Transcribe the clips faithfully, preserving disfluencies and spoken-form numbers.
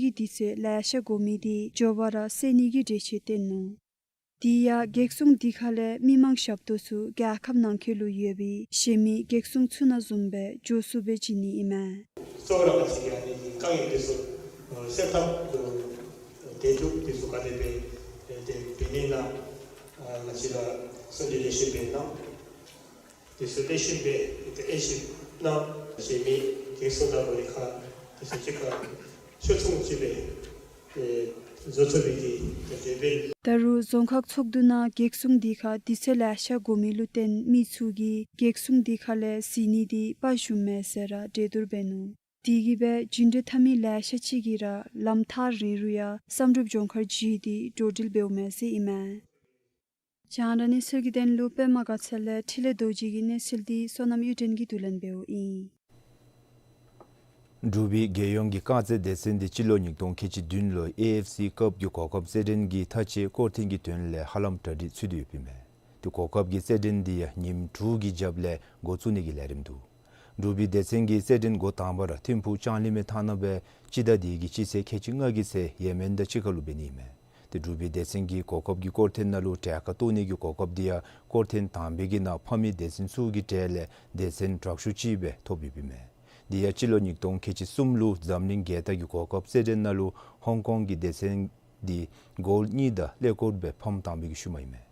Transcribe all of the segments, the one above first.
ཅིག་གིས་དུས་ཚོད་ལེ་ཤ་འགོར་མི་དེ་མགྱོགས་པ་ར་སེལ་ནི་གི་གྲོས་ཆོད་བཏོན་ནུག། དེ་ཡང་རྒྱལ་སྲུང་དེ་ཁ་ལས་མི་མང་ཞབས་ཏོག་ཚུ་རྒྱལ་ཁབ་ནང་འཁོད་ལུ་ཡོད་པའི་གཞན་མི་རྒྱལ་སྲུང་ཚུ་ནང་བཟུམ་སྦེ་འགྱོ་ཚུགསཔ་སྦེ་བྱིན་ནི་ཨིན་མས། གཙོ་བོ་ར་ང་བཅས་ཀྱིས་ཨ་ནི་དཀའ་ངལ་དེ་ཚུ་ཨ་སེལ་ཐབས་དེ་ཚུ་ག་དེ་སྦེ་ཨེ་དེ་འབད་ནི་ན་ཨ་ང་བཅས་ལུ་གསུང་གྲོས་ལེགས་ཤོམ་སྦེ་གནང་། དེ་ཚུ་ལེགས་ཤོམ་སྦེ་དེ་ཨེ་ཤེས་ན་གཞན་མི་རྒྱལ་སྲུང་དང་འབྲེལ་ཁ་དེ་ཚུ་གཅིག་ཁར་ཕྱོགས་མཚུངས་ཅིག་སྦེ་ཨེ་བཟོ་ཚུགས་པའི་གི་དེ་སྦེ། ད་རུང་རྫོང་ཁག་ཚོགས་འདུ་ནང་རྒྱལ་སྲུང་དེ་ཁར་དུས་ཚོད་ལེ་ཤ་འགོར་མི་ལུ་བརྟེན་མི་ཚུ་གིས་རྒྱལ་སྲུང་དེ་ཁ་ལས་གཟིགས་ནི་དེ་དཔའ་ཞུམ་མས་ཟེར་ར་གྲོས་བསྡུར་འབད་ནུག། དེ་གིས་སྦེ་རྒྱུན་གྲོས་འཐབ་མི་ལེ་ཤ་ཅིག་གིས་ར་ལམ་ཐག་རིང་རུང་ཡང་བསམ་གྲུབ་ལྗོངས་མཁར་བརྒྱུད་དེ་འགྲོ་འགྲུལ་འབདཝ་མས་ཟེར་ཨིན་མས། རྒྱང་བསྒྲགས་གནས་ཚུལ་གྱི་དོན་ལུ་པདྨ་དགའ་ཚལ་ལས་འཕྲིན་ལས་རྡོ་རྗེ་གི་གནས་ཚུལ་འདི་བསོད་ནམས་གཡུ་སྒྲོན་གྱིས་བསྡུ་ལེན་འབདཝ་ཨིན། འབྲུག་པའི་རྒྱལ་ཡོངས་ཀྱི་རྐང་རྩེད་སྡེ་ཚན་འདི་སྤྱི་ལོ་ཉིས་སྟོང་ཁལ་གཅིག་བདུན་ལོའི་ཨེ་ཨེཕ་སི་ཀབ་ཀྱི་གོ་སྐབས་རྩེད་འགྲན་གྱི་མཐའ་དཔྱད་སྐོར་ཐེངས་ཀྱི་དོན་ལས་ཧ་ལམ་གྲ་སྒྲིག་ཚུད་དེ་ཡོདཔ་ཨིན་མས། དེ་གོ་སྐབས་ཀྱི་རྩེད་འགྲན་འདི་ཡང་ཉིནམ་དྲུག་གི་རྒྱབ་ལས་འགོ་བཙུགས་ནི་གི་ལས་རིམ་འདུག། འབྲུག་པའི་སྡེ་ཚན་གྱི་རྩེད་འགྲན་འགོ་དང་པ་ར་ཐིམ་ཕུག་ལྕང་གླིང་མའི་ཐང་ནང་སྦེ་སྤྱི་ཟླ་འདི་གི་སྤྱི་ཚེས་ཁལ་གཅིག་ལྔ་གི་ཚེ་ཡེ་མེན་དང་གཅིག་ཁར་ལུ་འབད་ནི་ཨིན་མས། དེ་འབྲུག་པའི་སྡེ་ཚན་གྱི་གོ་སྐབས་ཀྱི་སྐོར་ཐེངས་ནང་ལུ་གྲལ་ཁར་གཏོགས་ནི་གི་གོ་སྐབས་འདི་ཡང་སྐོར་ཐེངས་དང་པའི་གི་ནང་ཕམ་མི་སྡེ་ཚན་ཚུ་གི་གྲས་ལས་སྡེ་ཚན་དྲག་ཤོས་ཅིག་སྦེ་ཐོབ་ཡོདཔ་ཨིན་མས། དེ་ཡང་སྤྱི་ལོ་ཉིས་སྟོང་ཁལ་གཅིག་གསུམ་ལུ་འཛམ་གླིང་རྒྱལ་རྟགས་ཀྱི་གོ་སྐབས་རྩེད་འགྲན་ནང་ལུ་ཧོང་ཀོང་གི་སྡེ་ཚན་འདི་གོལ་གཉིས་དང་ཀླད་ཀོར་སྦེ་ཕམ་བཏང་བའི་ཤུལ་མ་ཨིན་མས།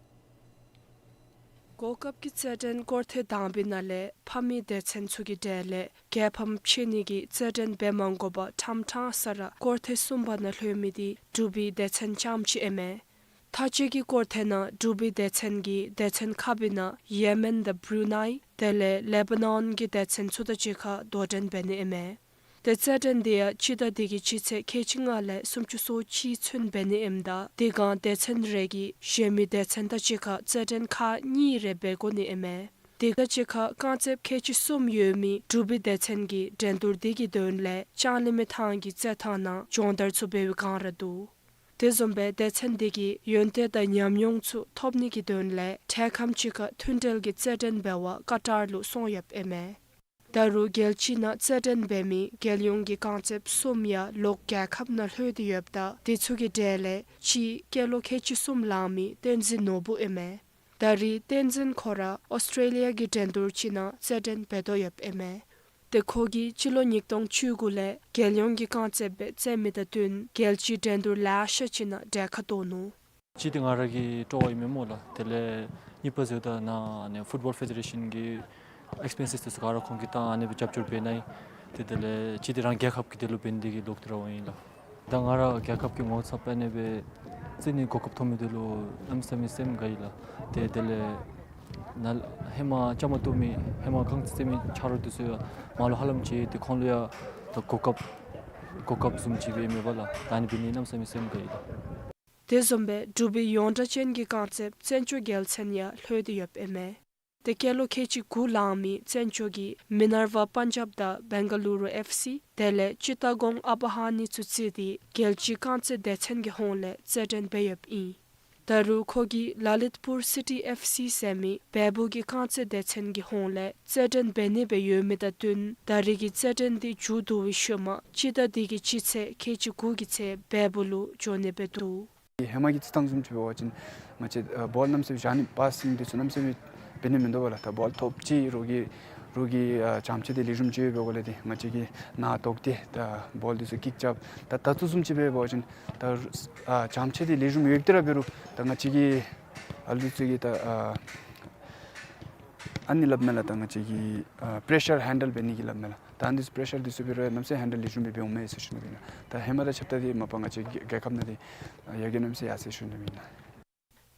གོ་སྐབས་ཀྱི་རྩེད་འགྲན་སྐོར་ཐེངས་དང་པའི་ནང་ལས་ཕམ་མི་སྡེ་ཚན་ཚུ་གི་གྲས་ལས་རྒྱལ་ཕམ་ཕྱེ་ནི་གི་རྩེད་འགྲན་འབད་མ་དགོ་པར་ཕྲང་ཕྲང་ས་ར་སྐོར་ཐེངས་གསུམ་པ་ནང་ལྷོད་མི་འདི་འབྲུག་པའི་སྡེ་ཚན་རྐྱངམ་ཅིག་ཨིན་མས། མཐའ་དཔྱད་ཀྱི་སྐོར་ཐེངས་ནང་འབྲུག་པའི་སྡེ་ཚན་གྱིས་སྡེ་ཚན་ཁག་པའི་ནང་ཡེ་མེན་དང་བུ་རུ་ནཱི་དེ་ལས་ལེ་བྷ་ནཱོན་གྱི་སྡེ་ཚན་ཚུ་དང་གཅིག་ཁར་དོ་འགྲན་འབད་ནི་ཨིན་མས། དེ་རྩེད་འགྲན་དེ་ཡང་སྤྱི་ཟླ་འདི་གི་སྤྱི་ཚེས་ཁལ་གཅིག་ལྔ་ལས་སུམ་ཅུ་སོ་གཅིག་ཚུན་འབད་ནི་ཨིནམ་ད་དེ་སྒང་སྡེ་ཚན་རེ་གིས་གཞན་མི་སྡེ་ཚན་དང་གཅིག་ཁར་རྩེད་འགྲན་ཁག་གཉིས་རེ་འབད་དགོ་ནི་ཨིན་མས། དེ་དང་གཅིག་ཁར་རྐང་རྩེདཔ་ཁལ་གཅིག་གསུམ་ཡོད་མི་འབྲུག་པའི་སྡེ་ཚན་གྱིས་འགྲན་བསྡུར་དེ་གི་དོན་ལས་ལྕང་གླིང་མི་ཐང་གི་རྩེད་ཐང་ནང་སྦྱོང་བརྡར་ཚུ་འབད་བའི་བསྒང་ར་འདུག། དེ་བཟུམ་སྦེ་སྡེ་ཚན་དེ་གིས་ཡོན་ཏན་དང་ཉམས་མྱོང་ཚུ་ཐོབ་ནི་གི་དོན་ལས་འཕྲལ་ཁམས་ཅིག་ཁར་མཐུན་འབྲེལ་གྱི་རྩེད་འགྲན་འབད་བར་ཀ་ཏར་ལུ་སོང་ཡོདཔ་ཨིན་མས། ད་རུང་རྒྱལ་སྤྱི་ནང་རྩེད་འགྲན་འབད་མི་རྒྱལ་ཡོངས་ཀྱི་རྐང་རྩེདཔ་གསུམ་ཡང་ལོག་རྒྱལ་ཁབ་ནང་ལྷོད་དེ་ཡོདཔ་ད་དེ་ཚུ་གི་གྲས་ལས་གཅིག་སྐྱེས་ལོ་ཁལ་གཅིག་གསུམ་ལང་མི་བསྟན་འཛིན་ནོར་བུ་ཨིན་མས། ད་རེས་བསྟན་འཛིན་ཁོ་ར་ཨོསི་ཊྲེ་ལི་ཡ་གི་འགྲན་བསྡུར་ཅིག་ནང་རྩེད་འགྲན་འབད་དོ་ཡོདཔ་ཨིན་མས། དེ་ཁོ་གིས་སྤྱི་ལོ་ཉིས་སྟོང་བཅུ་དགུ་ལས་རྒྱལ་ཡོངས་ཀྱི་རྐང་རྩེདཔ་སྦེ་རྩེད་མི་དང་བསྟུན་རྒྱལ་སྤྱིའི་འགྲན་བསྡུར་ལེ་ཤ་ཅིག་ནང་གྲལ་ཁར་གཏོགས་ནུག། གཅིག་འདི་ང་ར་གི་སྤྲོ་བ་ཨིན་མས་སྨོ་ལགས། དེ་ལས་གཉིས་པ་ཟེརཝ་ད་ནཱ་ཨ་ནི་ཕུཊ་བཱོལ་ཕེ་ཌེ་རེ་ཤཱན་གྱི་ཨེགསི་པེན་སིས་དེ་ཚུ་ག་ར་ཁོང་གིས་བཏང་ཨ་ནི་སྦེ་རྒྱབ་སྐྱོར་འབད་གནང་ཡི། ཏེ་དེ་ལས་གཅིག་འདི་རང་རྒྱལ་ཁབ་ཀྱི་དོན་ལུ་འབད་ནི་དེ་གིས་ལོག་སྟེ་ར་འོང་ཡི་ལགས། ད་ང་ར་རྒྱལ་ཁབ་ཀྱི་ངོ་ཚབ་ཨ་ནི་སྦེ་རྩེ་ནི་གོ་སྐབས་ཐོབ་མི་དེ་ལུ་གནམ་མེད་ས་མེད་སེམས་དགའ་ཡི་ལགས། ཏེ་དེ་ལས་ནཱ་ཧེ་མ་བཅའ་མར་གཏོགས་མི་ཧེ་མ་རྐང་རྩེད་རྩེད་མི་ཆ་རོགས་དེ་ཚུ་ཡང་མར་ལུ་ཧ་ལམ་བྱོན་ཏེ་ཁོང་ལུ་ཡང་ད་གོ་སྐབས་གོ་སྐབས་བཟུམ་ཅིག་སྦེ་མེན་པ་ལགས། ད་ཨ་ནི་འབད་ནི་གནམ་མེད་ས་མེད་སེམས་དགའ་ཡི་ལགས། དེ་བཟུམ་སྦེ་འབྲུག་པའི་ཡོངས་གྲགས་ཅན་གྱི་རྐང་རྩེདཔ་བཙན་སྐྱོགས་རྒྱལ་མཚན་ཡང་ལྷོད་དེ་ཡོདཔ་ཨིན་མས། ཏེ་སྐྱེས་ལོ་ཁལ་གཅིག་དགུ་ལང་མི་བཙན་སྐྱོགས་ཀྱིས་མི་ནར་ཝ་པན་ཇབ་དང་བེང་ག་ལུ་རུ་ཨེཕ་སི་དེ་ལས་ཅི་ཏ་གོང་ཨ་བ་ཧ་ནི་ཚུ་རྩིས་ཏེ་རྒྱལ་སྤྱིའི་རྐང་རྩེད་སྡེ་ཚན་གྱི་ཧོངས་ལས་རྩེད་འགྲན་འབད་ཡོདཔ་ཨིན། ད་རུང་ཁོ་གིས་ལ་ལིད་པུར་སི་ཊི་ཨེཕ་སི་ཟེར་མི་བལ་པོ་གི་རྐང་རྩེད་སྡེ་ཚན་གྱི་ཧོངས་ལས་རྩེད་འགྲན་འབད་ནི་སྦེ་ཡོད་མི་དང་བསྟུན་ད་རེས་ཀྱི་རྩེད་འགྲན་དེ་མཇུག་བསྡུ་བའི་ཤུལ་མ་སྤྱི་ཟླ་འདི་གི་སྤྱི་ཚེས་ཁལ་གཅིག་དགུ་གི་ཚེ་བལ་པོ་ལུ་འགྱོ་ནི་སྦེ་འདུག། ཧེ་མ་གི་རྩིས་ཐངས་བཟུམ་ཅིག་འབད་བ་ཅིན་ང་བཅས་ཨ་བཱོལ་གནམ་མེད་ས་མེད་བཞག་ནི་པཱ་སིང་དེ་ཚུ་གནམ་མེད་ས་མེད་འབད་ནི་མིན་འདུག་པ་ལགས། ད་བཱོལ་ཐོབ་ཅི་རོགས་ཀྱིས་རོགས་ཀྱིས་ཨ་བྱམས་བརྩེ་དེ་ལེགས་ཤོམ་ཅིག་ཡོད་པའི་སྒོ་ལས་ཏེ་ང་བཅས་ཀྱིས་ནཱ་བཏོག་སྟེ་ད་བཱོལ་དེ་ཚུ་ཀིག་རྐྱབ། ད་ད་ལྟོ་བཟུམ་ཅིག་འབད་བ་ཅིན་ད་ཨ་བྱམས་བརྩེ་དེ་ལེགས་ཤོམ་ཡོདཔ་དེ་ར་འབད་རུང་ད་ང་བཅས་ཀྱི་ཨ་ལུ་ཚུ་གི་ད་ཨ་ཨ་ནི་སླབ་མས་ལགས། ད་ང་བཅས་ཀྱིས་ཨ་པེ་རེ་ཤར་ཧེན་ཌལ་འབད་ནི་གི་སླབ་མས་ལགས། ད་ཨ་ནི་པེ་རེ་ཤར་དེ་ཚུ་འབད་རུང་གནམ་མེད་ས་མེད་ཧེན་ཌལ་ལེགས་ཤོམ་སྦེ་འབད་འོང་མས་ཟེར་ཞུ་ནི་ཨིན་ལགས། ད་ཧེ་མ་དང་ཆ་བཞག་སྟེ་མ་པ་ང་བཅས་རྒྱལ་ཁབ་ནང་འདི་ཡར་རྒྱས་གནམ་མེད་ས་མེད་ཡར་སོ་ཡི་ཟེར་ཞུ་ནི་ཨིན་ལགས།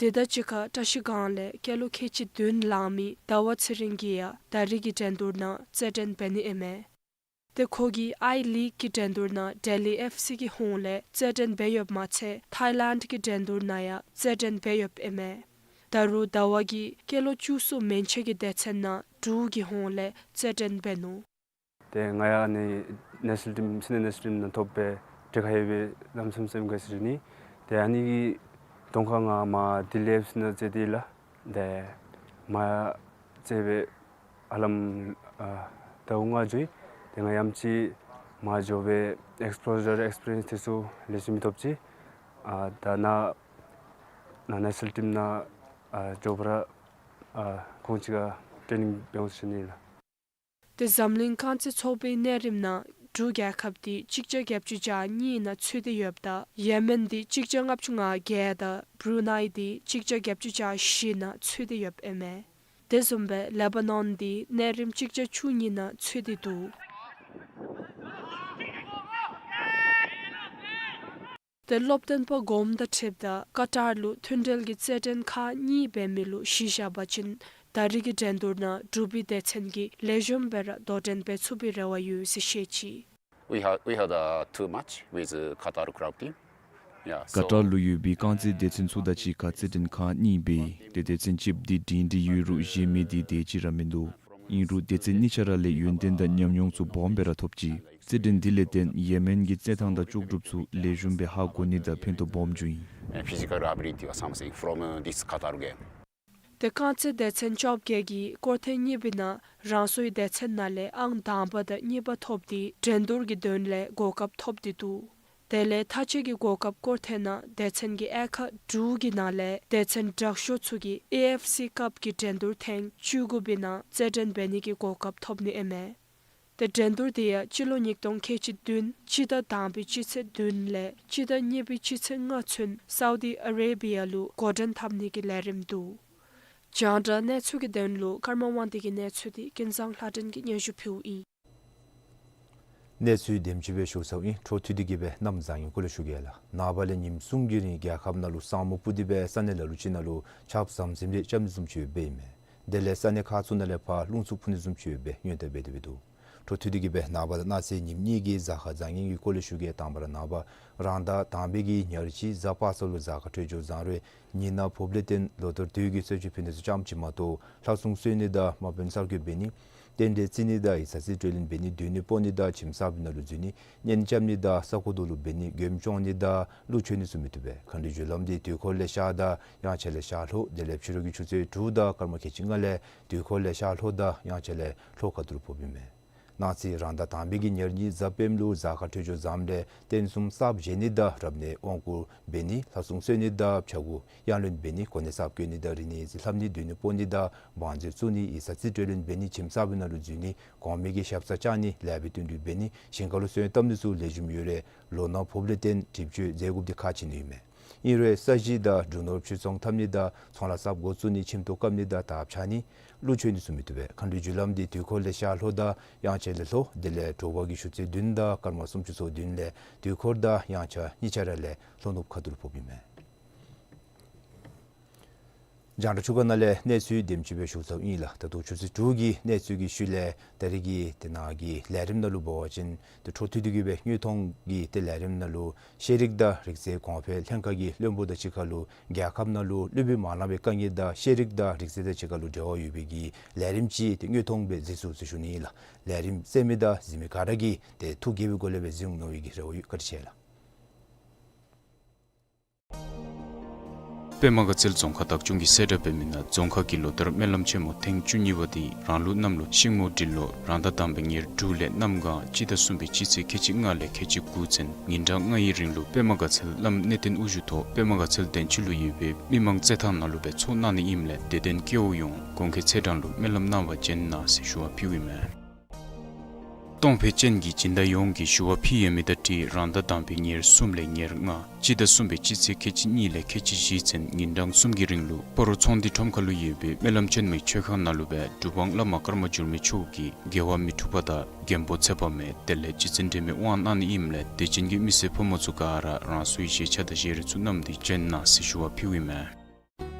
དེ་དང་གཅིག་ཁར་བཀྲ་ཤིས་སྒང་ལས་སྐྱེས་ལོ་ཁལ་གཅིག་བདུན་ལང་མི་ཟླ་བ་ཚེ་རིང་གིས་ཡང་ད་རེས་ཀྱི་འགྲན་བསྡུར་ནང་རྩེད་འགྲན་འབད་ནི་ཨིན་མས། ཏེ་ཁོ་གིས་ཨའི་ལིག་གི་འགྲན་བསྡུར་ནང་ལྡི་ལི་ཨེཕ་སི་གི་ཧོངས་ལས་རྩེད་འགྲན་འབད་ཡོདཔ་མ་ཚད་ཐའི་ལེནཌ་གི་འགྲན་བསྡུར་ནང་ཡང་རྩེད་འགྲན་འབད་ཡོདཔ་ཨིན་མས། ད་རུང་ཟླ་བ་གིས་སྐྱེས་ལོ་བཅུ་གསུམ་མན་ཆད་ཀྱི་སྡེ་ཚན་ནང་འབྲུག་གི་ཧོངས་ལས་རྩེད་འགྲན་འབད་ནུག། ཏེ་ང་ཡང་ཨ་ནི་ནེ་ཤ་ནལ་ཊིམ་སི་ནིཡར་ནེ་ཤ་ནལ་ཊིམ་ནང་ཐོབ་སྦེ་གྲལ་ཁར་ཡོད་པའི་གནམ་མེད་ས་མེད་སེམས་དགའ་ཟེར་ཞུ་ནི། ཏེ་ཨ་ནི་གི་གདོང་ཁར་ང་མར་ལྡི་ལི་ཨེཕ་སི་ནང་རྩེད་དེ་ལགས། ཏེ་མར་རྩེད་སྦེ་ཧ་ལམ་ཨ་ཟླཝ་ལྔ་འགྱོ་ཡི། ཏེ་ང་ཡང་ཅིག་མར་འགྱོ་སྦེ་ཨེགསི་པོ་ཞར་ཨེགསི་པི་རི་ཡེནསི་དེ་ཚུ་ལེགས་ཤོམ་སྦེ་ཐོབ་ཅི། ཨ་ད་ནཱ་ནཱ་ནེ་ཤ་ནལ་ཊིམ་ནང་ཨ་འགྱོ་བར་ཨ་ཁོང་ཅིག་ཁར་ཊེ་ནིང་འབད་འོང་ཟེར་ཞུ་ནི་ལགས། ཏེ་འཛམ་གླིང་རྐང་རྩེད་ཚོགས་པའི་གནས་རིམ་ནང་འབྲུག་རྒྱལ་ཁབ་འདི་གཅིག་བརྒྱ་བརྒྱད་ཅུ་གྱ་གཉིས་ནང་ཚུད་དེ་ཡོདཔ་ད་ཡེ་མེན་འདི་གཅིག་བརྒྱ་ལྔ་བཅུ་ང་བརྒྱད་དང་བུ་རུ་ནཱི་འདི་གཅིག་བརྒྱ་བརྒྱད་ཅུ་གྱ་བཞི་ནང་ཚུད་དེ་ཡོདཔ་ཨིན་མས། དེ་བཟུམ་སྦེ་ལེ་བྷ་ནཱོན་འདི་གནས་རིམ་གཅིག་བརྒྱ་བཅུ་གཉིས་ནང་ཚུད་དེ་འདུག། ཏེ་སློབ་སྟོན་པ་གོངམ་དང་འཁྲིལཝ་ད་ཀ་ཏར་ལུ་མཐུན་འབྲེལ་གྱི་རྩེད་འགྲན་ཁག་གཉིས་འབད་མི་ལུ་གཞི་བཞག་པ་ཅིན་ད་རེས་ཀྱི་འགྲན་བསྡུར་ནང་འབྲུག་པའི་སྡེ་ཚན་གྱིས་ལེགས་ཤོམ་སྦེ་ར་དོ་འགྲན་འབད་ཚུགས་པའི་རེ་བ་ཡོད་ཟེར་བཤད་ཅི། We had, we had a two match with uh, Qatar crowd team. Yeah, ཀ་ཏར་so ལུ་ཡོད་པའི་རྐང་རྩེད་སྡེ་ཚན་ཚུ་དང་གཅིག་ཁར་རྩེད་འགྲན་ཁག་གཉིས་འབད་ཡི། ཏེ་སྡེ་ཚན་གཅིགཔོ་འདི་སྒྲིང་སྒྲི་ཡོད་རུང་གཞན་མི་འདི་དེ་ཅིག་ར་མིན་འདུག། ཨིན་རུང་སྡེ་ཚན་གཉིས་ཆ་ར་ལས་ཡོན་ཏན་དང་ཉམས་མྱོང་ཚུ་སྦོམ་སྦེ་ར་ཐོབ་ཅི། རྩེད་འགྲན་འདི་ལས་བརྟེན་ཡེ་མེན་གྱི་རྩེད་ཐངས་དང་ལྕོགས་གྲུབ་ཚུ་ལེགས་ཤོམ་སྦེ་ཧ་གོ་ནི་དང་ཕན་ཐོགས་སྦོམ་བྱུང་ཡི། And physical ability or something from uh, this Qatar game. ཏེ་རྐང་རྩེད་སྡེ་ཚན་བཅོ་བརྒྱད་ཀྱིས་སྐོར་ཐེངས་གཉིས་པའི་ནང་རང་སོའི་སྡེ་ཚན་ནང་ལས་ཨང་དང་པ་དང་གཉིས་པ་ཐོབ་སྟེ་འགྲན་བསྡུར་གྱི་དོན་ལས་གོ་སྐབས་ཐོབ་སྟེ་འདུག། དེ་ལས་མཐའ་དཔྱད་ཀྱི་གོ་སྐབས་སྐོར་ཐེངས་ནང་སྡེ་ཚན་གྱི་དབྱེ་ཁག་དྲུག་གི་ནང་ལས་སྡེ་ཚན་དྲག་ཤོས་ཚུ་གིས་ཨེ་ཨེཕ་སི་ཀབ་ཀྱི་འགྲན་བསྡུར་ཐེངས་བཅུ་དགུ་པའི་ནང་རྩེད་འགྲན་འབད་ནི་གི་གོ་སྐབས་ཐོབ་ནི་ཨིན་མས། ཏེ་འགྲན་བསྡུར་དེ་ཡང་སྤྱི་ལོ་ཉིས་སྟོང་ཁལ་གཅིག་བདུན་སྤྱི་ཟླ་དང་པའི་སྤྱི་ཚེས་བདུན་ལས་སྤྱི་ཟླ་གཉིས་པའི་སྤྱི་ཚེས་ལྔ་ཚུན་སའུ་དི་ཨ་རེ་བི་ཡ་ལུ་འགོ་འདྲེན་འཐབ་ནི་གི་ལས་རིམ་འདུག། རྒྱང་བསྒྲགས་གནས་ཚུལ་གྱི་དོན་ལུ་ཀརྨ་དབང་འདུས་ཀྱི་གནས་ཚུལ་དེ་ཀུན་བཟང་ལྷ་སྒྲོན་གྱིས་སྙན་ཞུ་ཕུལཝ་ཨིན། གནས་ཚུལ་དེམ་ཅིག་སྦེ་ཞུ་ཚརཝ་ཨིན། འཕྲོ་མཐུད་དེ་གིས་སྦེ་གནམ་བཟང་ངན་སྐོར་ལས་ཞུ་གེ་ལགས། ནངས་པ་ལས་ཉིནམ་གསུམ་གྱི་རིང་རྒྱལ་ཁབ་ནང་ལུ་ས་སྨུག་སྤུབས་ཏེ་སྦེ་ས་གནས་ལ་ལུ་ཅིག་ནང་ལུ་ཆརཔ་ཟམ་ཟིམ་རེ་རྐྱབ་ནི་བཟུམ་ཅིག་ཡོདཔ་ཨིན་མས། དེ་ལས་ས་གནས་ཁག་ཚུ་ནང་ལས་ཕར་རླུང་འཚུབ་འཕུ་ནི་བཟུམ་ཅིག་ཡོདཔ་སྦེ་སྔོན་བརྡ་འབད་དེ་སྦེ་འདུག། འཕྲོ་མཐུད་དེ་གིས་སྦེ་ནངས་པ་དང་གནངས་ཚེ་ཉིནམ་གཉིས་ཀྱི་གཟའ་སྐར་བཟང་ངན་གྱི་སྐོར་ལས་ཞུ་གེ། དང་པ་ར་ནངས་པ་རང་ཟླ་དང་པའི་གི་ཉེར་གཅིག་གཟའ་པ་སངས་ལུ་གཟའ་སྐར་འཕྲོད་སྦྱོར་བཟང་རུང་ཉི་ནག་ཕོརཔ་ལས་བརྟེན་ལོ་ཐོར་དུས་ཀྱི་གསོལ་མཆོད་ཕུལ་ནི་ཚུ་ཙམ་ཅིག་མ་གཏོགས་ལྷ་སྲུང་གསོལ་ནི་དང་དམག་དཔོན་གསར་བསྐོ་འབད་ནི་རྟེན་འབྲེལ་བརྩི་ནི་དང་ཡིག་ཚང་རྩིས་སྤྲོད་ལེན་འབད་ནི་སྡོད་གནས་སྤོ་ནི་དང་ཁྱིམ་གསརཔ་ནང་ལུ་འཛུལ་ནི་གཉེན་རྐྱབ་ནི་དང་ས་གོ་རྡོ་ལུ་འབད་ནི་མགྱོནམ་སྐྱོང་ནི་དང་གླུ་མཆོད་ནི་ཚུ་མི་བཏུབ་པས། མཁའ་འགྲོའི་རྒྱུ་ལམ་དེ་དུས་འཁོར་ལས་ཤར་དང་དབྱངས་འཆར་ལས་ཤར་ལྷོ་དེ་ལས་ཕྱི་རུ་གི་ཆུ་ཚོད་དྲུག་དང་སྐར་མ་ཁལ་གཅིག་ལྔ་ལས་དུས་འཁོར་ལས་ཤར་ལྷོ་དང་དབྱངས་འཆར་ལས་ལྷོ་ཁ་ཐུག་ལུ་ཕོགཔ་ཨིན་མས། གནངས་ཚེ་རང་ཟླ་དང་པའི་གི་ཉེར་གཉིས་གཟའ་སྤེནམ་ལུ་གཟའ་སྐར་འཕྲོད་སྦྱོར་བཟངམ་ལས་རྟེན་གསུམ་གསརཔ་བཞེངས་ནི་དང་རབ་གནས་དབང་བསྐུར་འབད་ནི་ལྷ་སྲུང་གསོལ་ནི་དང་ཕྱྭ་འགུགས་དབྱངས་ལེན་འབད་ནི་གོ་གནས་གསརཔ་བསྐོ་ནི་དང་རིག་གནས་ཡིག་ཚང་ལྷབ་ནི་སྡོད་གནས་སྤོ་ནི་དང་བང་མཛོད་བཙུགས་ནི་ཡིག་ཚང་རྩིས་སྤྲོད་ལེན་འབད་ནི་ཁྱིམ་གསརཔ་ནང་ལུ་འཛུལ་ནི་གོང་མའི་གི་ཞབས་སར་བཅར་ནི་ལེགས་པའི་བསྟུན་གྲོས་འབད་ནི་ཞིང་ཁ་ལུ་སོན་བཏབ་ནི་ཚུ་ལེགས་ཤོམ་ཡོད་རུང་ལོ་ནག་ཕོརཔ་ལས་བརྟེན་སྒྲིབ་བཅོས་མཛད་དགོཔ་འདི་ཁག་ཆེ་ནི་ཨིན་མས། ཨིན་རུང་ས་གཞི་དང་འབྲུ་ནོར་ཕྱིར་ཚོང་འཐབ་ནི་དང་ཚོང་ལཱ་གསརཔ་འགོ་བཙུགས་ནི་ཁྱིམ་ཐོག་བཀབ་ནི་དང་དར་འཕྱར་ནི་གླུ་མཆོད་ནི་ཚུ་མི་བཏུབ་པས། མཁའ་འགྲོའི་རྒྱུ་ལམ་དེ་དུས་འཁོར་ལས་ཤར་ལྷོ་དང་དབྱངས་འཆར་ལས་ལྷོ་དེ་ལས་དྲོ་པ་གི་ཆུ་ཚོད་བདུན་དང་སྐར་མ་སུམ་ཅུ་སོ་བདུན་ལས་དུས་འཁོར་དང་དབྱངས་འཆར་གཉིས་ཆ་ར་ལས་ལྷོ་ནུབ་ཁ་ཐུག་ལུ་ཕོགཔ་ཨིན་མས། རྒྱང་བསྒྲགས་ཆུ་ཁ་ནང་ལས་གནས་ཚུལ་དེམ་ཅིག་སྦེ་ཞུ་ཚརཝ་ཨིན་ལགས། ད་ལྟོ་ཆུ་ཚོད་དྲུག་གི་གནས་ཚུལ་གྱི་ཤུལ་ལས་ད་རིས་ཀྱི་དེ་ནང་གི་ལས་རིམ་ནང་ལུ་འབད་བ་ཅིན་ཏེ་འཕྲོ་མཐུད་དེ་གིས་སྦེ་དངོས་མཐོང་གི་ཏེ་ལས་རིམ་ནང་ལུ་ཤེས་རིག་དང་རིག་རྩལ་གོང་འཕེལ་ལྷན་ཁག་གི་བློན་པོ་དང་གཅིག་ཁར་ལུ་རྒྱལ་ཁབ་ནང་ལུ་སློབ་དཔོན་མ་ལངམ་པའི་དཀའ་ངལ་དང་ཤེས་རིག་དང་རིག་རྩལ་དང་གཅིག་ཁར་ལུ་འབྲེལ་བ་ཡོད་པའི་གི་ལས་རིམ་ཅིག་ཏེ་དངོས་མཐོང་སྦེ་གཟིགས་ཚུགས་ཟེར་ཞུ་ནི་ཨིན་ལགས། ལས་རིམ་གསན་མི་དང་གཟིགས་མི་ག་ར་གིས་ཏེ་ཐུགས་དགྱེས་པའི་སྒོ་ལས་སྦེ་གཟིགས་འོང་མནོ་བའི་གི་རེ་བ་ཡོད། བཀའ་དྲིན་ཆེ་ལགས། པདྨ་དགའ་ཚལ་རྫོང་ཁག་བདག་སྐྱོང་གིས་གསལ་བསྒྲགས་འབད་མི་ནང་རྫོང་ཁག་གིས་ལོ་ལྟར་སྨོན་ལམ་ཆེན་མོ་ཐེངས་བཅུ་གཉིས་པ་དེ་རང་ལུགས་གནམ་ལོ་ཤིང་མོ་འབྲི་ལོ་རང་ཟླ་དང་པའི་ཉེར་དྲུག་ལས་གནམ་གང་སྤྱི་ཟླ་གསུམ་པའི་སྤྱི་ཚེས་ཁལ་གཅིག་ལྔ་ལས་ཁལ་གཅིག་དགུ་ཚུན་ཉིན་གྲངས་ལྔ་ཡི་རིང་ལུ་པདྨ་དགའ་ཚལ་བླམ་གནས་བརྟན་དབུ་བཞུགས་ཐོག་པདྨ་དགའ་ཚལ་བསྟན་ཆོས་ལུ་ཡོད་པའི་མི་མང་རྩེད་ཐང་ནང་ལུ་སྦེ་ཚོགས་གནང་ནི་ཨིནམ་ལས་དད་ལྡན་སྐྱེ་བོ་ཡོངས་གོང་གི་ཚེས་གྲངས་ལུ་སྨོན་ལམ་གནང་བར་བྱོན་གནང་ཟེར་ཞུ་བ་ཕུལཝ་ཨིན་མས། གཏོང་ཕོད་ཅན་གྱི་སྦྱིན་བདག་ཡོངས་ཀྱིས་ཞུ་བ་ཕུལ་ཡོད་མི་དང་འཁྲིལ་རང་ཟླ་དང་པའི་ཉེར་གསུམ་ལས་ཉེར་ལྔ་སྤྱི་ཟླ་གསུམ་པའི་སྤྱི་ཚེས་ཁལ་གཅིག་གཉིས་ལས་ཁལ་གཅིག་བཞི་ཚུན་ཉིན་གྲངས་གསུམ་གྱི་རིང་ལུ་སྤ་རོ་ཚོང་འདུས་ཁྲོམ་ཁ་ལུ་ཡོད་པའི་སྨོན་ལམ་ཆེན་མོའི་མཆོད་ཁང་ནང་ལུ་སྦེ་གྲུབ་དབང་བླ་མ་ཀརྨ་འགྱུར་མེད་མཆོག་གིས་རྒྱལ་བ་མི་འཁྲུགས་པ་དང་མགོན་པོ་ཚེ་དཔག་མེད་དེ་ལས་རྗེ་བཙུན་སྒྲོལ་མའི་དབང་གནང་ནི་ཨིནམ་ལས་དད་ཅན་གྱི་མི་སེར་ཕོ་མོ་ཚུ་ག་ར་རང་སོའི་བཞེས་ཆས་དང་བཞེས་རིགས་ཚུ་བསྣམས་ཏེ་བྱོན་གནང་ཟེར་ཞུ་བ་ཕུལཝ་ཨིན་མས།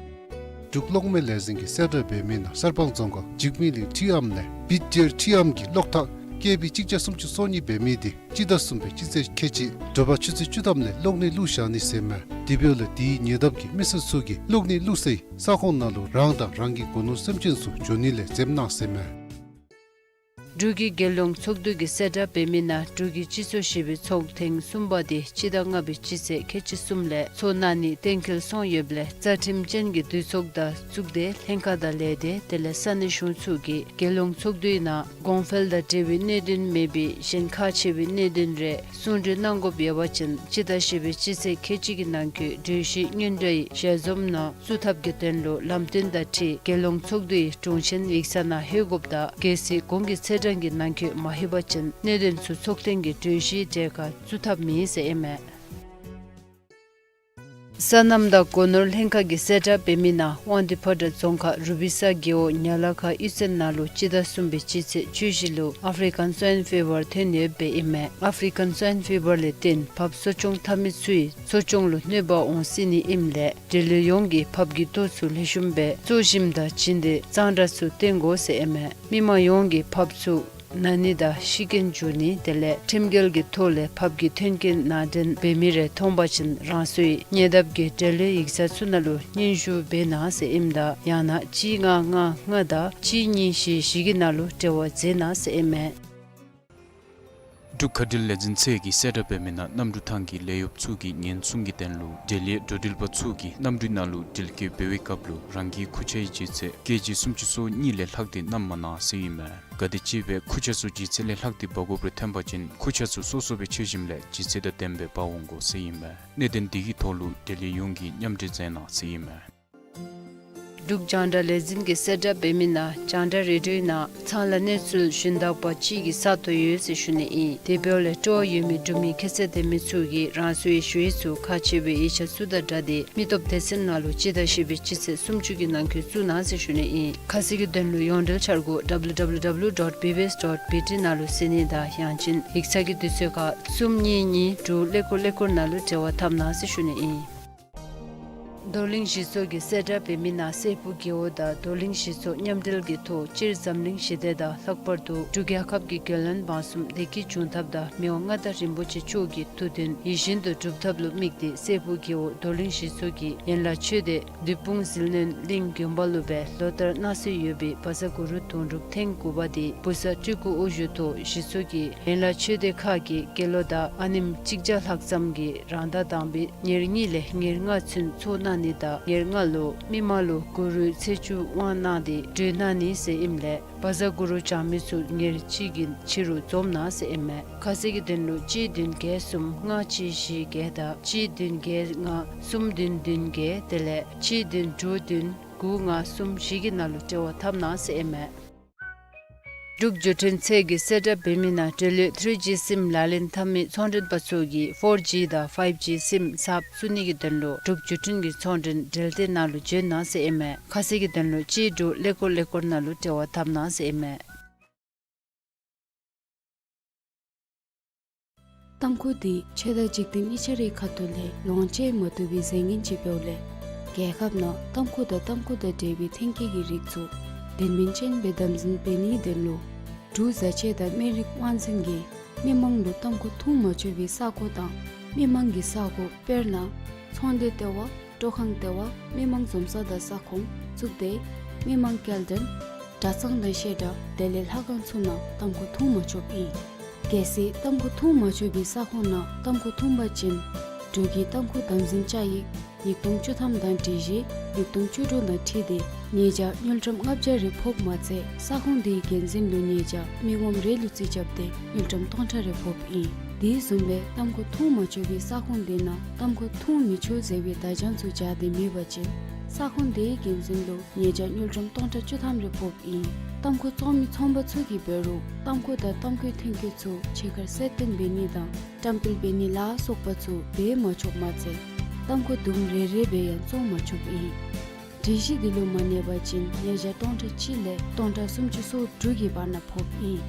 འབྲུག་གློག་མེ་ལས་འཛིན་གྱིས་གསལ་བསྒྲགས་འབད་མི་ནང་གསར་སྤང་རྫོང་ཁག་འཇིགས་མེད་གླིང་ཁྲི་ཨམ་ལས་བིད་ཇེར་ཁྲི་ཨམ་གྱི་གློག་ཐག་ཀེ་བི་གཅིག་བརྒྱ་སུམ་ཅུ་སོ་གཉིས་འབད་མི་དེ་སྤྱི་ཟླ་གསུམ་པའི་སྤྱི་ཚེས་ཁལ་གཅིག་དྲོ་པ་ཆུ་ཚོད་བཅུ་ཐམ་ལས་གློག་ནད་བླུགས་བཞག་ནི་ཟེར་མས། དེ་འབདཝ་ལས་དེའི་ཉེ་འདབས་ཀྱི་མི་སེར་ཚུ་གིས་གློག་ནད་བླུགས་སའི་ས་ཁོངས་ནང་ལུ་རང་དང་རང་གི་སྒོ་ནོར་སེམས་ཅན་ཚུ་འགྱོ་ནི་ལས་འཛེམ་གནང་ཟེར་མས། འབྲུག་གི་རྒྱལ་ཡོངས་ཚོགས་འདུ་གིས་གསལ་བསྒྲགས་འབད་མི་ནང་འབྲུག་གི་སྤྱི་ཚོགས་བཞི་པའི་ཚོགས་ཐེངས་གསུམ་པ་དེ་སྤྱི་ཟླ་ལྔ་པའི་སྤྱི་ཚེས་ཁལ་གཅིག་གསུམ་ལས་ཚོགས་གནང་ནི་གཏན་འཁེལ་སོང་ཡོདཔ་ལས་རྩ་ཁྲིམས་ཅན་གྱི་འདུས་ཚོགས་དང་གཙུག་སྡེ་ལྷན་ཁག་དང་ལས་སྡེ་དེ་ལས་ས་གནས་གཞུང་ཚོགས་ཀྱིས་རྒྱལ་ཡོངས་ཚོགས་འདུའི་ནང་གོང་འཕེལ་དང་འབྲེལ་བའི་གནད་དོན་མེད་པའི་གཞན་ཁག་ཆེ་བའི་གནད་དོན་རེ་གསུང་གྲོས་གནང་དགོཔ་ཡོད་པ་ཅིན་སྤྱི་ཟླ་བཞི་པའི་སྤྱི་ཚེས་ཁལ་གཅིག་གི་ནང་འཁོད་གྲོས་གཞི་སྔོན་འགྲོའི་ཞལ་འཛོམས་ནང་བཙུགས་ཐབས་ཀྱི་དོན་ལུ་ལམ་སྟོན་དང་འཁྲིལ་རྒྱལ་ཡོངས་ཚོགས་འདུའི་དྲུང་ཆེན་ཡིག་ཚང་ནང་ལྷོད་དགོཔ་དང་གལ་སྲིད་གོང་གི་ཚེས་གྲངས་ཀྱི་ནང་འཁོད་མ་ལྷོད་པ་ཅིན་གནད་དོན་ཚུ་ཚོགས་ཐེངས་ཀྱི་གྲོས་གཞིའི་གྲལ་ཁར་བཙུགས་ཐབས་མེད་ཟེར་ཨིན་མས། སོ་ནམ་དང་སྒོ་ནོར་ལྷན་ཁག་གིས་གསལ་བསྒྲགས་འབད་མི་ནང་དབང་འདུས་ཕོ་བྲང་རྫོང་ཁག་རུ་པི་ས་རྒེད་འོག་ཉ་ལ་ཁ་གཡུས་ཚན་ནང་ལུ་སྤྱི་ཟླ་གསུམ་པའི་སྤྱི་ཚེས་བཅུ་བཞི་ལུ་ཨཕ་རི་ཀཱན་སྭའིན་ཕི་བར་ཐོན་ཡོདཔ་ཨིན་མས། ཨཕ་རི་ཀཱན་སྭའིན་ཕི་བར་ལས་བརྟེན་ཕགཔ་གསོ་སྐྱོང་འཐབ་མི་ཚུའི་གསོ་སྐྱོང་ལུ་གནོད་པ་འོང་སྲིད་ནི་ཨིནམ་ལས་འབྲེལ་ཡོད་ཡོངས་ཀྱིས་ཕགཔ་གི་ལྟོ་ཚུ་ལེགས་ཤོམ་སྦེ་བཙོ་ཞིནམ་དང་བྱིན་ཏེ་གཙང་སྦྲ་ཚུ་བསྟེན་དགོ་ཟེར་ཨིན་མས། མི་མང་ཡོངས་ཀྱིས་ཕགཔ་ཚུ་ན་ནི་དང་ཤི་རྐྱེན་འབྱུང་ནི་དེ་ལས་ཁྲིམས་འགལ་གྱི་ཐོག་ལས་ཕགཔ་གི་མཐུན་རྐྱེན་ནང་འདྲེན་འབད་མི་རེ་མཐོང་པ་ཅིན་རང་སོའི་ཉེ་འདབས་ཀྱི་འབྲེལ་ཡོད་ཡིག་ཚང་ཚུ་ནང་ལུ་སྙན་ཞུ་འབད་གནང་ཟེར་ཨིནམ་ད་ཡང་ན་གཅིག་ལྔ་ལྔ་ལྔ་དང་གཅིག་གཉིས་བཞི་བཞི་གི་ནང་ལུ་འབྲེལ་བ་མཛད་གནང་ཟེར་ཨིན་མས། འབྲུག་མཁའ་འགྲུལ་ལས་འཛིན་ཚད་ཀྱིས་གསལ་བསྒྲགས་འབད་མི་ནང་གནམ་གྲུ་ཐང་གི་ལས་གཡོགཔ་ཚུ་གིས་ཉེན་སྲུང་གི་དོན་ལུ་འབྲེལ་ཡོད་འགྲོ་འགྲུལ་པ་ཚུ་གིས་གནམ་གྲུའི་ནང་ལུ་འགྲུལ་སྐྱོད་འབད་བའི་སྐབས་ལུ་རང་གི་ཁུར་ཆའི་ལྗིད་ཚད་ཀེ་ཇི་སུམ་ཅུ་སོ་གཉིས་ལས་ལྷག་སྟེ་བསྣམ་མ་གནང་ཟེར་ཨིན་མས། གལ་ཏེ་ཅིག་སྦེ་ཁུར་ཆ་ཚུ་ལྗིད་ཚད་ལས་ལྷག་སྟེ་འབག་དགོཔ་རེ་ཐོན་པ་ཅིན་ཁུར་ཆ་ཚུ་སོ་སོ་སྦེ་འཁྱེར་ཞིནམ་ལས་ལྗིད་ཚད་དང་ལྡནམ་སྦེ་འབག་འོང་དགོ་ཟེར་ཨིན་མས། གནད་དོན་འདི་གི་ཐོག་ལུ་འབྲེལ་ཡོད་ཡོངས་ཀྱིས་མཉམ་འབྲེལ་མཛད་གནང་ཟེར་ཨིན་མས། འབྲུག་རྒྱང་བསྒྲགས་ལས་འཛིན་གྱིས་གསལ་བསྒྲགས་འབད་མི་ནང་རྒྱང་བསྒྲགས་རེ་ཌིའོ་ནང་ཚང་ལ་གནས་ཚུལ་ཞུན་དག་པ་ཅིག་གི་ས་སྟོང་ཡོད་ཟེར་ཞུ་ནི་ཨིན། དེ་འབདཝ་ལས་སྤྲོ་བ་ཡོད་མི་འབྲུག་མི་ཁྱད་ཚད་ལྡན་མི་ཚུ་གིས་རང་སོའི་ཞུ་ཡིག་ཚུ་ཁག་ཆེ་བའི་ཡིག་ཆ་ཚུ་དང་སྦྲགས་ཏེ་མི་སྟོབས་སྡེ་ཚན་ནང་ལུ་སྤྱི་ཟླ་བཞི་པའི་སྤྱི་ཚེས་སུམ་ཅུ་གི་ནང་འཁོད་བཙུགས་གནང་ཟེར་ཞུ་ནི་ཨིན། ཁ་གསལ་གྱི་དོན་ལུ་ཡོངས་འབྲེལ་འཆར་སྒོ་W W W dot B B S dot B T ནང་ལུ་གཟིགས་ནི་དང་ཡང་ཅིན་ཡིག་ཚང་གི་དུས་ཚོད་ཁར་གསུམ་གཉིས་གཉིས་དྲུག་ཀླད་ཀོར་ཀླད་ཀོར་ནང་ལུ་འབྲེལ་བ་འཐབ་གནང་ཟེར་ཞུ་ནི་ཨིན། རྡོར་གླིང་གཞི་ཚོགས་ཀྱིས་གསལ་བསྒྲགས་འབད་མི་ནང་སྲས་ཕུག་རྒེད་འོག་དང་རྡོར་གླིང་གཞི་ཚོགས་མཉམ་འབྲེལ་གྱི་ཐོག་སྤྱིར་འཛམ་གླིང་ཞི་བདེ་དང་ལྷག་པར་དུ་འབྲུག་རྒྱལ་ཁབ་ཀྱི་རྒྱལ་བློན་འབངས་གསུམ་བདེ་སྐྱིད་འབྱུང་ཐབས་དང་མི་དབང་མངའ་བདག་རིན་པོ་ཆེ་མཆོག་གི་ཐུགས་འདུན་ཡིད་བཞིན་དུ་འགྲུབ་ཐབས་ལུ་དམིགས་ཏེ་སྲས་ཕུག་རྒེད་འོག་རྡོར་གླིང་གཞི་ཚོགས་ཀྱིས་ཡན་ལག་ཆོས་སྡེ་བདུད་དཔུང་ཟིལ་གནོན་གླིང་དགོན་པ་ལུ་སྦེ་ལོ་ལྟར་གནང་སྲོལ་ཡོད་པའི་བཛྲ་གུ་རུ་དུང་སྒྲུབ་ཐེངས་དགུ་པ་དེ་བུ་གསར་སྤྲུལ་སྐུ་དབུ་བཞུགས་ཐོག་གཞི་ཚོགས་ཀྱི་ཡན་ལག་ཆོས་སྡེ་ཁག་གི་དགེ་སློང་དང་ཨ་ནེམོ་གཅིག་བརྒྱ་ལྷག་ཙམ་གྱིས་རང་ཟླ་དང་པའི་ཉེར་གཉིས་ལས་ཉེར་ལྔ་ཚུན་ཚོགས་གནང་ནི་དང་ཉེར་ལྔ་ལུ་མི་མང་ལུ་གུ་རུའི་ཚེས་བཅུ་དབང་གནང་སྟེ་གྲོལ་གནང་ནི་ཟེར་ཨིནམ་ལས་བཛྲ་གུ་རུ་བགྱང་མི་ཚུ་ཉེར་གཅིག་གི་ཕྱི་རུ་འཛོམས་གནང་ཟེར་ཨིན་མས། ཁ་གསལ་གྱི་དོན་ལུ་གཅིག་བདུན་བརྒྱད་གསུམ་ལྔ་གཅིག་བཞི་བརྒྱད་དང་གཅིག་བདུན་བརྒྱད་ལྔ་གསུམ་བདུན་བདུན་བརྒྱད་དེ་ལས་གཅིག་བདུན་དྲུག་བདུན་དགུ་ལྔ་གསུམ་བཞི་གི་ནང་ལུ་འབྲེལ་བ་འཐབ་གནང་ཟེར་ཨིན་མས། འབྲུག་བརྒྱུད་འཕྲིན་ཚད་ཀྱིས་གསལ་བསྒྲགས་འབད་མི་ནང་འབྲེལ་ཡོད་ཐི་རི་ཇི་སིམ་ལག་ལེན་འཐབ་མི་ཚོང་མགྲོན་པ་ཚུ་གིས་ཕོར་ཇི་དང་ཕའིབ་ཇི་སིམ་གསརཔ་བཙུགས་ནི་གི་དོན་ལུ་འབྲུག་བརྒྱུད་འཕྲིན་གྱི་ཚོང་མགྲོན་འབྲེལ་སྡེ་ནང་ལུ་བྱོན་གནང་ཟེར་ཨིན་མས། ཁ་གསལ་གྱི་དོན་ལུ་གཅིག་དྲུག་ཀླད་ཀོར་ཀླད་ཀོར་ནང་ལུ་འབྲེལ་བ་འཐབ་གནང་ཟེར་ཨིན་མས། ཏམ་ཁུ་འདི་ཆོས་དང་འཇིག་རྟེན་གཉིས་ཆ་རའི་ཁ་ཐུག་ལས་ལོངས་སྤྱོད་མ་བཏུབ་པའི་རྫས་ངན་ཅིག་འབདཝ་ལས་རྒྱལ་ཁབ་ནང་ཏམ་ཁུ་དང་ཏམ་ཁུ་དང་འབྲེལ་བའི་ཐོན་སྐྱེད་ཀྱི་རིགས་ཚུ་དོན་སྨིན་ཅན་སྦེ་དམ་འཛིན་འབད་ནིའི་དོན་ལུ་འབྲུག་བཟའ་ཆས་དང་སྨན་རིགས་དབང་འཛིན་གྱིས་མི་མང་ལུ་ཏམ་ཁུ་འཐུང་མ་ཆོག་པའི་ས་གོ་དང་མི་མང་གི་ས་གོ་དཔེར་ན་ཚོང་སྡེ་ལྟེ་བ། སྤྲོ་ཁང་ལྟེ་བ། མི་མང་འཛོམས་ས་དང་ས་ཁོངས། གཙུག་སྡེ། མི་མང་སྐྱེལ་འདྲེན། གྲྭ་ཚང་དང་བཤད་གྲྭ་དེ་ལས་ལྷ་ཁང་ཚུ་ནང་ཏམ་ཁུ་འཐུང་མ་ཆོགཔ་ཨིན། གལ་སྲིད་ཏམ་ཁུ་འཐུང་མ་ཆོག་པའི་ས་ཁོངས་ནང་ཏམ་ཁུ་འཐུང་པ་ཅིན་འབྲུག་གི་ཏམ་ཁུ་དམ་འཛིན་བཅའ་ཡིག་ཉིས་སྟོང་བཅུ་ཐམ་དང་སྒྲིག་གཞི་ཉིས་སྟོང་བཅུ་དྲུག་དང་འཁྲིལ་ཏེ་ཉེས་བྱ་དངུལ་ཀྲམ་ལྔ་བརྒྱ་རེ་ཕོགཔ་མ་ཚད་ས་ཁོངས་དེའི་འགན་འཛིན་ལུ་ཉེས་བྱ་མི་ངོམ་རེ་ལུ་རྩིས་རྐྱབ་སྟེ་དངུལ་ཀྲམ་སྟོང་ཕྲག་རེ་ཕོགཔ་ཨིན། དེ་བཟུམ་སྦེ་ཏམ་ཁུ་འཐུང་མ་ཆོག་པའི་ས་ཁོངས་དེ་ནང་ཏམ་ཁུ་འཐུང་མི་ཆོག་ཟེར་བའི་བརྡ་བྱང་ཚུ་སྦྱར་ཏེ་མེད་པ་ཅིན་ས་ཁོངས་དེའི་འགན་འཛིན་ལུ་ཉེས་བྱ་དངུལ་ཀྲམ་སྟོང་ཕྲག་བཅུ་ཐམ་རེ་ཕོགཔ་ཨིན། ཏམ་ཁུ་བཙོང་མི་ཚོང་པ་ཚུ་གིས་འབད་རུང་ཏམ་ཁུ་དང་ཏམ་ཁུའི་ཐོན་སྐྱེད་ཚུ་ཕྱི་ཁར་གསལ་སྟོན་འབད་ནི་དང་བཀྲམ་སྤེལ་འབད་ནི་ལ་སོགས་པ་ཚུ་འབད་མ་ཆོགཔ་མ་ཚད་ཏམ་ཁུ་དུམ་རེ་རེ་སྦེ་ཡང་བཙོང་མ་ཆོགཔ་ཨིན། སྒྲིག་གཞི་འདི་ལུ་མ་གནས་པ་ཅིན་ཉེས་བྱ་སྟོང་ཕྲག་གཅིག་ལས་སྟོང་ཕྲག་སུམ་ཅུ་སོ་དྲུག་གི་བར་ན་ཕོགཔ་ཨིན།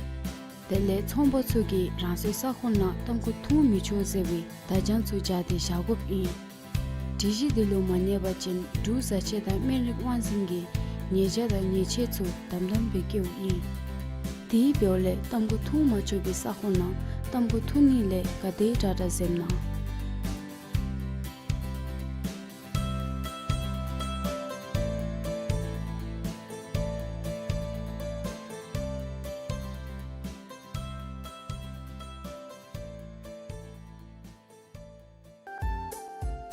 དེ་ལས་ཚོང་པ་ཚུ་གིས་རང་སོའི་ས་ཁོངས་ནང་ཏམ་ཁུ་འཐུང་མི་ཆོག་ཟེར་བའི་བརྡ་བྱང་ཚུ་སྦྱར་ཏེ་བཞག་དགོཔ་ཨིན། སྒྲིག་གཞི་འདི་ལུ་མ་གནས་པ་ཅིན་འབྲུག་བཟའ་ཆས་དང་སྨན་རིགས་དབང་འཛིན་གྱིས་ཉེས་བྱ་དང་ཉེས་ཆད་ཚུ་དམ་དམ་སྦེ་བཀལཝ་ཨིན། དེ་འབདཝ་ལས་ཏམ་ཁུ་འཐུང་མ་ཆོག་པའི་ས་ཁོངས་ནང་ཏམ་ཁུ་འཐུང་ནི་ལས་ག་དེ་དྲག་དྲག་འཛེམ་གནང་།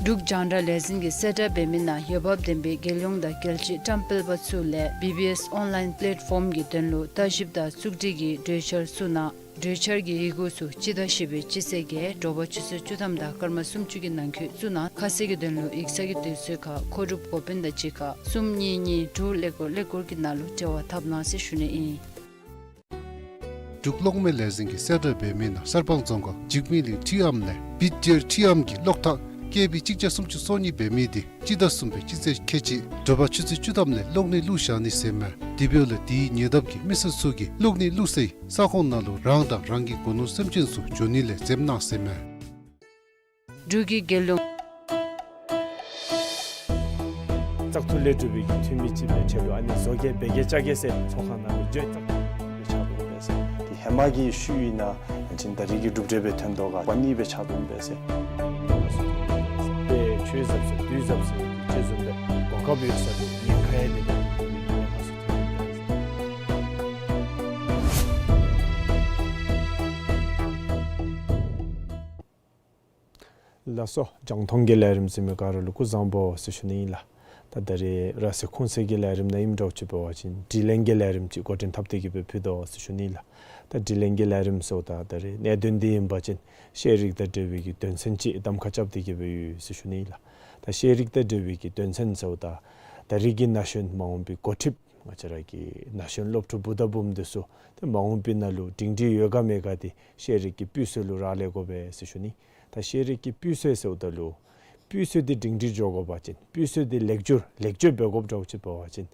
འབྲུག་རྒྱང་བསྒྲགས་ལས་འཛིན་གྱིས་གསལ་བསྒྲགས་འབད་མི་ནང་འོས་འབབ་ལྡན་པའི་རྒྱལ་ཡོངས་དང་རྒྱལ་སྤྱིའི་བཀྲམ་སྤེལ་པ་ཚུ་ལས་བི་བི་ཨེསི་ཨོན་ལཱའིན་པ་ལེཊ་ཕོམ་གྱི་དོན་ལུ་ལྟ་ཞིབ་དང་བཙུགས་སྒྲིག་གི་གྲོས་འཆར་ཚུ་ནང་གྲོས་འཆར་གྱི་ཡི་གུ་ཚུ་སྤྱི་ཟླ་བཞི་པའི་སྤྱི་ཚེས་བརྒྱད་དྲོ་པ་ཆུ་ཚོད་བཅུ་ཐམ་དང་སྐར་མ་སུམ་ཅུ་གི་ནང་འཁོད་བཙུགས་གནང་། ཁ་གསལ་གྱི་དོན་ལུ་ཡིག་ཚང་གི་དུས་ཚོད་ཁར་མཁོ་སྒྲུབ་འགོ་དཔོན་དང་གཅིག་ཁར་གསུམ་གཉིས་གཉིས་དྲུག་ཀླད་ཀོར་ཀླད་ཀོར་གྱི་ནང་ལུ་འབྲེལ་བ་འཐབ་གནང་ཟེར་ཞུ་ནི་ཨིན། འབྲུག་གློག་མེ་ལས་འཛིན་གྱིས་གསལ་བསྒྲགས་འབད་མི་ནང་གསར་སྤང་རྫོང་ཁག་འཇིགས་མེད་གླིང་ཁྲི་འམ་ལས་བིད་ཇེར་ཁྲི་འམ་གྱི་གློག་ཐག་ཀེ་བི་གཅིག་བརྒྱ་སུམ་ཅུ་སོ་གཉིས་འབད་མི་དེ་སྤྱི་ཟླ་གསུམ་པའི་སྤྱི་ཚེས་ཁལ་གཅིག་དྲོ་པ་ཆུ་ཚོད་བཅུ་ཐམ་ལས་གློག་ནད་བླུགས་བཞག་ནི་ཟེར་མས། དེ་འབདཝ་ལས་དེའི་ཉེ་འདབས་ཀྱི་མི་སེར་ཚུ་གིས་གློག་ནད་བླུགས་སའི་ས་ཁོངས་ནང་ལུ་རང་དང་རང་གི་སྒོ་ནོར་སེམས་ཅན་ཚུ་འགྱོ་ནི་ལས་འཛེམ་གནང་ཟེར་མས། འབྲུག་གི་རྒྱལ་ཡོངས། བཙག་འཐུ་ལས་གྲུབ་པའི་གི་འཐུས་མི་ཅིག་སྦེ་ཁྲལ་ལུ་ཨ་ནི་བཟོ་གེ་འབད་གེ་བཅའ་གེ་ཟེར་ཚོགས་ཁང་ནང་ལུ་འགྱོ་བཙག་འཐུ་ལས་ཕྱག་དྲུང་འབད་ཟེར། དེ་ཧེ་མ་གི་ཤུལ་ཨིན་ན་ཅིན་ད་རེས་ཀྱི་གྲུབ་འབྲས་སྦེ་ཐོན་དོ་ག་པ་ནི་སྦེ་ཕྱག་དྲུང་འབད་ཟེར། དཔེ་ཆོས་ཟབ་ཟེར་དུས་ཟབ་ཟེར་ཅིག་བཟུམ་སྦེ་གོ་སྐབས་ཡོད་ས་ལུ་ཉེན་ཁ་ཡང་མེད་པའི་གི་ཉེན་ཁ་ཚུ་ཐོན་ཡི་ཟེར། ལགས་སོ། རྒྱང་མཐོང་གི་ལས་རིམ་གཟིགས་མི་ག་ར་ལུ་སྐུ་གཟུགས་བཟང་པོ་ཟེར་ཞུ་ནི་ཨིན་ལགས། ད་ད་རེས་ར་སེ་ཁུངས་སེ་གི་ལས་རིམ་ནང་ཨིནམ་འདྲཝ་ཅིག་འབད་བ་ཅིན་དྲི་ལན་གྱི་ལས་རིམ་ཅིག་འགོ་འདྲེན་འཐབ་སྟེ་གི་སྦེ་ཕུལ་དོ་ཟེར་ཞུ་ནི་ཨིན་ལགས། ད་དྲི་ལན་གྱི་ལས་རིམ་ཟེརཝ་ད་ད་རེས་གནད་དོན་འདི་ཨིན་པ་ཅིན་ཤེས་རིག་དང་འབྲེལ་བའི་གི་དོན་ཚན་ཅིག་གདམ་ཁ་རྐྱབ་སྟེ་གི་སྦེ་ཡོད་ཟེར་ཞུ་ནི་ཨིན་ལགས། ད་ཤེས་རིག་དང་འབྲེལ་བའི་གི་དོན་ཚན་ཟེརཝ་ད་ ད་རེས་ཀྱི་ན་གཞོན་མ་འོངས་པའི་འགོ་ཁྲིདཔ་ང་བཅས་ར་གི་ན་གཞོན་སློབ་ཕྲུག་བུ་དང་བུམོ་འདི་ཚུ་ཏེ་མ་འོངས་པའི་ནང་ལུ་སྒྲིང་སྒྲི་ཡོད་ག་མེད་ག་འདི་ཤེས་རིག་གི་སྤུས་ཚད་ལུ་རག་ལས་དགོ་པས་ཟེར་ཞུ་ནི། ད་ཤེས་རིག་གི་སྤུས་ཚད་ཟེརཝ་ད་ལུ་སྤུས་ཚད་འདི་སྒྲིང་སྒྲི་འགྱོ་དགོ་པ་ཅིན་སྤུས་ཚད་འདི་ལེགས་བཅོས་ལེགས་བཅོས་འབད་དགོཔ་འདྲཝ་ཅིག་འབད་བ་ཅིན་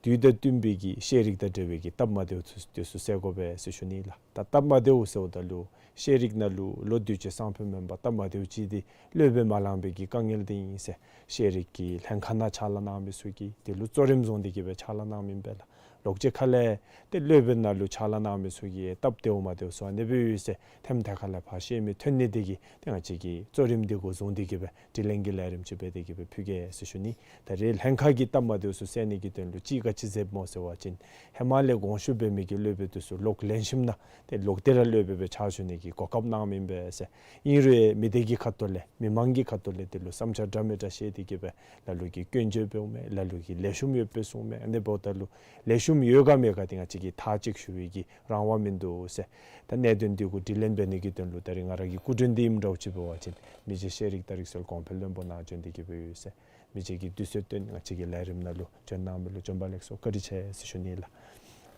དུས་དང་བསྟུན་པའི་གི་ཤེས་རིག་དང་འབྲེལ་བའི་གི་སྟབས་མ་བདེཝ་ཚུ་འདི་ཚུ་སེལ་དགོ་པས་ཟེར་ཞུ་ནི་ལགས། ད་སྟབས་མ་བདེཝ་ཟེརཝ་ད་ལུ་ཤེས་རིག་ནང་ལུ་ལོ་དུས་ཅི་སང་ཕོད་མེན་པར་སྟབས་མ་བདེཝ་ཅིག་འདི་སློབ་དཔོན་མ་ལང་པའི་གི་དཀའ་ངལ་འདི་ཨིན་ཟེར་ཤེས་རིག་གི་ལྷན་ཁག་ནང་ཕྱག་ལཱ་གནང་མི་ཚུ་གིས་འདི་ལུ་གཙོ་རིམ་བཟུང་སྟེ་གི་སྦེ་ཕྱག་ལཱ་གནངམ་ཨིན་པས་ལགས། ལོག་ཅི་ཁ་ལས་ཏེ་སློབ་དཔོན་ནང་ལུ་ཕྱག་ལཱ་གནང་མི་ཚུ་གིས་སྟབས་བདེཝ་མ་བདེཝ་ཚུ་ཨ་ནི་སྦེ་ཡོད་ཟེར་ཐེམ་ཐེ་ཁ་ལས་ཕར་བཤད་མི་ཐོན་ནི་འདི་གིས་ཏེ་ང་བཅས་ཀྱིས་གཙོ་རིམ་འདི་འགོ་བཟུང་སྟེ་གི་སྦེ་དྲི་ལན་གྱི་ལས་རིམ་ཅིག་འབད་དེ་གི་སྦེ་ཕུལ་གེ་ཟེར་ཞུ་ནི། ད་རེས་ལྷན་ཁག་གི་སྟབས་མ་བདེཝ་ཚུ་སེལ་ནི་གི་དོན་ལུ་ཅིག་ག་ཅི་མཛདཔ་སྨོ་ཟེར་བ་ཅིན་ཧེ་མ་ལས་དགོངས་ཞུ་འབད་མི་གི་སློབ་དཔོན་འདི་ཚུ་ལོག་ལེན་ཞིནམ་ན་ཏེ་ལོག་སྟེ་ར་སློབ་དཔོན་སྦེ་ཕྱག་ཞུ་ནི་གི་གོ་སྐབས་གནངམ་ཨིན་པས་ཟེར། ཨིན་རུང་མི་སྡེ་གི་ཁ་ཐུག་ལས་མི་མང་གི་ཁ་ཐུག་ལས་འདི་ལུ་བསམ་འཆར་འདྲ་མི་འདྲ་བཤད་དེ་གི་སྦེ་ལ་ལུ་གིས་སྐྱོན་བརྗོད་འབདཝ་མས། ལ་ལུ་གིས་ལེགས་ཤོམ་ཡོདཔ་སྦེ་གསུངམ་མས། ཨ་ནི་འབདཝ་ད་ལུ་ལེགས་ཤོམ་ཡོད་ག་མེད་ག་འདི་ང་བཅས་ཀྱིས་མཐའ་གཅིག་ཞུ་བའི་གི་རང་དབང་མིན་འདུག་ཟེར། ད་གནད་དོན་འདི་གུ་དྲི་ལན་འབད་ནི་གི་དོན་ལུ་ད་རེས་ང་ར་གི་སྐུ་མགྲོན་འདི་ཨིནམ་འདྲཝ་ཅིག་འབད་བ་ཅིན་མི་རྗེ་ཤེས་རིག་དང་རིག་གསར་གོང་འཕེལ་བློན་པོ་ནཱ་བྱོན་ཏེ་གི་སྦེ་ཡོད་ཟེར། མི་རྗེ་གིས་དུས་ཚོད་བཏོན་ང་བཅས་ཀྱི་ལས་རིམ་ནང་ལུ་བྱོན་གནང་མི་ལུ་བྱོན་པ་ལེགས་སོ་བཀའ་དྲིན་ཆེ་ཟེར་ཞུ་ནི་ལགས།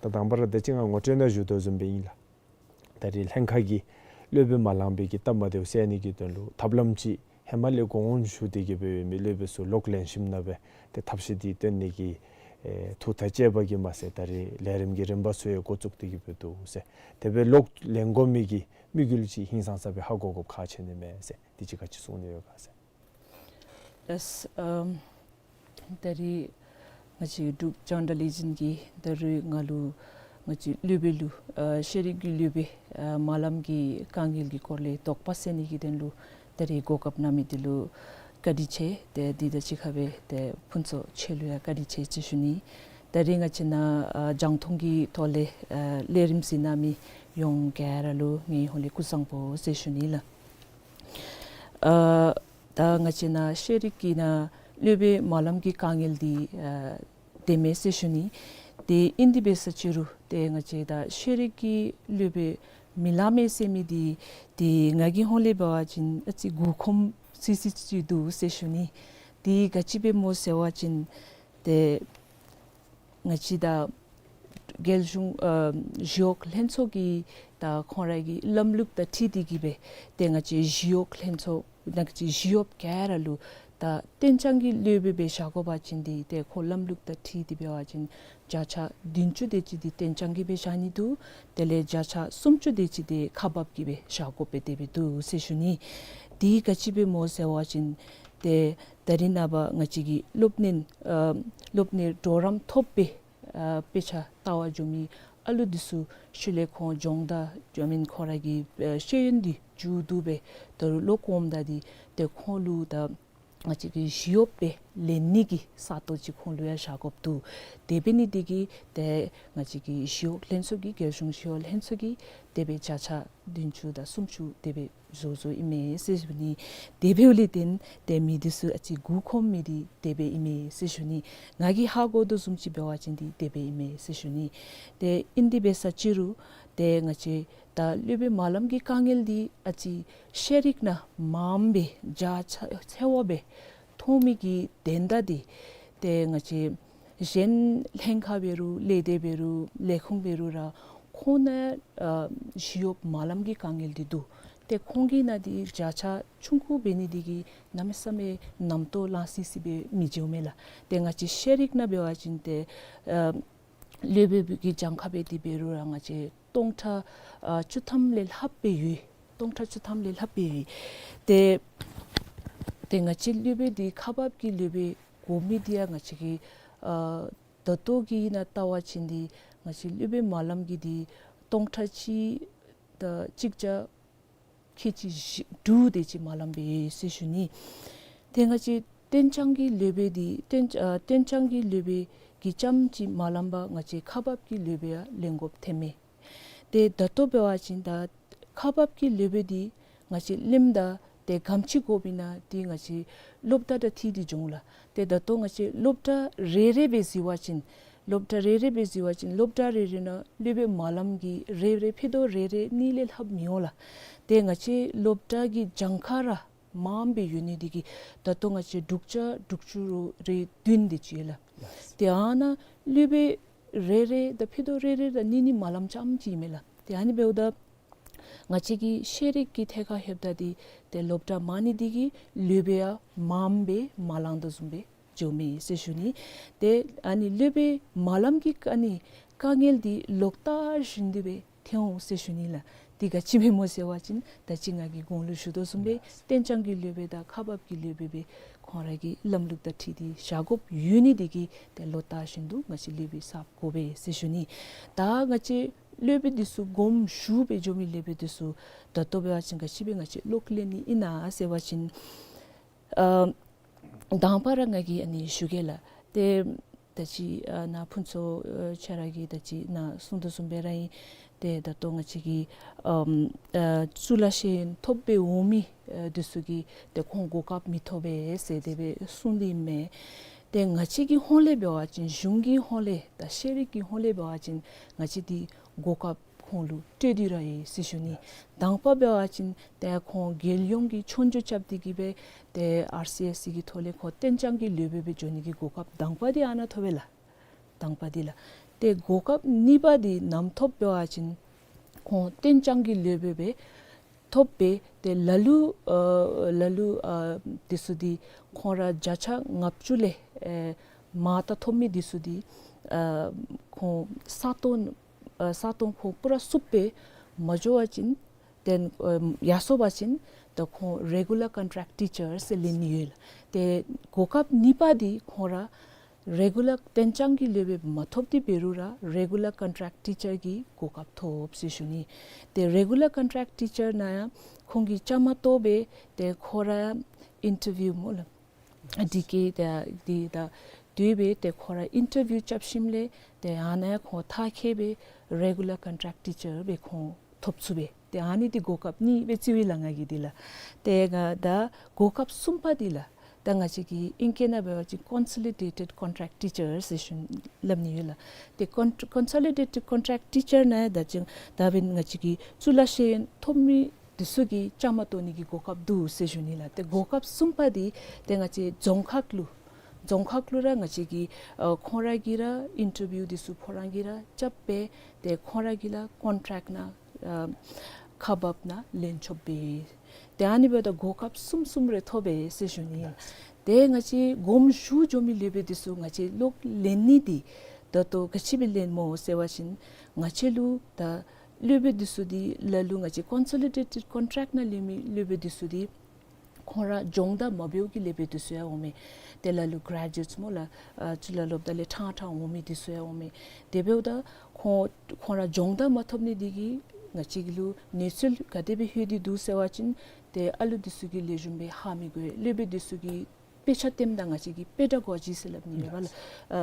ད་དང་པ་ར་ད་ཅི་ང་ངོ་སྤྲོད་ནང་ཞུ་དོ་བཟུམ་སྦེ་ཨིན་ལགས། ད་རེས་ལྷན་ཁག་གིས་སློབ་དཔོན་མ་ལང་པའི་གི་སྟབས་མ་བདེཝ་སེལ་ནི་གི་དོན་ལུ་ཐབས་ལམ་ཅིག་ཧེ་མ་ལས་དགོངས་ཞུ་སྟེ་གི་སྦེ་ཡོད་མི་སློབ་དཔོན་ཚུ་ལོག་ལེན་ཞིནམ་ན་སྦེ་ཏེ་ཐབས་ཤེས་འདི་སྟོན་ནི་གི་ཨེ་ཐུགས་ཐག་བཅད་པ་གིས་མ་ཚད་ད་རེས་ལས་རིམ་གྱི་རིམ་པ་ཚུ་ཡང་འགོ་བཙུགས་ཏེ་གི་སྦེ་འདུག་ཟེར། དེ་སྦེ་ལོག་ལེན་དགོ་མི་གི་དམིགས་ཡུལ་ཅིག་ཧིང་སངས་ས་སྦེ་ཧ་གོ་དགོཔ་ཁག་ཆེ་ནི་མས་ཟེར། འདི་ཅིག་ག་ཅི་གསུང་ནི་ཡོད་ག་ཟེར། ལགས། ཨམ་ད་རེས་ང་བཅས་འབྲུག་རྒྱང་བསྒྲགས་ལས་འཛིན་གྱིས་ད་རེས་ང་ལུ་ང་བཅས་སློབ་དཔོན་ལུ་ཨ་ཤེས་རིག་གི་སློབ་དཔོན་ཨ་མ་ལམ་གྱི་དཀའ་ངལ་གྱི་སྐོར་ལས་དོགས་པ་སེལ་ནི་གི་དོན་ལུ་ད་རེས་གོ་སྐབས་གནང་མི་འདི་ལུ་བཀའ་དྲིན་ཆེ། ཏེ་འདི་དང་གཅིག་ཁར་སྦེ་ཏེ་ཕུན་ཚོགས་ཆེ་ལུ་ཡང་བཀའ་དྲིན་ཆེ་ཟེར་ཞུ་ནི། ད་རེས་ང་བཅས་ནཱ་ཨ་རྒྱང་མཐོང་གི་ཐོག་ལས་ཨ་ལས་རིམ་གཟིགས་གནང་མི་ཡོངས་ག་ར་ལུ་ངེའི་ཧོངས་ལས་སྐུ་གཟུགས་བཟང་པོ་ཟེར་ཞུ་ནི་ལགས། ཨ་ད་ང་བཅས་ནཱ་ཤེས་རིག་གི་ནང་སློབ་དཔོན་མ་ལམ་གྱི་དཀའ་ངལ་འདི་ཨ་དེ་མེད་ཟེར་ཞུ་ནི། ཏེ་ཨིན་དེ་འབད་ས་ཅི་རུང་ཏེ་ང་བཅས་ད་ཤེས་རིག་གི་སློབ་དཔོན་མི་ལང་མས་ཟེར་མི་འདི་ཏེ་ང་གི་ཧོངས་ལས་འབད་བ་ཅིན་ཨ་ཙི་མགུ་འཁོམས་སི་སི་ཅིག་འདུག་ཟེར་ཞུ་ནི། ཏེ་ག་ཅི་སྦེ་སྨོ་ཟེར་བ་ཅིན་ཏེ་ང་བཅས་ད་རྒྱལ་གཞུང་ཨ་ཞི་གཡོག་ལྷན་ཚོགས་ཀྱི་ད་ཁོང་ར་གི་ལམ་ལུགས་དང་འཁྲིལ་ཏེ་གི་སྦེ་ཏེ་ང་བཅས་ཞི་གཡོག་ལྷན་ཚོགས་ནང་གི་ཞི་གཡོགཔ་ག་ར་ལུ་ད་གཏན་འཇགས་ཀྱི་སློབ་དཔོན་སྦེ་བཞག་དགོ་པ་ཅིན་འདི་ཏེ་ཁོ་ལམ་ལུགས་དང་འཁྲིལ་ཏེ་འབད་བ་ཅིན་བརྒྱ་ཆ་བདུན་ཅུ་དེ་ཅིག་འདི་གཏན་འཇགས་ཀྱི་སྦེ་བཞག་ནི་འདུག། དེ་ལས་བརྒྱ་ཆ་སུམ་ཅུ་དེ་ཅིག་འདི་ཁག་འབག་གི་སྦེ་བཞག་དགོཔ་སྦེ་དེ་སྦེ་འདུག་ཟེར་ཞུ་ནི། འདི་ག་ཅི་སྦེ་སྨོ་ཟེར་བ་ཅིན་ཏེ་ད་རེས་ནངས་པ་ང་བཅས་ཀྱི་སློབ་གཉེར་ཨ་སློབ་གཉེར་གྲོགས་རམ་ཐོབ་པའི་ཨ་དཔེ་ཆ་ལྟ་བར་འགྱོ་མི་ཨ་ལུ་འདི་ཚུ་ཤུལ་ལས་ཁོང་སྦྱོང་བརྡར་འགྱོ་མི་ཁོང་ར་གི་ཨ་ཤེས་ཡོན་འདི་མཇུག་བསྡུ་སྦེ་ད་རུང་ལོག་འོངམ་ད་འདི་ཏེ་ཁོང་ལུ་ད་ང་བཅས་ཀྱི་ཞི་གཡོགཔ་སྦེ་ལེན་ནི་གི་ས་སྟོང་ཅིག་ཁོང་ལུ་ཡང་བཞག་དགོཔ་འདུག། དེ་འབད་ནི་འདི་གིས་ཏེ་ང་བཅས་ཀྱི་ཞི་གཡོག་ལྷན་ཚོགས་ཀྱིས་རྒྱལ་གཞུང་ཞི་གཡོག་ལྷན་ཚོགས་ཀྱིས་དེ་སྦེ་བརྒྱ་ཆ་བདུན་ཅུ་དང་སུམ་ཅུ་དེ་སྦེ་བཟོ་བཟོཝ་ཨིན་མས་ཟེར་ཞུ་ནི། དེ་འབདཝ་ལས་བརྟེན་ཏེ་མི་འདི་ཚུ་ཨ་ཙི་མགུ་འཁོམས་མི་འདི་དེ་སྦེ་ཨིན་མས་ཟེར་ཞུ་ནི། ང་གིས་ཧ་གོ་དོ་བཟུམ་ཅིག་འབད་བ་ཅིན་འདི་དེ་སྦེ་ཨིན་མས་ཟེར་ཞུ་ནི། ཏེ་ཨིན་དེ་འབད་ས་ཅི་རུང་ཏེ་ང་བཅས་ད་སློབ་དཔོན་མ་ལམ་གྱི་དཀའ་ངལ་འདི་ཨ་ཙི་ཤེས་རིག་ནང་མངམ་སྦེ་རྒྱ་ཆེ་བ་སྦེ་མཐོང་མི་གི་དོན་དག་འདི་ཏེ་ང་བཅས་གཞན་ལྷན་ཁག་འབད་རུང་ལས་སྡེ་འབད་རུང་ལས་ཁུངས་འབད་རུང་ར་ཁོང་ནང་ཨ་ཞི་གཡོགཔ་མ་ལམ་གྱི་དཀའ་ངལ་འདི་འདུག། ཏེ་ཁོང་གི་ནང་འདི་བརྒྱ་ཆ་ཆུང་ཀུ་འབད་ནི་འདི་གིས་གནམ་མེད་ས་མེད་རྣམ་རྟོག་ལང་སི་སི་སྦེ་མི་འགྱོཝ་མས་ལགས། ཏེ་ང་བཅས་ཤེས་རིག་ནང་འབད་བ་ཅིན་ཏེ་ཨ་སློབ་དཔོན་གྱི་གྱངས་ཁ་འབད་དེ་འབད་རུང་ར་ང་བཅས་སྟོང་ཕྲག་ཨ་བཅུ་ཐམ་ལས་ལྷགཔ་སྦེ་ཡོད། སྟོང་ཕྲག་བཅུ་ཐམ་ལས་ལྷགཔ་སྦེ་ཡོད། ཏེ་ཏེ་ང་བཅས་སློབ་དཔོན་འདི་ཁག་འབག་གི་སློབ་དཔོན་དགོ་མི་འདི་ཡང་ང་བཅས་ཀྱི་ཨ་ད་ལྟོ་གི་ནང་ལྟ་བ་ཅིན་འདི་ང་བཅས་སློབ་དཔོན་མ་ལམ་གྱི་འདི་སྟོང་ཕྲག་གཅིག་དང་གཅིག་བརྒྱ་ཁལ་གཅིག་བཞི་དྲུག་དེ་ཅིག་མ་ལངམ་སྦེ་ཡོད་ཟེར་ཞུ་ནི། ཏེ་ང་བཅས་གཏན་འཇགས་ཀྱི་སློབ་དཔོན་འདི་གཏན་ཨ་གཏན་འཇགས་ཀྱི་སློབ་དཔོན་གྱིས་རྐྱངམ་ཅིག་མ་ལངམ་པར་ང་བཅས་ཁག་འབག་གི་སློབ་དཔོན་ཡང་ལེན་དགོཔ་ཐོནམ་མས། ཏེ་ད་ལྟོ་འབད་བ་ཅིན་ད་ཁག་འབག་གི་སློབ་དཔོན་འདི་ང་བཅས་ལེནམ་ད་ཏེ་ག་དེམ་ཅིག་དགོཔ་ཨིན་ན་འདི་ང་བཅས་སློབ་གྲྭ་དང་འཁྲིལ་ཏེ་འགྱོ་འོང་ལགས། ཏེ་ད་ལྟོ་ང་བཅས་སློབ་གྲྭ་རེ་རེ་སྦེ་གཟིགས་པ་ཅིན་སློབ་གྲྭ་རེ་རེ་སྦེ་གཟིགས་པ་ཅིན་སློབ་གྲྭ་རེ་རེ་ནང་སློབ་དཔོན་མ་ལངམ་གྱི་རེ་རེ་ཕྱེད་དོ་རེ་རེ་གཉིས་ལས་ལྷགཔ་མི་འོང་ལགས། ཏེ་ང་བཅས་སློབ་གྲྭ་གི་གྱངས་ཁ་ར་ མངམ་སྦེ་ཡོད་ནི་འདི་གིས་ད་ལྟོ་ང་བཅས་དྲུག་ཅ་དྲུག་ཅུ་རེ་བདུན་འདི་ཅིག་ཡོད་ལགས། ལགས། ཏེ་ཨ་ནཱ་སློབ་དཔོན་རེ་རེ་དང་ཕྱེད་དོ་རེ་རེ་ར་གཉིས་གཉིས་མ་ལངམ་ཙམ་ཅིག་ཨིན་མས་ལགས། ཏེ་ཨ་ནི་འབདཝ་ད་ང་བཅས་ཀྱི་ཤེས་རིག་གི་ཐད་ཁར་ལྷོདཔ་ད་འདི་ཏེ་སློབ་གྲྭ་མང་ནི་འདི་གིས་སློབ་དཔོན་ཡང་མངམ་སྦེ་མ་ལང་དོ་བཟུམ་སྦེ་འགྱོཝ་མས་ཟེར་ཞུ་ནི། ཏེ་ཨ་ནི་སློབ་དཔོན་མ་ལངམ་གྱི་ཨ་ནི་དཀའ་ངལ་འདི་ལོག་ལྟ་བཞིན་དུ་སྦེ་ཐོན་འོང་ཟེར་ཞུ་ནི་ལགས། འདི་ག་ཅི་སྦེ་སྨོ་ཟེར་བ་ཅིན་ད་ཅི་ང་གིས་གོང་ལུ་ཞུ་དོ་བཟུམ་སྦེ་གཏན་འཇགས་ཀྱི་སློབ་དཔོན་དང་ཁག་འབག་གི་སློབ་དཔོན་སྦེ་ཁོང་ར་གི་ལམ་ལུགས་དང་འཁྲིལ་ཏེ་བཞག་དགོཔ་ཡོད་ནི་འདི་གིས་ཏེ་ལོག་ལྟ་བཞིན་དུ་ང་བཅས་སློབ་དཔོན་གསརཔ་དགོ་པས་ཟེར་ཞུ་ནི། ད་ང་བཅས་སློབ་དཔོན་འདི་ཚུ་དགོངསམ་ཞུ་སྦེ་འགྱོ་མི་སློབ་དཔོན་འདི་ཚུ་ད་ལྟོ་འབད་བ་ཅིན་ག་ཅི་སྦེ་ང་བཅས་ལོག་ལེན་ནི་ཨིན་ན་ཟེར་བ་ཅིན་ཨ་དང་པ་ར་ང་གིས་ཨ་ནི་ཞུ་གེ་ལགས། ཏེ་ད་ཅི་ཨ་ནཱ་ཕུན་ཚོགས་ཨ་ཁྱོད་ར་གིས་ད་ཅི་ནཱ་གསུངས་དོ་བཟུམ་སྦེ་ར་ཨིན། ཏེ་ད་ལྟོ་ང་བཅས་ཀྱི་ཨམ་ཨ་གཙུག་ལག་ཤེས་ཡོན་ཐོབ་སྦེ་འོང་མི་ཨ་འདི་ཚུ་གིས་ཏེ་ཁོང་གོ་སྐབས་མི་ཐོབ་པས་ཟེར་དེ་སྦེ་གསུངས་ཏེ་ཨིན་མས། ཏེ་ང་བཅས་ཀྱི་ཧོངས་ལས་འབད་བ་ཅིན་གཞུང་གི་ཧོངས་ལས་དང་ཤེས་རིག་གི་ཧོངས་ལས་འབད་བ་ཅིན་ང་བཅས་འདི་གོ་སྐབས་ཁོང་ལུ་སྤྲོད་དེ་ར་ཡོད་ཟེར་ཞུ་ནི། དང་པ་འབད་བ་ཅིན་ཏེ་ཁོང་རྒྱལ་ཡོངས་ཀྱི་ཆོས་རྒྱུགས་རྐྱབ་སྟེ་གིས་སྦེ་ཏེ་ཨར་སི་ཨེསི་སི་གི་ཐོག་ལས་ཁོང་གཏན་འཇགས་ཀྱི་སློབ་དཔོན་སྦེ་འགྱོ་ནི་གི་གོ་སྐབས་དང་པ་འདི་ཨ་ནཱ་ཐོབ་པས་ལགས། དང་པ་འདི་ལགས། ཏེ་གོ་སྐབས་གཉིས་པ་འདི་ནམ་ཐོབ་འབད་བ་ཅིན་ཁོང་གཏན་འཇགས་ཀྱི་སློབ་དཔོན་སྦེ་ཐོབ་སྦེ་ཏེ་ལ་ལུ་ཨ་ལ་ལུ་ཨ་འདི་ཚུ་འདི་ཁོང་ར་བརྒྱ་ཆ་ལྔ་བཅུ་ལས་ཨེ་མར་ད་ཐོབ་མི་འདི་ཚུ་འདི་ཨ་ཁོང་ས་སྟོང་ཨ་ས་སྟོང་ཁོང་པུ་ར་བསུབ་སྦེ་མ་འགྱོ་བ་ཅིན་ཏེ་ཨ་ཡར་སོང་བ་ཅིན་ད་ཁོང་regular contract teacher ཟེར་ལེན་ནི་ཡོད་ལགས། ཏེ་གོ་སྐབས་གཉིས་པ་འདི་ཁོང་ར་regular གཏན་འཇགས་ཀྱི་སློབ་དཔོན་མ་ཐོབ་སྟེ་འབད་རུང་ར་regular contract teacher གི་གོ་སྐབས་ཐོབ་ཟེར་ཞུ་ནི། ཏེ་regular contract teacher ནང་ཡང་ཁོང་གིས་བཅའ་མར་གཏོགས་སྦེ་ཏེ་ཁོང་ར་ཨིན་ཊར་བིའུ་སྨོ་ལགས། འདི་གི་ད་འདི་ད་དེ་སྦེ་ཏེ་ཁོང་ར་ཨིན་ཊར་བིའུ་རྐྱབ་ཞིནམ་ལས་ཏེ་ཨ་ནཱ་ཁོང་མཐར་འཁྱོལ་སྦེ་regular contract teacher སྦེ་ཁོང་ཐོབ་ཚུགས་པས། ཏེ་ཨ་ནི་འདི་གོ་སྐབས་གཉིས་སྦེ་རྩིཝ་ཨིན་ལགས་ང་གིས་འདི་ལགས། ཏེ་ང་ད་གོ་སྐབས་གསུམ་པ་འདི་ལགས། ད་ང་བཅས་ཀྱི་ཨིང་སྐད་ནང་འབད་བ་ཅིན་consolidated contract teacher ཟེར་ཞུ་སླབ་ནི་ཡོད་ལགས། ཏེ་con- consolidated contract teacher ནང་ད་ཅི་ད་འབདན་ང་བཅས་ཀྱི་གཙུག་ལག་ཤེས་ཡོན་ཐོབ་མི་འདི་ཚུ་གིས་བཅའ་མར་གཏོགས་ནི་གི་གོ་སྐབས་འདུག་ཟེར་ཞུ་ནི་ལགས། ཏེ་གོ་སྐབས་གསུམ་པ་འདི་ཏེ་ང་བཅས་རྫོང་ཁག་ལུ་རྫོང་ཁག་ལུ་ར་ང་བཅས་ཀྱིས་ཨ་ཁོང་ར་གིས་ར་ཨིན་ཊར་བིའུ་འདི་ཚུ་ཁོང་ར་གིས་ར་རྐྱབ་སྦེ་ཏེ་ཁོང་ར་གིས་ར་ཀོན་ཊེཀཊ་ནང་ཨ་ཁ་འབབ་ནང་ལེན་ཆོགཔ་སྦེ། ཏེ་ཨ་ནི་འབདཝ་ད་གོ་སྐབས་གསུམ་གསུམ་རེ་ཐོབ་པས་ཟེར་ཞུ་ནི། ཏེ་ང་བཅས་དགོངསམ་ཞུ་འགྱོ་མི་སློབ་དཔོན་འདི་ཚུ་ང་བཅས་ལོག་ལེན་ནི་འདི་ད་ལྟོ་ག་ཅི་སྦེ་ལེན་སྨོ་ཟེར་བ་ཅིན་ང་བཅས་ལུ་ད་སློབ་དཔོན་འདི་ཚུ་འདི་ལ་ལུ་ང་བཅས་consolidated contract ནང་ལེན་མི་སློབ་དཔོན་འདི་ཚུ་འདི་ཁོང་ར་སྦྱོང་བརྡར་མ་འབད་བའི་སློབ་དཔོན་འདི་ཚུ་ཡང་འོང་མས། དེ་ལ་ལུ་གྲེ་ཇུ་ཨེཊསི་སྨོ་ལགས། ཨ་གཙུག་ལག་སློབ་གྲྭ་ལས་ཕྲང་ཕྲང་འོང་མི་འདི་ཚུ་ཡང་འོང་མས། དེ་འབདཝ་ད་ཁོང་ཁོང་ར་སྦྱོང་བརྡར་མ་ཐོབ་ནི་འདི་གིས་ང་བཅས་ལུ་གནོད་འཚེ་ག་དེ་སྦེ་ལྷོད་དེ་འདུག་ཟེར་བ་ཅིན་ཏེ་ཨ་ལུ་འདི་ཚུ་གིས་ལེགས་ཤོམ་སྦེ་ཧ་མི་གོ། སློབ་དཔོན་འདི་ཚུ་གིས་དཔེ་ཆ་སྟོནམ་ད་ང་བཅས་ཀྱིས་དཔེ་འདྲ་གོ་ཅི་ཟེར་སླབ་ནི་ཡོད་པ་ལགས། ཨ་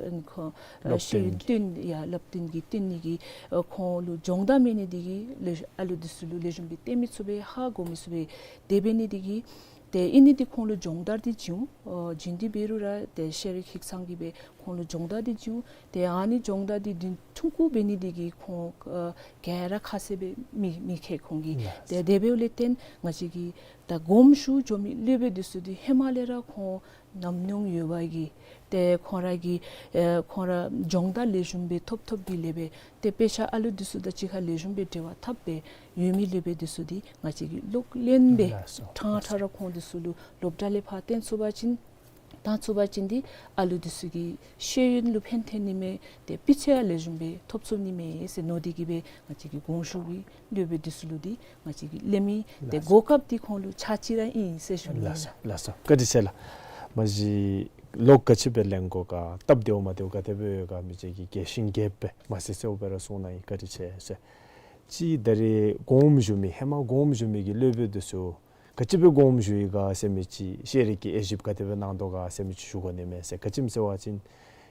ཨ་ཁོང་ཨ་སློབ་ཤེས་ཡོན་སྟོན་ཡ་སློབ་སྟོན་གྱི་སྟོན་ནི་གི་ཨ་ཁོང་ལུ་སྦྱོང་བརྡར་མེད་ནི་འདི་གིས་ལེགས་ཨ་ལུ་འདི་ཚུ་ལུ་ལེགས་ཤོམ་སྦེ་སྟོན་མི་ཚུགས་པས། ཧ་གོ་མི་ཚུགས་པས། དེ་འབད་ནི་འདི་གིས་ཏེ་ཨིན་ནི་འདི་ཁོང་ལུ་སྦྱོང་བརྡར་འདི་བྱིན་འོང་། ཨ་བྱིན་ཏེ་འབད་རུང་ར་ཏེ་ཤེས་རིག་ཧིང་སངས་ཀྱིས་སྦེ་ཁོང་ལུ་སྦྱོང་བརྡར་འདི་བྱིན་འོང་། ཏེ་ཨ་ནི་སྦྱོང་བརྡར་འདི་འདི་ཐུང་ཀུ་འབད་ནི་འདི་གིས་ཁོང་ཨ་ག་ར་ཁ་གསལ་སྦེ་མི་མི་མཁྱེན་ཁོང་གིས། ལགས། ཏེ་དེ་འབདཝ་ལས་བརྟེན་ང་བཅས་ཀྱིས་ད་དགོངསམ་ཞུ་འགྱོ་མི་སློབ་དཔོན་འདི་ཚུ་འདི་ཧེ་མ་ལས་ར་ཁོང་ཉམས་མྱོང་ཡོད་པ་གིས་ཏེ་ཁོང་ར་གིས་ཨེ་ཁོང་ར་སྦྱོང་བརྡར་ལེགས་ཤོམ་སྦེ་ཐོབ་ཐོབ་སྦེ་ལས་སྦེ་ཏེ་དཔེ་ཆ་ཨ་ལུ་འདི་ཚུ་དང་གཅིག་ཁར་ལེགས་ཤོམ་སྦེ་འབྲེལ་བ་འཐབ་སྦེ་ཡོད་མི་སློབ་དཔོན་འདི་ཚུ་འདི་ང་བཅས་ཀྱིས་ལོག་ལེན་སྦེ་ལགས་སོ། ཕྲང་ཕྲང་ར་ཁོང་འདི་ཚུ་ལུ་སློབ་གྲྭ་ལས་ཕར་བཏོན་ཚུགས་པ་ཅིན་བཏང་ཚུགས་པ་ཅིན་འདི་ཨ་ལུ་འདི་ཚུ་གི་ཤེས་ཡོན་ལུ་ཕན་ཐོགས་ནི་མས། ཏེ་སྤུས་ཚད་ཡང་ལེགས་ཤོམ་སྦེ་ཐོབ་ཚུགས་ནི་མས་ཟེར་མནོ་སྟེ་གིས་སྦེ་ང་བཅས་ཀྱིས་དགོངསམ་ཞུ་གི་སློབ་དཔོན་འདི་ཚུ་ལུ་འདི་ང་བཅས་ཀྱིས་ལེན་མི་ཏེ་ལགས་སོ། གོ་སྐབས་འདི་ཁོང་ལུ་ཆ་ཅིག་ར་ཨིན་ཟེར་ཞུ་ནི། ལགས་སོ་ལགས་སོ། བཀའ་དྲིན་ཆེ་ལགས། མ་གཞི་ལོག་ག་ཅི་སྦེ་ལེན་དགོ་ག་སྟབས་བདེཝ་མ་བདེཝ་ག་དེ་སྦེ་ཡོད་ག་མི་རྗེ་གིས་རྒྱས་ཤིང་རྒྱསཔ་སྦེ་མ་ཟད་གསལཝ་སྦེ་ར་གསུངས་གནང་ཡི། བཀའ་དྲིན་ཆེ་ཟེར། གཅིག་ད་རེས་དགོངསམ་ཞུ་མི་ཧེ་མ་དགོངསམ་ཞུ་མི་གི་སློབ་དཔོན་འདི་ཚུ་ག་ཅི་སྦེ་དགོངསམ་ཞུ་ཡི་ག་ཟེར་མི་ཅིག་ཤེས་རིག་གི་དབྱེ་ཞིབ་ག་དེ་སྦེ་གནང་དོ་ག་ཟེར་མི་ཅིག་ཞུ་དགོ་ནི་མས་ཟེར། ག་ཅི་སྨོ་ཟེར་བ་ཅིན་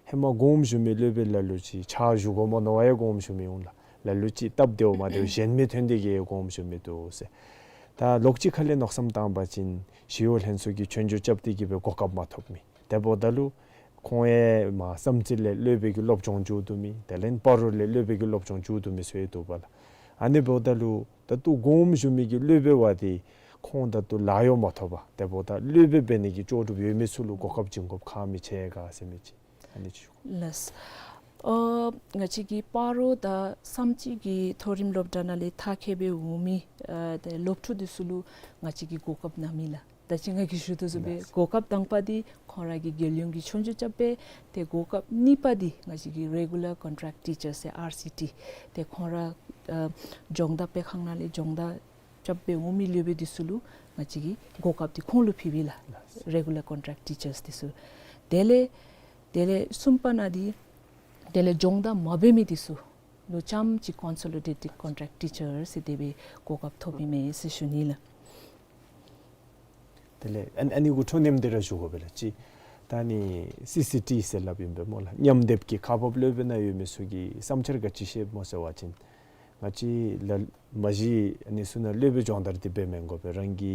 ཧེ་མ་དགོངསམ་ཞུ་མི་སློབ་དཔོན་ལ་ལུ་ཅིག་ཕྱག་ཞུ་དགོ་མ་མནོ་བར་ཡང་དགོངསམ་ཞུ་མི་འོང་ལགས། ལ་ལུ་ཅིག་སྟབས་བདེཝ་མ་བདེཝ་གཞན་མི་ཐོན་ཏེ་གིས་དགོངསམ་ཞུ་མི་འདུག་ཟེར། ད་ལོག་ཅིག་ཁ་ལས་མནོ་བསམ་བཏང་བ་ཅིན་ཞི་གཡོག་ལྷན་ཚོགས་ཀྱི་ཆོས་རྒྱུགས་རྐྱབ་སྟེ་གིས་སྦེ་གོ་སྐབས་མ་ཐོབ་མི་དེ་འབདཝ་ད་ལུ་ཁོང་ཡང་མར་བསམ་རྩེ་ལས་སློབ་དཔོན་གྱི་སློབ་སྦྱོང་མཇུག་བསྡུ་མི་དེ་ལས་སྤ་རོ་ལས་སློབ་དཔོན་གྱི་སློབ་སྦྱོང་མཇུག་བསྡུ་མི་ཚུ་ཡང་འདུག་པ་ལགས། ཨ་ནི་འབདཝ་ད་ལུ་ད་ལྟོ་དགོངསམ་ཞུ་མི་གི་སློབ་དཔོན་བ་འདི་ ཁོང་ད་ལྟོ་ལཱ་གཡོག་མ་ཐོབ་པར་དེ་འབདཝ་ད་སློབ་དཔོན་འབད་ནི་གི་ལྕོགས་གྲུབ་ཡོད་མི་ཚུ་ལུ་གོ་སྐབས་བྱིན་དགོཔ་ཁག་མི་ཆེ་ག་ཟེར་མི་ཅིག་ཨ་ནི་ཅིག་ཞུ། ལགས། ཨ་ང་བཅས་ཀྱི་སྤ་རོ་དང་བསམ་སྤྱིལ་གྱི་མཐོ་རིམ་སློབ་གྲྭ་ནང་ལས་མཐར་འཁྱོལ་སྦེ་འོང་མི་ཨ་ཏེ་སློབ་ཕྲུག་འདི་ཚུ་ལུ་ང་བཅས་ཀྱིས་གོ་སྐབས་གནང་མི་ལགས། ད་ཅི་ང་གིས་ཞུ་དོ་བཟུམ་སྦེ་ལགས། གོ་སྐབས་དང་པ་འདི་ཁོང་ར་གི་རྒྱལ་ཡོངས་ཀྱི་ཆོས་རྒྱུགས་རྐྱབ་སྦེ། ཏེ་གོ་སྐབས་གཉིས་པ་འདི་ང་བཅས་ཀྱི་རེ་གུ་ལར་ཀོན་ཊེཀཊ་ཊི་ཅར་ཟེར་ཨར་སི་ཊི་ཏེ་ཁོང་ར་ཨ་སྦྱོང་བརྡར་སྤེལ་ཁང་ནང་ལས་སྦྱོང་བརྡར་རྐྱབ་སྦེ་འོང་མི་སློབ་དཔོན་འདི་ཚུ་ལུ་ང་བཅས་ཀྱིས་གོ་སྐབས་འདི་ཁོང་ལུ་ཕུལ་བས་ལགས། རེ་གུ་ལར་ཀོན་ཊེཀཊ་ཊི་ཅར་འདི་ཚུ། དེ་ལས་དེ་ལས་གསུམ་པ་ནང་འདི་དེ་ལས་སྦྱོང་བརྡར་མ་འབད་མི་འདི་ཚུ་ལུ་རྐྱངམ་ཅིག་ཀོན་སོ་ལི་ཌེ་ཊེཌ་ཀོན་ཊེཀཊ་ཊི་ཅར་ཟེར་དེ་སྦེ་གོ་སྐབས་ཐོབ་ཨིན་མས་ཟེར་ཞུ་ནི་ལགས། དེ་ལས་ཨ་ཨ་ནི་གུ་འཕྲོ་མཉམ་སྟེ་ར་ཞུ་དགོ་པས་ལགས། ཅིག་ད་ནི་སི་སི་ཊི་ཟེར་སླབ་ཨིན་པས་སྨོ་ལགས། མཉམ་སྡེབ་ཀྱི་ཁག་འབགཔ་སློབ་དཔོན་ནང་ཡོད་མི་ཚུ་གིས་བསམ་འཆར་ག་ཅི་བཤདཔ་སྨོ་ཟེར་བ་ཅིན་ང་བཅས་ལ་མ་གཞི་ཨ་ནི་ཚུ་ནང་སློབ་དཔོན་སྦྱོང་བརྡར་འདི་འབད་མི་དགོ་པས། རང་གི་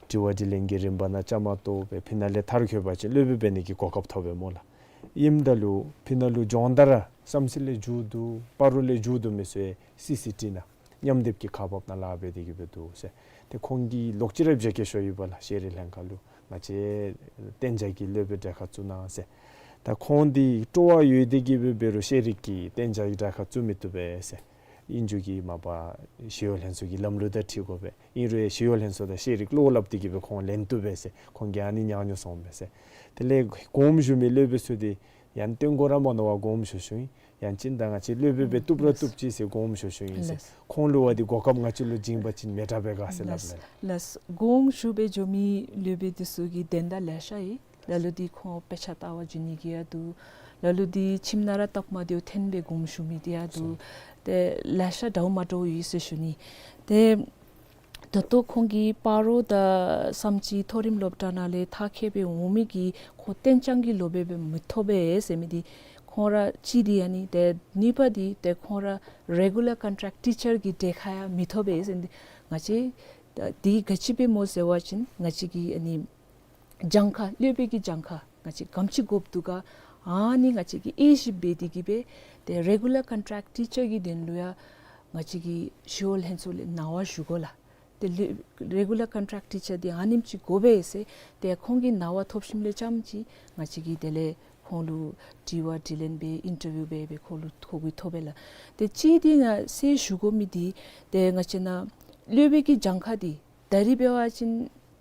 དྲི་བ་དྲིས་ལན་གྱི་རིམ་པ་ནང་བཅའ་མར་གཏོགས་སྦེ་ཕི་ནང་ལས་མཐར་འཁྱོལ་བ་ཅིན་སློབ་དཔོན་འབད་ནི་གི་གོ་སྐབས་ཐོབ་པས་སྨོ་ལགས། ཨིནམ་ད་ལུ་ཕི་ནང་ལུ་སྦྱོང་བརྡར་ར་བསམ་སྤྱིལ་ལས་མཇུག་བསྡུ་སྤ་རོ་ལས་མཇུག་བསྡུ་མི་ཚུ་ཡང་སི་སི་ཊི་ནང་མཉམ་སྡེབ་ཀྱི་ཁག་འབགཔ་ནང་ལཱ་འབད་དེ་གི་སྦེ་འདུག་ཟེར། ཏེ་ཁོང་གིས་ལོག་ཅི་ར་བརྗེ་བཀོད་ཞུ་ཡི་པ་ལགས། ཤེས་རིག་ལྷན་ཁག་ལུ་ང་བཅས་གཏན་འཇགས་ཀྱི་སློབ་དཔོན་གྲལ་ཁར་བཙུགས་གནང་ཟེར། ད་ཁོང་འདི་སྤྲོ་བ་ཡོད་དེ་གི་སྦེ་འབད་རུང་ཤེས་རིག་གི་གཏན་འཇགས་ཀྱི་གྲལ་ཁར་བཙུགས་མི་བཏུབ་པས་ཟེར། ཨིན་རུང་གི་མ་པ་ཞི་གཡོག་ལྷན་ཚོགས་ཀྱི་ལམ་ལུགས་དང་འཁྲིལ་དགོ་པས། ཨིན་རུང་ཞི་གཡོག་ལྷན་ཚོགས་དང་ཤེས་རིག་བློ་སླབ་སྟེ་གི་སྦེ་ཁོང་ལེན་བཏུབ་པས་ཟེར། ཁོང་གིས་ཨ་ནི་ཉག་ཉོག་གསུངས་པས་ཟེར། དེ་ལས་དགོངསམ་ཞུ་མི་སློབ་དཔོན་ཚུ་འདི་ཡང་སྟོན་དགོ་ར་མ་མནོ་བར་དགོངསམ་ཞུ་ཞུཝ་ཨིན། ཡང་ཅིན་ད་ང་བཅས་སློབ་དཔོན་སྦེ་བཏུབ་ར་བཏུབ་ཅི་ཟེར་དགོངསམ་ཞུ་ཞུཝ་ཨིན་ཟེར། ལགས། ཁོང་ལུ་བ་འདི་གོ་སྐབས་ང་བཅས་ལུ་བྱིན་པ་ཅིན་མི་དྲག་པས་ག་ཟེར་སླབ་ལགས། ལགས། ལགས། དགོངསམ་ཞུ་སྦེ་འགྱོ་མི་སློབ་དཔོན་འདི་ཚུ་གི་དོན་དག་ལེ་ཤ་ཡོད། ལ་ལུ་འདི་ཁོང་དཔེ་ཆ་ལྟ་བར་འགྱོ་ནི་གི་ཡང་འདུག། ལ་ལུ་འདི་ཁྱིམ་ནང་ར་སྟབས་མ་བདེཝ་ཐོན་སྦེ་དགོངསམ་ཞུ་མི་འདི་ཡང་འདུག། ཏེ་ལེ་ཤ་འདྲཝ་མ་འདྲཝ་ཡོད་ཟེར་ཞུ་ནི། ཏེ་ད་ལྟོ་ཁོང་གིས་སྤ་རོ་དང་བསམ་སྤྱིལ་མཐོ་རིམ་སློབ་གྲྭ་ནང་ལས་མཐར་འཁྱོལ་སྦེ་འོང་མི་གི་ཁོང་གཏན་འཇགས་ཀྱི་སློབ་དཔོན་སྦེ་མི་ཐོབ་པས་ཟེར་མི་འདི་ཁོང་ར་གཅིག་འདི་ཨ་ནི། ཏེ་གཉིས་པ་འདི་ཏེ་ཁོང་ར་རེ་གུ་ལར་ཀོན་ཊེཀཊ་ཊི་ཅར་གྱི་གྲལ་ཁར་ཡང་མི་ཐོབ་པས་ཟེར་མི་འདི། ང་བཅས་འདི་ག་ཅི་སྦེ་སྨོ་ཟེར་བ་ཅིན་ང་བཅས་ཀྱི་ཨ་ནི་གྱངས་ཁ་སློབ་དཔོན་གྱི་གྱངས་ཁ་ང་བཅས་ག་དེམ་ཅིག་དགོཔ་འདུག་ག། ཨ་ནི་ང་བཅས་ཀྱིས་དབྱེ་ཞིབ་འབད་དེ་གི་སྦེ་ཏེ་རེ་གུ་ལར་ཀོན་ཊེཀཊ་ཊི་ཅར་གྱི་དོན་ལུ་ཡང་ང་བཅས་ཀྱིས་ཞི་གཡོག་ལྷན་ཚོགས་ལས་གནང་བ་ཞུ་དགོ་ལགས། ཏེ་ལེ་རེ་གུ་ལར་ཀོན་ཊེཀཊ་ཊི་ཅར་འདི་ཨ་ནེམ་ཅིག་དགོ་པས་ཟེར་ཏེ་ཁོང་གི་གནང་བ་ཐོབ་ཞིནམ་ལས་རྐྱངམ་ཅིག་ང་བཅས་ཀྱིས་དེ་ལས་ཁོང་ལུ་དྲི་བ་དྲིས་ལན་འབད་ཨིན་ཊར་བིའུ་འབད་སྦེ་ཁོང་ལུ་ཐོ་འགོད་ཐོབ་པས་ལགས། ཏེ་གཅིག་འདི་ང་གསལ་ཞུ་དགོ་མི་འདི་ཏེ་ང་བཅས་ནཱ་སློབ་དཔོན་གྱི་གྱངས་ཁ་འདི་ད་རིས་འབད་བ་ཅིན་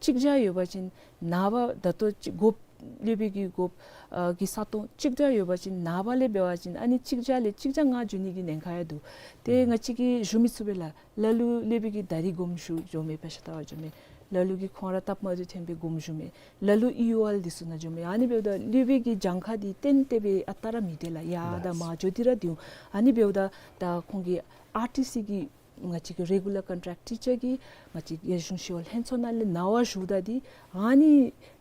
གཅིག་བརྒྱ་ཡོད་པ་ཅིན་ནངས་པ་ད་ལྟོ་གཅིག་དགོཔ་སློབ་དཔོན་གྱི་དགོཔ་ཨ་གི་ས་སྟོང་གཅིག་བརྒྱ་ཡོད་པ་ཅིན་ནངས་པ་ལས་འབད་བ་ཅིན་ཨ་ནི་གཅིག་བརྒྱ་ལས་གཅིག་བརྒྱ་ལྔ་འགྱོ་ནི་གི་ཉེན་ཁ་ཡང་འདུག། ཏེ་ང་བཅས་ཀྱིས་ཞུ་མི་ཚུགས་པས་ལགས། ལ་ལུ་སློབ་དཔོན་གྱིས་ད་རིས་དགོངསམ་ཞུ་འགྱོ་མས། དཔེ་ཆ་ལྟ་བར་འགྱོ་མས། ལ་ལུ་གིས་ཁོང་ར་སྟབས་མ་བདེཝ་ཐོན་སྦེ་དགོངསམ་ཞུ་མས། ལ་ལུ་ཨི་ཡུ་ཨེལ་འདི་ཚུ་ནང་འགྱོ་མས། ཨ་ནི་འབདཝ་ད་སློབ་དཔོན་གྱི་གྱངས་ཁ་འདི་ཏན་ཏན་སྦེ་ཨ་རྟག་ར་མི་སྡོད་ལགས། ཡར་དང་མར་འགྱོ་སྟེ་ར་སྡོད་འོང་། ཨ་ནི་འབདཝ་ད་ད་ཁོང་གི་ཨར་ཊི་སི་གི་ང་བཅས་ཀྱི་རེ་གུ་ལར་ཀོན་ཊེཀཊ་ཊི་ཅར་གྱི་ང་བཅས་རྒྱལ་གཞུང་ཞི་གཡོག་ལྷན་ཚོགས་ནང་ལས་གནང་བ་ཞུཝ་ད་འདི་ཨ་ནི་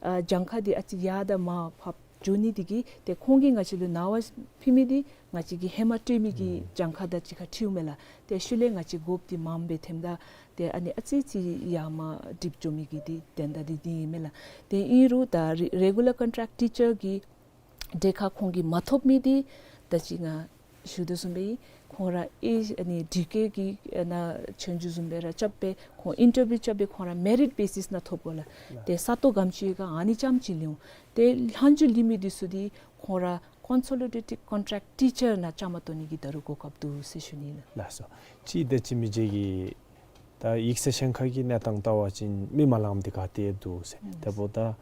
ཨ་གྱངས་ཁ་འདི་ཨ་ཙི་ཡར་དང་མར་ཕར་འགྱོ་ནི་འདི་གིས་ཏེ་ཁོང་གིས་ང་བཅས་ལུ་གནང་བ་ཕུལ་མི་འདི་ང་བཅས་ཀྱིས་ཧེ་མ་སྤྲོད་མི་གི་གྱངས་ཁ་དང་གཅིག་ཁར་འཁྲིལཝ་མས་ལགས། ཏེ་ཤུལ་ལས་ང་བཅས་དགོཔ་འདི་མངམ་སྦེ་ཐོནམ་ད་ཏེ་ཨ་ནི་ཨ་ཙི་ཅིག་ཡར་མར་འགྲིབ་འགྱོ་མི་གི་འདི་དོན་དག་འདི་འདི་ཨིན་མས་ལགས། ཏེ་ཨིན་རུང་ད་རེ་རེ་གུ་ལར་ཀོན་ཊེཀཊ་ཊི་ཅར་གྱི་གྲལ་ཁར་ཁོང་གིས་མ་ཐོབ་མི་འདི་ད་ཅི་ང་ཞུ་དོ་བཟུམ་སྦེ་ཁོང་ར་ཨེ་ཨ་ནི་འདི་གི་གི་ཨ་ནཱ་ཆོས་རྒྱུགས་བཟུམ་སྦེ་ར་རྐྱབ་སྦེ་ཁོང་ཨིན་ཊར་བིའུ་རྐྱབ་སྦེ་ཁོང་ར་མེ་རིཊ་བེ་སིསི་ནང་ཐོབ་དགོ་ལགས། ཏེ་ས་སྟོང་ག་དེམ་ཅིག་ཡོད་ག་ཨ་ནི་རྐྱངམ་ཅིག་ལེན་འོང་། ཏེ་ལྷག་འཇུག་ལེན་མི་འདི་ཚུ་འདི་ཁོང་ར་ཀོན་སོ་ལི་ཌེ་ཊེཌ་ཀོན་ཊེཀཊ་ཊི་ཅར་ནང་བཅའ་མར་གཏོགས་ནི་གི་ད་རུང་གོ་སྐབས་འདུག་ཟེར་ཞུ་ནི་ལགས། ལགས་སོ། ཅིག་ད་ཅི་མི་རྗེ་གིས་ད་ཡིག་ཚང་གཞན་ཁ་གི་གནས་སྟངས་བལྟ་བ་ཅིན་མི་མ་ལངམ་འདི་ག་ཏེ་འདུག་ཟེར། ཨུམ། དེ་འབདཝ་ད་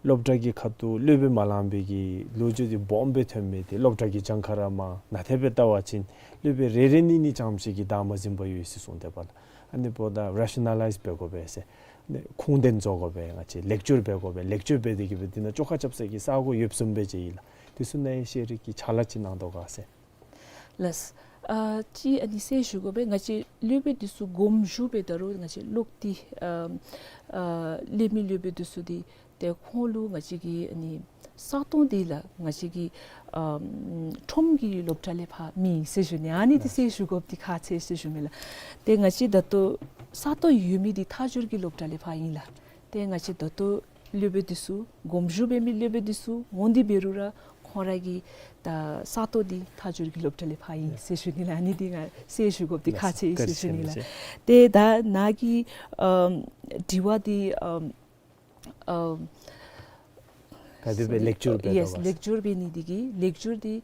སློབ་གྲྭ་གི་ཁ་ཐུག་སློབ་དཔོན་མ་ལང་པའི་གི་ལོ་རྒྱུས་འདི་སྦོམ་སྦེ་ཐོན་མི་འདི་སློབ་གྲྭ་གི་གྱངས་ཁ་ར་མར་ནང་ཐད་སྦེ་བལྟ་བ་ཅིན་སློབ་དཔོན་རེ་རེ་གཉིས་གཉིས་རྐྱངམ་ཅིག་གིས་བདག་མ་འཛིན་པར་ཡོད་ཟེར་གསུངས་ཏེ་པ་ལགས། ཨ་ནི་འབདཝ་ད་རེ་ཤ་ན་ལའིཛ་འབད་དགོ་པས་ཟེར། ཨ་ནི་ཁུངས་ལྡན་བཟོ་དགོ་པས། ང་བཅས་ལེག་ཅར་འབད་དགོ་པས། ལེག་ཅར་འབད་དེ་གི་སྦེ་འདི་ནང་བཅོ་ཁ་རྐྱབ་ས་གི་ས་སྒོ་ཡོདཔ་བཟུམ་སྦེ་མཇལ་ཡི་ལགས། འདི་ཚུ་ནང་ཡང་ཤེས་རིག་གི་ཕྱག་ལཱ་ཅིག་གནང་དོ་ག་ཟེར། ལགས། ཨ་ཅིག་ཨ་ནི་གསལ་ཞུ་དགོ་པས། ང་བཅས་སློབ་དཔོན་འདི་ཚུ་དགོངསམ་ཞུ་སྦེ་ད་རུང་ང་བཅས་ལོག་སྟེ་ཨ་ཨ་ལས་མི་སློབ་དཔོན་འདི་ཚུ་འདི་ཏེ་ཁོང་ལུ་ང་བཅས་ཀྱི་ཨ་ནི་ས་སྟོང་འདི་ལགས་ང་བཅས་ཀྱི་ཨ་ཁྲོམ་གྱི་སློབ་གྲྭ་ལས་ཕར་མེད་ཟེར་ཞུ་ནི། ཨ་ནི་འདི་གསལ་ཞུ་དགོཔ་འདི་ཁག་ཆེ་ཟེར་ཞུ་མི་ལགས། ཏེ་ང་བཅས་ད་ལྟོ་ས་སྟོང་ཡོད་མི་འདི་མཐའ་འཁྱོལ་གྱི་སློབ་གྲྭ་ལས་ཕར་ཨིན་ལགས། ཏེ་ང་བཅས་ད་ལྟོ་སློབ་དཔོན་འདི་ཚུ་དགོངསམ་ཞུ་འབད་མི་སློབ་དཔོན་འདི་ཚུ་འོང་སྟེ་འབད་རུང་ར་ཁོང་ ཁོང་ར་གི་ད་ས་སྟོང་འདི་མཐའ་འཇུག་གི་སློབ་གྲྭ་ལས་ཕར་ཨིན་ཟེར་ཞུ་ནི་ལགས། ཨ་ནི་འདི་ང་གསལ་ཞུ་དགོཔ་འདི་ཁག་ཆེ་ཨིན་ཟེར་ཞུ་ནི་ལགས། ཏེ་ད་ནཱ་གི་ཨམ་དྲི་བ་འདི་ཨམ་ཨམ་ག་དེ་སྦེ་ལེགས་བསྒྱུར་འབད་ཡེས་དོ་ག། ལེགས་བསྒྱུར་འབད་ནི་འདི་གིས་ལེགས་བསྒྱུར་འདི་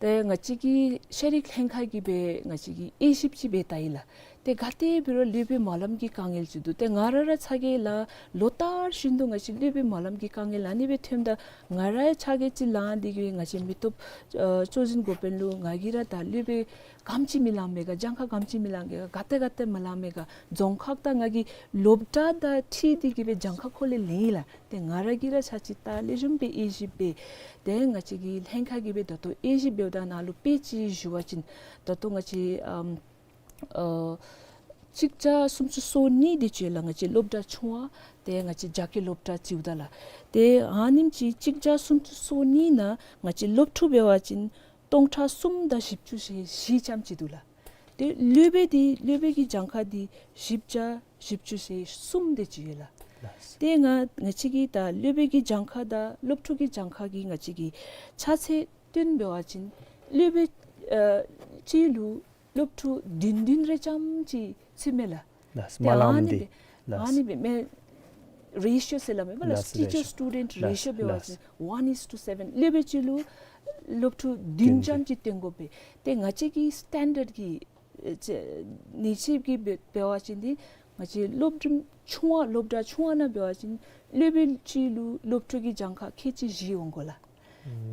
ཏེ་ང་བཅས་ཀྱི་ཤེས་རིག་ལྷན་ཁག་གིས་སྦེ་ང་བཅས་ཀྱིས་དབྱེ་ཞིབ་ཅིག་འབད་བལྟ་ཡི་ལགས། ཏེ་ག་དེ་འབད་རུང་སློབ་དཔོན་སྨོན་ལམ་གྱི་དཀའ་ངལ་ཅིག་འདུག། ཏེ་ང་ར་ར་ཚ་གྱང་ལང་། ལོ་ལྟར་བཞིན་དུ་ང་བཅས་སློབ་དཔོན་སྨོན་ལམ་གྱི་དཀའ་ངལ་ཨ་ནི་སྦེ་ཐོནམ་ད་ང་ར་ཚ་གྱང་ཅིག་ལང་། དེ་གིས་ང་བཅས་མི་སྟོབས་ཨ་གཙོ་འཛིན་འགོ་དཔོན་ལུ་ང་གིས་ར་ད་སློབ་དཔོན་ག་དེམ་ཅིག་མི་ལང་མས་ག། གྱངས་ཁ་ག་དེམ་ཅིག་མི་ལང་མས་ག། ག་ཏེ་ག་ཏེ་མི་ལང་མས་ག། རྫོང་ཁག་དང་ང་གི་སློབ་གྲྭ་དང་འཁྲིལ་ཏེ་གིས་སྦེ་གྱངས་ཁ་ཁོ་ལས་ལེན་ཡི་ལགས། ཏེ་ང་ར་གིས་ར་ཚར་ཅིག་ད་ལེགས་ཤོམ་སྦེ་དབྱེ་ཞིབ་འབད། ཏེ་ང་བཅས་ཀྱི་ལྷན་ཁག་གིས་སྦེ་ད་ལྟོ་དབྱེ་ཞིབ་འབདཝ་ད་ནཱ་ལུ་དཔེ་ཅིག་ཞུ་བ་ཅིན་ད་ལྟོ་ང་བཅས་ཨམ་ཨ་གཅིག་བརྒྱ་སུམ་ཅུ་སོ་གཉིས་དེ་ཅིག་ལགས། ང་བཅས་སློབ་གྲྭ་ཆུང་བ་ཏེ་ང་བཅས་རྒྱ་སྐད་སློབ་གྲྭ་ཅིག་ད་ལགས། ཏེ་ཨ་ནེམ་ཅིག་གཅིག་བརྒྱ་སུམ་ཅུ་སོ་གཉིས་ནང་ང་བཅས་སློབ་ཕྲུག་འབད་བ་ཅིན་སྟོང་ཕྲག་གསུམ་དང་བཞི་བཅུ་ཞེ་བཞི་ཙམ་ཅིག་འདུག་ལགས། ཏེ་སློབ་དཔོན་འདི་སློབ་དཔོན་གྱི་གྱངས་ཁ་འདི་བཞི་བརྒྱ་བཞི་བཅུ་ཞེ་གསུམ་དེ་ཅིག་ཡོད་ལགས། ཏེ་ང་ང་བཅས་ཀྱི་ད་སློབ་དཔོན་གྱི་གྱངས་ཁ་དང་སློབ་ཕྲུག་གི་གྱངས་ཁ་གི་ང་བཅས་ཀྱི་ཆ་ཚད་བསྟུན་འབད་བ་ཅིན་སློབ་དཔོན་ཨ་གཅིག་ལུ་སློབ་ཕྲུག་བདུན་བདུན་རེ་ཙམ་ཅིག་ཚུདཔ་མས་ལགས། ལགས། ཏེ་སྨོན་ཨ་ལམ་ནི་འདི་སྦེ་ལགས། ཨ་ནི་སྦེ་མས་རེ་ཤིའོ་ཟེར་སླབ་མས་པ་ལགས། ལགས། teacher student ratio འབད་བ་ཅིན་one is to seven། སློབ་དཔོན་གཅིག་ལུ་སློབ་ཕྲུག་བདུན་ཙམ་ཅིག་བསྟེན་དགོ་པས། ཏེ་ང་བཅས་ཀྱི་སི་ཊེན་ཌརཌ་གི་ཨེ་ཅེ་ནི་ཅིག་གིས་འབད་འབད་བ་ཅིན་འདི་ང་བཅས་སློབ་རིམ་ཆུང་བ་སློབ་གྲྭ་ཆུང་བ་ནང་འབད་བ་ཅིན་སློབ་དཔོན་གཅིག་ལུ་སློབ་ཕྲུག་གི་གྱངས་ཁ་ཁལ་གཅིག་བཞི་འོང་དགོ་ལགས།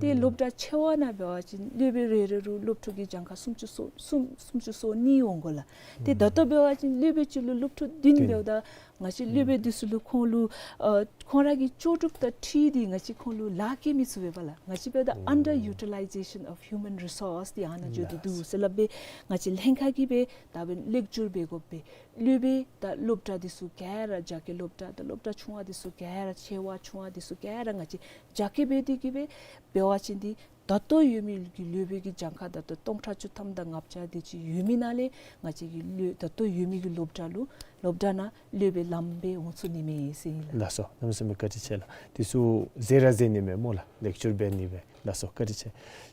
ཏེ་སློབ་གྲྭ་ཆེ་བ་ནང་འབད་བ་ཅིན་སློབ་དཔོན་རེ་རེ་ལུ་སློབ་ཕྲུག་གི་གྱངས་ཁ་སུམ་ཅུ་སོ་སུམ་སུམ་ཅུ་སོ་གཉིས་འོང་དགོ་ལགས། ཏེ་ད་ལྟོ་འབད་བ་ཅིན་སློབ་དཔོན་གཅིག་ལུ་སློབ་ཕྲུག་བདུན་འབདཝ་ད་ང་བཅས་སློབ་དཔོན་འདི་ཚུ་ལུ་ཁོང་ལུ་ཨ་ཁོང་ར་གི་ལྕོགས་གྲུབ་དང་འཁྲིལ་ཏེ་ང་བཅས་ཁོང་ལུ་ལཱ་བཀལ་མི་ཚུགས་པས་པ་ལགས། ང་བཅས་འབདཝ་ད་under utilization of human resource འདི་ཨ་ནཱ་འགྱོ་སྟེ་འདུག་ཟེར་སླབ་སྦེ་ང་བཅས་ལྷན་ཁག་གིས་སྦེ་ད་འབདན་ལེགས་བསྒྱུར་འབད་དགོ་པས། སློབ་དཔོན་དང་སློབ་གྲྭ་འདི་ཚུ་ག་ར་རྒྱ་སྐད་སློབ་གྲྭ་དང་སློབ་གྲྭ་ཆུང་བ་འདི་ཚུ་ག་ར་ཆེ་བ་ཆུང་བ་འདི་ཚུ་ག་ར་ང་བཅས་རྒྱ་སྐད་འབད་དེ་གིས་སྦེ་འབད་བ་ཅིན་འདི་ད་ལྟོ་ཡོད་མི་གི་སློབ་དཔོན་གྱི་གྱངས་ཁ་ད་ལྟོ་སྟོང་ཕྲག་བཅུ་ཐམ་དང་ལྔ་བརྒྱ་དེ་ཅིག་ཡོད་མི་ནང་ལས་ང་བཅས་ཀྱི་སློབ་ད་ལྟོ་ཡོད་མི་གི་སློབ་གྲྭ་ལུ་སློབ་གྲྭ་ནང་སློབ་དཔོན་ལངམ་སྦེ་འོང་ཚུགས་ནི་མས་ཟེར་ཨིན་ལགས། ལགས་སོ། གནམ་མེད་ས་མེད་བཀའ་དྲིན་ཆེ་ལགས། དེ་ཚུ་ཟེར་ར་ཟེར་ནི་མས་སྨོ་ལགས། ལེགས་བསྒྱུར་འབད་ནི་སྦེ། ལགས་སོ། བཀའ་དྲིན་ཆེ།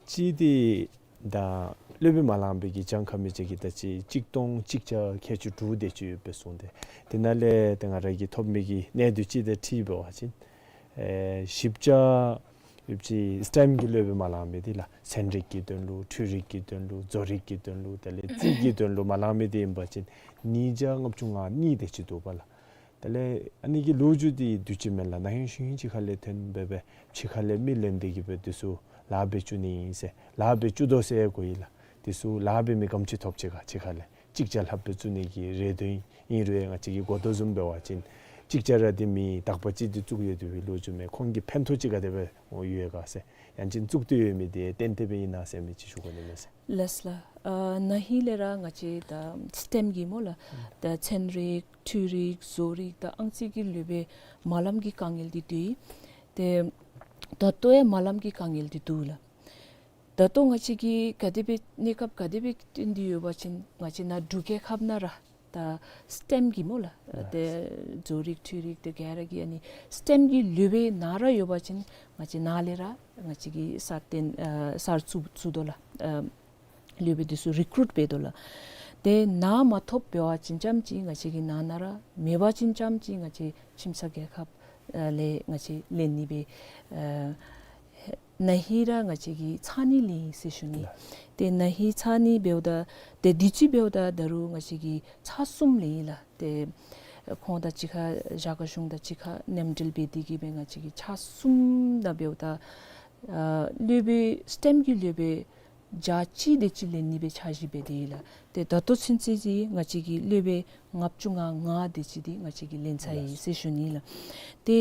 གཅིག་འདི་ད་སློབ་དཔོན་མ་ལངམ་པའི་གི་གྱངས་ཁ་མི་ཅིག་གིས་ད་ཅི་གཅིག་སྟོང་གཅིག་བརྒྱ་ཁལ་གཅིག་དྲུག་དེ་ཅིག་ཡོད་པའི་གསུངས་ཏེ། དེ་ནང་ལས་ད་ང་ར་གིས་ཐོབ་མི་གི་གནས་ཚུལ་ཅིག་དང་འཁྲིལ་འབད་བ་ཅིན་ཨེ་བཞི་བརྒྱ་ཡོདཔ་ཅིག་སི་ཊེམ་གྱི་སློབ་དཔོན་མ་ལངམ་མི་འདི་ལགས། ཚན་རིག་གི་དོན་ལུ་འཕྲུལ་རིག་གི་དོན་ལུ་བཟོ་རིག་གི་དོན་ལུ་དེ་ལས་རྩིས་ཀྱི་དོན་ལུ་མ་ལངམ་མི་འདི་ཨིན་པ་ཅིན་ཉིས་བརྒྱ་ལྔ་བཅུ་ང་གཉིས་དེ་ཅིག་འདུག་པ་ལགས། དེ་ལས་ཨ་ནི་གི་ལོ་རྒྱུས་འདི་དུས་ཅི་མེན་ལགས། ན་ཧིང་གཞེས་ཧིང་ཅིག་ཁ་ལས་ཐོན་སྦེ་སྦེ་ཕྱི་ཁ་ལས་མི་ལེན་ཏེ་གིས་སྦེ་དེ་ཚུ་ལཱ་འབད་བཅུག་ནི་ཨིན་ཟེར་ལཱ་འབད་བཅུག་དོ་ཟེར་གོ་ཡི་ལགས། དེ་ཚུ་ལཱ་འབད་མི་ག་དེམ་ཅིག་ཐོབ་ཅི་ག་ཕྱི་ཁ་ལས། ཅིག་བརྒྱ་ལྷགཔ་སྦེ་བཙུགས་ནི་གི་རེ་འདུན་ཨིན་རུང་ང་བཅས་ཀྱིས་གོ་དོ་བཟུམ་འབད་བ་ཅིན་ཅིག་བརྒྱ་ར་འདི་མེད། དག་པ་ཅིག་འདི་བཙུགས་ཡོད་དེ་སྦེ་ལོ་རྒྱུས་མས། ཁོང་གི་ཕན་ཐོགས་ཅིག་ག་དེ་སྦེ་ཡོད་ག་ཟེར། ཡང་ཅིན་བཙུགས་ཏེ་ཡོད་མི་འདི་ཏན་ཏན་སྦེ་ཨིན་ན་ཟེར་མི་ཅིག་ཞུ་དགོ་ནི་མས་ཟེར། ལགས་ལགས། ཨ་ན་ཧིང་ལས་ར་ང་བཅས་ད་སི་ཊེམ་གྱི་སྨོ་ལགས། ད་ཚན་རིག་འཕྲུལ་རིག་བཟོ་རིག་དང་ཨང་རྩིས་ཀྱི་སློབ་དཔོན་སྨོན་ལམ་གྱི་དཀའ་ངལ་འདི་འདུག། ཏེ་ད་ལྟོ་ཡང་སྨོན་ལམ་གྱི་དཀའ་ངལ་འདི་འདུག་ལགས། ད་ལྟོ་ང་བཅས་ཀྱིས་ག་དེ་སྦེ་གནས་སྐབས་ག་དེ་སྦེ་བསྟུན་ཏེ་ཡོད་པ་ཅིན་ང་བཅས་ནཱ་འབྲུག་རྒྱལ་ཁབ་ནང་ར་ད་སི་ཊེམ་གྱི་སྨོ་ལགས། ཏེ་བཟོ་རིག་འཕྲུལ་རིག་དེ་ག་ར་གི་ཨ་ནི་སི་ཊེམ་གྱི་སློབ་དཔོན་ནཱ་ར་ཡོད་པ་ཅིན་ང་བཅས་ནཱ་ལས་ར་ང་བཅས་ཀྱིས་སར་བཏོན་ཨ་སར་བཙུགས་བཙུགས་དོ་ལགས། ཨ་སློབ་དཔོན་འདི་ཚུ་རི་ཀུ་རུཊ་འབད་དོ་ལགས། ཏེ་ནཱ་མ་ཐོབ་འབད་བ་ཅིན་ཙམ་ཅིག་ང་བཅས་ཀྱི་ནང་ན་ར་མེད་པ་ཅིན་ཙམ་ཅིག་ང་བཅས་ཁྱིམ་ཚང་རྒྱལ་ཁབ་ཨ་ལས་ང་བཅས་ལེན་ནི་སྦེ་ཨ་ན་ཧིང་ར་ང་བཅས་ཀྱིས་ཚར་གཉིས་ལེན་ཡི་ཟེར་ཞུ་ནི། ཏེ་ན་ཧིང་ཚར་གཉིས་འབདཝ་ད་ཏེ་དུས་ཅི་འབདཝ་ད་ད་རུང་ང་བཅས་ཀྱིས་ཚར་གསུམ་ལེན་ཡི་ལགས། ཏེ་ཁོང་དང་གཅིག་ཁར་རྒྱ་གར་གཞུང་དང་གཅིག་ཁར་མཉམ་འབྲེལ་འབད་དེ་གིས་སྦེ་ང་བཅས་ཀྱིས་ཚར་གསུམ་དང་འབདཝ་ད་ཨ་སློབ་དཔོན་སི་ཊེམ་གྱི་སློབ་དཔོན་བརྒྱ་གཅིག་དེ་ཅིག་ལེན་ནི་སྦེ་འཆར་གཞི་འབད་དེ་ཡོད་ལགས། ཏེ་ད་ལྟོ་ཚུན་ཚོད་ཅིག་ང་བཅས་ཀྱིས་སློབ་དཔོན་ལྔ་བཅུ་ང་ལྔ་དེ་ཅིག་འདི་ང་བཅས་ཀྱིས་ལེན་ཚར་ཡི་ཟེར་ཞུ་ནི་ལགས། ཏེ་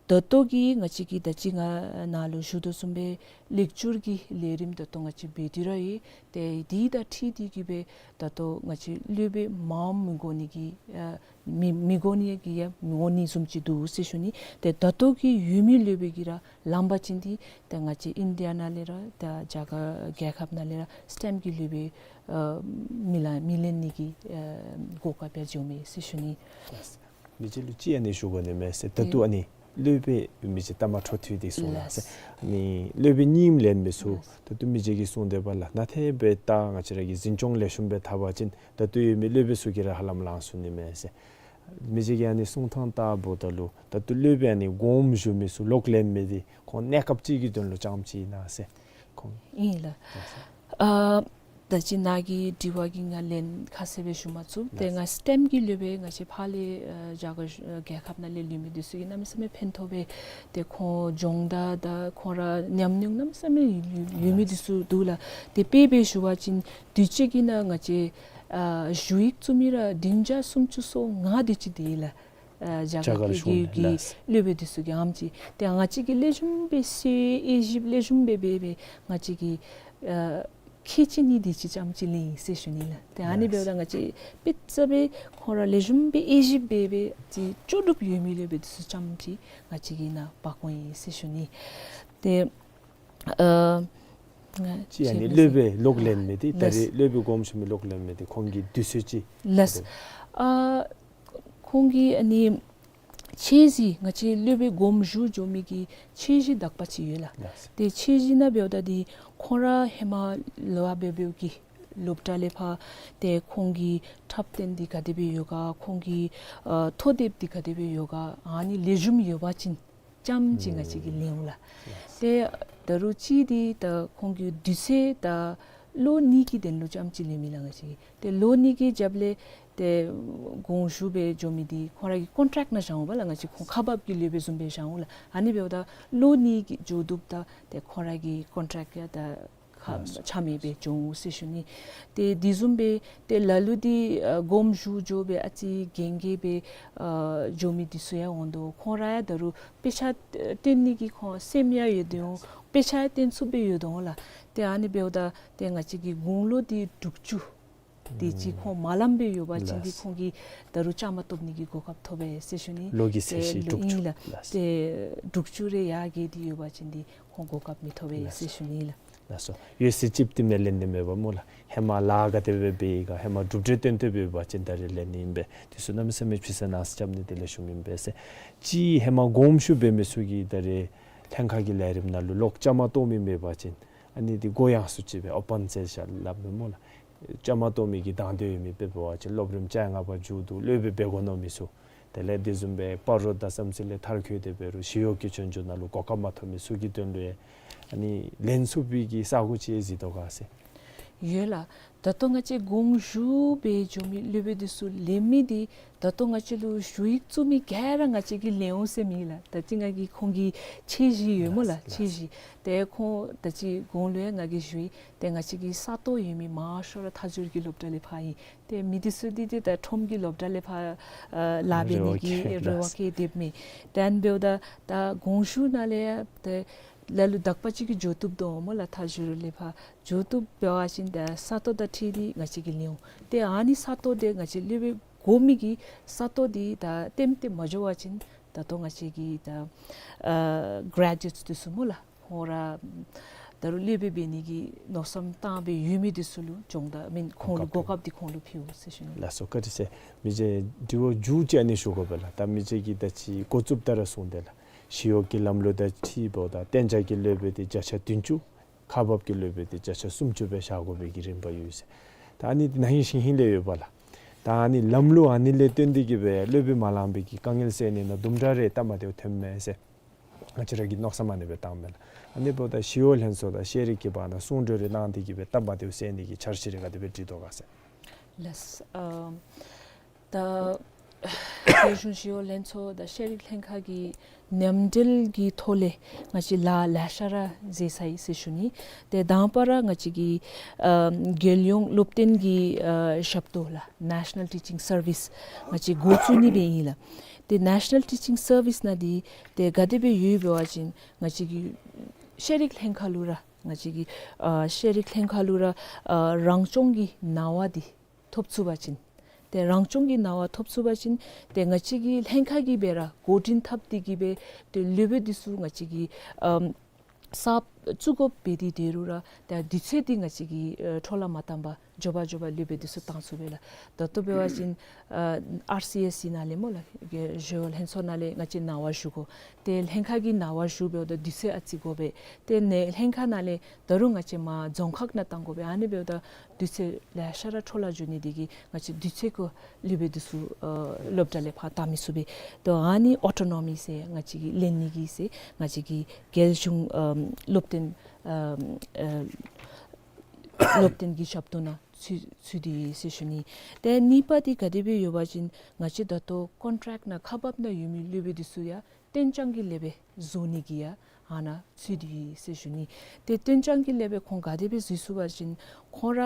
ད་ལྟོ་གི་ང་བཅས་ཀྱིས་ད་ཅི་ང་ནཱ་ལུ་ཞུ་དོ་བཟུམ་སྦེ་ལེགས་བསྒྱུར་གྱི་ལས་རིམ་ད་ལྟོ་ང་བཅས་འབད་དེ་ར་ཡོད། ཏེ་འདི་དང་འཁྲིལ་ཏེ་གིས་སྦེ་ད་ལྟོ་ང་བཅས་སློབ་དཔོན་མངམ་མི་དགོ་ནི་གི་ཨ་མི་མི་དགོ་ནི་གི་ཡང་མི་དགོ་ནི་བཟུམ་ཅིག་འདུག་ཟེར་ཞུ་ནི། ཏེ་ད་ལྟོ་གི་ཡོད་མི་སློབ་དཔོན་གྱིས་ར་ལངམ་པ་ཅིན་འདི་ཏེ་ང་བཅས་ཨིན་ཌི་ཡ་ནང་ལས་ར་ཏེ་རྒྱ་གར་རྒྱལ་ཁབ་ནང་ལས་ར་སི་ཊེམ་གྱི་སློབ་དཔོན་ཨ་མི་ལ་མི་ལེན་ནི་གི་ཨ་གོ་སྐབས་ཡང་འབྱུངམ་མས་ཟེར་ཞུ་ནི། ལགས། དེ་ཅིག་ལུ་ཅིག་ཨ་ནི་ཞུ་དགོ་ནི་མས་ཟེར། ད་ལྟོ་ཨ་ནི་ སློབ་དཔོན་མི་ཅིག་ལྟ་མ་འཕྲོ་མཐུད་དེ་གསུངས་ལགས་ཟེར། ལགས། ཨ་ནི་སློབ་དཔོན་རྙིངམ་ལེན་མི་ཚུ་ལགས། ད་ལྟོ་མི་རྗེ་གིས་གསུངས་དེ་འབདཝ་ལས་ནཱ་ཏེ་འབདཝ་ད་ང་བཅས་ར་གིས་འཛིན་སྐྱོང་ལེགས་ཤོམ་སྦེ་འཐབ་པ་ཅིན་ད་ལྟོ་ཡོད་མི་སློབ་དཔོན་ཚུ་གིས་ར་ཧ་ལམ་ལང་ཚུགས་ནི་མས་ཟེར། མི་རྗེ་གིས་ཨ་ནི་གསུང་ཐངས་ལྟ་བུ་ད་ལུ་ད་ལྟོ་སློབ་དཔོན་ཨ་ནི་དགོངསམ་ཞུ་མི་ཚུ་ལོག་ལེན་མི་འདི་ཁོང་གནས་སྐབས་ཅིག་གི་དོན་ལུ་རྐྱངམ་ཅིག་ཨིན་ན་ཟེར། ཁོང་ཨིན་ལགས། ཨ་ད་ཅི་ནཱ་གི་དྲི་བ་གི་ང་ལན་ཁ་གསལ་སྦེ་ཞུ་མ་ཚུགས། ཏེ་ལགས། ང་སི་ཊེམ་གྱི་སློབ་དཔོན་ང་བཅས་ཕར་ལས་ཨ་རྒྱ་གར་རྒྱལ་ཁབ་ནང་ལས་ལུས་མི་འདི་ཚུ་གིས་གནམ་མེད་ས་མེད་ཕན་ཐོགས་སྦེ་ཏེ་ཁོང་སྦྱོང་བརྡར་དང་ཁོང་ར་ཉམས་མྱོང་གནམ་མེད་ས་མེད་ཡོད་ཡོད་མི་འདི་ཚུ་འདུག་ལགས། ཏེ་དཔེ་སྦེ་ཞུ་བ་ཅིན་དུས་ཅི་གི་ནང་ང་བཅས་ཨ་ཞུ་ཡིག་བཙུགས་མི་ར་བདུན་བརྒྱ་སུམ་ཅུ་སོ་ལྔ་དེ་ཅིག་འདུག་ལགས། ཨ་རྒྱ་རྒྱ་གར་གར་གྱི་གཞུང་གི་ནང་ལགས། སློབ་དཔོན་འདི་ཚུ་གིས་ཨེམ་ཅིག་ཏེ་ང་བཅས་ཀྱིས་ལེགས་ཤོམ་སྦེ་ཤེས་དབྱེ་ཞིབ་ལེགས་ཤོམ་སྦེ་འབད་སྦེ་ང་བཅས་ཀྱིས་ཨ་མཁས་ཅན་ནི་དེ་ཅིག་རྐྱངམ་ཅིག་ལེན་ཡི་ཟེར་ཞུ་ནི་ལགས། ཏེ་ཨ་ནི་ལགས། འབདཝ་ད་ང་བཅས་དཔེ་ཆ་སྦེ་ཁོང་ར་ལེགས་ཤོམ་སྦེ་དབྱེ་ཞིབ་འབད་སྦེ་ཅིག་ལྕོགས་གྲུབ་ཡོད་མི་སློབ་དཔོན་འདི་ཚུ་རྐྱངམ་ཅིག་ང་བཅས་ཀྱིས་ནཱ་འབག་འོང་ཡི་ཟེར་ཞུ་ནི། ཏེ་ཨ་ཅི་ཨ་ནི་སློབ་དཔོན་ལོག་ལེན་མི་འདི་ད་ལགས། རེས་སློབ་དཔོན་དགོངསམ་ཞུ་མི་ལོག་ལེན་མི་འདི་ཁོང་གི་དུས་ཚོད་ཅིག་ལགས། ཨ་ཁོང་གི་ཨ་ནི་ཚད་གཞི་ང་བཅས་སློབ་དཔོན་དགོངསམ་ཞུ་འགྱོ་མི་གི་ཚད་གཞི་དག་པ་ཅིག་ཡོད་ལགས། ལགས། ཏེ་ཚད་གཞི་ནང་འབདཝ་ད་འདི་ཁོང་ར་ཧེ་མ་ལོ་ཨ་འབད་འབདཝ་གི་སློབ་གྲྭ་ལས་ཕར་ཏེ་ཁོང་གི་འཁྲབ་སྟོན་འདི་ག་དེ་སྦེ་ཡོད་ག་ཁོང་གི་ཨ་ཐོ་དེབ་འདི་ག་དེ་སྦེ་ཡོད་ག་ཨ་ནི་ལེགས་ཤོམ་ཡོད་པ་ཅིན་རྐྱངམ་ཅིག་ང་བཅས་ཀྱིས་ལེན་འོང་ལགས། ཏེ་ད་རུང་གཅིག་འདི་ད་ཁོང་གི་དུས་ཚོད་ད་ལོ་གཉིས་ཀྱི་དོན་ལུ་རྐྱངམ་ཅིག་ལེན་མི་ལགས་ང་བཅས་ཀྱིས། ཏེ་ལོ་གཉིས་ཀྱི་རྒྱབ་ལས་ཏེ་དགོངསམ་ཞུ་སྦེ་འགྱོ་མི་འདི་ཁོང་ར་གི་ཀོན་ཊེཀཊ་ནང་བཞག་འོང་པ་ལགས། ང་བཅས་ཁོང་ཁག་འབགཔ་གི་སློབ་དཔོན་བཟུམ་སྦེ་བཞག་འོང་ལགས། ཨ་ནི་འབདཝ་ད་ལོ་གཉིས་ཀྱི་འགྱོ་བཏུབ་ད་ཏེ་ཁོང་ར་གི་ཀོན་ཊེཀཊ་ཡང་ད་ཁ་ཆ་མེད་སྦེ་འགྱོ་འོང་ཟེར་ཞུ་ནི། ཏེ་དེ་བཟུམ་སྦེ་ཏེ་ལ་ལུ་འདི་ཨ་དགོངསམ་ཞུ་འགྱོ་སྦེ་ཨ་ཙི་རྒན་རྒས་སྦེ་ཨ་འགྱོ་མི་འདི་ཚུ་ཡང་འོང་དོ། ཁོང་ར་ཡང་ད་རུང་དཔེ་ཆ་སྟོན་ནི་གི་ཁོང་སེམས་ཡང་ཡོད་དེ་འོང་། དཔེ་ཆ་ཡང་སྟོན་ཚུགསཔ་སྦེ་ཡོད་དོ་འོང་ལགས། ཏེ་ཨ་ནི་འབདཝ་ད་ཏེ་ང་བཅས་ཀྱི་དགུང་ལོ་འདི་དྲུག་ཅུ་དེ་ཅིག་ཁོང་མ་ལངམ་སྦེ་ཡོད་པ་ཅིན་འདི་ལགས། ཁོང་གིས་ད་རུང་བཅའ་མར་གཏོགས་ནི་གི་གོ་སྐབས་ཐོབ་པས་ཟེར་ཞུ་ནི། ལོ་གི་ཚད་གཞི་ཏེ་དྲུག་ཅུ་ཨིན་ལགས། ལགས། ཏེ་དྲུག་ཅུ་རེ་ཡར་རྒལ་ཏེ་ཡོད་པ་ཅིན་འདི་ཁོང་གོ་སྐབས་མི་ཐོབ་པས་ཟེར་ཞུ་ནི་ལགས། ལགས་སོ། ཡོད་ཟེར་ཅིག་དེ་མེན་ལན་འདི་མེད་པ་སྨོ་ལགས། ཧེ་མ་ལཱ་ག་དེ་སྦེ་འབད་ཡི་ག་ཧེ་མ་གྲུབ་འབྲས་སྟོན་ཏེ་འབད་བ་ཅིན་ད་རེས་ལེན་ནི་ཨིན་པས། དེ་ཚུ་གནམ་མེད་ས་མེད་ཕྱི་སེ་ནང་སེ་རྐྱབ་ནི་དེ་ལེགས་ཤོམ་ཨིན་པས་ཟེར། གཅིག་ཧེ་མ་དགོངསམ་ཞུ་འབད་མི་ཚུ་གིས་ད་རེས་ལྷན་ཁག་གི་ལས་རིམ་ནང་ལུ་ལོག་བཅའ་མར་གཏོགས་མི་མེད་པ་ཅིན་ཨ་ནི་འདི་གོ་ཡངས་སུ་ཅིག་སྦེ་ཨོ་པཱན་ཟེར་ཞུ་སླབ་མི་སྨོ་ལགས། བཅའ་མར་གཏོགས་མི་གི་དང་འདོད་ཡོད་མི་འབད་བ་ཅིན་སློབ་རིམ་བཅོ་ལྔ་པ་མཇུག་བསྡུ་སློབ་དཔོན་འབད་དགོ་མནོ་མི་ཚུ། དེ་ལས་དེ་བཟུམ་སྦེ་སྤ་རོ་དང་བསམ་རྩེ་ལས་མཐར་འཁྱོལ་ཏེ་འབད་རུང་ཞི་གཡོག་གི་སྐྱོན་བརྗོད་ནང་ལུ་གོ་སྐབས་མ་ཐོབ་མི་ཚུ་གི་དོན་ལུ་ཡང་ཨ་ནི་ལེན་ཚུགས་པའི་གི་ས་གོ་ཅིག་གཟིགས་དོ་ག་ཟེར། ཡོད་ལགས། ད་ལྟོ་ང་བཅས་དགོངསམ་ཞུ་སྦེ་འགྱོ་མི་སློབ་དཔོན་འདི་ཚུ་ལེན་མི་འདི་ད་ལྟོ་ང་བཅས་ལུ་ཞུ་ཡིག་བཙུགས་མི་ག་ར་ང་བཅས་ཀྱིས་ལེན་འོང་ཟེར་མེན་ལགས། ད་ཅི་ང་གིས་ཁོང་གི་ཚད་གཞི་ཡོད་སྨོ་ལགས། ལགས། ཚད་གཞི། ཏེ་ཁོང་ད་ཅི་གོང་ལུ་ཡང་ང་གིས་ཞུ་ཡི། ཏེ་ང་བཅས་ཀྱི་ས་སྟོང་ཡོད་མི་མང་ཤོས་ར་མཐའ་འཁྱོལ་གྱི་སློབ་གྲྭ་ལས་ཕར་ཨིན། ཏེ་མི་འདི་ཚུ་འདི་འདི་ད་ཁྲོམ་གྱི་སློབ་གྲྭ་ལས་ཕར་ཨ་ལཱ་འབད་ནི་གི་རེ་བ་བསྐྱེད་རེ་བ་བསྐྱེད་སྡོདཔ་མས། ཏེ་ཨ་ནི་འབདཝ་ད་ད་དགོངསམ་ཞུ་ནང་ལས་ཡང་ཏེ་ལ་ལུ་དག་པ་ཅིག་གིས་འགྱོ་བཏུབ་དོ་སྨོ་ལགས། མཐའ་འཁྱོལ་ལས་ཕར་འགྱོ་བཏུབ་འབད་བ་ཅིན་ད་ས་སྟོང་དང་འཁྲིལ་ཏེ་ང་བཅས་ཀྱིས་ལེན་འོང་། ཏེ་ཨ་ནི་ས་སྟོང་འདི་ང་བཅས་སློབ་དཔོན་དགོ་མི་གི་ས་སྟོང་འདི་ད་ལྟདམོ་འདི་མ་འགྱོ་བ་ཅིན་ད་ལྟོ་ང་བཅས་ཀྱི་ད་ཨ་གྲེ་ཇུ་ཨེཊསི་འདི་ཚུ་སྨོ་ལགས། ཁོང་ར་ད་རུང་སློབ་དཔོན་འབད་ནི་གི་མནོ་བསམ་བཏང་སྦེ་ཡོད་མི་འདི་ཚུ་ལུ་སྦྱོང་བརྡར་མེན་ཁོང་ལུ་གོ་སྐབས་འདི་ཁོང་ལུ་ཕུལ་འོང་ཟེར་ཞུ་ནི། ལགས་སོ། བཀའ་དྲིན་ཆེ། མི་རྗེ་དྲི་བ་མཇུག་ཅིག་ཨ་ནི་ཞུ་དགོ་པས་ལགས། ད་མི་རྗེ་གིས་ད་ཅི་འགོ་བཙུགསཔ་ད་ར་གསུངས་ཏེ་ལགས། ཞི་གཡོག་གི་ལམ་ལུགས་དང་འཁྲིལཝ་ད་གཏན་འཇགས་ཀྱི་སློབ་དཔོན་འདི་བརྒྱ་ཆ་བདུན་ཅུ། ཁག་འབགཔ་ཀྱི་སློབ་དཔོན་འདི་བརྒྱ་ཆ་སུམ་ཅུ་སྦེ་བཞག་དགོ་པའི་གི་རིམ་པ་ཡོད་ཟེར། ད་ཨ་ནི་འདི་ན་ཧིང་ཤིང་ཧིང་ལས་ཡོདཔ་ལགས། ད་ཨ་ནི་ལམ་ལུགས་ཨ་ནི་ལས་བརྟེན་ཏེ་གིས་སྦེ་སློབ་དཔོན་མ་ལང་པའི་གི་དཀའ་ངལ་སེལ་ནི་ནང་དུམ་གྲ་རེ་སྟབས་མ་བདེཝ་ཐོནམ་མས་ཟེར། ང་བཅས་ར་གིས་མནོ་བསམ་ཨ་ནི་སྦེ་བཏངམ་མས་ལགས། ཨ་ནི་འབདཝ་ད་ཞི་གཡོག་ལྷན་ཚོགས་དང་ཤེས་རིག་གི་བར་ན་གསུང་གྲོས་རེ་གནང་སྟེ་གིས་སྦེ་སྟབས་མ་བདེཝ་སེལ་ནི་གི་འཆར་གཞི་རེ་ག་དེ་སྦེ་བསྒྲིགས་དོ་ག་ཟེར། ལགས། ཨ་ད་རྒྱལ་གཞུང་ཞི་གཡོག་ལྷན་ཚོགས་དང་ཤེས་རིག་ལྷན་ཁག་གི་མཉམ་འབྲེལ་གྱི་ཐོག་ལས་ང་བཅས་ལཱ་ལེ་ཤ་ར་མཛད་ཚར་ཡི་ཟེར་ཞུ་ནི། ཏེ་དང་པ་ར་ང་བཅས་ཀྱི་ཨ་རྒྱལ་ཡོངས་སློབ་སྟོན་གྱི་ཨ་ཞབས་ཏོག་ལགས། National Teaching Service ང་བཅས་འགོ་བཙུགས་ནི་སྦེ་ཨིན་ལགས། ཏེ་National Teaching Service ནང་འདི་ཏེ་ག་དེ་སྦེ་ཡོད་འབད་བ་ཅིན་ང་བཅས་ཀྱི་ཤེས་རིག་ལྷན་ཁག་ལུ་ར་ང་བཅས་ཀྱི་ཨ་ཤེས་རིག་ལྷན་ཁག་ལུ་ར་ཨ་རང་སྐྱོང་གི་གནང་བ་འདི་ཐོབ་ཚུགས་པ་ཅིན། ཏེ་རང་སྐྱོང་གི་གནང་བ་ཐོབ་ཚུགས་པ་ཅིན་ཏེ་ང་བཅས་ཀྱི་ལྷན་ཁག་གིས་སྦེ་ར་འགོ་འདྲེན་འཐབ་སྟེ་གིས་སྦེ་ཏེ་སློབ་དཔོན་འདི་ཚུ་ང་བཅས་ཀྱི་ཨམ་གསརཔ་ བཙུགས་དགོཔ་འབད་དེ་འབད་རུང་ར་ད་དུས་ཚོད་འདི་ང་བཅས་ཀྱིས་ཨ་འཕྲོ་བརླག་མ་བཏང་པར་མགྱོགས་པ་མགྱོགས་པ་སློབ་དཔོན་འདི་ཚུ་བཏང་ཚུགས་པས་ལགས། ད་ལྟོ་འབད་བ་ཅིན་ཨ་ཨར་སི་ཨེསི་ནང་ལས་སྨོ་ལགས་ཀྱི་ཞི་གཡོག་ལྷན་ཚོགས་ནང་ལས་ང་བཅས་ནང་པར་ཞུ་དགོ། ཏེ་ལྷན་ཁག་གི་ནང་པར་ཞུ་འབདཝ་ད་དུས་ཚོད་ཨ་ཙི་འགོར་བས། ཏེ་ནཱ་ལྷན་ཁག་ནང་ལས་ད་རུང་ང་བཅས་མར་རྫོང་ཁག་ནང་བཏང་དགོ་པས། ཨ་ནི་འབདཝ་ད་དུས་ཚོད་ལེ་ཤ་ར་འཕྲོ་བརླག་འགྱོ་ནི་དེ་གིས་ང་བཅས་དུས་ཚོད་ཁར་སློབ་དཔོན་འདི་ཚུ་ཨ་སློབ་གྲྭ་ལས་ཕར་བཏང་མི་ཚུགས་པས། ད་ཨ་ནི་ཨོ་ཊོ་ནོ་མི་ཟེར་ང་བཅས་ཀྱི་ལེན་ནི་གི་ཟེར་ང་བཅས་ཀྱི་རྒྱལ་གཞུང་ཨམ་སློབ་སྟོན་ཨམ་ཨ་སློབ་སྟོན་གྱི་ཞབས་ཏོག་ནང་ཚུད་ཚུད་དེ་ཡོད་ཟེར་ཞུ་ནི། ཏེ་གཉིས་པ་འདི་ག་དེ་སྦེ་ཡོད་པ་ཅིན་ང་བཅས་ད་ལྟོ་ཀོན་ཊེཀཊ་ནང་ཁག་འབགཔ་ནང་ཡོད་མི་སློབ་དཔོན་འདི་ཚུ་ཡང་གཏན་འཇགས་ཀྱི་སློབ་དཔོན་བཟོ་ནི་གི་ཡང་ཨ་ནཱ་ཚུད་དེ་ཡོད་ཟེར་ཞུ་ནི། ཏེ་གཏན་འཇགས་ཀྱི་སློབ་དཔོན་ཁོང་ག་དེ་སྦེ་བཟོ་ཚུགས་པ་ཅིན་ཁོང་ར་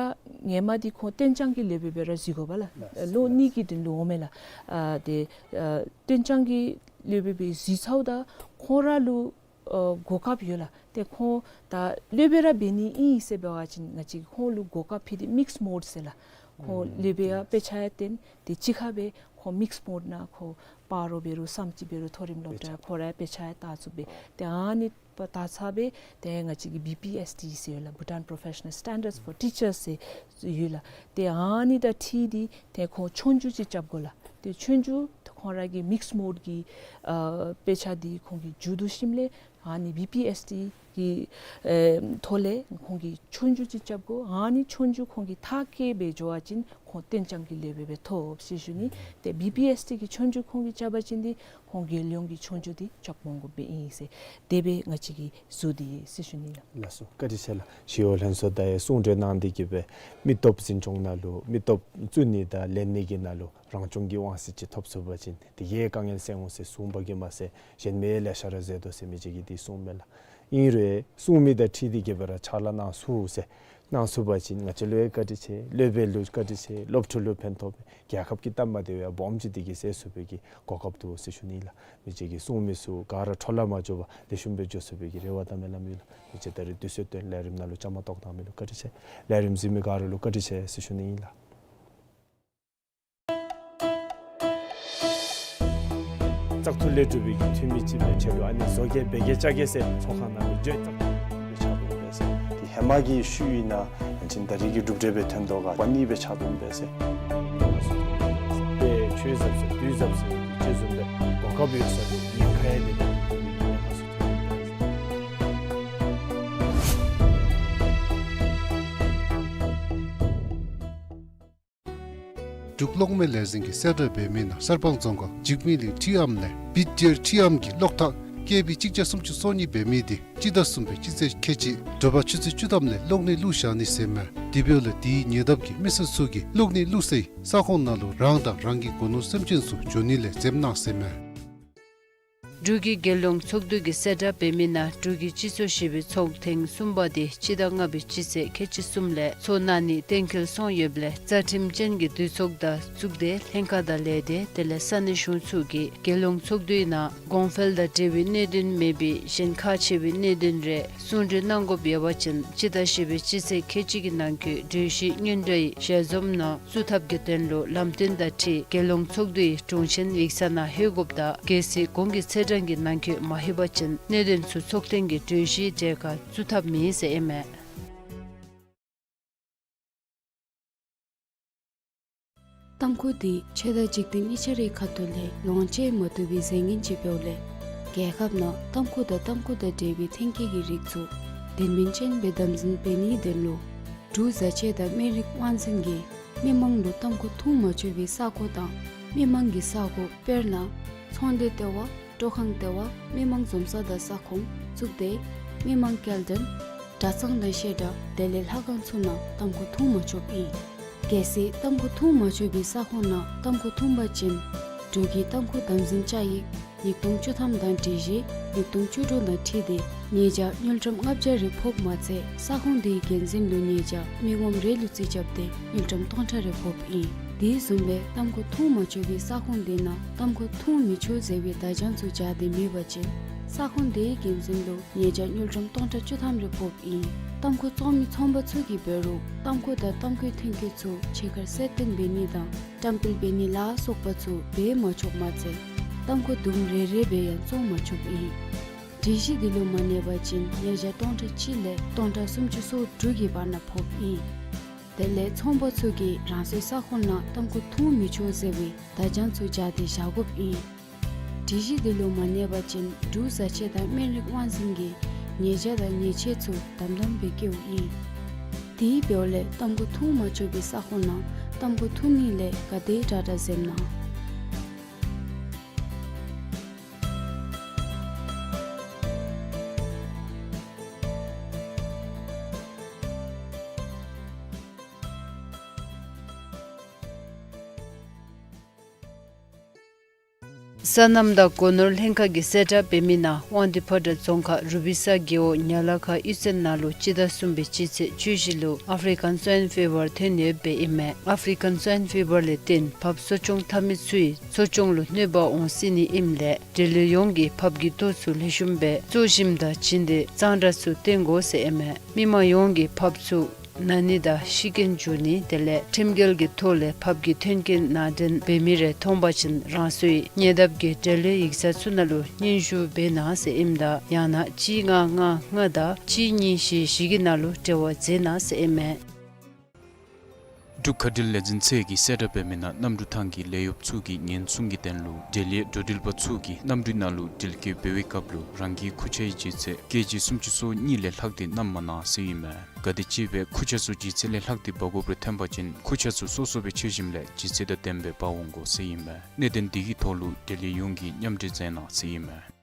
ཧེ་མ་འདི་ཁོང་གཏན་འཇགས་ཀྱི་སློབ་དཔོན་སྦེ་ར་བཟོ་དགོ་པས་ལགས། ལགས། ལོ་གཉིས་ཀྱི་དོན་ལུ་འོང་མས་ལགས། ཨ་ཏེ་ཨ་གཏན་འཇགས་ཀྱི་སློབ་དཔོན་སྦེ་བཟོ་ཚརཝ་ད་ཁོང་ར་ལུ་ཨ་གོ་སྐབས་ཡོད་ལགས། ཏེ་ཁོང་ད་སློབ་དཔོན་ར་འབད་ནི་ཨིན་ཟེར་འབད་བ་ཅིན་ང་བཅས་ཁོང་ལུ་གོ་སྐབས་ཕུལ་ཏེ་མིགསི་མོཌ་ཟེར་ལགས། ཁོང་ཨུམ་སློབ་དཔོན་ཡང་དཔེ་ཆ་ཡང་སྟོན། ཏེ་གཅིག་ཁར་སྦེ་ཁོང་མིགསི་མོཌ་ནང་ཁོང་པར་རོགས་འབད་རུང་བསམ་རྩེ་འབད་རུང་མཐོ་རིམ་སློབ་གྲྭ་ཁོང་ར་དཔེ་ཆ་ཡང་ལྟ་ཚུགས་པས། ཏེ་ཨ་ནི་པ་ད་ཚར་སྦེ་ཏེ་ང་བཅས་ཀྱི་བི་པི་ཨེསི་ཊི་ཟེར་ཡོད་ལགས། Bhutan Professional Standards for Teachers ཟེར་ཡོད་ལགས། ཏེ་ཨ་ནི་དང་འཁྲིལ་ཏེ་ཏེ་ཁོང་ཆོས་རྒྱུགས་ཅིག་རྐྱབ་དགོ་ལགས། ཏེ་ཆོས་རྒྱུགས་ཁོང་ར་གི་མིགསི་མོཌ་ཀྱི་ཨ་དཔེ་ཆ་འདི་ཁོང་གིས་མཇུག་བསྡུ་ཞིནམ་ལས་ཨ་ནི་བི་པི་ཨེསི་ཊི་གི་ཨེ་ཐོག་ལས་ཁོང་གིས་ཆོས་རྒྱུགས་ཅིག་རྐྱབ་དགོ། ཨ་ནི་ཆོས་རྒྱུགས་ཁོང་གིས་མཐར་འཁྱོལ་སྦེ་འགྱོ་བ་ཅིན་ཁོང་གཏན་འཇགས་ཀྱི་སློབ་དཔོན་སྦེ་ཐོབ་ཟེར་ཞུ་ནི། ཏེ་བི་པི་ཨེསི་ཊི་གི་ཆོས་རྒྱུགས་ཁོང་གིས་རྐྱབ་པ་ཅིན་འདི་ཁོང་རྒྱལ་ཡོངས་ཀྱི་ཆོས་རྒྱུགས་འདི་རྐྱབ་འོང་དགོཔ་སྦེ་ཨིན་ཟེར། དེ་སྦེ་ང་བཅས་ཀྱིས་བཟོ་སྟེ་ཡོད་ཟེར་ཞུ་ནི་ལགས། ལགས་སོ། བཀའ་དྲིན་ཆེ་ལགས། ཞི་གཡོག་ལྷན་ཚོགས་དང་ཡང་གསུང་གྲོས་གནང་སྟེ་གིས་སྦེ་མི་སྟོབས་འཛིན་སྐྱོང་ནང་ལུ་མི་སྟོབས་བཙུགས་ནི་དང་ལེན་ནི་གི་ནང་ལུ་རང་སྐྱོང་གི་དབང་ཚད་ཅིག་ཐོབ་ཚུགས་པ་ཅིན་དེ་གིས་དཀའ་ངལ་སེལ་འོང་ཟེར་གསུངས་པ་གིས་མ་ཚད་གཞན་མི་ལེ་ཤ་ར་མཛད་དོ་ཟེར་མི་ཅིག་གིས་དེ་གསུངམ་མས་ལགས། ཨིན་རུང་གསུང་མི་དང་འཁྲིལ་ཏེ་གིས་སྦེ་ར་ཕྱག་ལཱ་གནང་ཚུགས་ཟེར་གནང་ཚུགས་པ་ཅིན་ང་བཅས་ལུ་ཡང་བཀའ་དྲིན་ཆེ། སློབ་དཔོན་ལུ་བཀའ་དྲིན་ཆེ། སློབ་ཕྲུག་ལུ་ཕན་ཐོགས་པས། རྒྱལ་ཁབ་ཀྱི་སྟབས་མ་བདེཝ་ཡང་སྦོམ་ཅིག་དེ་གིས་སེལ་ཚུགས་པའི་གི་གོ་སྐབས་འདུག་ཟེར་ཞུ་ནི་ཨིན་ལགས། མི་ཅིག་གིས་གསུང་མི་ཚུ་ག་ར་འཕྲོ་བརླག་མ་འགྱོ་བར་ལེགས་ཤོམ་སྦེ་འགྱོ་ཚུགས་པའི་གི་རེ་བ་དང་སྨོན་ལམ་ཡོད་ལགས། མི་ཅིག་ད་རེས་དུས་ཚོད་བཏོན་ལས་རིམ་ནང་ལུ་བཅའ་མར་གཏོགས་གནང་མི་ལུ་བཀའ་དྲིན་ཆེ། ལས་རིམ་གཟིགས་མི་ག་ར་ལུ་བཀའ་དྲིན་ཆེ་ཟེར་ཞུ་ནི་ཨིན་ལགས། བཙག་འཐུ་ལས་གྲུབ་པའི་གི་འཐུས་མི་ཅིག་སྦེ་ཆེ་ལུ་ཨ་ནི་བཟོ་གེ་འབད་གེ་བཅའ་གེ་ཟེར་ཚོགས་ཁང་ནང་ལུ་བརྗོད་བཙག་འཐུ་ལས་ཕྱག་དོན་འབད་ཟེར། དེ་ཧེ་མ་གི་ཤུལ་ཨིན་ན་ཨ་ནི་ད་རེས་ཀྱི་གྲུབ་འབྲས་སྦེ་ཐོན་དོ་ག་པ་ནི་སྦེ་ཕྱག་དོན་འབད་ཟེར། དཔེ་ཆོས་ཟབ་ཟེར་དུས་ཟབ་ཟེར་ཅིག་བཟུམ་སྦེ་གོ་སྐབས་ཡོད་ས་དེ་ཉེན་ཁ་ཡང་མེད་པའི་གི་ཐོག་ལས་ཉེན་ཁ་ཚུ་ཐོན་འབད་ཟེར། འབྲུག་གློག་མེ་ལས་འཛིན་གྱིས་གསལ་བསྒྲགས་འབད་མི་ནང་གསར་སྤང་རྫོང་ཁག་འཇིགས་མེད་གླིང་ཁྲི་ཨམ་ལས་བིད་ཇེར་ཁྲི་ཨམ་གྱི་གློག་ཐག་ཀེ་བི་གཅིག་བརྒྱ་སུམ་ཅུ་སོ་གཉིས་འབད་མི་དེ་སྤྱི་ཟླ་གསུམ་པའི་སྤྱི་ཚེས་ཁལ་གཅིག་དྲོ་པ་ཆུ་ཚོད་བཅུ་ཐམ་ལས་གློག་ནད་བླུགས་བཞག་ནི་ཟེར་མས། དེ་འབདཝ་ལས་དེའི་ཉེ་འདབས་ཀྱི་མི་སེར་ཚུ་གིས་གློག་ནད་བླུགས་སའི་ས་ཁོངས་ནང་ལུ་རང་དང་རང་གི་སྒོ་ནོར་སེམས་ཅན་ཚུ་འགྱོ་ནི་ལས་འཛེམ་གནང་ཟེར་མས། འབྲུག་གི་རྒྱལ་ཡོངས་ཚོགས་འདུ་གིས་གསལ་བསྒྲགས་འབད་མི་ནང་འབྲུག་གི་སྤྱི་ཚོགས་བཞི་པའི་ཚོགས་ཐེངས་གསུམ་པ་དེ་སྤྱི་ཟླ་ལྔ་པའི་སྤྱི་ཚེས་ཁལ་གཅིག་གསུམ་ལས་ཚོགས་གནང་ནི་གཏན་འཁེལ་སོང་ཡོདཔ་ལས་རྩ་ཁྲིམས་ཅན་གྱི་འདུས་ཚོགས་དང་གཙུག་སྡེ་ལྷན་ཁག་དང་ལས་སྡེ་དེ་ལས་ས་གནས་གཞུང་ཚུ་གིས་རྒྱལ་ཡོངས་ཚོགས་འདུའི་ནང་གོང་འཕེལ་དང་འབྲེལ་བའི་གནད་དོན་མེད་པའི་གཞན་ཁག་ཆེ་བའི་གནད་དོན་རེ་གསུང་གྲོས་གནང་དགོཔ་ཡོད་པ་ཅིན་སྤྱི་ཟླ་བཞི་པའི་སྤྱི་ཚེས་ཁལ་གཅིག་གི་ནང་འཁོད་གྲོས་གཞི་སྙན་སྒྲོན་ཞལ་འཛོམས་ནང་བཙུགས་ཐབས་ཀྱི་དོན་ལུ་ལམ་སྟོན་དང་འཁྲིལ་རྒྱལ་ཡོངས་ཚོགས་འདུའི་དྲུང་ཆེན་ཡིག་ཚང་ནང་ལྷོད་དགོཔ་དང་གལ་སྲིད་གོང་གི་ཚེས་གྲངས་ཀྱི་ནང་འཁོད་མ་ལྷོད་པ་ཅིན་གནད་དོན་ཚུ་ཚོགས་ཐེངས་ཀྱི་གྲོས་གཞིའི་གྲས་ཁར་བཙུགས་ཐབས་མེད་ཟེར་ཨིན་མས། ཏམ་ཁུ་དེ་ཆོས་དང་འཇིག་རྟེན་གཉིས་ཆ་རའི་ཁ་ཐུག་ལས་ལོངས་སྤྱོད་མ་བཏུབ་པའི་རྫས་ངན་ཅིག་འབདཝ་ལས་རྒྱལ་ཁབ་ནང་ཏམ་ཁུ་དང་ཏམ་ཁུ་དང་འབྲེལ་བའི་ཐོན་སྐྱེད་ཀྱི་རིགས་ཚུ་དོན་སྨིན་ཅན་སྦེ་དམ་འཛིན་འབད་ནིའི་དོན་ལུ་འབྲུག་བཟའ་ཆས་དང་སྨན་རིགས་དབང་འཛིན་གྱིས་མི་མང་ལུ་ཏམ་ཁུ་འཐུང་མ་ཆོག་པའི་ས་གོ་དང་མི་མང་གི་ས་གོ་དཔེར་ན་ཚོང་སྡེ་ལྟེ་བ། སྤྲོ་ཁང་ལྟེ་བ། མི་མང་འཛོམས་ས་དང་ས་ཁོངས། གཙུག་སྡེ། མི་མང་སྐྱེལ་འདྲེན། གྲྭ་ཚང་དང་བཤད་གྲྭ་དེ་ལས་ལྷ་ཁང་ཚུ་ནང་ཏམ་ཁུ་འཐུང་མ་ཆོགཔ་ཨིན། གལ་སྲིད་ཏམ་ཁུ་འཐུང་མ་ཆོག་པའི་ས་ཁོངས་ནང་ཏམ་ཁུ་འཐུང་པ་ཅིན་འབྲུག་གི་ཏམ་ཁུ་དམ་འཛིན་བཅའ་ཡིག་ཉིས་སྟོང་བཅུ་ཐམ་དང་སྒྲིག་གཞི་ཉིས་སྟོང་བཅུ་དྲུག་དང་འཁྲིལ་ཏེ་ཉེས་བྱ་དངུལ་ཀྲམ་ལྔ་བརྒྱ་རེ་ཕོགཔ་མ་ཚད་ས་ཁོངས་དེའི་འགན་འཛིན་ལུ་ཉེས་བྱ་མི་ངོམ་རེ་ལུ་རྩིས་རྐྱབ་སྟེ་དངུལ་ཀྲམ་སྟོང་ཕྲག་རེ་ཕོགཔ་ཨིན། དེ་བཟུམ་སྦེ་ཏམ་ཁུ་འཐུང་མ་ཆོག་པའི་ས་ཁོངས་དེ་ནང་ཏམ་ཁུ་འཐུང་མི་ཆོག་ཟེར་བའི་བརྡ་བྱང་ཚུ་སྦྱར་ཏེ་མེད་པ་ཅིན་ས་ཁོངས་དེའི་འགན་འཛིན་ལུ་ཉེས་བྱ་དངུལ་ཀྲམ་སྟོང་ཕྲག་བཅུ་ཐམ་རེ་ཕོགཔ་ཨིན། ཏམ་ཁུ་བཙོང་མི་ཚོང་པ་ཚུ་གིས་འབད་རུང་ཏམ་ཁུ་དང་ཏམ་ཁུའི་ཐོན་སྐྱེད་ཚུ་ཕྱི་ཁར་གསལ་སྟོན་འབད་ནི་དང་བཀྲམ་སྤེལ་འབད་ནི་ལ་སོགས་པ་ཚུ་འབད་མ་ཆོགཔ་མ་ཚད་ཏམ་ཁུ་དུམ་རེ་རེ་སྦེ་ཡང་བཙོང་མ་ཆོགཔ་ཨིན། སྒྲིག་གཞི་འདི་ལུ་མ་གནས་པ་ཅིན་ཉེས་བྱ་སྟོང་ཕྲག་གཅིག་ལས་སྟོང་ཕྲག་སུམ་ཅུ་སོ་དྲུག་གི་བར་ན་ཕོགཔ་ཨིན། དེ་ལས་ཚོང་པ་ཚུ་གིས་རང་སོའི་ས་ཁོངས་ནང་ཏམ་ཁུ་འཐུང་མི་ཆོག་ཟེར་བའི་བརྡ་བྱང་ཚུ་སྦྱར་ཏེ་བཞག་དགོཔ་ཨིན། སྒྲིག་གཞི་འདི་ལུ་མ་གནས་པ་ཅིན་འབྲུག་བཟའ་ཆས་དང་སྨན་རིགས་དབང་འཛིན་གྱིས་ཉེས་བྱ་དང་ཉེས་ཆད་ཚུ་དམ་དམ་སྦེ་བཀལཝ་ཨིན། དེ་འབདཝ་ལས་ཏམ་ཁུ་འཐུང་མ་ཆོག་པའི་ས་ཁོངས་ནང་ཏམ་ཁུ་འཐུང་ནི་ལས་ག་དེ་དྲག་དྲག་འཛེམ་གནང་། སོ་ནམ་དང་སྒོ་ནོར་ལྷན་ཁག་གིས་གསལ་བསྒྲགས་འབད་མི་ནང་དབང་འདུས་ཕོ་བྲང་རྫོང་ཁག་རུ་པི་ས་རྒེད་འོག་ཉ་ལ་ཁ་གཡུས་ཚན་ནང་ལུ་སྤྱི་ཟླ་གསུམ་པའི་སྤྱི་ཚེས་བཅུ་བཞི་ལུ་ཨཕ་རི་ཀཱན་སྭའིན་ཕི་བར་ཐོན་ཡོདཔ་ཨིན་མས། ཨཕ་རི་ཀཱན་སྭའིན་ཕི་བར་ལས་བརྟེན་ཕགཔ་གསོ་སྐྱོང་འཐབ་མི་ཚུ་གི་འཚོ་སྐྱོང་ལུ་གནོད་པ་འོང་སྲིད་ནི་ཨིནམ་ལས་འབྲེལ་ཡོད་ཡོངས་ཀྱིས་ཕགཔ་གི་ལྟོ་ཚུ་ལེགས་ཤོམ་སྦེ་བཙོ་ཞིནམ་དང་བྱིན་ཏེ་གཙང་སྦྲ་ཚུ་བསྟེན་དགོ་ཟེར་ཨིན་མས། མི་མང་ཡོངས་ཀྱིས་ཕགཔ་ཚུ་ན་ནི་དང་ཤི་རྐྱེན་འབྱུང་ནི་དེ་ལས་ཁྲིམས་འགལ་གྱི་ཐོག་ལས་ཕགཔ་གི་མཐུན་རྐྱེན་ནང་འདྲེན་འབད་མི་རེ་མཐོང་པ་ཅིན་རང་སོའི་ཉེ་འདབས་ཀྱི་འབྲེལ་ཡོད་ཡིག་ཚང་ཚུ་ནང་ལུ་སྙན་ཞུ་འབད་གནང་ཟེར་ཨིནམ་ད་ཡང་ན་གཅིག་ལྔ་ལྔ་ལྔ་དང་གཅིག་གཉིས་བཞི་བཞི་གི་ནང་ལུ་འབྲེལ་བ་མཛད་གནང་ཟེར་ཨིན་མས། འབྲུག་མཁའ་འགྲུལ་ལས་འཛིན་ཚད་ཀྱིས་གསལ་བསྒྲགས་འབད་མི་ནང་གནམ་གྲུ་ཐང་གི་ལས་གཡོགཔ་ཚུ་གིས་ཉེན་སྲུང་གི་དོན་ལུ་འབྲེལ་ཡོད་འགྲོ་འགྲུལ་པ་ཚུ་གིས་གནམ་གྲུའི་ནང་ལུ་འགྲུལ་སྐྱོད་འབད་བའི་སྐབས་ལུ་རང་གི་ཁུར་ཆ་ཡི་ལྗིད་ཚད་ཀེ་ཇི་སུམ་ཅུ་སོ་གཉིས་ལས་ལྷག་སྟེ་བསྣམ་མ་གནང་ཟེར་ཨིན་མས། གལ་ཏེ་ཅིག་སྦེ་ཁུར་ཆ་ཚུ་ལྗིད་ཚད་ལས་ལྷག་སྟེ་འབག་དགོཔ་རེ་ཐོན་པ་ཅིན་ཁུར་ཆ་ཚུ་སོ་སོ་སྦེ་འཕྱག་ཞིནམ་ལས་ལྗིད་ཚད་དང་ལྡནམ་སྦེ་འབག་འོང་དགོ་ཟེར་ཨིན་མས། གནད་དོན་འདི་གི་ཐོག་ལུ་འབྲེལ་ཡོད་ཡོངས་ཀྱིས་མཉམ་འབྲེལ་མཛད་གནང་ཟེར་ཨིན་མས།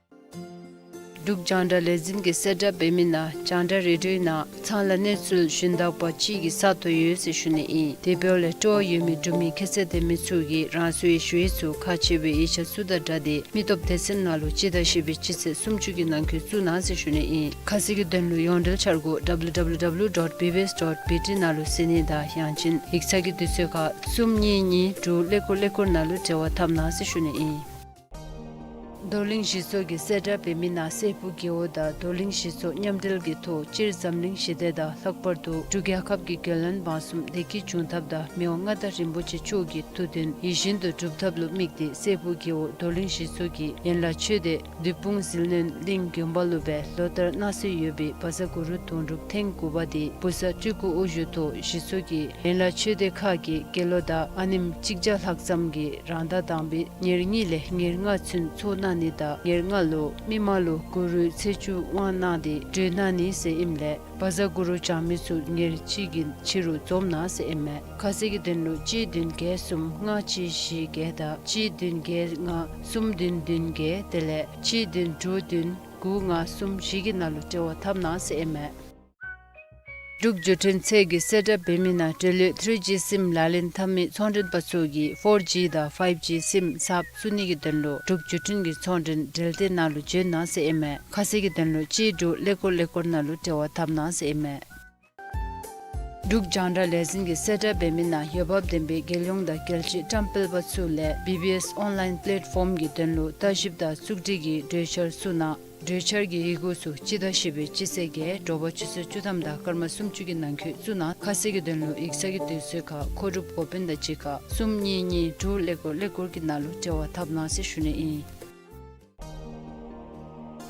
འབྲུག་རྒྱང་བསྒྲགས་ལས་འཛིན་གྱིས་གསལ་བསྒྲགས་འབད་མི་ནང་རྒྱང་བསྒྲགས་རེ་ཌིའོ་ནང་ཚང་ལ་གནས་ཚུལ་ཞུན་དག་པ་ཅིག་གི་ས་ཐོབ་ཡོད་ཟེར་ཞུ་ནི་ཨིན། དེ་འབདཝ་ལས་སྤྲོ་བ་ཡོད་མི་འབྲུག་མི་ཁྱད་ཚད་ལྡན་མི་ཚུ་གིས་རང་སོའི་ཞུ་ཡིག་ཚུ་ཁག་ཆེ་བའི་ཡིག་ཆ་ཚུ་དང་སྦྲགས་ཏེ་མི་སྟོབས་སྡེ་ཚན་ནང་ལུ་སྤྱི་ཟླ་བཞི་པའི་སྤྱི་ཚེས་སུམ་ཅུ་གི་ནང་འཁོད་བཙུགས་གནང་ཟེར་ཞུ་ནི་ཨིན། ཁ་གསལ་གྱི་དོན་ལུ་ཡོངས་འབྲེལ་འཆར་སྒོ་W W W dot B B S dot B T ནང་ལུ་གཟིགས་ནི་དང་ཡང་ཅིན་ཡིག་ཚང་གི་དུས་ཚོད་ཁར་གསུམ་གཉིས་གཉིས་དྲུག་ཀླད་ཀོར་ཀླད་ཀོར་ནང་ལུ་འབྲེལ་བ་འཐབ་གནང་ཟེར་ཞུ་ནི་ཨིན། རྡོར་གླིང་གཞི་ཚོགས་ཀྱིས་གསལ་བསྒྲགས་འབད་མི་ནང་སྲས་ཕུག་རྒེད་འོག་དང་རྡོར་གླིང་གཞི་ཚོགས་མཉམ་འབྲེལ་གྱི་ཐོག་སྤྱིར་འཛམ་གླིང་ཞི་བདེ་དང་ལྷག་པར་དུ་འབྲུག་རྒྱལ་ཁབ་ཀྱི་རྒྱལ་བློན་འབངས་གསུམ་བདེ་སྐྱིད་འབྱུང་ཐབས་དང་མི་དབང་མངའ་བདག་རིན་པོ་ཆེ་མཆོག་གི་ཐུགས་འདུན་ཡིད་བཞིན་དུ་འགྲུབ་ཐབས་ལུ་དམིགས་ཏེ་སྲས་ཕུག་རྒེད་འོག་རྡོར་གླིང་གཞི་ཚོགས་ཀྱིས་ཡན་ལག་ཆོས་སྡེ་བདུད་དཔུང་ཟིལ་གནོན་གླིང་དགོན་པ་ལུ་སྦེ་ལོ་ལྟར་གནང་སྲོལ་ཡོད་པའི་བཛྲ་གུ་རུ་དུང་སྒྲུབ་ཐེངས་དགུ་པ་དེ་བུ་གསར་སྤྲུལ་སྐུ་དབུ་བཞུགས་ཐོག་གཞི་ཚོགས་ཀྱི་ཡན་ལག་ཆོས་སྡེ་ཁག་གི་དགེ་སློང་དང་ཨ་ནེམོ་གཅིག་བརྒྱ་ལྷག་ཙམ་གྱིས་རང་ཟླ་དང་པའི་ཉེར་གཉིས་ལས་ཉེར་ལྔ་ཚུན་ཚོགས་གནང་ནི་དང་ཉེར་ལྔ་ལུ་མི་མང་ལུ་གུ་རུའི་ཚེས་བཅུ་དབང་གནང་སྟེ་གྲོལ་གནང་ནི་ཟེར་ཨིནམ་ལས་བཛྲ་གུ་རུ་བགྱང་མི་ཚུ་ཉེར་གཅིག་གི་ཕྱི་རུ་འཛོམས་གནང་ཟེར་ཨིན་མས། ཁ་གསལ་གྱི་དོན་ལུ་གཅིག་བདུན་བརྒྱད་གསུམ་ལྔ་གཅིག་བཞི་བརྒྱད་དང་གཅིག་བདུན་བརྒྱད་ལྔ་གསུམ་བདུན་བདུན་བརྒྱད་དེ་ལས་གཅིག་བདུན་དྲུག་བདུན་དགུ་ལྔ་གསུམ་བཞི་གི་ནང་ལུ་འབྲེལ་བ་འཐབ་གནང་ཟེར་ཨིན་མས། འབྲུག་བརྒྱུད་འཕྲིན་ཚད་ཀྱིས་གསལ་བསྒྲགས་འབད་མི་ནང་འབྲེལ་ཡོད་ཐི་རི་ཇི་སིམ་ལག་ལེན་འཐབ་མི་ཚོང་མགྲོན་པ་ཚུ་གིས་ཕོར་ཇི་དང་ཕའིབ་ཇི་སིམ་གསརཔ་བཙུགས་ནི་གི་དོན་ལུ་འབྲུག་བརྒྱུད་འཕྲིན་གྱི་ཚོང་མགྲོན་འབྲེལ་སྡེ་ནང་ལུ་བྱོན་གནང་ཟེར་ཨིན་མས། ཁ་གསལ་གྱི་དོན་ལུ་གཅིག་དྲུག་ཀླད་ཀོར་ཀླད་ཀོར་ནང་ལུ་འབྲེལ་བ་འཐབ་གནང་ཟེར་ཨིན་མས། འབྲུག་རྒྱང་བསྒྲགས་ལས་འཛིན་གྱིས་གསལ་བསྒྲགས་འབད་མི་ནང་འོས་འབབ་ལྡན་པའི་རྒྱལ་ཡོངས་དང་རྒྱལ་སྤྱིའི་བཀྲམ་སྤེལ་པ་ཚུ་ལས་བི་བི་ཨེསི་ཨོན་ལཱའིན་པེ་ལེཊ་ཕོརམ་གྱི་དོན་ལུ་ལྟ་ཞིབ་དང་བཙུགས་སྒྲིག་གི་གྲོས་འཆར་ཚུ་ནང་གྲོས་འཆར་གྱི་ཡི་གུ་ཚུ་སྤྱི་ཟླ་བཞི་པའི་སྤྱི་ཚེས་བརྒྱད་དྲོ་པ་ཆུ་ཚོད་བཅུ་ཐམ་དང་སྐར་མ་སུམ་ཅུ་གི་ནང་འཁོད་བཙུགས་གནང་། ཁ་གསལ་གྱི་དོན་ལུ་ཡིག་ཚང་གི་དུས་ཚོད་ཁར་མཁོ་སྒྲུབ་འགོ་དཔོན་དང་གཅིག་ཁར་གསུམ་གཉིས་གཉིས་དྲུག་ཀླད་ཀོར་ཀླད་ཀོར་གྱི་ནང་ལུ་འབྲེལ་བ་འཐབ་གནང་ཟེར་ཞུ་ནི་ཨིན།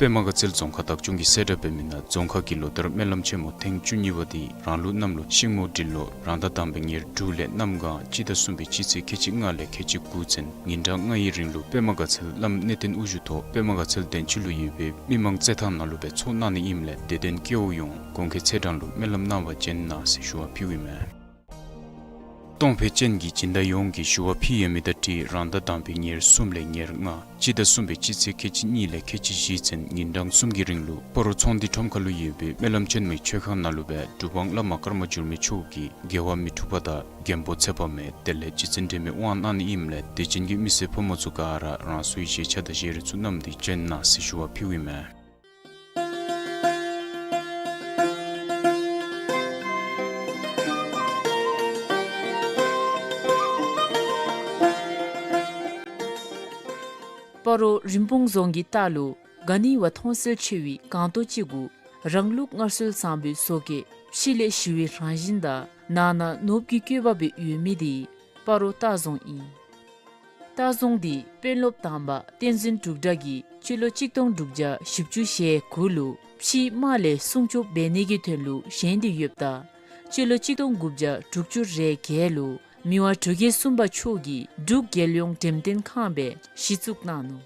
པདྨ་དགའ་ཚལ་རྫོང་ཁག་བདག་སྐྱོང་གིས་གསལ་བསྒྲགས་འབད་མི་ནང་རྫོང་ཁག་གི་ལོ་ལྟར་སྨོན་ལམ་ཆེན་མོ་ཐེངས་བཅུ་གཉིས་པ་དེ་རང་ལུགས་གནམ་ལོ་ཤིང་མོ་སྦྲུལ་ལོ་རང་ཟླ་དང་པའི་ཉེར་དྲུག་ལས་གནམ་གང་སྤྱི་ཟླ་གསུམ་པའི་སྤྱི་ཚེས་ཁལ་གཅིག་ལྔ་ལས་ཁལ་གཅིག་དགུ་ཚུན་ཉིན་གྲངས་ལྔ་ཡི་རིང་ལུ་པདྨ་དགའ་ཚལ་བླམ་གནས་བརྟན་དབུ་བཞུགས་ཐོག་པདྨ་དགའ་ཚལ་བདེན་ཆུ་ལུ་ཡོད་པའི་མི་མང་རྩེད་ཐང་ནང་ལུ་སྦེ་ཚོགས་གནང་ནི་ཨིནམ་ལས་དད་ལྡན་སྐྱེ་བོ་ཡོངས་གོང་འཁོད་ཚེས་གྲངས་ལུ་སྨོན་ལམ་གནང་བར་བྱོན་གནང་ཟེར་ཞུ་བ་ཕུལཝ་ཨིན་མས། གཏོང་ཕོད་ཅན་གྱི་སྦྱིན་བདག་ཡོངས་ཀྱིས་ཞུ་བ་ཕུལ་ཡོད་མི་དང་འཁྲིལ་རང་ཟླ་དང་པའི་ཉེར་གསུམ་ལས་ཉེར་ལྔ་སྤྱི་ཟླ་གསུམ་པའི་སྤྱི་ཚེས་ཁལ་གཅིག་གཉིས་ལས་ཁལ་གཅིག་བཞི་ཚུན་ཉིན་གྲངས་གསུམ་གྱི་རིང་ལུ་སྤ་རོ་ཚོང་འདུས་ཁྲོམ་ཁ་ལུ་ཡོད་པའི་སྨོན་ལམ་ཆེན་མོའི་མཆོད་ཁང་ནང་ལུ་སྦེ་གྲུབ་དབང་བླ་མ་ཀརྨ་འགྱུར་མེད་མཆོག་གིས་རྒྱལ་བ་མི་འཁྲུགས་པ་དང་མགོན་པོ་ཚེ་དཔག་མེད་དེ་ལས་རྗེ་བཙུན་སྒྲོལ་མའི་དབང་གནང་ནི་ཨིནམ་ལས་དད་ཅན་གྱི་མི་སེར་ཕོ་མོ་ཚུ་ག་ར་རང་སོའི་བཞེས་ཆས་དང་བཞེས་རས་ཚུ་བསྣམས་ཏེ་བྱོན་གནང་ཟེར་ཞུ་བ་ཕུལཝ་ཨིན་མས། སྤ་རོ་རིན་སྤུངས་རྫོང་གི་ལྟག་ལུ་ག་ནི་བ་མཐོང་གསལ་ཆེ་བའི་སྒང་ཏོག་ཅིག་གུ་རང་ལུགས་སྔར་སྲོལ་བཟང་པོའི་བཟོ་བཀོད་ཕྱི་ལས་ཞི་བའི་རང་བཞིན་དང་ནང་ན་ནོར་བུའི་བཀོད་པ་སྦེ་ཡོད་མི་དེ་སྤ་རོ་ལྟ་རྫོང་ཨིན། ལྟ་བཟུང་འདི་དཔོན་སློབ་དང་པ་བསྟན་འཛིན་འབྲུག་གྲགས་ཀྱིས་སྤྱི་ལོ་གཅིག་སྟོང་དྲུག་བརྒྱ་བཞི་བཅུ་ཞེ་དགུ་ལུ་ཕྱིའི་དམག་ལས་སྲུང་སྐྱོབ་འབད་ནི་གི་དོན་ལུ་བཞེངས་ཏེ་ཡོདཔ་ད་སྤྱི་ལོ་གཅིག་སྟོང་དགུ་བརྒྱ་དྲུག་ཅུ་རེ་བརྒྱད་ལུ་མི་དབང་འབྲུག་རྒྱལ་གསུམ་པ་མཆོག་གིས་འབྲུག་རྒྱལ་ཡོངས་འགྲེམས་སྟོན་ཁང་སྦེ་གཞི་བཙུགས་གནང་ནུག།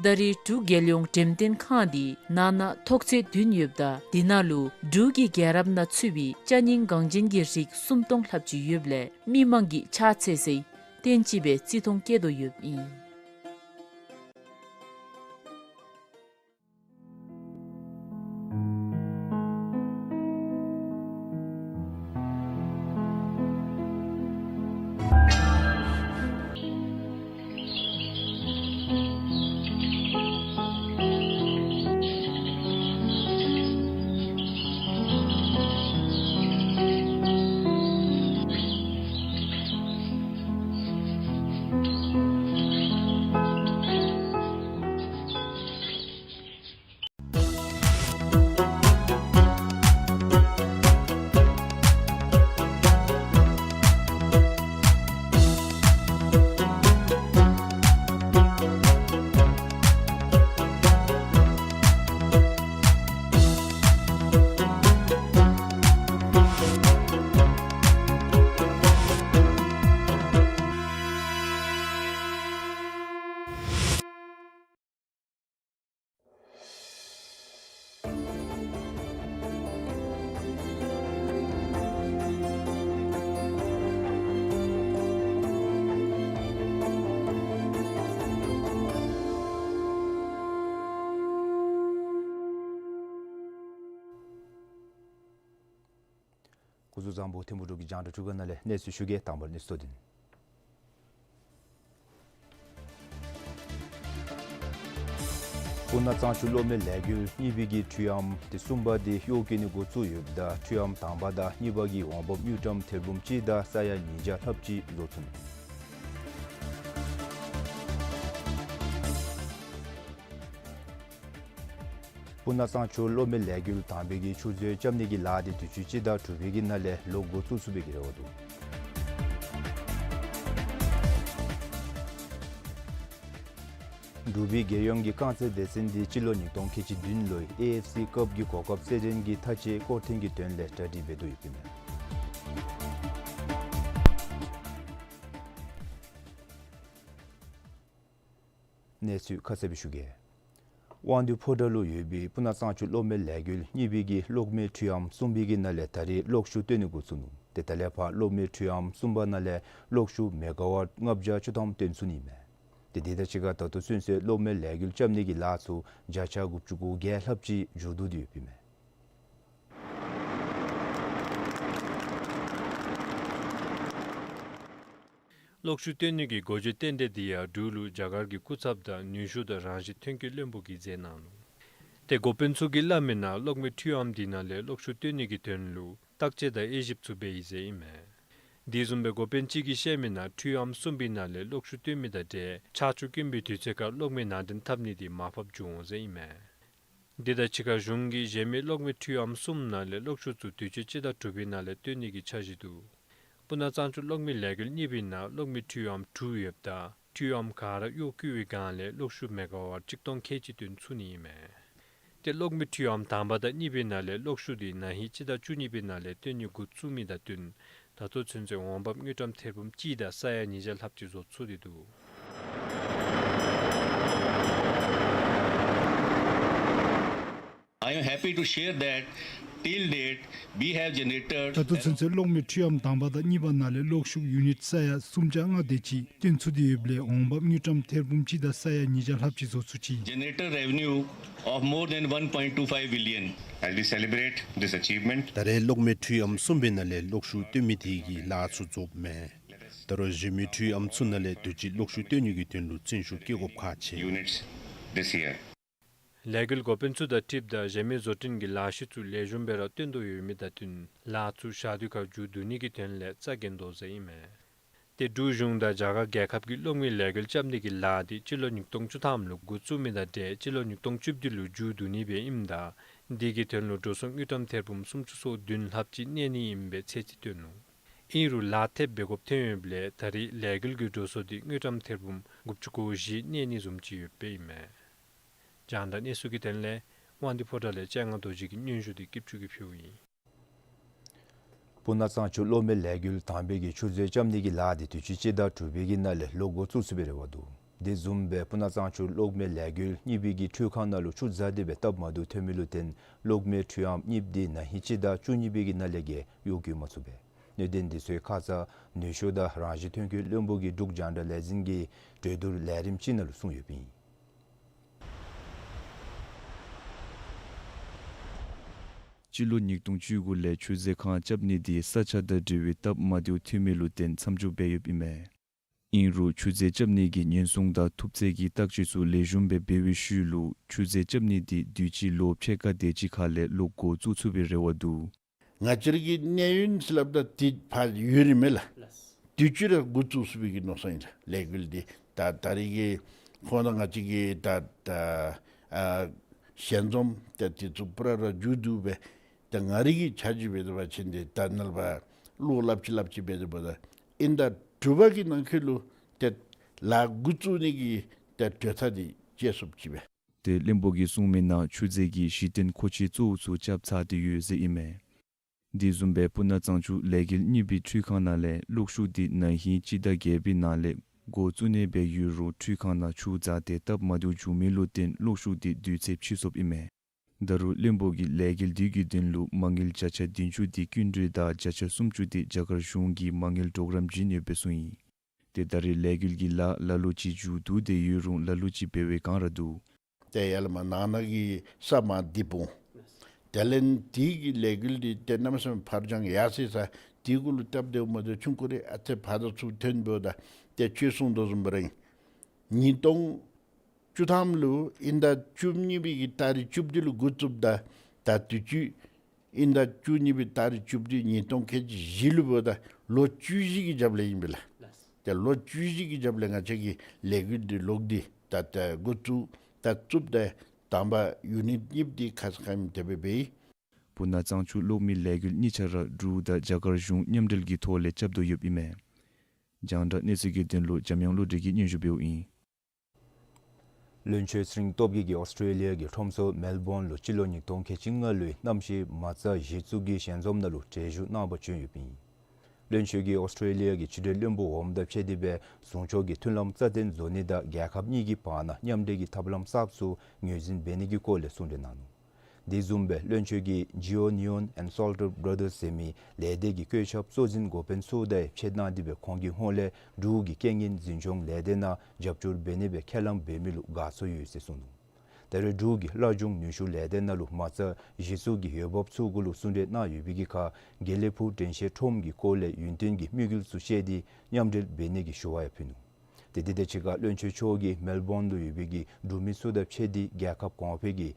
ད་རེས་འབྲུག་རྒྱལ་ཡོངས་འགྲེམས་སྟོན་ཁང་འདི་ནང་ན་ཐོག་ཚད་བདུན་ཡོདཔ་ད་དེ་ནང་ལུ་འབྲུག་གི་རྒྱལ་རབས་ནང་ཚུད་པའི་ཅ་རྙིང་འགངས་ཅན་གྱི་རིགས་སུམ་སྟོང་ལྷགཔ་ཅིག་ཡོདཔ་ལས་མི་མང་གིས་ཕྱག་འཚལ་སའི་རྟེན་ཅིག་སྦེ་བརྩི་མཐོང་བསྐྱེད་དོ་ཡོདཔ་ཨིན། སྐུ་གཟུགས་བཟང་པོ། ཐིམ་ཕུ་འབྲུག་གི་རྒྱང་བསྒྲགས་ཁང་ནང་ལས་གནས་ཚུལ་ཞུ་གེ། དང་པ་ར་གནས་ཚུལ་དོན། སྤུ་ན་གཙང་ཆུ་གློག་མེ་ལས་འགུལ་གཉིས་པའི་གི་འཕྲུལ་ཨམ་དེ་གསུམ་པ་དེ་གཡོག་བཀོལ་ནི་འགོ་བཙུགས་ཡོདཔ་ད་འཕྲུལ་ཨམ་དང་པ་དང་གཉིས་པ་གི་འོང་འབབ་དངུལ་ཀྲམ་ཐེར་འབུམ་གཅིག་དང་ས་ཡ་ཉིས་བརྒྱ་ལྷགཔ་ཅིག་བཟོ་ཚུགས་ནུག། སྤུ་ན་གཙང་ཆུ་གློག་མེ་ལས་འགུལ་དང་པའི་གི་ཆུ་མཛོད་རྐྱབ་ནི་གི་ལཱ་དེ་དུས་ཅི་སྤྱི་ཟླ་དྲུག་པའི་གི་ནང་ལས་ལོག་འགོ་བཙུགས་ཚུགས་པའི་གི་རེ་བ་འདུག། འབྲུག་པའི་རྒྱལ་ཡོངས་ཀྱི་རྐང་རྩེད་སྡེ་ཚན་འདི་སྤྱི་ལོ་ཉིས་སྟོང་ཁལ་གཅིག་བདུན་ལོའི་ཨེ་ཨེཕ་སི་ཀབ་ཀྱི་གོ་སྐབས་རྩེད་འགྲན་གྱི་མཐའ་དཔྱད་སྐོར་ཐེངས་ཀྱི་དོན་ལས་གྲ་སྒྲིག་འབད་དོ་ཡོདཔ་ཨིན་མས། གནས་ཚུལ་ཁ་གསལ་སྦེ་ཞུ་གེ། དབང་འདུས་ཕོ་བྲང་ལུ་ཡོད་པའི་སྤུ་ན་གཙང་ཆུ་གློག་མེ་ལས་འགུལ་གཉིས་པའི་གི་གློག་མེ་འཕྲུལ་ཨམ་གསུམ་པའི་གི་ནང་ལས་ད་རེས་གློག་ཤུགས་བཏོན་ནི་འགོ་བཙུགས་ནུག། ཏེ་ད་ལས་ཕར་གློག་མེ་འཕྲུལ་ཨམ་གསུམ་པ་ནང་ལས་གློག་ཤུགས་མེ་ག་ཝཊ་ལྔ་བརྒྱ་བཅུ་ཐམ་བཏོན་ཚུགས་ནི་ཨིན་མས། ཏེ་དེ་དང་གཅིག་ཁར་ད་ལྟོ་ཚུན་ཚོད་གློག་མེ་ལས་འགུལ་རྐྱབ་ནི་གི་ལཱ་ཚུ་བརྒྱ་ཆ་དགུ་བཅུ་གོ་བརྒྱད་ལྷགཔ་ཅིག་མཇུག་བསྡུ་སྟེ་ཡོདཔ་ཨིན་མས། གློག་ཤུགས་བཏོན་ནི་གི་འགོ་བརྗོད་རྟེན་འབྲེལ་འདི་ཡང་འབྲུག་ལུ་རྒྱ་གར་གྱི་སྐུ་ཚབ་དང་ནུས་ཤུགས་དང་རང་བཞིན་ཐོན་སྐྱེད་བློན་པོ་གིས་མཛད་གནང་ནུག། ཏེ་འགོ་དཔོན་ཚུ་གིས་སླབ་མིའི་ནང་གློག་མེ་འཕྲུལ་ཨམ་འདི་ནང་ལས་གློག་ཤུགས་བཏོན་ནི་གི་དོན་ལུ་བརྟག་དཔྱད་དང་དབྱེ་ཞིབ་ཚུ་འབད་ཡི་ཟེར་ཨིན་མས། དེ་བཟུམ་སྦེ་འགོ་དཔོན་ཅིག་གིས་བཤད་མིའི་ནང་འཕྲུལ་ཨམ་གསུམ་པའི་ནང་ལས་གློག་ཤུགས་བཏོན་མི་དང་འབྲེལ་ཆར་ཆུ་དཀོན་པའི་དུས་ཚོད་ཁར་གློག་མེ་ནང་འདྲེན་འཐབ་ནི་འདི་མར་ཕབ་འགྱོ་འོང་ཟེར་ཨིན་མས། དེ་དང་གཅིག་ཁར་གཞུང་གིས་གཞན་མི་གློག་མེ་འཕྲུལ་ཨམ་གསུམ་ནང་ལས་གློག་ཤུགས་ཚུ་དུས་ཅི་སྤྱི་ཟླ་དྲུག་པའི་ནང་ལས་བཏོན་ནི་གི་འཆར་གཞི་འདུག། སྤུ་ན་གཙང་ཆུ་གློག་མེ་ལས་འགུལ་གཉིས་པའི་ནང་གློག་མེ་འཕྲུལ་ཨམ་དྲུག་ཡོདཔ་ད་འཕྲུལ་ཨམ་ག་ར་གཡོག་བཀོལ་བའི་སྒང་ལས་གློག་ཤུགས་མེ་ག་ཝཊ་གཅིག་སྟོང་ཁལ་གཅིག་བཏོན་ཚུགས་ནི་ཨིན་མས། ཏེ་གློག་མེ་འཕྲུལ་ཨམ་དང་པ་དང་གཉིས་པའི་ནང་ལས་གློག་ཤུགས་འདི་ན་ཧིང་སྤྱི་ཟླ་བཅུ་གཉིས་པའི་ནང་ལས་བཏོན་ནི་འགོ་བཙུགས་མི་དང་བསྟུན་ད་ལྟོ་ཚུན་ཚོད་འོང་འབབ་དངུལ་ཀྲམ་ཐེར་འབུམ་གཅིག་དང་ས་ཡ་ཉིས་བརྒྱ་ལྷགཔ་ཅིག་བཟོ་ཚུགས་ཏེ་འདུག། I am happy to share that till date we have generated ད་ལྟོ་ཚུན་ཚོད་གློག་མེ་འཕྲུལ་ཨམ་དང་པ་དང་གཉིས་པ་ནང་ལས་གློག་ཤུགས་ཡུ་ནིཊ་ས་ཡ་སུམ་བརྒྱ་ལྔ་དེ་ཅིག་བཏོན་ཚུགས་ཏེ་ཡོདཔ་ལས་འོང་འབབ་དངུལ་ཀྲམ་ཐེར་འབུམ་གཅིག་དང་ས་ཡ་ཉིས་བརྒྱ་ལྷགཔ་ཅིག་བཟོ་ཚུགས་ཅི། Generated revenue of more than one point two five billion. As we celebrate this achievement, ད་རེས་གློག་མེ་འཕྲུལ་ཨམ་གསུམ་པའི་ནང་ལས་གློག་ཤུགས་བཏོན་མི་དེ་གི་ལཱ་ཚུ་རྫོགསཔ་མས། ད་རུང་གཞན་མི་འཕྲུལ་ཨམ་ཚུ་ནང་ལས་དུས་ཅི་གློག་ཤུགས་བཏོན་ནི་གི་དོན་ལུ་བརྩོན་ཤུགས་བསྐྱེད་དགོཔ་ཁག་ཆེ། Units this year. ལས་འགུལ་འགོ་དཔོན་ཚུ་དང་འཁྲིལཝ་ད་གཞན་མི་བཟོ་སྐྲུན་གྱི་ལཱ་གཞི་ཚུ་ལེགས་ཤོམ་སྦེ་ར་བཏོན་དོ་ཡོད་མི་དང་བསྟུན་ལཱ་ཚུ་ཞག་དུས་ཁར་མཇུག་བསྡུ་ནི་གི་དོན་ལས་རྩ་འགེངས་དོ་ཟེར་ཨིན་མས། ཏེ་འབྲུག་གཞུང་དང་རྒྱ་གར་རྒྱལ་ཁབ་ཀྱིས་གློག་མེ་ལས་འགུལ་རྐྱབ་ནི་གི་ལཱ་འདི་སྤྱི་ལོ་ཉིས་སྟོང་བཅུ་ཐམ་ལུ་འགོ་བཙུགས་མི་དང་འབྲེལ་སྤྱི་ལོ་ཉིས་སྟོང་བཅུ་བདུན་ལུ་མཇུག་བསྡུ་ནི་སྦེ་ཨིནམ་ད་འདི་གི་དོན་ལུ་འགྲོ་སོང་དངུལ་ཀྲམ་ཐེར་འབུམ་སུམ་ཅུ་སོ་བདུན་ལྷགཔ་ཅིག་གནས་ནི་ཨིན་པའི་ཚད་ཅིག་བཏོན་ནུག། ཨིན་རུང་ལག་ཐེབས་འབད་དགོཔ་ཐོན་ཡོདཔ་ལས་ད་རེས་ལས་འགུལ་གྱི་འགྲོ་སོང་འདི་དངུལ་ཀྲམ་ཐེར་འབུམ་དགུ་བཅུ་གོ་བཞི་གནས་ནི་བཟུམ་ཅིག་ཡོདཔ་ཨིན་མས། རྒྱང་བསྒྲགས་གནས་ཚུལ་གྱི་དོན་ལས་དབང་འདུས་ཕོ་བྲང་ལས་སྤྱན་སྔ་རྡོ་རྗེ་གི་སྙན་ཞུ་འདི་སྐྱིད་ཆུ་གིས་ཕུལཝ་ཨིན། སྤུ་ན་གཙང་ཆུ་གློག་མེ་ལས་འགུལ་དང་པའི་གི་ཆུ་མཛོད་རྐྱབ་ནི་གི་ལཱ་འདི་དུས་ཅི་སྤྱི་ཟླ་དྲུག་པའི་གི་ནང་ལས་ལོག་འགོ་བཙུགས་ཚུགས་པའི་རེ་བ་འདུག། དེ་བཟུམ་སྦེ་སྤུ་ན་གཙང་ཆུ་གློག་མེ་ལས་འགུལ་གཉིས་པའི་གི་འཕྲུལ་ཁང་ནང་ལུ་ཆུ་ཟ་སྟེ་སྦེ་སྟབས་མ་བདེཝ་ཐོན་མི་ལུ་བརྟེན་གློག་མེ་འཕྲུལ་ཨམ་གཉིས་འདི་ན་ཧིང་སྤྱི་ཟླ་བཅུ་གཉིས་པའི་གི་ནང་ལས་བརྒལ་གཡོག་བཀོལ་མ་ཚུགས་པས། གནད་དོན་འདི་ཚུ་ཁ་ཙ་ནུས་ཤུགས་དང་རང་བཞིན་ཐོན་ཁུངས་བློན་པོ་གིས་འབྲུག་རྒྱང་བསྒྲགས་ལས་འཛིན་གྱི་གྲོས་བསྡུར་ལས་རིམ་ཅིག་ནང་ལུ་གསུངས་ཡོདཔ་ཨིན། སྤྱི་ལོ་ཉིས་སྟོང་བཅུ་དགུ་ལས་ཆུ་མཛོད་ཁང་རྐྱབ་ནི་འདི་ས་ཆ་དང་འབྲེལ་བའི་སྟབས་མ་བདེཝ་ཐོན་མི་ལུ་བརྟེན་མཚམས་འཇོག་འབད་ཡོདཔ་ཨིན་མས། ཨིན་རུང་ཆུ་མཛོད་རྐྱབ་ནི་གི་ཉེན་སྲུང་དང་ཐུབ་ཚད་ཀྱི་བརྟག་དཔྱད་ཚུ་ལེགས་ཤོམ་སྦེ་འབད་བའི་ཤུལ་ལུ་ཆུ་མཛོད་རྐྱབ་ནི་འདི་དུས་ཅི་ལོ་ཕྱེད་ཀ་དེ་ཅིག་ཁ་ལས་ལོག་འགོ་བཙུགས་ཚུགས་པའི་རེ་བ་འདུག། ང་བཅས་ར་གི་གནས་ཡུན་ཟེར་སླབ་ད་འདི་ཕར་ཡུན་རིངམོ་ལགས། དུས་ཅི་ར་འགོ་བཙུགས་ཚུགས་པའི་གི་མནོ་བསམ་ཨིན་ལགས། ལས་འགུལ་འདི་ད་ད་རེས་ཀྱི་ཁོང་དང་ང་བཅས་ཀྱི་ད་ད་ཨ་ཞལ་འཛོམས་ད་འདི་ཚུ་པུ་ར་ར་མཇུག་བསྡུ་སྦེ་ད་ང་རའི་གི་ཆ་འཇོག་འབད་དེ་འབད་བ་ཅིན་འདི་ད་ནཱ་ལས་ཕར་ལོག་སླབ་ཅི་སླབ་ཅི་འབད་དེ་འབདཝ་ད་དབྱིན་ཟླ་དྲུག་པ་གི་ནང་འཁོད་ལུ་ཏེ་ལཱ་འགོ་བཙུགས་ནི་གི་ཏེ་གྲོས་ཐག་འདི་བཅད་ཚུགསཔ་ཅིག་སྦེ། ཏེ་བློན་པོ་གིས་གསུངས་མི་ནང་ཆུ་མཛོད་ཀྱི་གཞི་རྟེན་མཁོ་ཆས་གཙོ་བོ་ཚུ་རྐྱབ་ཚར་ཏེ་ཡོད་ཟེར་ཨིན་མས། དེ་བཟུམ་སྦེ་སྤུ་ན་གཙང་ཆུ་ལས་འགུལ་གཉིས་པའི་འཕྲུལ་ཁང་ནང་ལས་གློག་ཤུགས་འདི་ན་ཧིང་སྤྱི་ཟླ་བརྒྱད་པའི་ནང་ལས་འགོ་བཙུགས་ནི་སྦེ་ཡོད་རུང་འཕྲུལ་ཁང་ནང་ཆུ་ཟ་སྟེ་སྟབས་མ་བདེཝ་བྱུང་མི་ལུ་བརྟེན་གློག་ཤུགས་འདི་དུས་ཚོད་ཕྱིས་སོཔ་ཨིན་མས། ད་རུང་བློན་པོ་གིས་ལས་འགུལ་འདི་གི་དོན་ལུ་མ་དངུལ་བརྒྱ་ཆ་བདུན་ཅུ་འདི་སྐྱིན་འགྲུལ་དང་བརྒྱ་ཆ་སུམ་ཅུ་འདི་རྒྱ་གར་གཞུང་གིས་མ་དངུལ་གྲོགས་རམ་བྱིན་ཡོདཔ་སྦེ་གསུངས་ཡི། ཏེ་ད་རེས་ལས་འགུལ་གྱི་ལཱ་ལ་ལུ་ཅིག་མཇུག་བསྡུ་སྟེ་ཡོད་རུང་ལ་ལུ་ཅིག་འབད་བའི་བསྒང་ར་འདུག། ཏེ་ཡར་ལས་མར་ནང་ན་གི་ས་མར་འདི་སྤུངས། དེ་ལས་འདི་གི་ལས་འགུལ་འདི་ཏེ་གནམ་མེད་ས་མེད་ཕར་འགྱངས་ཡར་སོ་ཡི་ས་འདི་གུ་ལུ་སྟབས་བདེཝ་མ་བདེཝ་ཆུང་ཀུ་རེ་ཨ་ཙི་ཕར་དང་ཚུར་ཐོན་འབདཝ་ད་ཏེ་ཁྱོད་གསུངས་དོ་བཟུམ་སྦེ་ར་ཨིན། ཉིས་སྟོང་བཅུ་ཐམ་ལུ་དབྱིན་ཟླ་བཅུ་གཉིས་པའི་གི་ཏ་རིག་བཅུ་བདུན་ལུ་འགོ་བཙུགསཔ་ད་ད་དུས་ཅི་དབྱིན་ཟླ་བཅུ་གཉིས་པའི་ཏ་རིག་བཅུ་བདུན་ཉིས་སྟོང་ཁལ་གཅིག་བཞི་ལུ་འབདཝ་ད་ལོ་བཅུ་བཞི་གི་རྒྱབ་ལས་ཨིན་པས་ལགས། ཏེ་ལོ་བཅུ་བཞི་གི་རྒྱབ་ལས་ང་བཅས་ཀྱི་ལས་འགུལ་འདི་ལོག་སྟེ་ད་ད་འགོ་བཙུགས་ད་བཙུགསཔ་ད་དང་པ་ཡུ་ནིཊ་གཉིས་འདི་ཁ་ཙ་ཁ་ཉིནམ་དེ་སྦེ་འབད་ཡི། སྤུ་ན་གཙང་ཆུ་གློག་མེ་ལས་འགུལ་གཉིས་ཆ་ར་འབྲུག་དང་རྒྱ་གར་གཞུང་མཉམ་འབྲེལ་གྱི་ཐོག་ལས་རྐྱབ་དོ་ཡོདཔ་ཨིན་མས། རྒྱང་བསྒྲགས་གནས་ཚུལ་གྱི་དོན་ལུ་འཇམ་དབྱངས་བློ་གྲོས་ཀྱིས་སྙན་ཞུ་འབདཝ་ཨིན། བློན་ཆོས་ཚེ་རིང་སྟོབས་རྒྱས་ཀྱིས་ཨོསི་ཊྲེ་ལི་ཡ་གི་ཁྲོམ་ཚོགས་མེལ་བོན་ལུ་སྤྱི་ལོ་ཉིས་སྟོང་ཁལ་གཅིག་ལྔ་ལོའི་གནམ་གཤིས་མ་རྩ་གཞི་བཙུགས་ཀྱི་ཞལ་འཛོམས་ནང་ལུ་གྲལ་བཞུགས་གནང་བར་བྱོན་ཡོདཔ་ཨིན། བློན་ཆོས་ཀྱིས་ཨོསི་ཊྲེ་ལི་ཡ་གི་ཕྱི་འབྲེལ་བློན་པོ་འོགམ་དང་ཕྱད་དེ་སྦེ་ཟུང་ཕྱོགས་ཀྱི་མཐུན་ལམ་རྩ་བརྟན་བཟོ་ནི་དང་རྒྱལ་ཁབ་གཉིས་ཀྱི་བར་ན་མཉམ་འབྲེལ་གྱི་ཐབས་ལམ་གསརཔ་ཚུ་ངོས་འཛིན་འབད་ནི་གི་སྐོར་ལས་གསུང་གྲོས་གནང་ནུག། དེ་བཟུམ་སྦེ་བློན་ཆོས་ཀྱིས་ཇི་ཨོ་ནི་ཨོན་ཨེནཌ་སོལ་ཊར་བྲ་དརསི་ཟེར་མི་ལས་སྡེ་གི་བཀོད་ཁྱབ་གཙོ་འཛིན་འགོ་དཔོན་ཚུ་དང་ཕྱད་གནང་སྟེ་སྦེ་ཁོང་གི་ཧོངས་ལས་འབྲུག་གི་རྐྱེན་ངན་འཛིན་སྐྱོང་ལས་སྡེ་ནང་རྒྱབ་སྐྱོར་འབད་ནི་སྦེ་ཁས་བླངས་འབད་མི་ལུ་དགའ་ཚོར་ཡོད་ཟེར་གསུངས་ནུག། ད་རེས་འབྲུག་གི་བླ་སྦྱོང་ནུས་ཤུགས་ལས་སྡེ་ནང་ལུ་མ་རྩ་གཞི་བཙུགས་ཀྱི་འོས་འབབ་ཚུ་གུ་ལུ་གསུང་གྲོས་གནང་ཡོད་པའི་གི་ཁར་དགེ་ལེགས་ཕུག་དྲན་ཤེས་ཁྲོམ་གྱི་སྐོར་ལས་ཡུན་བརྟན་གྱི་དམིགས་ཡུལ་ཚུ་བཤད་དེ་མཉམ་འབྲེལ་འབད་ནི་གི་ཞུ་བ་ཡང་ཕུལ་ནུག། ཏེ་དེ་དང་གཅིག་ཁར་བློན་ཆོས་མཆོག་གིས་མེལ་བོན་ལུ་ཡོད་པའི་གི་འབྲུག་མི་ཚུ་དང་ཕྱད་དེ་རྒྱལ་ཁབ་གོང་འཕེལ་གྱི་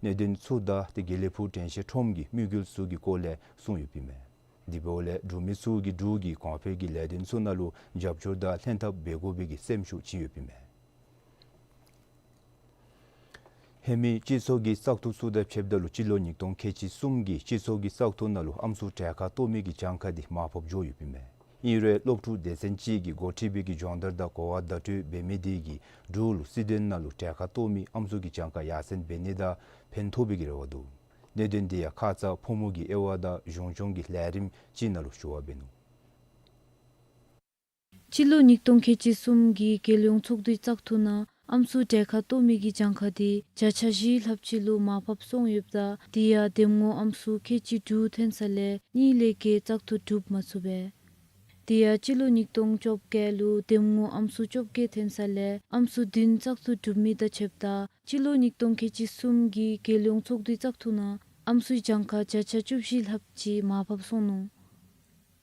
གནད་དོན་ཚུ་དང་ཏེ་དགེ་ལེགས་ཕུག་དྲན་ཤེས་ཁྲོམ་གྱི་དམིགས་ཡུལ་ཚུ་གི་སྐོར་ལས་གསུངས་ཡོདཔ་ཨིན་མས། དེ་འབདཝ་ལས་འབྲུག་མི་ཚུ་གིས་འབྲུག་གི་གོང་འཕེལ་གྱི་ལས་དོན་ཚུ་ནང་ལུ་རྒྱབ་སྐྱོར་དང་ལྷན་ཐབས་འབད་དགོ་པའི་གི་སེམས་ཤུགས་བྱིན་ཡོདཔ་ཨིན་མས། ཧེ་མའི་སྤྱི་ཚོགས་ཀྱི་བཙག་འཐུ་ཚུ་དང་ཕྱདཔ་ད་ལུ་སྤྱི་ལོ་ཉིས་སྟོང་ཁལ་གཅིག་གསུམ་གྱི་སྤྱི་ཚོགས་ཀྱི་བཙག་འཐུ་ནང་ལུ་ཨམ་སྲུ་གྲལ་ཁར་གཏོགས་མི་གི་གྱངས་ཁ་འདི་མར་ཕབ་འགྱོ་ཡོདཔ་ཨིན་མས། ཨིན་རུང་སློབ་ཕྲུག་སྡེ་ཚན་ཅིག་གིས་འགོ་ཁྲིད་པའི་གི་སྦྱོང་བརྡར་དང་གོ་བ་བརྡ་སྤྲོད་འབད་མི་དེ་གིས་འབྲུག་ལུ་སྲིད་དོན་ནང་ལུ་གྲལ་ཁར་གཏོགས་མི་ཨམ་སྲུ་གི་གྱངས་ཁ་ཡར་སེང་འབད་ནི་དང་ཕན་ཐོགས་པའི་གི་རེ་བ་འདུག། གནད་དོན་འདི་ཡང་ཁ་ཙ་ཕོ་མོ་གི་དབྱེ་བ་དང་གཞུང་སྐྱོང་གི་ལས་རིམ་ཅིག་ནང་ལུ་ཞུ་བ་འབད་ནུག། སྤྱི་ལོ་ཉིས་སྟོང་ཁལ་གཅིག་གསུམ་གྱི་རྒྱལ་ཡོངས་ཚོགས་འདུའི་བཙག་འཐུ་ནང་ཨམ་སྲུ་གྲལ་ཁར་གཏོགས་མི་གི་གྱངས་ཁ་དེ་བརྒྱ་ཆ་བཞི་ལྷགཔ་ཅིག་ལུ་མར་ཕབ་སོང་ཡོདཔ་ད་དེ་ཡང་འདེམས་ངོ་ཨམ་སྲུ་ཁལ་གཅིག་དྲུག་ཐོན་ས་ལས་གཉིས་ལས་བརྒལ་བཙག་འཐུ་གྲུབ་མ་ཚུགས་པས། དེ་ཡང་སྤྱི་ལོ་ཉིས་སྟོང་བཅོ་བརྒྱད་ལུ་འདེམས་ངོ་ཨམ་སྲུ་བཅོ་བརྒྱད་ཐོན་ས་ལས་ཨམ་སྲུ་བདུན་བཙག་འཐུ་གྲུབ་མི་དང་ཕྱདཔ་ད་སྤྱི་ལོ་ཉིས་སྟོང་ཁལ་གཅིག་གསུམ་གྱི་རྒྱལ་ཡོངས་ཚོགས་འདུའི་བཙག་འཐུ་ནང་ཨམ་སྲུའི་གྱངས་ཁ་བརྒྱ་ཆ་བཅུ་བཞི་ལྷགཔ་ཅིག་མར་ཕབ་སོང་ནུག།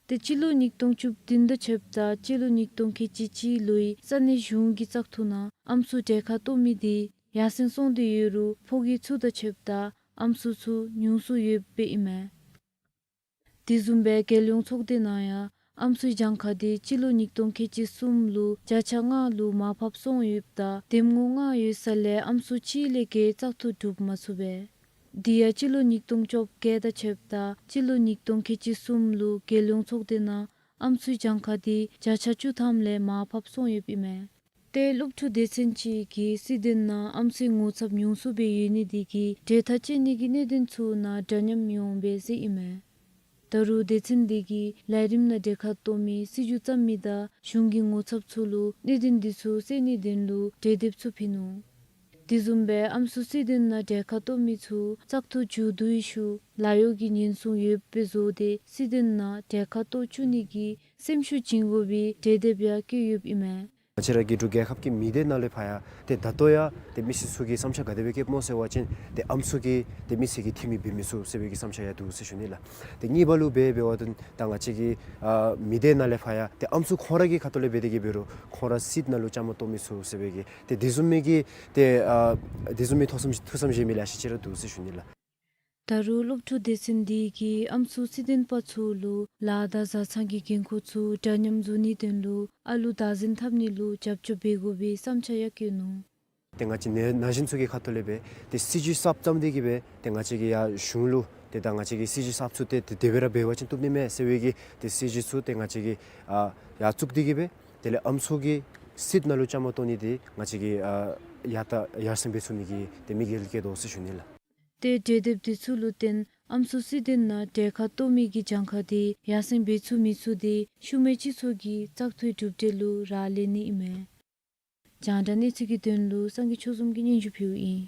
ཏེ་སྤྱི་ལོ་ཉིས་སྟོང་བཅུ་བདུན་དང་ཕྱདཔ་ད་སྤྱི་ལོ་ཉིས་སྟོང་ཁལ་གཅིག་གཅིག་ལོའི་ས་གནས་གཞུང་གི་བཙག་འཐུ་ནང་ཨམ་སྲུ་གྲལ་ཁར་གཏོགས་མི་དེ་ཡར་སེང་སོང་སྟེ་ཡོད་རུང་ཕོ་སྐྱེས་ཚུ་དང་ཕྱདཔ་ད་ཨམ་སྲུ་ཚུ་ཉུང་སུ་ཡོདཔ་ཨིན་མས། དེ་བཟུམ་སྦེ་རྒྱལ་ཡོངས་ཚོགས་སྡེ་ནང་ཡང་ཨམ་སྲུའི་གྱངས་ཁ་དེ་སྤྱི་ལོ་ཉིས་སྟོང་ཁལ་གཅིག་གསུམ་ལུ་བརྒྱ་ཆ་ལྔ་ལུ་མར་ཕབ་སོང་ཡོདཔ་ད་འདེམས་ངོ་ལྔ་ཡོད་ས་ལས་ཨམ་སྲུ་གཅིག་ལས་བརྒལ་བཙག་འཐུ་གྲུབ་མ་ཚུགས་པས། དེ་ཡང་སྤྱི་ལོ་ཉིས་སྟོང་བཅོ་བརྒྱད་དང་ཕྱདཔ་ད་སྤྱི་ལོ་ཉིས་སྟོང་ཁལ་གཅིག་གསུམ་ལུ་རྒྱལ་ཡོངས་ཚོགས་སྡེ་ནང་ ཨམ་སྲུའི་གྱངས་ཁ་དེ་བརྒྱ་ཆ་བཅུ་ཐམ་ལས་མར་ཕབ་སོང་ཡོདཔ་ཨིན་མས། ཏེ་སློབ་ཕྲུག་སྡེ་ཚན་ཅིག་གིས་སྲིད་དོན་ནང་ཨམ་སྲུའི་ངོ་ཚབ་ཉུང་སུ་སྦེ་ཡོད་ནི་དེ་གིས་གྲོས་ཐག་བཅད་ནི་གི་གནད་དོན་ཚུ་ནང་འདྲ་མཉམ་ཡོདཔ་སྦེ་གསུངམ་ཨིན་མས། ད་རུང་སྡེ་ཚན་དེ་གིས་ལས་རིམ་ནང་གྲལ་ཁར་གཏོགས་མི་སྲིད་བྱུས་བརྩམ་མི་དང་གཞུང་གི་ངོ་ཚབ་ཚུ་ལུ་གནད་དོན་དེ་ཚུ་སེལ་ནིའི་དོན་ལུ་གྲོས་འདེབས་ཚུ་ཕུལ་ནུག། དེ་བཟུམ་སྦེ་ཨམ་སྲུ་སྲིད་དོན་ནང་གྲལ་ཁར་གཏོགས་མི་ཚུ་བཙག་འཐུ་མཇུག་བསྡུའི་ཤུལ་ལཱ་གཡོག་གི་ཉེན་སྲུང་ཡོདཔ་སྦེ་བཟོ་སྟེ་སྲིད་དོན་ནང་གྲལ་ཁར་གཏོགས་བཅུག་ནི་གི་སེམས་ཤུགས་བྱིན་དགོ་པའི་གྲོས་འདེབས་ཡང་བཀོད་ཡོདཔ་ཨིན་མས། ང་བཅས་ར་གི་འབྲུག་རྒྱལ་ཁབ་ཀྱི་མི་སྡེ་ནང་ལས་ཕར་ཡང་ཏེ་ད་ལྟོ་ཡང་ཏེ་མི་སེར་ཚུ་གི་བསམ་འཆར་ག་དེ་སྦེ་བསྐྱེདཔ་སྨོ་ཟེར་བ་ཅིན་ཏེ་ཨམ་སྲུ་གིས་ཏེ་མི་སེར་གྱི་འཐུས་མི་འབད་མི་ཚུགས་ཟེར་བའི་གི་བསམ་འཆར་ཡང་འདུག་ཟེར་ཞུ་ནི་ལགས། ཏེ་གཉིས་པ་ལུ་འབད་འབད་བ་ཅིན་ད་ང་བཅས་ཀྱི་ཨ་མི་སྡེ་ནང་ལས་ཕར་ཡང་ཏེ་ཨམ་སྲུ་ཁོང་ར་གི་ཁ་ཐུག་ལས་འབད་དེ་གིས་འབད་རུང་ཁོང་ར་སྲིད་ནང་ལུ་བཅའ་མར་གཏོགས་མི་ཚུགས་ཟེར་བའི་གི་ཏེ་དེ་བཟུམ་མའི་གི་ཏེ་ཨ་དེ་བཟུམ་མའི་ཐུགས་བསམ་ཐུགས་བསམ་བཞེས་མི་ལེ་ཤ་ཅིག་ར་འདུག་ཟེར་ཞུ་ནི་ལགས། ད་རུང་སློབ་ཕྲུག་སྡེ་ཚན་དེ་གིས་ཨམ་སྲུ་སྲིད་དོན་པ་ཚུ་ལུ་ལཱ་དང་བཟའ་ཚང་གི་འགན་ཁུར་ཚུ་འདྲ་མཉམ་བཟོ་ནིའི་དོན་ལུ་ཨ་ལུ་བདག་འཛིན་འཐབ་ནི་ལུ་རྒྱབ་སྐྱོར་འབད་དགོ་པའི་བསམ་འཆར་ཡང་བཀོད་ནུག། ཏེ་ང་བཅས་ན་ན་གཞོན་ཚུ་གི་ཁ་ཐུག་ལས་འབད་ཏེ་སྲིད་བྱུས་གསརཔ་བརྩམས་ཏེ་གིས་འབད་ཏེ་ང་བཅས་ཀྱི་ཡར་གཞུང་ལུ་ཏེ་ད་ང་བཅས་ཀྱི་སྲིད་བྱུས་གསརཔ་ཚུ་ཏེ་ཏེ་དེ་སྦེ་ར་འབད་བ་ཅིན་བཏུབ་ནི་མས་ཟེར་བའི་གི་ཏེ་སྲིད་བྱུས་ཚུ་ཏེ་ང་བཅས་ཀྱིས་ཨ་ཡར་བཙུགས་ཏེ་གིས་འབད་དེ་ལས་ཨམ་སྲུ་གི་སྲིད་ནང་ལུ་བཅའ་མར་གཏོགས་ནི་དེ་ང་བཅས་ཀྱིས་ཨ་ཡར་ད་ཡར་སེང་འབད་ཚུགས་ནི་གི་ཏེ་དམིགས་ཡུལ་བསྐྱེད་དོ་ཟེར་ཞུ་ནི་ལགས། ཏེ་གྲོས་འདེབས་དེ་ཚུ་ལུ་བརྟེན་ཨམ་སྲུ་སྲིད་དོན་ནང་གྲལ་ཁར་གཏོགས་མི་གི་གྱངས་ཁ་དེ་ཡར་སེང་འབད་ཚུགས་མི་ཚུགས་དེ་ཤུལ་མའི་སྤྱི་ཚོགས་ཀྱི་བཙག་འཐུའི་གྲུབ་འབྲས་ལུ་རག་ལས་ནི་ཨིན་མས། རྒྱང་བསྒྲགས་གནས་ཚུལ་གྱི་དོན་ལུ་སངས་རྒྱས་ཆོས་འཛོམས་ཀྱིས་སྙན་ཞུ་ཕུལཝ་ཨིན།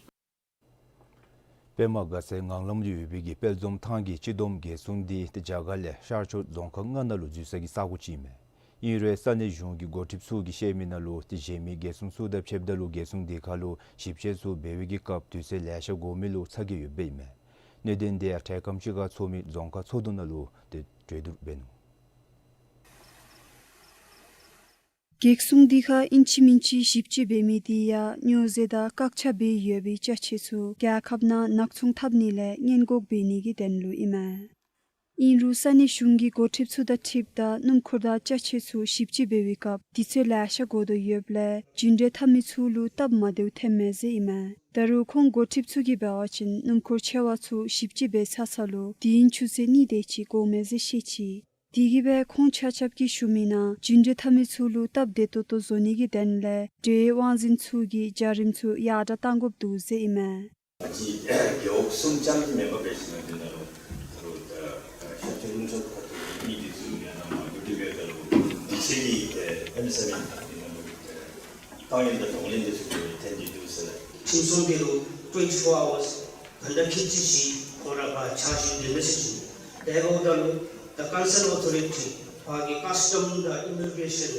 པདྨ་དགའ་ཚལ་ངང་ལམ་དུ་ཡོད་པའི་གི་དཔལ་འཛོམས་ཐང་གི་སྤྱི་བསྡོམས་རྒྱལ་སྲུང་འདི་ཏེ་རྒྱ་གར་ལས་ཤར་ཕྱོགས་རྫོང་ཁག་ལྔ་ནང་ལུ་འཛུལ་ས་གི་ས་གོ་ཅིག་ཨིན་མས། ཨིན་རུང་ས་གནས་གཞུང་གི་འགོ་ཁྲིདཔ་ཚུ་གིས་བཤད་མི་ནང་ལུ་ཏེ་གཞན་མི་རྒྱལ་སྲུང་ཚུ་དང་ཕྱདཔ་ད་ལུ་རྒྱལ་སྲུང་དེ་ཁར་ལུ་ཞིབ་དཔྱད་ཚུ་འབད་བའི་གི་སྐབས་དུས་ཚོད་ལེ་ཤ་འགོར་མི་ལུ་ཚ་གྱང་ཡོདཔ་ཨིན་མས། གནད་དོན་དེ་ཡང་འཕྲལ་ཁམས་ཅིག་ཁར་འཚོགས་མི་རྫོང་ཁག་ཚོགས་འདུ་ནང་ལུ་ཏེ་གྲོས་བསྡུར་འབད་ནུག། རྒྱལ་སྲུང་དེ་ཁར་ཨིན་ཅི་མིན་ཅི་ཞིབ་དཔྱད་འབད་མི་དེ་ཡང་སྨྱོ་རྫས་དང་བཀག་ཆ་འབད་ཡོད་པའི་ཅ་ཆས་ཚུ་རྒྱལ་ཁབ་ནང་ནག་ཚོང་འཐབ་ནི་ལས་སྔོན་འགོག་འབད་ནི་གི་དོན་ལུ་ཨིན་མས། ཨིན་རུང་ས་གནས་གཞུང་གི་འགོ་ཁྲིདཔ་ཚུ་དང་འཁྲིལཝ་ད་སྣུམ་འཁོར་དང་ཅ་ཆས་ཚུ་ཞིབ་དཔྱད་འབད་བའི་སྐབས་དུས་ཚོད་ལེ་ཤ་འགོར་དོ་ཡོདཔ་ལས་རྒྱུན་འགྲུལ་འཐབ་མི་ཚུ་ལུ་སྟབས་མ་བདེཝ་ཐོན་མས་ཟེར་ཨིན་མས། ད་རུང་ཁོང་འགོ་ཁྲིདཔ་ཚུ་གིས་འབད་བ་ཅིན་སྣུམ་འཁོར་ཆེ་བ་ཚུ་ཞིབ་དཔྱད་འབད་ཚར་ཚར་ལུ་དུས་ཡུན་ཆུ་ཚོད་གཉིས་དེ་ཅིག་འགོར་མས་ཟེར་བཤད་ཅི། དེ་གིས་འབད་ཁོང་ཆ་ཁྱབ་ཀྱིས་ཞུ་མི་ནང་རྒྱུན་འགྲུལ་འཐབ་མི་ཚུ་ལུ་སྟབས་བདེ་ཏོག་ཏོ་བཟོ་ནི་གི་དོན་ལས་འབྲེལ་ཡོད་དབང་འཛིན་ཚུ་གིས་བྱ་རིམ་ཚུ་ཡར་དྲག་གཏང་དགོཔ་འདུག་ཟེར་ཨིན་མས། ང་བཅས་རྒེད་འོག་གསུམ་ཙམ་གྱི་མེན་པར་འབད་ཞིན་ན་འདི་ནང་ལུ་ད་རུང་ད་ཤར་ཕྱོགས་ལུང་ཕྱོགས་ཁ་ཐུག་གི་མི་འདི་ཚུ་ཡང་ནཱ་མར་འགྱོ་སྟེ་འབདཝ་ད་ལུ་དུས་ཚོད་ཀྱི་ཨེ་ཨེམ་ཨེས་ཨེམ་ཨིན་ན་འདི་ནང་ལུ་ཏང་ཡོན་དང་གདོང་ལེན་འདི་ཚུ་གི་ཐོན་ཏེ་འདུག་ཟེར་ལགས། ཁྲིམས་སྲུང་འདི་ལུ་ཊུ་ཝེན་ཊི་ཕོར་ཨ་ཝརསི་གྷན་ཊ་ཁལ་གཅིག་ཅིག་ཁོང་ར་ཕར་ཕྱག་ཞུ་སྡོད་མི་ཟེར་ཞུ་ནི། དེ་འབདཝ་ད་ལུ་the concerned authority ཕར་གྱི་ཀཱསི་ཊམ་དང་ཨི་མི་གྲེ་ཤཱན་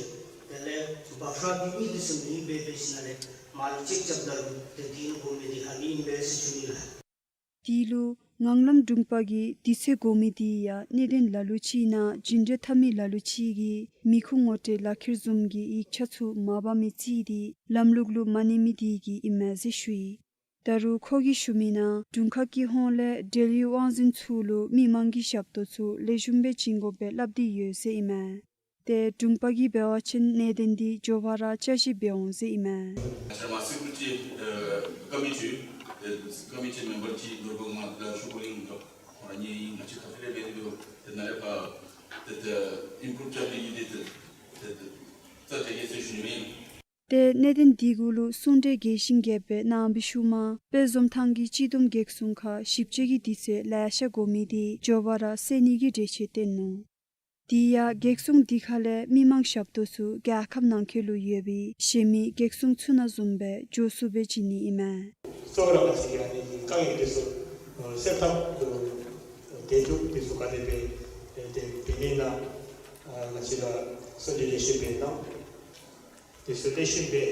དེ་ལས་བཱཕ་ར་གི་མི་འདི་ཚུ་མེདཔ་འབད་ཞིན་ན་ལས་མར་ལུ་ཅེཀ་རྐྱབ་ད་ལུ་ཏེ་དུས་ཡུན་འགོར་མི་འདི་ཧ་མི་ཨིན་པས་ཟེར་ཞུ་ནི་ལགས། དེ་ལུ་ངང་ལམ་དྲུང་པ་གིས་དུས་ཚོད་འགོར་མི་དེ་ཡང་གནད་དོན་ལ་ལུ་ཅིག་ནང་རྒྱུན་འགྲུལ་འཐབ་མི་ལ་ལུ་ཅིག་གིས་མི་ཁུངས་ངོ་སྤྲོད་ལག་ཁྱེར་བཟུམ་གྱི་ཡིག་ཆ་ཚུ་མ་འབག་མི་རྩིས་ཏེ་ལམ་ལུགས་ལུ་མ་གནས་མི་དེ་གིས་ཨིན་མས་ཟེར་ཞུ་ཡི། ད་རུང་ཁོ་གིས་ཞུ་མི་ནང་དྲུང་ཁག་གི་ཧོངས་ལས་འབྲེལ་ཡོད་དབང་འཛིན་ཚུ་ལུ་མི་མང་གི་ཞབས་ཏོག་ཚུ་ལེགས་ཤོམ་སྦེ་བྱིན་དགོཔ་སྦེ་སླབ་སྟེ་ཡོད་ཟེར་ཨིན་མས། ཏེ་དྲུང་པ་གིས་འབད་བ་ཅིན་གནད་དོན་འདི་མགྱོགས་པ་ར་བསྐྱར་ཞིབ་འབད་འོང་ཟེར་ཨིན་མས། ང་བཅས་ར་སི་ཀིའུ་རི་ཊི་ཨེ་ཀོ་མི་ཊི་ཨེ་ཀོ་མི་ཊི་མེམ་བར་ཅིག་ནོར་བུ་ངག་དང་ཤོ་ཀུ་ལིང་དང་ཁོང་ར་གཉིས་ཨིན། ང་བཅས་ཁ་ཐུག་ལས་འབད་དེ་འབདཝ་ད་ནཱ་ལས་ཕར་ཏེ་ཏེ་ཨིམ་པུ་རུབ་རྐྱབ་སྟེ་ཡོད་དེ་ཏེ་ཏེ་ཏེ་རྩ་དེ་གིས་ཟེར་ཞུ་ནི་མས། ཏེ་གནད་དོན་འདི་གུ་ལུ་གསུང་གྲོས་རྒྱས་ཤིང་རྒྱསཔ་སྦེ་གནང་བའི་ཤུལ་མ་དཔལ་འཛོམས་ཐང་གི་སྤྱི་བསྡོམས་རྒྱལ་སྲུང་ཁར་ཞིབ་དཔྱད་ཀྱི་དུས་ཚོད་ལེ་ཤ་འགོར་མི་དེ་མགྱོགས་པ་ར་སེལ་ནི་གི་གྲོས་ཆོད་བཏོན་ནུག། དེ་ཡང་རྒྱལ་སྲུང་དེ་ཁ་ལས་མི་མང་ཞབས་ཏོག་ཚུ་རྒྱལ་ཁབ་ནང་འཁོད་ལུ་ཡོད་པའི་གཞན་མི་རྒྱལ་སྲུང་ཚུ་ནང་བཟུམ་སྦེ་མགྱོགས་སུ་སྦེ་བྱིན་ནི་ཨིན་མས། གཙོ་བོ་ར་ང་བཅས་ཀྱི་ཨ་ནི་དཀའ་ངལ་འདི་ཚུ་སེལ་ཐབས་དེ་ཚུ་དེ་ཚུ་ག་དེ་སྦེ་དེ་འབད་ནི་ཨིན་ན་ང་བཅས་ལུ་གསུང་གྲོས་ལེགས་ཤོམ་སྦེ་གནང་། དེ་ཚུ་ལེགས་ཤོམ་སྦེ་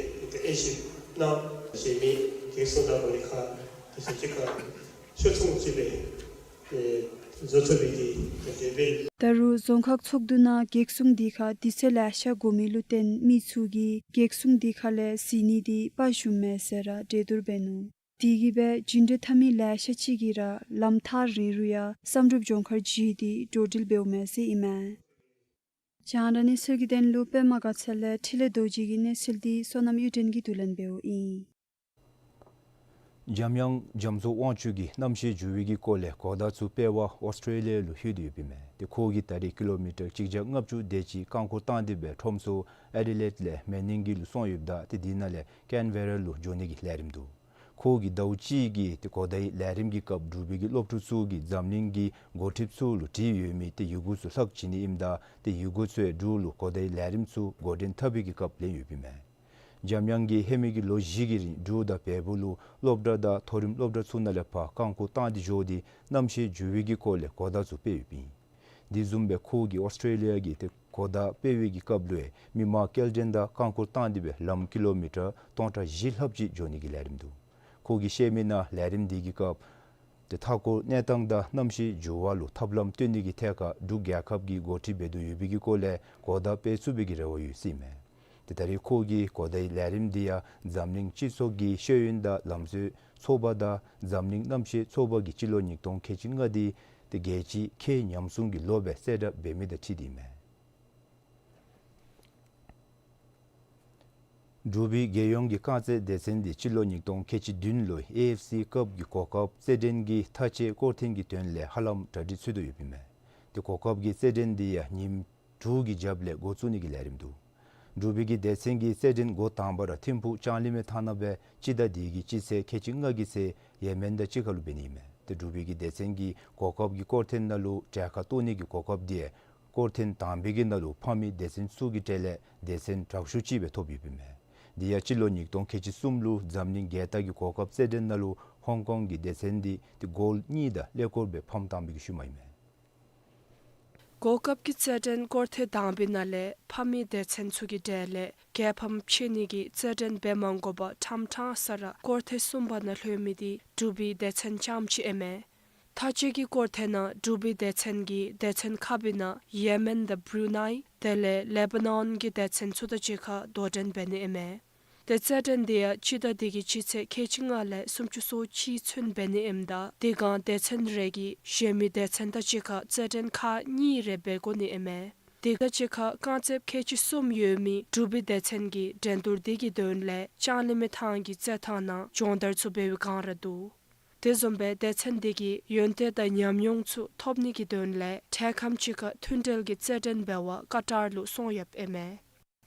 ཨེ་ཞིབ་གནང་། གཞན་མི་རྒྱལ་སྲུང་དང་གོ་ལེ་ཁ་དེ་ཚུ་གཅིག་ཁར་ཕྱོགས་མཚུངས་ཅིག་སྦེ་ཨེ་བཟོ་ཚུགས་པའི་གི་དེ་སྦེ། ད་རུང་རྫོང་ཁག་ཚོགས་འདུ་ནང་རྒྱལ་སྲུང་དེ་ཁར་དུས་ཚོད་ལེ་ཤ་འགོར་མི་ལུ་བརྟེན་མི་ཚུ་གིས་རྒྱལ་སྲུང་དེ་ཁ་ལས་གཟིགས་ནི་དེ་དཔའ་ཞུམ་མས་ཟེར་ར་གྲོས་བསྡུར་འབད་ནུག། དེ་གིས་སྦེ་རྒྱུན་འགྲུལ་འཐབ་མི་ལེ་ཤ་ཅིག་གིས་ར་ལམ་ཐག་རིང་རུང་ཡང་བསམ་གྲུབ་ལྗོངས་མཁར་བརྒྱུད་དེ་འགྲོ་འགྲུལ་འབདཝ་མས་ཟེར་ཨིན་མས། རྒྱང་བསྒྲགས་གནས་ཚུལ་གྱི་དོན་ལུ་པདྨ་དགའ་ཚལ་ལས་འཕྲིན་ལས་རྡོ་རྗེ་གི་གནས་ཚུལ་འདི་བསོད་ནམས་གཡུ་སྒྲོན་གྱིས་བསྡུ་ལེན་འབདཝ་ཨིན། འཇམ་དབྱངས་རྒྱ་མཚོ་དབང་ཕྱུག་གིས་གནམ་གཤིས་འགྱུར་བའི་གི་སྐོར་ལས་གོ་བརྡ་ཚུ་སྤེལ་བར་ཨོསི་ཊེ་ལི་ཡ་ལུ་ལྷོད་དེ་ཡོདཔ་ཨིན་མས། ཏེ་ཁོ་གིས་ད་རེས་ཀི་ལོ་མི་ཊར་གཅིག་བརྒྱ་ལྔ་བཅུ་དེ་ཅིག་རྐང་འཁོར་བཏང་སྟེ་སྦེ་ཁྲོམ་ས་ཨེ་ཌི་ལེཌ་ལས་མེ་ནིང་གི་ལུ་སོང་ཡོདཔ་ད་ཏེ་དེ་ནང་ལས་ཀེན་བེ་ར་ལུ་འགྱོ་ནི་གི་ལས་རིམ་འདུག། ཁོ་གིས་ཟླཝ་གཅིག་གི་ཏེ་གོ་བརྡའི་ལས་རིམ་གྱི་སྐབས་འབྲུག་པའི་གི་སློབ་ཕྲུག་ཚུ་གིས་འཛམ་གླིང་གི་འགོ་ཁྲིདཔ་ཚུ་ལུ་བྲིས་ཡོད་མི་ཏེ་ཡི་གུ་ཚུ་ལྷག་བྱིན་ནི་ཨིནམ་ད་ཏེ་ཡི་གུ་ཚུ་ཡང་འབྲུག་ལུ་གོ་བརྡའི་ལས་རིམ་ཚུ་འགོ་འདྲེན་འཐབ་པའི་གི་སྐབས་ལེན་ཡོདཔ་ཨིན་མས། འཇམ་དབྱངས་ཀྱིས་ཧེ་མའི་གི་ལོ་བཞི་གི་རིང་འབྲུག་དང་བལ་པོ་ལུ་སློབ་གྲྭ་དང་མཐོ་རིམ་སློབ་གྲྭ་ཚུ་ནང་ལས་ཕར་རྐང་འཁོར་བཏང་སྟེ་འགྱོ་སྟེ་གནམ་གཤིས་འགྱུར་བའི་གི་སྐོར་ལས་གོ་བརྡ་ཚུ་སྤེལ་ཡོདཔ་ཨིན། དེ་བཟུམ་སྦེ་ཁོ་གིས་ཨོསི་ཊེ་ལི་ཡ་གི་ཏེ་གོ་བརྡ་སྤེལ་བའི་གི་སྐབས་ལུ་ཡང་མི་མང་སྐྱེལ་འདྲེན་དང་རྐང་འཁོར་བཏང་སྟེ་སྦེ་ལམ་ཀི་ལོ་མི་ཊར་སྟོང་ཕྲག་བཞི་ལྷགཔ་ཅིག་འགྱོ་ནི་གི་ལས་རིམ་འདུག། ཁོ་གིས་བཤད་མི་ནང་ལས་རིམ་དེ་གི་སྐབས་ཏེ་མཐའ་འཁོར་གནས་སྟངས་དང་གནམ་གཤིས་འགྱུར་བ་ལུ་ཐབས་ལམ་སྟོན་ནི་གི་ཐད་ཁར་འབྲུག་རྒྱལ་ཁབ་ཀྱིས་འགོ་ཁྲིད་འབད་དོ་ཡོད་པའི་གི་སྐོར་ལས་གོ་བརྡ་སྤེལ་ཚུགས་པའི་གི་རེ་བ་ཡོད་ཟེར་ཨིན་མས། ཏེ་ད་རེས་ཁོ་གིས་གོ་བརྡའི་ལས་རིམ་འདི་ཡང་འཛམ་གླིང་སྤྱི་ཚོགས་ཀྱི་ཤེས་ཡོན་དང་ལམ་སྲོལ་ཚོགས་པ་དང་འཛམ་གླིང་གནམ་གཤིས་ཚོགས་པ་གིས་སྤྱི་ལོ་ཉིས་སྟོང་ཁལ་གཅིག་ལྔ་འདི་ཏེ་རྒྱལ་སྤྱིའི་ཁེ་ཉམས་སྲུང་གི་ལོ་སྦེ་གསལ་བསྒྲགས་འབད་མི་དང་འཁྲིལ་ཏེ་ཨིན་མས། འབྲུག་པའི་རྒྱལ་ཡོངས་ཀྱི་རྐང་རྩེད་སྡེ་ཚན་འདི་སྤྱི་ལོ་ཉིས་སྟོང་ཁལ་གཅིག་བདུན་ལོའི་ཨེ་ཨེཕ་སི་ཀབ་ཀྱི་གོ་སྐབས་རྩེད་འགྲན་གྱི་མཐའ་དཔྱད་སྐོར་ཐེངས་ཀྱི་དོན་ལས་ཧ་ལམ་གྲ་སྒྲིག་ཚུད་དོ་ཡོདཔ་ཨིན་མས། ཏེ་གོ་སྐབས་ཀྱི་རྩེད་འགྲན་འདི་ཡང་ཉིནམ་དྲུག་གི་རྒྱབ་ལས་འགོ་བཙུགས་ནི་གི་ལས་རིམ་འདུག། འབྲུག་པའི་གི་སྡེ་ཚན་གྱི་རྩེད་འགྲན་འགོ་དང་པ་ར་ཐིམ་ཕུག་ལྕང་གླིང་མའི་ཐང་ནང་སྦེ་སྤྱི་ཟླ་འདི་གི་སྤྱི་ཚེས་ཁལ་གཅིག་ལྔ་གི་ཚེ་ཡེ་མེན་དང་གཅིག་ཁར་ལུ་འབད་ནི་ཨིན་མས། ཏེ་འབྲུག་པའི་གི་སྡེ་ཚན་གྱི་གོ་སྐབས་ཀྱི་སྐོར་ཐེངས་ནང་ལུ་གྲལ་ཁར་གཏོགས་ནི་གི་གོ་སྐབས་འདི་ཡང་སྐོར་ཐེངས་དང་པའི་གི་ནང་ལུ་ཕམ་མི་སྡེ་ཚན་ཚུ་གི་གྲས་ལས་སྡེ་ཚན་དྲག་ཤོས་ཅིག་སྦེ་ཐོབ་ཡོདཔ་ཨིན་མས། འདི་ཡང་སྤྱི་ལོ་ཉིས་སྟོང་ཁལ་གཅིག་གསུམ་ལུ་འཛམ་གླིང་རྒྱལ་རྟགས་ཀྱི་གོ་སྐབས་རྩེད་འགྲན་ནང་ལུ་ཧོང་ཀོང་གི་སྡེ་ཚན་འདི་ཏེ་གོལ་གཉིས་དང་ཀླད་ཀོར་སྦེ་ཕམ་བཏང་པའི་གི་ཤུལ་མ་ཨིན་མས། གོ་སྐབས་ཀྱི་རྩེད་འགྲན་སྐོར་ཐེངས་དང་པའི་ནང་ལས་ཕམ་མི་སྡེ་ཚན་ཚུ་གི་གྲས་ལས་རྒྱལ་ཕམ་ཕྱེ་ནི་གི་རྩེད་འགྲན་འབད་མ་དགོ་པར་ཕྲང་ཕྲང་ས་ར་སྐོར་ཐེངས་གསུམ་པ་ནང་ལྷོད་མི་འདི་འབྲུག་པའི་སྡེ་ཚན་རྐྱངམ་ཅིག་ཨིན་མས། མཐའ་དཔྱད་ཀྱི་སྐོར་ཐེངས་ནང་འབྲུག་པའི་སྡེ་ཚན་གྱིས་སྡེ་ཚན་ཁག་པའི་ནང་ཡེ་མེན་དང་བུ་རུ་ནཱི་དེ་ལས་ལེ་བྷ་ནཱོན་གྱི་སྡེ་ཚན་ཚུ་དང་གཅིག་ཁར་དོ་འགྲན་འབད་ནི་ཨིན་མས། ཏེ་རྩེད་འགྲན་འདི་ཡང་སྤྱི་ཟླ་འདི་གི་སྤྱི་ཚེས་ཁལ་གཅིག་ལྔ་ལས་སུམ་ཅུ་སོ་གཅིག་ཚུན་འབད་ནི་ཨིནམ་ད་དེ་སྒང་སྡེ་ཚན་རེ་གིས་གཞན་མི་སྡེ་ཚན་དང་གཅིག་ཁར་རྩེད་འགྲན་ཁག་གཉིས་རེ་འབད་དགོ་ནི་ཨིན་མས། དེ་དང་གཅིག་ཁར་རྐང་རྩེདཔ་ཁལ་གཅིག་གསུམ་ཡོད་མི་འབྲུག་པའི་སྡེ་ཚན་གྱིས་འགྲན་བསྡུར་འདི་གི་དོན་ལས་ལྕང་གླིང་མའི་ཐང་གི་རྩེད་ཐང་ནང་སྦྱོང་བརྡར་ཚུ་འབད་བའི་བསྒང་ར་འདུག། དེ་བཟུམ་སྦེ་སྡེ་ཚན་འདི་གིས་ཡོན་ཏན་དང་ཉམས་མྱོང་ཚུ་ཐོབ་ནི་གི་དོན་ལས་འཕྲལ་ཁམས་ཅིག་ཁར་མཐུན་འབྲེལ་གྱི་རྩེད་འགྲན་འབད་བར་ཀ་ཏར་ལུ་སོང་ཡོདཔ་ཨིན་མས།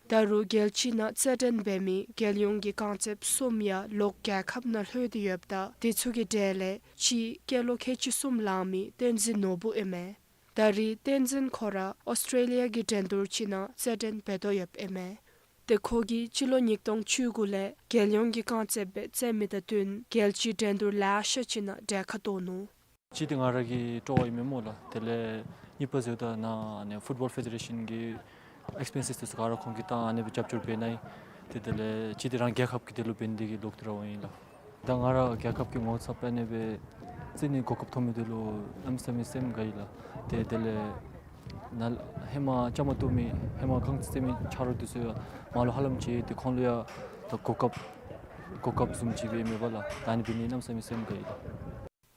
ད་རུང་རྒྱལ་སྤྱི་ནང་རྩེད་འགྲན་འབད་མི་རྒྱལ་ཡོངས་ཀྱི་རྐང་རྩེདཔ་གསུམ་ཡང་ལོག་རྒྱལ་ཁབ་ནང་ལྷོད་དེ་ཡོདཔ་ད་དེ་ཚུ་གི་གྲས་ལས་གཅིག་སྐྱེས་ལོ་ཁལ་གཅིག་གསུམ་ལང་མི་བསྟན་འཛིན་ནོར་བུ་ཨིན་མས། ད་རེས་བསྟན་འཛིན་ཁོ་ར་ཨོསི་ཊེ་ལི་ཡ་གི་འགྲན་བསྡུར་ཅིག་ནང་རྩེད་འགྲན་འབད་དོ་ཡོདཔ་ཨིན་མས། ཏེ་ཁོ་གིས་སྤྱི་ལོ་ཉིས་སྟོང་བཅུ་དགུ་ལས་རྒྱལ་ཡོངས་ཀྱི་རྐང་རྩེདཔ་སྦེ་རྩེད་མི་དང་བསྟུན་རྒྱལ་སྤྱིའི་འགྲན་བསྡུར་ལེ་ཤ་ཅིག་ནང་གྲལ་ཁར་གཏོགས་ནུག། གཅིག་འདི་ང་ར་གི་སྤྲོ་བ་ཨིན་མས་སྨོ་ལགས། དེ་ལས་གཉིས་པ་ཟེརཝ་ད་ནཱ་ཨ་ནི་ཕུཊ་བཱོལ་ཕེ་ཌེ་རེ་ཤཱན་གྱི་ཨེགསི་པེན་སིས་དེ་ཚུ་ག་ར་ཁོང་གིས་བཏང་ཨ་ནི་སྦེ་རྒྱབ་སྐྱོར་འབད་གནང་ཡི། ཏེ་དེ་ལས་གཅིག་འདི་རང་རྒྱལ་ཁབ་ཀྱི་དེ་ལུ་འབད་ནི་དེ་གིས་ལོག་སྟེ་ར་འོང་ཡི་ལགས། ད་ང་ར་རྒྱལ་ཁབ་ཀྱི་ངོ་ཚབ་ཨ་ནི་སྦེ་རྩེད་ནི་གོ་སྐབས་ཐོབ་མི་དེ་ལུ་གནམ་མེད་ས་མེད་སེམས་དགའ་ཡི་ལགས། ཏེ་དེ་ལས་ནཱ་ཧེ་མ་བཅའ་མར་གཏོགས་མི་ཧེ་མ་རྐང་རྩེད་རྩེད་མི་ཆ་རོགས་དེ་ཚུ་ཡང་མར་ལུ་ཧ་ལམ་ཅིག་ཏེ་ཁོང་ལུ་ཡང་ད་གོ་སྐབས་གོ་སྐབས་བཟུམ་ཅིག་སྦེ་མེད་པ་ལགས། ད་ཨ་ནི་འབད་ནི་གནམ་མེད་ས་མེད་སེམས་དགའ་ཡི་ལགས།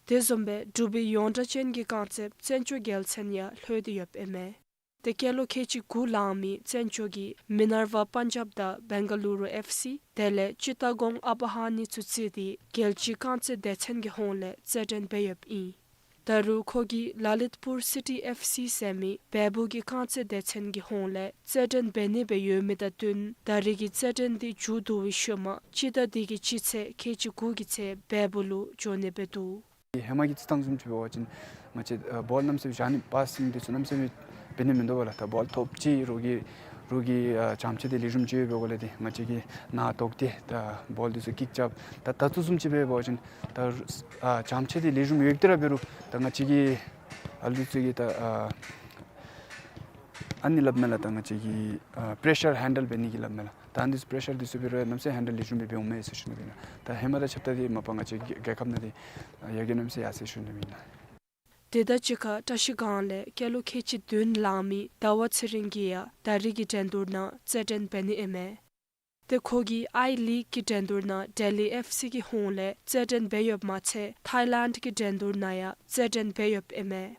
དེ་བཟུམ་སྦེ་འབྲུག་པའི་ཡོངས་གྲགས་ཅན་གྱི་རྐང་རྩེདཔ་བཙན་སྐྱོགས་རྒྱལ་མཚན་ཡང་ལྷོད་དེ་ཡོདཔ་ཨིན་མས། ཏེ་སྐྱེས་ལོ་ཁལ་གཅིག་དགུ་ལང་མི་བཙན་སྐྱོགས་ཀྱིས་མི་ནར་ཝ་པན་ཇབ་དང་བེང་ག་ལུ་རུ་ཨེཕ་སི་དེ་ལས་ཅི་ཏ་གོང་ཨ་བ་ཧ་ནི་ཚུ་རྩིས་ཏེ་རྒྱལ་སྤྱིའི་རྐང་རྩེད་སྡེ་ཚན་གྱི་ཧོངས་ལས་རྩེད་འགྲན་འབད་ཡོདཔ་ཨིན། ད་རུང་ཁོ་གིས་ལ་ལིད་པུར་སི་ཊི་ཨེཕ་སི་ཟེར་མི་བལ་པོ་གི་རྐང་རྩེད་སྡེ་ཚན་གྱི་ཧོངས་ལས་རྩེད་འགྲན་འབད་ནི་སྦེ་ཡོད་མི་དང་བསྟུན་ད་རེས་ཀྱི་རྩེད་འགྲན་འདི་མཇུག་བསྡུ་བའི་ཤུལ་མ་སྤྱི་ཟླ་འདི་གི་སྤྱི་ཚེས་ཁལ་གཅིག་དགུ་གི་ཚེ་བལ་པོ་ལུ་འགྱོ་ནི་སྦེ་འདུག། ཧེ་མ་གི་རྩིས་ཐངས་བཟུམ་ཅིག་འབད་བ་ཅིན་ང་བཅས་ཨ་བཱོལ་གནམ་མེད་ས་མེད་བཞག་ནི་པཱ་སིང་དེ་ཚུ་གནམ་མེད་ས་མེད་འབད་ནི་མིན་འདུག་པ་ལགས། ད་བཱོལ་ཐོབ་ཅི་རོགས་ཀྱིས་རོགས་ཀྱིས་ཨ་བྱམས་ཆེ་དེ་ལེགས་ཤོམ་ཅིག་ཡོད་པའི་སྒོ་ལས་ཏེ་ང་བཅས་ཀྱིས་ནཱ་བཏོག་སྟེ་ད་བཱོལ་དེ་ཚུ་ཀིག་རྐྱབ། ད་ད་ལྟོ་བཟུམ་ཅིག་འབད་བ་ཅིན་ད་ཨ་བྱམས་ཆེ་དེ་ལེགས་ཤོམ་ཡོད་དེ་ར་འབད་རུང་ད་ང་བཅས་ཀྱིས་ཨ་ལུ་ཚུ་གིས་ད་ཨ་ཨ་ནི་སླབ་མས་ལགས། ད་ང་བཅས་ཀྱིས་ཨ་པེ་རེ་ཤར་ཧེན་ཌལ་འབད་ནི་གི་སླབ་མས་ལགས། ད་ཨ་ནི་པེ་རེ་ཤར་དེ་ཚུ་འབད་རུང་གནམ་མེད་ས་མེད་ཧེན་ཌལ་ལེགས་ཤོམ་སྦེ་འབད་འོང་མས་ཟེར་ཞུ་ནི་ཨིན་ལགས། ད་ཧེ་མ་དང་ཁྱབ་ད་དེ་མ་པ་ང་བཅས་རྒྱལ་ཁབ་ནང་དེ་ཡར་རྒྱས་གནམ་མེད་ས་མེད་ཡར་སོ་ཡི་ཟེར་ཞུ་ནི་ཨིན་ལགས། དེ་དང་གཅིག་ཁར་བཀྲ་ཤིས་སྒང་ལས་སྐྱེས་ལོ་ཁལ་གཅིག་བདུན་ལང་མི་ཟླ་བ་ཚེ་རིང་གིས་ཡང་ད་རེས་ཀྱི་འགྲན་བསྡུར་ནང་རྩེད་འགྲན་འབད་ནི་ཨིན་མས། ཏེ་ཁོ་གིས་ཨའི་ལིག་གི་འགྲན་བསྡུར་ནང་ལྡི་ལི་ཨེཕ་སི་གི་ཧོངས་ལས་རྩེད་འགྲན་འབད་ཡོདཔ་མ་ཚད་ཐའི་ལེནཌ་གི་འགྲན་བསྡུར་ནང་ཡང་རྩེད་འགྲན་འབད་ཡོདཔ་ཨིན་མས།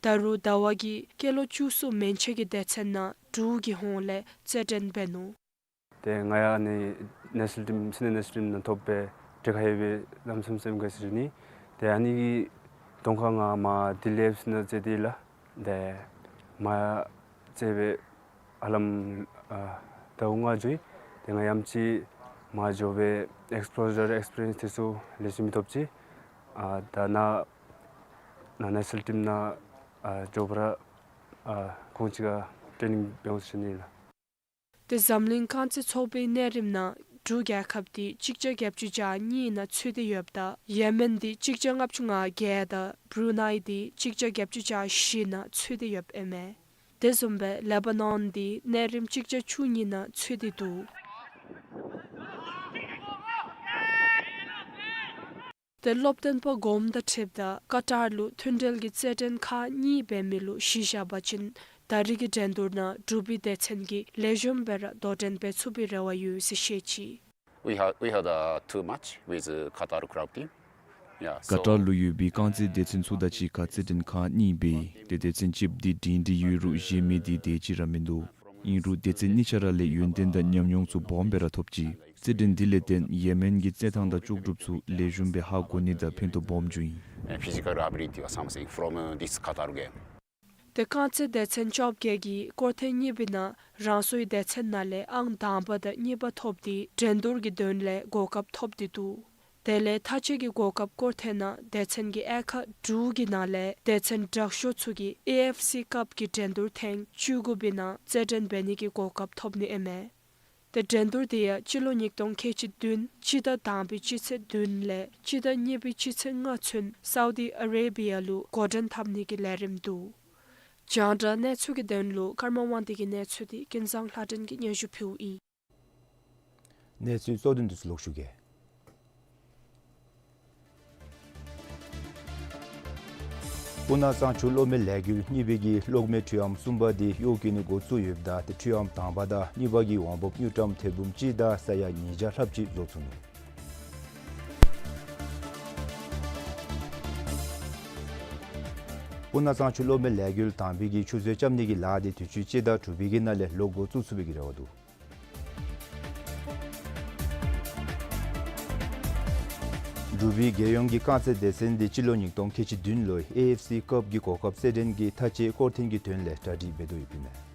ད་རུང་ཟླ་བ་གིས་སྐྱེས་ལོ་བཅུ་གསུམ་མན་ཆད་ཀྱི་སྡེ་ཚན་ནང་འབྲུག་གི་ཧོངས་ལས་རྩེད་འགྲན་འབད་ནུག། ཏེ་ང་ཡང་ཨ་ནི་ནེ་ཤ་ནལ་ཊིམ་སི་ནི་ཡར་ནེ་ཤ་ནལ་ཊིམ་ནང་ཐོབ་སྦེ་ ཏེ་ཁ་ཡོད་པའི་ལམ་སེམས་སེམས་དགའ་སི་རི་ནི། ཏེ་ཨ་ནི་གི་གདོང་ཁར་ང་མར་དིལླའི་ཨེབ་སི་ནང་རྩེ་སྟེ་ལགས། ཏེ་མར་རྩེ་སྦེ་ཧ་ལམ་ཨ་ཟླཝ་ལྔ་འགྱོ་ཡི། ཏེ་ང་ཡང་ཅིན་མར་འགྱོ་སྦེ་ཨེགསི་པོ་ཞར་ཨེགསི་པི་རི་ཡནསི་དེ་ཚུ་ལེགས་ཤོམ་སྦེ་ཐོབ་ཅི། ཨ་ད་ནཱ་ནཱ་ནེ་ཤ་ནལ་ཊིམ་ནང་ཨ་འགྱོ་བར་ཨ་ཁོང་ཅིག་ཁར་ཊེ་ནིང་འབད་འོང་ཟེར་ཞུ་ནི་ལགས། ཏེ་འཛམ་གླིང་རྐང་རྩེད་ཚོགས་པའི་གནས་རིམ་ནང་འབྲུག་རྒྱལ་ཁབ་འདི་གཅིག་བརྒྱ་བརྒྱད་ཅུ་གྱ་གཉིས་ནང་ཚུད་དེ་ཡོདཔ་ད་ཡེ་མེན་འདི་གཅིག་བརྒྱ་ལྔ་བཅུ་ང་བརྒྱད་དང་བུ་རུ་ནཱི་འདི་གཅིག་བརྒྱ་བརྒྱད་ཅུ་གྱ་བཞི་ནང་ཚུད་དེ་ཡོདཔ་ཨིན་མས། དེ་བཟུམ་སྦེ་ལེ་བྷ་ནཱོན་འདི་གནས་རིམ་གཅིག་བརྒྱ་བཅུ་གཉིས་ནང་ཚུད་དེ་འདུག། ཏེ་སློབ་སྟོན་པ་དགོངསམ་དང་འཁྲིལཝ་ད་ཀ་ཏར་ལུ་མཐུན་འབྲེལ་གྱི་རྩེད་འགྲན་ཁག་གཉིས་འབད་མི་ལུ་གཞི་བཞག་པ་ཅིན་ད་རེས་ཀྱི་འགྲན་བསྡུར་ནང་འབྲུག་པའི་སྡེ་ཚན་གྱིས་ལེགས་ཤོམ་སྦེ་ར་དོ་འགྲན་འབད་ཚུགས་པའི་རེ་བ་ཡོད་ཟེར་བཤད་ཅི། We had, we had a two match with uh, Qatar club team. Yeah, ཀ་ཏར་so ལུ་ཡོད་པའི་རྐང་རྩེད་སྡེ་ཚན་ཚུ་དང་གཅིག་ཁར་རྩེད་འགྲན་ཁག་གཉིས་འབད་ཡི། ཏེ་སྡེ་ཚན་གཅིགཔོ་འདི་འབྲིང་འབྲིང་ཡོད་རུང་གཞན་མི་འདི་དེ་ཅིག་ར་མིན་འདུག། ཨིན་རུང་སྡེ་ཚན་གཉིས་ཆ་ར་ལས་ཡོན་ཏན་དང་ཉམས་མྱོང་ཚུ་སྦོམ་སྦེ་ར་ཐོབ་ཅི། རྩེད་འགྲན་འདི་ལས་བརྟེན་ཡེ་མེན་གྱི་རྩེད་ཐངས་དང་ལྕོགས་གྲུབ་ཚུ་ལེགས་ཤོམ་སྦེ་ཧ་གོ་ནི་དང་ཕན་ཐོགས་སྦོམ་བྱུང་ཡི། And physical ability or something from uh, this Qatar game. ཏེ་རྐང་རྩེད་སྡེ་ཚན་བཅོ་བརྒྱད་ཀྱིས་སྐོར་ཐེངས་གཉིས་པའི་ནང་རང་སོའི་སྡེ་ཚན་ནང་ལས་ཨང་དང་པ་དང་གཉིས་པ་ཐོབ་སྟེ་འགྲན་བསྡུར་གྱི་དོན་ལས་གོ་སྐབས་ཐོབ་སྟེ་འདུག། དེ་ལས་མཐའ་དཔྱད་ཀྱི་གོ་སྐབས་སྐོར་ཐེངས་ནང་སྡེ་ཚན་གྱི་དབྱེ་ཁག་དྲུག་གི་ནང་ལས་སྡེ་ཚན་དྲག་ཤོས་ཚུ་གིས་ཨེ་ཨེཕ་སི་ཀབ་ཀྱི་འགྲན་བསྡུར་ཐེངས་བཅུ་དགུ་པའི་ནང་རྩེད་འགྲན་འབད་ནི་གི་གོ་སྐབས་ཐོབ་ནི་ཨིན་མས། ཏེ་འགྲན་བསྡུར་དེ་ཡང་སྤྱི་ལོ་ཉིས་སྟོང་ཁལ་གཅིག་བདུན་སྤྱི་ཟླ་དང་པའི་སྤྱི་ཚེས་བདུན་ལས་སྤྱི་ཟླ་གཉིས་པའི་སྤྱི་ཚེས་ལྔ་ཚུན་སའུ་དི་ཨ་རེ་བི་ཡ་ལུ་འགོ་འདྲེན་འཐབ་ནི་གི་ལས་རིམ་འདུག། རྒྱང་བསྒྲགས་གནས་ཚུལ་གྱི་དོན་ལུ་ཀརྨ་དབང་འདུས་ཀྱི་གནས་ཚུལ་འདི་ཀུན་བཟང་ལྷ་སྒྲོན་གྱིས་སྙན་ཞུ་ཕུལཝ་ཨིན། གནས་ཚུལ་གཙོ་དོན་འདི་ཚུ་ལོག་ཞུ་གེ། སྤུ་ན་གཙང་ཆུ་གློག་མེ་ལས་འགུལ་གཉིས་པའི་གི་གློག་མེ་འཕྲུལ་ཨམ་གསུམ་པ་འདི་གཡོག་བཀོལ་ནི་འགོ་བཙུགས་ཡོདཔ་ད་ཏེ་འཕྲུལ་ཨམ་དང་པ་དང་གཉིས་པ་གི་འོང་འབབ་དངུལ་ཀྲམ་ཐེར་འབུམ་གཅིག་དང་ས་ཡ་ཉིས་བརྒྱ་ལྷགཔ་ཅིག་བཟོ་ཚུགས་ནུག། སྤུ་ན་གཙང་ཆུ་གློག་མེ་ལས་འགུལ་དང་པའི་གི་ཆུ་མཛོད་རྐྱབ་ནི་གི་ལཱ་འདི་དུས་ཅི་སྤྱི་ཟླ་དྲུག་པའི་གི་ནང་ལས་ལོག་འགོ་བཙུགས་ཚུགས་པའི་གི་རེ་བ་འདུག། འབྲུག་པའི་རྒྱལ་ཡོངས་ཀྱི་རྐང་རྩེད་སྡེ་ཚན་འདི་སྤྱི་ལོ་ཉིས་སྟོང་ཁལ་གཅིག་བདུན་ལོའི་ཨེ་ཨེཕ་སི་ཀབ་ཀྱི་གོ་སྐབས་རྩེད་འགྲན་གྱི་མཐའ་དཔྱད་སྐོར་ཐེངས་ཀྱི་དོན་ལས་གྲ་སྒྲིག་འབད་དོ་ཡོདཔ་ཨིན་མས།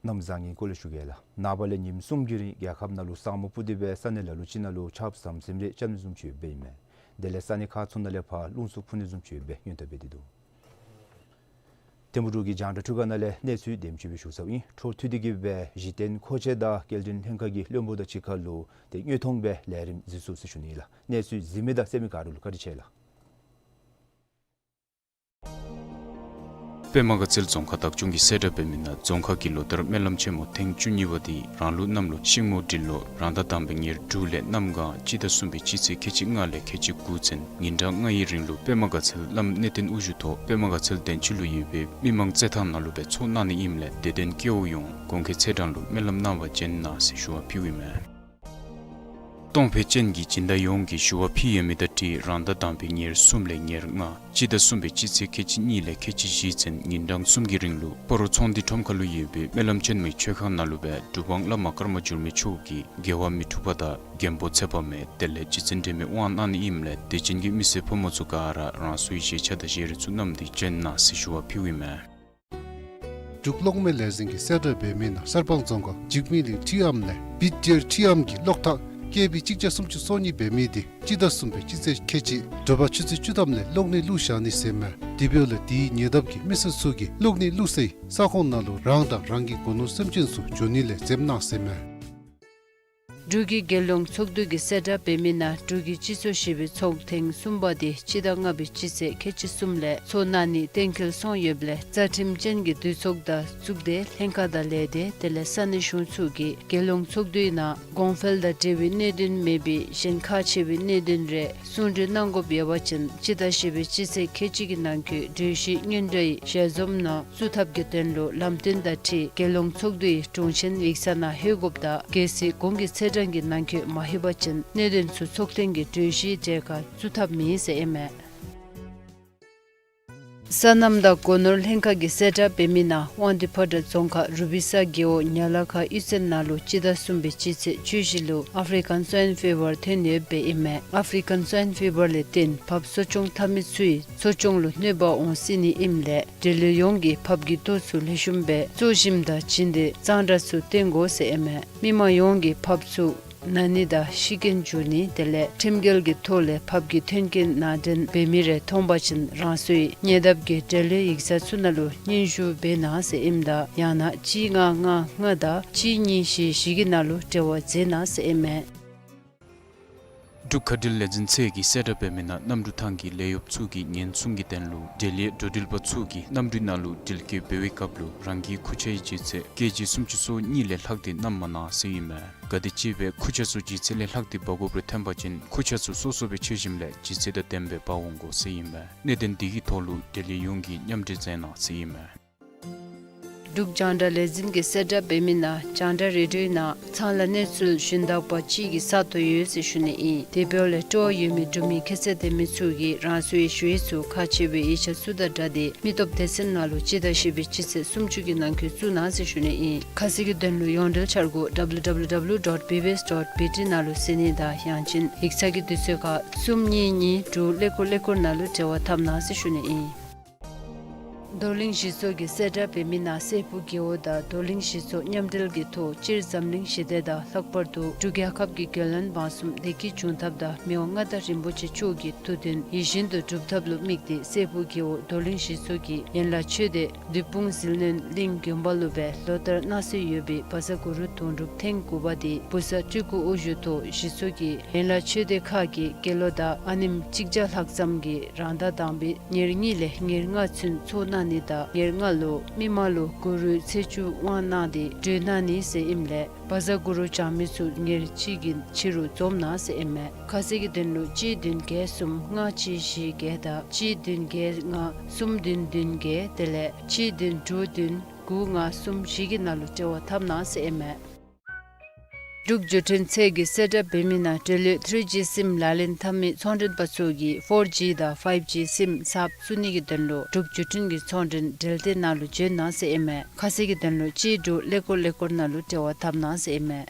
གནམ་བཟང་ངན་སྐོར་ལས་ཞུ་གེ་ལགས། ནངས་པ་ལས་ཉིནམ་གསུམ་གྱི་རིང་རྒྱལ་ཁབ་ནང་ལུ་ས་སྨུག་སྤུབ་སྟེ་སྦེ་ས་གནས་ལ་ལུ་ཅིག་ནང་ལུ་ཆརཔ་ཟམ་ཟིམ་རེ་རྐྱབ་ནི་བཟུམ་ཅིག་ཡོདཔ་ཨིན་མས། དེ་ལས་ས་གནས་ཁག་ཚུ་ནང་ལས་ཕར་རླུང་འཚུབ་འཕུ་ནི་བཟུམ་ཅིག་ཡོདཔ་སྦེ་སྔོན་བརྡ་འབད་དེ་འདུག། ཐིམ་ཕུག་འབྲུག་གི་རྒྱང་བསྒྲགས་འཕྲུལ་ཁང་ནང་ལས་གནས་ཚུལ་དེམ་ཅིག་སྦེ་ཞུ་ཚརཝ་ཨིན། འཕྲོ་མཐུད་དེ་གི་སྦེ་གཞི་རྟེན་མཁོ་ཆས་དང་སྐྱེལ་འདྲེན་ལྷན་ཁག་གི་བློན་པོ་དང་གཅིག་ཁར་ལུ་ཏེ་དངོས་མཐོང་སྦེ་ལས་རིམ་གཟིགས་ཚུགས་ཟེར་ཞུ་ནི་ཨིན་ལགས། གནས་ཚུལ་གཟིགས་མི་དང་གསན་མི་ག་ར་ལུ་བཀའ་དྲིན་ཆེ་ལགས། པདྨ་དགའ་ཚལ་རྫོང་ཁག་བདག་སྐྱོང་གིས་གསལ་བསྒྲགས་འབད་མི་ནང་རྫོང་ཁག་གི་ལོ་ལྟར་སྨོན་ལམ་ཆེན་མོ་ཐེངས་བཅུ་གཉིས་པ་འདི་རང་ལུགས་གནམ་ལོ་ཤིང་མོ་སྦྲུལ་ལོ་རང་ཟླ་དང་པའི་ཉེར་དྲུག་ལས་གནམ་གང་སྤྱི་ཟླ་གསུམ་པའི་སྤྱི་ཚེས་ཁལ་གཅིག་ལྔ་ལས་ཁལ་གཅིག་དགུ་ཚུན་ཉིན་གྲངས་ལྔ་ཡི་རིང་ལུ་པདྨ་དགའ་ཚལ་བླམ་གནས་བརྟན་དབུ་བཞུགས་ཐོག་པདྨ་དགའ་ཚལ་གདན་ཆུ་ལུ་ཡོད་པའི་མི་མང་རྩེད་ཐང་ནང་ལུ་སྦེ་ཚོགས་གནང་ནི་ཨིནམ་ལས་དད་ལྡན་སྐྱེ་བོ་ཡོངས་གོང་གི་ཚེས་གྲངས་ལུ་སྨོན་ལམ་གནང་བར་བྱོན་གནང་ཟེར་ཞུ་བ་ཕུལཝ་ཨིན་མས། གཏོང་ཕོད་ཅན་གྱི་སྦྱིན་བདག་ཡོངས་ཀྱིས་ཞུ་བ་ཕུལ་ཡོད་མི་དང་འཁྲིལ་རང་ཟླ་དང་པའི་ཉེར་གསུམ་ལས་ཉེར་ལྔ་སྤྱི་ཟླ་གསུམ་པའི་སྤྱི་ཚེས་ཁལ་གཅིག་གཉིས་ལས་ཁལ་གཅིག་བཞི་ཚུན་ཉིན་གྲངས་གསུམ་གྱི་རིང་ལུ་སྤ་རོ་ཚོང་འདུས་ཁྲོམ་ཁ་ལུ་ཡོད་པའི་སྨོན་ལམ་ཆེན་མོའི་མཆོད་ཁང་ནང་ལུ་སྦེ་གྲུབ་དབང་བླ་མ་ཀརྨ་འགྱུར་མེད་མཆོག་གིས་རྒྱལ་བ་མི་འཁྲུགས་པ་དང་མགོན་པོ་ཚེ་དཔག་མེད་དེ་ལས་རྗེ་བཙུན་སྒྲོལ་མའི་དབང་གནང་ནི་ཨིནམ་ལས་དད་ཅན་གྱི་མི་སེར་ཕོ་མོ་ཚུ་ག་ར་རང་སོའི་བཞེས་ཆས་དང་བཞེས་རིགས་ཚུ་བསྣམས་ཏེ་བྱོན་གནང་ཟེར་ཞུ་བ་ཕུལཝ་ཨིན་མས། འབྲུག་གློག་མེ་ལས་འཛིན་གྱིས་གསལ་བསྒྲགས་འབད་མི་ནང་གསར་སྤང་རྫོང་ཁག་འཇིགས་མེད་གླིང་འཕྲུལ་ཨམ་ལས་བིཌ་ཌི་ཨེལ་འཕྲུལ་ཨམ་གྱི་གློག་ཐག་ཀེ་བི་གཅིག་བརྒྱ་སུམ་ཅུ་སོ་གཉིས་འབད་མི་འདི་སྤྱི་ཟླ་གསུམ་པའི་སྤྱི་ཚེས་ཁལ་གཅིག་དྲོ་པ་ཆུ་ཚོད་བཅུ་ཐམ་ལས་གློག་ནད་བླུགས་བཞག་ནི་ཟེར་མས། དེ་འབདཝ་ལས་དེའི་ཉེ་འདབས་ཀྱི་མི་སེར་ཚུ་གིས་གློག་ནད་བླུགས་སའི་ས་ཁོངས་ནང་ལུ་རང་དང་རང་གི་སྒོ་ནོར་སེམས་ཅན་ཚུ་འགྱོ་ནི་ལས་འཛེམ་གནང་ཟེར་མས། འབྲུག་གི་རྒྱལ་ཡོངས་ཚོགས་འདུ་གིས་གསལ་བསྒྲགས་འབད་མི་ནང་འབྲུག་གི་སྤྱི་ཚོགས་བཞི་པའི་ཚོགས་ཐེངས་གསུམ་པ་འདི་སྤྱི་ཟླ་ལྔ་པའི་སྤྱི་ཚེས་ཁལ་གཅིག་གསུམ་ལས་ཚོགས་གནང་ནི་གཏན་འཁེལ་སོང་ཡོདཔ་ལས་རྩ་ཁྲིམས་ཅན་གྱི་འདུས་ཚོགས་དང་གཙུག་སྡེ་ལྷན་ཁག་དང་ལས་སྡེ་དེ་ལས་ས་གནས་གཞུང་ཚོགས་ཀྱིས་རྒྱལ་ཡོངས་ཚོགས་འདུའི་ནང་གོང་འཕེལ་དང་འབྲེལ་བའི་གནད་དོན་མེད་པའི་གཞན་ཁག་ཆེ་བའི་གནད་དོན་རེ་གསུང་གྲོས་གནང་དགོཔ་ཡོད་པ་ཅིན་སྤྱི་ཟླ་བཞི་པའི་སྤྱི་ཚེས་ཁལ་གཅིག་གི་ནང་འཁོད་གྲོས་གཞི་སྙན་སྒྲོན་ཞལ་འཛོམས་ནང་བཙུགས་ཐབས་ཀྱི་དོན་ལུ་ལམ་སྟོན་དང་འཁྲིལ་རྒྱལ་ཡོངས་ཚོགས་འདུའི་དྲུང་ཆེན་ཡིག་ཚང་ནང་ལྷོད་དགོཔ་དང་གལ་སྲིད་གོང་གི་ཚེས་གྲངས་ཀྱི་ནང་འཁོད་མ་ལྷོད་པ་ཅིན་གནད་དོན་ཚུ་ཚོགས་ཐེངས་ཀྱི་གྲོས་གཞིའི་གྲས་ཁར་བཙུགས་ཐབས་མེད་ཟེར་ཨིན་མས། སོ་ནམ་དང་སྒོ་ནོར་ལྷན་ཁག་གིས་གསལ་བསྒྲགས་འབད་མི་ནང་དབང་འདུས་ཕོ་བྲང་རྫོང་ཁག་རུ་པི་ས་རྒེད་འོག་ཉ་ལ་ཁ་གཡུས་ཚན་ནང་ལུ་སྤྱི་ཟླ་གསུམ་པའི་སྤྱི་ཚེས་བཅུ་བཞི་ལུ་ཨཕ་རི་ཀན་སོའིན་ཕི་བར་ཐོན་ཡོདཔ་ཨིན་མས། ཨཕ་རི་ཀན་སོའིན་ཕི་བར་ལས་བརྟེན་ཕགཔ་གསོ་སྐྱོང་འཐབ་མི་ཚུའི་འཚོ་སྐྱོང་ལུ་གནོད་པ་འོང་སྲིད་ནི་ཨིནམ་ལས་འབྲེལ་ཡོད་ཡོངས་ཀྱིས་ཕགཔ་གི་ལྟོ་ཚུ་ལེགས་ཤོམ་སྦེ་བཙོ་ཞིནམ་དང་བྱིན་ཏེ་གཙང་སྦྲ་ཚུ་བསྟེན་དགོ་ཟེར་ཨིན་མས། མི་མང་ཡོངས་ཀྱིས་ཕགཔ་ཚུ་ན་ནི་དང་ཤི་རྐྱེན་འབྱུང་ནི་དེ་ལས་ཁྲིམས་འགལ་གྱི་ཐོག་ལས་ཕགཔ་གི་མཐུན་རྐྱེན་ནང་འདྲེན་འབད་མི་རེ་མཐོང་པ་ཅིན་རང་སོའི་ཉེ་འདབས་ཀྱི་འབྲེལ་ཡོད་ཡིག་ཚང་ཚུ་ནང་ལུ་སྙན་ཞུ་འབད་གནང་ཟེར་ཨིནམ་ད་ཡང་ན་གཅིག་ལྔ་ལྔ་ལྔ་དང་གཅིག་གཉིས་བཞི་བཞི་གི་ནང་ལུ་འབྲེལ་བ་མཛད་གནང་ཟེར་ཨིན་མས། འབྲུག་མཁའ་འགྲུལ་ལས་འཛིན་ཚད་ཀྱིས་གསལ་བསྒྲགས་འབད་མི་ནང་གནམ་གྲུ་ཐང་གི་ལས་གཡོགཔ་ཚུ་གིས་ཉེན་སྲུང་གི་དོན་ལུ་འབྲེལ་ཡོད་འགྲོ་འགྲུལ་པ་ཚུ་གིས་གནམ་གྲུའི་ནང་ལུ་འགྲུལ་སྐྱོད་འབད་བའི་སྐབས་ལུ་རང་གི་ཁུར་ཆའི་ལྗིད་ཚད་ཀེ་ཇི་སུམ་ཅུ་སོ་གཉིས་ལས་ལྷག་སྟེ་བསྣམ་མ་གནང་ཟེར་ཨིན་མས། གལ་ཏེ་གཅིག་སྦེ་ཁུར་ཆ་ཚུ་ལྗིད་ཚད་ལས་ལྷག་སྟེ་འབག་དགོཔ་རེ་ཐོན་པ་ཅིན་ཁུར་ཆ་ཚུ་སོ་སོ་སྦེ་འཕྱར་ཞིནམ་ལས་ལྗིད་ཚད་དང་ལྡནམ་སྦེ་འབག་འོང་དགོ་ཟེར་ཨིན་མས། གནད་དོན་འདི་གི་ཐོག་ལུ་འབྲེལ་ཡོད་ཡོངས་ཀྱིས་མཉམ་འབྲེལ་མཛད་གནང་ཟེར་ཨིན་མས། འབྲུག་རྒྱང་བསྒྲགས་ལས་འཛིན་གྱིས་གསལ་བསྒྲགས་འབད་མི་ནང་རྒྱང་བསྒྲགས་རེ་ཌིའོ་ནང་ཚང་ལ་གནས་ཚུལ་ཞུན་དག་པ་ཅིག་གི་ས་སྟོང་ཡོད་ཟེར་ཞུ་ནི་ཨིན། དེ་འབདཝ་ལས་སྤྲོ་བ་ཡོད་མི་འབྲུག་མི་ཁྱད་ཚད་ལྡན་མི་ཚུ་གིས་རང་སོའི་ཞུ་ཡིག་ཚུ་ཁག་ཆེ་བའི་ཡིག་ཆ་ཚུ་དང་སྦྲགས་ཏེ་མི་སྟོབས་སྡེ་ཚན་ནང་ལུ་སྤྱི་ཟླ་བཞི་པའི་སྤྱི་ཚེས་སུམ་ཅུ་གི་ནང་འཁོད་བཙུགས་གནང་ཟེར་ཞུ་ནི་ཨིན། ཁ་གསལ་གྱི་དོན་ལུ་ཡོངས་འབྲེལ་འཆར་སྒོ་W W W dot B B S dot B T ནང་ལུ་གཟིགས་ནི་དང་ཡང་ཅིན་ཡིག་ཚང་གི་དུས་ཚོད་ཁར་གསུམ་གཉིས་གཉིས་དྲུག་ཀླད་ཀོར་ཀླད་ཀོར་ནང་ལུ་འབྲེལ་བ་འཐབ་གནང་ཟེར་ཞུ་ནི་ཨིན། རྡོར་གླིང་གཞིས་ཚོགས་ཀྱིས་གསལ་བསྒྲགས་འབད་མི་ནང་སྲས་ཕུག་རྒེད་འོག་དང་རྡོར་གླིང་གཞིས་ཚོགས་མཉམ་འབྲེལ་གྱི་ཐོག་སྤྱིར་འཛམ་གླིང་ཞི་བདེ་དང་ལྷག་པར་དུ་འབྲུག་རྒྱལ་ཁབ་ཀྱི་རྒྱལ་ཡོངས་དབང་གསུམ་བདེ་སྐྱིད་འབྱུང་ཐབས་དང་མི་དབང་མངའ་བདག་རིན་པོ་ཆེ་མཆོག་གི་ཐུགས་འདུན་ཡིད་བཞིན་དུ་འགྲུབ་ཐབས་ལུ་དམིགས་ཏེ་སྲས་ཕུག་རྒེད་འོག་རྡོར་གླིང་གཞིས་ཚོགས་ཀྱིས་ཡན་ལག་ཆོས་སྡེ་བདུད་དཔུང་ཟིལ་གནོན་གླིང་དགོན་པ་ལུ་སྦེ་ལོ་ལྟར་གནང་སྲོལ་ཡོད་པའི་བཛྲ་གུ་རུ་དུང་སྒྲུབ་ཐེངས་དགུ་པ་དེ་བུ་གསར་སྤྲུལ་སྐུ་དབུ་བཞུགས་ཐོག་གཞིས་ཚོགས་ཀྱི་ཡན་ལག་ཆོས་སྡེ་ཁག་གི་དགེ་སློང་དང་ཨ་ནེམོ་གཅིག་བརྒྱ་ལྷག་ཙམ་གྱིས་རང་ཟླ་དང་པའི་ཉེར་གཉིས་ལས་ཉེར་ལྔ་ཚུན་ཚོགས་གནང་ནི་དང་ཉེར་ལྔ་ལུ་མི་མང་ལུ་གུ་རུའི་ཚེས་བཅུ་དབང་གནང་སྟེ་གྲོལ་གནང་ནི་ཟེར་ཨིནམ་ལས་བཛྲ་གུ་རུ་བགྱང་མི་ཚུ་ཉེར་གཅིག་གི་ཕྱི་རུ་འཛོམས་གནང་ཟེར་ཨིན་མས། ཁ་གསལ་གྱི་དོན་ལུ་གཅིག་བདུན་བརྒྱད་གསུམ་ལྔ་གཅིག་བཞི་བརྒྱད་དང་གཅིག་བདུན་བརྒྱད་ལྔ་གསུམ་བདུན་བདུན་བརྒྱད་དེ་ལས་གཅིག་བདུན་དྲུག་བདུན་དགུ་ལྔ་གསུམ་བཞི་གི་ནང་ལུ་འབྲེལ་བ་འཐབ་གནང་ཟེར་ཨིན་མས། འབྲུག་བརྒྱུད་འཕྲིན་ཚད་ཀྱིས་གསལ་བསྒྲགས་འབད་མི་ནང་འབྲེལ་ཡོད་ཐི་རི་ཇི་སིམ་ལག་ལེན་འཐབ་མི་ཚོང་མགྲོན་པ་ཚུ་གིས་ཕོར་ཇི་དང་ཕའིབ་ཇི་སིམ་གསརཔ་བཙུགས་ནི་གི་དོན་ལུ་འབྲུག་བརྒྱུད་འཕྲིན་གྱི་ཚོང་མགྲོན་འབྲེལ་སྡེ་ནང་ལུ་འབྱོན་གནང་ཟེར་ཨིན་མས། ཁ་གསལ་གྱི་དོན་ལུ་གཅིག་དྲུག་ཀླད་ཀོར་ཀླད་ཀོར་ནང་ལུ་འབྲེལ་བ་འཐབ་གནང་ཟེར་ཨིན་མས།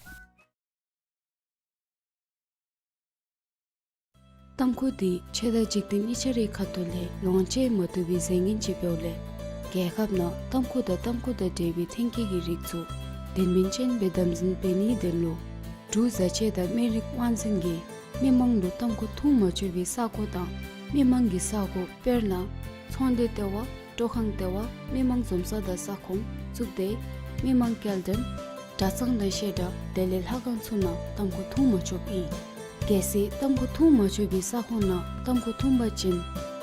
ཏམ་ཁུ་འདི་ཆོས་དང་འཇིག་རྟེན་གཉིས་ཆ་རའི་ཁ་ཐུག་ལས་ལོངས་སྤྱོད་མ་བཏུབ་པའི་རྫས་ངན་ཅིག་འབདཝ་ལས་རྒྱལ་ཁབ་ནང་ཏམ་ཁུ་དང་ཏམ་ཁུ་དང་འབྲེལ་བའི་ཐོན་སྐྱེད་ཀྱི་རིགས་ཚུ་དོན་སྨིན་ཅན་སྦེ་དམ་འཛིན་འབད་ནིའི་དོན་ལུ་འབྲུག་བཟའ་ཆས་དང་སྨན་རིགས་དབང་འཛིན་གྱིས་མི་མང་ལུ་ཏམ་ཁུ་འཐུང་མ་ཆོག་པའི་ས་གོ་དང་མི་མང་གི་ས་གོ་དཔེར་ན་ཚོང་སྡེ་ལྟེ་བ། སྤྲོ་ཁང་ལྟེ་བ། མི་མང་འཛོམས་ས་དང་ས་ཁོངས་བཙུགས་ཏེ་མི་མང་སྐྱེལ་འདྲེན་གྲྭ་ཚང་དང་བཤད་གྲྭ་དེ་ལས་ལྷ་ཁང་ཚུ་ནང་ཏམ་ཁུ་འཐུང་མ་ཆོགཔ་ཨིན། གལ་སྲིད་ཏམ་ཁུ་འཐུང་མ་ཆོག་པའི་ས་ཁོངས་ནང་ཏམ་ཁུ་འཐུང་པ་ཅིན་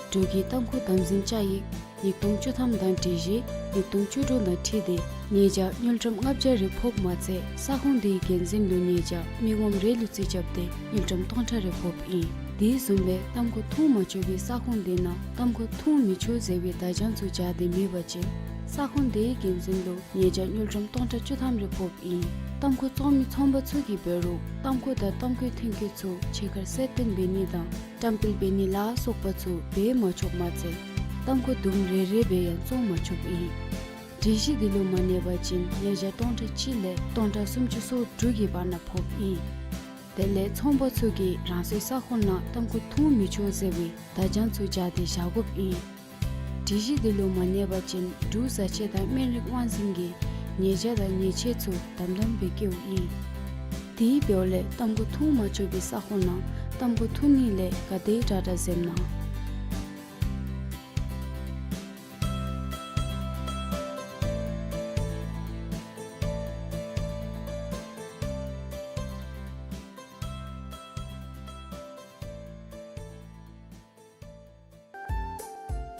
འབྲུག་གི་ཏམ་ཁུ་དམ་འཛིན་བཅའ་ཡིག་ཉིས་སྟོང་བཅུ་ཐམ་དང་སྒྲིག་གཞི་ཉིས་སྟོང་བཅུ་དྲུག་དང་འཁྲིལ་ཏེ་ཉེས་བྱ་དངུལ་ཀྲམ་ལྔ་བརྒྱ་རེ་ཕོགཔ་མ་ཚད་ས་ཁོངས་དེའི་འགན་འཛིན་ལུ་ཉེས་བྱ་མི་ངོམ་རེ་ལུ་རྩིས་རྐྱབ་སྟེ་དངུལ་ཀྲམ་སྟོང་ཕྲག་རེ་ཕོགཔ་ཨིན། དེ་བཟུམ་སྦེ་ཏམ་ཁུ་འཐུང་མ་ཆོག་པའི་ས་ཁོངས་དེ་ནང་ཏམ་ཁུ་འཐུང་མི་ཆོག་ཟེར་བའི་བརྡ་བྱང་ཚུ་སྦྱར་ཏེ་མེད་པ་ཅིན་ས་ཁོངས་དེའི་འགན་འཛིན་ལུ་ཉེས་བྱ་དངུལ་ཀྲམ་སྟོང་ཕྲག་བཅུ་ཐམ་རེ་ཕོགཔ་ཨིན། ཏམ་ཁུ་བཙོང་མི་ཚོང་པ་ཚུ་གིས་འབད་རུང་ཏམ་ཁུ་དང་ཏམ་ཁུའི་ཐོན་སྐྱེད་ཚུ་ཕྱི་ཁར་གསལ་སྟོན་འབད་ནི་དང་བཀྲམ་སྤེལ་འབད་ནི་ལ་སོགས་པ་ཚུ་འབད་མ་ཆོགཔ་མ་ཚད་ཏམ་ཁུ་དུམ་རེ་རེ་སྦེ་ཡང་བཙོང་མ་ཆོགཔ་ཨིན། སྒྲིག་གཞི་འདི་ལུ་མ་གནས་པ་ཅིན་ཉེས་བྱ་སྟོང་ཕྲག་གཅིག་ལས་སྟོང་ཕྲག་སུམ་ཅུ་སོ་དྲུག་གི་བར་ན་ཕོགཔ་ཨིན། དེ་ལས་ཚོང་པ་ཚུ་གིས་རང་སོའི་ས་ཁོངས་ནང་ཏམ་ཁུ་འཐུང་མི་ཆོག་ཟེར་བའི་བརྡ་བྱང་ཚུ་སྦྱར་ཏེ་བཞག་དགོཔ་ཨིན། སྒྲིག་གཞི་འདི་ལུ་མ་གནས་པ་ཅིན་འབྲུག་བཟའ་ཆས་དང་སྨན་རིགས་དབང་འཛིན་གྱིས་ཉེས་བྱ་དང་ཉེས་ཆད་ཚུ་དམ་དམ་སྦེ་བཀལཝ་ཨིན། དེ་འབདཝ་ལས་ཏམ་ཁུ་འཐུང་མ་ཆོག་པའི་ས་ཁོངས་ནང་ཏམ་ཁུ་འཐུང་ནི་ལས་ག་དེ་དྲག་དྲག་འཛེམ་གནང་།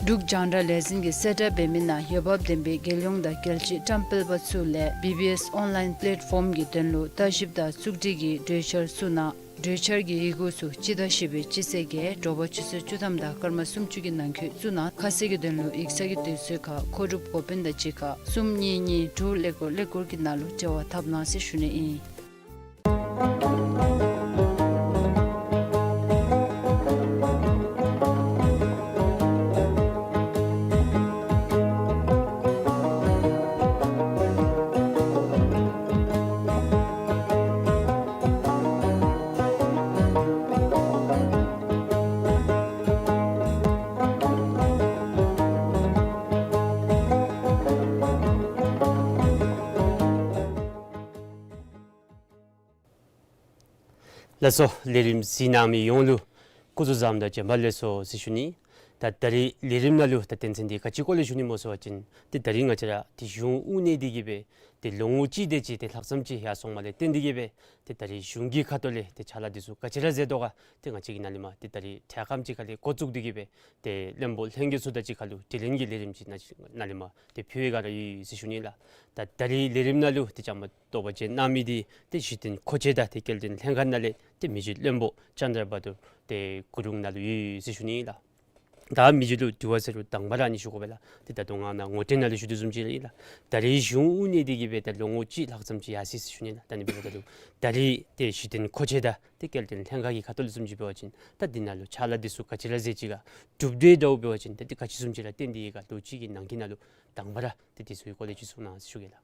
འབྲུག་རྒྱང་བསྒྲགས་ལས་འཛིན་གྱིས་གསལ་བསྒྲགས་འབད་མི་ནང་འོས་འབབ་ལྡན་པའི་རྒྱལ་ཡོངས་དང་རྒྱལ་སྤྱིའི་བཀྲམ་སྤེལ་པ་ཚུ་ལས་བི་བི་ཨེསི་ཨོན་ལཱའིན་པ་ལེཊ་ཕོམ་གྱི་དོན་ལུ་ལྟ་ཞིབ་དང་བཙུགས་སྒྲིག་གི་གྲོས་འཆར་ཚུ་ནང་གྲོས་འཆར་གྱི་ཡི་གུ་ཚུ་སྤྱི་ཟླ་བཞི་པའི་སྤྱི་ཚེས་བརྒྱད་དྲོ་པ་ཆུ་ཚོད་བཅུ་ཐམ་དང་སྐར་མ་སུམ་ཅུ་གི་ནང་འཁོད་བཙུགས་གནང་། ཁ་གསལ་གྱི་དོན་ལུ་ཡིག་ཚང་གི་དུས་ཚོད་ཁར་མཁོ་སྒྲུབ་འགོ་དཔོན་དང་གཅིག་ཁར་གསུམ་གཉིས་གཉིས་དྲུག་ཀླད་ཀོར་ཀླད་ཀོར་གྱི་ནང་ལུ་འབྲེལ་བ་འཐབ་གནང་ཟེར་ཞུ་ནི་ཨིན། ལགས་སོ། ལས་རིམ་གཟིགས་གནང་མི་ཡོངས་ལུ་སྐུ་གཟུགས་བཟང་དང་བྱོན་པ་ལེགས་སོ་ཟེར་ཞུ་ནི། ད་ད་རིས་ལས་རིམ་ནང་ལུ་ད་དོན་ཚན་འདི་ག་ཅི་སྐོར་ལས་ཞུ་ནི་སྨོ་ཟེར་བ་ཅིན་ཏེ་ད་རིས་ང་བཅས་ར་ཏེ་གཞུང་དབུ་བརྙེས་ཏེ་གི་སྦེ་ཏེ་ལོ་ངོ་གཅིག་དེ་ཅིག་ཏེ་ལྷག་ཙམ་ཅིག་ཡར་སོང་མི་ལས་བརྟེན་ཏེ་གི་སྦེ་ཏེ་ད་རིས་གཞུང་གི་ཁ་ཐུག་ལས་ཏེ་ཕྱག་ལཱ་འདི་ཚུ་ག་ཅི་ར་མཛད་དོ་ག་ཏེ་ང་བཅས་ཀྱིས་ནཱ་ལས་མར་ཏེ་ད་རིས་འཕྲལ་ཁམས་ཅིག་ཁ་ལས་འགོ་བཙུགས་ཏེ་གི་སྦེ་ཏེ་བློན་པོ་ལྷན་རྒྱས་ཚུ་དང་གཅིག་ཁར་ལུ་དྲི་ལན་གྱི་ལས་རིམ་ཅིག་ནཱ་ནཱ་ལས་མར་ཏེ་ཕུལ་བའི་བསྒང་ར་ཡོད་ཟེར་ཞུ་ནི་ལགས། ད་ད་རིས་ལས་རིམ་ནང་ལུ་ཏེ་བཅའ་མར་གཏོགས་པར་བྱོན་གནང་མི་འདི་ཏེ་གཞི་རྟེན་མཁོ་ཆས་དང་ཏེ་སྐྱེལ་འདྲེན་ལྷན་ཁག་ནང་ལས་ཏེ་མི་རྗེ་བློན་པོ་ཅན་དྲ་བ་དུར་ཏེ་གུ་རུང་ནཱ་ལུ་ཡོད་ཟེར་ཞུ་ནི་ལགས། ད་མི་རྗེ་ལུ་དྲི་བ་ཟེར་རུང་དང་པ་ར་ཨ་ནི་ཞུ་དགོ་པས་ལགས། ཏེ་ད་ལྟོ་ང་ནཱ་ངོ་སྤྲོད་ནང་ལུ་ཞུ་དོ་བཟུམ་ཅིག་ལགས། ད་རིས་གཞུང་དབུ་བརྙེས་ཏེ་གི་སྦེ་ད་ལོ་ངོ་གཅིག་ལྷག་ཙམ་ཅིག་ཡར་སོ་ཡི་ཟེར་ཞུ་ནི་ལགས། ད་ཨ་ནི་འབདཝ་ད་ལུ་ད་རིས་ཏེ་གཞི་རྟེན་མཁོ་ཆས་དང་ཏེ་སྐྱེལ་འདྲེན་ལྷན་ཁག་གི་ཁ་ཐུག་ལས་བཟུམ་ཅིག་འབད་བ་ཅིན་ད་འདི་ནང་ལུ་ཕྱག་ལཱ་འདི་ཚུ་ག་ཅི་ར་མཛད་ཅི་ག་གྲུབ་འབྲས་འདྲཝ་འབད་བ་ཅིན་ད་འདི་ག་ཅི་བཟུམ་ཅིག་ར་བཏོན་ཏེ་ཡོད་ག་ལོ་གཅིག་གི་ནང་འཁོད་ནང་ལུ་དང་པ་ར་ཏེ་འདི་ཚུ་གི་སྐོར་ལས་ཅིག་གསུང་གནང་ཟེར་ཞུ་གེ་ལགས།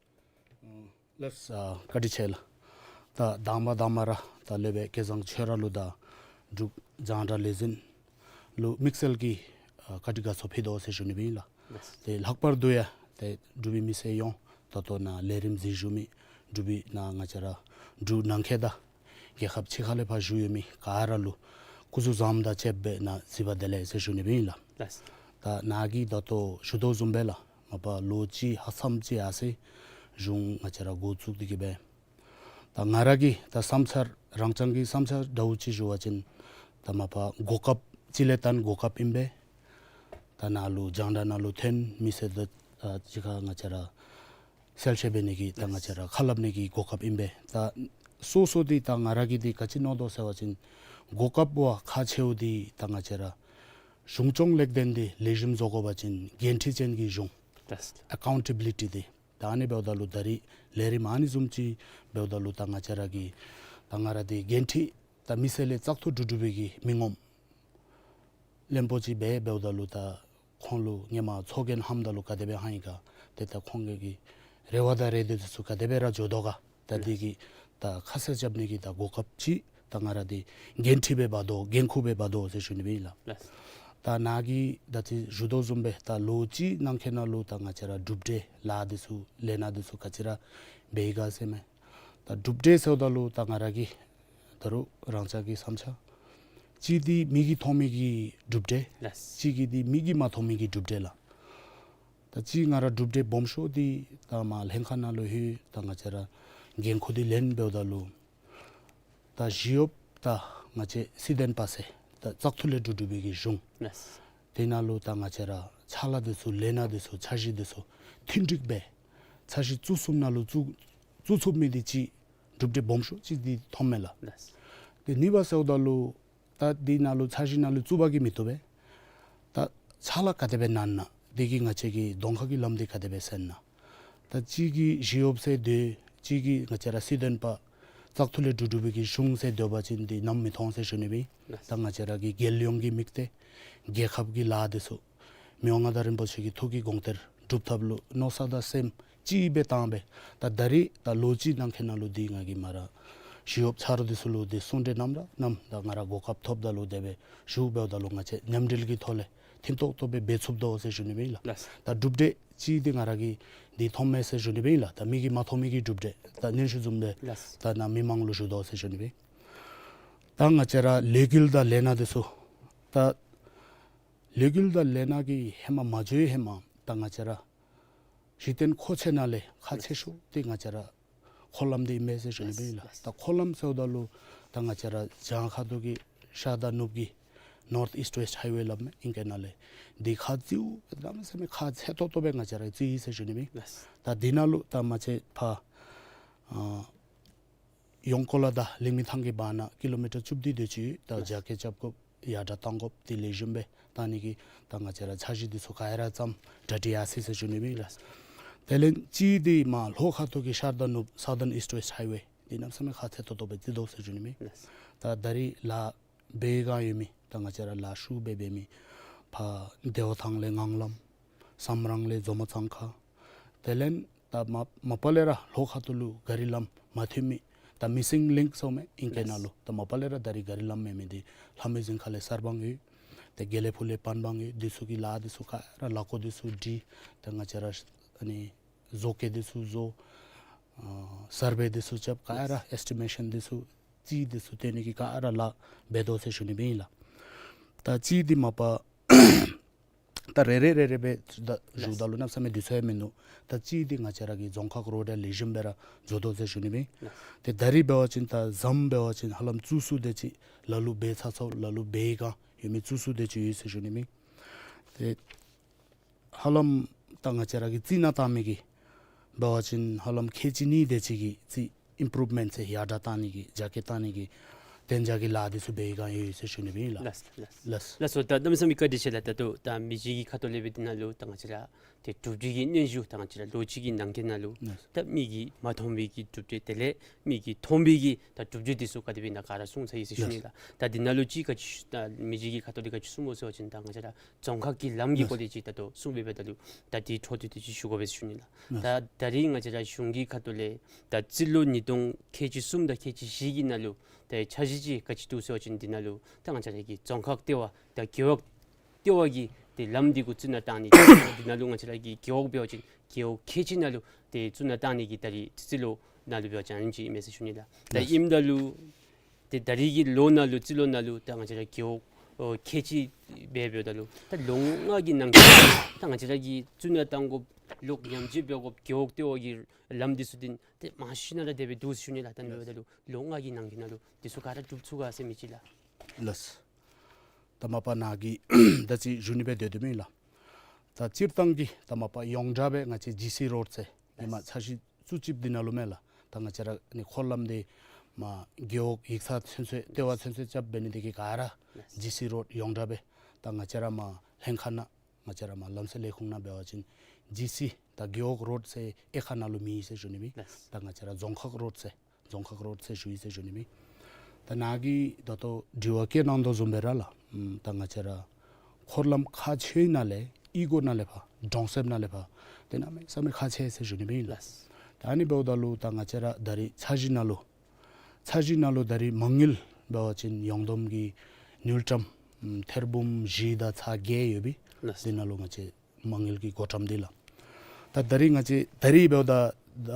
ལགས། ཨ་བཀའ་དྲིན་ཆེ་ལགས། ད་དང་པ་དང་པ་ར་ད་སློབ་དཔོན་སྐལ་བཟང་ཆོས་ར་ལུ་དང་འབྲུག་རྒྱང་བསྒྲགས་ལས་འཛིན་ལུ་དམིགས་བསལ་གྱི་ཨ་བཀའ་དྲིན་དགའ་ཚོར་ཕུལ་དོ་ཟེར་ཞུ་ནི་སྦེ་ཨིན་ལགས། ལགས། ཏེ་ལྷག་པར་དུ་ཡང་ཏེ་འབྲུག་པའི་མི་སེར་ཡོངས་ད་ལྟོ་ནཱ་ལས་རིམ་གཟིགས་བཞུགས་མི་འབྲུག་པའི་ནཱ་ང་བཅས་ར་འབྲུག་ནང་འཁོད་དང་རྒྱལ་ཁབ་ཕྱི་ཁ་ལས་ཕར་བཞུགས་ཡོད་མི་ག་ར་ལུ་སྐུ་གཟུགས་བཟང་དང་བཅས་པའི་ནང་གཟིགས་པ་བདེ་ལེགས་ཟེར་ཞུ་ནི་སྦེ་ཨིན་ལགས། ལགས། ད་ནཱ་གིས་ད་ལྟོ་ཞུ་དོ་བཟུམ་སྦེ་ལགས། མ་པ་ལོ་གཅིག་ལྷག་ཙམ་ཅིག་ཡར་སོ་ཡི་གཞུང་ང་བཅས་ར་འགོ་བཙུགས་ཏེ་གི་སྦེ། ད་ང་ར་གི་ད་བསམ་འཆར་རང་རྐྱང་གི་བསམ་འཆར་འདྲཝ་ཅིག་ཞུ་བ་ཅིན་ད་མ་པ་གོ་སྐབས་སྤྱི་ལས་བཏོན་གོ་སྐབས་ཨིན་པས། ད་ནཱ་ལུ་རྒྱང་བསྒྲགས་ནང་ལུ་ཐོན་མི་སེར་དང་ཨ་གཅིག་ཁར་ང་བཅས་ར་གསལ་བཤད་འབད་ནི་གི་ད་ང་བཅས་ར་ཁ་སླབ་ནི་གི་གོ་སྐབས་ཨིན་པས། ད་སོ་སོ་འདི་ད་ང་ར་གིས་འདི་ག་ཅི་མནོ་དོ་ཟེར་བ་ཅིན་གོ་སྐབས་བ་ཁག་ཆེཝ་འདི་ད་ང་བཅས་ར་གཞུང་སྐྱོང་ལེགས་ལྡན་འདི་ལེགས་ཤོམ་བཟོ་དགོ་པ་ཅིན་འགན་འཁྲི་ཅན་གྱི་གཞུང་། ལགས། ཨེ་ཀའུན་ཊེ་བི་ལི་ཊི་འདི། ད་ཨ་ནི་འབདཝ་ད་ལུ་ད་རིས་ལས་རིམ་ཨ་ནི་བཟུམ་ཅིག་འབདཝ་ད་ལུ་ད་ང་བཅས་ར་གི་ད་ང་ར་འདི་འགན་འཁྲི་ད་མི་སེར་ལས་བཙག་འཐུ་གྲུབ་གྲུབ་པའི་གི་མི་ངོམ་བློན་པོ་ཅིག་སྦེ་འབདཝ་ད་ལུ་ད་ཁོང་ལུ་ཧེ་མ་ཚོགས་རྒྱན་ལྷངམ་ད་ལུ་ག་དེ་སྦེ་ལྷང་ཡི་ག་ཏེ་ད་ཁོང་གི་གི་རེ་བ་དང་རེ་འདོད་འདི་ཚུ་ག་དེ་སྦེ་ར་འགྱོ་དོ་ག། ད་འདི་གི་ད་ཁ་གསལ་རྐྱབ་ནི་གི་ད་གོ་སྐབས་ཅིག་ད་ང་ར་འདི་འགན་འཁྲི་སྦེ་འབག་དོ་འགན་ཁུར་སྦེ་འབག་དོ་ཟེར་ཞུ་ནི་སྦེ་ཨིན་ལགས། ལགས། ད་ནཱ་གིས་ད་ཅི་ཞུ་དོ་བཟུམ་སྦེ་ད་ལོ་གཅིག་ནང་འཁོད་ནང་ལུ་ད་ང་བཅས་ར་གྲུབ་འབྲས་ལཱ་འདི་ཚུ་ལས་སྣ་འདི་ཚུ་ག་ཅི་ར་འབད་ཡི་ག་ཟེར་མས། ད་གྲུབ་འབྲས་ཟེརཝ་ད་ལུ་ད་ང་ར་གིས་ད་རུང་རང་རྐྱང་གི་བསམ་འཆར། གཅིག་འདི་མིག་གིས་མཐོང་མི་གི་གྲུབ་འབྲས། ལགས། གཅིག་གི་འདི་མིག་གིས་མ་མཐོང་མི་གི་གྲུབ་འབྲས་ལགས། ད་གཅིག་ང་ར་གྲུབ་འབྲས་སྦོམ་ཤོས་འདི་ད་མར་ལྷན་ཁག་ནང་ལུ་ལྷོད་ད་ང་བཅས་ར་འགན་ཁུར་འདི་ལེན་འབདཝ་ད་ལུ་ད་ཞི་གཡོགཔ་ད་ང་བཅས་སྲིད་དོན་པ་ཟེར་ད་བཙག་འཐུ་ལས་གྲུབ་གྲུབ་པའི་གི་གཞུང་། ལགས། དེ་ནང་ལུ་ད་ང་བཅས་ར་ཕྱག་ལཱ་འདི་ཚུ་ལས་སྣ་འདི་ཚུ་འཆར་གཞི་འདི་ཚུ་མཐུན་འགྲིག་སྦེ་འཆར་གཞི་བཙུགས་ཚུགསཔ་ནང་ལུ་བཙུགས་བཙུགས་ཚུགས་མི་འདི་གཅིག་གྲུབ་འབྲས་སྦོམ་ཤོས་གཅིག་འདི་མཐོངམ་མས་ལགས། ལགས། དེ་གཉིས་པ་ཟེརཝ་ད་ལུ་ད་འདི་ནང་ལུ་འཆར་གཞི་ནང་ལུ་བཙུགས་པ་གིས་མི་བཏུབ་པས། ད་ཕྱག་ལཱ་ག་དེ་སྦེ་ནན་ན་འདི་གིས་ང་བཅས་ཀྱི་གདོང་ཁ་གི་ལམ་འདི་ག་དེ་སྦེ་སེལ་ན། ད་གཅིག་གིས་ཞི་གཡོགཔ་ཟེར་སྡོད་གཅིག་གིས་ང་བཅས་ར་སྲིད་དོན་པ་བཙག་འཐུ་ལས་གྲུབ་གྲུབ་པའི་གི་གཞུང་ཟེར་སྡོད་པ་ཅིན་འདི་ནམ་མི་མཐོང་ཟེར་ཞུ་ནི་སྦེ། ལགས། ད་ང་བཅས་ར་གི་རྒྱལ་ཡོངས་ཀྱི་དམིགས་གཏད་རྒྱལ་ཁབ་ཀྱི་ལཱ་འདི་ཚུ་མི་དབང་མངའ་བདག་རིན་པོ་ཆེ་གི་ཐུགས་ཀྱི་དགོངས་གཏེར་སྒྲུབ་ཐབས་ལུ་མནོ་བསམ་དང་སེམས་གཅིག་སྦེ་བཏང་སྦེ་ད་ད་རིས་ད་ལོ་གཅིག་ནང་འཁོད་ནང་ལུ་འདི་ང་གིས་མར་ཞི་གཡོགཔ་ཆ་རོགས་འདི་ཚུ་ལུ་འདི་གསུང་གྲོས་གནངམ་ར་གནངམ་ད་ང་ར་གོ་སྐབས་ཐོབ་ད་ལུ་དེ་སྦེ་ཞུ་འབདཝ་ད་ལུ་ང་བཅས་མཉམ་འབྲེལ་གྱི་ཐོག་ལས་མཐུན་ཏོག་ཏོ་སྦེ་འབད་ཚུགས་དོ་ཟེར་ཞུ་ནི་སྦེ་ཨིན་ལགས། ལགས། ད་གྲུབ་འབྲས་གཅིག་འདི་ང་ར་གིས་འདི་མཐོངམ་མས་ཟེར་ཞུ་ནི་སྦེ་ཨིན་ལགས། ད་མིག་གིས་མ་མཐོང་མི་གི་གྲུབ་འབྲས་ད་ཉན་ཤུལ་བཟུམ་སྦེ། ལགས། ད་ནཱ་མི་མང་ལུ་ཞུ་དོ་ཟེར་ཞུ་ནི་སྦེ། ད་ང་བཅས་ར་ལས་འགུལ་དང་ལས་སྣ་འདི་ཚུ་ད་ལས་འགུལ་དང་ལས་སྣ་གི་ཧེ་མ་མ་འགྱོ་བའི་ཧེ་མ་ད་ང་བཅས་ར་གཞི་རྟེན་མཁོ་ཆས་ནང་ལས་ཁག་ཆེ་ཤོས་འདི་ང་བཅས་ར་མཁོ་ལམ་འདི་ཨིན་མས་ཟེར་ཞུ་ནི་སྦེ་ཨིན་ལགས། ལགས། ད་མཁོ་ལམ་ཟེརཝ་ད་ལུ་ད་ང་བཅས་ར་བྱང་ཁ་ཐུག་གི་ཤར་དང་ནུབ་ཀྱི་North East West Highway སླབ་མས་ཨིང་སྐད་ནང་ལས། འདི་ཁག་ཆེཝ་གནམ་མེད་ས་མེད་ཁག་ཆེ་ཏོག་ཏོ་སྦེ་ང་བཅས་ར་བརྩི་ཡི་ཟེར་ཞུ་ནི་སྦེ། ལགས། ད་འདི་ནང་ལུ་ད་མ་ཚད་ཕར་ཨ་ཡོངས་ཀོ་ལ་དང་ལིང་མི་ཐང་གི་བར་ན་ཀི་ལོ་མི་ཊར་བཅུ་བདུན་དེ་ཅིག་ཡོད། ད་རྒྱ་སྐྱེད་རྐྱབ་དགོཔ་ཡར་དྲག་བཏང་དགོཔ་འདི་ལེགས་ཤོམ་སྦེ་བཏང་ནི་གི་ད་ང་བཅས་ར་འཆར་གཞི་འདི་ཚུ་ག་ར་བརྩམས་གྲ་སྒྲིག་ཡར་སོ་ཡི་ཟེར་ཞུ་ནི་སྦེ་ཨིན་ལགས། དེ་ལས་གཅིག་འདི་མར་ལྷོ་ཁ་ཐུག་གི་ཤར་དང་ནུབ་Southern East West Highway འདི་གནམ་མེད་ས་མེད་ཁག་ཆེ་ཏོག་ཏོ་སྦེ་བརྩི་དོ་ཟེར་ཞུ་ནི་སྦེ། ལགས། ད་ད་རིས་ལཱ་འབད་བའི་བསྒང་ཡོད་མི་ད་ང་བཅས་ར་ལཱ་ཤུགས་སྦེ་འབད་མི་ཕར་བདེ་བ་ཐང་ལས་ངང་ལམ་སམ་རང་ལས་མཛོ་མོ་གཙང་ཁ་དེ་ལས་ད་མ་མ་པ་ལས་ར་ལྷོ་ཁ་ཐུག་ལུ་ག་རི་ལམ་མ་མཐུད་མི་ད་Missing Link ཟེར་མི་ཨིང་སྐད་ནང་ལུ་ད་མ་པ་ལས་ར་ད་རིས་ག་རི་ལམ་མེད་མི་འདི་ལྷ་མོའི་རྫིང་ཁ་ལས་གསར་སྤང་ཡོད། ཏེ་དགེ་ལེགས་ཕུག་ལས་པན་སྤང་ཡོད། འདི་ཚུ་གི་ལཱ་འདི་ཚུ་ག་ར་ལཱ་བཀོད་འདི་ཚུ་སྒྲིག། ད་ང་བཅས་ར་ཨ་ནི་བཟོ་བཀོད་འདི་ཚུ་བཟོ། ཨ་སར་བེ་འདི་ཚུ་རྐྱབ། ག་ར་ཨེས་ཊི་མེ་ཤཱན་འདི་ཚུ་ རྩིས་འདི་ཚུ་སྟོན་ནི་གི་ག་ར་ལཱ་འབད་དོ་ཟེར་ཞུ་ནི་སྦེ་ཨིན་ལགས། ད་རྩིས་འདི་མ་པ་ད་རེ་རེ་རེ་རེ་སྦེ་ད་ཞུཝ་ད་ལུ་གནམ་མེད་ས་མེད་དུས་ཚོད་ཡང་མིན་འདུག། ད་རྩིས་འདི་ང་བཅས་ར་གི་རྫོང་ཁག་རོཌ་ལེགས་ཤོམ་སྦེ་ར་འགྱོ་དོ་ཟེར་ཞུ་ནི་སྦེ་ཨིན། ཏེ་ད་རིས་འབད་བ་ཅིན་ད་ཟམ་འབད་བ་ཅིན་ཧ་ལམ་བཙུགས་ཚུགས་དེ་ཅིག་ལ་ལུ་འབད་ཚར་ཚརཝ་ལ་ལུ་འབད་ཡི་ག་ཡོད་མི་བཙུགས་ཚུགས་དེ་ཅིག་ཡོད་ཟེར་ཞུ་ནི་སྦེ་ཨིན། ཏེ་ཧ་ལམ་ད་ང་བཅས་ར་གི་རྩི་ནག་བཏང་མི་གི་འབད་བ་ཅིན་ཧ་ལམ་ཁལ་གཅིག་གཉིས་དེ་ཅིག་གི་རྩི་ཨིམ་པུརུབ་མེནཊ་ཟེར་ཡར་དྲགས་བཏང་ནི་གི་རྒྱ་སྐྱེད་བཏང་ནི་གི་གདན་འཇགས་ཀྱི་ལཱ་འདི་ཚུ་འབད་ཡི་ག་ཡོད་ཟེར་ཞུ་ནི་སྦེ་ཨིན་ལགས། ལགས་ལགས། ལགས། ལགས་སོ། ད་གནམ་མེད་ས་མེད་བཀའ་དྲིན་ཆེ་ལགས། ད་ལྟོ་ད་མི་རྗེ་གི་ཁ་ཐུག་ལས་སྦེ་འདི་ནང་ལུ་ད་ང་བཅས་ར་ཏེ་གྲུབ་འབྲས་ཀྱི་སྙན་ཞུ་ད་ང་བཅས་ར་ལོ་གཅིག་གི་ནང་འཁོད་ནང་ལུ་ལགས། ད་མི་གིས་མ་མཐོང་བའི་གི་གྲུབ་འབྲས་དེ་ལས་མི་གིས་མཐོང་བའི་གི་ད་གྲུབ་འབྲས་འདི་ཚུ་ག་དེ་སྦེ་ཨིན་ན་ག་ར་གསུངས་ཚར་ཡི་ཟེར་ཞུ་ནི་ལགས། ལགས། ད་འདི་ནང་ལུ་ཅིག་ག་ཅི་ཞུ་ད་མི་རྗེ་གི་ཁ་ཐུག་ལས་ག་ཅི་གསུངམ་སྨོ་ཟེར་བ་ཅིན་ད་ང་བཅས་ར་རྫོང་ཁག་གི་ལམ་གྱི་ལགས། སྐོར་ལས་ཅིག་ད་ལྟོ་གསུངས་སྦེ་འབདཝ་ད་ལུ་ད་དེའི་འཕྲོ་མཐུད་དེ་ཅིག་ཞུ་དགོ་པས་ཟེར་ཞུ་ནི་ལགས། ལགས། ད་ད་རིས་ང་བཅས་ར་གཞུང་གི་ཁ་ཐུག་ལས་ད་རྩིས་ལོ་ཉིས་སྟོང་ཁལ་གཅིག་གསུམ་དང་ཁལ་གཅིག་བཞི་གི་ནང་ལུ་ད་འཆར་གཞི་ཅིག་ག་ཅི་འདུག་ཟེར་བ་ཅིན་འདི་ནང་ལུ་ད་ང་བཅས་ར་གི་རྫོང་ཁག་ལྟེ་བ་ད་རྒེད་འོག་ལྟེ་བ་གི་ཏེ་ལམ་འདི་གུ་རྩི་ནག་བཏང་ནི་འདི་ནང་ལུ་ང་བཅས་ར་གི་རྒེད་འོག་འབད་བ་ཅིན་རྒེད་འོག་ཁལ་གཅིག་ནང་ལུ་ཏེ་རྩི་ནག་བཏང་ནི་གི་ད་རིས་རྩིས་ལོ་ནང་ལུ་འབད་བ་ཅིན་ཨ་ནི་ཅིག་ཨིན་མས་ཟེར་ཞུ་ནི་ལགས། ད་ལགས། ཨིནམ་ད་ལུ་ཏེ་ད་རིས་ཀྱི་ལོ་ནང་ལུ་རྩིས་ལོ་ནང་ལུ་ད་ང་བཅས་ར་རྒེད་འོག་ཨོ་ཁལ་གཅིག་སྦེ་འབདཝ་ད་ལུ་ད་ལོ་ལྔ་གི་ནང་འཁོད་ད་ང་བཅས་ར་གིས་རྩི་ནག་བཏང་དགོཔ་ལོག་ཉམས་བཅོས་འབད་དགོཔ་རྒེད་འོག་ལྟེ་བ་གི་ལམ་འདི་ཚུ་འདི་ཏེ་མང་ཤོས་ནང་ར་དེ་སྦེ་འདུག་ཟེར་ཞུ་ནི་ལགས། ད་ཨ་ནི་འབདཝ་ད་ལུ་ལོ་ལྔ་གི་ནང་འཁོད་ནང་ལུ་འདི་ཚུ་ག་ར་འགྲུབ་ཚུགས་ག་ཟེར་མི་ཅིག་ལགས། ལགས། ད་མ་པ་ནཱ་གིས་ད་ཅི་ཞུ་ནི་སྦེ་སྡོད་དོ་མེན་ལགས། ད་སྤྱིར་བཏང་གི་ད་མ་པ་ཡོངས་གྲགས་སྦེ་ང་བཅས་ཇི་སི་རོཌ་ཟེར་ཧེ་མ་འཆར་གཞི་བཙུགས་བཅུགཔ་འདི་ནང་ལུ་མེན་ལགས། ད་ང་བཅས་ར་ནི་འཁོར་ལམ་འདི་མ་རྒེད་འོག་ཡིག་ཚང་ཚུན་ཚོད་ལྟེ་བ་ཚུན་ཚོད་རྐྱབ་འབད་ནི་དེ་གིས་ག་ར་ཇི་སི་རོཌ་ཡོངས་གྲགས་སྦེ་ད་ང་བཅས་ར་མ་ལྷན་ཁག་ནང་ང་བཅས་ར་མ་ལམ་སེལ་ལས་ཁུངས་ནང་འབད་བ་ཅིན་ཇི་སི་ད་རྒེད་འོག་རོཌ་ཟེར་དབྱེ་ཁག་ནང་ལུ་མེད་ཟེར་ཞུ་ནི་མེན། ལགས། ད་ང་བཅས་ར་རྫོང་ཁག་རོཌ་ཟེར་རྫོང་ཁག་རོཌ་ཟེར་ཞུ་ཡི་ཟེར་ཞུ་ནི་མེན། ད་ནཱ་གིས་ད་ལྟོ་དྲི་བ་བཀོད་གནང་དོ་བཟུམ་སྦེ་ར་ལགས། ཨམ་ད་ང་བཅས་ར་འཁོར་ལམ་ཁག་ཆེ་ནང་ལས་གཡུས་སྒོ་ནང་ལས་ཕར་གྲོང་གསེབ་ནང་ལས་ཕར་ཏེ་གནམ་མེད་ས་མེད་ཁག་ཆེ་ཟེར་ཞུ་ནི་མེན་ལགས། ལགས། ད་ཨ་ནི་འབདཝ་ད་ལུ་ད་ང་བཅས་ར་ད་རིས་འཆར་གཞི་ནང་ལུ་འཆར་གཞི་ནང་ལུ་ད་རིས་མ་དངུལ་འབད་བ་ཅིན་ཡོངས་བསྡོམས་ཀྱི་དངུལ་ཀྲམ་ཨམ་ཐེར་འབུམ་བཞི་དང་ཚག་བརྒྱད་ཡོད་པས། ལགས། དེ་ནང་ལུ་ང་བཅས་མ་དངུལ་གྱི་བགོ་བཀྲམ་འདི་ལགས། ད་ད་རིས་ང་བཅས་ད་རིས་འབདཝ་ད་ད་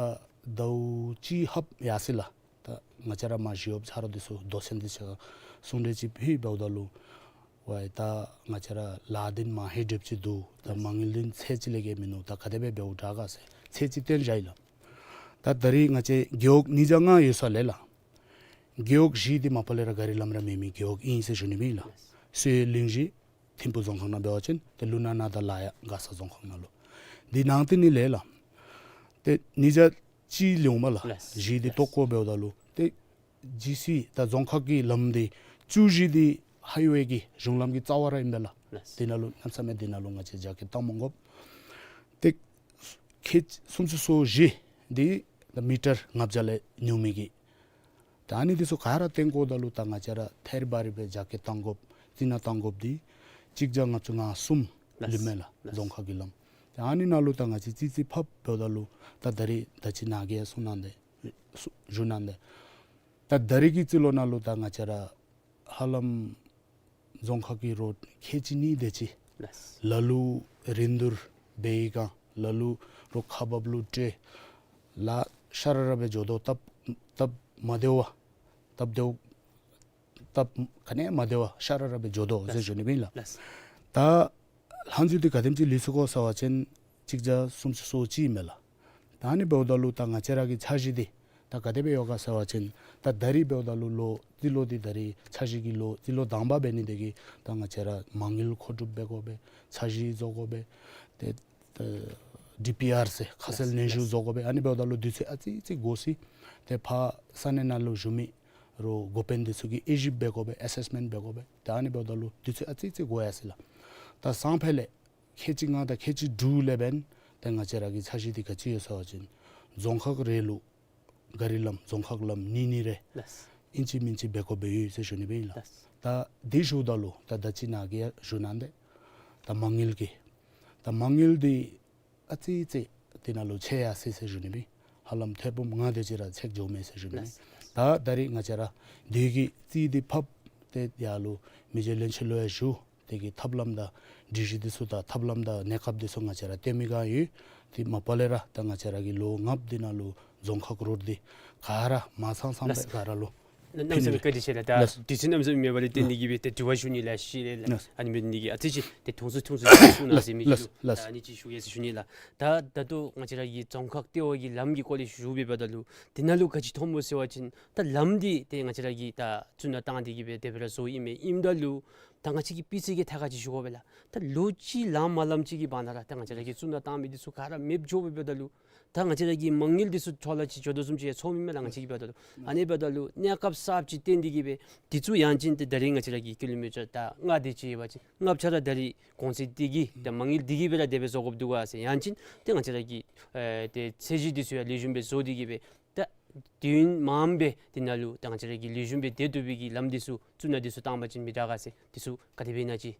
ཟླཝ་གཅིག་ལྷགཔ་ཡར་སོ་ཡི་ལགས། ད་ང་བཅས་ར་མ་ཞི་གཡོགཔ་ཆ་རོགས་འདི་ཚུ་མདོ་ཆེན་འདི་ཚུ་གསུང་གྲོས་ཅིག་ཕུལ་འབདཝ་ད་ལུ་ཝའི་ད་ང་བཅས་ར་ལཱ་འདི་མ་ཧེ་འགྲུབ་ཅི་འདུག། ད་མ་དངུལ་འདི་ཚད་ཅིག་ལས་བརྒལ་མིན་འདུག། ད་ག་དེ་སྦེ་འབདཝ་དྲག་ག་ཟེར་ཚད་ཅིག་བཏོན་བཞག་ཡི་ལགས། ད་ད་རིས་ང་བཅས་རྒེད་འོག་ཉིས་བརྒྱ་ལྔ་ཡོད་ས་ལས་ལགས། རྒེད་འོག་བཞི་འདི་མ་པ་ལས་ར་གཱ་རི་ལམ་ར་མེད་མི་རྒེད་འོག་ཨིན་ཟེར་ཞུ་ནི་མེན་ལགས། སོས་གླིང་བཞི་ཐིམ་ཕུ་རྫོང་ཁག་ནང་འབད་བ་ཅིན་ཏེ་ལུ་ནག་ནང་དང་ལ་ཡག་མགར་ས་རྫོང་ཁག་ནང་ལུ། འདི་ནང་དེ་ནི་ལས་ལགས། ཏེ་ཉིས་བརྒྱ་གཅིག་ལུ་མ་ལགས། ལགས། བཞི་འདི་ལྟོ་བཀོ་འབདཝ་ད་ལུ་ཏེ་ཇི་སི་ད་རྫོང་ཁག་གི་ལམ་འདི་བཅུ་བཞི་འདི་ཧའི་ཝེ་གི་གཞུང་ལམ་གྱི་རྩ་བ་ར་ཨིན་པས་ལགས། ལགས། དེ་ནང་ལུ་གནམ་མེད་ས་མེད་དེ་ནང་ལུ་ང་བཅས་རྒྱ་སྐྱེད་བཏང་མི་དགོ། ཏེ་ཁལ་སུམ་ཅུ་སོ་བཞི་འདི་ད་མི་ཊར་ལྔ་བརྒྱ་ལས་ཉུང་མི་གི། ད་ཨ་ནི་འདི་ཚུ་ག་ར་བཏོན་དགོཔ་ད་ལུ་ད་ང་བཅས་ར་ཐེར་བ་རི་སྦེ་རྒྱ་སྐྱེད་བཏང་དགོཔ་རྩི་ནག་བཏང་དགོཔ་འདི་གཅིག་བརྒྱ་ལྔ་བཅུ་ང་གསུམ་ལུ་མས་ལགས། ལགས། རྫོང་ཁག་གི་ལམ། ད་ཨ་ནི་ནང་ལུ་ད་ང་བཅས་རྩིས་རྩིས་ཕབ་འབདཝ་ད་ལུ་ད་ད་རིས་ད་ཅི་ནཱ་གིས་ཡང་གསུང་གནང་སྟེ་ཞུ་གནང་སྟེ་ད་ད་རིས་ཀྱི་རྩིས་ལོ་ནང་ལུ་ད་ང་བཅས་ར་ཧ་ལམ་རྫོང་ཁག་གི་རོཌ་ཁལ་གཅིག་གཉིས་དེ་ཅིག། ལགས། ལ་ལུ་རིན་བསྡུར་འབད་ཡི་ག་ལ་ལུ་རོགས་ཁག་འབགཔ་ལུ་སྤྲོད། ལཱ་ཤ་ར་ར་སྦེ་འགྱོ་དོ། སྟབས་སྟབས་མ་བདེཝ་སྟབས་བདེཝ་སྟབས་ག་ནི་ཡང་མ་བདེཝ་ཤ་ར་ར་སྦེ་འགྱོ་དོ་ཟེར་ཞུ་ནི་མེན་ལགས། ལགས། ད་ལྷག་འཛུལ་འདི་ག་དེམ་ཅིག་ལུས་སོ་གོ་ཟེར་བ་ཅིན་གཅིག་བརྒྱ་སུམ་ཅུ་སོ་གཅིག་མས་ལགས། ད་ཨ་ནི་འབདཝ་ད་ལུ་ད་ང་བཅས་ར་གི་འཆར་གཞི་འདི་ད་ག་དེ་སྦེ་ཡོད་ག་ཟེར་བ་ཅིན་ད་ད་རིས་འབདཝ་ད་ལུ་ལོ་རྩིས་ལོ་འདི་ད་རིས་འཆར་གཞི་གི་ལོ་རྩིས་ལོ་དང་པ་འབད་ནི་དེ་གིས་ད་ང་བཅས་ར་མ་དངུལ་མཁོ་སྒྲུབ་འབད་དགོ་པས། འཆར་གཞི་བཟོ་དགོ་པས། ཏེ་ད་ཌི་པི་ཨར་ཟེར་ཁ་གསལ་སྙན་ཞུ་བཟོ་དགོ་པས། ཨ་ནི་འབདཝ་ད་ལུ་དུས་ཚོད་ཨ་ཙི་ཙི་འགོར་སོ་ཡི། ཏེ་ཕར་ས་གནས་ནང་ལུ་བཞུགས་མི་རོགས་འགོ་དཔོན་འདི་ཚུ་གིས་དབྱེ་ཞིབ་འབད་དགོ་པས། ཨེ་སེསི་མེནཊ་འབད་དགོ་པས། ཏེ་ཨ་ནི་འབདཝ་ད་ལུ་དུས་ཚོད་ཨ་ཙི་ཙི་འགོར་ཡར་སོ་ཡི་ལགས། ད་སང་ཕོད་ལས་ཁལ་གཅིག་ལྔ་དང་ཁལ་གཅིག་དྲུག་ལས་འབདན་ཏེ་ང་བཅས་ར་གི་འཆར་གཞི་འདི་ག་ཅི་ཡོད་ཟེར་བ་ཅིན་རྫོང་ཁག་རེ་ལུ་གཱ་རི་ལམ་རྫོང་ཁག་ལམ་གཉིས་གཉིས་རེ་ལགས། ཨིན་ཅི་མིན་ཅི་འབད་དགོཔ་སྦེ་ཡོད་ཟེར་ཞུ་ནི་སྦེ་ཨིན་ལགས། ལགས། ད་འདི་ཞུཝ་ད་ལུ་ད་ད་ཅི་ནཱ་གིས་ཡང་ཞུ་གནང་སྟེ་ད་མ་དངུལ་གྱི་ད་མ་དངུལ་འདི་ཨ་ཙི་ཙི་དེ་ནང་ལུ་ཆད་ཡར་སོ་ཡི་ཟེར་ཞུ་ནི་སྦེ་ཧ་ལམ་ཐེར་འབུམ་ལྔ་དེ་ཅིག་ར་ཚེགས་འགྱོཝ་མས་ཟེར་ཞུ་ནི་སྦེ། ལགས། ད་ད་རིས་ང་བཅས་ར་དེ་གི་རྩིས་འདི་ཕབ་སྟེ་ཡར་ལུ་མི་རྗེ་བློན་ཆེན་ལུ་ཡང་ཞུ། དེ་གི་ཐབས་ལམ་དང་སྒྲིག་གཞི་འདི་ཚུ་དང་ཐབས་ལམ་དང་གནས་སྐབས་འདི་ཚུ་ང་བཅས་ར་སྟོན་མི་ག་ཡོད། དེ་མ་པ་ལས་ར་ད་ང་བཅས་ར་གི་ལོ་ལྔ་པོ་འདི་ནང་ལུ་རྫོང་ཁག་རོཌ་འདི་ག་ར་མ་ཚང་ཚང་སྦེ་ལགས། ག་ར་ལུ་ གནམ་མེད་ས་མེད་བཀའ་དྲིན་ཆེ་ལགས། ད་ལགས། དུས་ཚོད་གནམ་མེད་ས་མེད་མེད་པ་ལས་བརྟེན་ཏེ་གིས་སྦེ་ཏེ་དྲི་བ་ཞུ་ནི་ལགས་ཤེས་ལགས། ལགས། ཨ་ནི་འབད་ནི་དེ་གིས་ཨ་ཙི་ཅིག་ཏེ་ཐུང་སུ་ཐུང་སུ་ཅིག་གསུང་གནང་ཟེར་མི་ཅིག་ལགས། ལགས། ད་ཨ་ནི་ཅིག་ཞུ་ཡི་ཟེར་ཞུ་ནི་ལགས། ད་ད་ལྟོ་ང་བཅས་ར་གི་རྫོང་ཁག་ལྟེ་བ་གི་ལམ་གྱི་སྐོར་ལས་ཞུ་བའི་འབདཝ་ད་ལུ་དེ་ནང་ལུ་ག་ཅི་མཐོངམ་སྨོ་ཟེར་བ་ཅིན་ད་ལམ་འདི་ཏེ་ང་བཅས་ར་གིས་ད་བཙུགས་ནང་བཏང་སྟེ་གིས་སྦེ་དེ་སྦེ་ར་བཟོ་ཡི་མས། ཨིནམ་ད་ལུ་ད་ང་བཅས་ཀྱིས་སྤུས་ཚད་ཀྱི་ཐད་ཁར་ཅིག་ཞུ་དགོ་པས་ལགས། ད་ལོ་གཅིག་ལངམ་མ་ལངམ་ཅིག་གི་བར་ན་ར་ད་ང་བཅས་ར་གིས་བཙུགས་ནང་བཏང་མི་འདི་ཚུ་ག་ར་མེདཔ་འགྱོ་བའི་འབདཝ་ད་ལུ་ད་ང་བཅས་ར་གི་མ་དངུལ་འདི་ཚུ་འཕྲོ་བརླག་ཅིག་འགྱོ་དོ་བཟུམ་ཅིག་ཡང་ཚོར་མི་མས་ལགས་ང་བཅས་ཀྱི་འབདཝ་ད་ལུ། ཨ་ནི་འབདཝ་ད་ལུ་གནས་སྐབས་གསརཔ་ཅིག་བརྟེན་ཏེ་གིས་སྦེ་འདི་ཚུ་ཡང་ཅིན་ཏེ་ད་རིས་ང་བཅས་ར་གི་ཀི་ལོ་མི་ཊར་ད་ལྔ་དེ་ཅིག་ཡོད་པ་ཅིན་ལྔ་ཆ་ར་ད་རིས་གོང་ཚད་འདི་གིས་ད་མ་དངུལ་འདི་གིས་སྦེ་ར་དེ་སྦེ་བཟོ་དགོཔ་འདུག་ག་ཟེར། ཡང་ཅིན་ཏེ་ང་བཅས་ར་གི་ཨེ་ཏེ་ཚད་གཞི་འདི་ཚུ་ཡང་ལེགས་ཤོམ་སྦེ་བཟོ་སྟེ་གིས་སྦེ་ད་དུས་ཡུན་མངམ་སྦེ་དེ་ནང་ལུ་ད་ང་བཅས་ར་གི་ལེགས་ཤོམ་སྦེ་སྡོད་བཏུབ་པའི་གི་ལམ་འདི་ཚུ་བཙུགས་ནང་འདི་ཚུ་བཏང་པ་ཅིན་མི་དྲག་ག་ཟེར། འདི་ཚུ་ག་དེ་སྦེ་ཨིན་ན་ཅིག།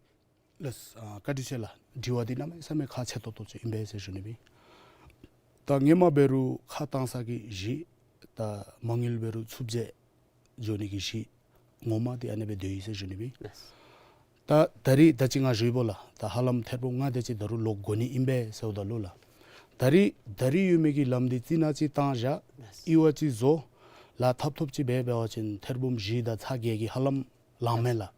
ལགས། ཨ་བཀའ་དྲིན་ཆེ་ལགས། དྲི་བ་འདི་གནམ་མེད་ས་མེད་ཁག་ཆེ་ཏོག་ཏོ་ཅིག་ཨིན་པས་ཟེར་ཞུ་ནི་ཨིན། ད་སྔོན་མ་འབད་རུང་ཁ་བཏང་ས་གི་གཞི་ད་མ་དངུལ་འབད་རུང་ཚུབ་ཅིག་འགྱོ་ནི་གི་གཞི་ངོ་མ་འདི་ཨ་ནི་སྦེ་སྡོད་ཡི་ཟེར་ཞུ་ནི་ཨིན། ལགས། ད་ད་རིས་ད་ཅི་ང་ཞུ་བ་ལགས། ད་ཧ་ལམ་ཐེར་འབུམ་ལྔ་དེ་ཅིག་ད་རུང་ལོག་དགོ་ནི་ཨིན་པས་ཟེརཝ་ད་ལུ་ལགས། ད་རིས་ད་རིས་ཡོད་མི་གི་ལམ་འདི་རྩི་ནག་ཅིག་བཏང་བཞག། ལགས། ཡུར་བ་ཅིག་བཟོ། ལཱ་ཐབ་ཐོབ་ཅིག་འབད་འབད་བ་ཅིན་ཐེར་འབུམ་བཞི་དང་ཚག་བརྒྱད་ཀྱི་ཧ་ལམ་ལང་མས་ལགས།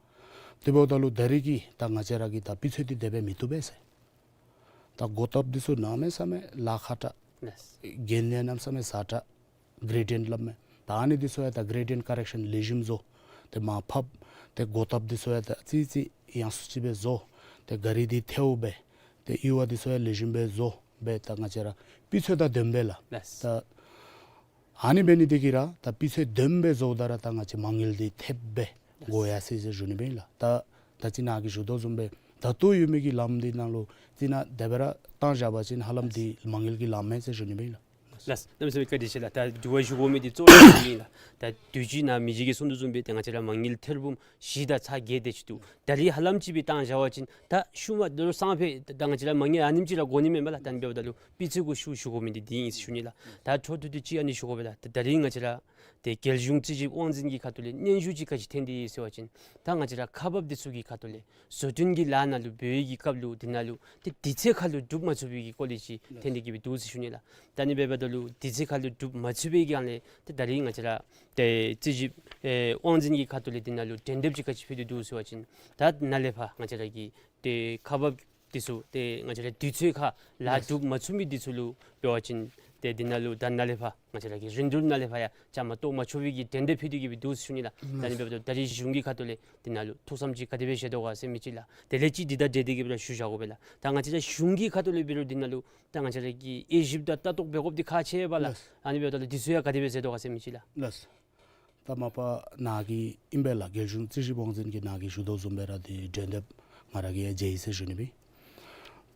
དེ་འབདཝ་ད་ལུ་ད་རིས་ཀྱི་ད་ང་བཅས་ར་གི་ད་སྤུས་ཚད་འདི་དེ་སྦེ་མི་བཏུབ་པས་ཟེར། ད་སྒོ་བཏབ་འདི་ཚུ་གནམ་མེད་ས་མེད་ལཱ་ཁག་དྲགས། ལགས། འགན་ཡང་གནམ་མེད་ས་མེད་ཟ་དྲགས། གྲེ་ཌེནཊ་སླབ་མས། ད་ཨ་ནི་འདི་ཚུ་ཡང་ད་གྲེ་ཌེནཊ་ཀ་རེག་ཤཱན་ལེགས་ཤོམ་བཟོ། ཏེ་མར་ཕབ། ཏེ་སྒོ་བཏབ་འདི་ཚུ་ཡང་ད་ཙི་ཙི་ཡང་སུ་ཅིག་སྦེ་བཟོ། ཏེ་ག་རི་འདི་ཐལཝ་སྦེ། ཏེ་ཡུར་བ་འདི་ཚུ་ཡང་ལེགས་ཤོམ་སྦེ་བཟོ་སྦེ་ད་ང་བཅས་ར་སྤུས་ཚད་དང་ལྡནམ་སྦེ་ལགས། ལགས། ད་ཨ་ནི་འབད་ནི་དེ་གིས་ར་ད་སྤུས་ཚད་ལྡནམ་སྦེ་བཟོཝ་ད་ར་ད་ང་བཅས་མ་དངུལ་འདི་ཐེབས་སྦེ་དགོ་ཡར་སོ་ཡི་ཟེར་ཞུ་ནི་ཨིན་ལགས། ད་ད་ཅི་ནཱ་གིས་ཞུ་དོ་བཟུམ་སྦེ་ད་ལྟོ་ཡོད་མི་གི་ལམ་འདི་ནང་ལུ་རྩི་ནག་དེ་སྦེ་ར་བཏང་བཞག་པ་ཅིན་ཧ་ལམ་འདི་མ་དངུལ་གྱིས་ལང་མས་ཟེར་ཞུ་ནི་ཨིན་ལགས། ལགས། གནམ་མེད་ས་མེད་བཀའ་དྲིན་ཆེ་ལགས། ད་དྲི་བ་ཞུ་དགོ་མི་འདི་གཙོ་བོ་ཨིན་ལགས། ད་དུས་ཅི་ནཱ་མི་རྗེ་གིས་གསུང་དོ་བཟུམ་སྦེ་ཏེ་ང་བཅས་ར་མ་དངུལ་ཐེར་འབུམ་བཞི་དང་ཚག་བརྒྱད་དེ་ཅིག་འདུག། ད་རིས་ཧ་ལམ་ཅིག་སྦེ་བཏང་བཞག་པ་ཅིན་ད་ཤུལ་མ་ད་རུང་སང་ཕོད་ད་ང་བཅས་ར་མ་དངུལ་ཨ་ནེམ་ཅིག་ར་དགོ་ནི་མེན་པ་ལགས། ད་ཨ་ནི་འབདཝ་ད་ལུ་སྤུས་ཚད་གུ་ཤུགས་ཞུ་དགོ་མི་འདི་འདི་ཨིན་ཟེར་ཞུ་ནི་ལགས། ད་འཕྲོ་མཐུད་དེ་ཅིག་ཨ་ནི་ཞུ་དགོ་པས་ལགས། ད་ད་རིས་ང་བཅས་ར་ཏེ་རྒྱལ་གཞུང་རྩིས་ཞིབ་དབང་འཛིན་གྱི་ཁ་ཐུག་ལས་སྙན་ཞུ་ཅིག་ག་ཅི་ཐོན་ཏེ་ཡོད་ཟེར་བ་ཅིན་ད་ང་བཅས་ར་ཁག་འབགཔ་འདི་ཚུ་གི་ཁ་ཐུག་ལས་བཟོ་སྐྲུན་གྱི་ལཱ་ནང་ལུ་འབད་བའི་གི་སྐབས་ལུ་དེ་ནང་ལུ་ཏེ་དུས་ཚོད་ཁར་ལུ་གྲུབ་མ་ཚུགས་པའི་གི་སྐོར་ལས་ཅིག་ཐོན་ཏེ་གི་སྦེ་འདུག་ཟེར་ཞུ་ནི་ལགས། ད་ཨ་ནི་འབདཝ་ད་ལུ་དུས་ཚོད་ཁར་ལུ་གྲུབ་མ་ཚུགས་པའི་སྒང་ལས་ཏེ་ད་རིས་ང་བཅས་ར་ཏེ་རྩིས་ཞིབ་ཨེ་དབང་འཛིན་གྱི་ཁ་ཐུག་ལས་དེ་ནང་ལུ་དྲན་འདེབས་ཅིག་ག་ཅི་ཕུལ་ཏེ་འདུག་ཟེར་བ་ཅིན་ད་ནཱ་ལས་ཕར་ང་བཅས་ར་གི་ཏེ་ཁག་འབགཔ་འདི་ཚུ་ཏེ་ང་བཅས་ར་དུས་ཚོད་ཁར་ལཱ་གྲུབ་མ་ཚུགས་མི་འདི་ཚུ་ལུ་འབད་བ་ཅིན་ཏེ་དེ་ནང་ལུ་ད་ནཱ་ལས་ཕར་ང་བཅས་ར་གི་རིན་བསྡུར་ནང་ལས་ཕར་ཡང་བཅའ་མར་གཏོགས་མ་ཆོག་པའི་གི་དྲན་འདེབས་ཕུལ་ཏེ་གི་སྦེ་འདུག་ཟེར་ཞུ་ནི་ལགས། ད་ཨ་ནི་འབདཝ་ད་ད་རིས་གཞུང་གི་ཁ་ཐུག་ལས་དེ་ནང་ལུ་ཐུགས་བསམ་ཅིག་ག་དེ་སྦེ་བཞེས་དོ་ག་ཟེར་མི་ཅིག་ལགས། དེ་ལས་ཅིག་འདི་དང་འབྲེལ་ཏེ་གི་སྦེ་ར་ཞུ་བཞག་དགོ་པས་ལགས། ད་ང་བཅས་ར་གཞུང་གི་ཁ་ཐུག་ལས་འབད་རུང་དེ་ནང་ལུ་ད་ང་བཅས་ར་གིས་དབྱེ་ཞིབ་དང་ལྟ་རྟོག་འབད་དགོཔ་འདི་ཁག་ཆེ་བས་ལགས། ལགས། ཨ་ནི་འབདཝ་ད་ལུ་འདི་ཚུ་ཡང་ག་དེ་སྦེ་མཛད་དོ་ག་ཟེར་མི་ཅིག་ལགས། ལགས། ད་མ་པ་ནཱ་གི་ཨིན་པས་ལགས། རྒྱལ་གཞུང་རྩིས་ཞིབ་དབང་འཛིན་གྱིས་ནཱ་གིས་ཞུ་དོ་བཟུམ་སྦེ་ར་འདི་དྲན་འདེབས་ང་ར་གིས་ཡང་མཇལ་ཡི་ཟེར་ཞུ་ནི་ཨིན།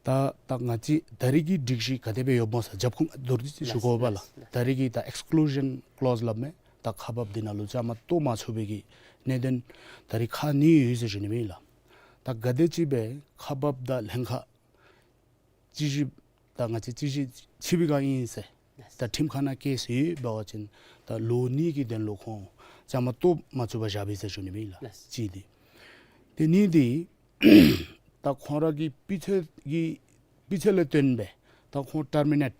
ད་ད་ང་བཅས་ད་རིས་ཀྱི་སྒྲིག་གཞི་ག་དེ་སྦེ་ཡོདཔ་སྨོ་ཟེར་རྒྱབ་ཁུངས་མདོར་བསྡུས་ཅིག་ཞུ་དགོ་པས་ལགས། ལགས། ད་རིས་ཀྱི་ད་ཨེགསི་ཀུ་ལུ་ཞཱན་ཀི་ལོ་སི་སླབ་མས། ད་ཁག་འབགཔ་འདི་ནང་ལུ་བཅའ་མར་གཏོགས་མ་ཆོག་པའི་གི་གནད་དོན་ད་རིས་ཁག་གཉིས་ཡོད་ཟེར་ཞུ་ནི་ཨིན་ལགས། ད་ག་དེ་ཅིག་སྦེ་ཁག་འབགཔ་དང་ལྷན་ཁག་རྩིས་ཞིབ་ད་ང་བཅས་རྩིས་ཞིབ་ཕྱི་པའི་སྒང་ཨིན་ཟེར། ད་ཁྲིམས་ཁང་ནང་ཀེསི་ཡོད་འབད་བ་ཅིན་ད་ལོ་གཉིས་ཀྱི་དོན་ལུ་ཁོང་བཅའ་མར་གཏོགས་མ་ཚུགས་པར་བཞག་པས་ཟེར་ཞུ་ནི་ཨིན་ལགས། ལགས། གཅིག་འདི། ཏེ་གཉིས་འདི་ད་ཁོང་ར་གི་སྤུས་ཚད་ཀྱི་སྤུས་ཚད་ལས་བརྟེན་སྦེ་ད་ཁོང་ཊར་མི་ནེཊ་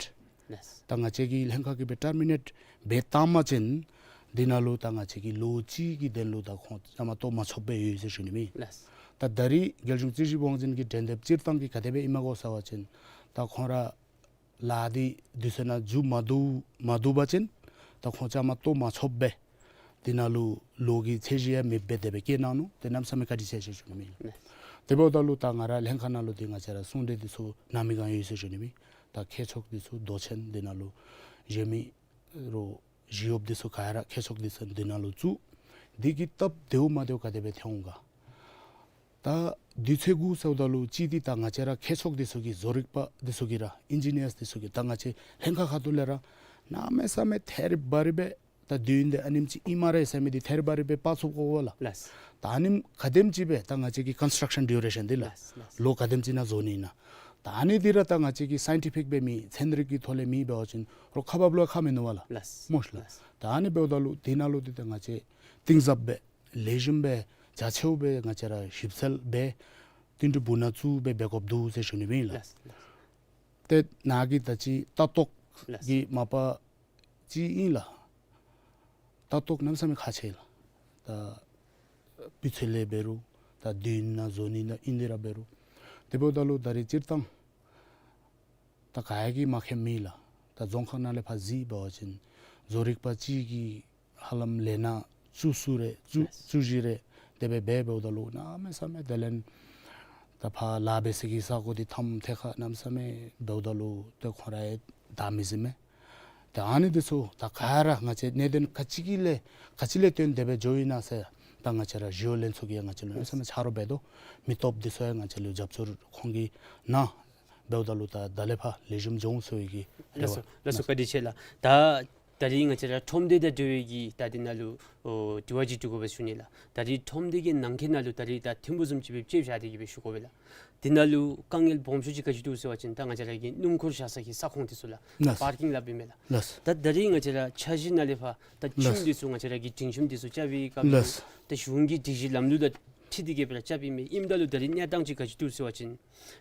ལགས། ད་ང་བཅས་ཀྱི་ལྷན་ཁག་གིས་སྦེ་ཊར་མི་ནེཊ་འབད་བཏང་པ་ཅིན་འདི་ནང་ལུ་ད་ང་བཅས་ཀྱིས་ལོ་གཅིག་གི་དོན་ལུ་ད་ཁོང་བཅའ་མར་གཏོགས་མ་ཆོགཔ་སྦེ་ཡོད་ཟེར་ཞུ་ནི་ཨིན། ལགས། ད་ད་རིས་རྒྱལ་གཞུང་རྩིས་ཞིབ་དབང་འཛིན་གྱི་དྲན་འདེབས་སྤྱིར་བཏང་གི་ག་དེ་སྦེ་ཨིན་མས་གོ་ཟེར་བ་ཅིན་ད་ཁོང་ར་ལཱ་འདི་དུས་ཚོད་ནང་མཇུག་མ་བསྡུ་མ་བསྡུ་བ་ཅིན་ད་ཁོང་བཅའ་མར་གཏོགས་མ་ཆོགཔ་སྦེ་འདི་ནང་ལུ་ལོ་གི་ཚད་གཞི་ཡང་མེདཔ་སྦེ་དེ་སྦེ་བཀོད་གནང་ནུག། ཏེ་གནམ་མེད་ས་མེད་བཀའ་དྲིན་ཆེ་ཟེར་ཞུ་ནི་ཨིན། ལགས། དེ་འབདཝ་ད་ལུ་ད་ང་ར་ལྷན་ཁག་ནང་ལུ་འདི་ང་བཅས་ར་གསུང་གྲོས་འདི་ཚུ་གནང་མི་སྒང་ཡོད་ཟེར་ཞུ་ནི་ཨིན། ད་མཁས་མཆོག་འདི་ཚུ་མདོ་ཆེན་འདི་ནང་ལུ་གཞན་མི་རོགས་ཞི་གཡོགཔ་འདི་ཚུ་ག་ར་མཁས་མཆོག་འདི་ཚུ་འདི་ནང་ལུ་བཙུགས། འདི་གི་སྟབས་བདེཝ་མ་བདེཝ་ག་དེ་སྦེ་ཐོན་འོང་ག། ད་དུས་ཚོད་གུ་ཟེརཝ་ད་ལུ་གཅིག་འདི་ད་ང་བཅས་ར་མཁས་མཆོག་འདི་ཚུ་གིས་བཟོ་རིག་པ་འདི་ཚུ་གིས་ར་ཨིན་ཇི་ནི་ཡརསི་འདི་ཚུ་གིས་ད་ང་བཅས་ལྷན་ཁག་ཁ་ཐུག་ལས་ར་གནམ་མེད་ས་མེད་ཐད་རི་བ་རི་སྦེ་ད་དུས་ཡུན་འདི་ཨ་ནེམ་ཅིག་ཨིན་སྨ་རེ་ཟེར་མི་འདི་ཐད་རི་བ་རི་སྦེ་དཔག་ཚུགས་དགོ་པས་ལགས། ལགས། ད་ཨ་ནེམ་ག་དེམ་ཅིག་སྦེ་ད་ང་བཅས་ཀྱི་ཀོན་སི་ཊརག་ཤཱན་ཌུ་རེ་ཤཱན་འདི་ལགས། ལགས། ལགས། ལོ་ག་དེམ་ཅིག་ནང་བཟོ་ནི་ཨིན་ན། ད་ཨ་ནི་འདི་ར་ད་ང་བཅས་ཀྱི་སའིན་ཊི་ཕིག་སྦེ་མེད་ཚན་རིག་གི་ཐོག་ལས་མེད་འབད་བ་ཅིན་རོགས་ཁག་འབགཔ་ལུ་ཁག་མིན་ནུག་པ་ལགས། ལགས། སྨོ་ཤིག་ལགས། ལགས། ད་ཨ་ནི་འབདཝ་ད་ལུ་འདི་ནང་ལུ་འདི་ད་ང་བཅས་གཏིང་ཟབ་སྦེ་ལེགས་ཤོམ་སྦེ་རྒྱ་ཆེཝ་སྦེ་ང་བཅས་ར་ཞིབ་འཚོལ་སྦེ་བསྟུན་གྲོས་འབད་ནང་བཙུགས་སྦེ་འབད་དགོཔ་འདུག་ཟེར་ཞུ་ནི་ཨིན་ལགས། ལགས། ལགས། ཏེ་ནཱ་གི་ད་ཅི་ལྟ་རྟོག་ལགས། གི་མ་པ་ཅིག་ཨིན་ལགས། ལྟ་རྟོག་གནམ་མེད་ས་མེད་ཁག་ཆེ་ལགས། ད་སྤུས་ཚད་ལས་འབད་རུང་ད་དུས་ནང་བཟོ་ནི་ནང་ཨིན་དེ་ར་འབད་རུང་དེ་འབདཝ་ད་ལུ་ད་རེས་སྤྱིར་བཏང་ད་ག་ཡང་གིས་མ་མཁྱེནམ་མེད་ལགས། ད་རྫོང་ཁག་ནང་ལས་ཕར་གཟིགས་འབད་བ་ཅིན་བཟོ་རིག་པ་གཅིག་གིས་ཧ་ལམ་ལས་སྣ་བཅུ་གསུམ་རེ་བཅུ་ལགས། བཅུ་བཞི་རེ་དེ་སྦེ་འབད་འབདཝ་ད་ལུ་གནམ་མེད་ས་མེད་དེ་ལས་ད་ཕར་ལཱ་འབད་ས་གི་ས་གོ་འདི་ཐམ་ཐད་ཁར་གནམ་མེད་ས་མེད་འབདཝ་ད་ལུ་ཏེ་ཁོང་ར་ཡང་བདའ་མི་ཟིན་མས། ཏེ་ཨ་ནི་འདི་ཚུ་ད་ག་ར་ང་བཅས་གནད་དོན་ག་ཅི་གི་ལས་ག་ཅི་ལས་བརྟེན་དེ་སྦེ་འགྱོ་ཡི་ན་ཟེར་ད་ང་བཅས་ར་ཞི་གཡོག་ལྷན་ཚོགས་ཀྱིས་ཡང་ང་བཅས་ལུ་གནམ་མེད་ས་མེད་ཆ་རོགས་འབད་དོ། མི་སྟོབས་འདི་ཚུ་ཡང་ང་བཅས་ལུ་རྒྱབ་སྐྱོར་ཁོང་གིས་གནང་འབདཝ་ད་ལུ་ད་ད་ལས་ཕར་ལེགས་ཤོམ་འགྱོ་འོང་ཟེར་བའི་གི་རེ་ལགས་སོ། བ་ལགས་སོ། བཀའ་དྲིན་ཆེ་ལགས། ད་ད་རིས་ང་བཅས་ར་ཁྲོམ་སྡེ་དང་འབྲེལ་བའི་གི་ད་འདི་ནང་ལུ་ཨོ་དྲི་བ་ཅིག་དྲི་དགོ་པས་ཞུ་ནི་ལགས། ད་རིས་ཁྲོམ་སྡེ་གི་ནང་འཁོད་ནང་ལུ་ད་རིས་ད་ཐིམ་ཕུག་བཟུམ་ཅིག་སྦེ་ཅིག་བཞག་སྟེ་གི་སྦེ་ཞུ་དགོ་པས་ལགས། འདི་ནང་ལུ་དཀའ་ངལ་སྦོམ་ཤོས་ཅིག་ག་ཅི་འདུག་ཟེར་བ་ཅིན་ད་ང་བཅས་ར་གི་སྣུམ་འཁོར་བཞག་ས་གི་ས་ཁོངས་འདི་ཚུ་ལགས། ལགས། པར་ཀིང་སླབ་ཨིན་མས་ལགས། ལགས། ད་ད་རིས་ང་བཅས་ར་འཆར་གཞི་ནང་ལས་ཕར་ད་ཁྱིམ་ལགས། འདི་ཚུ་ང་བཅས་ར་གི་སྒྲིང་ཁྱིམ་འདི་ཚུ་རྐྱབ་པའི་སྐབས་ལུ་ལགས། ད་གཞུང་གི་སྒྲིག་གཞི་ལམ་ལུགས་དང་འཁྲིལ་ཏེ་གི་སྦེ་ར་རྐྱབ་ཨིན་མས། ཨིནམ་ད་ལུ་ད་རིས་གནས་སྟངས་ཅིག་ག་ཅི་འདུག་ཟེར་བ་ཅིན་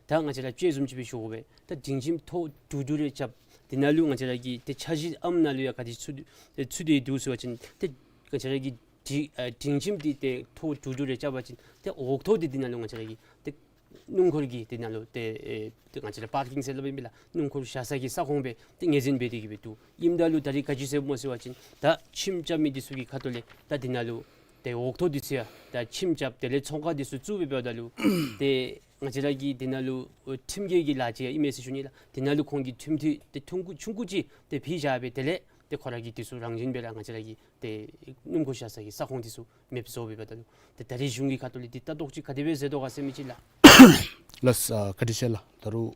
ད་ང་བཅས་ར་དཔྱད་བཟུམ་ཅིག་སྦེ་ཞུ་དགོ་པས། ད་སྒྲིང་ཁྱིམ་ཐོག་དྲུག་དྲུག་རེ་རྐྱབ། འདི་ནང་ལུ་ང་བཅས་ར་གི་ཏེ་འཆར་གཞི་ཨམ་ནང་ལུ་ཡང་ག་དེ་ཚུད་ཨེ་ཚུད་དེ་འདུག་ཟེར་བ་ཅིན་ཏེ་ང་བཅས་ར་གི་སྒྲིང་ཨེ་སྒྲིང་ཁྱིམ་འདི་ཏེ་ཐོག་དྲུག་དྲུག་རེ་རྐྱབ་པ་ཅིན་ཏེ་འོག་ཐོག་འདི་འདི་ནང་ལུ་ང་བཅས་ར་གི་ཏེ་སྣུམ་འཁོར་གྱི་འདི་ནང་ལུ་ཏེ་ཨེ་ཏེ་ང་བཅས་ར་པར་ཀིང་ཟེར་སླབ་ཨིན་པས་ལགས། སྣུམ་འཁོར་བཞག་ས་གི་ས་ཁོངས་སྦེ་ཏེ་ངོས་འཛིན་འབད་དེ་གི་སྦེ་འདུག། ཨིནམ་ད་ལུ་ད་རིས་ག་ཅི་ཟེར་སྨོ་ཟེར་བ་ཅིན་ད་ཁྱིམ་རྐྱབ་མི་འདི་ཚུ་གི་ཁ་ཐུག་ལས་ད་འདི་ནང་ལུ་ཏེ་འོག་ཐོག་འདི་ཚུ་ཡང་ད་ཁྱིམ་རྐྱབ་དེ་ལས་ཚོང་ཁང་འདི་ཚུ་བཙུགས་སྦེ་འབདཝ་ད་ལུ་ཏེ་ང་བཅས་ར་གི་འདི་ནང་ལུ་ཨོ་ཁྲིམས་འགལ་གྱི་ལཱ་ཅིག་ཡང་ཨིན་མས་ཟེར་ཞུ་ནི་ལགས། འདི་ནང་ལུ་ཁོང་གིས་ཁྲིམས་འཐུས་ཏེ་ཐུང་ཀུ་ཆུང་ཀུ་ཅིག་ཏེ་བྱིན་བཞག་སྦེ་དེ་ལས་ཏེ་ཁོང་ར་གིས་འདི་ཚུ་རང་བཞིན་སྦེ་ར་ང་བཅས་ར་གི་ཏེ་སྣུམ་འཁོར་བཞག་ས་གི་ས་ཁོངས་འདི་ཚུ་མེདཔ་བཟོ་སྦེ་འབདཝ་ད་ལུ་ཏེ་ད་རིས་གཞུང་གི་ཁ་ཐུག་ལས་འདི་ལྟ་རྟོག་ཅིག་ག་དེ་སྦེ་མཛད་དོ་ག་ཟེར་མི་ཅིག་ལགས། ལགས། ཨ་བཀའ་དྲིན་ཆེ་ལགས། ད་རུང་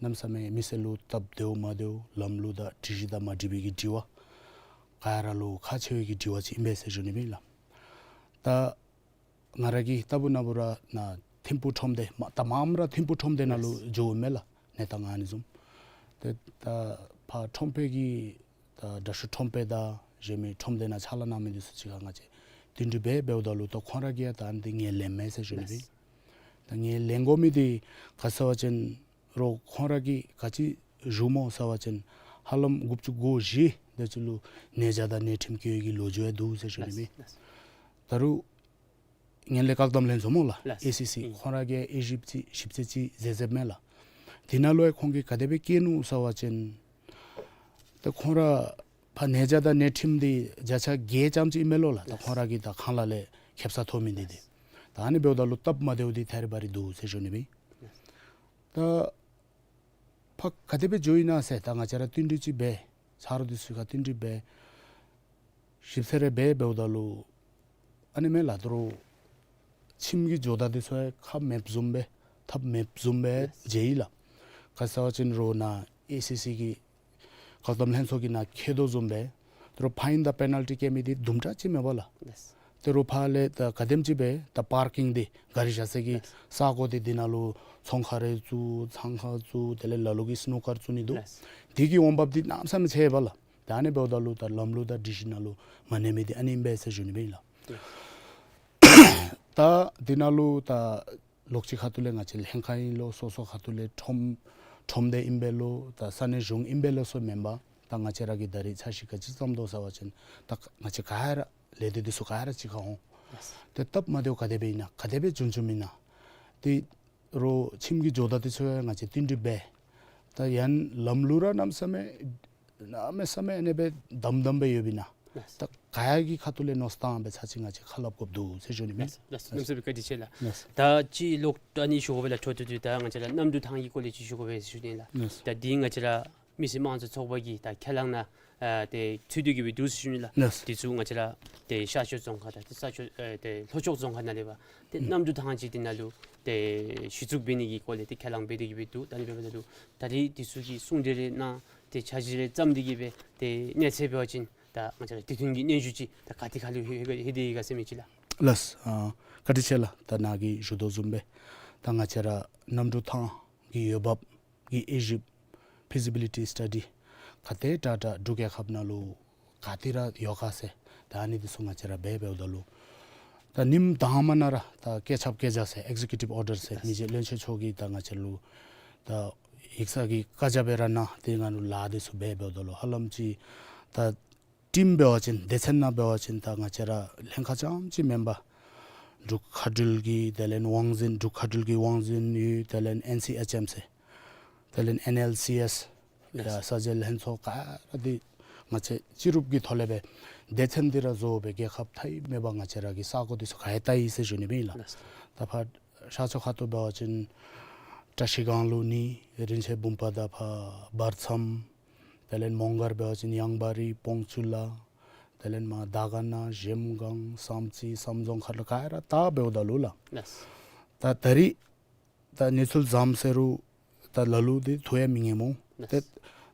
གནམ་མེད་ས་མེད་མི་སེར་ལུ་སྟབས་བདེཝ་མ་བདེཝ་ལམ་ལུགས་དང་སྒྲིག་གཞི་དང་མ་འཁྲིལ་བའི་གི་དྲི་བ་ག་ར་ལུ་ཁག་ཆེ་བའི་གི་དྲི་བ་ཅིག་ཨིན་པས་ཟེར་ཞུ་ནི་ཨིན་ལགས། ད་ང་ར་གིས་ལྟ་བུ་ན་བུ་ར་ནཱ་ཐིམ་ཕུག་ཁྲོམ་སྡེ་མ་ད་མངམ་ར་ཐིམ་ཕུག་ཁྲོམ་སྡེ་ནང་ལུ་ལགས། འགྱོཝ་མས་ལགས། གནས་སྟངས་ཨ་ནི་བཟུམ་ཏེ་ད་ཕར་ཁྲོམ་དཔོན་གྱིས་ད་དྲག་ཤོས་ཁྲོམ་དཔོན་དང་གཞན་མི་ཁྲོམ་སྡེ་ནང་ཕྱག་ལཱ་གནང་མི་འདི་ཚུ་ཅིག་ཁར་ང་བཅས་བསྟུན་གྲོས་འབད་འབདཝ་ད་ལུ་ད་ཁོང་ར་གིས་ཡང་ད་ཨ་ནི་འདི་ངོས་ལེན་མས་ཟེར་ཞུ་ནི་ཨིན། ལགས། ད་ངོས་ལེན་དགོ་མི་འདི་ག་ཟེར་བ་ཅིན་རོགས་ཁོང་ར་གིས་ག་ཅི་ཞུ་སྨོ་ཟེར་བ་ཅིན་ཧ་ལམ་དགུ་བཅུ་གོ་བཞི་དེ་ཅིག་ལུ་ནན་ཆ་དང་ནན་ཁྲིམས་བཀལ་བའི་གི་ལོ་རྒྱུས་ཡང་འདུག་ཟེར་ཞུ་ནི་ཨིན། ལགས། ད་རུང་ངན་ལྷད་བཀག་སྡོམ་ལྷན་ཚོགས་སྨོ་ལགས། ལགས། ཨེ་སི་སི། ཨིན། ཁོང་ར་གིས་དབྱེ་ཞིབ་ཅིག་ཞིབ་དཔྱད་ཅིག་མཛད་མཛདཔ་མས་ལགས། དེ་ནང་ལུ་ཡང་ཁོང་གིས་ག་དེ་སྦེ་བཀལ་ནུག་ཟེར་བ་ཅིན་ད་ཁོང་ར་ཕར་ནན་ཆ་དང་ནན་ཁྲིམས་འདི་བརྒྱ་ཆ་བརྒྱད་ཙམ་ཅིག་ཨིན་མས་ལོ་ལགས། ད་ལགས། ཁོང་ར་གིས་ད་ཁང་གླ་ལས་ཁེབ་ས་ཐོབ་མི་འདི་འདི། ལགས། ད་ཨ་ནི་འབདཝ་ད་ལུ་སྟབས་མ་བདེཝ་འདི་ཐད་རི་བ་རི་འདུག་ཟེར་ཞུ་ནི་ཨིན། ལགས། ད་ཕར་ག་དེ་སྦེ་འགྱོ་ཡི་ན་ཟེར་ད་ང་བཅས་ར་བསྟུན་གྲོས་ཅིག་འབད། ཆ་རོགས་འདི་ཚུ་ཁར་བསྟུན་གྲོས་འབད། ཞིབ་འཚོལ་རེ་འབད་འབདཝ་ད་ལུ་ཨ་ནི་མས་ལགས། ད་རུང་ཁྱིམ་གྱི་ཇོ་བདག་འདི་ཚུ་ཡང་ཁ་མེདཔ་བཟུམ་སྦེ་ཐབས་མེདཔ་བཟུམ་སྦེ་མཇལ་ཡི་ལགས། ག་ཟེར་བ་ཅིན་རོགས་ནཱ་ཨེ་སི་སི་གི་བཀག་སྡོམ་ལྷན་ཚོགས་ཀྱིས་ནཱ་འཁོད་དོ་བཟུམ་སྦེ་ད་རུང་ཕའིན་དང་པེ་ནཱལ་ཊི་བཀལ་མི་འདི་དུམ་གྲ་ཅིག་མེད་པས་ལགས། ལགས། ད་རུང་ཕར་ལས་ད་ག་དེམ་ཅིག་སྦེ་ད་པར་ཀིང་འདི་གཱ་རི་བཞག་ས་གི་ལགས། ས་གོ་འདི་འདི་ནང་ལུ་ཚོང་ཁང་རེ་བཙུགས་ཚང་ཁང་བཙུགས་དེ་ལས་ལ་ལུ་གིས་སི་ནུ་ཀར་བཙུགས་ནི་འདུག། ལགས། འདི་གི་འོང་འབབ་འདི་གནམ་མེད་ས་མེད་ཆེ་བས་ལགས། ད་ཨ་ནི་འབདཝ་ད་ལུ་ད་ལམ་ལུགས་དང་སྒྲིག་གཞི་ནང་ལུ་མ་གནས་མི་འདི་ཨ་ནི་ཨིན་པས་ཟེར་ཞུ་ནི་ཨིན་ལགས། ལགས། ད་འདི་ནང་ལུ་ད་ལོགས་ཅིག་ཁ་ཐུག་ལས་ང་བཅས་ལྷན་ཁག་ཨིན་ལོ་སོ་སོ་ཁ་ཐུག་ལས་ཁྲོམ་ཁྲོམ་སྡེ་ཨིན་པས་ལོ་ད་ས་གནས་གཞུང་ཨིན་པས་ལོ་ཟེར་མེན་པར་ད་ང་བཅས་ར་གིས་ད་རིས་འཆར་གཞི་ག་ཅི་བརྩམ་དོ་ཟེར་བ་ཅིན་ད་ང་བཅས་ག་ར་ལས་སྡེ་འདི་ཚུ་ག་ར་གཅིག་ཁར་འོང་། ལགས། ཏེ་སྟབས་མ་བདེཝ་ག་དེ་སྦེ་ཨིན་ན་ག་དེ་སྦེ་བྱུང་བྱུངམ་ཨིན་ན་ཏེ་རོགས་ཁྱིམ་གྱི་ཇོ་བདག་འདི་ཚུ་ཡང་ང་བཅས་བསྟུན་གྲོས་འབད། ད་ཡང་ལམ་ལུགས་ར་གནམ་མེད་ས་མེད་གནམ་མེད་ས་མེད་ཨ་ནི་སྦེ་དམ་དམ་སྦེ་ཡོདཔ་ཨིན་ན། ལགས། ད་ག་ཡང་གི་ཁ་ཐུག་ལས་མནོ་བསམ་བཏང་སྦེ་ཚར་གཅིག་ང་བཅས་ཁ་སླབ་དགོཔ་འདུག་ཟེར་ཞུ་ནི་མས། ལགས། ལགས། གནམ་མེད་ས་མེད་བཀའ་དྲིན་ཆེ་ལགས། ལགས། ད་ཅིག་ལོག་ད་ཨ་ནི་ཞུ་དགོ་པས་ལགས། འཕྲོ་མཐུད་དེ་ད་ང་བཅས་ར་གནམ་གྲུ་ཐང་གི་སྐོར་ལས་ཅིག་ཞུ་དགོ་པས་ཟེར་ཞུ་ནི་ལགས། ལགས། ད་འདི་ང་བཅས་ར་མི་སེར་དམངས་གཙོའི་ཚོགས་པ་གིས་ད་ཁས་བླངས་གནང་ཨ་ཏེ་ཚུད་དེ་གི་སྦེ་འདུག་ཟེར་ཞུ་ནི་ལགས། ལགས། འདི་ཚུ་ང་བཅས་ར་ཏེ་ཤར་ཕྱོགས་རྫོང་ཁག་དང་ཏེ་ས་ཕྱོགས་ཨེ་ཏེ་ལྷོ་ཕྱོགས་རྫོང་ཁག་ནང་ལས་འབད་ཏེ་ཨུམ་གནམ་གྲུ་ཐང་ཅིག་འདི་ནང་ལུ་ཏེ་གཞི་བཙུགས་འབད་ནི་གི་སྐོར་ལས་ཏེ་ཁས་བླངས་འབད་དེ་གི་སྦེ་འདུག། ད་ཨ་ནི་འབདཝ་ད་ལུ་ད་རིས་འདི་ཚུ་གི་གསུང་གྲོས་རེ་གནང་ཏེ་འཆར་གཞི་རེ་བརྩམས་ཏེ་གི་སྦེ་ཏེ་གནས་ཚད་འབད་བ་ཅིན་ད་ང་བཅས་ར་དུས་མཐུན་གྱི་སྙན་ཞུ་ཅིག་ད་ག་ཏེ་ཁ་ལུ་ལྷོད་ལྷོད་དེ་ཡོད་ག་ཟེར་མི་ཅིག་ལགས། ལགས། ཨ་བཀའ་དྲིན་ཆེ་ལགས། ད་ནཱ་གིས་ཞུ་དོ་བཟུམ་སྦེ་ད་ང་བཅས་ར་གནམ་གྲུ་ཐང་གི་འོས་འབབ་གི་དབྱེ་ཞིབ་feasibility study་ག་དེ་དྲག་དྲག་འབྲུག་རྒྱལ་ཁབ་ནང་ལུ་ག་ཏེ་ར་ཡོད་ག་ཟེར་ད་ཨ་ནི་འདི་ཚུ་ང་བཅས་ར་འབད་འབདཝ་ད་ལུ་ད་ཉིནམ་དང་པ་ནང་ར་ད་བཀོད་ཁྱབ་བཀོད་རྒྱ་ཟེར་executive order་ཟེར་ལགས། མི་རྗེ་བློན་ཆེན་མཆོག་གིས་ད་ང་བཅས་ལུ་ད་ཡིག་ཚང་གི་བཀའ་རྒྱ་སྦེ་ར་གནང་། དེ་ནང་ལུ་ལཱ་འདི་ཚུ་འབད་འབདཝ་ད་ལུ་ཧ་ལམ་ཅིག་ད་ ཊིམ་འབད་བ་ཅིན་སྡེ་ཚན་ནང་འབད་བ་ཅིན་ད་ང་བཅས་ར་ལྷན་ཁག་རྐྱངམ་ཅིག་མེན་པར་འབྲུག་མཁའ་འགྲུལ་གྱི་དེ་ལས་དབང་འཛིན་འབྲུག་མཁའ་འགྲུལ་གྱི་དབང་འཛིན་ཡོད། དེ་ལས་ཨེན་སི་ཨེཆ་ཨེམ་ཟེར། དེ་ལས་ཨེན་ཨེལ་སི་ཨེས། ཡ་ས་འཇལ་ལྷན་ཚོགས་ག་ར་འདི་ང་བཅས་སྤྱི་རུབ་ཀྱི་ཐོག་ལས་སྦེ་སྡེ་ཚན་འདི་ར་བཟོ་སྦེ་རྒྱལ་ཁབ་མཐའ་དབུས་མེད་པར་ང་བཅས་ར་གི་ས་གོ་འདི་ཚུ་ག་ར་བལྟ་ཡི་ཟེར་ཞུ་ནི་སྦེ་ཨིན་ལགས། ད་ཕར་ཤར་ཕྱོགས་ཁ་ཐུག་འབད་བ་ཅིན་བཀྲ་ཤིས་སྒང་ལུ་ནི་རིན་ཆེན་བུམ་པ་དང་ཕར་བར་མཚམས། དེ་ལས་མོང་སྒར་འབད་བ་ཅིན་ཡང་བ་རི་སྤོང་ཆུ་ལ། དེ་ལས་མར་དར་དཀར་ན་གཞལམ་སྒང་བསམ་རྩེ་བསམ་རྫོང་ཁ་ལུ་ག་ར་བལྟ་འབདཝ་ད་ལུ་ལགས། ལགས། ད་ད་རིས་ད་གནས་ཚུལ་བཟངམ་ཟེར་རུང་ད་ལ་ལུ་འདི་ཐུགས་ཡང་མི་ངེས་མོ། ལགས། ཏེ་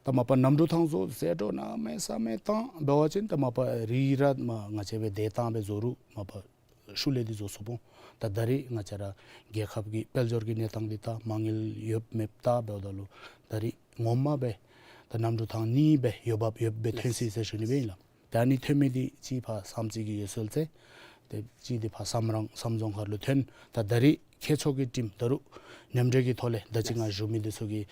ད་མ་པ་གནམ་གྲུ་ཐང་བཟོ་ཟད་འགྲོ་གནམ་མེད་ས་མེད་བཏང་འབད་བ་ཅིན་ད་མ་པ་རི་ར་མར་ང་བཅས་སྦེ་དེ་བཏང་སྦེ་བཟོ་རུང་མ་པ་ཤུལ་ལས་འདི་བཟོ་ཚུགས་འོང་། ད་ད་རིས་ང་བཅས་ར་རྒྱལ་ཁབ་ཀྱི་དཔལ་འབྱོར་གྱི་གནས་སྟངས་འདི་ད་མ་དངུལ་ཡོདཔ་མེདཔ་བལྟ་འབདཝ་ད་ལུ་ད་རིས་ངོ་མ་སྦེ་ད་གནམ་གྲུ་ཐང་གཉིས་སྦེ་འོས་འབབ་ཡོདཔ་སྦེ་ཐོན་ཅི་ཟེར་ཞུ་ནི་སྦེ་ཨིན་ལགས། ད་ཨ་ནི་ཐོན་མི་འདི་གཅིག་ཕར་བསམ་རྩེ་གི་ཡོད་ཟེར་ཏེ། ཏེ་གཅིག་འདི་ཕར་བསམ་རང་བསམ་རྫོང་ཁ་ལུ་ཐོན། ད་ད་རིས་མཁས་མཆོག་གི་ཊིམ་ད་རུང་མཉམ་འབྲེལ་གྱི་ཐོག་ལས་ད་ཅི་ང་ཞུ་མི་འདི་ཚུ་གི་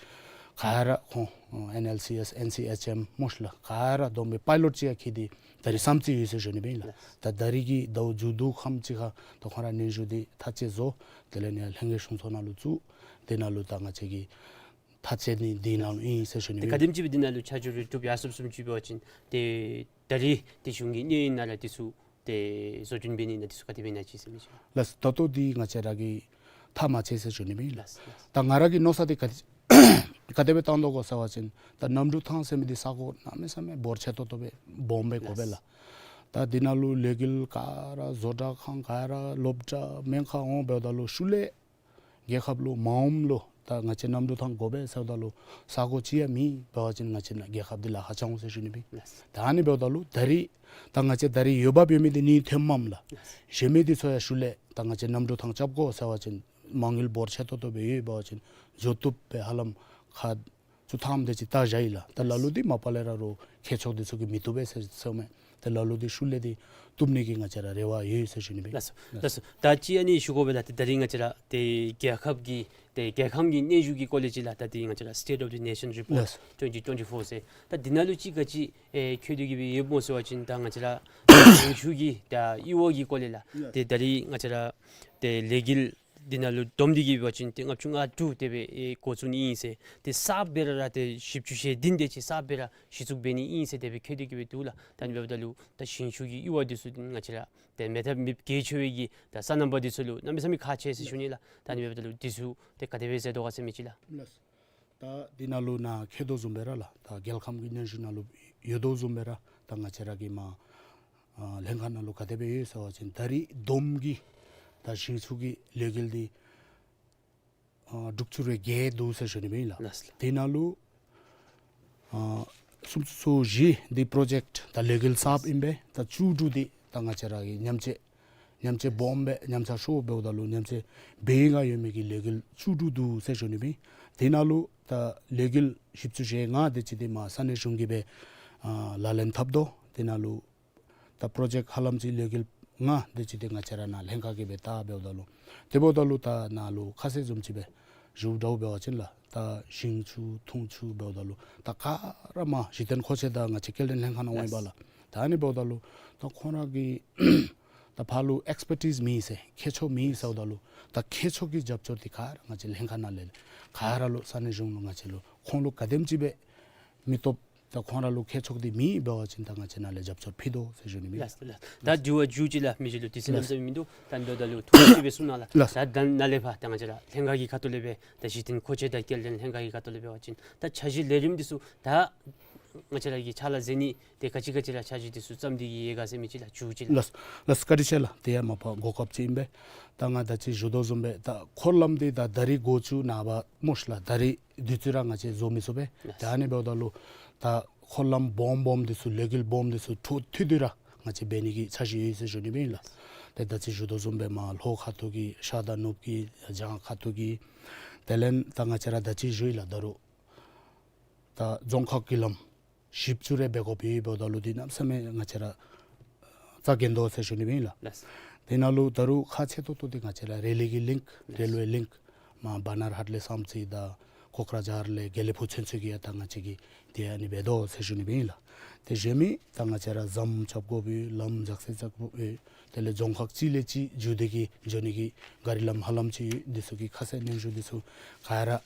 ག་ར་ཁོང་ཨེན་ཨེལ་སི་ཨེས་ཨེན་སི་ཨེཆ་ཨེམ་མོ་ཤ་ལ་ག་ར་བསྡོམས་སྦེ་པའི་ལོཊ་ཅིག་ཡང་འཁྱིད་དེ་ད་རིས་བསམ་རྩེ་ཡོད་ཟེར་ཞུ་ནི་སྦེ་ཨིན་ལགས། ད་ད་རིས་ཀྱི་ཟླཝ་མཇུག་བསྡུ་ཁམས་ཅིག་ཁར་ད་ཁོང་ར་སྙན་ཞུ་འདི་ཐག་བཅད་བཟོ། དེ་ལས་ནི་ལྷན་རྒྱས་གཞུང་ཚོགས་ནང་ལུ་བཙུགས། དེ་ནང་ལུ་ད་ང་བཅས་ཀྱི་ཐག་བཅད་ནི་འདི་ནང་ལུ་ཨིན་ཟེར་ཞུ་ནི་ཏེ་སྦེ། ག་དེམ་ཅིག་སྦེ་འདི་ནང་ལུ་ཆ་འཇོག་རེ་གྲུབ་ཡར་སོངམ་བཟུམ་ཅིག་འབད་བ་ཅིན་ཏེ་ད་རིས་ཏེ་གཞུང་གི་གནས་ཡུན་ནང་ར་འདི་ཚུ་ཏེ་བཟོ་སྐྲུན་འབད་ནི་ནང་འདི་ཚུ་ག་དེ་སྦེ་ཨིན་ན་ཅིག་ཟེར་མི་ཅིག། ལགས། ད་ལྟོ་འདི་ང་བཅས་ར་གིས་ཐག་མ་བཅད་ཟེར་ཞུ་ནི་སྦེ་ཨིན་ལགས། ལགས། ད་ང་ར་གི་མནོ་ས་འདི་ག་ག་དེ་སྦེ་བཏང་དོ་གོ་ཟེར་བ་ཅིན་ད་གནམ་གྲུ་ཐང་ཟེར་མི་འདི་ས་གོ་གནམ་མེད་ས་མེད་འབོར་ཆེ་ཏོག་ཏོ་སྦེ་སྦོམ་སྦེ་དགོ་པས་ལགས། ལགས། ད་འདི་ནང་ལུ་ལས་འགུལ་ག་ར་བཟོ་གྲྭ་ཁང་ག་ར་སློབ་གྲྭ་སྨན་ཁང་འོང་འབདཝ་ད་ལུ་ཤུལ་ལས་རྒྱལ་ཁབ་ལུ་མ་འོངམ་ལུ་ད་ང་བཅས་གནམ་གྲུ་ཐང་དགོ་པས་ཟེརཝ་ད་ལུ་ས་གོ་ཅིག་ཡང་མེད་འབད་བ་ཅིན་ང་བཅས་ནཱ་རྒྱལ་ཁབ་འདི་ལཱ་ཁག་འགྱོ་འོང་ཟེར་ཞུ་ནི་སྦེ། ལགས། ད་ཨ་ནི་འབདཝ་ད་ལུ་ད་རིས་ད་ང་བཅས་ད་རིས་འོས་འབབ་ཡོད་མི་འདི་གཉིས་ཐོནམ་མས་ལགས། ལགས། གཞན་མི་འདི་ཚུ་ཡང་ཤུལ་ལས་ད་ང་བཅས་གནམ་གྲུ་ཐང་རྐྱབ་དགོ་ཟེར་བ་ཅིན་མ་དངུལ་འབོར་ཆེ་ཏོག་ཏོ་སྦེ་ཡོད་འབད་བ་ཅིན་འགྱོ་བཏུབ་པའི་ཧ་ལམ་ཁག་ཚུ་ཐམ་དེ་ཅིག་བལྟ་བཞག་ཡི་ལགས། ད་ལ་ལུ་འདི་མ་པ་ལས་ར་རོགས་མཁས་མཆོག་འདི་ཚུ་གིས་མི་བཏུབ་པས་ཟེར་ཟེརཝ་མས། ད་ལ་ལུ་འདི་ཤུལ་ལས་འདི་བཏུབ་ནི་གི་ང་བཅས་ར་རེ་བ་ཡོད་ཟེར་ཞུ་ནི་སྦེ། ལགས་སོ། ལགས་སོ། ད་ཅི་ཨ་ནི་ཞུ་དགོ་པས་ལགས། ད་ད་རིས་ང་བཅས་ར་ཏེ་རྒྱལ་ཁབ་ཀྱི་ཏེ་རྒྱལ་ཁམས་ཀྱི་གནས་བཞུགས་ཀྱི་སྐོར་ལས་ཅིག་ལགས། ད་འདི་ང་བཅས་ར་State of the Nation Report ལགས་སོ། twenty twenty-four ཟེར། ད་འདི་ནང་ལུ་ཅིག་ག་ཅི་ཨེ་འཁོད་དེ་གི་སྦེ་ཡོདཔ་སྨོ་ཟེར་བ་ཅིན་ད་ང་བཅས་ར་ཞིང་ཆུ་གི་ད་གཡུར་བ་གི་སྐོར་ལས་ལགས། ལགས། ཏེ་ད་རིས་ང་བཅས་ར་ཏེ་ལས་འགུལ་འདི་ནང་ལུ་བསྡོམས་ཏེ་གི་འབད་བ་ཅིན་ཏེ་ལྔ་བཅུ་ང་དྲུག་དེ་སྦེ་ཨེ་འགོ་བཙུགས་ནི་ཨིན་ཟེར། ཏེ་གསརཔ་སྦེ་ར་ར་ཏེ་བཞི་བཅུ་ཞེ་བདུན་དེ་ཅིག་གསརཔ་སྦེ་ར་གཞི་བཙུགས་འབད་ནི་ཨིན་ཟེར་དེ་སྦེ་འཁོད་དེ་གི་སྦེ་འདུག་ལགས། ད་ཨ་ནི་འབདཝ་ད་ལུ་ད་ཞིང་ཆུ་གི་གཡུར་བ་འདི་ཚུ་ང་བཅས་ར་ཏེ་མེད་ཐབས་མེདཔ་གལ་ཆེ་བའི་གི་ད་ས་རྣམ་པ་འདི་ཚུ་ལུ་གནམ་མེད་ས་མེད་ཁག་ཆེ་ཟེར་ཞུ་ནི་ལགས། ད་ཨ་ནི་འབདཝ་ད་ལུ་འདི་ཚུ་ཏེ་ག་དེ་སྦེ་ཟེར་དོ་ག་ཟེར་མི་ཅིག་ལགས། ལགས། ད་འདི་ནང་ལུ་ནཱ་འཁོད་དོ་བཟུམ་སྦེ་ར་ལགས། ད་རྒྱལ་ཁམས་ཀྱི་གནས་བཞུགས་ནང་ལུ་ཡོད་དོ་བཟུམ་སྦེ་ར་ད་ང་བཅས་ར་གི་མར་ཨ་ལྷན་ཁག་ནང་ལུ་ག་དེ་སྦེ་ཡོད་ཟེར་བ་ཅིན་ད་རིས་བསྡོམས་ཀྱིས་ད་ཞིང་ཆུ་གི་ལས་འགུལ་འདི་ཨ་དྲུག་ཅུ་རེ་བརྒྱད་འདུག་ཟེར་ཞུ་ནི་སྦེ་ཨིན་ལགས། ལགས་སོ། དེ་ནང་ལུ་ཨ་སུམ་ཅུ་སོ་བཞི་འདི་པྲོ་ཇེཀཊ་ད་ལས་འགུལ་གསརཔ་ཨིན་པས། ད་བཅུ་དྲུག་འདི་ད་ང་བཅས་ར་གི་མཉམ་ཆས་མཉམ་ཆས་སྦོམ་སྦེ་མཉམ་ཆས་ཤོར་འབདཝ་ད་ལུ་མཉམ་ཆས་འབད་ཡི་ག་ཡོད་མི་གི་ལས་འགུལ་བཅུ་དྲུག་འདུག་ཟེར་ཞུ་ནི་སྦེ། དེ་ནང་ལུ་ད་ལས་འགུལ་བཞི་བཅུ་ཞེ་ལྔ་དེ་ཅིག་འདི་མར་ས་གནས་གཞུང་གིས་སྦེ་ཨ་ལག་ལེན་འཐབ་དོ། དེ་ནང་ལུ་ད་པྲོ་ཇེཀཊ་ཧ་ལམ་ཅིག་ལས་འགུལ་ལྔ་དེ་ཅིག་འདི་ང་བཅས་ར་ནཱ་ལྷན་ཁག་གིས་སྦེ་བལྟ་འབདཝ་ད་ལུ་དེ་འབདཝ་ད་ལུ་ད་ནཱ་ལུ་ཁ་གསལ་བཟུམ་ཅིག་སྦེ་ཞུ་དོ་འབད་བ་ཅིན་ལགས། ད་ཞིང་ཆུ་འཐུང་ཆུ་འབདཝ་ད་ལུ་ད་ག་ར་མར་གཞི་རྟེན་མཁོ་ཆས་དང་ང་བཅས་སྐྱེལ་འདྲེན་ལྷན་ཁག་ནང་འོང་ཡི་པ་ལགས། ད་ཨ་ནི་འབདཝ་ད་ལུ་ད་ཁོང་ར་གི་ད་ཕར་ལུ་ཨེགསི་པར་ཊིསི་མེད་ཟེར་མཁས་མཆོག་མེད་ཟེརཝ་ད་ལུ་ད་མཁས་མཆོག་གི་རྒྱབ་སྐྱོར་འདི་ག་ར་ང་བཅས་ལྷན་ཁག་ནང་ལས་ག་ར་ལུ་ས་གནས་གཞུང་ལུ་ང་བཅས་ལུ་ཁོང་ལུ་ག་དེམ་ཅིག་སྦེ་མི་སྟོབས་ད་ཁོང་ར་ལུ་མཁས་མཆོག་འདི་མེད་འབད་བ་ཅིན་ད་ང་བཅས་ནཱ་ལས་རྒྱབ་སྐྱོར་ཕུལ་དོ་ཟེར་ཞུ་ནི་སྦེ། ལགས་ལགས། ད་དྲི་བ་མཇུག་ཅིག་ལགས། མི་རྗེ་ལུ་དུས་ཚོད་ལགས་གནམ་མེད་ས་མེད་མིན་འདུག། ད་འདི་ད་ལུ་ཐུགས་རྗེ་ཆེ་སྦེ་གསུངས་གནང་ལགས། ལགས། ད་ད་ནཱ་ལས་ཕར་ད་ང་བཅས་ར་ལྷན་ཁག་གི་ཁ་ཐུག་ལས་སྦེ་ད་གཞི་རྟེན་མཁོ་ཆས་དང་སྐྱེལ་འདྲེན་ལྷན་ཁག་གི་ཁ་ཐུག་ལས་འབད་བ་ཅིན་ད་འཆར་གཞི་ལས་རིམ་འདི་ཚུ་ད་ང་བཅས་ར་གི་ཕྱག་ལཱ་མཛད་ནི་དེ་ག་ཅི་ག་ཅི་ར་འཆར་གཞི་འདི་ཚུ་བརྩམས་ཏེ་གི་ཡོད་ག་ཟེར་མི་ཅིག་ལགས། མཇུག་ཅིག་ལགས། ལགས་ལགས། བཀའ་དྲིན་ཆེ་ལགས། དེ་ཡང་མ་པ་གོ་སྐབས་ཅིག་ཨིན་པས། ད་ང་ད་ཅི་ཞུ་དོ་བཟུམ་སྦེ་ད་འཁོར་ལམ་འདི་ད་ད་རིས་འགོ་བཙུགས་ནངས་པ་སྨོ་ཤ་ལགས། ད་རིས་དུས་ཚོད་ར་ང་བཅས་བཟོ་མི་ཚུགས་པས། ལགས། ད་ཨ་ནི་འབདཝ་ད་ལུ་ད་འཁོར་ལམ་སྦོམ་སྦོམ་འདི་ཚུ་ལས་འགུལ་སྦོམ་འདི་ཚུ་འཕྲོ་མཐུད་དེ་ར་ང་བཅས་འབད་ནི་གི་འཆར་གཞི་ཡོད་ཟེར་ཞུ་ནི་སྦེ་ཨིན་ལགས། ཏེ་ད་ཅི་ཞུ་དོ་བཟུམ་སྦེ་མར་ལྷོ་ཁ་ཐུག་གི་ཤར་དང་ནུབ་ཀྱི་བྱང་ཁ་ཐུག་གི་དེ་ལས་ད་ང་བཅས་ར་ད་ཅི་ཞུ་ཡི་ལགས། ད་རུང་ད་རྫོང་ཁག་གི་ལམ་བཞི་བཅུ་རེ་འབད་དགོཔ་ཡོད་འབདཝ་ད་ལུ་འདི་གནམ་མེད་ས་མེད་ང་བཅས་ར་རྩ་འགེངས་དོ་ཟེར་ཞུ་ནི་སྦེ་ཨིན་ལགས། ལགས། དེ་ནང་ལུ་ད་རུང་ཁག་ཆེ་ཏོག་ཏོ་འདི་ང་བཅས་ར་རེ་ལི་གི་ལིངཀ་ལགས། རེལ་ཝེ་ལིངཀ་མར་བ་ནཱར་ཧཊ་ལས་བསམ་རྩེ་དང་ ཀོག་ར་ཇཱར་ལས་དགེ་ལེགས་ཕུག་ཚུན་ཚོད་ཀྱི་ཡང་ད་ང་བཅས་ཀྱིས་ཏེ་ཨ་ནི་འབད་དོ་ཟེར་ཞུ་ནི་སྦེ་ཨིན་ལགས། ཏེ་གཞན་མི་ད་ང་བཅས་ར་ཟམ་རྐྱབ་དགོཔ་ཡོད། ལམ་འཇག་སེལ་རྐྱབ་དགོཔ་ཡོད། དེ་ལས་རྫོང་ཁག་གཅིག་ལས་གཅིག་བརྒྱུད་དེ་གིས་འགྱོ་ནི་གི་གཱ་རི་ལམ་ཧ་ལམ་ཅིག་ཡོད། འདི་ཚུ་གི་ཁ་གསལ་སྙན་ཞུ་འདི་ཚུ་ག་ར་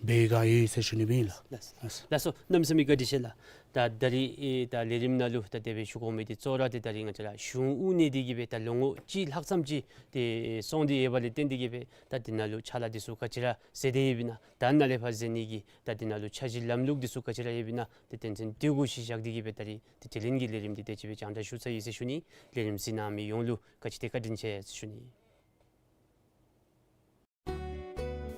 འབད་ག་ཡོད་ཟེར་ཞུ་ནི་སྦེ་ཨིན་ལགས། ལགས་སོ། ལགས་སོ། གནམ་མེད་ས་མེད་བཀའ་དྲིན་ཆེ་ལགས། ད་ད་རིས་ཨེ་ད་ལས་རིམ་ནང་ལུ་ད་དེ་སྦེ་ཞུ་དགོ་མི་འདི་གཙོ་བོ་ར་ཏེ་ད་རིས་ང་བཅས་ར་གཞུང་དབུ་བརྙེས་ཏེ་གིས་སྦེ་ད་ལོ་ངོ་གཅིག་ལྷག་ཙམ་ཅིག་ཏེ་སོང་སྟེ་ཡོད་པ་ལས་བརྟེན་ཏེ་གིས་སྦེ་ད་འདི་ནང་ལུ་ཕྱག་ལཱ་འདི་ཚུ་ག་ཅི་ར་མཛད་དེ་ཡོདཔ་ཨིན་ན། ད་ནཱ་ལས་ཕར་མཛད་ནི་གི་ད་འདི་ནང་ལུ་འཆར་གཞི་ལམ་ལུགས་འདི་ཚུ་ག་ཅི་ར་ཡོདཔ་ཨིན་ན། ཏེ་དོན་ཚན་དེ་གུ་གཞི་བཞག་སྟེ་གིས་སྦེ་ད་རིས་ཏེ་དྲི་ལན་གྱི་ལས་རིམ་འདི་དེ་ཅིག་སྦེ་རྒྱང་བསྒྲགས་ཞུ་ཚར་ཡི་ཟེར་ཞུ་ནི། ལས་རིམ་གཟིགས་གནང་མི་ཡོངས་ལུ་ག་ཅི་ཏེ་བཀའ་དྲིན་ཆེ་ཟེར་ཞུ་ནི།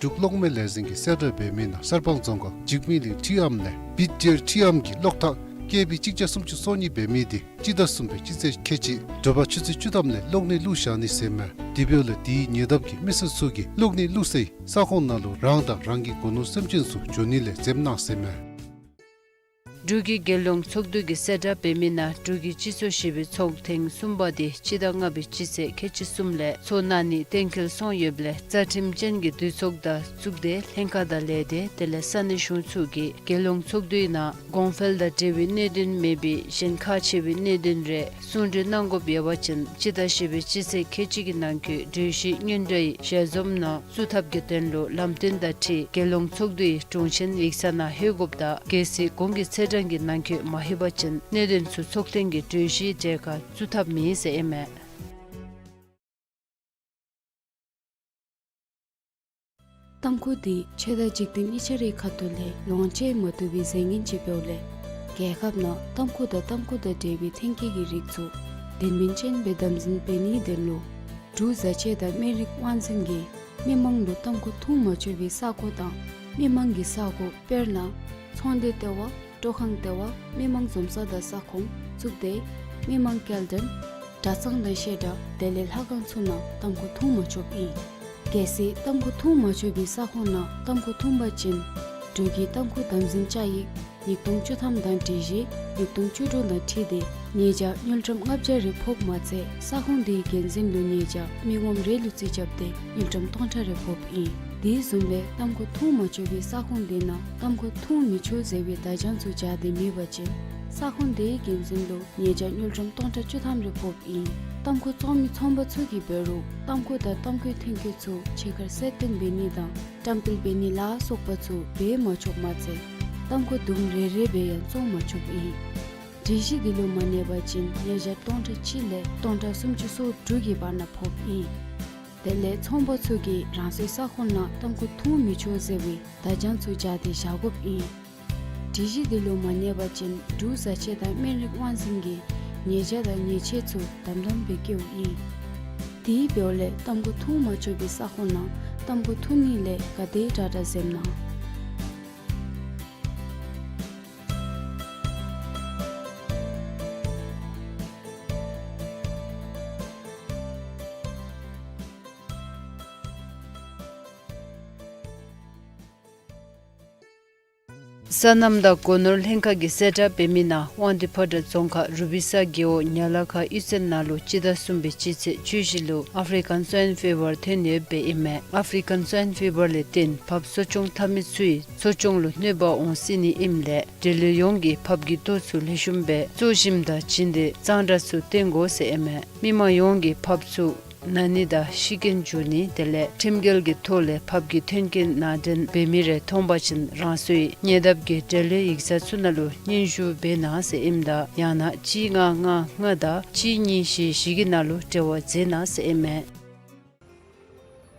འབྲུག་གློག་མེ་ལས་འཛིན་གྱིས་གསལ་བསྒྲགས་འབད་མི་ནང་གསར་སྤང་རྫོང་ཁག་འཇིགས་མེད་གླིང་ཁྲི་ཨམ་ལས་བིད་ཇེར་ཁྲི་ཨམ་གྱི་གློག་ཐག་ཀེ་བི་གཅིག་བརྒྱ་སུམ་ཅུ་སོ་གཉིས་འབད་མི་འདི་སྤྱི་ཟླ་གསུམ་པའི་སྤྱི་ཚེས་ཁལ་གཅིག་དྲོ་པ་ཆུ་ཚོད་བཅུ་ཐམ་ལས་གློག་ནད་བླུགས་བཞག་ནི་ཟེར་མས། དེ་འབདཝ་ལས་དེའི་ཉེ་འདབས་ཀྱི་མི་སེར་ཚུ་གིས་གློག་ནད་བླུགས་སའི་ས་ཁོངས་ནང་ལུ་རང་དང་རང་གི་སྒོ་ནོར་སེམས་ཅན་ཚུ་འགྱོ་ནི་ལས་འཛེམ་གནང་ཟེར་མས། འབྲུག་གི་རྒྱལ་ཡོངས་ཚོགས་འདུ་གིས་གསལ་བསྒྲགས་འབད་མི་ནང་འབྲུག་གི་སྤྱི་ཚོགས་བཞི་པའི་ཚོགས་ཐེངས་གསུམ་པ་དེ་སྤྱི་ཟླ་ལྔ་པའི་སྤྱི་ཚེས་ཁལ་གཅིག་གསུམ་ལས་ཚོགས་གནང་ནི་གཏན་འཁེལ་སོང་ཡོདཔ་ལས་རྩ་ཁྲིམས་ཅན་གྱི་འདུས་ཚོགས་དང་གཙུག་སྡེ་ལྷན་ཁག་དང་ལས་སྡེ་དེ་ལས་ས་གནས་གཞུང་ཚོགས་ཀྱིས་རྒྱལ་ཡོངས་ཚོགས་འདུའི་ནང་གོང་འཕེལ་དང་འབྲེལ་བའི་གནད་དོན་མེད་པའི་གཞན་ཁག་ཆེ་བའི་གནད་དོན་རེ་གསུང་གྲོས་གནང་དགོཔ་ཡོད་པ་ཅིན་སྤྱི་ཟླ་བཞི་པའི་སྤྱི་ཚེས་ཁལ་གཅིག་གི་ནང་འཁོད་གྲོས་གཞི་སྙན་སྒྲོན་ཞལ་འཛོམས་ནང་བཙུགས་ཐབས་ཀྱི་དོན་ལུ་ལམ་སྟོན་དང་འཁྲིལ་རྒྱལ་ཡོངས་ཚོགས་འདུའི་དྲུང་ཆེན་ཡིག་ཚང་ནང་ལྷོད་དགོཔ་དང་གལ་སྲིད་གོང་གི་ཚེས་གྲངས་ཀྱི་ནང་འཁོད་མ་ལྷོད་པ་ཅིན་གནད་དོན་ཚུ་ཚོགས་ཐེངས་ཀྱི་གྲོས་གཞིའི་གྲས་ཁར་བཙུགས་ཐབས་མེད་ཟེར་ཨིན་མས། ཏམ་ཁུ་འདི་ཆོས་དང་འཇིག་རྟེན་གཉིས་ཆ་རའི་ཁ་ཐུག་ལས་ལོངས་སྤྱོད་མ་བཏུབ་པའི་རྫས་ངན་ཅིག་འབདཝ་ལས་རྒྱལ་ཁབ་ནང་ཏམ་ཁུ་དང་ཏམ་ཁུ་དང་འབྲེལ་བའི་ཐོན་སྐྱེད་ཀྱི་རིགས་ཚུ་དོན་སྨིན་ཅན་སྦེ་དམ་འཛིན་འབད་ནིའི་དོན་ལུ་འབྲུག་བཟའ་ཆས་དང་སྨན་རིགས་དབང་འཛིན་གྱིས་མི་མང་ལུ་ཏམ་ཁུ་འཐུང་མ་ཆོག་པའི་ས་གོ་དང་མི་མང་གི་ས་གོ་དཔེར་ན་ཚོང་སྡེ་ལྟེ་བ། སྤྲོ་ཁང་ལྟེ་བ། མི་མང་འཛོམས་ས་དང་ས་ཁོངས། གཙུག་སྡེ། མི་མང་སྐྱེལ་འདྲེན། གྲྭ་ཚང་དང་བཤད་གྲྭ་དེ་ལས་ལྷ་ཁང་ཚུ་ནང་ཏམ་ཁུ་འཐུང་མ་ཆོགཔ་ཨིན། གལ་སྲིད་ཏམ་ཁུ་འཐུང་མ་ཆོག་པའི་ས་ཁོངས་ནང་ཏམ་ཁུ་འཐུང་པ་ཅིན་འབྲུག་གི་ཏམ་ཁུ་དམ་འཛིན་བཅའ་ཡིག་ཉིས་སྟོང་བཅུ་ཐམ་དང་སྒྲིག་གཞི་ཉིས་སྟོང་བཅུ་དྲུག་དང་འཁྲིལ་ཏེ་ཉེས་བྱ་དངུལ་ཀྲམ་ལྔ་བརྒྱ་རེ་ཕོགཔ་མ་ཚད་ས་ཁོངས་དེའི་འགན་འཛིན་ལུ་ཉེས་བྱ་མི་ངོམ་རེ་ལུ་རྩིས་རྐྱབ་སྟེ་དངུལ་ཀྲམ་སྟོང་ཕྲག་རེ་ཕོགཔ་ཨིན། དེ་བཟུམ་སྦེ་ཏམ་ཁུ་འཐུང་མ་ཆོག་པའི་ས་ཁོངས་དེ་ནང་ཏམ་ཁུ་འཐུང་མི་ཆོག་ཟེར་བའི་བརྡ་བྱང་ཚུ་སྦྱར་ཏེ་མེད་པ་ཅིན་ས་ཁོངས་དེའི་འགན་འཛིན་ལུ་ཉེས་བྱ་དངུལ་ཀྲམ་སྟོང་ཕྲག་བཅུ་ཐམ་རེ་ཕོགཔ་ཨིན། ཏམ་ཁུ་བཙོང་མི་ཚོང་པ་ཚུ་གིས་འབད་རུང་ཏམ་ཁུ་དང་ཏམ་ཁུའི་ཐོན་སྐྱེད་ཚུ་ཕྱི་ཁར་གསལ་སྟོན་འབད་ནི་དང་བཀྲམ་སྤེལ་འབད་ནི་ལ་སོགས་པ་ཚུ་འབད་མ་ཆོགཔ་མ་ཚད་ཏམ་ཁུ་དུམ་རེ་རེ་སྦེ་ཡང་བཙོང་མ་ཆོགཔ་ཨིན། སྒྲིག་གཞི་འདི་ལུ་མ་གནས་པ་ཅིན་ཉེས་བྱ་སྟོང་ཕྲག་གཅིག་ལས་སྟོང་ཕྲག་སུམ་ཅུ་སོ་དྲུག་གི་བར་ན་ཕོགཔ་ཨིན། དེ་ལས་ཚོང་པ་ཚུ་གིས་རང་སོའི་ས་ཁོངས་ནང་ཏམ་ཁུ་འཐུང་མི་ཆོག་ཟེར་བའི་བརྡ་བྱང་ཚུ་སྦྱར་ཏེ་བཞག་དགོཔ་ཨིན། སྒྲིག་གཞི་འདི་ལུ་མ་གནས་པ་ཅིན་འབྲུག་བཟའ་ཆས་དང་སྨན་རིགས་དབང་འཛིན་གྱིས་ཉེས་བྱ་དང་ཉེས་ཆད་ཚུ་དམ་དམ་སྦེ་བཀལཝ་ཨིན། དེ་འབདཝ་ལས་ཏམ་ཁུ་འཐུང་མ་ཆོག་པའི་ས་ཁོངས་ནང་ཏམ་ཁུ་འཐུང་ནི་ལས་ག་དེ་དྲག་དྲག་འཛེམ་གནང་། སོ་ནམ་དང་སྒོ་ནོར་ལྷན་ཁག་གིས་གསལ་བསྒྲགས་འབད་མི་ནང་དབང་འདུས་ཕོ་བྲང་རྫོང་ཁག་རུ་པི་ས་རྒེད་འོག་ཉ་ལ་ཁ་གཡུས་ཚན་ནང་ལུ་སྤྱི་ཟླ་གསུམ་པའི་སྤྱི་ཚེས་བཅུ་བཞི་ལུ་ཨ་ཧྥི་རི་ཀན་སུའིན་ཕི་བར་ཐོན་ཡོདཔ་ཨིན་མས། ཨ་ཧྥི་རི་ཀན་སུའིན་ཕི་བར་ལས་བརྟེན་ཕགཔ་གསོ་སྐྱོང་འཐབ་མི་ཚུའི་གསོ་སྐྱོང་ལུ་གནོད་པ་འོང་སྲིད་ནི་ཨིནམ་ལས་འབྲེལ་ཡོད་ཡོངས་ཀྱིས་ཕགཔ་གི་ལྟོ་ཚུ་ལེགས་ཤོམ་སྦེ་བཙོ་ཞིནམ་དང་བྱིན་ཏེ་གཙང་སྦྲ་ཚུ་བསྟེན་དགོ་ཟེར་ཨིན་མས། མི་མང་ཡོངས་ཀྱིས་ཕགཔ་ཚུ་ན་ནི་དང་ཤི་རྐྱེན་འབྱུང་ནི་དེ་ལས་ཁྲིམས་འགལ་གྱི་ཐོག་ལས་ཕགཔ་གི་ཐོན་སྐྱེད་ནང་འདྲེན་འབད་མི་རེ་མཐོང་པ་ཅིན་རང་སོའི་ཉེ་འདབས་ཀྱི་འབྲེལ་ཡོད་ཡིག་ཚང་ཚུ་ནང་ལུ་སྙན་ཞུ་འབད་གནང་ཟེར་ཨིནམ་ད་ཡང་ན་གཅིག་ལྔ་ལྔ་ལྔ་དང་གཅིག་གཉིས་བཞི་བཞི་གི་ནང་ལུ་འབྲེལ་བ་མཛད་གནང་ཟེར་ཨིན་མས།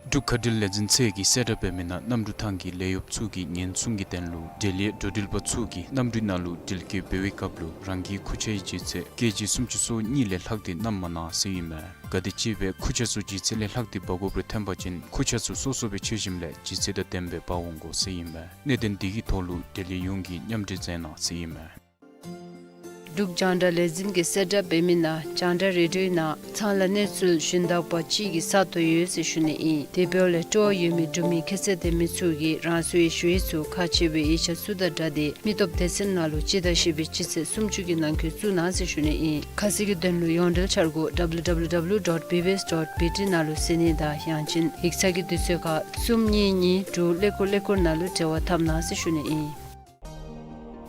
འབྲུག་མཁའ་འགྲུལ་ལས་འཛིན་ཚད་ཀྱིས་གསལ་བསྒྲགས་འབད་མི་ནང་གནམ་གྲུ་ཐང་གི་ལས་གཡོགཔ་ཚུ་གིས་ཉེན་སྲུང་གི་དོན་ལུ་འབྲེལ་ཡོད་འགྲོ་འགྲུལ་པ་ཚུ་གིས་གནམ་གྲུའི་ནང་ལུ་འགྲུལ་སྐྱོད་འབད་བའི་སྐབས་ལུ་རང་གི་ཁུར་ཆ་ཡི་ལྗིད་ཚད་ཀེ་ཇི་སུམ་ཅུ་སོ་གཉིས་ལས་ལྷག་སྟེ་བསྣམ་མ་གནང་ཟེར་ཨིན་མས། གལ་ཏེ་ཅིག་སྦེ་ཁུར་ཆ་ཚུ་ལྗིད་ཚད་ལས་ལྷག་སྟེ་འབག་དགོཔ་རེ་ཐོན་པ་ཅིན་ཁུར་ཆ་ཚུ་སོ་སོ་སྦེ་འཕྱོག་ཞིནམ་ལས་ལྗིད་ཚད་དང་ལྡནམ་སྦེ་འབག་འོང་དགོ་ཟེར་ཨིན་མས། གནད་དོན་འདི་གི་ཐོག་ལུ་འབྲེལ་ཡོད་ཡོངས་ཀྱིས་མཉམ་འབྲེལ་མཛད་གནང་ཟེར་ཨིན་མས། འབྲུག་རྒྱང་བསྒྲགས་ལས་འཛིན་གྱིས་གསལ་བསྒྲགས་འབད་མི་ནང་རྒྱང་བསྒྲགས་རེ་ཌིའོའི་ནང་ཚང་ལ་གནས་ཚུལ་ཞུན་དག་པ་ཅིག་གི་ས་སྟོང་ཡོད་ཟེར་ཞུ་ནི་ཨིན། དེ་འབདཝ་ལས་སྤྲོ་བ་ཡོད་མི་འབྲུག་མི་ཁྱད་ཚད་ལྡན་མི་ཚུ་གིས་རང་སོའི་ཞུ་ཡིག་ཚུ་ཁག་ཆེ་བའི་ཡིག་ཆ་ཚུ་དང་སྦྲགས་ཏེ་མི་སྟོབས་སྡེ་ཚན་ནང་ལུ་སྤྱི་ཟླ་བཞི་པའི་སྤྱི་ཚེས་སུམ་ཅུ་གི་ནང་འཁོད་བཙུགས་གནང་ཟེར་ཞུ་ནི་ཨིན། ཁ་གསལ་གྱི་དོན་ལུ་ཡོངས་འབྲེལ་འཆར་སྒོ་W W W dot B B S dot B T ནང་ལུ་གཟིགས་ནི་དང་ཡང་ཅིན་ཡིག་ཚང་གི་དུས་ཚོད་ཁར་གསུམ་གཉིས་གཉིས་དྲུག་ཀླད་ཀོར་ཀླད་ཀོར་ནང་ལུ་འབྲེལ་བ་འཐབ་གནང་ཟེར་ཞུ་ནི་ཨིན།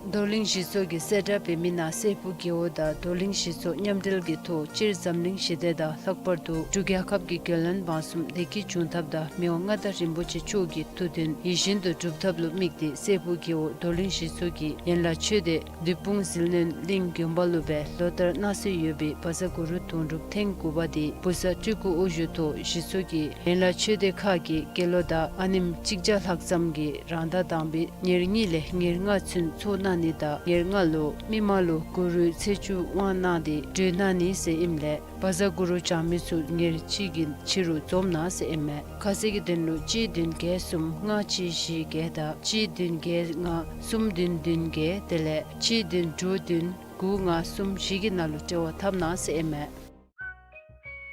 རྡོར་གླིང་གཞི་ཚོགས་ཀྱིས་གསལ་བསྒྲགས་འབད་མི་ནང་སྲས་ཕུག་རྒེད་འོག་དང་རྡོར་གླིང་གཞི་ཚོགས་མཉམ་འབྲེལ་གྱི་ཐོག་སྤྱིར་འཛམ་གླིང་ཞི་བདེ་དང་ལྷག་པར་དུ་འབྲུག་རྒྱལ་ཁབ་ཀྱི་རྒྱལ་བློན་འབངས་གསུམ་བདེ་སྐྱིད་འབྱུང་ཐབས་དང་མི་དབང་མངའ་བདག་རིན་པོ་ཆེ་མཆོག་གི་ཐུགས་འདུན་ཡིད་བཞིན་དུ་འགྲུབ་ཐབས་ལུ་དམིགས་ཏེ་སྲས་ཕུག་རྒེད་འོག་རྡོར་གླིང་གཞི་ཚོགས་ཀྱིས་ཡན་ལག་ཆོས་སྡེ་བདུད་དཔུང་ཟིལ་གནོན་གླིང་དགོན་པ་ལུ་སྦེ་ལོ་ལྟར་གནང་སྲོལ་ཡོད་པའི་བཛྲ་གུ་རུ་དུང་སྒྲུབ་ཐེངས་དགུ་པ་དེ་བུ་གསར་སྤྲུལ་སྐུ་དབུ་བཞུགས་ཐོག་གཞི་ཚོགས་ཀྱི་ཡན་ལག་ཆོས་སྡེ་ཁག་གི་དགེ་སློང་དང་ཨ་ནེམོ་གཅིག་བརྒྱ་ལྷག་ཙམ་གྱིས་རང་ཟླ་དང་པའི་ཉེར་གཉིས་ལས་ཉེར་ལྔ་ཚུན་ཚོགས་གནང་ནི་དང་ཉེར་ལྔ་ལུ་མི་མང་ལུ་གུ་རུའི་ཚེས་བཅུ་དབང་གནང་སྟེ་གྲོལ་གནང་ནི་ཟེར་ཨིནམ་ལས་བཛྲ་གུ་རུ་བགྱང་མི་ཚུ་ཉེར་གཅིག་གི་ཕྱི་རུ་འཛོམས་གནང་ཟེར་ཨིན་མས། ཁ་གསལ་གྱི་དོན་ལུ་གཅིག་བདུན་བརྒྱད་གསུམ་ལྔ་གཅིག་བཞི་བརྒྱད་དང་གཅིག་བདུན་བརྒྱད་ལྔ་གསུམ་བདུན་བདུན་བརྒྱད་དེ་ལས་གཅིག་བདུན་དྲུག་བདུན་དགུ་ལྔ་གསུམ་བཞི་གི་ནང་ལུ་འབྲེལ་བ་འཐབ་གནང་ཟེར་ཨིན་མས།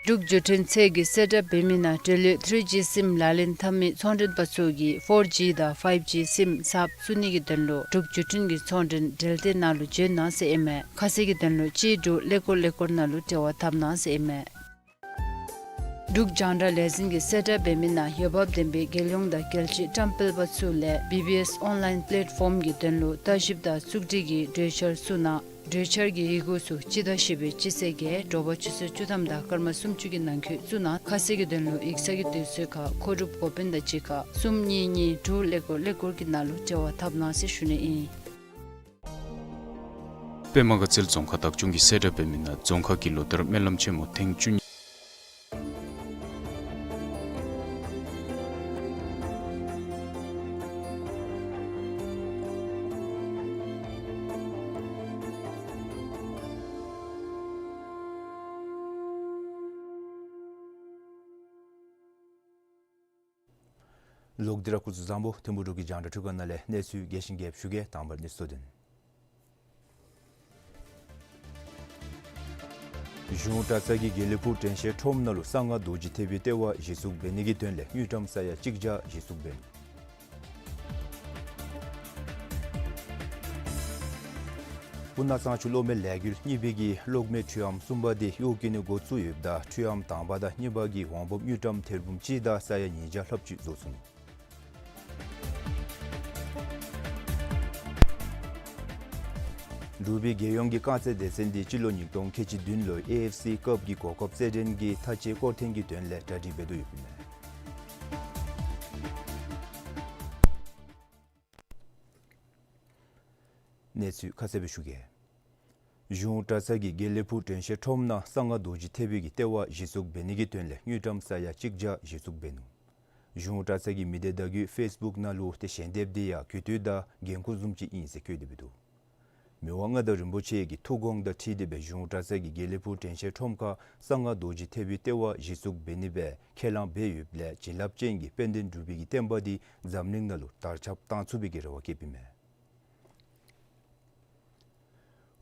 འབྲུག་བརྒྱུད་འཕྲིན་ཚད་ཀྱིས་གསལ་བསྒྲགས་འབད་མི་ནང་འབྲེལ་ཡོད་ཐི་རི་ཇི་སིམ་ལག་ལེན་འཐབ་མི་ཚོང་མགྲོན་པ་ཚུ་གིས་ཕོར་ཇི་དང་ཕའིབ་ཇི་སིམ་གསརཔ་བཙུགས་ནི་གི་དོན་ལུ་འབྲུག་བརྒྱུད་འཕྲིན་གྱི་ཚོང་མགྲོན་འབྲེལ་སྡེ་ནང་ལུ་འབྱོན་གནང་ཟེར་ཨིན་མས། ཁ་གསལ་གྱི་དོན་ལུ་གཅིག་དྲུག་ཀླད་ཀོར་ཀླད་ཀོར་ནང་ལུ་འབྲེལ་བ་འཐབ་གནང་ཟེར་ཨིན་མས། འབྲུག་རྒྱང་བསྒྲགས་ལས་འཛིན་གྱིས་གསལ་བསྒྲགས་འབད་མི་ནང་འོས་འབབ་ལྡན་པའི་རྒྱལ་ཡོངས་དང་རྒྱལ་སྤྱིའི་བཀྲམ་སྤེལ་པ་ཚུ་ལས་བི་བི་ཨེསི་ཨོན་ལའིན་པ་ལེཊ་ཕོམ་གྱི་དོན་ལུ་ལྟ་ཞིབ་དང་བཙུགས་སྒྲིག་གི་གྲོས་འཆར་བཙུགས་གནང་། གྲོས་འཆར་གྱི་ཡི་གུ་ཚུ་སྤྱི་ཟླ་བཞི་པའི་སྤྱི་ཚེས་བརྒྱད་དྲོ་པ་ཆུ་ཚོད་བཅུ་ཐམ་དང་སྐར་མ་སུམ་ཅུ་གི་ནང་འཁོད་བཙུགས་གནང་། ཁ་གསལ་གྱི་དོན་ལུ་ཡིག་ཚང་གི་དུས་ཚོད་ཁར་མཁོ་སྒྲུབ་འགོ་དཔོན་དང་གཅིག་ཁར་གསུམ་གཉིས་གཉིས་དྲུག་ཀླད་ཀོར་ཀླད་ཀོར་གྱི་ནང་ལུ་འབྲེལ་བ་འཐབ་གནང་ཟེར་ཞུ་ནི་ཨིན། པདྨ་དགའ་ཚལ་རྫོང་ཁག་བདག་སྐྱོང་གིས་གསལ་བསྒྲགས་འབད་མི་ནང་རྫོང་ཁག་གི་ལོ་ལྟར་སྨོན་ལམ་ཆེན་མོ་ཐེངས་བཅུ་གཉིས། ལོག་སྟེ་ར་སྐུ་གཟུགས་བཟང་པོ། ཐིམ་ཕུག་འབྲུག་གི་རྒྱང་བསྒྲགས་འཕྲུལ་ཁང་ནང་ལས་གནས་ཚུལ་རྒྱས་ཤིང་རྒྱསཔ་ཞུ་གེ། དང་པ་ར་གནས་ཚུལ་དོན། གཞུང་གྲྭ་ཚང་གིས་དགེ་ལེགས་ཕུག་དྲན་ཤེས་ཁྲོམ་ནང་ལུ་གསང་སྔགས་རྡོ་རྗེ་ཐེག་པའི་ལྟེ་བ་གཞི་བཙུགས་འབད་ནི་གི་དོན་ལས་དངུལ་ཀྲམ་ས་ཡ་གཅིག་བརྒྱ་གཞི་བཙུགས་འབད་ནུག། སྤུ་ན་གཙང་ཆུ་གློག་མེ་ལས་འགུལ་གཉིས་པའི་གི་གློག་མེ་འཕྲུལ་ཨམ་གསུམ་པ་དེ་གཡོག་བཀོལ་ནི་འགོ་བཙུགས་ཡོདཔ་ད་འཕྲུལ་ཨམ་དང་པ་དང་གཉིས་པ་གི་འོང་འབབ་དངུལ་ཀྲམ་ཐེར་འབུམ་གཅིག་དང་ས་ཡ་ཉིས་བརྒྱ་ལྷགཔ་ཅིག་བཟོ་ཚུགས་ནུག། འབྲུག་པའི་རྒྱལ་ཡོངས་ཀྱི་རྐང་རྩེད་སྡེ་ཚན་དེ་སྤྱི་ལོ་ཉིས་སྟོང་ཁལ་གཅིག་བདུན་ལོའི་ཨེ་ཨེཕ་སི་ཀབ་ཀྱི་གོ་སྐབས་རྩེད་འགྲན་གྱི་མཐའ་དཔྱད་སྐོར་ཐེངས་ཀྱི་དོན་ལས་གྲ་སྒྲིག་འབད་དོ་ཡོདཔ་ཨིན་མས། གནས་ཚུལ་ཁ་གསལ་སྦེ་ཞུ་གེ། གཞུང་གྲྭ་ཚང་གིས་དགེ་ལེགས་ཕུག་དྲན་ཤེས་ཁྲོམ་ནང་གསང་སྔགས་རྡོ་རྗེ་ཐེག་པའི་གི་ལྟེ་བ་གཞི་བཙུགས་འབད་ནི་གི་དོན་ལས་དངུལ་ཀྲམ་ས་ཡ་གཅིག་བརྒྱ་གཞི་བཙུགས་འབད་ནུག། གཞུང་གྲྭ་ཚང་གི་མི་སྡེ་བརྡ་བརྒྱུད་ཕེསི་བུཀ་ནང་ལུ་ཏེ་ཞལ་འདེབས་དེ་ཡང་གུས་བཏུད་དང་འགན་ཁུར་བཟུམ་ཅིག་ཨིན་ཟེར་བཀོད་དེ་འབད་དོ། མི་དབང་མངའ་བདག་རིན་པོ་ཆེ་གི་ཐུགས་དགོངས་དང་འཁྲིལ་ཏེ་སྦེ་གཞུང་གྲྭ་ཚང་གིས་དགེ་ལེགས་ཕུག་དྲན་ཤེས་ཁྲོམ་ཁར་གསང་སྔགས་རྡོ་རྗེ་ཐེག་པའི་ལྟེ་བ་གཞི་བཙུགས་འབད་ནི་སྦེ་ཁས་བླངས་འབད་ཡོདཔ་ལས་བྱིན་རླབས་ཅན་གྱི་དཔལ་ལྡན་འབྲུག་པའི་གི་བསྟན་པ་དེ་འཛམ་གླིང་ནང་ལུ་དར་ཁྱབ་བཏང་ཚུགས་པའི་གི་རེ་བ་བསྐྱེདཔ་ཨིན་མས།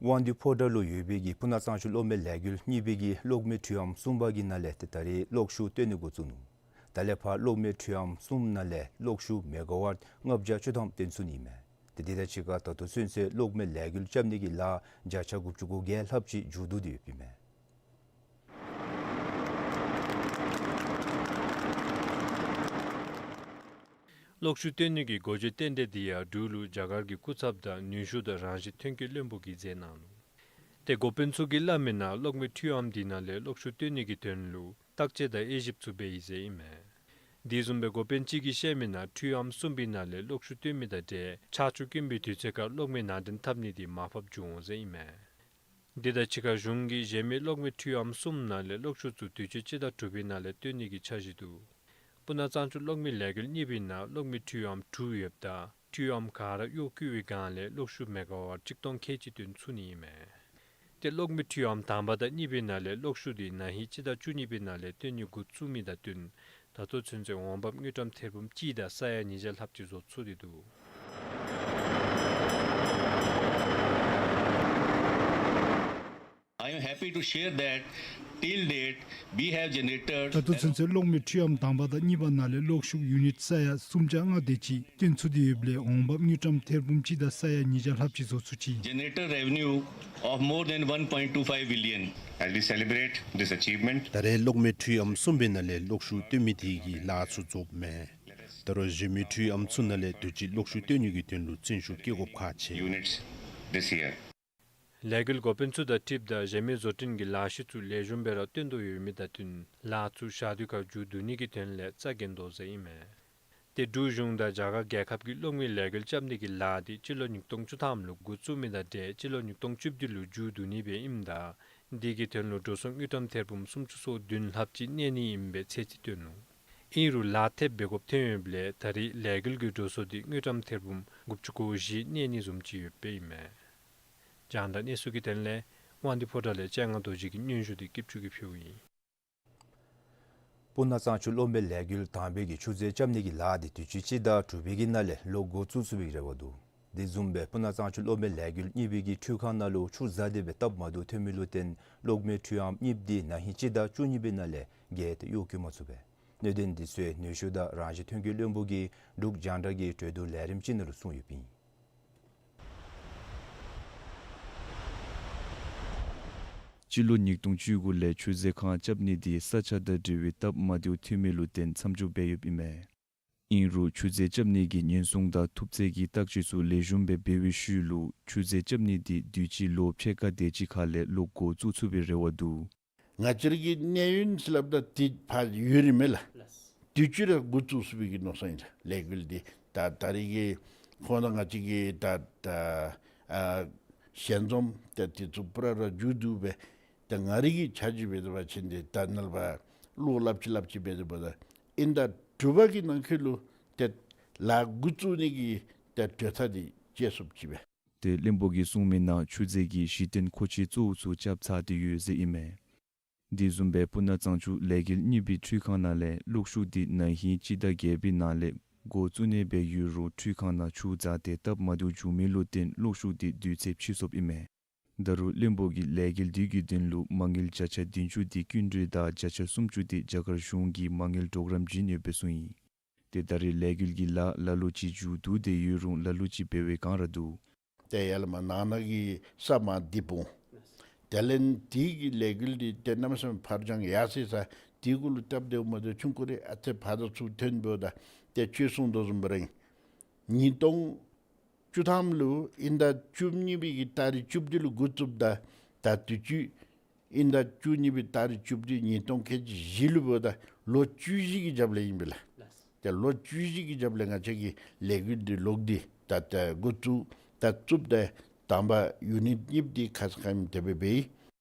དབང་འདུས་ཕོ་བྲང་ལུ་ཡོད་པའི་གི་སྤུ་ན་གཙང་ཆུ་གློག་མེ་ལས་འགུལ་གཉིས་པའི་གི་གློག་མེ་འཕྲུལ་ཨམ་གསུམ་པ་གི་ནང་ལས་ཏེ་ད་རེས་གློག་ཤུགས་བཏོན་ནི་འགོ་བཙུགས་ནུག། ད་ལས་ཕར་གློག་མེ་འཕྲུལ་ཨམ་གསུམ་ནང་ལས་གློག་ཤུགས་མེ་ག་ཝཊ་ལྔ་བརྒྱ་བཅུ་ཐམ་བཏོན་ཚུགས་ནི་ཨིན་མས། ཏེ་དེ་དང་གཅིག་ཁར་ད་ལྟོ་ཚུན་ཚོད་གློག་མེ་ལས་འགུལ་རྐྱབ་ནི་གི་ལཱ་བརྒྱ་ཆ་དགུ་བཅུ་གོ་བརྒྱད་ལྷགཔ་ཅིག་མཇུག་བསྡུ་སྟེ་ཡོདཔ་ཨིན་མས། གློག་ཤུགས་བཏོན་ནི་གི་འགོ་བརྗོད་རྟེན་འབྲེལ་དེ་ཡང་འབྲུག་ལུ་རྒྱ་གར་གྱི་སྐུ་ཚབ་དང་ནུས་ཤུགས་དང་རང་བཞིན་ཐོན་སྐྱེད་བློན་པོ་གིས་མཛད་གནང་ནུག། ཏེ་འགོ་དཔོན་ཚུ་གིས་སླབ་མི་ནང་གློག་མེ་འཕྲུལ་ཨམ་དེ་ནང་ལས་གློག་ཤུགས་བཏོན་ནི་གི་དོན་ལུ་བརྟག་དཔྱད་དང་དབྱེ་ཞིབ་ཚུ་འབད་ཡི་ཟེར་ཨིན་མས། དེ་བཟུམ་སྦེ་འགོ་དཔོན་གཅིག་གིས་བཤད་མི་ནང་འཕྲུལ་ཨམ་གསུམ་པའི་ནང་ལས་གློག་ཤུགས་བཏོན་མི་དང་འབྲེལ་ཆར་ཆུ་དཀོན་པའི་དུས་ཚོད་ཁར་གློག་མེ་ནང་འདྲེན་འཐབ་ནི་དེ་མར་ཕབ་འགྱོ་འོང་ཟེར་ཨིན་མས། དེ་དང་གཅིག་ཁར་གཞུང་གིས་གཞན་མི་གློག་མེ་འཕྲུལ་ཨམ་གསུམ་ནང་ལས་གློག་ཤུགས་ཚུ་དུས་ཆེན་སྤྱི་ཟླ་དྲུག་པའི་ནང་ལས་བཏོན་ནི་གི་འཆར་གཞི་འདུག། སྤུ་ན་གཙང་ཆུ་གློག་མེ་ལས་འགུལ་གཉིས་པའི་ནང་གློག་མེ་འཕྲུལ་ཨམ་དྲུག་ཡོདཔ་ད་འཕྲུལ་ཨམ་ག་ར་གཡོག་བཀོལ་བའི་སྒང་ལས་གློག་ཤུགས་མེ་ག་ཝཊ་གཅིག་སྟོང་ཁལ་གཅིག་བཏོན་ཚུགས་ནི་ཨིན་མས། ཏེ་གློག་མེ་འཕྲུལ་ཨམ་དང་པ་དང་གཉིས་པའི་ནང་ལས་གློག་ཤུགས་དེ་ན་ཧིང་སྤྱི་ཟླ་བཅུ་གཉིས་པའི་ནང་ལས་བཏོན་ནི་འགོ་བཙུགས་མི་དང་བསྟུན་ད་ལྟོ་ཚུན་ཚོད་འོང་འབབ་དངུལ་ཀྲམ་ཐེར་འབུམ་གཅིག་དང་ས་ཡ་ཉིས་བརྒྱ་ལྷགཔ་ཅིག་བཟོ་ཚུགས་ཏེ་འདུག། Happy to share that till date we have generated ད་ལྟོ་ཚུན་ཚོད་གློག་མེ་འཕྲུལ་ཨམ་དང་པ་དང་གཉིས་པ་ནང་ལས་གློག་ཤུགས་ཡུ་ནིཊ་ས་ཡ་སུམ་བརྒྱ་ལྔ་དེ་ཅིག་བཏོན་ཚུགས་ཏེ་ཡོདཔ་ལས་འོང་འབབ་དངུལ་ཀྲམ་ཐེར་འབུམ་གཅིག་དང་ས་ཡ་ཉིས་བརྒྱ་ལྷགཔ་ཅིག་བཟོ་ཚུགས་ཅི། Generator revenue of more than one point two five billion. As we celebrate this achievement, ད་རེས་གློག་མེ་འཕྲུལ་ཨམ་གསུམ་པའི་ནང་ལས་གློག་ཤུགས་བཏོན་མི་དེ་གིས་ལཱ་ཚུ་རྫོགསཔ་མས། ད་རུང་གཞན་མི་འཕྲུལ་ཨམ་ཚུ་ནང་ལས་དུས་ཅི་གློག་ཤུགས་བཏོན་ནི་གི་དོན་ལུ་བརྩོན་ཤུགས་བསྐྱེད་དགོཔ་ཁག་ཆེ། Units this year. ལས་འགུལ་འགོ་དཔོན་ཚུ་དང་འཁྲིལཝ་ད་གཞན་མི་བཟོ་སྐྲུན་གྱི་ལཱ་གཞི་ཚུ་ལེགས་ཤོམ་སྦེ་ར་བཏོན་དོ་ཡོད་མི་དང་བསྟུན་ལཱ་ཚུ་ཞག་དུས་ཁར་མཇུག་བསྡུ་ནི་གི་དོན་ལས་རྩ་འགེངས་དོ་ཟེར་ཨིན་མས། ཏེ་འབྲུག་གཞུང་དང་རྒྱ་གར་རྒྱལ་ཁབ་ཀྱི་གློག་མེའི་ལས་འགུལ་རྐྱབ་ནི་གི་ལཱ་འདི་སྤྱི་ལོ་ཉིས་སྟོང་བཅུ་ཐམ་ལུ་འགོ་བཙུགས་མི་དང་འབྲེལ་སྤྱི་ལོ་ཉིས་སྟོང་བཅུ་བདུན་ལུ་མཇུག་བསྡུ་ནི་སྦེ་ཨིནམ་ད་འདི་གི་དོན་ལུ་འགྲོ་སོང་དངུལ་ཀྲམ་ཐེར་འབུམ་སུམ་ཅུ་སོ་བདུན་ལྷགཔ་ཅིག་གནས་ནི་ཨིན་པའི་ཚད་ཅིག་བཏོན་ནུག། ཨིན་རུང་ལཱ་ཐེབས་འབད་དགོཔ་ཐོན་ཡོདཔ་ལས་ད་རེས་ལས་འགུལ་གྱི་འགྲོ་སོང་འདི་དངུལ་ཀྲམ་ཐེར་འབུམ་དགུ་བཅུ་གོ་བཞི་གནས་ནི་བཟུམ་ཅིག་ཡོདཔ་ཨིན་མས། རྒྱང་བསྒྲགས་གནས་ཚུལ་གྱི་དོན་ལས་དབང་འདུས་ཕོ་བྲང་ལས་སྤྱན་སྔ་རྡོ་རྗེ་གི་སྙན་ཞུ་འདི་སྐྱིད་ཆུ་གིས་ཕུལཝ་ཨིན། སྤུ་ན་གཙང་ཆུ་གློག་མེ་ལས་འགུལ་དང་པའི་གི་ཆུ་མཛོད་རྐྱབ་ནི་གི་ལཱ་འདི་དུས་ཅི་སྤྱི་ཟླ་དྲུག་པའི་གི་ནང་ལས་ལོག་འགོ་བཙུགས་ཚུགས་པའི་རེ་བ་འདུག། དེ་བཟུམ་སྦེ་སྤུ་ན་གཙང་ཆུ་གློག་མེ་ལས་འགུལ་གཉིས་པའི་གི་འཕྲུལ་ཁང་ནང་ལུ་ཆུ་ཟ་སྟེ་སྦེ་སྟབས་མ་བདེཝ་ཐོན་མི་ལུ་བརྟེན་གློག་མེ་འཕྲུལ་ཨམ་གཉིསཔོ་འདི་ན་ཧིང་སྤྱི་ཟླ་བཅུ་གཉིས་པའི་ནང་ལས་རྒྱས་ཏེ་གཡོག་བཀོལ་མ་ཚུགས་པས། གནད་དོན་འདི་ཚུ་ནུས་ཤུགས་དང་རང་བཞིན་ཐོན་ཁུངས་བློན་པོ་གིས་འབྲུག་རྒྱང་བསྒྲགས་ཀྱི་གྲོས་བསྡུར་ལས་རིམ་ཅིག་ནང་ལུ་གསུངས་ཡོདཔ་ཨིན། སྤྱི་ལོ་ཉིས་སྟོང་བཅུ་དགུ་ལས་ཆུ་མཛོད་ཁང་རྐྱབ་ནི་འདི་ས་ཆ་དང་འབྲེལ་བའི་སྟབས་མ་བདེཝ་ཐོན་མི་ལུ་བརྟེན་མཚམས་འཇོག་འབད་ཡོདཔ་ཨིན་མས། ཨིན་རུང་ཆུ་མཛོད་རྐྱབ་ནི་གི་ཉེན་སྲུང་དང་ཐུབ་ཚད་ཀྱི་བརྟག་དཔྱད་ཚུ་ལེགས་ཤོམ་སྦེ་འབད་བའི་ཤུལ་ལུ་ཆུ་མཛོད་རྐྱབ་ནི་འདི་དུས་ཅི་ལོ་ཕྱེད་ཀ་དེ་ཅིག་ཁ་ལས་ལོག་འགོ་བཙུགས་ཚུགས་པའི་རེ་བ་འདུག། ང་བཅས་ར་གི་གནས་ཡུན་ཟེར་སླབ་ད་འདི་ཕར་ཡུན་རིངམོ་ལགས། དུས་ཅི་ར་འགོ་བཙུགས་ཚུགས་པའི་གི་མནོ་བསམ་ཨིན་ལགས། ལས་འགུལ་འདི་ད་ད་རེས་ཀྱི་ཁོང་དང་ང་བཅས་ཀྱི་ད་ད་ཨ་ཞལ་འཛོམས་ད་འདི་ཚུ་པུ་ར་ར་མཇུག་བསྡུ་སྦེ་ད་ང་རའི་གི་ཆ་བཞག་འབད་དེ་འབད་བ་ཅིན་འདི་ད་ནཱ་ལས་ཕར་བློ་སླབ་ཅི་སླབ་ཅི་འབད་དེ་འབདཝ་ད་ཨིན་ཟླ་དྲུག་པ་གི་ནང་འཁོད་ལུ་ཏེ་ལཱ་འགོ་བཙུགས་ནི་གི་ཏེ་གྲོས་ཐག་འདི་བཅད་སོངམ་ཅིག་སྦེ། ཏེ་བློན་པོ་གིས་གསུངས་མི་ནང་ཆུ་མཛོད་ཀྱི་གཞི་རྟེན་མཁོ་ཆས་གཙོ་བོ་ཚུ་རྐྱབ་ཚར་ཏེ་ཡོད་ཟེར་ཨིན་མས། དེ་བཟུམ་སྦེ་སྤུ་ན་གཙང་ཆུ་ལས་འགུལ་གཉིས་པའི་འཕྲུལ་ཁང་ནང་ལས་གློག་ཤུགས་འདི་ན་ཧིང་སྤྱི་ཟླ་བརྒྱད་པའི་ནང་ལས་འགོ་བཙུགས་ནི་སྦེ་ཡོད་རུང་འཕྲུལ་ཁང་ནང་ཆུ་ཟ་སྟེ་སྟབས་མ་བདེཝ་བྱུང་མི་ལུ་བརྟེན་གློག་ཤུགས་འདི་དུས་ཚོད་ཕྱིས་སོངམ་ཨིན་མས། ད་རུང་བློན་པོ་གིས་ལས་འགུལ་འདི་གི་དོན་ལུ་མ་དངུལ་བརྒྱ་ཆ་བདུན་ཅུ་འདི་སྐྱིན་འགྲུལ་དང་བརྒྱ་ཆ་སུམ་ཅུ་འདི་རྒྱ་གར་གཞུང་གིས་མ་དངུལ་གྲོགས་རམ་བྱིན་ཡོདཔ་སྦེ་གསུངས་ཡི། ཏེ་ད་རེས་ལས་འགུལ་གྱི་ལཱ་ལ་ལུ་ཅིག་མཇུག་བསྡུ་སྟེ་ཡོད་རུང་ལ་ལུ་ཅིག་འབད་བའི་བསྒང་ར་འདུག། ཏེ་ཡར་ལས་མར་ནང་ན་གི་ས་མར་འདི་སྤུངས། དེ་ལས་འདི་གི་ལས་འགུལ་འདི་ཏེ་གནམ་མེད་ས་མེད་ཕར་འགྱངས་ཡར་སོ་ཡི་ཟེར། དེ་གུ་ལུ་སྟབས་བདེཝ་མ་བདེཝ་ཆུང་ཀུ་རེ་ཨ་ཙི་ཕར་དང་ཚུར་ཐོན་འབདཝ་ད་ཏེ་ཁྱོད་གསུངས་དོ་བཟུམ་སྦེ་ར་ཨིན། ཉིས་སྟོང་བཅུ་ཐམ་ལུ་ཨིན་ཟླ་བཅུ་གཉིས་པའི་གི་ཏ་རིག་བཅུ་བདུན་ལུ་འགོ་བཙུགསཔ་ད་ད་དུས་ཅི་ཨིན་ཟླ་བཅུ་གཉིས་པའི་ཏ་རིག་བཅུ་བདུན་ཉིས་སྟོང་ཁལ་གཅིག་བཞི་ལུ་འབདཝ་ད་ལོ་བཅུ་བཞི་གི་རྒྱབ་ལས་ཨིན་པས་ལགས། ཏེ་ལོ་བཅུ་བཞི་གི་རྒྱབ་ལས་ང་བཅས་ཀྱི་ལས་འགུལ་འདི་ལོག་སྟེ་ད་ལྟ་འགོ་བཙུགས་ད་བཙུགསཔ་ད་དང་པ་ཡུ་ནིཊ་གཉིསཔོ་འདི་ཁ་ཙ་ཁ་ཉིནམ་དེ་སྦེ་འབད་ཡི།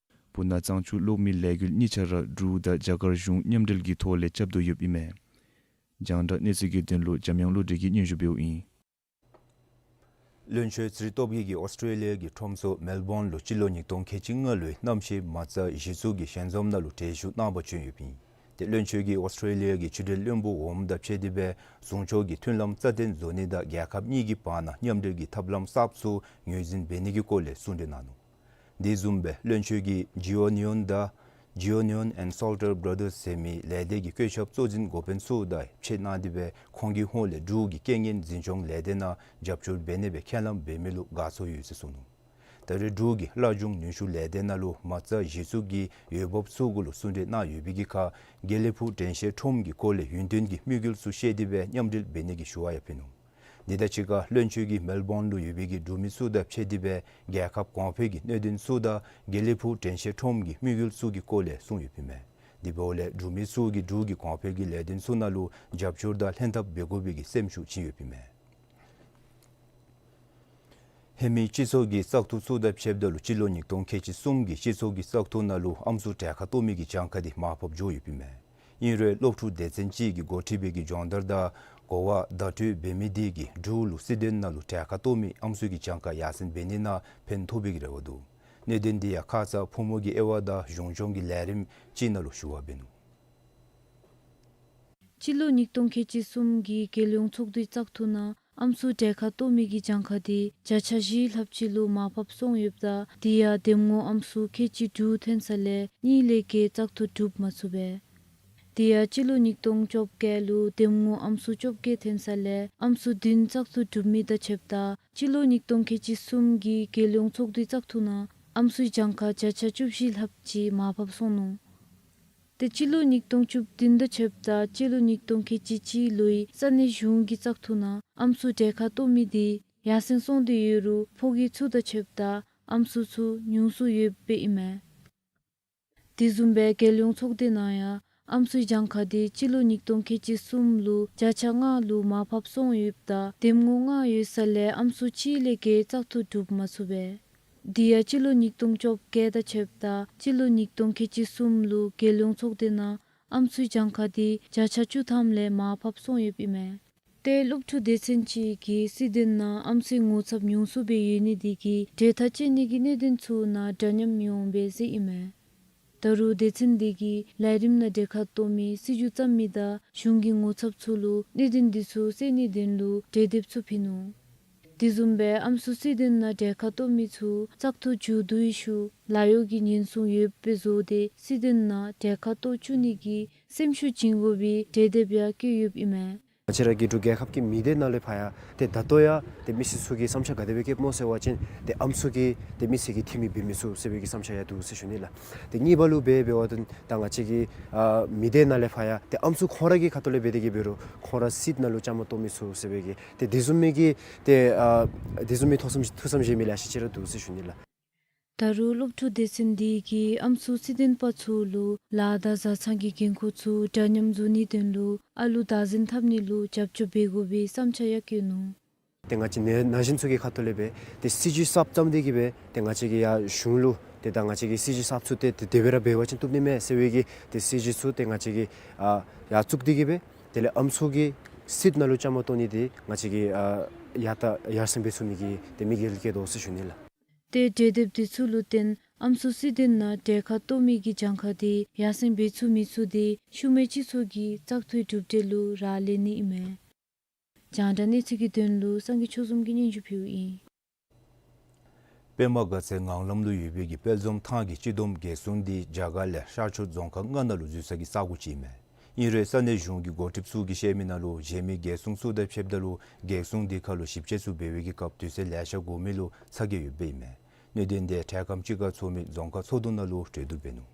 སྤུ་ན་གཙང་ཆུ་གློག་མེ་ལས་འགུལ་གཉིས་ཆ་ར་འབྲུག་དང་རྒྱ་གར་གཞུང་མཉམ་འབྲེལ་གྱི་ཐོག་ལས་རྐྱབ་དོ་ཡོདཔ་ཨིན་མས། རྒྱང་བསྒྲགས་གནས་ཚུལ་གྱི་དོན་ལུ་འཇམ་དབྱངས་བློ་གྲོས་ཀྱིས་སྙན་ཞུ་འབདཝ་ཨིན། བློན་ཆོས་ཚེ་རིང་སྟོབས་རྒྱས་ཀྱིས་ཨོསི་ཊྲེ་ལི་ཡ་གི་ཁྲོམ་ཚོགས་མེལ་བོན་ལུ་སྤྱི་ལོ་ཉིས་སྟོང་ཁལ་གཅིག་ལྔ་ལོའི་གནམ་གཤིས་མ་རྩ་གཞི་བཙུགས་ཀྱི་ཞལ་འཛོམས་ནང་ལུ་གྲལ་བཞུགས་གནང་པར་བྱོན་ཡོདཔ་ཨིན། ཏེ་བློན་ཆོས་ཀྱིས་ཨོསི་ཊྲེ་ལི་ཡ་གི་ཕྱི་འབྲེལ་བློན་པོ་འོགམ་དང་ཕྱད་དེ་སྦེ་ཟུང་ཕྱོགས་ཀྱི་མཐུན་ལམ་རྩ་བརྟན་བཟོ་ནི་དང་རྒྱལ་ཁབ་གཉིས་ཀྱི་བར་ན་མཉམ་འབྲེལ་གྱི་ཐབས་ལམ་གསརཔ་ཚུ་ངོས་འཛིན་འབད་ནི་གི་སྐོར་ལས་གསུང་གྲོས་གནང་ནུག། དེ་བཟུམ་སྦེ་བློན་ཆོས་ཀྱིས་ཇི་ཨོ་ནི་ཡོན་དང་Geonion and Salter Brothers ཟེར་མི་ལས་སྡེ་གི་བཀོད་ཁྱབ་གཙོ་འཛིན་འགོ་དཔོན་ཚུ་དང་ཕྱད་གནང་སྟེ་སྦེ་ཁོང་གི་ཧོངས་ལས་འབྲུག་གི་རྐྱེན་ངན་འཛིན་སྐྱོང་ལས་སྡེ་ནང་རྒྱབ་སྐྱོར་འབད་ནི་སྦེ་ཁས་ལེན་འབད་མི་ལུ་དགའ་ཚོར་ཡོད་ཟེར་གསུངས་ནུག། ད་རེས་འབྲུག་གི་ལྷ་ལྗོངས་ནུས་ཤུགས་ལས་སྡེ་ནང་ལུ་མ་རྩ་གཞི་བཙུགས་ཀྱི་འོས་འབབ་ཚུ་གུ་ལུ་གསུང་གྲོས་གནང་ཡོད་པའི་གི་ཁར་དགེ་ལེགས་ཕུག་དྲན་ཤེས་ཁྲོམ་གྱི་སྐོར་ལས་ཡུན་བརྟན་གྱི་དམིགས་ཡུལ་ཚུ་བཤད་དེ་སྦེ་མཉམ་འབྲེལ་འབད་ནི་གི་ཞུ་བ་ཡང་ཕུལ་ནུག། དེ་དང་གཅིག་ཁར་བློན་ཆོས་ཀྱིས་མེལ་བོན་ལུ་ཡོད་པའི་གི་འབྲུག་མི་ཚུ་དང་ཕྱད་དེ་སྦེ་རྒྱལ་ཁབ་གོང་འཕེལ་གྱི་གནད་དོན་ཚུ་དང་དགེ་ལེགས་ཕུག་དྲན་ཤེས་ཁྲོམ་གྱི་དམིགས་ཡུལ་ཚུ་གི་སྐོར་ལས་གསུངས་ཡོདཔ་ཨིན་མས། དེ་འབདཝ་ལས་འབྲུག་མི་ཚུ་གིས་འབྲུག་གི་གོང་འཕེལ་གྱི་ལས་དོན་ཚུ་ནང་ལུ་རྒྱབ་སྐྱོར་དང་ལྷན་ཐབས་འབད་དགོ་པའི་གི་སེམས་ཤུགས་བྱིན་ཡོདཔ་ཨིན་མས། ཧེ་མའི་སྤྱི་ཚོགས་ཀྱི་བཙག་འཐུ་ཚུ་དང་ཕྱདཔ་ད་ལུ་སྤྱི་ལོ་ཉིས་སྟོང་ཁལ་གཅིག་གསུམ་གྱི་སྤྱི་ཚོགས་ཀྱི་བཙག་འཐུ་ནང་ལུ་ཨམ་སྲུ་གྲལ་ཁར་གཏོགས་མི་གི་གྱངས་ཁ་འདི་མར་ཕབ་འགྱོ་ཡོདཔ་ཨིན་མས། ཨིན་རུང་སློབ་ཕྲུག་སྡེ་ཚན་ཅིག་གིས་འགོ་ཁྲིད་པའི་གི་སྦྱོང་བརྡར་དང་གོ་བ་བརྡ་སྤྲོད་འབད་མི་དེ་གིས་འབྲུག་ལུ་སྲིད་དོན་ནང་ལུ་གྲལ་ཁར་གཏོགས་མི་ཨམ་སྲུ་གི་གྱངས་ཁ་ཡར་སེང་འབད་ནི་ནང་ཕན་ཐོགས་པའི་གི་རེ་བ་འདུག། གནད་དོན་འདི་ཡང་ཁ་ཙ་ཕོ་མོ་གི་དབྱེ་བ་དང་གཞུང་སྐྱོང་གི་ལས་རིམ་ཅིག་ནང་ལུ་ཞུ་བ་འབད་ནུག། སྤྱི་ལོ་ཉིས་སྟོང་ཁལ་གཅིག་གསུམ་གྱི་རྒྱལ་ཡོངས་ཚོགས་འདུའི་བཙག་འཐུ་ནང་ ཨམ་སྲུ་གྲལ་ཁར་གཏོགས་མི་གི་གྱངས་ཁ་དེ་བརྒྱ་ཆ་བཞི་ལྷགཔ་ཅིག་ལུ་མར་ཕབ་སོང་ཡོདཔ་ད་དེ་ཡང་འདེམས་ངོ་ཨམ་སྲུ་ཁལ་གཅིག་དྲུག་ཐོན་ས་ལས་གཉིས་ལས་བརྒལ་བཙག་འཐུ་གྲུབ་མ་ཚུགས་པས། དེ་ཡང་སྤྱི་ལོ་ཉིས་སྟོང་བཅོ་བརྒྱད་ལུ་འདེམས་ངོ་ཨམ་སྲུ་བཅོ་བརྒྱད་ཐོན་ས་ལས་ཨམ་སྲུ་བདུན་བཙག་འཐུ་གྲུབ་མི་དང་ཕྱདཔ་ད་སྤྱི་ལོ་ཉིས་སྟོང་ཁལ་གཅིག་གསུམ་གྱི་རྒྱལ་ཡོངས་ཚོགས་འདུའི་བཙག་འཐུ་ནང་ཨམ་སྲུའི་གྱངས་ཁ་བརྒྱ་ཆ་བཅུ་བཞི་ལྷགཔ་ཅིག་མར་ཕབ་སོང་ནུག། ཏེ་སྤྱི་ལོ་ཉིས་སྟོང་བཅུ་བདུན་དང་ཕྱདཔ་ད་སྤྱི་ལོ་ཉིས་སྟོང་ཁལ་གཅིག་གཅིག་ལོའི་ས་གནས་གཞུང་གི་བཙག་འཐུ་ནང་ཨམ་སྲུ་གྲལ་ཁར་གཏོགས་མི་དེ་ཡར་སེང་སོང་སྟེ་ཡོད་རུང་ཕོ་སྐྱེས་ཚུ་དང་ཕྱདཔ་ད་ཨམ་སྲུ་ཚུ་ཉུང་སུ་ཡོདཔ་ཨིན་མས། དེ་བཟུམ་སྦེ་རྒྱལ་ཡོངས་ཚོགས་སྡེ་ནང་ཡང་ཨམ་སྲུའི་གྱངས་ཁ་དེ་སྤྱི་ལོ་ཉིས་སྟོང་ཁལ་གཅིག་གསུམ་ལུ་བརྒྱ་ཆ་ལྔ་ལུ་མར་ཕབ་སོང་ཡོདཔ་ད་འདེམས་ངོ་ལྔ་ཡོད་ས་ལས་ཨམ་སྲུ་གཅིག་ལས་བརྒལ་བཙག་འཐུ་གྲུབ་མ་ཚུགས་པས། དེ་ཡང་སྤྱི་ལོ་ཉིས་སྟོང་བཅོ་བརྒྱད་དང་ཕྱདཔ་ད་སྤྱི་ལོ་ཉིས་སྟོང་ཁལ་གཅིག་གསུམ་ལུ་རྒྱལ་ཡོངས་ཚོགས་སྡེ་ནང་ཨམ་སྲུའི་གྱངས་ཁ་དེ་བརྒྱ་ཆ་བཅུ་ཐམ་ལས་མར་ཕབ་སོང་ཡོདཔ་ཨིན་མས། ཏེ་སློབ་ཕྲུག་སྡེ་ཚན་ཅིག་གིས་སྲིད་དོན་ནང་ཨམ་སྲུའི་ངོ་ཚབ་ཉུང་སུ་སྦེ་ཡོད་ནི་དེ་གིས་གྲོས་ཐག་བཅད་ནི་གི་གནད་དོན་ཚུ་ནང་འདྲ་མཉམ་ཡོདཔ་སྦེ་གཟིགསཔ་ཨིན་མས། ད་རུང་སྡེ་ཚན་དེ་གིས་ལས་རིམ་ནང་གྲལ་ཁར་གཏོགས་མི་སྲིད་བྱུས་བརྩམ་མི་དང་གཞུང་གི་ངོ་ཚབ་ཚུ་ལུ་གནད་དོན་དེ་ཚུ་སེལ་ནིའི་དོན་ལུ་གྲོས་འདེབས་ཚུ་ཕུལ་ནུག། དེ་བཟུམ་སྦེ་ཨམ་སྲུ་སྲིད་དོན་ནང་གྲལ་ཁར་གཏོགས་མི་ཚུ་བཙག་འཐུ་མཇུག་བསྡུའི་ཤུལ་ལཱ་གཡོག་གི་ཉེན་སྲུང་ཡོདཔ་སྦེ་བཟོ་སྟེ་སྲིད་དོན་ནང་གྲལ་ཁར་གཏོགས་བཅུག་ནི་གི་སེམས་ཤུགས་བྱིན་དགོ་པའི་གྲོས་འདེབས་ཡང་བཀོད་ཡོདཔ་ཨིན་མས། ང་བཅས་ར་གི་འབྲུག་རྒྱལ་ཁབ་ཀྱི་མི་སྡེ་ནང་ལས་ཕར་ཡང་ཏེ་ད་ལྟོ་ཡང་ཏེ་མི་སེར་ཚུ་གིས་བསམ་འཆར་ག་དེ་སྦེ་བསྐྱེདཔ་སྨོ་ཟེར་བ་ཅིན་ཏེ་ཨམ་སྲུ་གིས་ཏེ་མི་སེར་གྱི་འཐུས་མི་འབད་མི་ཚུགས་ཟེར་བའི་གི་བསམ་འཆར་ཡང་འདུག་ཟེར་ཞུ་ནི་ལགས། ཏེ་གཉིས་པ་ལུ་འབད་འབད་བ་ཅིན་ད་ང་བཅས་ཀྱི་ཨ་མི་སྡེ་ནང་ལས་ཕར་ཡང་ཏེ་ཨམ་སྲུ་ཁོང་ར་གི་ཁ་ཐུག་ལས་འབད་དེ་གིས་འབད་རུང་ཁོང་ར་སྲིད་ནང་ལུ་བཅའ་མར་གཏོགས་མི་ཚུགས་ཟེར་བའི་གི་ཏེ་དེ་བཟུམ་མའི་གི་ཏེ་ཨ་དེ་བཟུམ་མའི་ཐུགས་བསམ་ཐུགས་བསམ་བཞེས་མི་ལེ་ཤ་ཅིག་ར་འདུག་ཟེར་ཞུ་ནི་ལགས། ད་རུང་སློབ་ཕྲུག་སྡེ་ཚན་དེ་གིས་ཨམ་སྲུ་སྲིད་དོན་པ་ཚུ་ལུ་ལཱ་དང་བཟའ་ཚང་གི་འགན་ཁུར་ཚུ་འདྲ་མཉམ་བཟོ་ནིའི་དོན་ལུ་ཨ་ལུ་བདག་འཛིན་འཐབ་ནི་ལུ་རྒྱབ་སྐྱོར་འབད་དགོ་པའི་བསམ་འཆར་ཡང་བཀོད་ནུག། ཏེ་ང་བཅས་ན་ན་གཞོན་ཚུ་གི་ཁ་ཐུག་ལས་འབད་ཏེ་སྲིད་བྱུས་གསརཔ་བརྩམས་ཏེ་གིས་འབད་ཏེ་ང་བཅས་ཀྱིས་ཡར་གཞུང་ལུ་ཏེ་ད་ང་བཅས་ཀྱི་སྲིད་བྱུས་གསརཔ་ཚུ་ཏེ་ཏེ་དེ་སྦེ་ར་འབད་བ་ཅིན་བཏུབ་ནི་མས་ཟེར་བའི་གི་ཏེ་སྲིད་བྱུས་ཚུ་ཏེ་ང་བཅས་ཀྱིས་ཨ་ཡར་བཙུགས་ཏེ་གིས་འབད་དེ་ལས་ཨམ་སྲུ་གིས་སྲིད་ནང་ལུ་བཅའ་མར་གཏོགས་ནི་དེ་ང་བཅས་ཀྱིས་ཨ་ཡར་ད་ཡར་སེང་འབད་ཚུགས་ནི་གི་ཏེ་དམིགས་ཡུལ་བསྐྱེད་དོ་ཟེར་ཞུ་ནི་ལགས། ཏེ་གྲོས་འདེབས་དེ་ཚུ་ལུ་བརྟེན་ཨམ་སྲུ་སྲིད་དོན་ནང་གྲལ་ཁར་གཏོགས་མི་གི་གྱངས་ཁ་དེ་ཡར་སེང་འབད་ཚུགས་མི་ཚུགས་དེ་ཤུལ་མའི་སྤྱི་ཚོགས་ཀྱི་བཙག་འཐུའི་གྲུབ་འབྲས་ལུ་རག་ལས་ནི་ཨིན་མས། རྒྱང་བསྒྲགས་གནས་ཚུལ་གྱི་དོན་ལུ་སངས་རྒྱས་ཆོས་འཛོམས་ཀྱིས་སྙན་ཞུ་ཕུལཝ་ཨིན། པདྨ་དགའ་ཚལ་ངང་ལམ་ལུ་ཡོད་པའི་གི་དཔལ་འཛོམས་ཐང་གི་སྤྱི་བསྡོམས་རྒྱལ་སྲུང་འདི་རྒྱ་གར་ལས་ཤར་ཕྱོགས་རྫོང་ཁག་ལྔ་ནང་ལུ་འཛུལ་ས་གི་ས་གོ་ཅིག་ཨིན་མས། ཨིན་རུང་ས་གནས་གཞུང་གི་འགོ་ཁྲིདཔ་ཚུ་གིས་བཤད་མི་ནང་ལུ་གཞན་མི་རྒྱལ་སྲུང་ཚུ་དང་ཕྱདཔ་ད་ལུ་རྒྱལ་སྲུང་འདི་ཁར་ལུ་ཞིབ་དཔྱད་ཚུ་འབད་བའི་གི་སྐབས་དུས་ཚོད་ལེ་ཤ་འགོར་མི་ལུ་ཚ་གྱང་ཡོདཔ་ཨིན་མས། གནད་དོན་དེ་འཕྲལ་ཁམས་ཅིག་ཁར་ཚོགས་མི་རྫོང་ཁག་ཚོགས་འདུ་ནང་ལུ་གྲོས་བསྡུར་འབད་ནུག།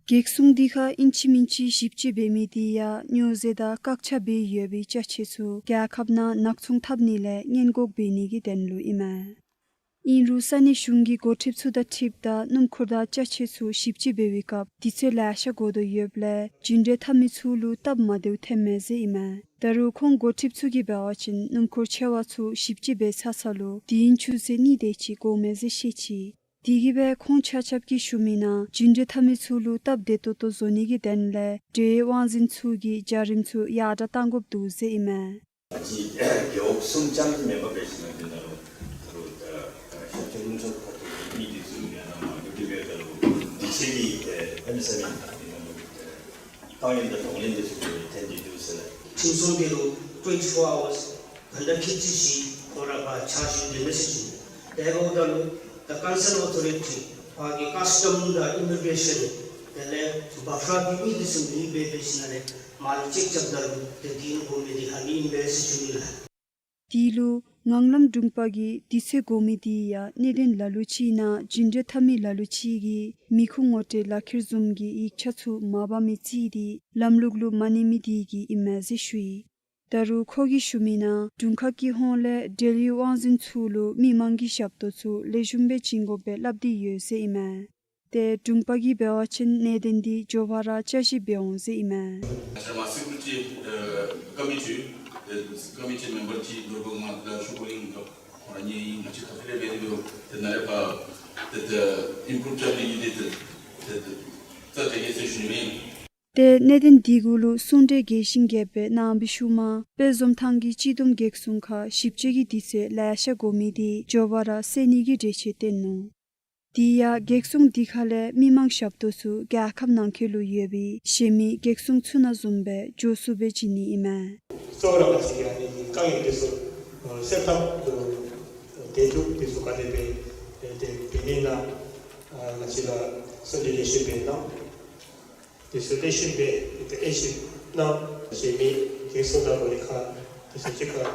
རྒྱལ་སྲུང་འདི་ཁར་ཨིན་ཅི་མིན་ཅི་ཞིབ་དཔྱད་འབད་མི་དེ་ཡང་སྨྱོ་རྫས་དང་བཀག་ཆ་འབད་ཡོད་པའི་ཅ་ཆས་ཚུ་རྒྱལ་ཁབ་ནང་ནག་ཚོང་འཐབ་ནི་ལས་སྔོན་འགོག་འབད་ནི་གི་དོན་ལུ་ཨིན་མས། ཨིན་རུང་ས་གནས་གཞུང་གི་འགོ་ཁྲིདཔ་ཚུ་དང་འཁྲིལཝ་ད་སྣུམ་འཁོར་དང་ཅ་ཆས་ཚུ་ཞིབ་དཔྱད་འབད་བའི་སྐབས་དུས་ཚོད་ལེ་ཤ་འགོར་དོ་ཡོདཔ་ལས་རྒྱུན་འགྲུལ་འཐབ་མི་ཚུ་ལུ་སྟབས་མ་བདེཝ་ཐོན་མས་ཟེར་ཨིན་མས། ད་རུང་ཁོང་འགོ་ཁྲིདཔ་ཚུ་གིས་འབད་བ་ཅིན་སྣུམ་འཁོར་ཆེ་བ་ཚུ་ཞིབ་དཔྱད་འབད་ཚར་ཚར་ལུ་དུས་ཡུན་ཆུ་ཚོད་གཉིས་དེ་ཅིག་འགོར་མས་ཟེར་བཤད་ཅི། དེ་གིས་འབད་ཁོང་ཆ་ཁྱབ་ཀྱིས་ཞུ་མི་ནང་རྒྱུན་འགྲུལ་འཐབ་མི་ཚུ་ལུ་སྟབས་བདེ་ཏོག་ཏོ་བཟོ་ནི་གི་དོན་ལས་འབྲེལ་ཡོད་དབང་འཛིན་ཚུ་གིས་བྱ་རིམ་ཚུ་ཡར་དྲགས་གཏང་དགོཔ་འདུག་ཟེར་ཨིན་མས། ཨ་ཙི་རྒེད་འོག་གསུམ་ཙམ་མེན་པར་འབད་ཞིན་ན་འདི་ནང་ལུ་ད་རུང་ད་ཤར་ཕྱོགས་ལུང་ཕྱོགས་ཁ་ཐུག་གི་མི་འདི་ཚུ་ཡང་ན་མ་གི་འདི་འབདཝ་ད་ལུ་དུས་ཚོད་ཀྱི་ཨ་གནམ་མེད་ས་མེད་འདི་ནང་ལུ་ཏང་ཡོན་དང་གདོང་ལེན་འདི་ཚུ་ཐོན་ཏེ་འདུག་ཟེར་ལགས། ཁྲིམས་སྲུང་འདི་ལུ་twenty-four hours ག་ད་ཁེ་ཅིག་ཅིག་ཁོང་ར་ཕར་ཕྱག་ཞུ་སྡོད་མི་ཟེར་ཞུ་ནི། དེ་འབདཝ་ད་ལུ་the concerned authority ཕར་གྱི་ཀཱསི་ཊམ་དང་ཨི་མི་གྲེ་ཤཱན་དེ་ལས་བཱཕ་ར་གི་མི་འདི་ཚུ་མེདཔ་འབད་ཞིན་ན་ལས་མར་ལུ་ཅེཀ་རྐྱབ་ད་ལུ་དེ་དུས་ཡུན་འགོར་མི་འདི་ཨ་ནི་ཨིན་པས་ཟེར་ཞུ་ནི་ལགས། དེ་ལུ་ངང་ལམ་དྲུང་པ་གིས་དུས་ཚོད་འགོར་མི་དེ་ཡང་གནད་དོན་ལ་ལུ་ཅིག་ནང་རྒྱུན་འགྲུལ་འཐབ་མི་ལ་ལུ་ཅིག་གིས་མི་ཁུངས་ངོ་སྤྲོད་ལག་ཁྱེར་བཟུམ་གྱི་ཡིག་ཆ་ཚུ་མ་འབག་མི་རྩིས་ཏེ་ལམ་ལུགས་ལུ་མ་གནས་མི་དེ་གིས་ཨིན་མས་ཟེར་ཞུ་ཡི། ད་རུང་ཁོ་གིས་ཞུ་མི་ནང་དྲུང་ཁག་གི་ཧོངས་ལས་འབྲེལ་ཡོད་དབང་འཛིན་ཚུ་ལུ་མི་མང་གི་ཞབས་ཏོག་ཚུ་ལེགས་ཤོམ་སྦེ་བྱིན་དགོཔ་སྦེ་སླབ་སྟེ་ཡོད་ཟེར་ཨིན་མས། ཏེ་དྲུང་པ་གིས་འབད་བ་ཅིན་གནད་དོན་འདི་མགྱོགས་པ་ར་བསྐྱར་ཞིབ་འབད་འོང་ཟེར་ཨིན་མས། ཨ་ཙི་ར་མར་སི་ཀུ་རི་ཊི་ཨ་ཀོ་མི་ཊི་ཨ་ཀོ་མི་ཊི་མེམ་བར་ཅིག་ནོར་བུ་ང་དང་ཤོག་གུ་ཨིན་ག་ཁོང་ར་གཉིས་ང་བཅས་ཁ་ཐུག་ལས་འབད་དེ་འབདཝ་ད་ནཱ་ལས་ཕར་ཏེ་ཏེ་ཨིམ་པྲུབ་རྐྱབ་ནི་གི་ཏེ་ཏེ་ཏེ་ཏེ་ཏེ་ཡེ་ཟེར་ཞུ་ནི་མས། ཏེ་གནད་དོན་དེ་གུ་ལུ་གསུང་གྲོས་རྒྱས་ཤིང་རྒྱསཔ་སྦེ་གནང་བའི་ཤུལ་མ་དཔལ་འཛོམས་ཐང་གི་སྤྱི་བསྡོམས་གེགས་སྲུང་ཁར་ཞིབ་དཔྱད་ཀྱི་དུས་ཚོད་ལེ་ཤ་འགོར་མི་དེ་མགྱོགས་པ་ར་སེལ་ནི་གི་གྲོས་ཆོད་བཏོན་ནུག། དེ་ཡང་སྒེར་སྲུང་དེ་ཁ་ལས་མི་མང་ཞབས་ཏོག་ཚུ་རྒྱལ་ཁབ་ནང་འཁོད་ལུ་ཡོད་པའི་གཞན་མི་སྒེར་སྲུང་ཚུ་ནང་བཟུམ་སྦེ་འགྱོ་ཚུགསཔ་སྦེ་བྱིན་ནི་ཨིན་མས། གཙོ་བོ་ར་ང་བཅས་ཀྱི་ཨ་ནི་དཀའ་ངལ་འདི་ཚུ་སེལ་ཐབས་ལུ་དེ་ཚུ་དེ་ཚུ་ག་དེ་སྦེ་དེ་འབད་ནི་ཨིན་ན་ང་བཅས་ལུ་གསོལ་འདེབས་ལེགས་ཤོམ་སྦེ་གནང་། དེ་ཚུ་ལེགས་ཤོམ་སྦེ་དེ་ཨེ་ཤེས་ན་གཞན་མི་སྒེར་སྲུང་དང་གོ་ལེ་ཁ་དེ་ཚུ་གཅིག་ཁར་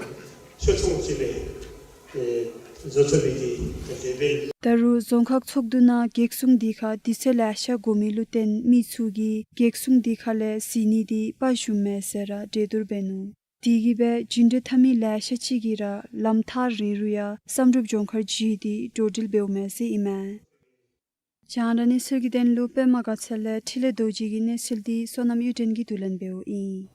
ཕྱོགས་མཚུངས་ཅིག་སྦེ་ཨེ་བཟོ་ཚུགས་པའི་གི་དེ་སྦེ། ད་རུང་རྫོང་ཁག་ཚོགས་འདུ་ནང་སྒེར་སྲུང་དེ་ཁར་དུས་ཚོད་ལེ་ཤ་འགོར་མི་ལུ་བརྟེན་མི་ཚུ་གིས་སྒེར་སྲུང་དེ་ཁ་ལས་གཟིགས་ནི་དེ་དཔའ་ཞུམ་མས་ཟེར་ར་གྲོས་བསྡུར་འབད་ནུག། དེ་གིས་སྦེ་བྱིན་འདྲེན་འཐབ་མི་ལེ་ཤ་ཅིག་གིས་ར་ལམ་ཐག་རིང་རུང་ཡང་བསམ་གྲུབ་ལྗོངས་མཁར་བརྒྱུད་དེ་འགྲོ་འགྲུལ་འབདཝ་མས་ཟེར་ཨིན་མས། རྒྱང་བསྒྲགས་གནས་ཚུལ་གྱི་དོན་ལུ་པདྨ་དགའ་ཚལ་ལས་འཕྲིན་ལས་རྡོ་རྗེ་གི་གནས་ཚུལ་འདི་བསོད་ནམས་གཡུ་སྒྲོན་གྱིས་བསྡུ་ལེན་འབདཝ་ཨིན།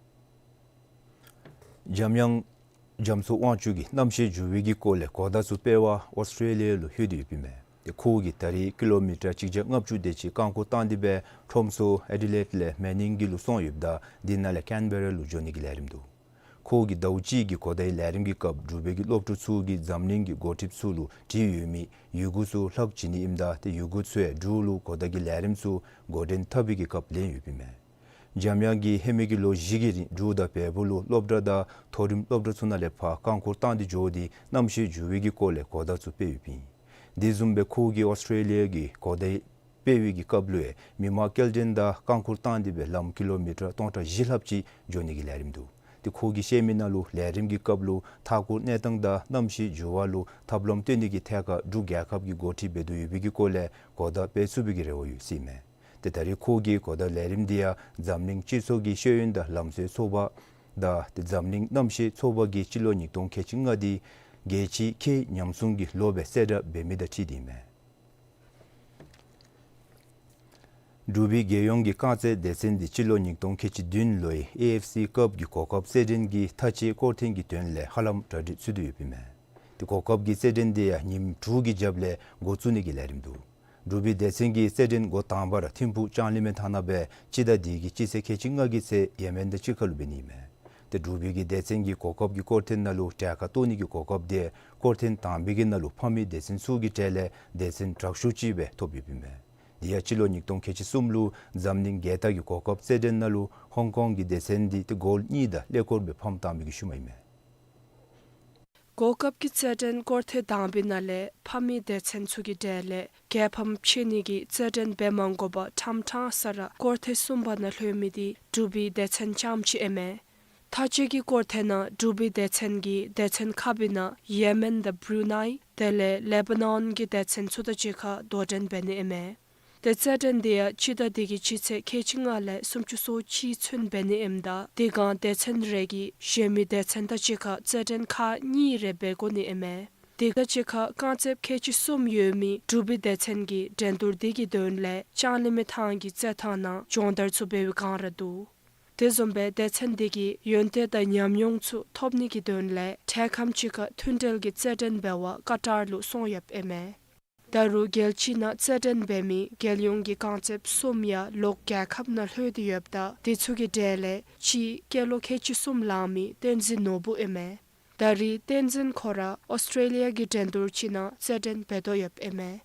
འཇམ་དབྱངས་རྒྱ་མཚོ་དབང་ཕྱུག་གིས་གནམ་གཤིས་འགྱུར་བའི་གི་སྐོར་ལས་གོ་བརྡ་ཚུ་སྤེལ་བར་ཨོསི་ཊྲེ་ལི་ཡ་ལུ་ལྷོད་དེ་ཡོདཔ་ཨིན་མས། ཏེ་ཁོ་གིས་ད་རེས་ཀི་ལོ་མི་ཊར་གཅིག་བརྒྱ་ལྔ་བཅུ་དེ་ཅིག་རྐང་འཁོར་བཏང་སྟེ་སྦེ་ཁྲོམ་སོ་ཨེ་ཌི་ལེཌ་ལས་མེ་ནིང་གི་ལུ་སོང་ཡོདཔ་ད་དེ་ནང་ལས་ཀེན་བེ་ར་ལུ་འགྱོ་ནི་གི་ལས་རིམ་འདུག། ཁོ་གིས་ཟླཝ་གཅིག་གི་གོ་བརྡའི་ལས་རིམ་གྱི་སྐབས་འབྲུག་པའི་གི་སློབ་ཕྲུག་ཚུ་གིས་འཛམ་གླིང་གི་འགོ་ཁྲིདཔ་ཚུ་ལུ་བྲིས་ཡོད་མི་ཡི་གུ་ཚུ་ལྷག་བྱིན་ནི་ཨིནམ་ད་ཏེ་ཡི་གུ་ཚུ་ཡང་འབྲུག་ལུ་གོ་བརྡ་གི་ལས་རིམ་ཚུ་འགོ་འདྲེན་འཐབ་པའི་གི་སྐབས་ལེན་ཡོདཔ་ཨིན་མས། འཇམ་དབྱངས་ཀྱིས་ཧེ་མའི་གི་ལོ་བཞི་གི་རིང་འབྲུག་དང་བལ་པོ་ལུ་སློབ་གྲྭ་དང་མཐོ་རིམ་སློབ་གྲྭ་ཚུ་ནང་ལས་ཕར་རྐང་འཁོར་བཏང་སྟེ་འགྱོ་སྟེ་གནམ་གཤིས་འགྱུར་བའི་གི་སྐོར་ལས་གོ་བརྡ་ཚུ་སྤེལ་ཡོདཔ་ཨིན། དེ་བཟུམ་སྦེ་ཁོ་གིས་ཨོསི་ཊྲེ་ལི་ཡ་གི་གོ་བརྡའི་སྤེལ་བའི་གི་སྐབས་ལུ་ཡང་མི་མང་སྐྱེལ་འདྲེན་དང་རྐང་འཁོར་བཏང་སྟེ་སྦེ་ལམ་ཀི་ལོ་མི་ཊར་སྟོང་ཕྲག་བཞི་ལྷགཔ་ཅིག་འགྱོ་ནི་གི་ལས་རིམ་འདུག། ཏེ་ཁོ་གིས་བཤད་མི་ནང་ལུ་ལས་རིམ་གྱི་སྐབས་ལུ་མཐའ་འཁོར་གནས་སྟངས་དང་གནམ་གཤིས་འགྱུར་བ་ལུ་ཐབས་ལམ་སྟོན་ནི་གི་ཐད་ཁར་འབྲུག་རྒྱལ་ཁབ་ཀྱི་འགོ་ཁྲིད་འབད་དོ་ཡོད་པའི་གི་སྐོར་ལས་གོ་བརྡ་སྤེལ་ཚུགས་པའི་གི་རེ་བ་ཡོད་ཟེར་ཨིན་མས། ཏེ་ད་རེས་ཁོ་གི་གོ་བརྡ་ལས་རིམ་འདི་ཡང་འཛམ་གླིང་སྤྱི་ཚོགས་ཀྱི་ཤེས་ཡོན་དང་ལམ་སྲོལ་ཚོགས་པ་དང་ཏེ་འཛམ་གླིང་གནམ་གཤིས་ཚོགས་པ་གིས་སྤྱི་ལོ་ཉིས་སྟོང་ཁལ་གཅིག་ལྔ་འདི་རྒྱལ་སྤྱིའི་ཁྱི་ཉམས་སྲུང་གི་ལོ་སྦེ་གསལ་བསྒྲགས་འབད་མི་དང་འཁྲིལ་ཏེ་ཨིན་མས། འབྲུག་པའི་རྒྱལ་ཡོངས་ཀྱི་རྐང་རྩེད་སྡེ་ཚན་འདི་སྤྱི་ལོ་ཉིས་སྟོང་ཁལ་གཅིག་བདུན་ལོའི་ཨེ་ཨེཕ་སི་ཀབ་ཀྱི་གོ་སྐབས་རྩེད་འགྲན་གྱི་མཐའ་དཔྱད་སྐོར་ཐེངས་ཀྱི་དོན་ལས་ཧ་ལམ་གྲ་སྒྲིག་ཚུད་དེ་ཡོདཔ་ཨིན་མས། ཏེ་གོ་སྐབས་ཀྱི་རྩེད་འགྲན་འདི་ཡང་ཉིནམ་དྲུག་གི་རྒྱབ་ལས་འགོ་བཙུགས་ནི་གི་ལས་རིམ་འདུག། འབྲུག་པའི་སྡེ་ཚན་གྱི་རྩེད་འགྲན་འགོ་དང་པ་ར་ཐིམ་ཕུག་ལྕང་གླིང་མའི་ཐང་ནང་སྦེ་སྤྱི་ཟླ་འདི་གི་སྤྱི་ཚེས་ཁལ་གཅིག་ལྔ་གི་ཚེ་ཡེ་མེན་དང་གཅིག་ཁར་ལུ་འབད་ནི་ཨིན་མས། ཏེ་འབྲུག་པའི་གི་སྡེ་ཚན་གྱི་གོ་སྐབས་ཀྱི་སྐོར་ཐེངས་ནང་ལུ་གྲལ་ཁར་གཏོགས་ནི་གི་གོ་སྐབས་འདི་སྐོར་ཐེངས་དང་པའི་གི་ནང་ལུ་ཕམ་མི་སྡེ་ཚན་ཚུ་གི་གྲས་ལས་སྡེ་ཚན་དྲག་ཤོས་ཅིག་སྦེ་ཐོབ་ཡོདཔ་ཨིན་མས། དེ་ཡང་སྤྱི་ལོ་ཉིས་སྟོང་ཁལ་གཅིག་གསུམ་ལུ་འཛམ་གླིང་རྒྱལ་རྟགས་ཀྱི་གོ་སྐབས་རྩེད་འགྲན་ནང་ལུ་ཧོང་ཀོང་གི་སྡེ་ཚན་འདི་ཏེ་གོལ་གཉིས་དང་ཀླད་ཀོར་སྦེ་ཕམ་བཏང་མི་གི་ཤུལ་མ་ཨིན་མས། གོ་སྐབས་ཀྱི་རྩེད་འགྲན་སྐོར་ཐེངས་དང་པའི་ནང་ལས་ཕམ་མི་སྡེ་ཚན་ཚུ་གི་གྲས་ལས་རྒྱལ་ཕམ་ཕྱེ་ནི་གི་རྩེད་འགྲན་འབད་མ་དགོ་པར་ཕྲང་ཕྲང་ས་ར་སྐོར་ཐེངས་གསུམ་པ་ནང་ལྷོད་མི་འདི་འབྲུག་པའི་སྡེ་ཚན་རྐྱངམ་ཅིག་ཨིན་མས། མཐའ་དཔྱད་ཀྱི་སྐོར་ཐེངས་ནང་འབྲུག་པའི་སྡེ་ཚན་གྱིས་སྡེ་ཚན་ཁག་པའི་ནང་ཡེ་མེན་དང་བུ་རུ་ནཱི་དེ་ལས་ལེ་བྷ་ནཱོན་གྱི་སྡེ་ཚན་ཚུ་དང་གཅིག་ཁར་དོ་འགྲན་འབད་ནི་ཨིན་མས། ཏེ་རྩེད་འགྲན་འདི་ཡང་སྤྱི་ཟླ་འདི་གི་སྤྱི་ཚེས་ཁལ་གཅིག་ལྔ་ལས་སུམ་ཅུ་སོ་གཅིག་ཚུན་འབད་ནི་ཨིནམ་ད་དེ་སྒང་སྡེ་ཚན་རེ་གིས་གཞན་མི་སྡེ་ཚན་དང་གཅིག་ཁར་རྩེད་འགྲན་ཁག་གཉིས་རེ་འབད་དགོ་ནི་ཨིན་མས། དེ་དང་གཅིག་ཁར་རྐང་རྩེད་ཁལ་གཅིག་གསུམ་ཡོད་མི་འབྲུག་པའི་སྡེ་ཚན་གྱིས་འགྲན་བསྡུར་འདི་གི་དོན་ལས་ལྕང་གླིང་མའི་ཐང་གི་རྩེད་ཐང་ནང་སྦྱོང་བརྡར་ཚུ་འབད་བའི་སྒང་ར་འདུག། དེ་བཟུམ་སྦེ་སྡེ་ཚན་འདི་གིས་ཡོན་ཏན་དང་ཉམས་མྱོང་ཚུ་ཐོབ་ནི་གི་དོན་ལས་འཕྲལ་ཁམས་ཅིག་ཁར་མཐུན་འབྲེལ་གྱི་རྩེད་འགྲན་འབད་བར་ཀ་ཏར་ལུ་སོང་ཡོདཔ་ཨིན་མས། ད་རུང་རྒྱལ་སྤྱི་ནང་རྩེད་འགྲན་འབད་མི་རྒྱལ་ཡོངས་ཀྱི་རྐང་རྩེདཔ་གསུམ་ཡང་ལོག་རྒྱལ་ཁབ་ནང་ལྷོད་དེ་ཡོདཔ་ད་དེ་ཚུ་གི་གྲས་ལས་གཅིག་སྐྱེས་ལོ་ཁལ་གཅིག་གསུམ་ལང་མི་བསྟན་འཛིན་ནོར་བུ་ཨིན་མས། ད་རེས་བསྟན་འཛིན་ཁོ་ར་ཨོསི་ཊྲེ་ལི་ཡ་གི་འགྲན་བསྡུར་ཅིག་ནང་རྩེད་འགྲན་འབད་དོ་ཡོདཔ་ཨིན་མས།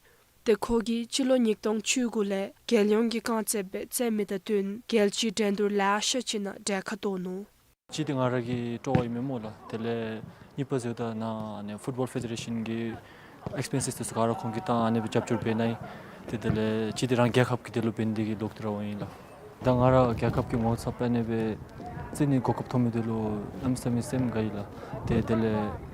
ཏེ་ཁོ་གིས་སྤྱི་ལོ་ཉིས་སྟོང་བཅུ་དགུ་ལས་རྒྱལ་ཡོངས་ཀྱི་རྐང་རྩེདཔ་སྦེ་རྩེད་མི་དང་བསྟུན་རྒྱལ་སྤྱིའི་འགྲན་བསྡུར་ལེ་ཤ་ཅིག་ནང་གྲལ་ཁར་གཏོགས་ནུག། གཅིག་འདི་ང་ར་གི་སྤྲོ་བ་ཨིན་མས་སྨོ་ལགས། དེ་ལས་གཉིས་པ་ཟེརཝ་ད་ནཱ་ཨ་ནི་ཕུཊ་བཱོལ་ཕེ་ཌེ་རེ་ཤཱན་གྱི་ཨེགསི་པེན་སིས་དེ་ཚུ་ག་ར་ཁོང་གིས་བཏང་ཨ་ནི་སྦེ་རྒྱབ་སྐྱོར་འབད་གནང་ཡི། ཏེ་དེ་ལས་གཅིག་འདི་རང་རྒྱལ་ཁབ་ཀྱི་དེ་ལུ་འབད་ནི་དེ་གིས་ལོག་སྟེ་ར་འོང་ཡི་ལགས། ད་ང་ར་རྒྱལ་ཁབ་ཀྱི་ངོ་ཚབ་ཨ་ནི་སྦེ་རྩེ་ནི་གོ་སྐབས་ཐོབ་མི་དེ་ལུ་གནམ་མེད་ས་མེད་སེམས་དགའ་ཡི་ལགས། ཏེ་དེ་ལས་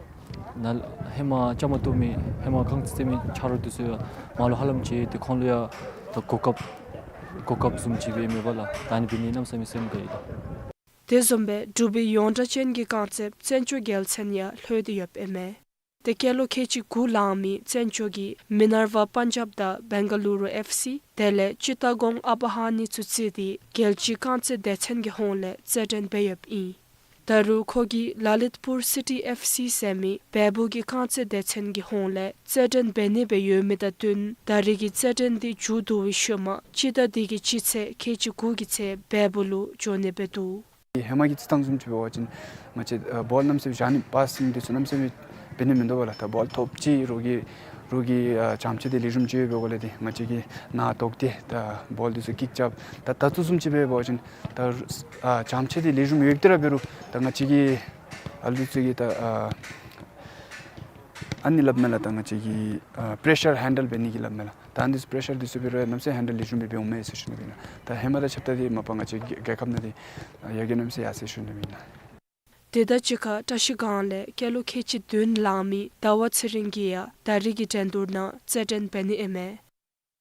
ནཱ་ཧེ་མ་བཅའ་མར་གཏོགས་མི་ཧེ་མ་རྐང་རྩེད་རྩེད་མི་ཆ་རོགས་དེ་ཚུ་ཡང་མར་ལུ་ཧ་ལམ་བྱོན་ཏེ་ཁོང་ལུ་ཡང་ད་གོ་སྐབས་གོ་སྐབས་བཟུམ་ཅིག་སྦེ་མེད་པ་ལགས། ད་ཨ་ནི་འབད་ནི་གནམ་མེད་ས་མེད་སེམས་དགའ་ཡི་ལགས། དེ་བཟུམ་སྦེ་འབྲུག་པའི་ཡོངས་གྲགས་ཅན་གྱི་རྐང་རྩེདཔ་བཙན་སྐྱོགས་རྒྱལ་མཚན་ཡང་ལྷོད་དེ་ཡོདཔ་ཨིན་མས། ཏེ་སྐྱེས་ལོ་ཁལ་གཅིག་དགུ་ལང་མི་བཙན་སྐྱོགས་ཀྱིས་མི་ནར་ཝ་པན་ཇབ་དང་བེང་ག་ལུ་རུ་ཨེཕ་སི་དེ་ལས་ཅི་ཏ་གོང་ཨབ་ཧ་ནི་ཚུ་རྩིས་ཏེ་རྒྱལ་སྤྱིའི་རྐང་རྩེད་སྡེ་ཚན་གྱི་ཧོངས་ལས་རྩེད་འགྲན་འབད་ཡོདཔ་ཨིན། ད་རུང་ཁོ་གིས་ལ་ལིད་པུར་སི་ཊི་ཨེཕ་སི་ཟེར་མི་བལ་པོ་གི་རྐང་རྩེད་སྡེ་ཚན་གྱི་ཧོངས་ལས་རྩེད་འགྲན་འབད་ནི་སྦེ་ཡོད་མི་དང་བསྟུན་ད་རེས་ཀྱི་རྩེད་འགྲན་འདི་མཇུག་བསྡུ་བའི་ཤུལ་མ་སྤྱི་ཟླ་འདི་གི་སྤྱི་ཚེས་ཁལ་གཅིག་དགུ་གི་ཚེ་བལ་པོ་ལུ་འགྱོ་ནི་སྦེ་འདུག། ཧེ་མ་གི་རྩིས་ཐངས་བཟུམ་ཅིག་འབད་བ་ཅིན་ང་བཅས་ཨ་བཱོལ་གནམ་མེད་ས་མེད་བཞག་ནི་པཱས་ནི་དེ་ཚུ་གནམ་མེད་ས་མེད་འབད་ནི་མིན་འདུག་པ་ལགས། ད་བཱོལ་ཐོབ་ཅི་རུང་གི་ རོགས་ཀྱིས་ཨ་བྱམས་བརྩེ་འདི་ལེགས་ཤོམ་ཅིག་ཡོད་པའི་སྒོ་ལས་འདི་ང་བཅས་ཀྱིས་ནཱ་བཏོག་སྟེ་ད་བཱོལ་འདི་ཚུ་ཀིག་རྐྱབ། ད་ད་ལྟོ་བཟུམ་ཅིག་འབད་བ་ཅིན་ད་ཨ་བྱམས་བརྩེ་འདི་ལེགས་ཤོམ་ཡོད་དེ་ར་འབད་རུང་ད་ང་བཅས་ཀྱིས་ཨ་ལུ་ཚུ་གིས་ད་ཨ་ཨ་ནི་སླབ་མས་ལགས། ད་ང་བཅས་ཀྱིས་ཨ་པེ་རེ་ཤར་ཧེན་ཌལ་འབད་ནི་གི་སླབ་མས་ལགས། ད་ཨ་ནི་པེ་རེ་ཤར་འདི་ཚུ་འབད་རུང་གནམ་མེད་ས་མེད་ཧེན་ཌལ་ལེགས་ཤོམ་སྦེ་འབད་འོང་མས་ཟེར་ཞུ་ནི་ཨིན་ལགས། ད་ཧེ་མ་དང་ཆ་མཐུན་འདི་མ་པ་ང་བཅས་རྒྱལ་ཁབ་ནང་འདི་ཡར་རྒྱས་གནམ་མེད་ས་མེད་ཡར་སོ་ཡི་ཟེར་ཞུ་ནི་ཨིན་ལགས། དེ་དང་གཅིག་ཁར་བཀྲ་ཤིས་སྒང་ལས་སྐྱེས་ལོ་ཁལ་གཅིག་བདུན་ལང་མི་ཟླ་བ་ཚེ་རིང་གིས་ཡང་ད་རེས་ཀྱི་འགྲན་བསྡུར་ནང་རྩེད་འགྲན་འབད་ནི་ཨིན་མས།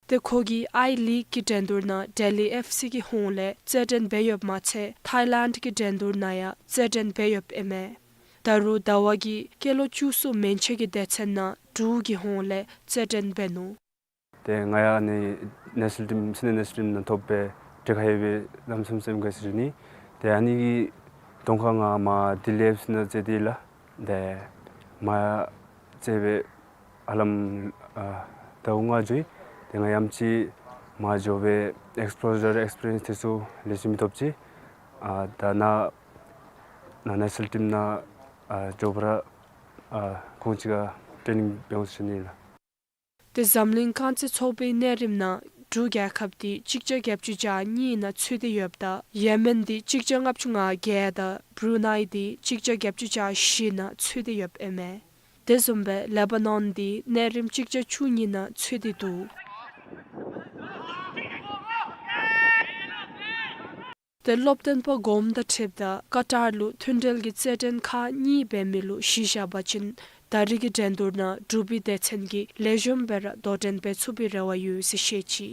དེ་ཁོ་གིས་ཨའི་ལིག་གི་འགྲན་བསྡུར་ནང་ལྡི་ལི་ཨེཕ་སི་གི་ཧོངས་ལས་རྩེད་འགྲན་འབད་ཡོདཔ་མ་ཚད་ཐའི་ལེནཌ་གི་འགྲན་བསྡུར་ནང་ཡང་རྩེད་འགྲན་འབད་ཡོདཔ་ཨིན་མས། ད་རུང་ཟླ་བ་གིས་སྐྱེས་ལོ་བཅུ་གསུམ་མན་ཆད་ཀྱི་སྡེ་ཚན་ནང་འབྲུག་གི་ཧོངས་ལས་རྩེད་འགྲན་འབད་ནུག། ཏེ་ང་ཡང་ཨ་ནི་ནེ་ཤ་ནལ་ཊིམ་སི་ནི་ཡར་ནེ་ཤ་ནལ་ཊིམ་ནང་ཐོབ་སྦེ་གྲལ་ཁར་ཡོད་པའི་ལམ་སེང་སེམས་དགའ་ཟེར་ཞུ་ནི། ཏེ་ཨ་ནི་གི་གདོང་ཁར་ང་མར་ལྡི་ལི་ཨེཕ་སི་ནང་རྩེད་དེ་ལགས། ཏེ་མར་རྩེད་སྦེ་ཧ་ལམ་ཨ་ཟླཝ་ལྔ་འགྱོ་ཡི། ཏེ་ང་ཡང་ཅིན་མར་འགྱོ་སྦེ་ཨེགསི་པོ་ཞར་ཨེགསི་པི་རི་ཡེནསི་དེ་ཚུ་ལེགས་ཤོམ་སྦེ་ཐོབ་ཅི། ཨ་ད་ནཱ་ནཱ་ནེ་ཤ་ནལ་ཊིམ་ནང་ཨ་འགྱོ་བར་ཨ་ཁོང་གཅིག་ཁར་ཊེ་ནིང་འབད་འོང་ཟེར་ཞུ་ནི་ལགས། ཏེ་འཛམ་གླིང་རྐང་རྩེད་ཚོགས་པའི་གནས་རིམ་ནང་འབྲུག་རྒྱལ་ཁབ་འདི་གཅིག་བརྒྱ་བརྒྱད་ཅུ་གྱ་གཉིས་ནང་ཚུད་དེ་ཡོདཔ་ད་ཡེ་མེན་འདི་གཅིག་བརྒྱ་ལྔ་བཅུ་ང་བརྒྱད་དང་བྲུ་ནའི་འདི་གཅིག་བརྒྱ་བརྒྱད་ཅུ་གྱ་བཞི་ནང་ཚུད་དེ་ཡོདཔ་ཨིན་མས། དེ་བཟུམ་སྦེ་ལེ་བྷ་ནོན་འདི་གནས་རིམ་གཅིག་བརྒྱ་བཅུ་གཉིས་ནང་ཚུད་དེ་འདུག། ཏེ་སློབ་སྟོན་པ་གོངམ་དང་འཁྲིལཝ་ད་ཀ་ཏར་ལུ་མཐུན་འབྲེལ་གྱི་རྩེད་འགྲན་ཁག་གཉིས་འབད་མི་ལུ་གཞི་བཞག་པ་ཅིན་ད་རེས་ཀྱི་འགྲན་བསྡུར་ནང་འབྲུག་པའི་སྡེ་ཚན་གྱིས་ལེགས་ཤོམ་སྦེ་ར་དོ་འགྲན་འབད་ཚུགས་པའི་རེ་བ་ཡོད་ཟེར་བཤད་ཅི།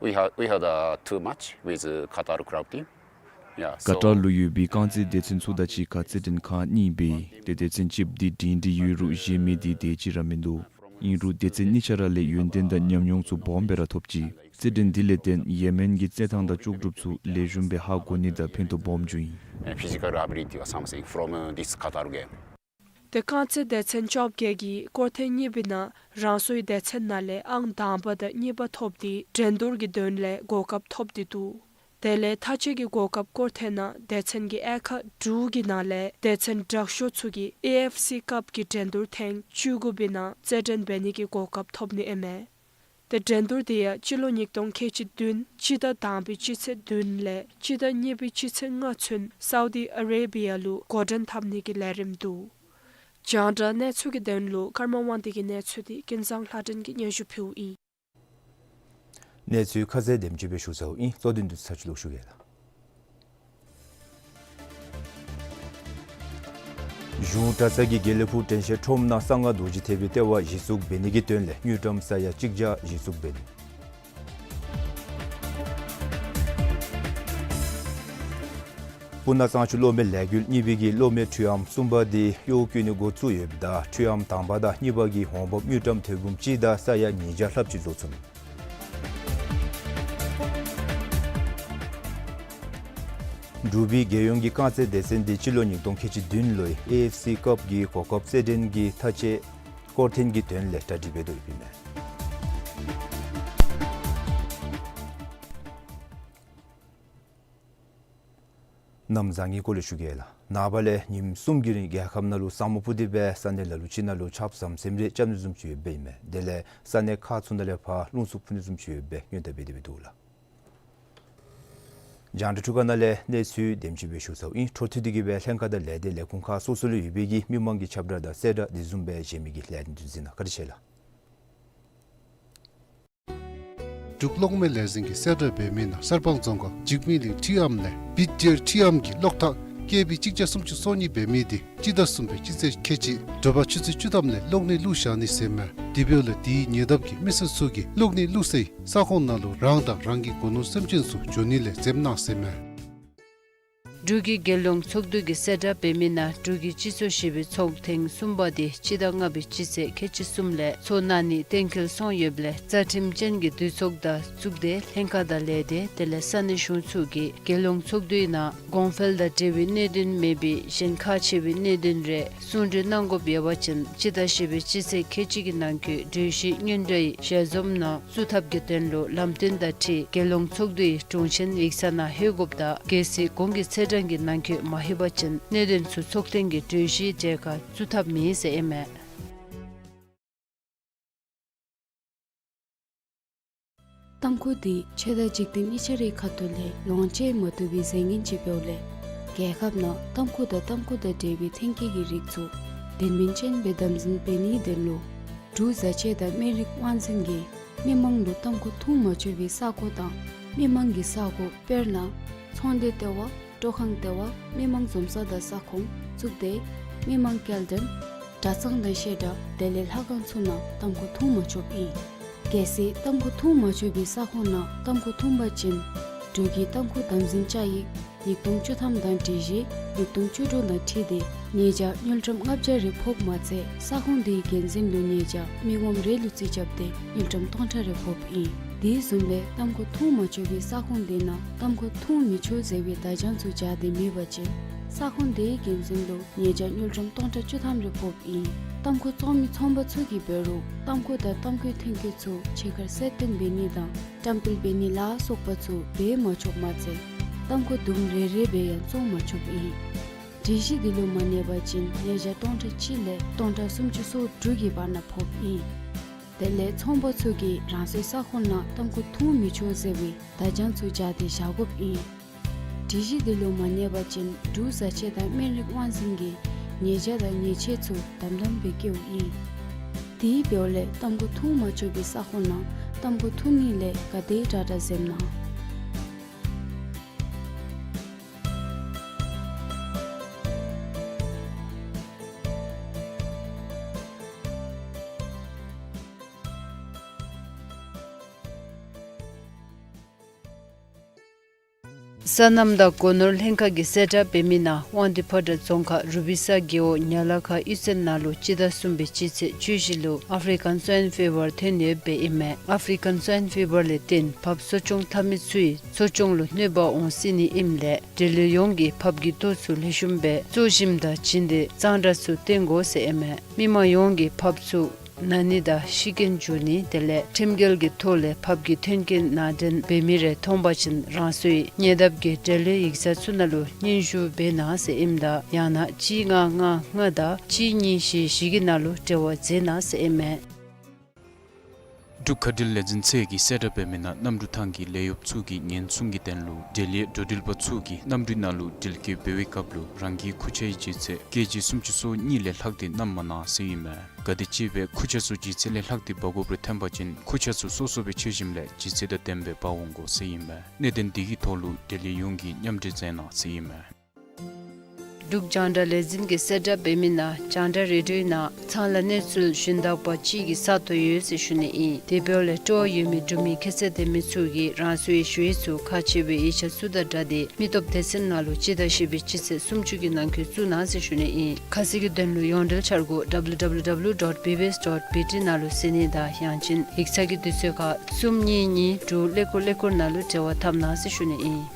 We have, we have the two match with, uh, Qatar club team. Yeah, ཀ་ཏར་so ལུ་ཡོད་པའི་རྐང་རྩེད་སྡེ་ཚན་ཚུ་དང་གཅིག་ཁར་རྩེད་འགྲན་ཁག་གཉིས་འབད། ཏེ་སྡེ་ཚན་གཅིགཔོ་འདི་སྒྲིང་སྒྲི་ཡོད་རུང་གཞན་མི་འདི་དེ་ཅིག་ར་མིན་འདུག། ཨིན་རུང་སྡེ་ཚན་གཉིས་ཆ་ར་ལས་ཡོན་ཏན་དང་ཉམས་མྱོང་ཚུ་སྦོམ་སྦེ་ར་ཐོབ་ཅི། རྩེད་འགྲན་འདི་ལས་བརྟེན་ཡེ་མེན་གྱི་རྩེད་ཐངས་དང་ལྕོགས་གྲུབ་ཚུ་ལེགས་ཤོམ་སྦེ་ཧ་གོ་ནི་དང་ཕན་ཐོགས་སྦོམ་འབྱུང་ཡི། And physical ability or something from, uh, this Qatar game. ཏེ་རྐང་རྩེད་སྡེ་ཚན་བཅོ་བརྒྱད་ཀྱིས་སྐོར་ཐེངས་གཉིས་པའི་ནང་རང་སོའི་སྡེ་ཚན་ནང་ལས་ཨང་དང་པ་དང་གཉིས་པ་ཐོབ་སྟེ་འགྲན་བསྡུར་གྱི་དོན་ལས་གོ་སྐབས་ཐོབ་སྟེ་འདུག། དེ་ལས་མཐའ་དཔྱད་ཀྱི་གོ་སྐབས་སྐོར་ཐེངས་ནང་སྡེ་ཚན་གྱི་དབྱེ་ཁག་དྲུག་གི་ནང་ལས་སྡེ་ཚན་དྲག་ཤོས་ཚུ་གིས་ཨེ་ཨེཕ་སི་ཀབ་ཀྱི་འགྲན་བསྡུར་ཐེངས་བཅུ་དགུ་པའི་ནང་རྩེད་འགྲན་འབད་ནི་གི་གོ་སྐབས་ཐོབ་ནི་ཨིན་མས། ཏེ་འགྲན་བསྡུར་དེ་ཡང་སྤྱི་ལོ་ཉིས་སྟོང་ཁལ་གཅིག་བདུན་སྤྱི་ཟླ་དང་པའི་སྤྱི་ཚེས་བདུན་ལས་སྤྱི་ཟླ་གཉིས་པའི་སྤྱི་ཚེས་ལྔ་ཚུན་སའུ་དི་ཨ་རེ་བི་ཡ་ལུ་འགོ་འདྲེན་འཐབ་ནི་གི་ལས་རིམ་འདུག། རྒྱང་བསྒྲགས་གནས་ཚུལ་གྱི་དོན་ལུ་ཀརྨ་དབང་འདུས་ཀྱི་གནས་ཚུལ་འདི་ཀུན་བཟང་ལྷ་སྒྲོན་གྱིས་སྙན་ཞུ་ཕུལཝ་ཨིན། གནས་ཚུལ་ཁ་གསལ་དེམ་ཅིག་སྦེ་ཞུ་ཚརཝ་ཨིན། གཙོ་དོན་འདི་ཚུ་ཚར་ཅིག་ལོག་ཞུ་གེ་ལགས། གཞུང་གྲྭ་ཚང་གིས་དགེ་ལེགས་ཕུག་དྲན་ཤེས་ཁྲོམ་ནང་གསང་སྔགས་རྡོ་རྗེ་ཐེག་པའི་ལྟེ་བ་གཞི་བཙུགས་འབད་ནི་གི་དོན་ལས་དངུལ་ཀྲམ་ས་ཡ་གཅིག་བརྒྱ་གཞི་བཙུགས་འབད་ནུག། སྤུ་ན་གཙང་ཆུ་གློག་མེ་ལས་འགུལ་གཉིས་པའི་གི་གློག་མེ་འཕྲུལ་ཨམ་གསུམ་པ་འདི་གཡོག་བཀོལ་ནི་འགོ་བཙུགས་ཡོདཔ་ད་འཕྲུལ་ཨམ་དང་པ་དང་གཉིས་པ་གི་འོང་འབབ་དངུལ་ཀྲམ་ཐེར་འབུམ་གཅིག་དང་ས་ཡ་ཉིས་བརྒྱ་ལྷགཔ་ཅིག་བཟོ་ཚུགས་ནུག། འབྲུག་པའི་རྒྱལ་ཡོངས་ཀྱི་རྐང་རྩེད་སྡེ་ཚན་འདི་སྤྱི་ལོ་ཉིས་སྟོང་ཁལ་གཅིག་བདུན་ལོའི་ཨེ་ཨེཕ་སི་ཀབ་ཀྱི་གོ་སྐབས་རྩེད་འགྲན་གྱི་མཐའ་དཔྱད་སྐོར་ཐེངས་ཀྱི་དོན་ལས་གྲ་སྒྲིག་འབད་དོ་ཡོདཔ་ཨིན་མས། གནམ་བཟང་ངན་སྐོར་ལས་ཞུ་གེ་ལགས། ནངས་པ་ལས་ཉིནམ་གསུམ་གྱི་རིང་རྒྱལ་ཁབ་ནང་ལུ་ས་སྨུག་སྤུབས་ཏེ་སྦེ་ས་གནས་ལ་ལུ་ཅིག་ནང་ལུ་ཆརཔ་ཟམ་ཟིམ་རེ་རྐྱབ་ནི་བཟུམ་ཅིག་ཡོདཔ་ཨིན་མས། དེ་ལས་ས་གནས་ཁག་ཚུ་ནང་ལས་ཕར་རླུང་འཚུབ་འཕུ་ནི་བཟུམ་ཅིག་ཡོདཔ་སྦེ་སྔོན་བརྡ་འབད་དེ་སྦེ་འདུག་ལགས། རྒྱང་བསྒྲགས་འཕྲུལ་ཁང་ནང་ལས་གནས་ཚུལ་དེམ་ཅིག་སྦེ་ཞུ་ཚརཝ་ཨིན། འཕྲོ་མཐུད་དེ་གིས་སྦེ་ལྷན་ཁག་དང་ལས་སྡེ་ལས་ཁུངས་ཁག་སོ་སོ་ལུ་ཡོད་པའི་གི་མི་མང་གི་ཁྱབ་བསྒྲགས་དང་གསལ་བསྒྲགས་དེ་བཟུམ་སྦེ་གཞན་མི་གི་ལས་དོན་དུས་ཚོད་ནང་བཀའ་དྲིན་ཆེ་ལགས། འབྲུག་གློག་མེ་ལས་འཛིན་གྱིས་གསལ་བསྒྲགས་འབད་མི་ནང་གསར་སྤང་རྫོང་ཁག་འཇིགས་མེད་གླིང་འཕྲུལ་ཨམ་ལས་བིཌ་ཇེར་འཕྲུལ་ཨམ་གྱི་གློག་ཐག་ཀེ་བི་གཅིག་བརྒྱ་སུམ་ཅུ་སོ་གཉིས་འབད་མི་འདི་སྤྱི་ཟླ་གསུམ་པའི་སྤྱི་ཚེས་ཁལ་གཅིག་དྲོ་པ་ཆུ་ཚོད་བཅུ་ཐམ་ལས་གློག་ནད་བླུགས་བཞག་ནི་ཟེར་མས། དེ་འབདཝ་ལས་དེའི་ཉེ་འདབས་ཀྱི་མི་སེར་ཚུ་གིས་གློག་ནད་བླུགས་སའི་ས་ཁོངས་ནང་ལུ་རང་དང་རང་གི་སྒོ་ནོར་སེམས་ཅན་ཚུ་འགྱོ་ནི་ལས་འཛེམ་གནང་ཟེར་མས། འབྲུག་གི་རྒྱལ་ཡོངས་ཚོགས་འདུ་གིས་གསལ་བསྒྲགས་འབད་མི་ནང་འབྲུག་གི་སྤྱི་ཚོགས་བཞི་པའི་ཚོགས་ཐེངས་གསུམ་པ་དེ་སྤྱི་ཟླ་ལྔ་པའི་སྤྱི་ཚེས་ཁལ་གཅིག་གསུམ་ལས་ཚོགས་གནང་ནི་གཏན་འཁེལ་སོང་ཡོདཔ་ལས་རྩ་ཁྲིམས་ཅན་གྱི་འདུས་ཚོགས་དང་གཙུག་སྡེ་ལྷན་ཁག་དང་ལས་སྡེ་དེ་ལས་ས་གནས་གཞུང་ཚུ་གིས་རྒྱལ་ཡོངས་ཚོགས་འདུའི་ནང་གོང་འཕེལ་དང་འབྲེལ་བའི་གནད་དོན་མེད་པའི་གཞན་ཁག་ཆེ་བའི་གནད་དོན་རེ་གསུང་གྲོས་གནང་དགོཔ་ཡོད་པ་ཅིན་སྤྱི་ཟླ་བཞི་པའི་སྤྱི་ཚེས་ཁལ་གཅིག་གི་ནང་འཁོད་གྲོས་གཞི་སྔོན་འགྲོའི་ཞལ་འཛོམས་ནང་བཙུགས་ཐབས་ཀྱི་དོན་ལུ་ལམ་སྟོན་དང་འཁྲིལ་རྒྱལ་ཡོངས་ཚོགས་འདུའི་དྲུང་ཆེན་ཡིག་ཚང་ནང་ལྷོད་དགོཔ་དང་གལ་སྲིད་གོང་གི་ཚེས་གྲངས་ཀྱི་ནང་འཁོད་མ་ལྷོད་པ་ཅིན་གནད་དོན་ཚུ་ཚོགས་ཐེངས་ཀྱི་གྲོས་གཞིའི་གྲལ་ཁར་བཙུགས་ཐབས་མེད་ཟེར་ཨིན་མས། ཏམ་ཁུ་འདི་ཆོས་དང་འཇིག་རྟེན་གཉིས་ཆ་རའི་ཁ་ཐུག་ལས་ལོངས་སྤྱོད་མ་བཏུབ་པའི་རྫས་ངན་ཅིག་འབདཝ་ལས། རྒྱལ་ཁབ་ནང་ཏམ་ཁུ་དང་ཏམ་ཁུ་དང་འབྲེལ་བའི་ཐོན་སྐྱེད་ཀྱི་རིགས་ཚུ་དོན་སྨིན་ཅན་སྦེ་དམ་འཛིན་འབད་ནིའི་དོན་ལུ་འབྲུག་བཟའ་ཆས་དང་སྨན་རིགས་དབང་འཛིན་གྱིས་མི་མང་ལུ་ཏམ་ཁུ་འཐུང་མ་ཆོག་པའི་ས་གོ་དང་མི་མང་གི་ས་གོ། དཔེར་ན་ཚོང་སྡེ་ལྟེ་བ། སྤྲོ་ཁང་ལྟེ་བ། མི་མང་འཛོམས་ས་དང་ས་ཁོངས། གཙུག་སྡེ། མི་མང་སྐྱེལ་འདྲེན། གྲྭ་ཚང་དང་བཤད་གྲྭ། དེ་ལས་ལྷ་ཁང་ཚུ་ནང་ཏམ་ཁུ་འཐུང་མ་ཆོགཔ་ཨིན། གལ་སྲིད་ཏམ་ཁུ་འཐུང་མ་ཆོག་པའི་ས་ཁོངས་ནང་ཏམ་ཁུ་འཐུང་པ་ཅིན་འབྲུག་གི་ཏམ་ཁུ་དམ་འཛིན་བཅའ་ཡིག་ཉིས་སྟོང་བཅུ་ཐམ་དང་སྒྲིག་གཞི་ཉིས་སྟོང་བཅུ་དྲུག་དང་འཁྲིལ་ཏེ་ཉེས་བྱ་དངུལ་ཀྲམ་ལྔ་བརྒྱ་རེ་ཕོགཔ་མ་ཚད་ས་ཁོངས་དེའི་འགན་འཛིན་ལུ་ཉེས་བྱ་མི་ངོམ་རེ་ལུ་རྩིས་རྐྱབ་སྟེ་དངུལ་ཀྲམ་སྟོང་ཕྲག་རེ་ཕོགཔ་ཨིན། དེ་བཟུམ་སྦེ་ཏམ་ཁུ་འཐུང་མ་ཆོག་པའི་ས་ཁོངས་དེ་ནང་ཏམ་ཁུ་འཐུང་མི་ཆོག་ཟེར་བའི་བརྡ་བྱང་ཚུ་སྦྱར་ཏེ་མེད་པ་ཅིན་ས་ཁོངས་དེའི་འགན་འཛིན་ལུ་ཉེས་བྱ་དངུལ་ཀྲམ་སྟོང་ཕྲག་བཅུ་ཐམ་རེ་ཕོགཔ་ཨིན། ཏམ་ཁུ་བཙོང་མི་ཚོང་པ་ཚུ་གིས་འབད་རུང་ཏམ་ཁུ་དང་ཏམ་ཁུའི་ཐོན་སྐྱེད་ཚུ་ཕྱི་ཁར་གསལ་སྟོན་འབད་ནི་དང་བཀྲམ་སྤེལ་འབད་ནི་ལ་སོགས་པ་ཚུ་འབད་མ་ཆོགཔ་མ་ཚད་ཏམ་ཁུ་དུམ་རེ་རེ་སྦེ་ཡང་བཙོང་མ་ཆོགཔ་ཨིན། སྒྲིག་གཞི་འདི་ལུ་མ་གནས་པ་ཅིན་ཉེས་བྱ་སྟོང་ཕྲག་གཅིག་ལས་སྟོང་ཕྲག་སུམ་ཅུ་སོ་དྲུག་གི་བར་ན་ཕོགཔ་ཨིན། དེ་ལས་ཚོང་པ་ཚུ་གིས་རང་སོའི་ས་ཁོངས་ནང་ཏམ་ཁུ་འཐུང་མི་ཆོག་ཟེར་བའི་བརྡ་བྱང་ཚུ་སྦྱར་ཏེ་བཞག་དགོཔ་ཨིན། སྒྲིག་གཞི་འདི་ལུ་མ་གནས་པ་ཅིན་འབྲུག་བཟའ་ཆས་དང་སྨན་རིགས་དབང་འཛིན་གྱིས་ཉེས་བྱ་དང་ཉེས་ཆད་ཚུ་དམ་དམ་སྦེ་བཀལཝ་ཨིན། དེ་འབདཝ་ལས་ཏམ་ཁུ་འཐུང་མ་ཆོག་པའི་ས་ཁོངས་ནང་ཏམ་ཁུ་འཐུང་ནི་ལས་ག་དེ་དྲག་དྲག་འཛེམ་གནང་། སོ་ནམ་དང་སྒོ་ནོར་ལྷན་ཁག་གིས་གསལ་བསྒྲགས་འབད་མི་ནང་དབང་འདུས་ཕོ་བྲང་རྫོང་ཁག་རུ་པི་ས་རྒེད་འོག་ཉ་ལ་ཁ་གཡུས་ཚན་ནང་ལུ་སྤྱི་ཟླ་གསུམ་པའི་སྤྱི་ཚེས་བཅུ་བཞི་ལུ་ཨཕ་རི་ཀན་སོའིན་ཕི་བར་ཐོན་ཡོདཔ་ཨིན་མས། ཨཕ་རི་ཀན་སོའིན་ཕི་བར་ལས་བརྟེན་ཕགཔ་གསོ་སྐྱོང་འཐབ་མི་ཚུའི་གསོ་སྐྱོང་ལུ་གནོད་པ་འོང་སྲིད་ནི་ཨིནམ་ལས་འབྲེལ་ཡོད་ཡོངས་ཀྱིས་ཕགཔ་གི་ལྟོ་ཚུ་ལེགས་ཤོམ་སྦེ་བཙོ་ཞིནམ་དང་བྱིན་ཏེ་གཙང་སྦྲ་ཚུ་བསྟེན་དགོ་ཟེར་ཨིན་མས། མི་མང་ཡོངས་ཀྱིས་ཕགཔ་ཚུ་ན་ནི་དང་ཤི་རྐྱེན་འབྱུང་ནི་དེ་ལས་ཁྲིམས་འགལ་གྱི་ཐོག་ལས་ཕགཔ་གི་མཐུན་རྐྱེན་ནང་འདྲེན་འབད་མི་རེ་མཐོང་པ་ཅིན་རང་སོའི་ཉེ་འདབས་ཀྱི་འབྲེལ་ཡོད་ཡིག་ཚང་ཚུ་ནང་ལུ་སྙན་ཞུ་འབད་གནང་ཟེར་ཨིནམ་ད་ཡང་ན་གཅིག་ལྔ་ལྔ་ལྔ་དང་གཅིག་གཉིས་བཞི་བཞི་གི་ནང་ལུ་འབྲེལ་བ་མཛད་གནང་ཟེར་ཨིན་མས། འབྲུག་མཁའ་འགྲུལ་ལས་འཛིན་ཚད་ཀྱིས་གསལ་བསྒྲགས་འབད་མི་ནང་གནམ་གྲུ་ཐང་གི་ལས་གཡོགཔ་ཚུ་གི་ཉེན་སྲུང་གི་དོན་ལུ་འབྲེལ་ཡོད་འགྲོ་འགྲུལ་པ་ཚུ་གིས་གནམ་གྲུའི་ནང་ལུ་འགྲུལ་སྐྱོད་འབད་བའི་སྐབས་ལུ་རང་གི་ཁུར་ཆའི་ལྗིད་ཚད་ཀེ་ཇི་སུམ་ཅུ་སོ་གཉིས་ལས་ལྷག་སྟེ་བསྣམ་མ་གནང་ཟེར་ཨིན་མས། གལ་ཏེ་གཅིག་སྦེ་ཁུར་ཆ་ཚུ་ལྗིད་ཚད་ལས་ལྷག་སྟེ་འབག་དགོཔ་རེ་ཐོན་པ་ཅིན་ཁུར་ཆ་ཚུ་སོ་སོ་སྦེ་འཕྱར་ཞིནམ་ལས་ལྗིད་ཚད་དང་ལྡནམ་སྦེ་འབག་འོང་དགོ་ཟེར་ཨིན་མས། གནད་དོན་འདི་གི་ཐོག་ལུ་འབྲེལ་ཡོད་ཡོངས་ཀྱིས་མཉམ་འབྲེལ་མཛད་གནང་ཟེར་ཨིན་མས། འབྲུག་རྒྱང་བསྒྲགས་ལས་འཛིན་གྱིས་གསལ་བསྒྲགས་འབད་མི་ནང་རྒྱང་བསྒྲགས་རེ་ཌིའོའི་ནང་ཚང་ལ་གནས་ཚུལ་ཞུན་དག་པ་ཅིག་གི་ས་སྟོང་ཡོད་ཟེར་ཞུ་ནི་ཨིན། དེ་འབདཝ་ལས་སྤྲོ་བ་ཡོད་མི་འབྲུག་མི་ཁྱད་ཚད་ལྡན་མི་ཚུ་གིས་རང་སོའི་ཞུ་ཡིག་ཚུ་ཁག་ཆེ་བའི་ཡིག་ཆ་ཚུ་དང་སྦྲགས་ཏེ་མི་སྟོབས་སྡེ་ཚན་ནང་ལུ་སྤྱི་ཟླ་བཞི་པའི་སྤྱི་ཚེས་སུམ་ཅུ་གི་ནང་འཁོད་བཙུགས་གནང་ཟེར་ཞུ་ནི་ཨིན། ཁ་གསལ་གྱི་དོན་ལུ་ཡོངས་འབྲེལ་འཆར་སྒོ་ཌབ་ལུ་ཌབ་ལུ་ཌབ་ལུ་ཌོཊ་བི་བི་ཨེསི་ཌོཊ་བི་ཊི་ནང་ལུ་གཟིགས་ནི་དང་ཡང་ཅིན་ཡིག་ཚང་གི་དུས་ཚོད་ཁར་གསུམ་གཉིས་གཉིས་དྲུག་ཀླད་ཀོར་ཀླད་ཀོར་ནང་ལུ་འབྲེལ་བ་འཐབ་གནང་ཟེར་ཞུ་ནི་ཨིན།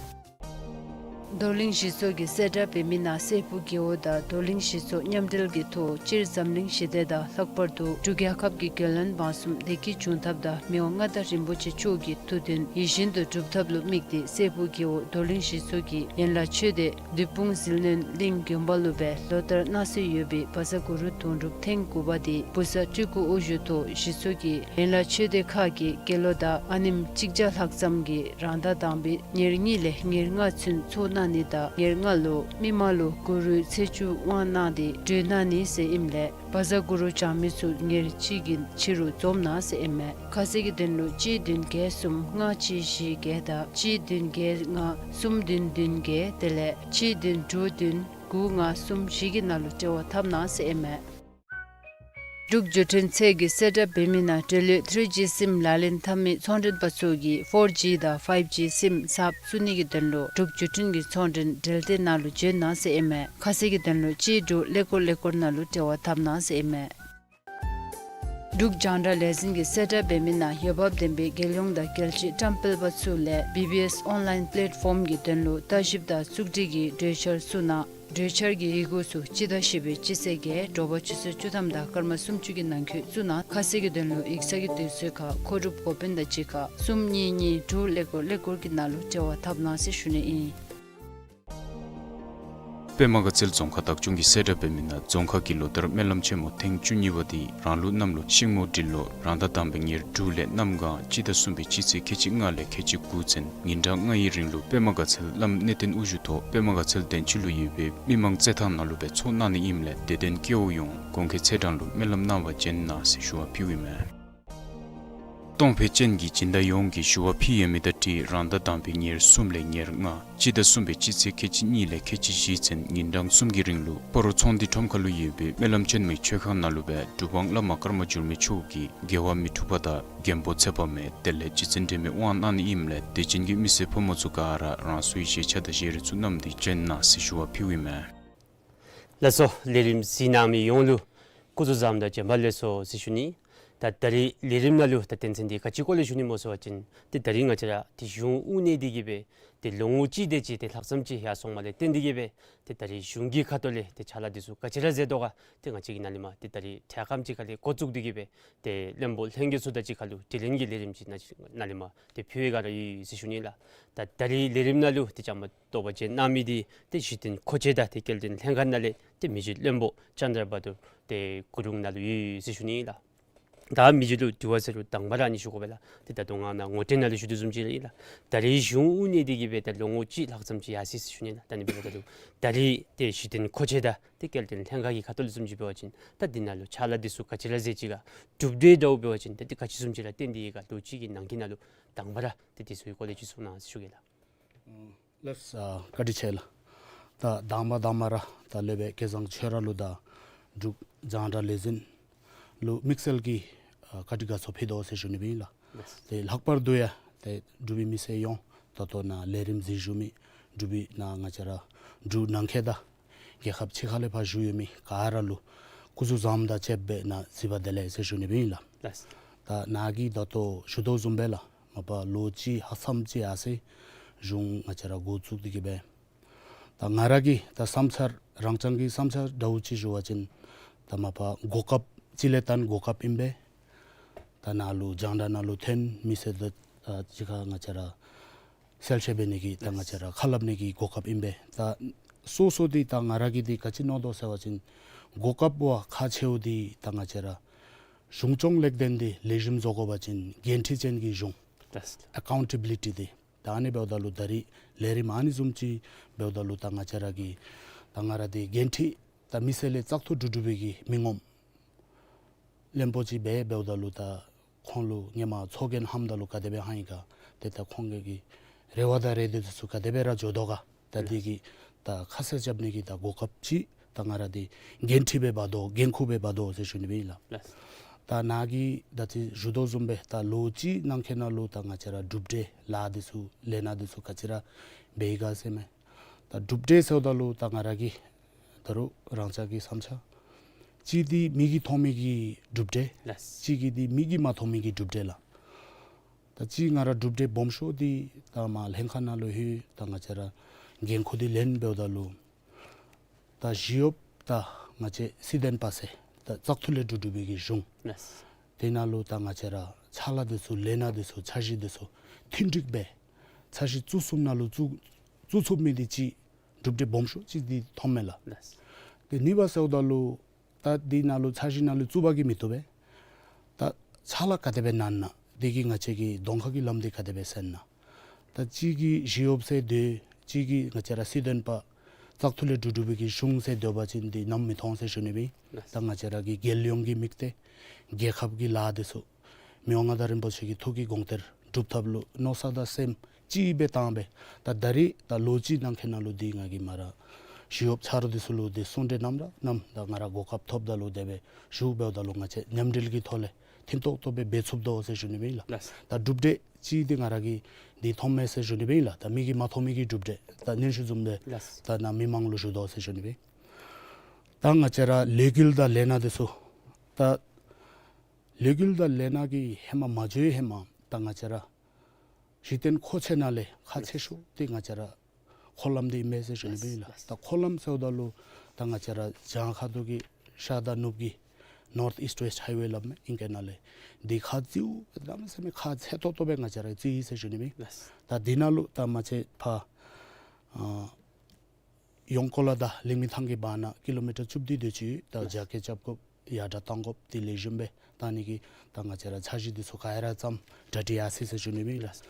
རྡོར་གླིང་གཞི་ཚོགས་ཀྱིས་གསལ་བསྒྲགས་འབད་མི་ནང་སྲས་ཕུག་རྒེད་འོག་དང་རྡོར་གླིང་གཞི་ཚོགས་མཉམ་འབྲེལ་གྱི་ཐོག་སྤྱིར་འཛམ་གླིང་ཞི་བདེ་དང་ལྷག་པར་དུ་འབྲུག་རྒྱལ་ཁབ་ཀྱི་རྒྱལ་བློན་འབངས་གསུམ་བདེ་སྐྱིད་འབྱུང་ཐབས་དང་མི་དབང་མངའ་བདག་རིན་པོ་ཆེ་མཆོག་གི་ཐུགས་འདུན་ཡིད་བཞིན་དུ་འགྲུབ་ཐབས་ལུ་དམིགས་ཏེ་སྲས་ཕུག་རྒེད་འོག་རྡོར་གླིང་གཞི་ཚོགས་ཀྱིས་ཡན་ལག་ཆོས་སྡེ་བདུད་དཔུང་ཟིལ་གནོན་གླིང་དགོན་པ་ལུ་སྦེ་ལོ་ལྟར་གནང་སྲོལ་ཡོད་པའི་བཛྲ་གུ་རུ་དུང་སྒྲུབ་ཐེངས་དགུ་པ་དེ་བུ་གསར་སྤྲུལ་སྐུ་དབུ་བཞུགས་ཐོག་གཞི་ཚོགས་ཀྱི་ཡན་ལག་ཆོས་སྡེ་ཁག་གི་དགེ་སློང་དང་ཨ་ནེམོ་གཅིག་བརྒྱ་ལྷག་ཙམ་གྱིས་རང་ཟླ་དང་པའི་ཉེར་གཉིས་ལས་ཉེར་ལྔ་ཚུན་ཚོགས་གནང་ནི་དང་ཉེར་ལྔ་ལུ་མི་མང་ལུ་གུ་རུའི་ཚེས་བཅུ་དབང་གནང་སྟེ་གྲོལ་གནང་ནི་ཟེར་ཨིནམ་ལས་བཛྲ་གུ་རུ་བགྱང་མི་ཚུ་ཉེར་གཅིག་གི་ཕྱི་རུ་འཛོམས་གནང་ཟེར་ཨིན་མས། ཁ་གསལ་གྱི་དོན་ལུ་གཅིག་བདུན་བརྒྱད་གསུམ་ལྔ་གཅིག་བཞི་བརྒྱད་དང་གཅིག་བདུན་བརྒྱད་ལྔ་གསུམ་བདུན་བདུན་བརྒྱད་དེ་ལས་གཅིག་བདུན་དྲུག་བདུན་དགུ་ལྔ་གསུམ་བཞི་གི་ནང་ལུ་འབྲེལ་བ་འཐབ་གནང་ཟེར་ཨིན་མས། འབྲུག་བརྒྱུད་འཕྲིན་ཚད་ཀྱིས་གསལ་བསྒྲགས་འབད་མི་ནང་འབྲེལ་ཡོད་ཐི་རི་ཇི་སིམ་ལག་ལེན་འཐབ་མི་ཚོང་མགྲོན་པ་ཚུ་གིས་ཕོར་ཇི་དང་ཕའིབ་ཇི་སིམ་གསརཔ་བཙུགས་ནི་གི་དོན་ལུ་འབྲུག་བརྒྱུད་འཕྲིན་གྱི་ཚོང་མགྲོན་འབྲེལ་སྡེ་ནང་ལུ་བྱོན་གནང་ཟེར་ཨིན་མས། ཁ་གསལ་གྱི་དོན་ལུ་གཅིག་དྲུག་ཀླད་ཀོར་ཀླད་ཀོར་ནང་ལུ་འབྲེལ་བ་འཐབ་གནང་ཟེར་ཨིན་མས། འབྲུག་རྒྱང་བསྒྲགས་ལས་འཛིན་གྱིས་གསལ་བསྒྲགས་འབད་མི་ནང་འོས་འབབ་ལྡན་པའི་རྒྱལ་ཡོངས་དང་རྒྱལ་སྤྱིའི་བཀྲམ་སྤེལ་པ་ཚུ་ལས་བི་བི་ཨེསི་ཨོན་ལའིན་པ་ལེཊ་ཕོམ་གྱི་དོན་ལུ་ལྟ་ཞིབ་དང་བཙུགས་སྒྲིག་གི་གྲོས་འཆར་ཚུ་ནང་གྲོས་འཆར་གྱི་ཡི་གུ་ཚུ་སྤྱི་ཟླ་བཞི་པའི་སྤྱི་ཚེས་བརྒྱད་དྲོ་པ་ཆུ་ཚོད་བཅུ་ཐམ་དང་སྐར་མ་སུམ་ཅུ་གི་ནང་འཁོད་བཙུགས་གནང་། ཁ་གསལ་གྱི་དོན་ལུ་ཡིག་ཚང་གི་དུས་ཚོད་ཁར་མཁོ་སྒྲུབ་འགོ་དཔོན་དང་གཅིག་ཁར་གསུམ་གཉིས་གཉིས་དྲུག་ཀླད་ཀོར་ཀླད་ཀོར་གྱི་ནང་ལུ་འབྲེལ་བ་འཐབ་གནང་ཟེར་ཞུ་ནི་ཨིན། པདྨ་དགའ་ཚལ་རྫོང་ཁག་བདག་སྐྱོང་གི་གསལ་བསྒྲགས་འབད་མི་ནང་རྫོང་ཁག་གི་ལོ་བསྟར་སྨོན་ལམ་ཆེན་མོ་ཐེངས་བཅུ་གཉིས་པ་འདི་རང་ལུགས་གནམ་ལོ་ཤིང་མོ་སྦྲུལ་ལོ་རང་ཟླ་དང་པའི་ཉེར་དྲུག་ལས་གནམ་གང་སྤྱི་ཟླ་གསུམ་པའི་སྤྱི་ཚེས་ཁལ་གཅིག་ལྔ་ལས་ཁལ་གཅིག་དགུ་ཚུན་ཉིན་གྲངས་ལྔའི་རིང་ལུ་པདྨ་དགའ་ཚལ་བླམ་གནས་བརྟན་དབུ་བཞུགས་ཐོག་པདྨ་དགའ་ཚལ་གདན་ཕྱི་ལུ་ཡོད་པའི་མི་མང་རྩེད་ཐང་ནང་ལུ་སྦེ་ཚོགས་གནང་ནི་ཨིནམ་ལས་དད་ལྡན་སྐྱེ་བོ་ཡོངས་གོང་འཁོད་ཚེས་གྲངས་ལུ་སྨོན་ལམ་གནང་བར་བྱོན་གནང་ཟེར་ཞུ་བ་ཕུལཝ་ཨིན་མས། གཏོང་ཕོད་ཅན་གྱི་སྦྱིན་བདག་ཡོངས་ཀྱིས་ཞུ་བ་ཕུལ་ཡོད་མི་དང་འཁྲིལ་རང་ཟླ་དང་པའི་ཉེར་གསུམ་ལས་ཉེར་ལྔ་སྤྱི་ཟླ་གསུམ་པའི་སྤྱི་ཚེས་ཁལ་གཅིག་གཉིས་ལས་ཁལ་གཅིག་བཞི་ཚུན་ཉིན་གྲངས་གསུམ་གྱི་རིང་ལུ་སྤ་རོ་ཚོང་འདུས་ཁྲོམ་ཁ་ལུ་ཡོད་པའི་སྨོན་ལམ་ཆེན་མོའི་མཆོད་ཁང་ནང་ལུ་སྦེ་གྲུབ་དབང་བླ་མ་ཀརྨ་འགྱུར་མེད་མཆོག་གིས་རྒྱལ་བ་མི་འཁྲུགས་པ་དང་མགོན་པོ་ཚེ་དཔག་མེད་དེ་ལས་རྗེ་བཙུན་སྒྲོལ་མའི་དབང་གནང་ནི་ཨིནམ་ལས་དད་ཅན་གྱི་མི་སེར་ཕོ་མོ་ཚུ་ག་ར་རང་སོའི་བཞེས་ཆ་དང་བཞེས་རིགས་ཚུ་བསྣམས་ཏེ་བྱོན་གནང་ཟེར་ཞུ་བ་ཕུལཝ་ཨིན་མས། ལགས་སོ། ལས་རིམ་གཟིགས་གནང་མི་ཡོངས་ལུ་སྐུ་གཟུགས་བཟང་དང་བྱོན་པ་ལེགས་སོ་ཟེར་ཞུ་ནི། ད་ད་རིས་ལས་རིམ་ནང་ལུ་ད་དོན་ཚན་འདི་ག་ཅི་སྐོར་ལས་ཞུ་ནི་སྨོ་ཟེར་བ་ཅིན་ཏེ་ད་རིས་ང་བཅས་ར་ཏེ་གཞུང་དབུ་བརྙེས་ཏེ་གི་སྦེ་ཏེ་ལོ་ངོ་གཅིག་དེ་ཅིག་ཏེ་ལྷག་ཙམ་ཅིག་ཡར་སོངམ་ལས་བརྟེན་ཏེ་གི་སྦེ་ཏེ་ད་རིས་གཞུང་གི་ཁ་ཐུག་ལས་ཏེ་ཕྱག་ལཱ་འདི་ཚུ་ག་ཅི་ར་མཛད་དོ་ག་ཏེ་ང་བཅས་ཀྱིས་ནཱ་ལས་མར་ཏེ་ད་རིས་འཕྲལ་ཁམས་ཅིག་ཁ་ལས་འགོ་བཙུགས་ཏེ་གི་སྦེ་ཏེ་བློན་པོ་ལྷན་རྒྱས་ཚུ་དང་གཅིག་ཁར་ལུ་དྲི་ལན་གྱི་ལས་རིམ་ཅིག་ནཱ་ནཱ་ལས་མར་ཏེ་ཕུལ་བའི་བསྒང་ར་ཡོད་ཟེར་ཞུ་ནི་ལགས། ད་ད་རིས་ལས་རིམ་ནང་ལུ་ཏེ་བཅའ་མར་གཏོགས་པར་བྱོན་གནང་མི་འདི་ཏེ་གཞི་རྟེན་མཁོ་ཆས་དང་ཏེ་སྐྱེལ་འདྲེན་ལྷན་ཁག་ནང་ལས་ཏེ་མི་རྗེ་བློན་པོ་ཙནྡྲ་བ་དུར་ཏེ་གུ་རུང་ནཱ་ལུ་ཡོད་ཟེར་ཞུ་ནི་ལགས། ད་མི་རྗེ་ལུ་དྲི་བ་ཟེར་རུང་དང་པ་ར་ཨ་ནི་ཞུ་དགོ་པས་ལགས། ཏེ་ད་ལྟོ་ང་ནཱ་ངོ་སྤྲོད་ནང་ལུ་ཞུ་དོ་བཟུམ་ཅིག་ལགས། ད་རིས་གཞུང་དབུ་བརྙེས་ཏེ་གི་སྦེ་ད་ལོ་ངོ་གཅིག་ལྷག་ཙམ་ཅིག་ཡར་སོ་ཡི་ཟེར་ཞུ་ནི་ལགས། ད་ཨ་ནི་འབདཝ་ད་ལུ་ད་རིས་ཏེ་གཞི་རྟེན་མཁོ་ཆས་དང་ཏེ་སྐྱེལ་འདྲེན་ལྷན་ཁག་གི་ཁ་ཐུག་ལས་བཟུམ་ཅིག་འབད་བ་ཅིན་ད་འདི་ནང་ལུ་ཕྱག་ལཱ་འདི་ཚུ་ག་ཅི་ར་མཛད་ཅི་ག་གྲུབ་འབྲས་འདྲཝ་འབད་བ་ཅིན་ད་ཏེ་ག་ཅི་བཟུམ་ཅིག་ར་བཏོན་ཏེ་ཡོད་ག་ལོ་གཅིག་གི་ནང་འཁོད་ནང་ལུ་དང་པ་ར་ཏེ་འདི་ཚུ་གི་སྐོར་ལས་ཅིག་གསུང་གནང་ཟེར་ཞུ་གེ་ལགས། ལགས། ཨ་བཀའ་དྲིན་ཆེ་ལགས། ད་དང་པ་དང་པ་ར་ད་ལས་སྦེ་སྐལ་བཟང་ཆོས་ར་ལུ་དང་འབྲུག་རྒྱང་བསྒྲགས་ལས་འཛིན་ལུ་དམིགས་བསལ་གྱི་ཨ་བཀའ་དྲིན་དགའ་ཚོར་ཕུལ་དོ་ཟེར་ཞུ་ནི་སྦེ་ཨིན་ལགས། ལགས། ཏེ་ལྷག་པར་དུ་ཡང་ཏེ་འབྲུག་པའི་མི་སེར་ཡོངས་ད་ལྟོ་ནཱ་ལས་རིམ་གཟིགས་བཞུགས་མི་འབྲུག་པའི་ནཱ་ང་བཅས་ར་འབྲུག་ནང་འཁོད་དང་རྒྱལ་ཁབ་ཕྱི་ཁ་ལས་ཕར་བཞུགས་ཡོད་མི་ག་ར་ལུ་སྐུ་གཟུགས་བཟང་པོ་དང་བཅས་པའི་ནཱ་གཟིགས་པ་བདེ་ལེགས་ཟེར་ཞུ་ནི་སྦེ་ཨིན་ལགས། ལགས། ད་ནཱ་གིས་ད་ལྟོ་ཞུ་དོ་བཟུམ་སྦེ་ལགས། མ་པ་ལོ་གཅིག་ལྷག་ཙམ་ཅིག་ཡར་སོ་ཡི་གཞུང་ང་བཅས་ར་འགོ་བཙུགས་ཏེ་གི་སྦེ། ད་ང་ར་གི་ད་བསམ་འཆར་རང་རྐྱང་གི་བསམ་འཆར་འདྲཝ་ཅིག་ཞུ་བ་ཅིན་ད་མ་པ་གོ་སྐབས་ཅིག་ལས་བརྟེན་གོ་སྐབས་ཨིན་པས། ད་ནཱ་ལུ་རྒྱང་བསྒྲགས་ནང་ལུ་ཐོན་མི་སེར་དང་ཨ་གཅིག་ཁར་ང་བཅས་ར་གསལ་བཤད་འབད་ནི་གི་ད་ང་བཅས་ར་ཁ་སླབ་ནི་གི་གོ་སྐབས་ཨིན་པས། ད་སོ་སོ་འདི་ད་ང་ར་གིས་འདི་ག་ཅི་མནོ་དོ་ཟེར་བ་ཅིན་གོ་སྐབས་བ་ཁག་ཆེཝ་འདི་ད་ང་བཅས་ར་གཞུང་སྐྱོང་ལེགས་ལྡན་འདི་ལེགས་ཤོམ་བཟོ་དགོ་པ་ཅིན་འགན་འཁྲི་ཅན་གྱི་གཞུང་ལགས། ཨེ་ཀའུན་ཊེ་བི་ལི་ཊི་འདི་ད་ཨ་ནི་འབདཝ་ད་ལུ་ད་རིས་ལས་རིམ་ཨ་ནི་བཟུམ་ཅིག་འབདཝ་ད་ལུ་ད་ང་བཅས་ར་གི་ད་ང་ར་འདི་འགན་འཁྲི་ད་མི་སེར་ལས་བཙག་འཐུ་གྲུབ་གྲུབ་པའི་གི་མི་ངོམ་བློན་པོ་ཅིག་སྦེ་འབདཝ་ད་ལུ་ད་ཁོང་ལུ་ཧེ་མ་ཚོགས་རྒྱན་ལྷངམ་ད་ལུ་ག་དེ་སྦེ་ལྷང་ཡི་ག་ཏེ་ད་ཁོང་གི་རེ་བ་དང་རེ་འདོད་འདི་ཚུ་ག་དེ་སྦེ་ར་འགྱོ་དོ་ག་ད་འདི་གི་ད་ཁ་གསལ་རྐྱབ་ནི་གི་ད་གོ་སྐབས་ཅིག་ད་ང་ར་འདི་འགན་འཁྲི་སྦེ་འབག་དོ་འགན་ཁུར་སྦེ་འབག་དོ་ཟེར་ཞུ་ནི་སྦེ་ཨིན་ལགས། ལགས། ད་ནཱ་གིས་ད་ཅི་ཞུ་དོ་བཟུམ་སྦེ་ད་ལོ་གཅིག་ནང་འཁོད་ནང་ལུ་ད་ང་བཅས་ར་གྲུབ་འབྲས་ལཱ་འདི་ཚུ་ལས་སྣ་འདི་ཚུ་ག་ཅི་ར་འབད་ཡི་ག་ཟེར་མས། ད་གྲུབ་འབྲས་ཟེརཝ་ད་ལུ་ད་ང་ར་གི་ད་རུང་རང་ཅག་གི་བསམ་འཆར་གཅིག་འདི་མིག་གིས་མཐོང་མི་གི་གྲུབ་འབྲས་ལགས། གཅིག་གི་འདི་མིག་གིས་མ་མཐོང་མི་གི་གྲུབ་འབྲས་ལགས། ད་གཅིག་ང་ར་གྲུབ་འབྲས་སྦོམ་ཤོས་འདི་ད་མར་ལྷན་ཁག་ནང་ལུ་ལྷོད་ད་ང་བཅས་ར་འགན་ཁུར་འདི་ལེན་འབདཝ་ད་ལུ་ད་ཞི་གཡོགཔ་དང་ང་བཅས་སྲིད་དོན་པ་ཟེར་ད་བཙག་འཐུ་ལས་གྲུབ་གྲུབ་པའི་གི་གཞུང་ལགས། དེ་ནང་ལུ་ད་ང་བཅས་ར་ཕྱག་ལཱ་འདི་ཚུ་ལས་སྣ་འདི་ཚུ་འཆར་གཞི་འདི་ཚུ་མཐུན་འགྲིག་སྦེ་འཆར་གཞི་བཙུགས་ཚུགསཔ་ནང་ལུ་བཙུགས་བཙུགས་ཚུགས་མི་འདི་གཅིག་གྲུབ་འབྲས་སྦོམ་ཤོས་གཅིག་འདི་མཐོངམ་མས་ལགས། ལགས། ཏེ་གཉིས་པ་ཟེརཝ་ད་ལུ་ད་འདི་ནང་ལུ་འཆར་གཞི་ནང་ལུ་བཙུགས་པ་གིས་མི་བཏུབ་པས། ད་ཕྱག་ལཱ་ག་དེ་སྦེ་གནང་ན་འདི་གིས་ང་བཅས་ཀྱི་གདོང་ཁ་གི་ལམ་འདི་ག་དེ་སྦེ་སེལ་ན། ད་གཅིག་གིས་ཞི་གཡོགཔ་ཟེར་སྡོད་གཅིག་གིས་ང་བཅས་ར་སྲིད་དོན་པ་བཙག་འཐུ་ལས་གྲུབ་གྲུབ་པའི་གི་གཞུང་ཟེར་སྡོད་པ་ཅིན་འདི་ནམ་མི་མཐོང་ཟེར་ཞུ་ནི་སྦེ། ལགས། ད་ང་བཅས་ར་གི་རྒྱལ་ཡོངས་ཀྱི་དམིགས་གཏད་རྒྱལ་ཁབ་ཀྱི་ལཱ་འདི་ཚུ་མི་དབང་མངའ་བདག་རིན་པོ་ཆེ་གི་ཐུགས་ཀྱི་དགོངས་གཏེར་སྒྲུབ་ཐབས་ལུ་མནོ་བསམ་དང་སེམས་གཅིག་སྦེ་བཏང་སྦེ་ད་ད་རིས་ད་ལོ་གཅིག་ནང་འཁོད་ནང་ལུ་འདི་ང་གིས་མར་ཞི་གཡོགཔ་ཆ་རོགས་འདི་ཚུ་ལུ་འདི་གསུང་གྲོས་གནངམ་ར་གནངམ་ད་ང་ར་གོ་སྐབས་ཐོབ་ད་ལུ་དེ་སྦེ་ཞུ་འབདཝ་ད་ལུ་ང་བཅས་མཉམ་འབྲེལ་གྱི་ཐོག་ལས་མཐུན་ཏོག་ཏོ་སྦེ་འབད་ཚུགས་དོ་ཟེར་ཞུ་ནི་སྦེ་ཨིན་ལགས། ལགས། ད་གྲུབ་འབྲས་གཅིག་འདི་ང་ར་གིས་འདི་མཐོངམ་མས་ཟེར་ཞུ་ནི་སྦེ་ཨིན་ལགས། ད་མིག་གིས་མ་མཐོང་མི་གི་གྲུབ་འབྲས་ད་ཉན་ཤུལ་བཟུམ་སྦེ་ལགས། ད་ནཱ་མི་མང་ལུ་ཞུ་དོ་ཟེར་ཞུ་ནི་སྦེ། ད་ང་བཅས་ར་ལས་འགུལ་དང་ལས་སྣ་འདི་ཚུ་ད་ལས་འགུལ་དང་ལས་སྣ་གི་ཧེ་མ་མ་འགྱོ་བའི་ཧེ་མ་ད་ང་བཅས་ར་གཞི་རྟེན་མཁོ་ཆས་ནང་ལས་ཁག་ཆེ་ཤོས་འདི་ང་བཅས་ར་འཁོར་ལམ་འདི་ཨིན་མས་ཟེར་ཞུ་ནི་སྦེ་ཨིན་ལགས། ལགས། ད་འཁོར་ལམ་ཟེརཝ་ད་ལུ་ད་ང་བཅས་ར་བྱང་ཁ་ཐུག་གི་ཤར་དང་ནུབ་ཀྱི་North East West Highway སླབ་མས་ཨིང་སྐད་ནང་ལས། འདི་ཁག་ཆེཝ་གནམ་མེད་ས་མེད་ཁག་ཆེ་ཏོག་ཏོ་སྦེ་ང་བཅས་ར་བརྩི་ཡི་ཟེར་ཞུ་ནི་སྦེ་ཨིན། ལགས། ད་འདི་ནང་ལུ་ད་མ་ཚད་ཕར་ཨ་ ཡོངས་ཀོ་ལ་དང་ལིང་མི་ཐང་གི་བར་ན་ཀི་ལོ་མི་ཊར་བཅུ་བདུན་དེ་ཅིག་ད་རྒྱ་སྐྱེད་རྐྱབ་དགོཔ་ཡར་དྲག་གཏང་དགོཔ་དེ་ལེགས་ཤོམ་སྦེ་བཏང་ནི་གི་ད་ང་བཅས་ར་འཆར་གཞི་དེ་ཚུ་ག་ར་བརྩམས་གྲ་སྒྲིག་ཡར་སོ་ཡི་ཟེར་ཞུ་ནི་ཨིན་ལགས།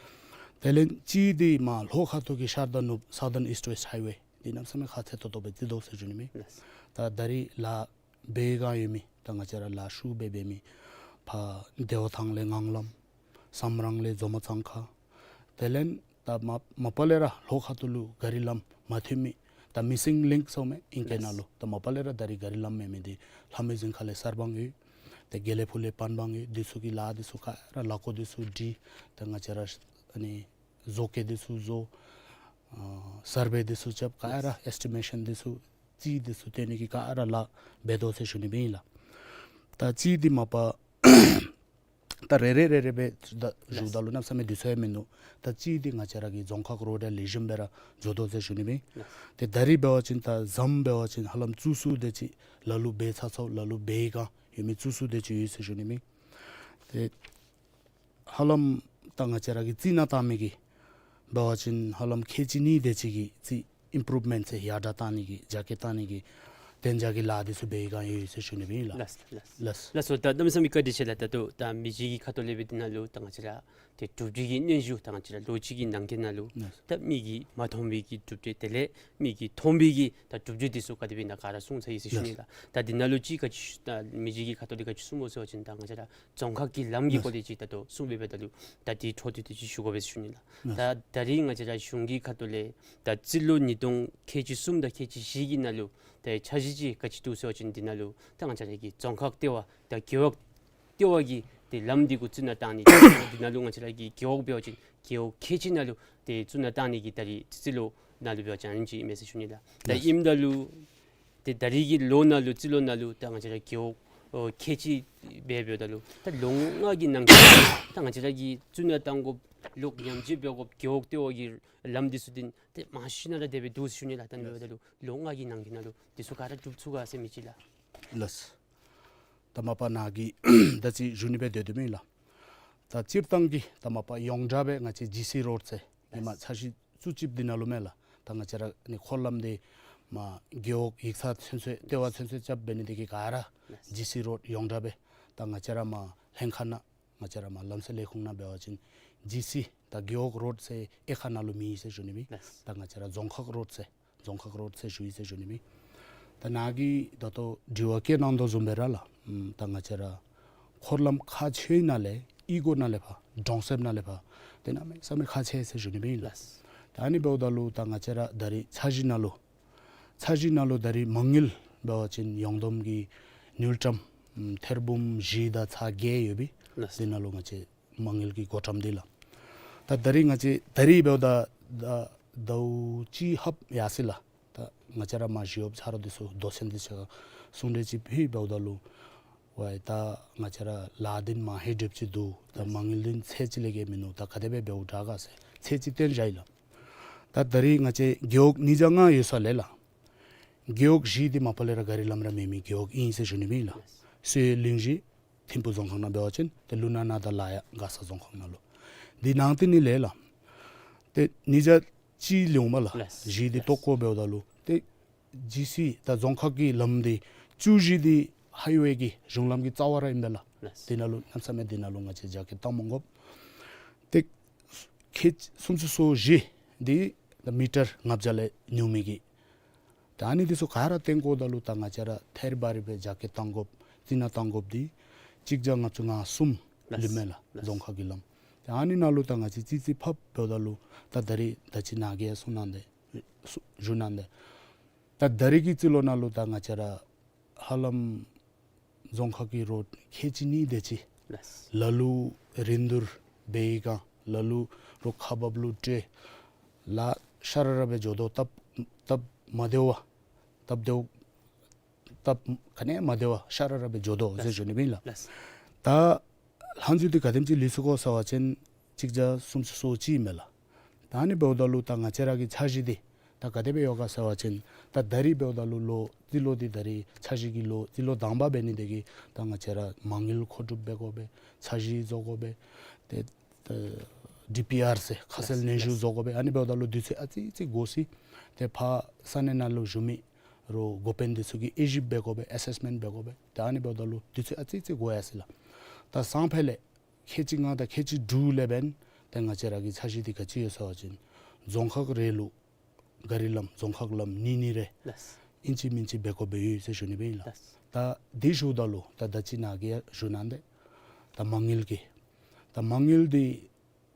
དེ་ལས་གཅིག་དེ་མར་ལྷོ་ཁ་ཐུག་གི་ཤར་དང་ནུབ་Southern East West Highway དེ་གནམ་མེད་ས་མེད་ཁག་ཆེ་ཏོག་ཏོ་སྦེ་བརྩི་དོ་ཟེར་ཞུ་ནི་ཨིན། ལགས། ད་ད་རིས་ལཱ་འབད་བའི་སྒང་ཡོད་མི་ད་ང་བཅས་ར་ལཱ་ཤུགས་སྦེ་འབད་མི་ཕར་བདེ་བ་ཐང་ལས་ངང་ལམ་སམ་རང་ལས་མཛོ་མོ་གཙང་ཁ་དེ་ལས་ད་མ་མ་པ་ལས་ར་ལྷོ་ཁ་ཐུག་ལུ་ག་རི་ལམ་མ་ཐོན་མི་ད་missing link ཟེར་མི་ཨིང་སྐད་ནང་ལུ་ད་མ་པ་ལས་ར་ད་རིས་ག་རི་ལམ་མེད་མི་དེ་ལྷ་མོའི་རྫིང་ཁ་ལས་གསར་སྤང་ཡོད། ཏེ་དགེ་ལེགས་ཕུག་ལས་པན་སྤང་ཡོད། དེ་ཚུ་གི་ལཱ་དེ་ཚུ་ག་ར་ལས་ཀོ་དེ་ཚུ་སྒྲིག། ད་ང་བཅས་ར་ཨ་ནི་བཟོ་བཀོད་དེ་ཚུ་བཟོ། ཨ་སར་བེ་དེ་ཚུ་རྐྱབ། ག་ར་ཨེས་ཊི་མེ་ཤཱན་དེ་ཚུ་རྩིས་དེ་ཚུ་སྟོན་ནི་གི་ག་ར་ལཱ་འབད་དོ་ཟེར་ཞུ་ནི་ཨིན་ལགས། ད་གཅིག་དེ་མ་པ་ད་རེ་རེ་རེ་རེ་སྦེ་ད་ཞུཝ་ད་ལུ་གནམ་མེད་ས་མེད་དུས་ཚོད་ཡང་མིན་འདུག། ད་གཅིག་དེ་ང་བཅས་ར་གི་རྫོང་ཁག་རོཌ་ཡང་ལེགས་ཤོམ་སྦེ་ར་འགྱོ་དོ་ཟེར་ཞུ་ནི་ཨིན། ཏེ་ད་རིས་འབད་བ་ཅིན་ད་ཟམ་འབད་བ་ཅིན་ཧ་ལམ་བཙུགས་ཚུགས་དེ་ཅིག་ལ་ལུ་འབད་ཚར་ཚརཝ་ལ་ལུ་འབད་བའི་སྒང་ཡོད་མི་བཙུགས་ཚུགས་དེ་ཅིག་ཡོད་ཟེར་ཞུ་ནི་ཨིན། ཏེ་ཧ་ལམ་ད་ང་བཅས་ར་གིས་རྩིས་ནང་བཏང་མི་གི་འབད་བ་ཅིན་ཧ་ལམ་ཁལ་གཅིག་གཉིས་དེ་ཅིག་གི་རྩིས་ཨིམ་པུ་རུབ་མེནཊ་ཟེར་ཡར་དྲག་བཏང་ནི་གི་རྒྱ་སྐྱེད་བཏང་ནི་གི་དེ་འདྲ་གི་ལཱ་དེ་ཚུ་འབད་བའི་སྒང་ཡོད་ཡོད་ཟེར་ཞུ་ནི་ཨིན་ལགས། ལགས་ལགས། ལགས་སོ། ད་གནམ་མེད་ས་མེད་བཀའ་དྲིན་ཆེ་ལགས། ད་ལྟོ་ད་མི་རྗེ་གི་ཁ་ཐུག་ལས་འབད་དེ་ནང་ལུ་ད་ང་བཅས་ར་ཏེ་གྲུབ་འབྲས་ཀྱི་སྙན་ཞུ་ད་ང་བཅས་ར་ལོ་གཅིག་གི་ནང་འཁོད་ནང་ལུ་ལགས། ད་མིག་གིས་མ་མཐོང་བའི་གི་གྲུབ་འབྲས་དེ་ལས་མིག་གིས་མཐོང་བའི་གི་ད་གྲུབ་འབྲས་དེ་ཚུ་ག་དེ་སྦེ་ཨིན་ན་ག་ར་གསུངས་ཚར་ཡི་ཟེར་ཞུ་ནི་ལགས། ད་དེ་ནང་ལུ་ཅིག་ག་ཅི་ད་མི་རྗེ་གི་ཁ་ཐུག་ལས་ག་ཅི་གསུངམ་སྨོ་ཟེར་བ་ཅིན་ད་ང་བཅས་ར་རྫོང་ཁག་གི་ལམ་གྱི་སྐོར་ལས་ཅིག་ད་ལྟོ་གསུངས་སྦེ་འབདཝ་ད་ལུ་ད་དེ་འཕྲོ་མཐུད་དེ་ཅིག་ཞུ་དགོ་པས་ཟེར་ཞུ་ནི་ལགས། ད་ད་རིས་ང་བཅས་ར་གཞུང་གི་ཁ་ཐུག་ལས་ད་རྩིས་ལོ་ཉིས་སྟོང་ཁལ་གཅིག་གསུམ་དང་ཁལ་གཅིག་བཞི་གི་ནང་ལུ་ད་འཆར་གཞི་ཅིག་ག་ཅི་འདུག་ཟེར་བ་ཅིན་དེ་ནང་ལུ་ད་ང་བཅས་ར་གི་རྫོང་ཁག་ལྟེ་བ་ད་རྒེད་འོག་ལྟེ་བ་གི་ཏེ་ལམ་འདི་གུ་བཙུགས་ནང་བཏང་ནི། དེ་ནང་ལུ་ང་བཅས་ར་གི་རྒེད་འོག་འབད་བ་ཅིན་རྒེད་འོག་ཁལ་གཅིག་ནང་ལུ་ཏེ་བཙུགས་ནང་བཏང་ནི་གི་ད་རིས་རྩིས་ལོ་ནང་ལུ་འབད་བ་ཅིན་ཨ་ནི་ཅིག་ཨིན་མས་ཟེར་ཞུ་ནི་ལགས། ད་ཨིནམ་ད་ལུ་ཏེ་ད་རིས་ཀྱི་ལོ་ནང་ལུ་རྩིས་ལོ་ནང་ལུ་ད་ང་བཅས་ར་རྒེད་འོག་ཨོ་ཁལ་གཅིག་སྦེ་འབདཝ་ད་ལུ་ད་ལོ་ལྔ་གི་ནང་འཁོད་ད་ང་བཅས་ར་གིས་བཙུགས་ནང་བཏང་དགོཔ་ལོག་ཉམས་བཅོས་འབད་དགོཔ་རྒེད་འོག་ལྟེ་བ་གི་ལམ་འདི་ཚུ་འདི་ཏེ་མང་ཤོས་ནང་ར་དེ་སྦེ་འདུག་ཟེར་ཞུ་ནི་ལགས། ད་ཨིནམ་ད་ལུ་ལོ་ལྔ་གི་ནང་འཁོད་ནང་ལུ་འདི་ཚུ་ག་ར་འགྲུབ་ཚུགས་ག་ཟེར་མི་ཅིག་ལགས། ལགས། ད་མ་པ་ནཱ་གིས་ད་ཅི་ཞུ་ནི་སྦེ་སྡོད་དོ་མེན་ལགས། ད་སྤྱིར་བཏང་གི་ད་མ་པ་ཡོངས་གྲགས་སྦེ་ང་བཅས་ཇི་སི་རོཌ་ཟེར་ཧེ་མ་འཆར་གཞི་བཙུགས་བཅུགཔ་འདི་ནང་ལུ་མེན་ལགས། ད་ང་བཅས་ར་ནི་འཁོར་ལམ་འདི་མར་རྒེད་འོག་ཡིག་ཚང་ཚུན་ཚོད་ལྟེ་བ་ཚུན་ཚོད་རྐྱབ་འབད་ནི་དེ་གིས་ག་ར་ཇི་སི་རོཌ་ཡོངས་གྲགས་སྦེ་ད་ང་བཅས་ར་མར་ལྷན་ཁག་ནང་ང་བཅས་ར་མར་ལམ་སེལ་ལས་ཁུངས་ནང་འབད་བ་ཅིན་ཇི་སི་ད་རྒེད་འོག་རོཌ་ཟེར་དབྱེ་ཁག་ནང་ལུ་མེད་ཟེར་ཞུ་ནི་མེན། ལགས། ད་ང་བཅས་ར་རྫོང་ཁག་རོཌ་ཟེར་རྫོང་ཁག་རོཌ་ཟེར་ཞུ་ཡི་ཟེར་ཞུ་ནི་མེན། ད་ནཱ་གིས་ད་ལྟོ་དྲི་བ་བཀོད་གནང་དོ་བཟུམ་སྦེ་ར་ལགས། ཨམ་ད་ང་བཅས་ར་འཁོར་ལམ་ཁག་ཆེ་ནང་ལས་གཡུས་སྒོ་ནང་ལས་ཕར་གྲོང་གསེབ་ནང་ལས་ཕར་ཏེ་གནམ་མེད་ས་མེད་ཁག་ཆེ་ཟེར་ཞུ་ནི་མེན་ལགས། ལགས། ད་ཨ་ནི་འབདཝ་ད་ལུ་ད་ང་བཅས་ར་ད་རིས་འཆར་གཞི་ནང་ལུ་འཆར་གཞི་ནང་ལུ་ད་རིས་མ་དངུལ་འབད་བ་ཅིན་ཡོངས་བསྡོམས་ཀྱི་དངུལ་ཀྲམ་ཨམ་ཐེར་འབུམ་བཞི་དང་ཚག་བརྒྱད་ཡོད་པས། ལགས། དེ་ནང་ལུ་ང་བཅས་མ་དངུལ་གྱི་བགོ་བཀྲམ་འདི་ལགས། ད་ད་རིས་ང་བཅས་ད་རིས་འབདཝ་ད་ད་ཟླཝ་གཅིག་ལྷགཔ་ཡར་སོ་ཡི་ལགས། ད་ང་བཅས་ར་མར་ཞི་གཡོགཔ་ཆ་རོགས་འདི་ཚུ་མདོ་ཆེན་འདི་ཚུ་གསུང་གྲོས་ཅིག་ཕུལ་འབདཝ་ད་ལུ་ཝའི་ད་ང་བཅས་ར་ལཱ་འདི་མང་ཧེང་སྒྲུབ་ཅིག་འདུག། ད་མ་དངུལ་འདི་ཚད་ཅིག་ལས་བརྒལ་མིན་འདུག། ད་ག་དེ་སྦེ་འབདཝ་དྲག་ག་ཟེར་ཚད་ཅིག་བཏོན་བཞག་ཡི་ལགས། ད་ད་རིས་ང་བཅས་རྒེད་འོག་ཉིས་བརྒྱ་ལྔ་ཡོད་ས་ལས་ལགས། རྒེད་འོག་བཞི་འདི་མ་པ་ལས་ར་ག་རི་ལམ་ར་མེད་མི་རྒེད་འོག་ཨིན་ཟེར་ཞུ་ནི་མེན་ལགས། སོག་གླིང་བཞི་ཐིམ་ཕུ་རྫོང་ཁག་ནང་འབད་བ་ཅིན་ཏེ་ཀླུ་ནང་ནང་དང་ལ་ཡག་མགར་ས་རྫོང་ཁག་ནང་ལུ། འདི་ནང་ཏེ་ནི་ལས་ལགས། ཏེ་ཉིས་བརྒྱ་གཅིག་ལོངམ་ལགས། ལགས། བཞི་འདི་ལགས། ལྟོ་གོ་འབདཝ་ད་ལུ་ཏེ་ཇི་སི་ད་རྫོང་ཁག་གི་ལམ་འདི་བཅུ་བཞི་འདི་ཧའི་ཝེ་གི་གཞུང་ལམ་གྱི་རྩ་བ་ར་ཨིན་པས་ལགས། ལགས། འདི་ནང་ལུ་གནམ་མེད་ས་མེད་འདི་ནང་ལུ་ང་བཅས་རྒྱ་སྐྱེད་བཏང་མི་དགོ། ཏེ་ཁལ་སུམ་ཅུ་སོ་བཞི་འདི་ད་མི་ཊར་ལྔ་བརྒྱ་ལས་ཉུང་མི་གི། ད་ཨ་ནི་འདི་ཚུ་ག་ར་བཏོན་དགོཔ་ད་ལུ་ད་ང་བཅས་ར་ཐེར་བ་རི་སྦེ་རྒྱ་སྐྱེད་བཏང་དགོཔ་རྩིས་ནང་བཏང་དགོཔ་འདི་གཅིག་བརྒྱ་ལྔ་བཅུ་ང་གསུམ་ལུས་མས་ལགས། ལགས། རྫོང་ཁག་གི་ལམ། ད་ཨ་ནི་ནང་ལུ་ད་ང་བཅས་ཅིག་ཅིག་ཕབ་འབདཝ་ད་ལུ་ད་ད་རིས་ད་ཅི་ནཱ་གིས་ཡང་གསུང་གནང་སྟེ་གསུ་ཞུ་གནང་སྟེ་ད་ད་རིས་ཀྱི་རྩིས་ལོ་ནང་ལུ་ད་ང་བཅས་ར་ཧ་ལམ་རྫོང་ཁག་གི་རོཌ་ཁལ་གཅིག་གཉིས་དེ་ཅིག། ལགས། ལ་ལུ་རིན་བསྡུར་འབད་བའི་སྒང་ལ་ལུ་རོགས་ཁག་འབགཔ་ལུ་སྤྲོད། ལཱ་ཤ་ར་ར་སྦེ་འགྱོ་དོ། སྟབས་སྟབས་མ་བདེཝ་སྟབས་བདེཝ་སྟབས་ག་ནི་མ་བདེཝ་ཤ་ར་ར་སྦེ་འགྱོ་དོ་ཟེར་ཞུ་ནི་མེན་ལགས། ལགས། ད་ལྷག་འཛུལ་འདི་ག་དེམ་ཅིག་ལུས་སོ་གོ་ཟེར་བ་ཅིན་གཅིག་བརྒྱ་སུམ་ཅུ་སོ་གཅིག་མས་ལགས། ད་ཨ་ནི་འབདཝ་ད་ལུ་ད་ང་བཅས་ར་གི་འཆར་གཞི་འདི་ད་ག་དེ་སྦེ་ཡོད་ག་ཟེར་བ་ཅིན་ད་ད་རིས་འབདཝ་ད་ལུ་ལོ་རྩིས་ལོ་འདི་ད་རིས་འཆར་གཞི་གི་ལོ་རྩིས་ལོ་དང་པ་འབད་ནི་དེ་གིས་ད་ང་བཅས་ར་མ་དངུལ་མཁོ་སྒྲུབ་འབད་དགོ་པས། འཆར་གཞི་བཟོ་དགོ་པས། ཏེ་ད་ ཌི་པི་ཨར་ཟེར་ཁ་གསལ་ལགས་སྙན་ཞུ་ལགས་བཟོ་དགོ་པས། ཨ་ནི་འབདཝ་ད་ལུ་དུས་ཚོད་ཨ་ཙི་ཙི་འགོར་སྲིད། ཏེ་ཕར་ས་གནས་ནང་ལུ་བཞུགས་མི་རོགས་འགོ་དཔོན་འདི་ཚུ་གིས་དབྱེ་ཞིབ་འབད་དགོ་པས། ཨེ་སེསི་མེནཊ་འབད་དགོ་པས། ཏེ་ཨ་ནི་འབདཝ་ད་ལུ་དུས་ཚོད་ཨ་ཙི་ཙི་འགོར་ཡར་སོ་ཡི་ལགས། ད་སང་ཕོད་ལས་ཁལ་གཅིག་ལྔ་དང་ཁལ་གཅིག་དྲུག་ལས་འབདན་ཏེ་ང་བཅས་ར་གི་འཆར་གཞི་འདི་ག་ཅི་ཡོད་ཟེར་བ་ཅིན་རྫོང་ཁག་རེ་ལུ་ག་རི་ལམ་རྫོང་ཁག་ལམ་གཉིས་གཉིས་རེ་ལགས། ཨིན་ཅི་མིན་ཅི་འབད་དགོཔ་སྦེ་ཡོད་ཟེར་ཞུ་ནི་སྦེ་ཨིན་ལགས། ལགས། ད་འདི་ཞུཝ་ད་ལུ་ད་ད་ཅི་ནཱ་གིས་ཞུ་གནང་སྟེ་ད་མ་དངུལ་གྱི་ད་མ་དངུལ་འདི་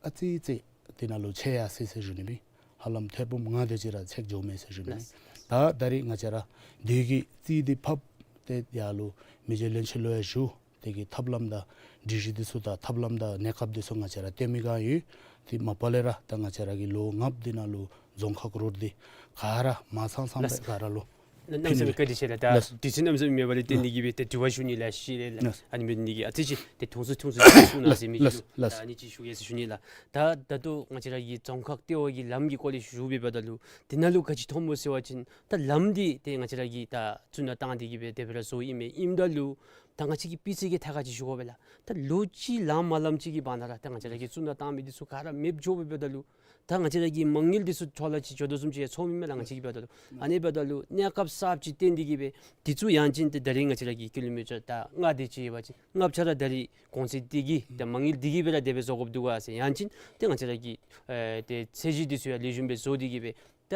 ཨ་ཙི་ཙི་འདི་ནང་ལུ་ཆད་ཡར་སོ་ཡི་ཟེར་ཞུ་ནི་སྦེ། ཧ་ལམ་ཐེར་འབུམ་ལྔ་དེ་ཅིག་ར་ཚེགས་འགྱོཝ་མས་ཟེར་ཞུ་ནི་སྦེ། ལགས། ད་ད་རིས་ང་བཅས་ར་དུས་ཀྱི་རྩིས་འདི་ཕབ་སྟེ་ཡར་ལུ་མི་རྗེ་བློན་ཆེན་ལུ་ཡང་ཞུ། དེ་གི་ཐབས་ལམ་དང་སྒྲིག་གཞི་འདི་ཚུ་དང་ཐབས་ལམ་དང་གནས་སྐབས་འདི་ཚུ་ང་བཅས་ར་སྟོན་མི་ག་ཡོད། དེ་མ་པ་ལས་ར་ད་ང་བཅས་ར་གི་ལོ་ལྔ་པོ་འདི་ནང་ལུ་རྫོང་ཁག་རུ་འདི་ག་ར་མ་ཚང་ཚང་སྦེ་ལགས། ག་ར་ལུ་གནམ་མེད་ས་མེད་བཀའ་དྲིན་ཆེ་ལགས། ད་ལགས། དུས་ཚོད་གནམ་མེད་ས་མེད་མེད་པ་ལས་བརྟེན་ཏེ་གིས་སྦེ་ཏེ་དྲི་བ་ཞུ་ནི་ལགས་ཤེས་ལགས། ལགས། ཨ་ནི་མེད་ནི་གི་ཨ་ཙི་ཅིག་ཏེ་དུས་ཚོད་དུས་ཚོད་ཅིག་གསུང་གནང་ཟེར་མི་ཅིག་ལགས། ལགས། ལགས། ད་ཨ་ནི་ཅིག་ཞུ་ཡས་ཟེར་ཞུ་ནི་ལགས། ད་ད་ལྟོ་ང་བཅས་ར་གི་རྫོང་ཁག་ལྟེ་བ་གི་ལམ་གྱི་སྐོར་ལས་ཞུ་བའི་བར་ད་ལུ་དེ་ནང་ལུ་ག་ཅི་མཐོངམ་སྨོ་ཟེར་བ་ཅིན་ད་ལམ་འདི་ཏེ་ང་བཅས་ར་གིས་ད་བཙུགས་ནང་བཏང་སྟེ་གིས་སྦེ་དེ་སྦེ་ར་བཟོ་ཡི་མས། ཨིནམ་ད་ལུ་ད་ང་བཅས་ཀྱིས་སྤུས་ཚད་ཀྱི་ཐད་ཁར་ཅིག་ཞུ་དགོ་པས་ལགས། ད་ལོ་གཅིག་ལངམ་མ་ལངམ་ཅིག་གི་བར་ན་ར་ད་ང་བཅས་ར་གིས་བཙུགས་ནང་བཏང་མི་འདི་ཚུ་ག་ར་མེདཔ་འགྱོ་བའི་བར་ད་ལུ་ད་ང་བཅས་ར་གི་མ་དངུལ་འདི་ཚུ་འཕྲོ་བརླག་ཅིག་འགྱོ་དོ་བཟུམ་ཅིག་ཡང་ཚོར་མི་མས་ལགས། ང་བཅས་ཀྱི་བར་ད་ལུ་ཨ་ནི་བར་ད་ལུ་གནས་སྐབས་གསརཔ་ཅིག་བཏོན་ཏེ་གིས་སྦེ་འདི་ཚུ་ཡང་ཅིན་ཏེ་ད་རིས་ང་བཅས་ར་གི་ཀི་ལོ་མི་ཊར་ད་ལྔ་དེ་ཅིག་ཡོད་པ་ཅིན་ལྔ་ཆ་ར་ད་རིས་གོང་ཚད་འདི་གིས་ད་མ་དངུལ་འདི་གིས་སྦེ་ར་དེ་སྦེ་བཟོ་དགོཔ་འདུག་ག་ཟེར། ཡང་ཅིན་ཏེ་ང་བཅས་ར་གི་ཨེ་ཏེ་ཚད་གཞི་འདི་ཚུ་ཡང་ལེགས་ཤོམ་སྦེ་བཟོ་སྟེ་གིས་སྦེ་ད་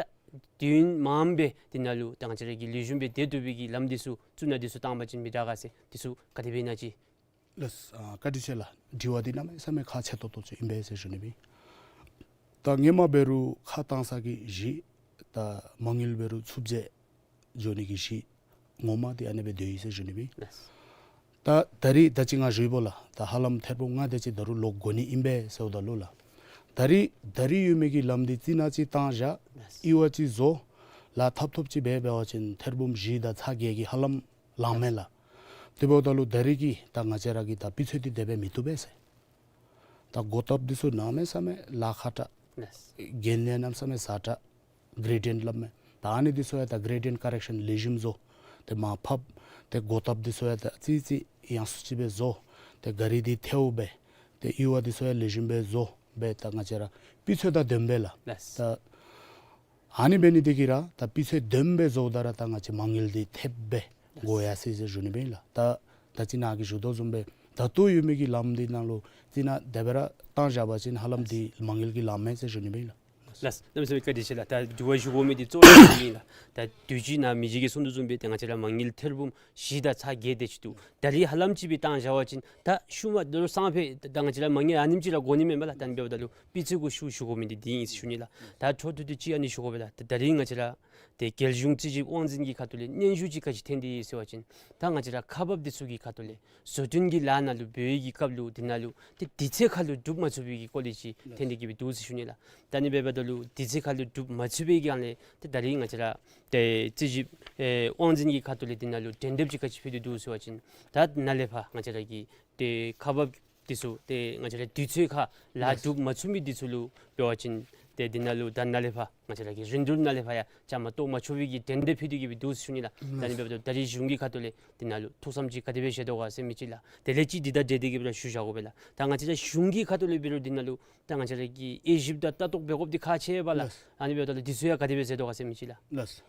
དུས་ཡུན་མངམ་སྦེ་འདི་ནང་ལུ་ད་ང་བཅས་ར་གིས་ལེགས་ཤོམ་སྦེ་སྡོད་བཏུབ་པའི་གི་ལམ་འདི་ཚུ་བཙུགས་ནང་འདི་ཚུ་བཏང་པ་ཅིན་མི་དྲག་ག་ཟེར། འདི་ཚུ་ག་དེ་སྦེ་ཨིན་ན་ཅིག། ལགས། ཨ་བཀའ་དྲིན་ཆེ་ལགས། དྲི་བ་འདི་གནམ་མེད་ས་མེད་ཁག་ཆེ་ཏོག་ཏོ་ཅིག་ཨིན་པས་ཟེར་ཞུ་ནི་སྦེ། ད་སྔོན་མ་འབད་རུང་ཁ་བཏང་ས་གི་གཞི་ད་མ་དངུལ་འབད་རུང་ཚུབ་ཅིག་འགྱོ་ནི་གི་གཞི་ངོ་མ་འདི་ཨ་ནི་སྦེ་སྡོད་ཡི་ཟེར་ཞུ་ནི་སྦེ། ལགས། ད་ད་རིས་ད་ཅི་ང་ཞུ་བའི་སྦོ་ལགས། ད་ཧ་ལམ་ཐེར་འབུམ་ལྔ་དེ་ཅིག་ད་རུང་ལོག་དགོ་ནི་ཨིན་པས་ཟེརཝ་ད་ལུ་ལགས། ད་རིས་ད་རིས་ཡོད་མི་གི་ལམ་འདི་རྩི་ནག་ཅིག་བཏང་བཞག། ལགས། ཡུར་བ་ཅིག་བཟོ། ལཱ་ཐབ་ཐོབ་ཅིག་འབད་འབད་བ་ཅིན་ཐེར་འབུམ་བཞི་དང་ཚག་བརྒྱད་ཀྱི་ཧ་ལམ་ལང་མས་ལགས། དེ་འབདཝ་ད་ལུ་ད་རིས་ཀྱི་ད་ང་བཅས་ར་གི་ད་སྤུས་ཚད་འདི་དེ་སྦེ་མི་བཏུབ་པས་ཟེར། ད་སྒོ་ཐབ་འདི་ཚུ་གནམ་མེད་ས་མེད་ལཱ་ཁག་དྲགས། ལགས། གྱོན་ལས་གནམ་མེད་ས་མེད་ཟབ་དྲགས། གེ་རེ་ཌེན་སླབ་མས། ད་ཨ་ནི་འདི་ཚུ་ཡང་ད་གེ་རེ་ཌེན་ཀོ་རེག་ཤན་ལེགས་ཤོམ་བཟོ། ཏེ་མར་ཕབ། ཏེ་སྒོ་ཐབ་འདི་ཚུ་ཡང་ད་ཙི་ཙི་ཡང་སུ་ཅིག་སྦེ་བཟོ། ཏེ་ག་རི་འདི་ཐལཝ་འབད། ཏེ་ཡུར་བ་འདི་ཚུ་ཡང་ལེགས་ཤོམ་སྦེ་བཟོ་སྦེ་ད་ང་བཅས་ར་སྤུས་ཚད་དང་ལྡནམ་སྦེ་ལགས། ལགས། ད་ཨ་ནི་འབད་ནི་འདི་གིས་ར་ད་སྤུས་ཚད་ལྡནམ་སྦེ་བཟོཝ་ད་ར་ད་ང་བཅས་མ་དངུལ་འདི་ཐེབས་སྦེ་དགོ་ཡར་སོ་ཡི་ཟེར་ཞུ་ནི་སྦེ་ལགས། ད་ད་ཅི་ནཱ་གིས་ཞུ་དོ་བཟུམ་སྦེ་ད་ལྟོ་ཡོད་མི་གི་ལམ་འདི་ནང་ལུ་རྩི་ནག་དེ་སྦེ་ར་བཏང་བཞག་པ་ཅིན་ཧ་ལམ་འདི་མ་དངུལ་གྱིས་ལང་མས་ཟེར་ཞུ་ནི་སྦེ་ལགས། ལགས། གནམ་མེད་ས་མེད་བཀའ་དྲིན་ཆེ་ལགས། ད་དྲི་བ་ཞུ་དགོ་མི་འདི་གཙོ་བོ་འདི་ཨིན་ལགས། ད་དུས་ཅི་ནཱ་མི་རྗེ་གིས་གསུང་དོ་བཟུམ་སྦེ་ཏེ་ང་བཅས་ར་མ་དངུལ་ཐེར་འབུམ་བཞི་དང་ཚག་བརྒྱད་དེ་ཅིག་འདུག། ད་རིས་ཧ་ལམ་ཅིག་སྦེ་བཏང་བཞག་པ་ཅིན་ད་ཤུལ་མ་ད་རུང་སང་ཕོད་ད་ང་བཅས་ར་མ་དངུལ་ཨ་ནེམ་ཅིག་ར་དགོ་ནི་མེན་པ་ལགས། ད་ཨ་ནི་འབདཝ་ད་ལུ་སྤུས་ཚད་གུ་ཤུགས་ཞུ་དགོ་མི་འདི་འདི་ཨིན་ཟེར་ཞུ་ནི་ལགས། ད་འཕྲོ་མཐུད་དེ་ཅིག་ཨ་ནི་ཞུ་དགོ་པས་ལགས། ད་ད་རིས་ང་བཅས་ར་ཏེ་རྒྱལ་གཞུང་རྩིས་ཞིབ་དབང་འཛིན་གྱི་ཁ་ཐུག་ལས་སྙན་ཞུ་ཅིག་ག་ཅི་ཐོན་ཏེ་ཡོད་ཟེར་བ་ཅིན་ད་ང་བཅས་ར་ཁག་འབགཔ་འདི་ཚུ་གི་ཁ་ཐུག་ལས་བཟོ་སྐྲུན་གྱི་ལཱ་ནང་ལུ་འབད་བའི་གི་སྐབས་ལུ་འདི་ནང་ལུ་ཏེ་དུས་ཚོད་ཁར་ལུ་སྒྲུབ་མ་ཚུགས་པའི་གི་སྐོར་ལས་ཅིག་ཐོན་ཏེ་གིས་སྦེ་འདུག་ཟེར་ཞུ་ནི་ལགས། ད་ཨ་ནི་འབདཝ་ད་ལུ་དུས་ཚོད་ཁར་ལུ་སྒྲུབ་མ་ཚུགས་པའི་སྒང་ལས་ཏེ་ད་རིས་ང་བཅས་ར་ཏེ་རྩིས་ཞིབ་ཨེ་དབང་འཛིན་གྱི་ཁ་ཐུག་ལས་འདི་ནང་ལུ་འགྲན་འདེབས་ཅིག་ག་ཅི་ཕུལ་ཏེ་འདུག་ཟེར་བ་ཅིན་ད་ནཱ་ལས་ཕར་ང་བཅས་ར་གི་ཏེ་ཁག་འབགཔ་འདི་ཚུ་ཏེ་ང་བཅས་ར་དུས་ཚོད་ཁར་ལཱ་སྒྲུབ་མ་ཚུགས་མི་འདི་ཚུ་ལུ་འབད་བ་ཅིན་ཏེ་འདི་ནང་ལུ་ད་ནཱ་ལས་ཕར་ང་བཅས་ར་གི་རིན་བསྡུར་ནང་ལས་ཕར་ཡང་བཅའ་མར་གཏོགས་མ་ཆོག་པའི་གི་འགྲན་འདེབས་ཕུལ་ཏེ་གིས་སྦེ་འདུག་ཟེར་ཞུ་ནི་ལགས། ད་ཨ་ནི་འབདཝ་ད་ད་རིས་གཞུང་གི་ཁ་ཐུག་ལས་འདི་ནང་ལུ་ཐུགས་བསམ་ཅིག་ག་དེ་སྦེ་བཞེས་དོ་ག་ཟེར་མི་ཅིག་ལགས། དེ་ལས་ཅིག་འདི་དང་འབྲེལ་ཏེ་གིས་སྦེ་ར་ཞུ་བཞག་དགོ་པས་ལགས། ད་ང་བཅས་ར་གཞུང་གི་ཁ་ཐུག་ལས་འབད་རུང་འདི་ནང་ལུ་ད་ང་བཅས་ར་གིས་དབྱེ་ཞིབ་དང་ལྟ་རྟོག་འབད་དགོཔ་འདི་ཁག་ཆེ་བས་ལགས། ལགས། ཨ་ནི་འབདཝ་ད་ལུ་འདི་ཚུ་ཡང་ག་དེ་སྦེ་མཛད་དོ་ག་ཟེར་མི་ཅིག་ལགས། ལགས།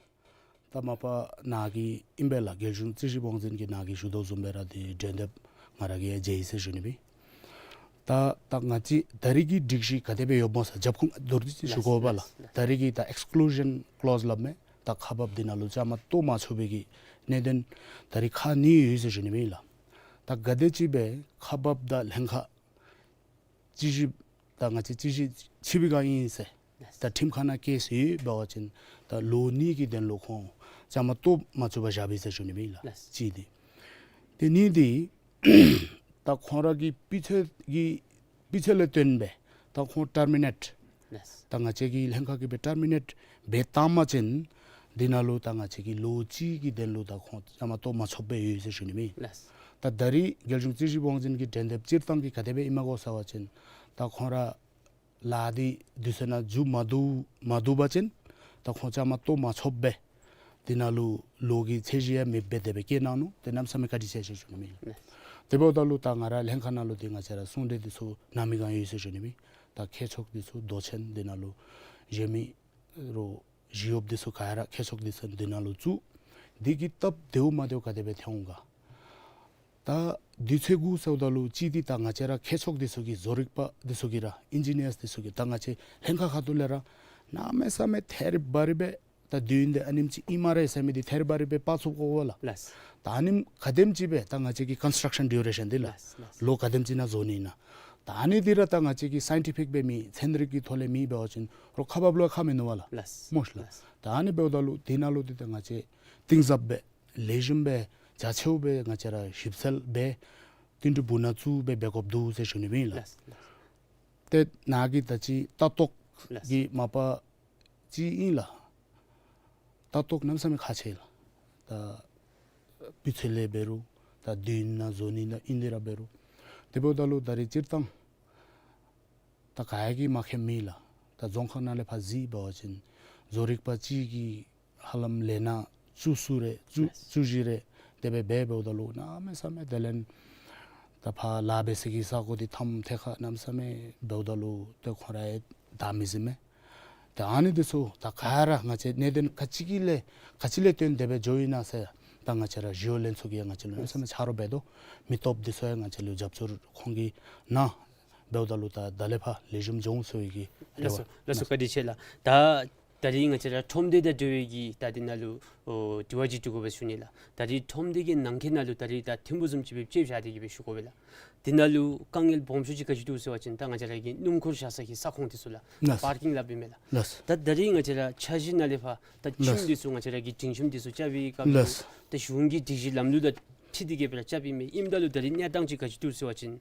ད་མ་པ་ནཱ་གིས་ཨིན་པས་ལགས། རྒྱལ་གཞུང་རྩིས་ཞིབ་དབང་འཛིན་གྱིས་ནཱ་གིས་ཞུ་དོ་བཟུམ་སྦེ་ར་འདི་འགྲན་འདེབས་ང་ར་གིས་ཡང་མཇལ་ཡི་ཟེར་ཞུ་ནི་སྦེ། ད་ད་ང་བཅས་ད་རིས་ཀྱི་སྒྲིག་གཞི་ག་དེ་སྦེ་ཡོདཔ་སྨོ་ཟེར་རྒྱབ་ཁུངས་མདོར་བསྡུས་ཅིག་ཞུ་དགོ་པས་ལགས། ལགས། ད་རིས་ཀྱི་ད་ཨེགསི་ཀུ་ལུ་ཞཱན་ཀི་ལོ་སི་སླབ་མས། ད་ཁག་འབགཔ་འདི་ནང་ལུ་བཅའ་མར་གཏོགས་མ་ཆོག་པའི་གི་གནད་དོན་ད་རིས་ཁག་གཉིས་ཡོད་ཟེར་ཞུ་ནི་སྦེ་ཨིན་ལགས། ད་ག་དེ་ཅིག་སྦེ་ཁག་འབགཔ་དང་ལྷན་ཁག་རྩིས་ཞིབ་ད་ང་བཅས་རྩིས་ཞིབ་ཕྱི་པའི་སྒང་ཨིན་ཟེར། ད་ཁྲིམས་ཁང་ནང་ཀེསི་ཡོད་འབད་བ་ཅིན་ད་ལོ་གཉིས་ཀྱི་དོན་ལུ་ཁོང་བཅའ་མར་གཏོགས་མ་ཚུགས་པར་བཞག་པས་ཟེར་ཞུ་ནི་སྦེ་ཨིན་ལགས། གཅིག་འདི། ཏེ་གཉིས་འདི་ད་ཁོང་ར་གི་སྤུས་ཚད་ཀྱི་སྤུས་ཚད་ལས་བརྟེན་སྦེ་ད་ཁོང་ཊར་མི་ནེཊ་ལགས། ད་ང་བཅས་ཀྱི་ལྷན་ཁག་གིས་སྦེ་ཊར་མི་ནེཊ་འབད་བཏང་པ་ཅིན་འདི་ནང་ལུ་ད་ང་བཅས་ཀྱིས་ལོ་གཅིག་གི་དོན་ལུ་ད་ཁོང་བཅའ་མར་གཏོགས་མ་ཆོགཔ་སྦེ་ཡོད་ཟེར་ཞུ་ནི་སྦེ་ཨིན། ལགས། ད་ད་རིས་རྒྱལ་གཞུང་རྩིས་ཞིབ་དབང་འཛིན་གྱི་འགྲན་འདེབས་སྤྱིར་བཏང་གི་ག་དེ་སྦེ་ཨིནམ་གོ་ཟེར་བ་ཅིན་ད་ཁོང་ར་ལཱ་འདི་དུས་ཚོད་ནང་མཇུག་མ་བསྡུ་མ་བསྡུ་བ་ཅིན་ད་ཁོང་བཅའ་མར་གཏོགས་མ་ཆོགཔ་སྦེ་འདི་ནང་ལུ་ལོ་གི་ཚད་གཞི་ཡང་མེདཔ་སྦེ་དེ་སྦེ་བཀལ་གནང་ནུག། ཏེ་གནམ་མེད་ས་མེད་བཀའ་དྲིན་ཆེ་ཟེར་ཞུ་ནི་སྦེ་ཨིན། ལགས། དེ་འབདཝ་ད་ལུ་ད་ང་ར་ལྷན་ཁག་ནང་ལུ་འདི་ང་བཅས་ར་གསུང་གྲོས་འདི་ཚུ་གནང་མི་ག་ཡོད་ཟེར་ཞུ་ནི་སྦེ། ད་མཁས་མཆོག་འདི་ཚུ་མདོ་ཆེན་འདི་ནང་ལུ་བཞེངས་མི་རོགས་ཞི་གཡོགཔ་འདི་ཚུ་ག་ར་མཁས་མཆོག་འདི་ཚུ་འདི་ནང་ལུ་བཙུགས། འདི་གི་སྟབས་བདེཝ་མ་བདེཝ་ག་དེ་སྦེ་ཐོན་འོང་ག། ད་དུས་ཚོད་གུ་ཟེརཝ་ད་ལུ་གཅིག་འདི་ད་ང་བཅས་ར་མཁས་མཆོག་འདི་ཚུ་གིས་བཟོ་རིག་པ་འདི་ཚུ་གིས་ར་ཨིན་ཇི་ནི་ཡརསི་འདི་ཚུ་གིས་ད་ང་བཅས་ལྷན་ཁག་ཁ་ཐུག་ལས་ར་གནམ་མེད་ས་མེད་ཐད་རི་བ་རི་སྦེ་ད་དུས་ཡུན་འདི་ཨ་ནེམ་ཅིག་ཨིན་སྨ་རེ་ཟེར་མི་འདི་ཐད་རི་བ་རི་སྦེ་དཔག་ཚུགས་དགོ་པས་ལགས། ལགས། ད་ཨ་ནེམ་ག་དེམ་ཅིག་སྦེ་ད་ང་བཅས་ཀྱི་ཀོན་སི་ཊྲག་ཤཱན་ཌིའུ་རེ་ཤཱན་འདི་ལགས། ལགས། ལོ་ག་དེམ་ཅིག་ནང་བཟོ་ནི་ཨིན་ན། ད་ཨ་ནི་འདི་ར་ད་ང་བཅས་ཀྱི་སའིན་ཊི་ཕིག་སྦེ་མེད་ཚན་རིག་གི་ཐོག་ལས་མེད་འབད་བ་ཅིན་རོགས་ཁ་འབབ་ལུ་ཁ་མིན་འདུག་པ་ལགས། ལགས། སྨོ་ཤ་ལགས། ལགས། ད་ཨ་ནི་འབདཝ་ད་ལུ་འདི་ནང་ལུ་འདི་ད་ང་བཅས་གཏིང་ཟབ་སྦེ་ལེགས་ཤོམ་སྦེ་རྒྱ་ཆེཝ་སྦེ་ང་བཅས་ར་ཞིབ་འཚོལ་སྦེ་བསྟུན་གྲོས་འབུ་ནང་བཙུགས་སྦེ་འབད་དགོཔ་འདུག་ཟེར་ཞུ་ནི་ཨིན་ལགས། ལགས། ལགས། ཏེ་ནཱ་གི་ད་ཅི་ལྟ་རྟོག་ལགས། གི་མ་པ་ཅིག་ཨིན་ལགས། ལྟ་རྟོག་གནམ་མེད་ས་མེད་ཁག་ཆེ་ལགས། ད་སྤུས་ཚད་ལས་འབད་རུང་ད་དུས་ཡུན་ནང་བཟོ་ནི་ནང་ཨིན་འདི་ར་འབད་རུང་། དེ་འབདཝ་ད་ལུ་ད་རེས་སྤྱིར་བཏང་ད་ག་ཡང་གིས་མ་མཁྱེནམ་མེད་ལགས། ད་རྫོང་ཁག་ནང་ལས་ཕར་གཟིགས་འབད་བ་ཅིན་བཟོ་རིག་པ་གཅིག་གིས་ཧ་ལམ་ལས་སྣ་བཅུ་གསུམ་རེ་བཅུ་ལགས། བཅུ་བཞི་རེ་དེ་སྦེ་འབད་འབདཝ་ད་ལུ་གནམ་མེད་ས་མེད་དེ་ལས་ད་ཕར་ལཱ་འབད་ས་གི་ས་གོ་འདི་ཐམ་ཐད་ཁར་གནམ་མེད་ས་མེད་འབདཝ་ད་ལུ་ཏེ་ཁོང་ར་ཡང་བདའ་མི་ཟིན་མས། ཏེ་ཨ་ནི་འདི་ཚུ་ད་ག་ར་ང་བཅས་གནད་དོན་ག་ཅི་གི་ལས་ག་ཅི་ལས་བརྟེན་དེ་སྦེ་འགྱོཝ་ཨིན་ན་ཟེར་ད་ང་བཅས་ར་ཞི་གཡོག་ལྷན་ཚོགས་ཀྱིས་ཡང་ང་བཅས་ལུ་གནམ་མེད་ས་མེད་ཆ་རོགས་འབད་དོ། མི་སྟོབས་འདི་ཚུ་ཡང་ང་བཅས་ལུ་རྒྱབ་སྐྱོར་ཁོང་གིས་གནང་འབདཝ་ད་ལུ་ད་ད་ལས་ཕར་ལེགས་ཤོམ་འགྱོ་འོང་ཟེར་བའི་གི་རེ་བ། ལགས་སོ། ལགས་སོ། བཀའ་དྲིན་ཆེ་ལགས། ད་ད་རིས་ང་བཅས་ར་ཁྲོམ་སྡེ་དང་འབྲེལ་བའི་གི་ད་འདི་ནང་ལུ་ཨོ་དྲི་བ་ཅིག་དྲི་དགོ་པས་ཞུ་ནི་ལགས། ད་རིས་ཁྲོམ་སྡེ་གི་ནང་འཁོད་ནང་ལུ་ད་རིས་ད་ཐིམ་ཕུག་བཟུམ་ཅིག་སྦེ་དཔྱེ་བཞག་སྟེ་གི་སྦེ་ཞུ་དགོ་པས་ལགས། འདི་ནང་ལུ་དཀའ་ངལ་སྦོམ་ཤོས་ཅིག་ག་ཅི་འདུག་ཟེར་བ་ཅིན་ད་ང་བཅས་ར་གི་སྣུམ་འཁོར་བཞག་ས་གི་ས་ཁོངས་འདི་ཚུ་ལགས། ལགས། པར་ཀིང་སླབ་ཨིན་མས་ལགས། ལགས། ད་ད་རིས་ང་བཅས་ར་འཆར་གཞི་ནང་ལས་ཕར་ད་ཁྱིམ་ལགས། འདི་ཚུ་ང་བཅས་ར་གི་སྒྲིང་ཁྱིམ་འདི་ཚུ་རྐྱབ་པའི་སྐབས་ལུ་ལགས། ད་གཞུང་གི་སྒྲིག་གཞི་ལམ་ལུགས་དང་འཁྲིལ་ཏེ་གི་སྦེ་ར་རྐྱབ་ཨིན་མས། ཨིནམ་ད་ལུ་ད་རིས་གནས་སྟངས་ཅིག་ག་ཅི་འདུག་ཟེར་བ་ཅིན་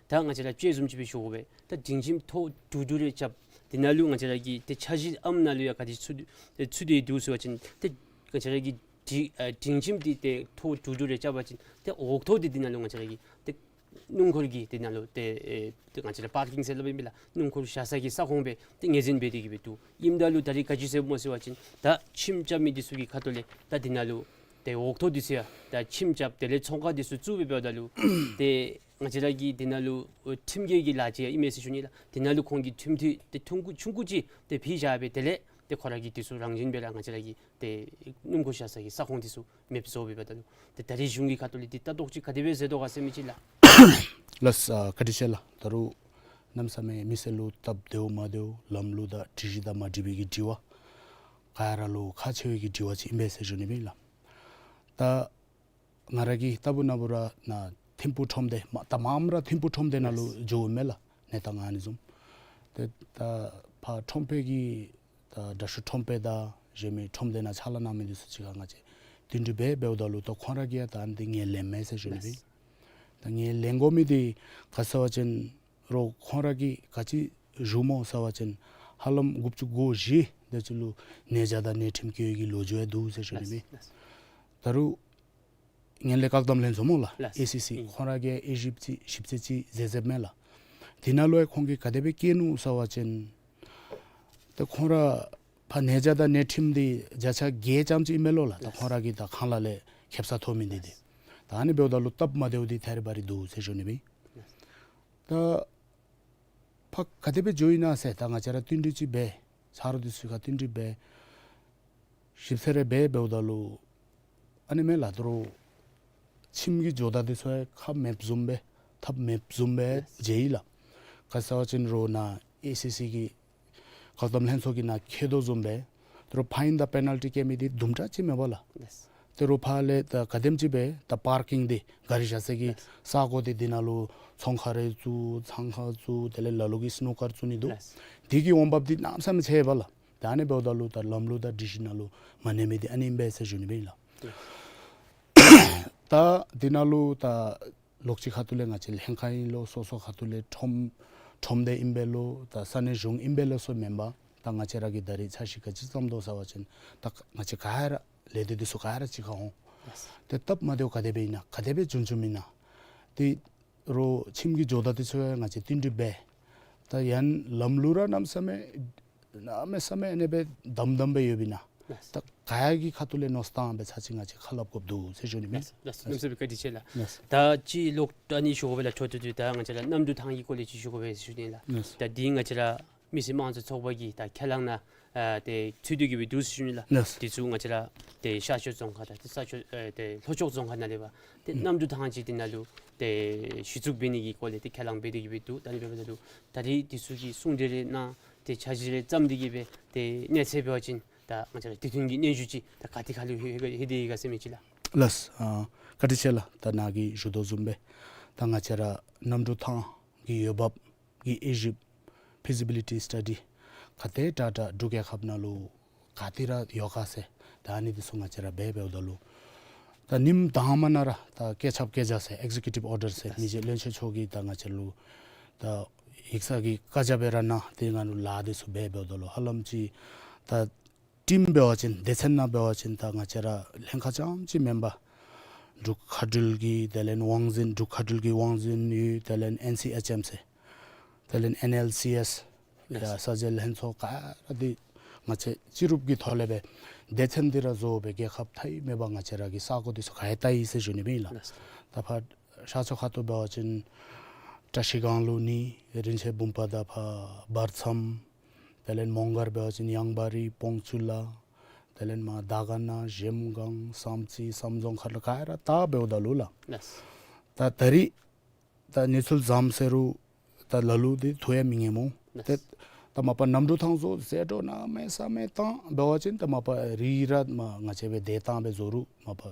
ད་ང་བཅས་ར་དཔྱེ་བཟུམ་ཅིག་སྦེ་ཞུ་དགོ་པས། ད་སྒྲིང་ཁྱིམ་ཐོག་དྲུག་དྲུག་རེ་རྐྱབ། འདི་ནང་ལུ་ང་བཅས་ར་གི་ཏེ་འཆར་གཞི་ཨམ་ནང་ལུ་ཡང་ག་དེ་ཚུད་ཚུད་དེ་འདུག་ཟེར་བ་ཅིན་ཏེ་ང་བཅས་ར་གི་སྒྲིང་ཨ་སྒྲིང་ཁྱིམ་འདི་ཏེ་ཐོག་དྲུག་དྲུག་རེ་རྐྱབ་པ་ཅིན་ཏེ་འོག་ཐོག་འདི་འདི་ནང་ལུ་ང་བཅས་ར་གི་ཏེ་སྣུམ་འཁོར་གྱི་འདི་ནང་ལུ་ཏེ་ཨེ་ཏེ་ང་བཅས་ར་པར་ཀིང་ཟེར་སླབ་ཨིན་པས་ལགས། སྣུམ་འཁོར་བཞག་ས་གི་ས་ཁོངས་སྦེ་ཏེ་ངོས་འཛིན་འབད་དེ་གི་སྦེ་འདུག། ཨིནམ་ད་ལུ་ད་རིས་ག་ཅི་ཟེར་སྨོ་ཟེར་བ་ཅིན་ད་ཁྱིམ་རྐྱབ་མི་འདི་ཚུ་གི་ཁ་ཐུག་ལས་ད་འདི་ནང་ལུ་ཏེ་འོག་ཐོག་འདི་ཚུ་ཡང་ད་ཁྱིམ་རྐྱབ་དེ་ལས་ཚོང་ཁང་འདི་ཚུ་བཙུགས་སྦེ་འབདཝ་ད་ལུ་ཏེ་ང་བཅས་ར་གི་འདི་ནང་ལུ་ཨོ་ཁྲིམས་འགལ་གྱི་ལཱ་ཅིག་ཡང་ཨིན་མས་ཟེར་ཞུ་ནི་ལགས། འདི་ནང་ལུ་ཁོང་གིས་ཁྲིམས་འཐུས་ཏེ་ཐུང་ཀུ་ཆུང་ཀུ་ཅིག་ཏེ་ཕུལ་བཞག་སྦེ་དེ་ལས་ཏེ་ཁོང་ར་གིས་འདི་ཚུ་རང་བཞིན་སྦེ་ར་ང་བཅས་ར་གི་ཏེ་སྣུམ་འཁོར་བཞག་ས་གི་ས་ཁོངས་འདི་ཚུ་མེདཔ་བཟོ་སྦེ་འབདཝ་ད་ལུ་ཏེ་ད་རིས་གཞུང་གི་ཁ་ཐུག་ལས་འདི་ལྟ་རྟོག་ཅིག་ག་དེ་སྦེ་མཛད་དོ་ག་ཟེར་མི་ཅིག་ལགས། ལགས། ཨ་བཀའ་དྲིན་ཆེ་ལགས། ད་རུང་གནམ་མེད་ས་མེད་མི་སེར་ལུ་སྟབས་བདེཝ་མ་བདེཝ་ལམ་ལུགས་དང་སྒྲིག་གཞི་དང་མ་འཁྲིལ་བའི་གི་དྲི་བ་ག་ར་ལུ་ཁག་ཆེ་བའི་གི་དྲི་བ་ཅིག་ཨིན་པས་ཟེར་ཞུ་ནི་ཨིན་ལགས། ད་ང་ར་གིས་ལྟ་བུ་ན་བུ་ར་ནཱ་ཐིམ་ཕུག་ཁྲོམ་སྡེ་མ་ད་མངམ་ར་ཐིམ་ཕུག་ཁྲོམ་སྡེ་ནང་ལུ་ལགས། འགྱོཝ་མས་ལགས། གནས་སྟངས་ཨ་ནི་བཟུམ་ཏེ་ད་ཕར་ཁྲོམ་དཔོན་གྱིས་ད་དྲག་ཤོས་ཁྲོམ་དཔོན་དང་གཞན་མི་ཁྲོམ་སྡེ་ནང་ཕྱག་ལཱ་གནང་མི་འདི་ཚུ་ཅིག་ཁར་ང་བཅས་བསྟུན་གྲོས་འབད་འབདཝ་ད་ལུ་ད་ཁོང་ར་གིས་ཡང་ད་འདི་ངོས་ལེན་མས་ཟེར་ཞུ་ནི་ལགས། ཨིན། ད་ངོས་ལེན་དགོ་མི་འདི་ག་ཟེར་བ་ཅིན་རོགས་ཁོང་ར་གིས་ག་ཅི་ཞུ་སྨོ་ཟེར་བ་ཅིན་ཧ་ལམ་དགུ་བཅུ་གོ་བཞི་དེ་ཅིག་ལུ་ནད་བྱ་དང་ནད་ཁྲིམས་བཀལ་བའི་གི་ལོ་རྒྱུས་ཡང་འདུག་ཟེར་ཞུ་ནི་ལགས། ཨིན། ལགས། ད་རུང་ངན་ལྷད་བཀག་སྡོམ་ལྷན་ཚོགས་སྨོ་ལགས། ལགས། ཨེ་སི་སི། ཨིན། ཁོང་ར་གིས་དབྱེ་ཞིབ་ཅིག་ཞིབ་དཔྱད་ཅིག་མཛད་མཛདཔ་མས་ལགས། དེ་ནང་ལུ་ཡང་ཁོང་གིས་ག་དེ་སྦེ་བཀལ་ནུག་ཟེར་བ་ཅིན་ཏེ་ཁོང་ར་ཕར་ནད་བྱ་དང་ནད་ཁྲིམས་འདི་བརྒྱ་ཆ་བརྒྱད་ཙམ་ཅིག་ཨིན་མས་ལོ་ལགས། ད་ལགས། ཁོང་ར་གིས་ད་ཁང་གླ་ལས་ཁེབ་ས་ཐོབ་མི་འདི་འདི། ལགས། ད་ཨ་ནི་འབདཝ་ད་ལུ་སྟབས་མ་བདེཝ་འདི་ཐད་རི་བ་རི་འདུག་ཟེར་ཞུ་ནི་ཨིན། ལགས། ད་ཕར་ག་དེ་སྦེ་འགྱོཝ་ཨིན་ན་ཟེར་ད་ང་བཅས་ར་བསྟུན་གྲོས་ཅིག་འབད། ཆ་རོགས་འདི་ཚུ་ཁར་བསྟུན་གྲོས་འབད། ཞིབ་འཚོལ་རེ་འབད་འབདཝ་ད་ལུ་ཨ་ནི་མས་ལགས། ད་རུང་ཁྱིམ་གྱི་ཇོ་བདག་འདི་ཚུ་ཡང་ཁ་མེདཔ་བཟུམ་སྦེ་ཐབས་མེདཔ་བཟུམ་སྦེ་མཇལ་ཡི་ལགས། ག་ཟེར་བ་ཅིན་རོགས་ནཱ་ཨེ་སི་སི་གི་བཀག་སྡོམ་ལྷན་ཚོགས་ཀྱིས་ནཱ་འཁོད་དོ་བཟུམ་སྦེ་ད་རུང་ཕའིན་དང་པེ་ནལ་ཊི་བཀལ་མི་འདི་དུམ་གྲ་ཅིག་མེན་པ་ལགས། ལགས། ད་རུང་ཕར་ལས་ད་ག་དེམ་ཅིག་སྦེ་ད་པར་ཀིང་འདི་གཱ་རི་བཞག་ས་གི་ལགས། ས་གོ་འདི་འདི་ནང་ལུ་ཚོང་ཁང་རེ་བཙུགས་ཚང་ཁང་བཙུགས་དེ་ལས་ལ་ལུ་གིས་སི་ནུ་ཀར་བཙུགས་ནི་འདུག། ལགས། འདི་གི་འོང་འབབ་འདི་གནམ་མེད་ས་མེད་ཆེ་བས་ལགས། ད་ཨ་ནི་འབདཝ་ད་ལུ་ད་ལམ་ལུགས་དང་སྒྲིག་གཞི་ནང་ལུ་མ་གནས་མི་འདི་ཨ་ནི་ཨིན་པས་ཟེར་ཞུ་ནི་ཨིན་ལགས། ད་འདི་ནང་ལུ་ད་ལོགས་ཅིག་ཁ་ཐུག་ལས་ང་བཅས་ལྷན་ཁག་ཨིན་ལོ་སོ་སོ་ཁ་ཐུག་ལས་ཁྲོམ་ཁྲོམ་སྡེ་ཨིན་པས་ལོ་ད་ས་གནས་གཞུང་ཨིན་པས་ལོ་སོ་མེན་པར་ད་ང་བཅས་ར་གིས་ད་རིས་འཆར་གཞི་ག་ཅི་བརྩམ་དོ་ཟེར་བ་ཅིན་ད་ང་བཅས་ག་ར་ལས་སྡེ་འདི་ཚུ་ག་ར་གཅིག་ཁར་འོང་། ལགས། ཏེ་སྟབས་མ་བདེཝ་ག་དེ་སྦེ་ཨིན་ན་ག་དེ་སྦེ་བྱུང་བྱུངམ་ཨིན་ན། ཏེ་རོགས་ཁྱིམ་གྱི་ཇོ་བདག་འདི་ཚུ་ཡང་ང་བཅས་བསྟུན་གྲོས་འབད། ད་ཡང་ལམ་ལུགས་ར་གནམ་མེད་ས་མེད་གནམ་མེད་ས་མེད་ཨ་ནི་སྦེ་དམ་དམ་སྦེ་ཡོདཔ་ཨིན་ན། ལགས། ད་ ག་ཡ་གི་ཁ་ཐུག་ལས་མནོ་བསམ་བཏང་སྦེ་ཚར་གཅིག་ང་བཅས་ཁ་སླབ་དགོཔ་འདུག་ཟེར་ཞུ་ནི་མས། ལགས་སོ། ལགས་སོ། གནམ་མེད་ས་མེད་བཀའ་དྲིན་ཆེ་ལགས། ལགས་སོ། ད་ཅིག་ལོག་ད་ནི་ཞུ་དགོ་པས་ལགས། འཕྲོ་མཐུད་དེ་ད་ང་བཅས་ར་གནམ་གྲུ་ཐང་གི་སྐོར་ལས་ཅིག་ཞུ་དགོ་པས་ཟེར་ཞུ་ནི་ལགས། ལགས་སོ། ད་འདི་ང་བཅས་ར་མི་སེར་དམངས་གཙོའི་ཚོགས་པ་གི་ད་ཁས་བླངས་ནང་ཨ་ཏེ་ཚུད་དེ་གི་སྦེ་འདུག་ཟེར་ཞུ་ནི་ལགས། ལགས་སོ། འདི་ཚུ་ང་བཅས་ར་ཏེ་ཤར་ཕྱོགས་རྫོང་ཁག་དང་ཏེ་ས་ཕྱོགས་ཨེ་ཏེ་ལྷོ་ཕྱོགས་རྫོང་ཁག་ནང་ལས་འབད་ཏེ་ཨུམ་གནམ་གྲུ་ཐང་ཅིག་འདི་ནང་ལུ་ཏེ་གཞི་བཙུགས་འབད་ནི་གི་སྐོར་ལས་ཏེ་ཁས་བླངས་འབད་དེ་གི་སྦེ་འདུག། ད་ནི་འབདཝ་ད་ལུ་ད་རིས་འདི་ཚུ་གི་གསུང་གྲོས་རེ་གནང་ཏེ་འཆར་གཞི་རེ་བརྩམས་ཏེ་གི་སྦེ་ཏེ་གནས་ཚད་འབད་བ་ཅིན་ད་ང་བཅས་ར་དུས་མཐུན་གྱི་སྙན་ཞུ་ཅིག་ད་ག་ཏེ་ཁ་ལུ་ལྷོད་ལྷོད་དེ་ཡོད་ག་ཟེར་མི་ཅིག་ལགས། ལགས་སོ། ཨ་བཀའ་དྲིན་ཆེ་ལགས། ད་ནཱ་གིས་ཞུ་དོ་བཟུམ་སྦེ་ད་ང་བཅས་ར་གནམ་གྲུ་ཐང་གི་འོས་འབབ་ཀྱི་དབྱེ་ཞིབ་ཕི་ཟི་བི་ལི་ཊི་སི་ཊ་ཌི་ག་དེ་དྲག་དྲག་འབྲུག་རྒྱལ་ཁབ་ནང་ལུ་ག་ཏེ་ར་ཡོད་ག་ཟེར་ད་ཨ་ནི་འདི་ཚུ་ང་བཅས་ར་འབད་འབདཝ་ད་ལུ་ད་ཉིནམ་དང་པ་ནང་ར་ད་བཀོད་ཁྱབ་བཀོད་བྱ་ཟེར་ཨེག་ཟི་ཀིའུ་ཊིབ་ཨོར་ཌར་ཟེར་མི་རྗེ་བློན་ཆེན་མཆོག་གིས་ད་ང་བཅས་ལུ་ད་ཡིག་ཚང་གི་བཀའ་རྒྱ་སྦེ་ར་གནང་སྟེ་ང་ལུ་ལཱ་འདི་ཚུ་འབད་འབདཝ་ད་ལུ་ཧ་ལམ་ཅིག་ད་ཊིམ་འབད་བ་ཅིན་སྡེ་ཚན་ནང་འབད་བ་ཅིན་ད་ང་བཅས་ར་ལྷན་ཁག་རྐྱངམ་ཅིག་མེན་པར་འབྲུག་མཁའ་འགྲུལ་གྱི་དེ་ལས་དབང་འཛིན་འབྲུག་མཁའ་འགྲུལ་གྱི་དབང་འཛིན་ཡོད། དེ་ལས་ཨེན་སི་ཨེཆ་ཨེམ་ཟེར་དེ་ལས་ཨེན་ཨེལ་སི་ཨེས་ཡ་ལགས་སོ། ས་འཇལ་ལྷན་ཚོགས་ག་ར་འདི་ང་བཅས་སྤྱི་རུབ་ཀྱི་ཐོག་ལས་སྦེ་སྡེ་ཚན་འདི་ར་བཟོ་སྦེ་རྒྱལ་ཁབ་མཐའ་དབུས་མེད་པར་ང་བཅས་ར་གི་ས་གོ་འདི་ཚུ་ག་ཡ་བལྟ་ཡི་ཟེར་ཞུ་ནི་སྦེ་ཨིན་ལགས། ལགས་སོ། ད་ཕར་ཤར་ཕྱོགས་ཁ་ཐུག་འབད་བ་ཅིན་བཀྲ་ཤིས་སྒང་ལུ་ནི་རིན་ཆེན་བུམ་པ་དང་ཕར་བར་མཚམས། དེ་ལས་མོང་སྒར་འབད་བ་ཅིན་ཡང་བ་རི་བོང་ཆུ་ལ། དེ་ལས་མར་དར་དཀར་ན་གཞལམ་སྒང་བསམ་རྩེ་བསམ་རྫོང་ཁ་ལུ་ག་ར་བལྟ་འབདཝ་ད་ལུ་ལགས། ལགས་སོ། ད་ད་རིས་ད་གནས་ཚུལ་བཟངམ་ཟེར་རུང་ད་ལ་ལུ་འདི་ཐུགས་ཡང་མི་ངེས་སྨོ། ལགས་སོ། ཏེ་ད་མ་པ་གནམ་གྲུ་ཐང་བཟོ་ཟད་འགྲོ་གནམ་མེད་ས་མེད་བཏང་འབད་བ་ཅིན་ད་མ་པ་རི་ར་མ་ང་བཅས་སྦེ་དེ་བཏང་སྦེ་བཟོ་རུང་མ་པ་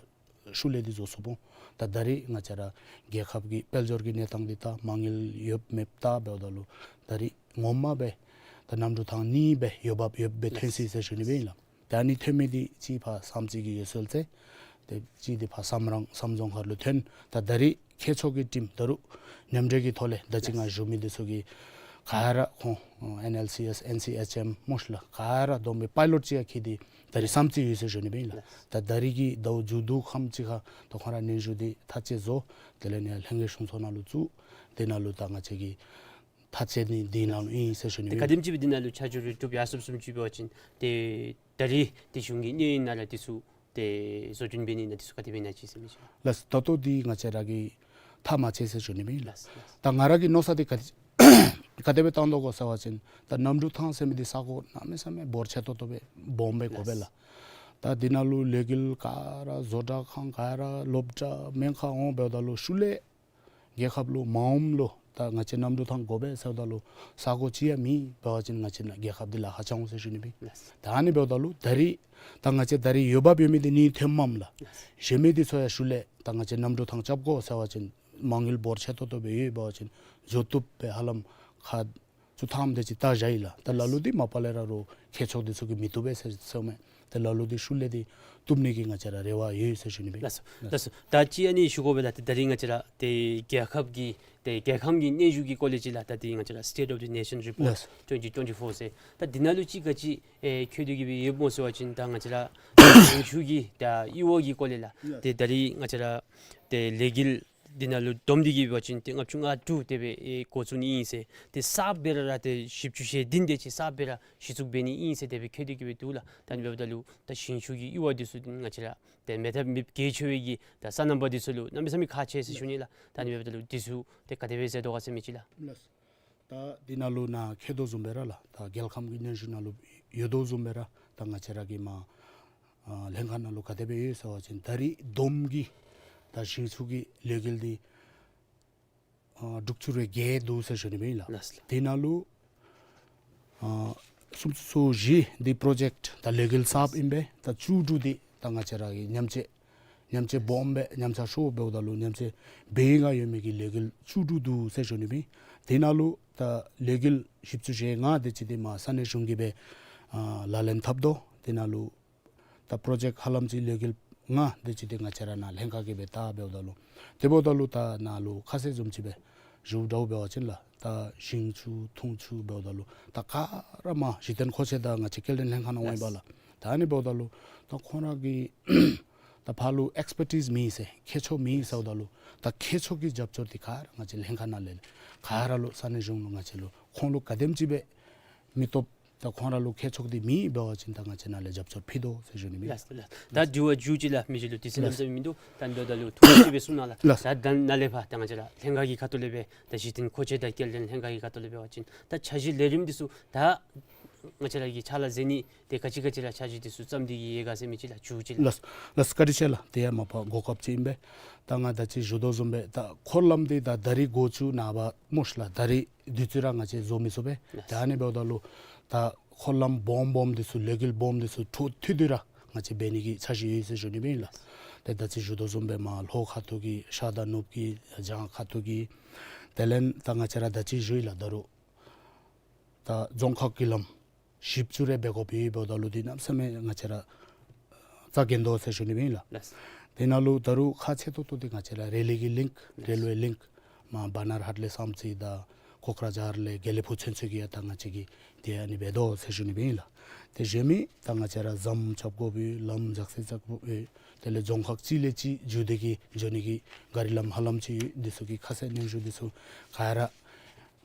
ཤུལ་ལས་འདི་བཟོ་ཚུགས་འོང་། ད་ད་རིས་ང་བཅས་ར་རྒྱལ་ཁབ་ཀྱི་དཔལ་འབྱོར་གྱི་གནས་སྟངས་འདི་དང་མ་དངུལ་ཡོདཔ་མེདཔ་བལྟ་འབདཝ་ད་ལུ་ད་རིས་ངོ་མ་སྦེ་ད་གནམ་གྲུ་ཐང་གཉིས་སྦེ་འོས་འབབ་ཡོདཔ་སྦེ་ཐོན་ཅི་ཟེར་ཞུ་ནི་སྦེ་ཨིན་ལགས། ད་ཨ་ནི་ཐོན་མི་འདི་གཅིག་ཕར་བསམ་རྩེ་གི་ཡོད་ཟེར་ཏེ་ཏེ་གཅིག་འདི་ཕར་བསམ་རང་བསམ་རྫོང་ཁ་ལུ་ཐོན། ད་ད་རིས་མཁས་མཆོག་གི་ཊིམ་ད་རུང་མཉམ་འབྲེལ་གྱི་ཐོག་ལས་ད་ཅི་ང་ཞུ་མི་འདི་ཚུ་གིས་ག་ར་ཁོང་ཨེན་ཨེལ་སི་ཨེས་ཨེན་སི་ཨེཆ་ཨེམ་མོ་ཤ་ལ་ག་ར་བསྡོམས་སྦེ་པའི་ལོཊ་ཅིག་ཡང་འཁྱིད་དེ་ད་རིས་བསམ་རྩེ་ཡོད་ཟེར་ཞུ་ནི་སྦེ་ཨིན་ལགས། ད་ད་རིས་ཀྱི་ཟླཝ་མཇུག་བསྡུ་ཁམས་ཅིག་ཁར་ད་ཁོང་ར་སྙན་ཞུ་འདི་ཐག་བཅད་བཟོ། དེ་ལས་ནི་ལྷན་རྒྱས་གཞུང་ཚོགས་ནང་ལུ་བཙུགས། དེ་ནང་ལུ་ད་ང་བཅས་ཀྱིས་ཐག་བཅད་ནི་འདི་ནང་ལུ་ཨིན་ཟེར་ཞུ་ནི་ཏེ་སྦེ། ག་དེམ་ཅིག་སྦེ་འདི་ནང་ལུ་ཆ་འཇོག་རེ་གྲུབ་ཡར་སོངམ་བཟུམ་ཅིག་འབད་བ་ཅིན་ཏེ་ད་རིས་ཏེ་གཞུང་གི་གནས་ཡུན་ནང་ར་འདི་ཚུ་ཏེ་བཟོ་སྐྲུན་འབད་ནི་ནང་འདི་ཚུ་ག་དེ་སྦེ་ཨིན་ན་ཅིག་ཟེར་མི་ཅིག། ལགས། ད་ལྟོ་འདི་ང་བཅས་ར་གིས་ཐག་མ་བཅད་ཟེར་ཞུ་ནི་སྦེ་ཨིན་ལགས། ལགས། ད་ང་ར་གི་མནོ་བསམ་འདི་ག་དེ་ག་དེ་སྦེ་བཏང་དོ་གོ་ཟེར་བ་ཅིན་ད་གནམ་གྲུ་ཐང་ཟེར་མི་འདི་ས་གོ་གནམ་མེད་ས་མེད་འབོར་ཆེ་ཏོག་ཏོ་སྦེ་སྦོམ་སྦེ་དགོ་པས་ལགས། ལགས། ད་འདི་ནང་ལུ་ལས་འགུལ་ག་ར་བཟོ་གྲྭ་ཁང་ག་ར་སློབ་གྲྭ་སྨན་ཁང་འོང་འབདཝ་ད་ལུ་ཤུལ་ལས་རྒྱལ་ཁབ་ལུ་མ་འོངམ་ལུ་ད་ང་བཅས་གནམ་གྲུ་ཐང་དགོ་པས་ཟེརཝ་ད་ལུ་ས་གོ་ཅིག་ཡང་མེད་འབད་བ་ཅིན་ང་བཅས་ནཱ་རྒྱལ་ཁབ་འདི་ལཱ་ཁག་ཆགས་འོང་ཟེར་ཞུ་ནི་སྦེ། ལགས། ད་ཨ་ནི་འབདཝ་ད་ལུ་ད་རིས་ད་ང་བཅས་ད་རིས་འོས་འབབ་ཡོད་མི་འདི་གཉིས་ཐོནམ་མས་ལགས། ལགས། གཞན་མི་འདི་ཚུ་ཡང་ཤུལ་ལས་ད་ང་བཅས་གནམ་གྲུ་ཐང་རྐྱབ་དགོ་ཟེར་བ་ཅིན་མ་དངུལ་འབོར་ཆེ་ཏོག་ཏོ་སྦེ་ཡོད་འབད་བ་ཅིན་བཟོ་བཏུབ་སྦེ་ཧ་ལམ་ཁ་ཚུར་ཐངས་དེ་ཅིག་བལྟ་བཞག་ཡི་ལགས། ད་ལ་ལུ་འདི་མ་པ་ལས་ར་རུང་མཁས་མཆོག་འདི་ཚུ་གིས་མི་བཏུབ་པས་ཟེར་ཟེརཝ་མས། ད་ལ་ལུ་འདི་ཤུལ་ལས་འདི་བཏུབ་ནི་གི་ང་བཅས་ར་རེ་བ་ཡོད་ཟེར་ཞུ་ནི་སྦེ། ལགས་སོ། ལགས་སོ། ད་ཅི་ཨ་ནི་ཞུ་དགོ་པས་ལགས། ད་ད་རིས་ང་བཅས་ར་ཏེ་རྒྱལ་ཁབ་ཀྱི་ཏེ་རྒྱལ་ཁམས་ཀྱི་གནས་བཞུགས་ཀྱི་སྐོར་ལས་ཅིག་ལགས། ད་འདི་ང་བཅས་ར་State of the Nation Report ལགས་སོ། twenty twenty-four ཟེར་ད་འདི་ནང་ལུ་ཅིག་ག་ཅི་ཨེ་འཁོད་དེ་གི་སྦེ་ཡོདཔ་སྨོ་ཟེར་བ་ཅིན་ད་ང་བཅས་ར་ཞིང་ཆུ་གི་ད་གཡུར་བ་གི་སྐོར་ལས་ལགས། ལགས། ཏེ་ད་རིས་ང་བཅས་ར་ཏེ་ལས་འགུལ་འདི་ནང་ལུ་བསྡོམས་ཏེ་གི་འབད་བ་ཅིན་ཏེ་ལྔ་བཅུ་ང་དྲུག་དེ་སྦེ་ཨེ་འགོ་བཙུགས་ནི་ཨིན་ཟེར། ཏེ་གསརཔ་སྦེ་ར་ར་ཏེ་བཞི་བཅུ་ཞེ་བདུན་དེ་ཅིག་གསརཔ་སྦེ་ར་གཞི་བཙུགས་འབད་ནི་ཨིན་ཟེར་དེ་སྦེ་འཁོད་དེ་གི་སྦེ་འདུག་ལགས། ད་ཨ་ནི་འབདཝ་ད་ལུ་ད་ཞིང་ཆུ་གི་གཡུར་བ་འདི་ཚུ་ང་བཅས་ར་ཏེ་མེད་ཐབས་མེདཔ་གལ་ཆེ་བའི་གི་ད་སོ་ནམ་པ་འདི་ཚུ་ལུ་གནམ་མེད་ས་མེད་ཁག་ཆེ་ཟེར་ཞུ་ནི་ལགས། ད་ཨ་ནི་འབདཝ་ད་ལུ་འདི་ཚུ་ཏེ་ག་དེ་སྦེ་ཟེར་དོ་ག་ཟེར་མི་ཅིག་ལགས། ལགས། ད་འདི་ནང་ལུ་ནཱ་འཁོད་དོ་བཟུམ་སྦེ་ར་ལགས། ད་རྒྱལ་ཁམས་ཀྱི་གནས་བཞུགས་ནང་ལུ་ཡོད་དོ་བཟུམ་སྦེ་ར་ད་ང་བཅས་ར་གི་མར་ཨ་ལྷན་ཁག་ནང་ལུ་ག་དེ་སྦེ་ཡོད་ཟེར་བ་ཅིན་ད་རིས་བསྡོམས་ཀྱིས་ད་ཞིང་ཆུ་གི་ལས་འགུལ་འདི་ཨ་དྲུག་ཅུ་རེ་བརྒྱད་འདུག་ཟེར་ཞུ་ནི་སྦེ་ཨིན་ལགས། ལགས་སོ། དེ་ནང་ལུ་ཨ་སུམ་ཅུ་སོ་བཞི་འདི་པྲོ་ཇེཀཊ་ད་ལས་འགུལ་གསརཔ་ཨིན་པས། ད་བཅུ་དྲུག་འདི་ད་ང་བཅས་ར་གི་མཉམ་སྤྱོད་མཉམ་སྤྱོད་སྦོམ་སྦེ་མཉམ་ཆ་ཤོར་འབདཝ་ད་ལུ་མཉམ་སྤྱོད་འབད་ཡི་ག་ཡོད་མི་གི་ལས་འགུལ་བཅུ་དྲུག་འདུག་ཟེར་ཞུ་ནི་སྦེ། དེ་ནང་ལུ་ད་ལས་འགུལ་བཞི་བཅུ་ཞེ་ལྔ་དེ་ཅིག་འདི་མར་ས་གནས་གཞུང་གིས་སྦེ་ཨ་ལག་ལེན་འཐབ་དོ། དེ་ནང་ལུ་ད་པྲོ་ཇེཀཊ་ཧ་ལམ་ཅིག་ལས་འགུལ་ལྔ་དེ་ཅིག་འདི་ང་བཅས་ར་ནཱ་ལྷན་ཁག་གིས་སྦེ་བལྟ་འབདཝ་ད་ལུ་དེ་འབདཝ་ད་ལུ་ད་ནཱ་ལུ་ཁ་གསལ་བཟུམ་ཅིག་སྦེ་ཞུཝ་འདྲཝ་འབད་བ་ཅིན་ལགས། ད་ཞིང་ཆུ་འཐུང་ཆུ་འབདཝ་ད་ལུ་ད་ག་ར་མར་གཞི་རྟེན་མཁོ་ཆས་དང་ང་བཅས་སྐྱེལ་འདྲེན་ལྷན་ཁག་ནང་འོང་ཡི་པ་ལགས། ད་ཨ་ནི་འབདཝ་ད་ལུ་ད་ཁོང་ར་གི་ད་ཕར་ལུ་ཨེགསི་པར་ཊིསི་མེད་ཟེར་མཁས་མཆོག་མེད་ཟེརཝ་ད་ལུ་ད་མཁས་མཆོག་གི་རྒྱབ་སྐྱོར་འདི་ག་ར་ང་བཅས་ལྷན་ཁག་ནང་ལས་ག་ར་ལུ་ས་གནས་གཞུང་ལུ་ང་བཅས་ལུ་ཁོང་ལུ་ག་དེམ་ཅིག་སྦེ་མི་སྟོབས་ ད་ཁོང་ར་ལུ་ཁེ་ཕྱོགས་འདི་མེད་འབད་བ་ཅིན་ད་ང་བཅས་ནཱ་ལས་རྒྱབ་སྐྱོར་ཕུལ་དོ་ཟེར་ཞུ་ནི་ཨིན། ལགས་ལགས། ད་དྲི་བ་མཇུག་ཅིག་ལགས། མི་རྗེ་ལུ་དུས་ཚོད་ལགས་གནམ་མེད་ས་མེད་མིན་འདུག། ད་མདོར་བསྡུས་ལུ་ཐུང་ཀུ་ཅིག་སྦེ་གསུང་གནང་ལགས། ལགས། ད་ད་ནཱ་ལས་ཕར་ད་ང་བཅས་ར་ལྷན་ཁག་གི་ཁ་ཐུག་ལས་སྦེ་ད་གཞི་རྟེན་མཁོ་ཆས་དང་སྐྱེལ་འདྲེན་ལྷན་ཁག་གི་ཁ་ཐུག་ལས་འབད་བ་ཅིན་ད་འཆར་གཞི་ལས་རིམ་འདི་ཚུ་ད་ང་བཅས་ར་གི་ཕྱག་ལཱ་མཛད་ནི་དེ་ག་ཅི་ག་ཅི་ར་འཆར་གཞི་འདི་ཚུ་བརྩམས་ཏེ་གི་ཡོད་ག་ཟེར་མི་ཅིག་ལགས། མཇུག་ཅིག་ལགས། ལགས་ལགས། བཀའ་དྲིན་ཆེ་ལགས། དེ་ཡང་མ་པ་གོ་སྐབས་ཅིག་ཨིན་པས། ད་ང་ད་ཅི་ཞུ་དོ་བཟུམ་སྦེ་ད་འཁོར་ལམ་འདི་ད་ད་རིས་འགོ་བཙུགས་ནུག་པ་སྨོ་ཤིག་ལགས། ད་རིས་དུས་ཚོད་ར་ང་བཅས་རྫོགས་མི་ཚུགས་པས། ལགས། ད་ཨ་ནི་འབདཝ་ད་ལུ་ད་འཁོར་ལམ་སྦོམ་སྦོམ་འདི་ཚུ་ལས་འགུལ་སྦོམ་འདི་ཚུ་འཕྲོ་མཐུད་དེ་ར་ང་བཅས་འབད་ནི་གི་འཆར་གཞི་ཡོད་ཟེར་ཞུ་ནི་ཨིན་ལགས། ཏེ་ད་ཅི་ཞུ་དོ་བཟུམ་སྦེ་མར་ལྷོ་ཁ་ཐུག་གི་ཤར་དང་ནུབ་ཀྱི་བྱང་ཁ་ཐུག་གི་དེ་ལས་ད་ང་བཅས་ར་ད་ཅི་ཞུ་ཡི་ལགས། ད་རུང་ད་རྫོང་ཁག་གི་ལམ་བཞི་བཅུ་རེ་འབད་དགོཔ་ཡོདཔ་ད་ལུ་འདི་གནམ་མེད་ས་མེད་ང་བཅས་ར་རྩ་འགེངས་དོ་ཟེར་ཞུ་ནི་ཨིན་ལགས། ལགས། དེ་ནང་ལུ་ད་རུང་ཁག་ཆེ་ཏོག་ཏོ་འདི་ང་བཅས་ར་རེ་ལི་གི་ལིངཀ་རེལ་ཝེ་ལིངཀ་མར་བ་ནཱར་ཧཊ་ལས་བསམ་རྩེ་དང་ཀོ་ཀྲ་ཇཱར་ལས་དགེ་ལེགས་ཕུག་ཚུན་ཚོད་ཀྱི་ཡང་ད་ང་བཅས་ཀྱིས་དེ་ཨ་ནི་འབད་དོ་ཟེར་ཞུ་ནི་ཨིན་ལགས། དེ་གཞན་མི་ད་ང་བཅས་ར་ཟམ་རྐྱབ་དགོཔ་ཡོད། ལམ་འཇག་སེལ་རྐྱབ་དགོཔ་ཡོད། དེ་ལས་རྫོང་ཁག་གཅིག་ལས་གཅིག་འགྱོ་སྟེ་གི་འགྱོ་ནི་གི་ག་རི་ལམ་ཧ་ལམ་ཅིག་ཡོད། འདི་ཚུ་གི་ཁ་གསལ་སྙན་ཞུ་འདི་ཚུ་ག་ར་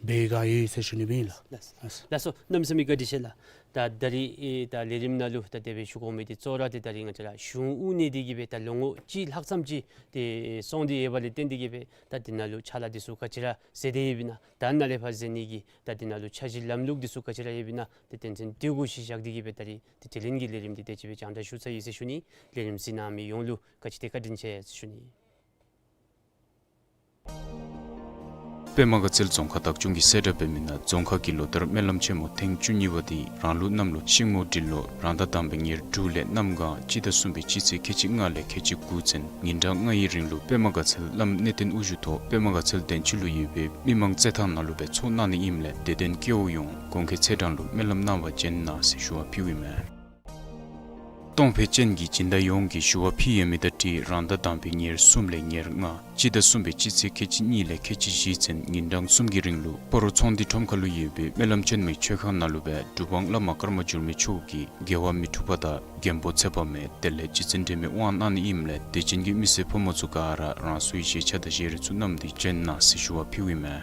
འབད་ག་ཡོད་ཟེར་ཞུ་ནི་ཨིན་ལགས། ལགས། ལགས་སོ། གནམ་མེད་ས་མེད་བཀའ་དྲིན་ཆེ་ལགས། ད་ད་རིས་ཨེ་ད་ལས་རིམ་ནང་ལུ་ད་དེ་སྦེ་ཞུ་དགོ་མི་འདི་གཙོ་བོ་ར་ཏེ་ད་རིས་ང་བཅས་ར་གཞུང་དབུ་བརྙེས་ཏེ་གི་སྦེ་ད་ལོ་ངོ་གཅིག་ལྷག་ཙམ་ཅིག་ཏེ་སོང་སྟེ་ཡོད་པ་ལས་བརྟེན་ཏེ་གི་སྦེ་ད་འདི་ནང་ལུ་ཕྱག་ལཱ་འདི་ཚུ་ག་ཅི་ར་མཛད་དེ་ཡོདཔ་ཨིན་ན། ད་ནཱ་ལས་ཕར་མཛད་ནི་གི་ད་འདི་ནང་ལུ་འཆར་གཞི་ལམ་ལུགས་འདི་ཚུ་ག་ཅི་ར་ཡོདཔ་ཨིན་ན། ཏེ་དོན་ཚན་འདི་གུ་གཞི་བཞག་སྟེ་གི་སྦེ་ད་རིས་ཏེ་དྲི་ལན་གྱི་ལས་རིམ་འདི་དེ་ཅིག་སྦེ་རྒྱང་བསྒྲགས་ཞུ་ཚར་ཡི་ཟེར་ཞུ་ནི། ལས་རིམ་གཟིགས་གནང་མི་ཡོངས་ལུ་ག་ཅི་ཏེ་བཀའ་དྲིན་ཆེ་ཟེར་ཞུ་ནི། པདྨ་དགའ་ཚལ་རྫོང་ཁག་བདག་སྐྱོང་གིས་གསལ་བསྒྲགས་འབད་མི་ནང་རྫོང་ཁག་གི་ལོ་ལྟར་སྨོན་ལམ་ཆེན་མོ་ཐེངས་བཅུ་གཉིས་པ་འདི་རང་ལུགས་གནམ་ལོ་ཤིང་མོ་འབྲུག་ལོ་རང་ཟླ་དང་པའི་ཉེར་དྲུག་ལས་གནམ་གང་སྤྱི་ཟླ་གསུམ་པའི་སྤྱི་ཚེས་ཁལ་གཅིག་ལྔ་ལས་ཁལ་གཅིག་དགུ་ཚུན་ཉིན་གྲངས་ལྔའི་རིང་ལུ་པདྨ་དགའ་ཚལ་བླམ་གནས་བརྟན་དབུ་བཞུགས་ཐོག་པདྨ་དགའ་ཚལ་བདེ་ཆེན་ལུ་ཡོད་པའི་མི་མང་རྩེད་ཐང་ནང་ལུ་སྦེ་ཚོགས་གནང་ནི་ཨིནམ་ལས་དད་ལྡན་སྐྱེ་བོ་ཡོངས་གོང་འཁོད་ཚེས་གྲངས་ལུ་སྨོན་ལམ་གནང་བར་བྱོན་གནང་ཟེར་ཞུ་བ་ཕུལཝ་ཨིན་མས། གཏོང་ཕོད་ཅན་གྱི་སྦྱིན་བདག་ཡོངས་ཀྱིས་ཞུ་བ་ཕུལ་ཡོད་མི་དང་འཁྲིལ་རང་ཟླ་དང་པའི་ཉེར་གསུམ་ལས་ཉེར་ལྔ་སྤྱི་ཟླ་གསུམ་པའི་སྤྱི་ཚེས་ཁལ་གཅིག་གཉིས་ལས་ཁལ་གཅིག་བཞི་ཚུན་ཉིན་གྲངས་གསུམ་གྱི་རིང་ལུ་སྤ་རོ་ཚོང་འདུས་ཁྲོམ་ཁ་ལུ་ཡོད་པའི་སྨོན་ལམ་ཆེན་མོའི་མཆོད་ཁང་ནང་ལུ་སྦེ་གྲུབ་དབང་བླ་མ་ཀརྨ་འགྱུར་མེད་མཆོག་གིས་རྒྱལ་བ་མི་འཁྲུགས་པ་དང་མགོན་པོ་ཚེ་དཔག་མེད་དེ་ལས་རྗེ་བཙུན་སྒྲོལ་མའི་དབང་གནང་ནི་ཨིནམ་ལས་དད་ཅན་གྱི་མི་སེར་ཕོ་མོ་ཚུ་ག་ར་རང་སོའི་བཞེས་ཆས་དང་བཞེས་རས་ཚུ་བསྣམས་ཏེ་བྱོན་གནང་ཟེར་ཞུ་བ་ཕུལཝ་ཨིན་མས།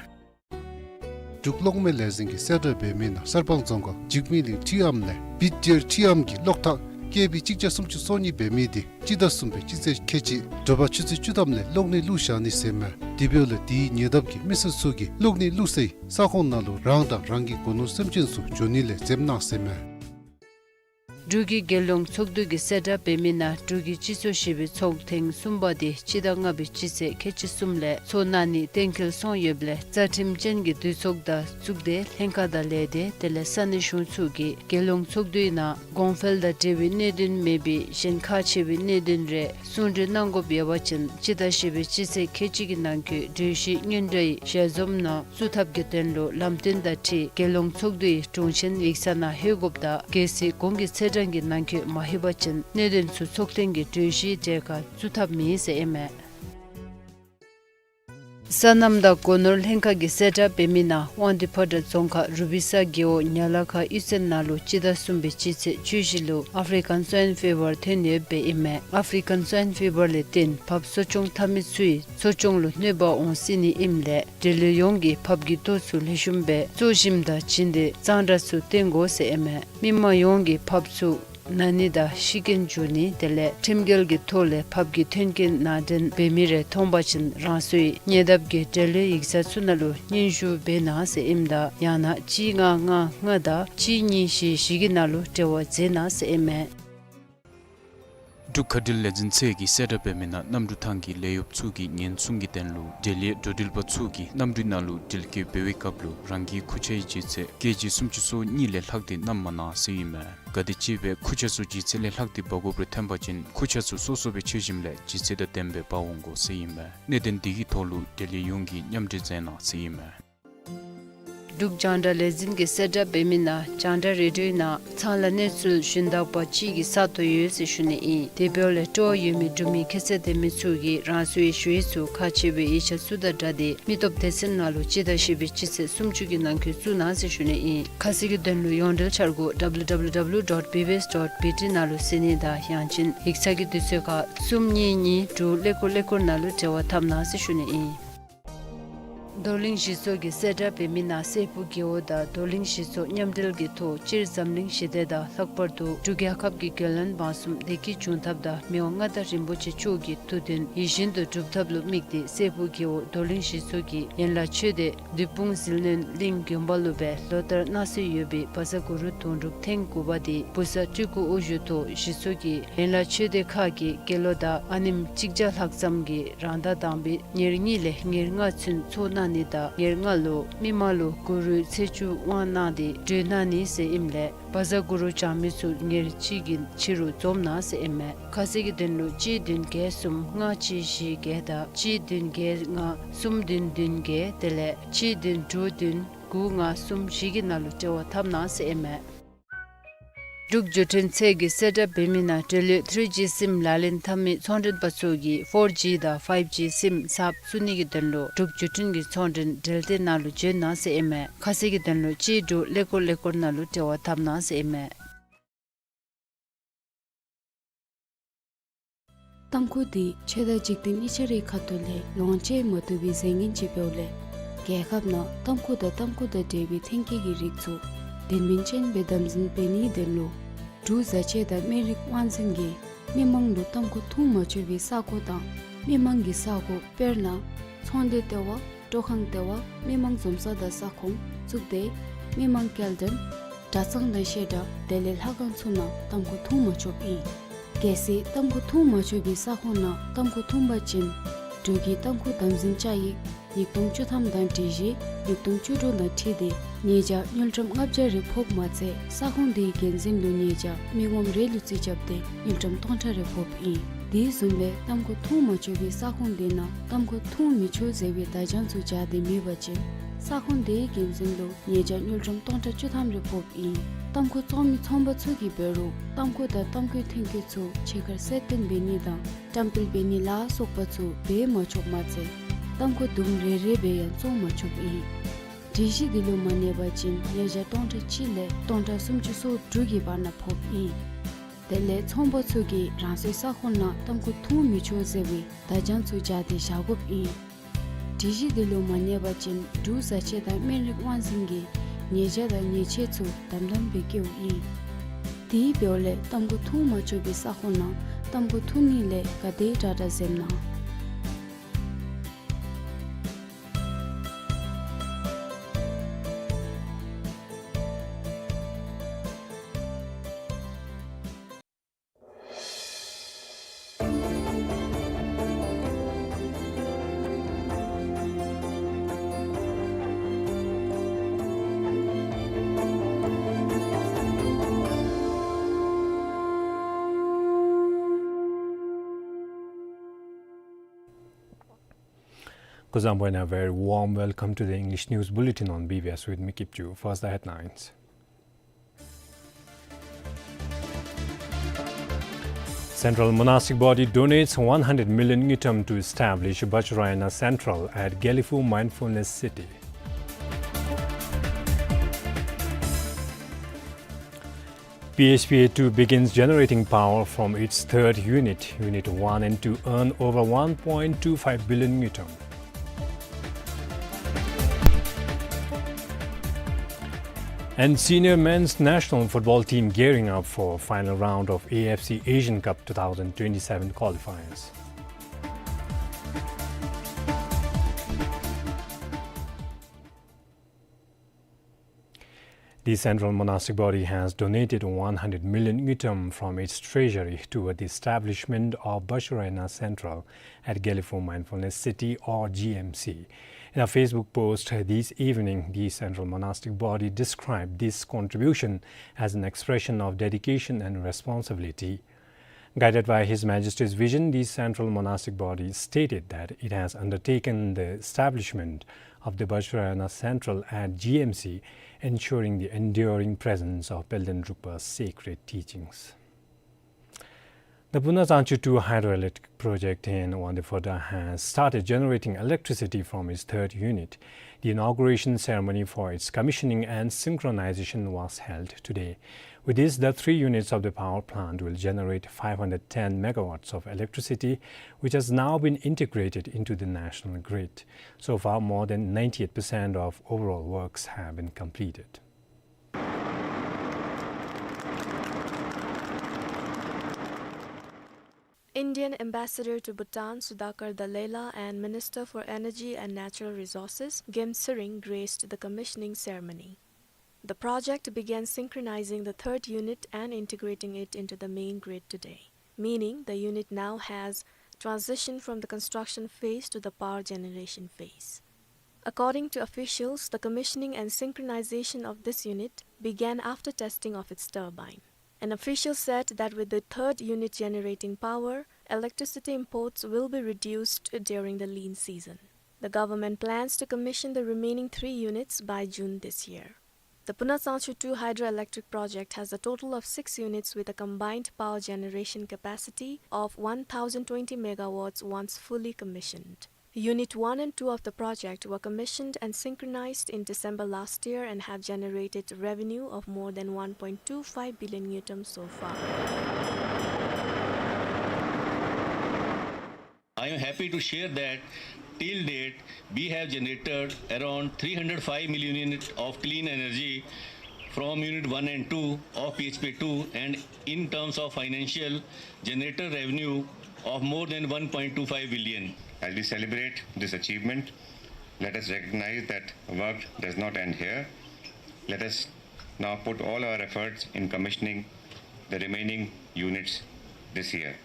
འབྲུག་གློག་མེ་ལས་འཛིན་གྱིས་གསལ་བསྒྲགས་འབད་མི་ནང་གསར་སྤང་རྫོང་ཁག་འཇིགས་མེད་གླིང་ཁྲི་ཨམ་ལས་བིད་ཇེར་ཁྲི་ཨམ་གྱི་གློག་ཐག་ཀེ་བི་གཅིག་བརྒྱ་སུམ་ཅུ་སོ་གཉིས་འབད་མི་འདི་སྤྱི་ཟླ་གསུམ་པའི་སྤྱི་ཚེས་ཁལ་གཅིག་དྲོ་པ་ཆུ་ཚོད་བཅུ་ཐམ་ལས་གློག་ནད་བླུགས་བཞག་ནི་ཟེར་མས། དེ་འབདཝ་ལས་དེའི་ཉེ་འདབས་ཀྱི་མི་སེར་ཚུ་གིས་གློག་ནད་བླུགས་སའི་ས་ཁོངས་ནང་ལུ་རང་དང་རང་གི་སྒོ་ནོར་སེམས་ཅན་ཚུ་འགྱོ་ནི་ལས་འཛེམ་གནང་ཟེར་མས། འབྲུག་གི་རྒྱལ་ཡོངས་ཚོགས་འདུ་གིས་གསལ་བསྒྲགས་འབད་མི་ནང་འབྲུག་གི་སྤྱི་ཚོགས་བཞི་པའི་ཚོགས་ཐེངས་གསུམ་པ་འདི་སྤྱི་ཟླ་ལྔ་པའི་སྤྱི་ཚེས་ཁལ་གཅིག་གསུམ་ལས་ཚོགས་གནང་ནི་གཏན་འཁེལ་སོང་ཡོདཔ་ལས་རྩ་ཁྲིམས་ཅན་གྱི་འདུས་ཚོགས་དང་གཙུག་སྡེ་ལྷན་ཁག་དང་ལས་སྡེ་དེ་ལས་ས་གནས་གཞུང་ཚུ་གིས་རྒྱལ་ཡོངས་ཚོགས་འདུའི་ནང་གོང་འཕེལ་དང་འབྲེལ་བའི་གནད་དོན་མེད་པའི་གཞན་ཁག་ཆེ་བའི་གནད་དོན་རེ་གསུང་གྲོས་གནང་དགོཔ་ཡོད་པ་ཅིན་སྤྱི་ཟླ་བཞི་པའི་སྤྱི་ཚེས་ཁལ་གཅིག་གི་ནང་འཁོད་གྲོས་གཞི་སྔོན་འགྲོའི་ཞལ་འཛོམས་ནང་བཙུགས་ཐབས་ཀྱི་དོན་ལུ་ལམ་སྟོན་དང་འཁྲིལ་རྒྱལ་ཡོངས་ཚོགས་འདུའི་དྲུང་ཆེན་ཡིག་ཚང་ནང་ལྷོད་དགོཔ་དང་གལ་སྲིད་གོང་གི་ཚེས་གྲངས་ཀྱི་ནང་འཁོད་མ་ལྷོད་པ་ཅིན་གནད་དོན་ཚུ་ཚོགས་ཐེངས་ཀྱི་གྲོས་གཞིའི་གྲས་ཁར་བཙུགས་ཐབས་མེད་ཟེར་ཨིན་མས། སོ་ནམ་དང་སྒོ་ནོར་ལྷན་ཁག་གིས་གསལ་བསྒྲགས་འབད་མི་ནང་དབང་འདུས་ཕོ་བྲང་རྫོང་ཁག་རུ་པི་ས་རྒེད་འོག་ཉ་ལ་ཁ་གཡུས་ཚན་ནང་ལུ་སྤྱི་ཟླ་གསུམ་པའི་སྤྱི་ཚེས་བཅུ་བཞི་ལུ་ཨཕ་རི་ཀན་སོའིན་ཕི་བར་ཐོན་ཡོདཔ་ཨིན་མས། ཨཕ་རི་ཀན་སོའིན་ཕི་བར་ལས་བརྟེན་བབས་གསོ་སྐྱོང་འཐབ་མི་ཚུའི་གསོ་སྐྱོང་ལུ་གནོད་པ་འོང་སྲིད་ནི་ཨིནམ་ལས་འབྲེལ་ཡོད་ཡོངས་ཀྱིས་བབས་ཀྱི་ལྟོ་ཚུ་ལེགས་ཤོམ་སྦེ་བཙོ་ཞིནམ་དང་བྱིན་ཏེ་གཙང་སྦྲ་ཚུ་བསྟེན་དགོ་ཟེར་ཨིན་མས། མི་མང་ཡོངས་ཀྱིས་བབས་ཚུ་ན་ནི་དང་ཤི་རྐྱེན་འབྱུང་ནི་དེ་ལས་ཁྲིམས་འགལ་གྱི་ཐོག་ལས་བབས་ཀྱི་མཐུན་རྐྱེན་ནང་འདྲེན་འབད་མི་རེ་མཐོང་པ་ཅིན་རང་སོའི་ཉེ་འདབས་ཀྱི་འབྲེལ་ཡོད་ཡིག་ཚང་ཚུ་ནང་ལུ་སྙན་ཞུ་འབད་གནང་ཟེར་ཨིནམ་ད་ཡང་ན་གཅིག་ལྔ་ལྔ་ལྔ་དང་གཅིག་གཉིས་བཞི་བཞི་གི་ནང་ལུ་འབྲེལ་བ་མཛད་གནང་ཟེར་ཨིན་མས། འབྲུག་མཁའ་འགྲུལ་ལས་འཛིན་ཚད་ཀྱིས་གསལ་བསྒྲགས་འབད་མི་ནང་གནམ་གྲུ་ཐང་གི་ལས་གཡོགཔ་ཚུ་གི་ཉེན་སྲུང་གི་དོན་ལུ་འབྲེལ་ཡོད་འགྲོ་འགྲུལ་པ་ཚུ་གིས་གནམ་གྲུའི་ནང་ལུ་འགྲུལ་སྐྱོད་འབད་བའི་སྐབས་ལུ་རང་གི་ཁུར་ཆའི་ལྗིད་ཚད་ཀེ་ཇི་སུམ་ཅུ་སོ་གཉིས་ལས་ལྷག་སྟེ་བསྣམ་མ་གནང་ཟེར་ཨིན་མས། གལ་ཏེ་ཅིག་སྦེ་ཁུར་ཆ་ཚུ་ལྗིད་ཚད་ལས་ལྷག་སྟེ་འབག་དགོཔ་རེ་ཐོན་པ་ཅིན་ཁུར་ཆ་ཚུ་སོ་སོ་སྦེ་འཕྱེ་ཞིནམ་ལས་ལྗིད་ཚད་དང་ལྡནམ་སྦེ་འབག་འོང་དགོ་ཟེར་ཨིན་མས། གནད་དོན་འདི་གི་ཐོག་ལུ་འབྲེལ་ཡོད་ཡོངས་ཀྱིས་མཉམ་འབྲེལ་མཛད་གནང་ཟེར་ཨིན་མས། འབྲུག་རྒྱང་བསྒྲགས་ལས་འཛིན་གྱིས་གསལ་བསྒྲགས་འབད་མི་ནང་རྒྱང་བསྒྲགས་རེ་ཌིའོའི་ནང་ཚང་ལ་གནས་ཚུལ་ཞུན་དག་པ་ཅིག་གི་ས་སྟོང་ཡོད་ཟེར་ཞུ་ནི་ཨིན། དེ་འབདཝ་ལས་སྤྲོ་བ་ཡོད་མི་འབྲུག་མི་ཁྱད་ཚད་ལྡན་མི་ཚུ་གིས་རང་སོའི་ཞུ་ཡིག་ཚུ་ཁག་ཆེ་བའི་ཡིག་ཆ་ཚུ་དང་སྦྲགས་ཏེ་མི་སྟོབས་སྡེ་ཚན་ནང་ལུ་སྤྱི་ཟླ་བཞི་པའི་སྤྱི་ཚེས་སུམ་ཅུ་གི་ནང་འཁོད་བཙུགས་གནང་ཟེར་ཞུ་ནི་ཨིན། ཁ་གསལ་གྱི་དོན་ལུ་ཡོངས་འབྲེལ་འཆར་སྒོ་W W W dot B B S dot B T ནང་ལུ་གཟིགས་ནི་དང་ཡང་ཅིན་ཡིག་ཚང་གི་དུས་ཚོད་ཁར་གསུམ་གཉིས་གཉིས་དྲུག་ཀླད་ཀོར་ཀླད་ཀོར་ནང་ལུ་འབྲེལ་བ་འཐབ་གནང་ཟེར་ཞུ་ནི་ཨིན། རྡོར་གླིང་གཞི་ཚོགས་ཀྱིས་གསལ་བསྒྲགས་འབད་མི་ནང་སྲས་ཕུག་རྒེད་འོག་དང་རྡོར་གླིང་གཞི་ཚོགས་མཉམ་འབྲེལ་གྱི་ཐོག་སྤྱིར་འཛམ་གླིང་ཞི་བདེ་དང་ལྷག་པར་དུ་འབྲུག་རྒྱལ་ཁབ་ཀྱི་རྒྱལ་བློན་འབངས་གསུམ་བདེ་སྐྱིད་འབྱུང་ཐབས་དང་མི་དབང་མངའ་བདག་རིན་པོ་ཆེ་མཆོག་གི་ཐུགས་འདུན་ཡིད་བཞིན་དུ་འགྲུབ་ཐབས་ལུ་དམིགས་ཏེ་སྲས་ཕུག་རྒེད་འོག་རྡོར་གླིང་གཞི་ཚོགས་ཀྱི་ཡན་ལག་ཆོས་སྡེ་བདུད་དཔུང་ཟིལ་གནོན་གླིང་དགོན་པ་ལུ་སྦེ་ལོ་ལྟར་གནང་སྲོལ་ཡོད་པའི་བཛྲ་གུ་རུ་དུང་སྒྲུབ་ཐེངས་དགུ་པ་དེ་བུ་གསར་སྤྲུལ་སྐུ་དབུ་བཞུགས་ཐོག་གཞི་ཚོགས་ཀྱི་ཡན་ལག་ཆོས་སྡེ་ཁག་གི་དགེ་སློང་དང་ཨ་ནེམོ་གཅིག་བརྒྱ་ལྷག་ཙམ་གྱིས་རང་ཟླ་དང་པའི་ཉེར་གཉིས་ལས་ཉེར་ལྔ་ཚུན་ཚོགས་གནང་ནི་དང་ཉེར་ལྔ་ལུ་མི་མང་ལུ་གུ་རུའི་ཚེས་བཅུ་དབང་གནང་སྟེ་གྲོལ་གནང་ནི་ཟེར་ཨིནམ་ལས་བཛྲ་གུ་རུ་བགྱང་མི་ཚུ་ཉེར་གཅིག་གི་ཕྱི་རུ་འཛོམས་གནང་ཟེར་ཨིན་མས། ཁ་གསལ་གྱི་དོན་ལུ་གཅིག་བདུན་བརྒྱད་གསུམ་ལྔ་གཅིག་བཞི་བརྒྱད་དང་གཅིག་བདུན་བརྒྱད་ལྔ་གསུམ་བདུན་བདུན་བརྒྱད་དེ་ལས་གཅིག་བདུན་དྲུག་བདུན་དགུ་ལྔ་གསུམ་བཞི་གི་ནང་ལུ་འབྲེལ་བ་འཐབ་གནང་ཟེར་ཨིན་མས། འབྲུག་བརྒྱུད་འཕྲིན་ཚད་ཀྱིས་གསལ་བསྒྲགས་འབད་མི་ནང་འབྲེལ་ཡོད་ཐི་རི་ཇི་སིམ་ལག་ལེན་འཐབ་མི་ཚོང་མགྲོན་པ་ཚུ་གིས་ཕོར་ཇི་དང་ཕའིབ་ཇི་སིམ་གསརཔ་བཙུགས་ནི་གི་དོན་ལུ་འབྲུག་བརྒྱུད་འཕྲིན་གྱི་ཚོང་མགྲོན་འབྲེལ་སྡེ་ནང་ལུ་འབྱོན་གནང་ཟེར་ཨིན་མས། ཁ་གསལ་གྱི་དོན་ལུ་གཅིག་དྲུག་ཀླད་ཀོར་ཀླད་ཀོར་ནང་ལུ་འབྲེལ་བ་འཐབ་གནང་ཟེར་ཨིན་མས། ཏམ་ཁུ་འདི་ཆོས་དང་འཇིག་རྟེན་གཉིས་ཆ་རའི་ཁ་ཐུག་ལས་ལོངས་སྤྱོད་མ་བཏུབ་པའི་རྫས་ངན་ཅིག་འབདཝ་ལས་རྒྱལ་ཁབ་ནང་ཏམ་ཁུ་དང་ཏམ་ཁུ་དང་འབྲེལ་བའི་ཐོན་སྐྱེད་ཀྱི་རིགས་ཚུ་དོན་སྨིན་ཅན་སྦེ་དམ་འཛིན་འབད་ནིའི་དོན་ལུ་འབྲུག་བཟའ་ཆས་དང་སྨན་རིགས་དབང་འཛིན་གྱིས་མི་མང་ལུ་ཏམ་ཁུ་འཐུང་མ་ཆོག་པའི་ས་གོ་དང་མི་མང་གི་ས་གོ་དཔེར་ན་ཚོང་སྡེ་ལྟེ་བ་སྤྲོ་ཁང་ལྟེ་བ་མི་མང་འཛོམས་ས་དང་ས་ཁོངས་བཙུགས་ཏེ་མི་མང་སྐྱེལ་འདྲེན་གྲྭ་ཚང་དང་བཤད་གྲྭ་དེ་ལས་ལྷ་ཁང་ཚུ་ནང་ཏམ་ཁུ་འཐུང་མ་ཆོགཔ་ཨིན། གལ་སྲིད་ཏམ་ཁུ་འཐུང་མ་ཆོག་པའི་ས་ཁོངས་ནང་ཏམ་ཁུ་འཐུང་པ་ཅིན་འབྲུག་གི་ཏམ་ཁུ་དམ་འཛིན་བཅའ་ཡིག་ཉིས་སྟོང་བཅུ་ཐམ་དང་སྒྲིག་གཞི་ཉིས་སྟོང་བཅུ་དྲུག་དང་འཁྲིལ་ཏེ་ཉེས་བྱ་དངུལ་ཀྲམ་ལྔ་བརྒྱ་རེ་ཕོགཔ་མ་ཚད་ས་ཁོངས་དེའི་འགན་འཛིན་ལུ་ཉེས་བྱ་མི་ངོམ་རེ་ལུ་རྩིས་རྐྱབ་སྟེ་དངུལ་ཀྲམ་སྟོང་ཕྲག་རེ་ཕོགཔ་ཨིན། དེ་བཟུམ་སྦེ་ཏམ་ཁུ་འཐུང་མ་ཆོག་པའི་ས་ཁོངས་དེ་ནང་ཏམ་ཁུ་འཐུང་མི་ཆོག་ཟེར་བའི་བརྡ་བྱང་ཚུ་སྦྱར་ཏེ་མེད་པ་ཅིན་ས་ཁོངས་དེའི་འགན་འཛིན་ལུ་ཉེས་བྱ་དངུལ་ཀྲམ་སྟོང་ཕྲག་བཅུ་ཐམ་རེ་ཕོགཔ་ཨིན། ཏམ་ཁུ་བཙོང་མི་ཚོང་པ་ཚུ་གིས་འབད་རུང་ཏམ་ཁུ་དང་ཏམ་ཁུའི་ཐོན་སྐྱེད་ཚུ་ཕྱི་ཁར་གསལ་སྟོན་འབད་ནི་དང་བཀྲམ་སྤེལ་འབད་ནི་ལ་སོགས་པ་ཚུ་འབད་མ་ཆོགཔ་མ་ཚད་ཏམ་ཁུ་དུམ་རེ་རེ་སྦེ་ཡང་བཙོང་མ་ཆོགཔ་ཨིན། སྒྲིག་གཞི་འདི་ལུ་མ་གནས་པ་ཅིན་ཉེས་བྱ་སྟོང་ཕྲག་གཅིག་ལས་སྟོང་ཕྲག་སུམ་ཅུ་སོ་དྲུག་གི་བར་ན་ཕོགཔ་ཨིན། དེ་ལས་ཚོང་པ་ཚུ་གིས་རང་སོའི་ས་ཁོངས་ནང་ཏམ་ཁུ་འཐུང་མི་ཆོག་ཟེར་བའི་བརྡ་བྱང་ཚུ་སྦྱར་ཏེ་བཞག་དགོཔ་ཨིན། སྒྲིག་གཞི་འདི་ལུ་མ་གནས་པ་ཅིན་འབྲུག་བཟའ་ཆས་དང་སྨན་རིགས་དབང་འཛིན་གྱིས་ཉེས་བྱ་དང་ཉེས་ཆད་ཚུ་དམ་དམ་སྦེ་བཀལཝ་ཨིན། དེ་འབདཝ་ལས་ཏམ་ཁུ་འཐུང་མ་ཆོག་པའི་ས་ཁོངས་ནང་ཏམ་ཁུ་འཐུང་ནི་ལས་ག་དེ་དྲག་དྲག་འཛེམ་གནང་། Kuzuzangpo, and a very warm welcome to the English News Bulletin on B B S with me, Kipchu. First, the headlines. Central Monastic Body donates one hundred million ngultrum to establish Vajrayana Central at Gelephu Mindfulness City. P H P A two begins generating power from its third unit, Unit one and two earn over one point two five billion ngultrum. And senior men's national football team gearing up for final round of A F C Asian Cup two thousand twenty-seven qualifiers. The Central Monastic Body has donated one hundred million ngultrum from its treasury toward the establishment of Vajrayana Central at Gelephu Mindfulness City, or G M C. In a Facebook post this evening, the Central Monastic Body described this contribution as an expression of dedication and responsibility. Guided by His Majesty's vision, the Central Monastic Body stated that it has undertaken the establishment of the Vajrayana Central at G M C, ensuring the enduring presence of Pelden Drukpa's sacred teachings. The Puna Zangchu two hydroelectric project in Wangdue Phodrang has started generating electricity from its third unit. The inauguration ceremony for its commissioning and synchronization was held today. With this, the three units of the power plant will generate five hundred ten megawatts of electricity, which has now been integrated into the national grid. So far, more than ninety-eight percent of overall works have been completed. Indian Ambassador to Bhutan, Sudhakar Dallela, and Minister for Energy and Natural Resources, Gem Tsering, graced the commissioning ceremony. The project began synchronizing the third unit and integrating it into the main grid today, meaning the unit now has transitioned from the construction phase to the power generation phase. According to officials, the commissioning and synchronization of this unit began after testing of its turbine. An official said that with the third unit generating power, electricity imports will be reduced during the lean season. The government plans to commission the remaining three units by June this year. The Puna Tsangchu two hydroelectric project has a total of six units with a combined power generation capacity of one thousand twenty megawatts once fully commissioned. Unit one and two of the project were commissioned and synchronized in December last year and have generated revenue of more than one point two five billion ngultrum so far. I am happy to share that till date, we have generated around three hundred five million units of clean energy from unit one and two of P H P two, and in terms of financial, generated revenue of more than one point two five billion. As we celebrate this achievement, let us recognize that work does not end here. Let us now put all our efforts in commissioning the remaining units this year.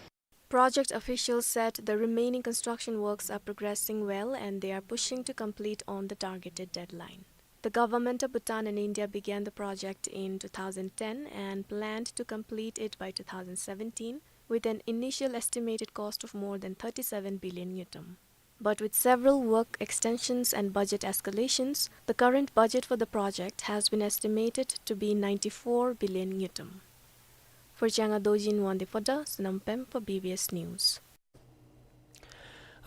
Project officials said the remaining construction works are progressing well and they are pushing to complete on the targeted deadline. The government of Bhutan and India began the project in two thousand ten and planned to complete it by two thousand seventeen, with an initial estimated cost of more than thirty-seven billion ngultrum. But with several work extensions and budget escalations, the current budget for the project has been estimated to be ninety-four billion ngultrum. For Changa Dorji in Wangdue Phodrang, Sonam Pempa, B B S News.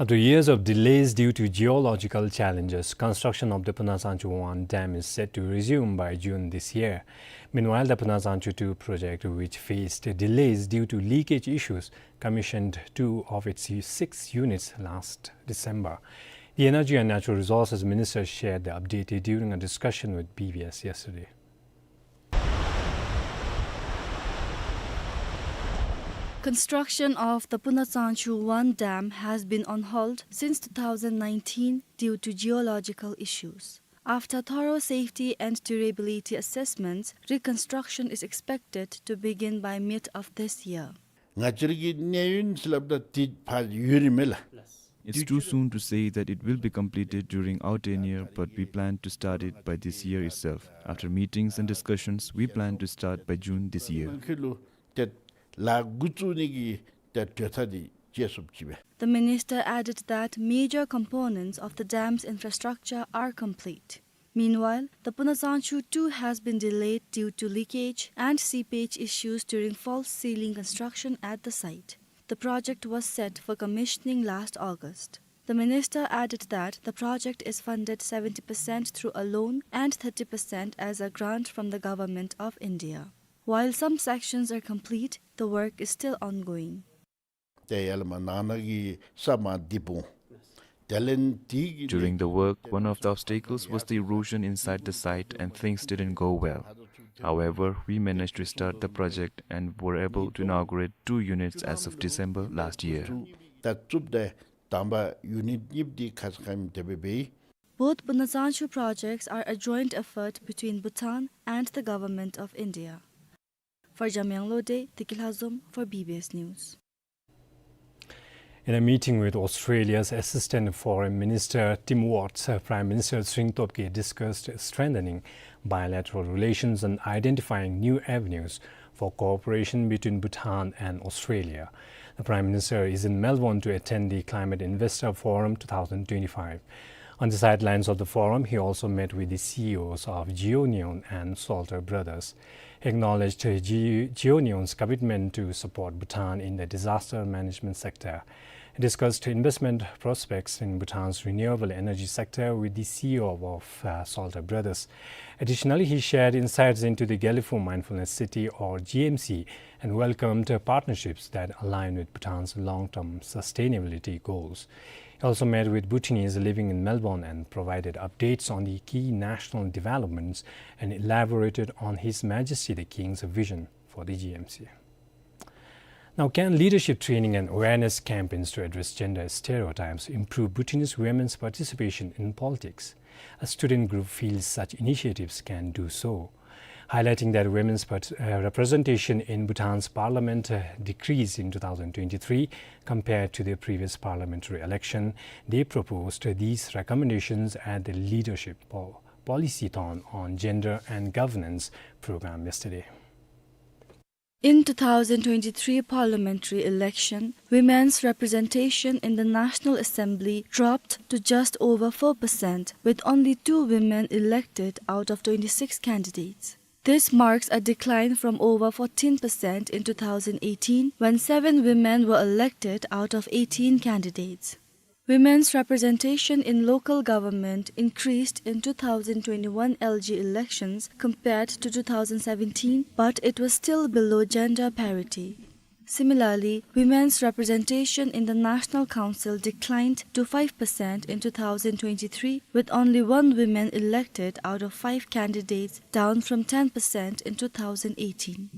After years of delays due to geological challenges, construction of the Puna Tsangchu one dam is set to resume by June this year. Meanwhile, the Puna Tsangchu two project, which faced delays due to leakage issues, commissioned two of its six units last December. The Energy and Natural Resources Minister shared the update during a discussion with B B S yesterday. Construction of the Puna Tsangchu one dam has been on hold since two thousand nineteen due to geological issues. After thorough safety and durability assessments, reconstruction is expected to begin by mid of this year. ང་བཅས་ཀྱི་གནས་ཡུན་ཟེར་སླབ་ད་དེ་ཕར་ཡོད་རིན་མས་ལགས། It's too soon to say that it will be completed during our tenure, but we plan to start it by this year itself. After meetings and discussions, we plan to start by June this year. ཁྱོད་ལུ་ཏེ་ལཱ་འགོ་བཙུགས་ནི་གི་ཏེ་གྲོས་ཐག་འདི་བཅད་སོཔ་ཅིག་སྦེ། The minister added that major components of the dam's infrastructure are complete. Meanwhile, the Puna Tsangchu two has been delayed due to leakage and seepage issues during false ceiling construction at the site. The project was set for commissioning last August. The minister added that the project is funded seventy percent through a loan and thirty percent as a grant from the Government of India. While some sections are complete, the work is still ongoing. ཏེ་ཡར་ལས་མར་ནང་ན་གི་ས་མར་རྡིབ་འོང་། དེ་ལས་དེ་གི During the work, one of the obstacles was the erosion inside the site and things didn't go well. However, we managed to start the project and were able to inaugurate two units as of December last year. ད་བཙུགསཔ་ད་དང་པ་ཡུ་ནིཊ་གཉིས་འདི་ཁ་ཙ་ཁ་ཉིནམ་དེ་སྦེ་འབད་ཡི། Both Puna Tsangchu projects are a joint effort between Bhutan and the Government of India. For Jamyang Lode, Tiki Lhazom for B B S News. In a meeting with Australia's Assistant Foreign Minister Tim Watts, uh, Prime Minister Tshering Tobgay discussed strengthening bilateral relations and identifying new avenues for cooperation between Bhutan and Australia. The Prime Minister is in Melbourne to attend the Climate Investor Forum two thousand twenty-five. On the sidelines of the forum, he also met with the C E Os of Geo Neon and Salter Brothers. acknowledged G-, GONEON's commitment to support Bhutan in the disaster management sector. He discussed investment prospects in Bhutan's renewable energy sector with the C E O of, uh, Salter Brothers. Additionally, he shared insights into the Gelephu Mindfulness City, or G M C, and welcomed, uh, partnerships that align with Bhutan's long-term sustainability goals. He also met with Bhutanese living in Melbourne and provided updates on the key national developments and elaborated on His Majesty the King's vision for the G M C. Now, can leadership training and awareness campaigns to address gender stereotypes improve Bhutanese women's participation in politics? A student group feels such initiatives can do so. Highlighting that women's part-, uh, representation in Bhutan's parliament, uh, decreased in two thousand twenty-three compared to the previous parliamentary election, they proposed these recommendations at the Leadership Po-, Policy-thon on Gender and Governance program yesterday. In two thousand twenty-three parliamentary election, women's representation in the National Assembly dropped to just over four percent, with only two women elected out of twenty-six candidates. This marks a decline from over fourteen percent in two thousand eighteen, when seven women were elected out of eighteen candidates. Women's representation in local government increased in two thousand twenty-one L G elections compared to two thousand seventeen, but it was still below gender parity. Similarly, women's representation in the National Council declined to five percent in two thousand twenty-three, with only one woman elected out of five candidates, down from ten percent in two thousand eighteen.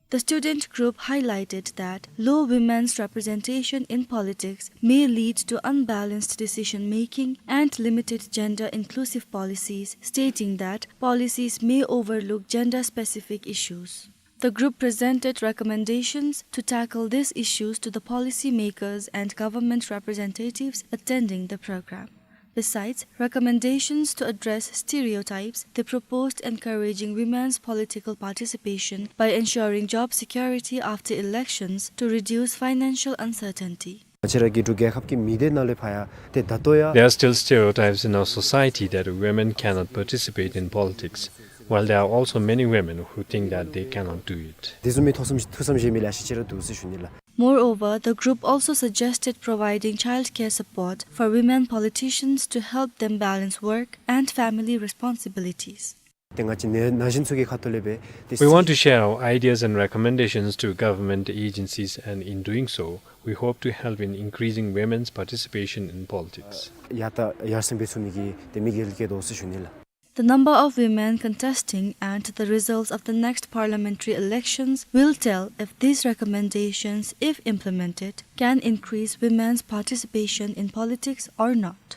The student group highlighted that low women's representation in politics may lead to unbalanced decision-making and limited gender-inclusive policies, stating that policies may overlook gender-specific issues. The group presented recommendations to tackle these issues to the policymakers and government representatives attending the program. Besides recommendations to address stereotypes, they proposed encouraging women's political participation by ensuring job security after elections to reduce financial uncertainty. ང་བཅས་ར་གི་འབྲུག་རྒྱལ་ཁབ་ཀྱི་མི་སྡེ་ནང་ལས་ཕར་ཡང་ཏེ་ད་ལྟོ་ཡང་། There are still stereotypes in our society that women cannot participate in politics, while there are also many women who think that they cannot do it. དེ་བཟུམ་མའི་ཐུགས་བསམ་ཐུགས་བསམ་བཞེས་མི་ལེ་ཤ་ཅིག་ར་འདུག་ཟེར་ཞུ་ནི་ལགས། Moreover, the group also suggested providing childcare support for women politicians to help them balance work and family responsibilities. ཏེ་ང་བཅས་ན་ན་གཞོན་ཚུ་གི་ཁ་ཐུག་ལས་སྦེ་ཏེ། We want to share our ideas and recommendations to government agencies, and in doing so, we hope to help in increasing women's participation in politics. ཡར་ད་ཡར་སེང་འབད་ཚུགས་ནི་གི་ཏེ་དམིགས་ཡུལ་བསྐྱེད་དོ་ཟེར་ཞུ་ནི་ལགས། The number of women contesting and the results of the next parliamentary elections will tell if these recommendations, if implemented, can increase women's participation in politics or not.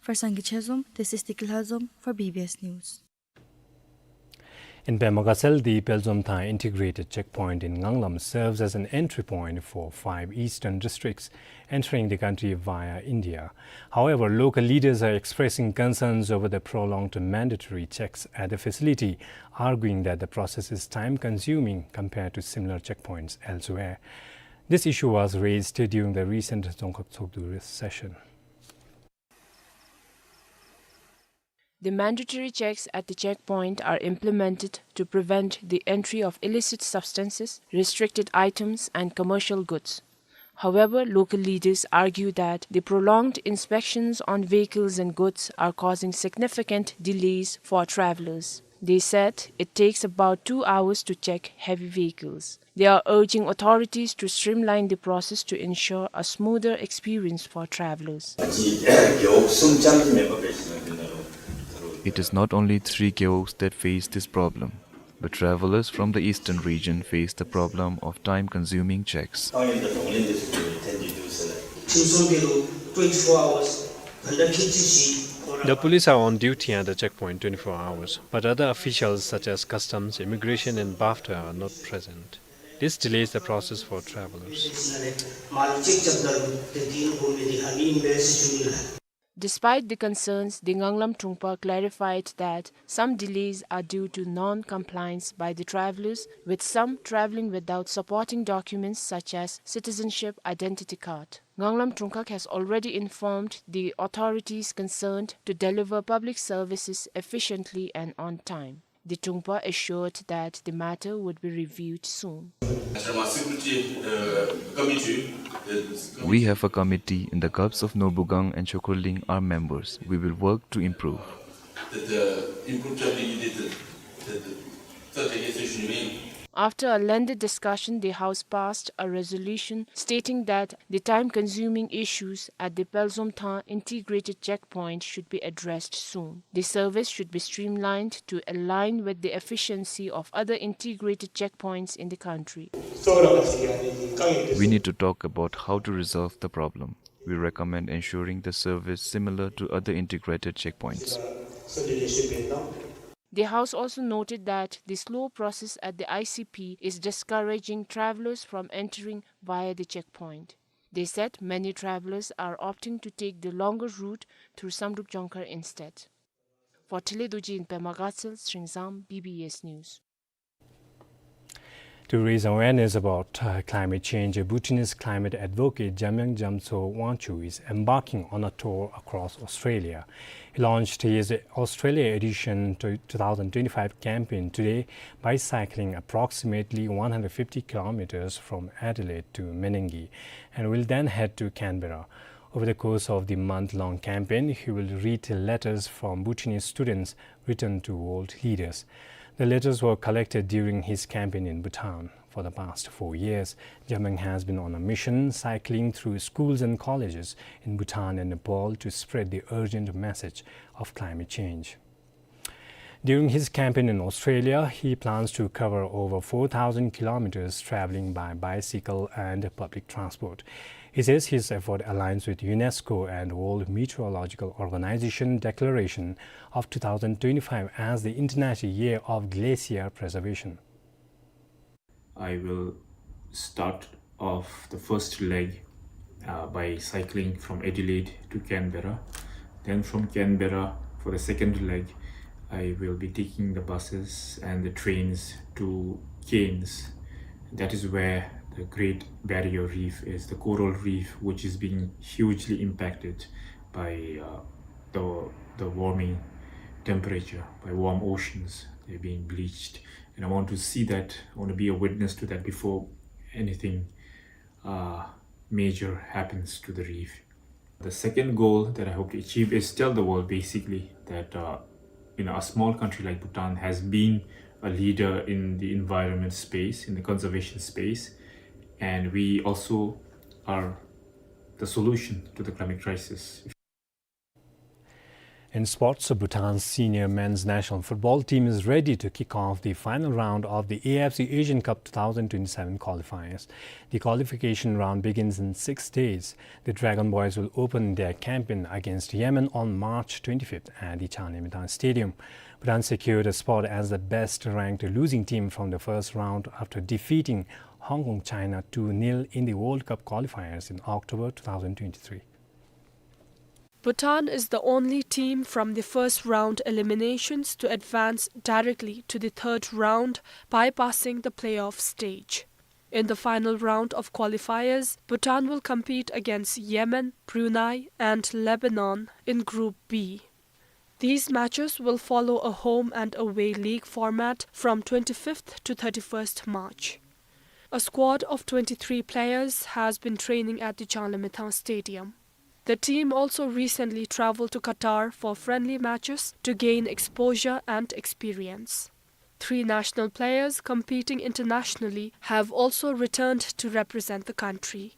For Sangay Chezom, this is Tikilhazom for B B S News. In Pema Gatshel, the Pelzomthang Integrated Checkpoint in Nganglam serves as an entry point for five eastern districts entering the country via India. However, local leaders are expressing concerns over the prolonged mandatory checks at the facility, arguing that the process is time-consuming compared to similar checkpoints elsewhere. This issue was raised during the recent Dzongkhag Tshogdu session. The mandatory checks at the checkpoint are implemented to prevent the entry of illicit substances, restricted items, and commercial goods. However, local leaders argue that the prolonged inspections on vehicles and goods are causing significant delays for travelers. They said it takes about two hours to check heavy vehicles. They are urging authorities to streamline the process to ensure a smoother experience for travelers. It is not only three gewogs that face this problem, but travelers from the eastern region face the problem of time-consuming checks. The police are on duty at the checkpoint twenty-four hours, but other officials such as customs, immigration, and BAFTA are not present. This delays the process for travelers. Despite the concerns, the Nganglam Trungpa clarified that some delays are due to non-compliance by the travelers, with some traveling without supporting documents such as citizenship identity card. Nganglam Trungkhag has already informed the authorities concerned to deliver public services efficiently and on time. The Trungpa assured that the matter would be reviewed soon. We have a committee in the gaps of Nobugang and Chokorling are members. We will work to improve. After a lengthy discussion, the House passed a resolution stating that the time-consuming issues at the Pelzomthang integrated checkpoint should be addressed soon. The service should be streamlined to align with the efficiency of other integrated checkpoints in the country. We need to talk about how to resolve the problem. We recommend ensuring the service similar to other integrated checkpoints. The House also noted that the slow process at the I C P is discouraging travelers from entering via the checkpoint. They said many travelers are opting to take the longer route through Samdrup Jongkhar instead. For Tele Dorji in Pema Gatshel, Shringsam, B B S News. To raise awareness about, uh, climate change, Bhutanese climate advocate Jamyang Jamtso Wangchuk is embarking on a tour across Australia. He launched his Australia edition to two thousand twenty-five campaign today by cycling approximately one hundred fifty kilometers from Adelaide to Menangle and will then head to Canberra. Over the course of the month-long campaign, he will read letters from Bhutanese students written to world leaders. The letters were collected during his campaign in Bhutan. For the past four years, Jamyang has been on a mission, cycling through schools and colleges in Bhutan and Nepal, to spread the urgent message of climate change. During his campaign in Australia, he plans to cover over four thousand kilometers traveling by bicycle and public transport. He says his effort aligns with UNESCO and World Meteorological Organization declaration of two thousand twenty-five as the International Year of Glacier Preservation. I will start off the first leg, uh, by cycling from Adelaide to Canberra. Then from Canberra, for the second leg, I will be taking the buses and the trains to Cairns. That is where the Great Barrier Reef is, the coral reef, which is being hugely impacted by, uh, the, the warming temperature, by warm oceans. They're being bleached. And I want to see that, I want to be a witness to that before anything, uh, major happens to the reef. The second goal that I hope to achieve is tell the world, basically, that, uh, you know, a small country like Bhutan has been a leader in the environment space, in the conservation space, and we also are the solution to the climate crisis. In sports, Bhutan's senior men's national football team is ready to kick off the final round of the A F C Asian Cup two thousand twenty-seven qualifiers. The qualification round begins in six days. The Dragon Boys will open their campaign against Yemen on March twenty-fifth at the Changlimithang Stadium. Bhutan secured a spot as the best-ranked losing team from the first round after defeating Hong Kong China two nil in the World Cup qualifiers in October two thousand twenty-three. Bhutan is the only team from the first round eliminations to advance directly to the third round, bypassing the playoff stage. In the final round of qualifiers, Bhutan will compete against Yemen, Brunei, and Lebanon in Group B. These matches will follow a home and away league format from twenty-fifth to thirty-first March. A squad of twenty-three players has been training at the Changlimithang Stadium. The team also recently traveled to Qatar for friendly matches to gain exposure and experience. Three national players competing internationally have also returned to represent the country.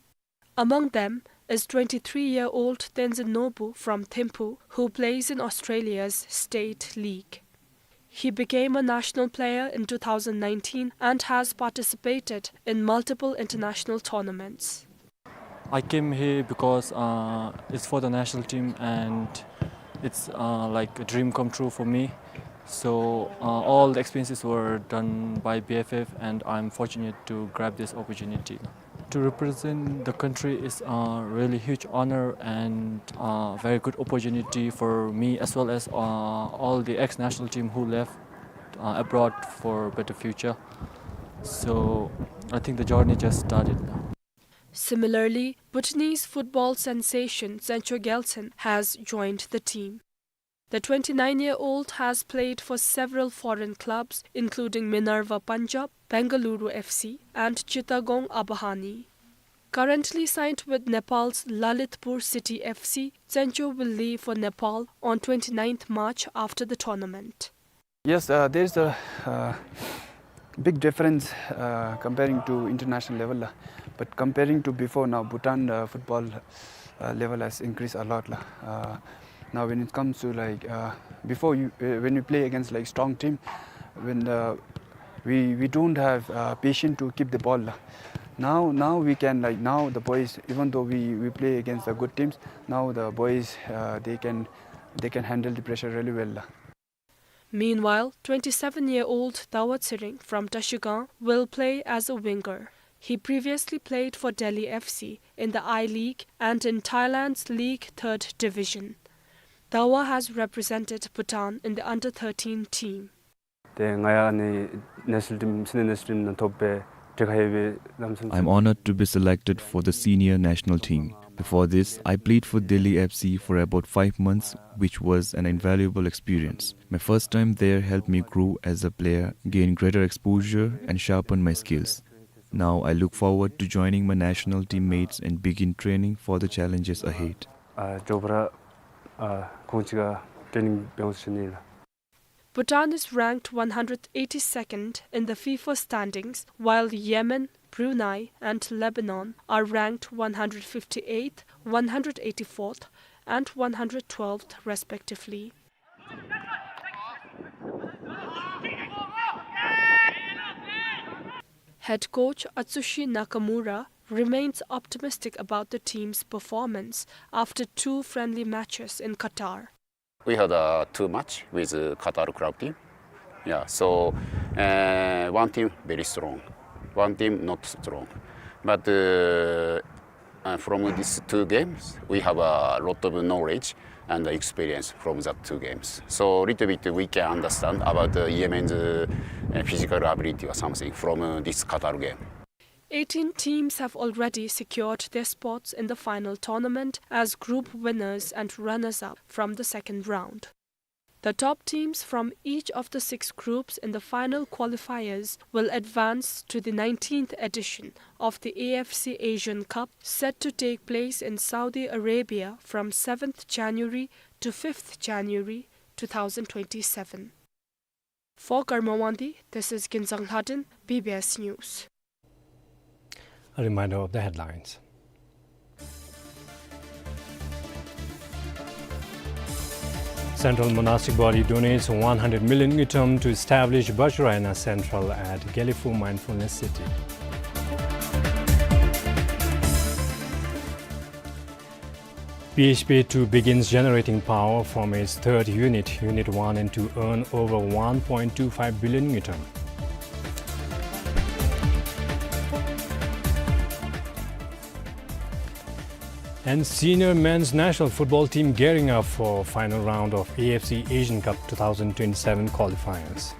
Among them is twenty-three-year-old Tenzin Norbu from Thimphu, who plays in Australia's state league. He became a national player in two thousand nineteen and has participated in multiple international tournaments. I came here because, uh, it's for the national team and it's, uh, like a dream come true for me. So, uh, all the expenses were done by B F F and I'm fortunate to grab this opportunity. To represent the country is a really huge honor and a very good opportunity for me as well as, uh, all the ex-national team who left, uh, abroad for better future. So I think the journey just started now. Similarly, Bhutanese football sensation Tsencho Gyaltsen has joined the team. The twenty-nine-year-old has played for several foreign clubs, including Minerva Punjab, Bengaluru F C, and Chittagong Abahani. Currently signed with Nepal's Lalitpur City F C, Tsencho will leave for Nepal on twenty-ninth March after the tournament. Yes, uh, there's a, uh, big difference, uh, comparing to international level, la. But comparing to before, now Bhutan, uh, football, uh, level has increased a lot, la. Uh, now when it comes to, like, uh, before you, uh, when you play against, like, strong team, when the, we, we don't have, uh, patience to keep the ball, la. Now, now we can, like, now the boys, even though we, we play against the good teams, now the boys, uh, they can, they can handle the pressure really well, la. Meanwhile, twenty-seven-year-old Dawa Tshering from Trashigang will play as a winger. He previously played for Delhi F C in the I-League and in Thailand's League Third Division. Dawa has represented Bhutan in the under thirteen team. ཏེ་ང་ཡང་ཨ་ནི་ནེ་ཤ་ནཱལ་ཊིམ་སི་ནི་ཡར་ནེ་ཤ་ནཱལ་ཊིམ་ནང་ཐོབ་པའི་དེ་ཁར་ཡོད་པའི་ལམ་སང་། I'm honored to be selected for the senior national team. Before this, I played for Delhi F C for about five months, which was an invaluable experience. My first time there helped me grow as a player, gain greater exposure, and sharpen my skills. Now I look forward to joining my national teammates and begin training for the challenges ahead. ཨ་ཇོ་བ་ར་ཨ་ཁོང་གཅིག་ག་ཊེ་ནིང་འབད་འོང་ཟེར་ཞུ་ནི་ལགས། Bhutan is ranked one hundred eighty-second in the FIFA standings, while Yemen, Brunei, and Lebanon are ranked one hundred fifty-eighth, one hundred eighty-fourth, and one hundred twelfth, respectively. Head coach Atsushi Nakamura remains optimistic about the team's performance after two friendly matches in Qatar. We had, uh, two match with, uh, Qatar club team. Yeah, so, uh, one team very strong, one team not strong. But, uh, uh, from these two games, we have a lot of knowledge and experience from that two games. So little bit we can understand about the Yemen's, uh, uh, physical ability or something from, uh, this Qatar game. Eighteen teams have already secured their spots in the final tournament as group winners and runners-up from the second round. The top teams from each of the six groups in the final qualifiers will advance to the nineteenth edition of the A F C Asian Cup, set to take place in Saudi Arabia from seventh January to fifth January two thousand twenty-seven. For Karma Wangdi, this is Ginzang Lhaden, B B S News. A reminder of the headlines. Central Monastic Body donates one hundred million ngultrum to establish Vajrayana Central at Gelephu Mindfulness City. P H P two begins generating power from its third unit. Unit one and two earn over one point two five billion ngultrum. And senior men's national football team gearing up for final round of A F C Asian Cup two thousand twenty-seven qualifiers.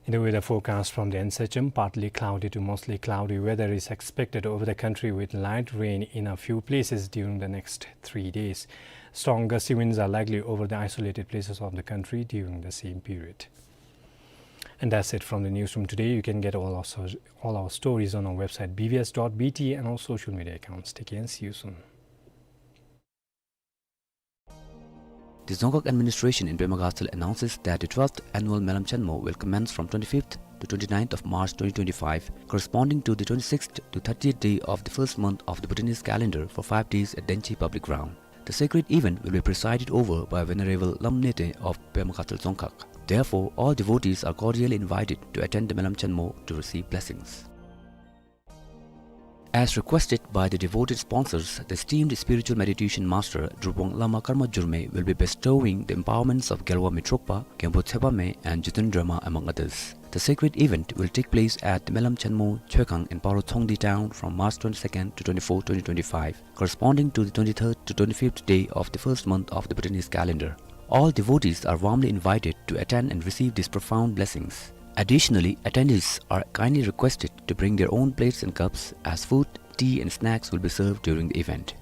In the weather forecast from the N S H M, partly cloudy to mostly cloudy weather is expected over the country with light rain in a few places during the next three days. Strong gusty winds are likely over the isolated places of the country during the same period. And that's it from the newsroom today. You can get all our so-, all our stories on our website B B S dot B T and our social media accounts. Take care and see you soon. The Dzongkhag Administration in Pema Gatshel announces that the twelfth annual Melam Chenmo will commence from twenty-fifth to twenty-ninth of March twenty twenty-five, corresponding to the twenty-sixth to thirtieth day of the first month of the Bhutanese calendar for five days at Denchi Public Ground. The sacred event will be presided over by Venerable Lam Nete of Pema Gatshel Dzongkhag. Therefore, all devotees are cordially invited to attend the Melam Chenmo to receive blessings. As requested by the devoted sponsors, the esteemed spiritual meditation master Drupong Lama Karma Jurme will be bestowing the empowerments of Gelwa Mitrokpa, Genpo Tsepame, and Jitendra Ma, among others. The sacred event will take place at the Melam Chenmo Choekang in Paro Tsongdi town from March twenty-second to twenty-fourth, twenty twenty-five, corresponding to the twenty-third to twenty-fifth day of the first month of the Bhutanese calendar. All devotees are warmly invited to attend and receive these profound blessings. Additionally, attendees are kindly requested to bring their own plates and cups, as food, tea and snacks will be served during the event.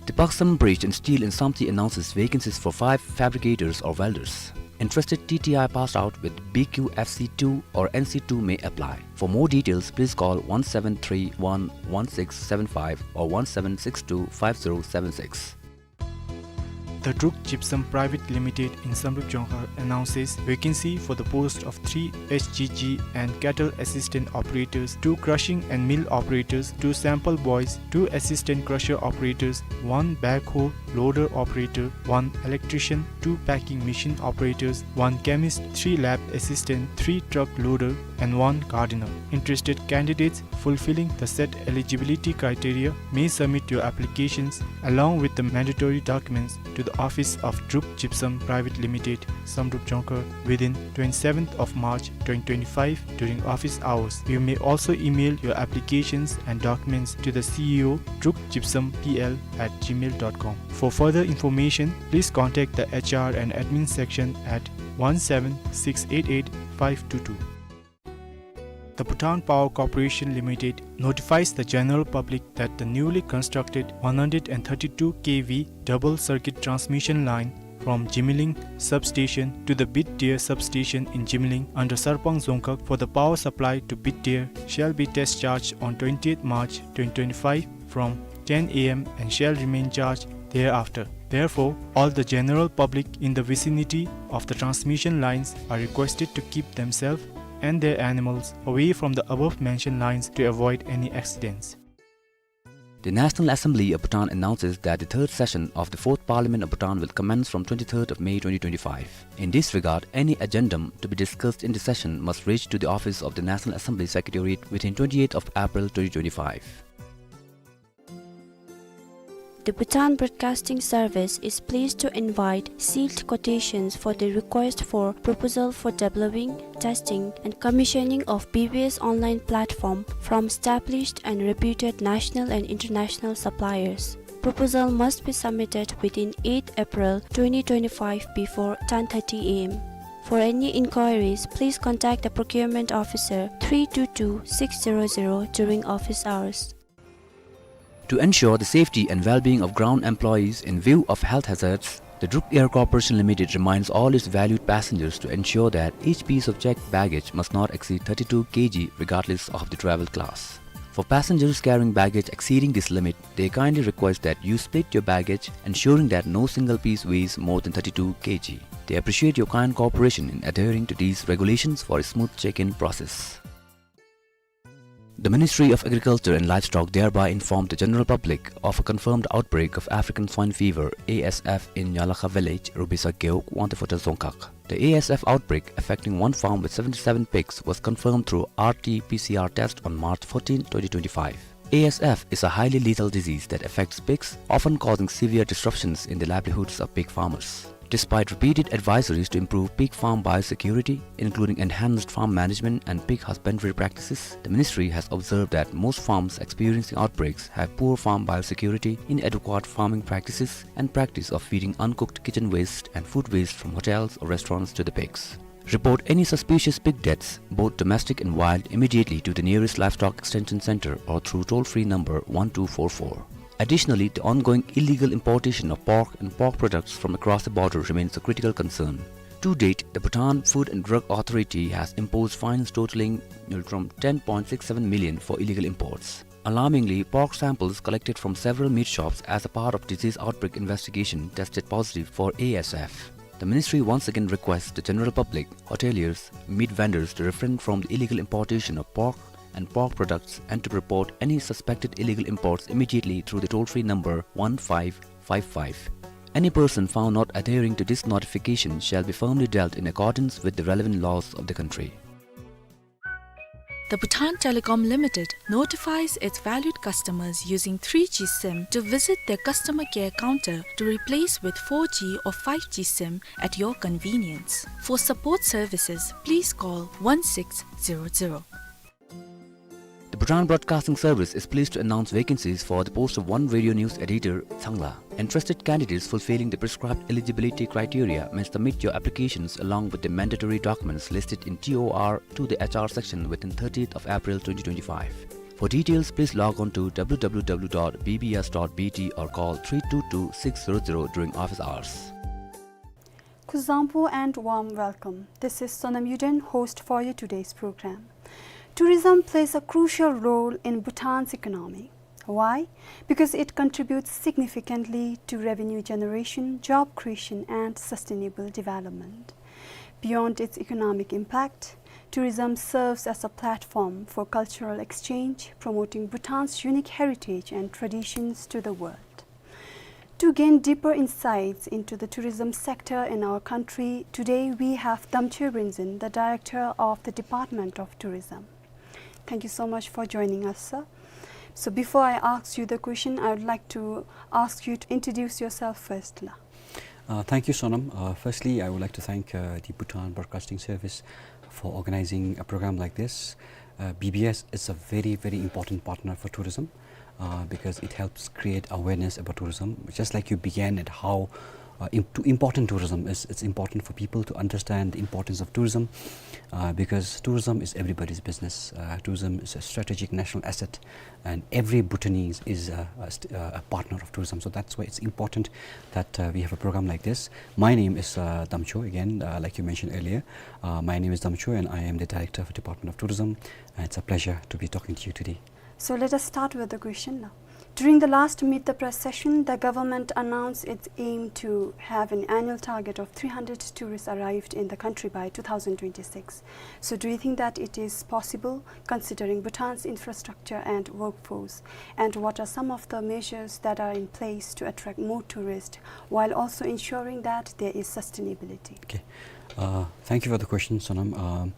The Paksem Bridge and Steel in Samtse announces vacancies for five fabricators or welders. Interested T T I passed out with B Q F C two or N C two may apply. For more details, please call one seven three one one six seven five or one seven six two five zero seven six. The Druk Gypsum Private Limited in Samdrup Jongkhar announces vacancy for the post of three H G G and cattle assistant operators, two crushing and mill operators, two sample boys, two assistant crusher operators, one backhoe loader operator, one electrician, two packing machine operators, one chemist, three lab assistant, three truck loader, and one gardener. Interested candidates fulfilling the set eligibility criteria may submit your applications along with the mandatory documents to the office of Druk Gypsum Private Limited, Samdrup Jongkhar, within twenty-seventh of March twenty twenty-five during office hours. You may also email your applications and documents to the C E O, Druk Gypsum P L at gmail dot com. For further information, please contact the H R and admin section at one seven six eight eight five two two. The Bhutan Power Corporation Limited notifies the general public that the newly constructed one hundred and thirty-two K V double circuit transmission line from Jimiling substation to the Bitdeer substation in Jimiling under Sarpang Dzongkhag for the power supply to Bitdeer shall be test charged on twentieth March twenty twenty-five from ten A M and shall remain charged thereafter. Therefore, all the general public in the vicinity of the transmission lines are requested to keep themselves and their animals away from the above mentioned lines to avoid any accidents. The National Assembly of Bhutan announces that the third session of the Fourth Parliament of Bhutan will commence from twenty-third of May twenty twenty-five. In this regard, any addendum to be discussed in the session must reach to the office of the National Assembly Secretariat within twenty-eighth of April twenty twenty-five. The Bhutan Broadcasting Service is pleased to invite sealed quotations for the request for proposal for developing, testing, and commissioning of B B S online platform from established and reputed national and international suppliers. Proposal must be submitted within eighth April twenty twenty-five before ten thirty A M. For any inquiries, please contact the procurement officer three two two six zero zero during office hours. To ensure the safety and well-being of ground employees in view of health hazards, the Druk Air Corporation Limited reminds all its valued passengers to ensure that each piece of checked baggage must not exceed thirty-two K G regardless of the travel class. For passengers carrying baggage exceeding this limit, they kindly request that you split your baggage, ensuring that no single piece weighs more than thirty-two K G. They appreciate your kind cooperation in adhering to these regulations for a smooth check-in process. The Ministry of Agriculture and Livestock thereby informed the general public of a confirmed outbreak of African swine fever, A S F, in Nyalakha village, Rubisa Gewog, Wangtuphutra Dzongkhag. The A S F outbreak, affecting one farm with seventy-seven pigs, was confirmed through R T P C R test on March fourteenth, twenty twenty-five. A S F is a highly lethal disease that affects pigs, often causing severe disruptions in the livelihoods of pig farmers. Despite repeated advisories to improve pig farm biosecurity, including enhanced farm management and pig husbandry practices, the ministry has observed that most farms experiencing outbreaks have poor farm biosecurity, inadequate farming practices, and practice of feeding uncooked kitchen waste and food waste from hotels or restaurants to the pigs. Report any suspicious pig deaths, both domestic and wild, immediately to the nearest Livestock Extension Center or through toll-free number one two four four. Additionally, the ongoing illegal importation of pork and pork products from across the border remains a critical concern. To date, the Bhutan Food and Drug Authority has imposed fines totaling from ten point six seven million for illegal imports. Alarmingly, pork samples collected from several meat shops as a part of disease outbreak investigation tested positive for A S F. The ministry once again requests the general public, hoteliers, meat vendors to refrain from the illegal importation of pork and pork products and to report any suspected illegal imports immediately through the toll-free number one five five five. Any person found not adhering to this notification shall be firmly dealt in accordance with the relevant laws of the country. The Bhutan Telecom Limited notifies its valued customers using three G SIM to visit their customer care counter to replace with four G or five G SIM at your convenience. For support services, please call one six zero zero. Bhutan Broadcasting Service is pleased to announce vacancies for the post of one radio news editor, Tsangla. Interested candidates fulfilling the prescribed eligibility criteria may submit your applications along with the mandatory documents listed in T O R to the H R section within thirtieth of April twenty twenty-five. For details, please log on to W W W dot B B S dot B T or call three two two six zero zero during office hours. Kuzuzangpo and warm welcome. This is Sonam Yuden, host for your today's program. Tourism plays a crucial role in Bhutan's economy. Why? Because it contributes significantly to revenue generation, job creation, and sustainable development. Beyond its economic impact, tourism serves as a platform for cultural exchange, promoting Bhutan's unique heritage and traditions to the world. To gain deeper insights into the tourism sector in our country, today we have Damchoi Rinzin, the Director of the Department of Tourism. Thank you so much for joining us, sir. So before I ask you the question, I would like to ask you to introduce yourself first, la. Uh, thank you, Sonam. Uh, firstly, I would like to thank, uh, the Bhutan Broadcasting Service for organizing a program like this. Uh, B B S is a very, very important partner for tourism, uh, because it helps create awareness about tourism. Just like you began at how, uh, im-, to important tourism is, it's important for people to understand the importance of tourism, uh, because tourism is everybody's business. Uh, tourism is a strategic national asset, and every Bhutanese is a, a st-, a partner of tourism. So that's why it's important that, uh, we have a program like this. My name is, uh, Damchoi, again, uh, like you mentioned earlier. Uh, my name is Damchoi, and I am the Director of Department of Tourism. And it's a pleasure to be talking to you today. So let us start with the question now. During the last Meet the Press session, the government announced its aim to have an annual target of three hundred tourists arrived in the country by two thousand twenty-six. So do you think that it is possible, considering Bhutan's infrastructure and workforce? And what are some of the measures that are in place to attract more tourists while also ensuring that there is sustainability? Okay. Uh, thank you for the question, Sonam. Um,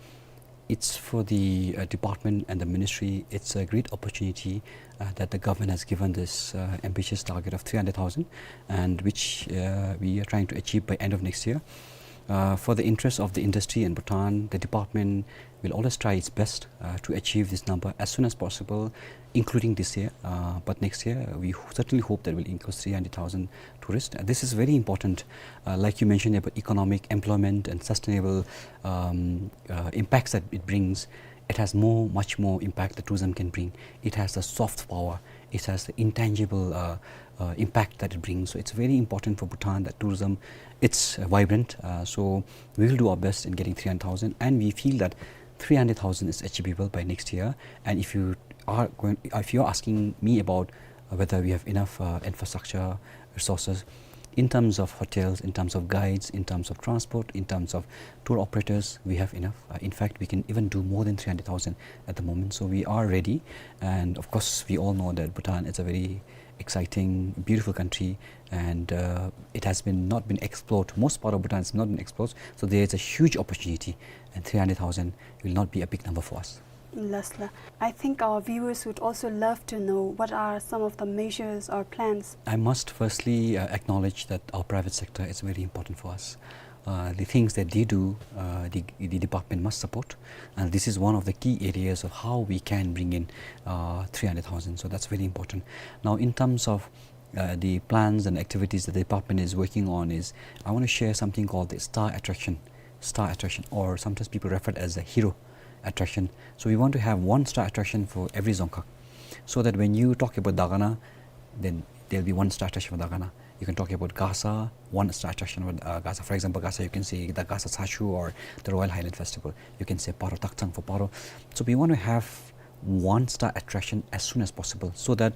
it's for the, uh, department and the ministry, it's a great opportunity, uh, that the government has given this, uh, ambitious target of three hundred thousand, and which, uh, we are trying to achieve by end of next year. Uh, for the interest of the industry and Bhutan, the department will always try its best, uh, to achieve this number as soon as possible, including this year. Uh, but next year, we ho-, certainly hope that we'll increase three hundred thousand tourists. Uh, this is very important, uh, like you mentioned about economic, employment, and sustainable, um, uh, impacts that it brings. It has more, much more impact that tourism can bring. It has the soft power. It has the intangible, uh, uh, impact that it brings. So it's very important for Bhutan that tourism, it's, uh, vibrant. Uh, so we will do our best in getting three hundred thousand, and we feel that three hundred thousand is achievable by next year. And if you are going, if you're asking me about, uh, whether we have enough, uh, infrastructure, resources, in terms of hotels, in terms of guides, in terms of transport, in terms of tour operators, we have enough. Uh, in fact, we can even do more than three hundred thousand at the moment. So we are ready. And of course, we all know that Bhutan is a very exciting, beautiful country, and, uh, it has been, not been explored. Most part of Bhutan has not been explored. So there is a huge opportunity, and three hundred thousand will not be a big number for us. Yes, la. I think our viewers would also love to know what are some of the measures or plans. I must firstly, uh, acknowledge that our private sector is very important for us. Uh, the things that they do, uh, the, the department must support, and this is one of the key areas of how we can bring in, uh, three hundred thousand. So that's very important. Now, in terms of, uh, the plans and activities that the department is working on is, I want to share something called the star attraction, star attraction, or sometimes people refer it as a hero attraction. So we want to have one star attraction for every Dzongkhag, so that when you talk about Dagana, then there'll be one star attraction for Dagana. You can talk about Gasa, one star attraction for, uh, Gasa. For example, Gasa, you can say the Gasa Tsachu or the Royal Highland Festival. You can say Paro Takchang for Paro. So we want to have one star attraction as soon as possible, so that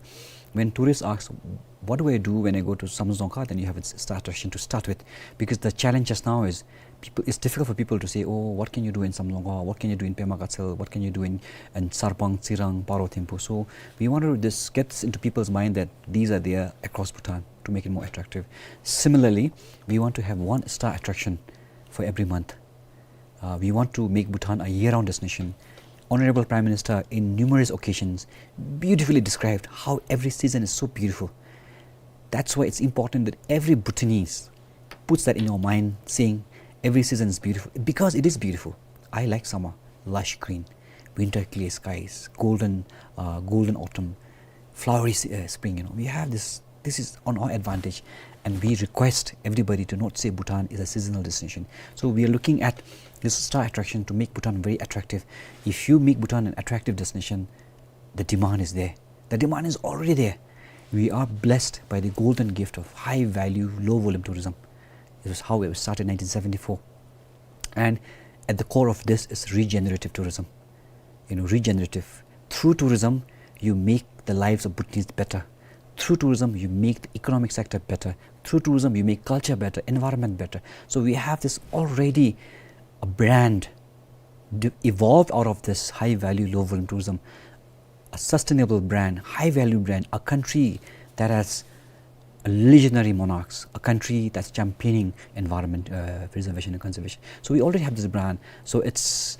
when tourists ask, "What do I do when I go to Samdrup Dzongkhag?" then you have a s-, star attraction to start with. Because the challenge just now is people, it's difficult for people to say, "Oh, what can you do in Samdrup Dzongkhag? What can you do in Pema Gatshel? What can you do in, in Sarpang, Tsirang, Paro, Thimphu?" So we want to just get this into people's mind that these are there across Bhutan to make it more attractive. Similarly, we want to have one star attraction for every month. Uh, we want to make Bhutan a year-round destination. Honorable Prime Minister, in numerous occasions, beautifully described how every season is so beautiful. That's why it's important that every Bhutanese puts that in your mind, saying, "Every season is beautiful," because it is beautiful. I like summer, lush green. winter clear skies, golden, uh, golden autumn, flowery s-, uh, spring, you know. We have this, this is on our advantage, and we request everybody to not say Bhutan is a seasonal destination. So we are looking at this star attraction to make Bhutan very attractive. If you make Bhutan an attractive destination, the demand is there. The demand is already there. We are blessed by the golden gift of high value, low volume tourism. It was how it was started in nineteen seventy-four. And at the core of this is regenerative tourism. You know, regenerative. Through tourism, you make the lives of Bhutanese better. Through tourism, you make the economic sector better. Through tourism, you make culture better, environment better. So we have this already a brand de-, evolved out of this high value, low volume tourism, a sustainable brand, high value brand, a country that has a legionary monarchs, a country that's championing environment, uh, preservation and conservation. So we already have this brand. So it's,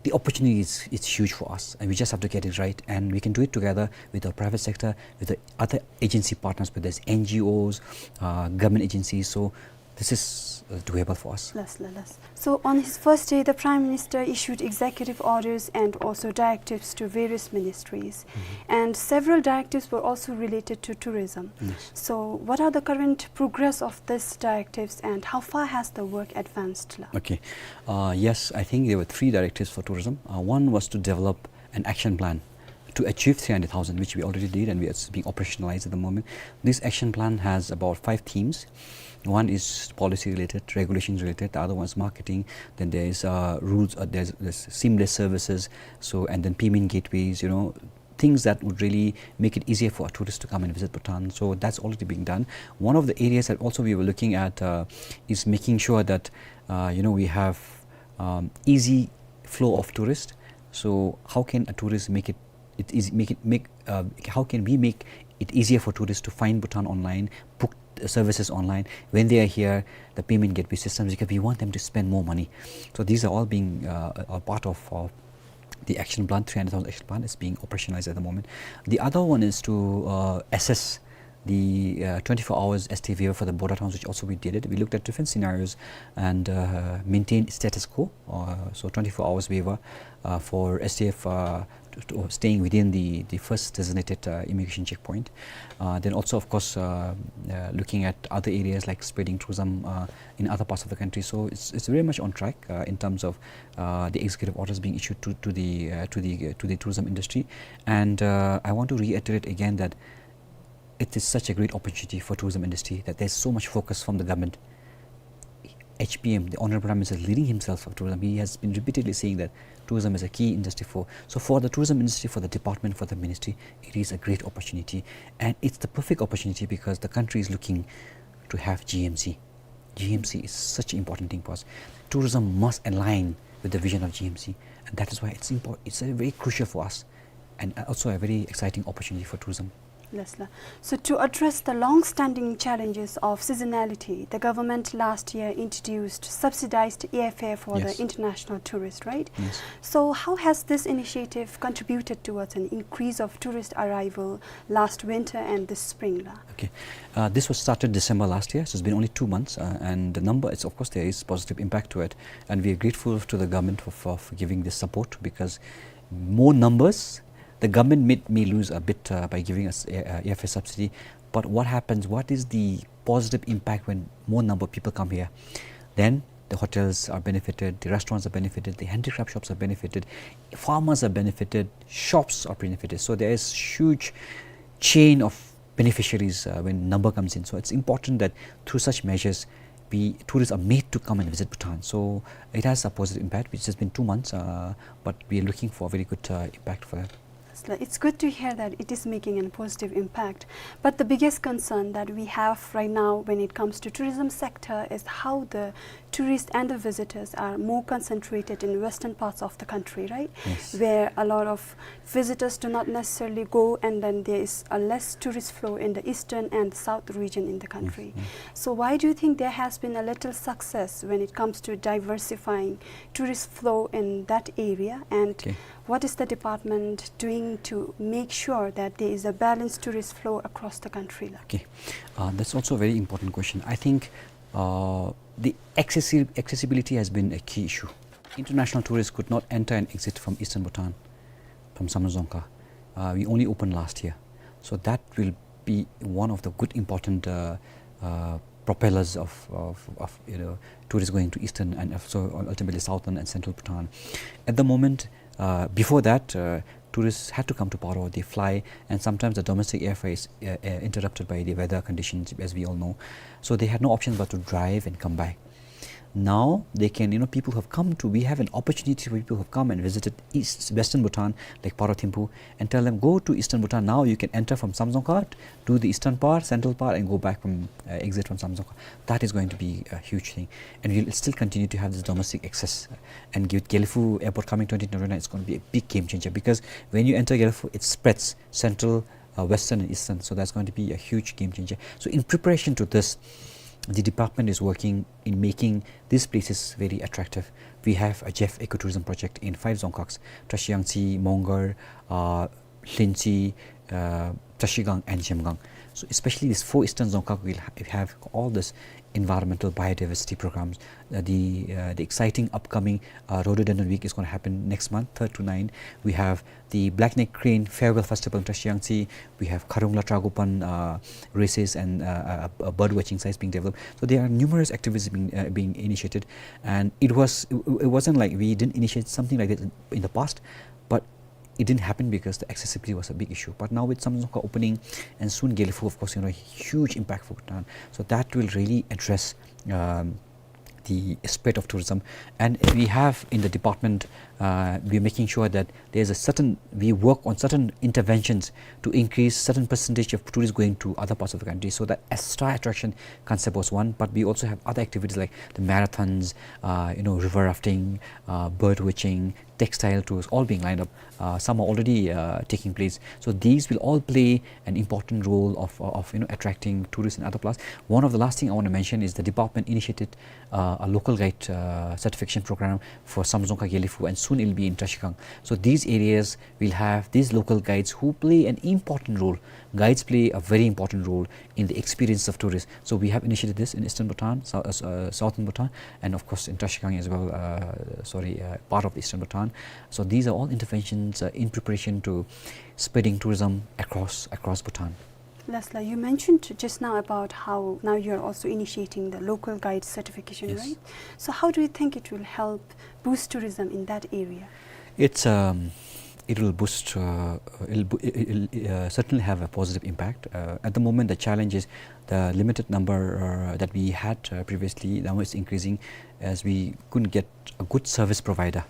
the opportunity is, it's huge for us, and we just have to get it right. And we can do it together with our private sector, with the other agency partners, whether it's N G Os, uh, government agencies. So this is, uh, doable for us. Yes, yes, yes. So on his first day, the Prime Minister issued executive orders and also directives to various ministries. Mm-hmm. And several directives were also related to tourism. Yes. So what are the current progress of these directives and how far has the work advanced, la? Okay. Uh, yes, I think there were three directives for tourism. Uh, one was to develop an action plan to achieve three hundred thousand, which we already did, and we are being operationalized at the moment. This action plan has about five themes. One is policy related, regulations related. The other one is marketing. Then there is, uh, rules. Uh, there's, there's seamless services. So, and then payment gateways. You know, things that would really make it easier for a tourist to come and visit Bhutan. So that's already being done. One of the areas that also we were looking at, uh, is making sure that, uh, you know, we have, um, easy flow of tourists. So how can a tourist make it, it easy, make it, make, uh, how can we make it easier for tourists to find Bhutan online, book, uh, services online? When they are here, the payment gateway systems, because we want them to spend more money. So these are all being, uh, a part of, uh, the action plan, three hundred thousand action plan is being operationalized at the moment. The other one is to, uh, assess the, uh, twenty-four hours S T F waiver for the border towns, which also we did it. We looked at different scenarios and, uh, maintained status quo. Uh, so twenty-four hours waiver, uh, for S T F, uh, to, to staying within the, the first designated, uh, immigration checkpoint. Uh, then also, of course, uh, uh, looking at other areas like spreading tourism, uh, in other parts of the country. So it's, it's very much on track, uh, in terms of, uh, the executive orders being issued to, to the, uh, to the, uh, to the tourism industry. And, uh, I want to reiterate again that it is such a great opportunity for tourism industry that there's so much focus from the government. H P M, the Honorable Prime Minister, is leading himself of tourism. He has been repeatedly saying that tourism is a key industry for, so for the tourism industry, for the department, for the ministry, it is a great opportunity. And it's the perfect opportunity because the country is looking to have G M C. G M C is such an important thing for us. Tourism must align with the vision of G M C, and that is why it's impor-, it's a very crucial for us, and also a very exciting opportunity for tourism. Yes, la. So to address the long-standing challenges of seasonality, the government last year introduced subsidized airfare for the Yes. international tourists, right? Yes. So how has this initiative contributed towards an increase of tourist arrival last winter and this spring, la? Okay. Uh, this was started December last year, so it's been only two months, uh, and the number, it's, of course, there is positive impact to it, and we are grateful to the government for, for, for giving this support, because more numbers, the government may, may lose a bit, uh, by giving us air, uh, airfare subsidy. But what happens? What is the positive impact when more number of people come here? Then the hotels are benefited, the restaurants are benefited, the handicraft shops are benefited, farmers are benefited, shops are benefited. So there is huge chain of beneficiaries, uh, when number comes in. So it's important that through such measures, we, tourists are made to come and visit Bhutan. So it has a positive impact, which has been two months, uh, but we are looking for a very good, uh, impact for that. It's li-, it's good to hear that it is making a positive impact. But the biggest concern that we have right now when it comes to tourism sector is how the tourists and the visitors are more concentrated in western parts of the country, right? Yes. Where a lot of visitors do not necessarily go, and then there is a less tourist flow in the eastern and south region in the country. Mm, mm. So why do you think there has been a little success when it comes to diversifying tourist flow in that area? And Okay. what is the department doing to make sure that there is a balanced tourist flow across the country, la? Okay. Uh, that's also a very important question. I think, uh, the accessi-, accessibility has been a key issue. International tourists could not enter and exit from eastern Bhutan. from Samdrup Dzongkha. Uh, we only opened last year. So that will be one of the good important, uh, uh, propellers of, of, of, you know, tourists going to eastern and also ultimately southern and central Bhutan. At the moment, uh, before that, uh, tourists had to come to Paro. They fly, and sometimes the domestic airfare is, uh, uh, interrupted by the weather conditions, as we all know. So they had no option but to drive and come back. Now they can, you know, people have come to, we have an opportunity for people who have come and visited East, Western Bhutan, like Paro Thimphu, and tell them, "Go to Eastern Bhutan." Now you can enter from Samdrup Dzongkha, do the eastern part, central part, and go back from, uh, exit from Samdrup Dzongkha. That is going to be a huge thing. And we'll still continue to have this domestic access. And with Gelephu Airport coming twenty twenty-nine, it's going to be a big game changer, because when you enter Gelephu, it spreads central, uh, western and eastern. So that's going to be a huge game changer. So in preparation to this, the department is working in making these places very attractive. We have a J E F ecotourism project in five Dzongkhags: Trashiyangtse, Mongar, uh, Lhintse, uh, Trashigang and Zhemgang. So especially these four eastern Dzongkhag will ha-, have all this environmental biodiversity programs. Uh, the, uh, the exciting upcoming, uh, Rhododendron Week is gonna happen next month, third to nine. We have the Black Neck Crane Farewell Festival in Trashiyangtse. We have Kharungla Tragopan, uh, races and, uh, a, a bird watching sites being developed. So there are numerous activities being, uh, being initiated, and it was, it, it wasn't like we didn't initiate something like that in, in the past, but it didn't happen because the accessibility was a big issue. But now with Samdrup Dzongkha opening and soon Gelephu, of course, you know, huge impact for Bhutan. So that will really address, um, the spread of tourism. And we have in the department, uh, we're making sure that there's a certain, we work on certain interventions to increase certain percentage of tourists going to other parts of the country. So that extra attraction concept was one, but we also have other activities like the marathons, uh, you know, river rafting, uh, bird watching, textile tours, all being lined up. Uh, some are already, uh, taking place. So these will all play an important role of, of, you know, attracting tourists and other plus. One of the last thing I want to mention is the department initiated, uh, a local guide, uh, certification program for Samdrup Dzongkha, Gelephu, and soon it'll be in Trashigang. So these areas will have these local guides who play an important role. Guides play a very important role in the experience of tourists. So we have initiated this in Eastern Bhutan, Sou-, uh, uh, Southern Bhutan, and of course in Trashigang as well, uh, sorry, uh, part of Eastern Bhutan. So these are all interventions, uh, in preparation to spreading tourism across, across Bhutan. Lasla, you mentioned just now about how now you're also initiating the local guide certification, yes, right? So how do you think it will help boost tourism in that area? It's, um, it will boost, uh, it'll, bo- it'll, uh, certainly have a positive impact. Uh, at the moment, the challenge is the limited number, uh, that we had, uh, previously. Now it's increasing as we couldn't get a good service provider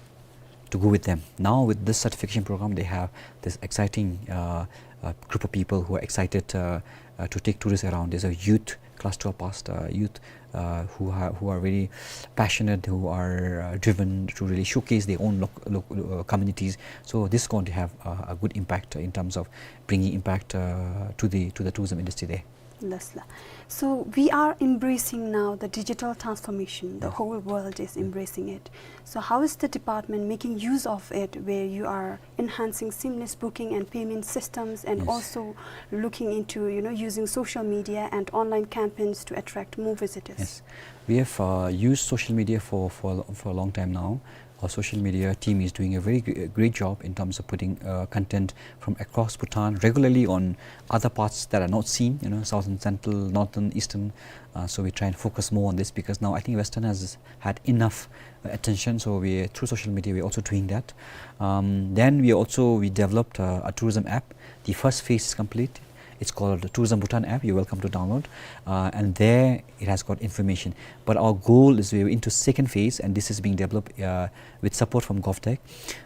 to go with them. Now with this certification program, they have this exciting, uh, uh, group of people who are excited, uh, uh, to take tourists around. There's a youth class twelve passed, uh, youth, uh, who ha- who are very passionate, who are, uh, driven to really showcase their own loc- loc- uh, communities. So this is going to have, uh, a good impact in terms of bringing impact, uh, to the, to the tourism industry there. Lasla. So we are embracing now the digital transformation. The, yes, whole world is, yes, embracing it. So how is the department making use of it, where you are enhancing seamless booking and payment systems and, yes, also looking into, you know, using social media and online campaigns to attract more visitors? Yes. We have, uh, used social media for, for, for a long time now. Our social media team is doing a very gr- great job in terms of putting, uh, content from across Bhutan regularly on other parts that are not seen, you know, southern, central, northern, eastern. Uh, so we try and focus more on this because now I think Western has had enough, uh, attention. So we, through social media, we're also doing that. Um, then we also, we developed, uh, a tourism app. The first phase is complete. It's called the Tourism Bhutan app. You're welcome to download. Uh, and there it has got information. But our goal is we're into second phase, and this is being developed, uh, with support from GovTech.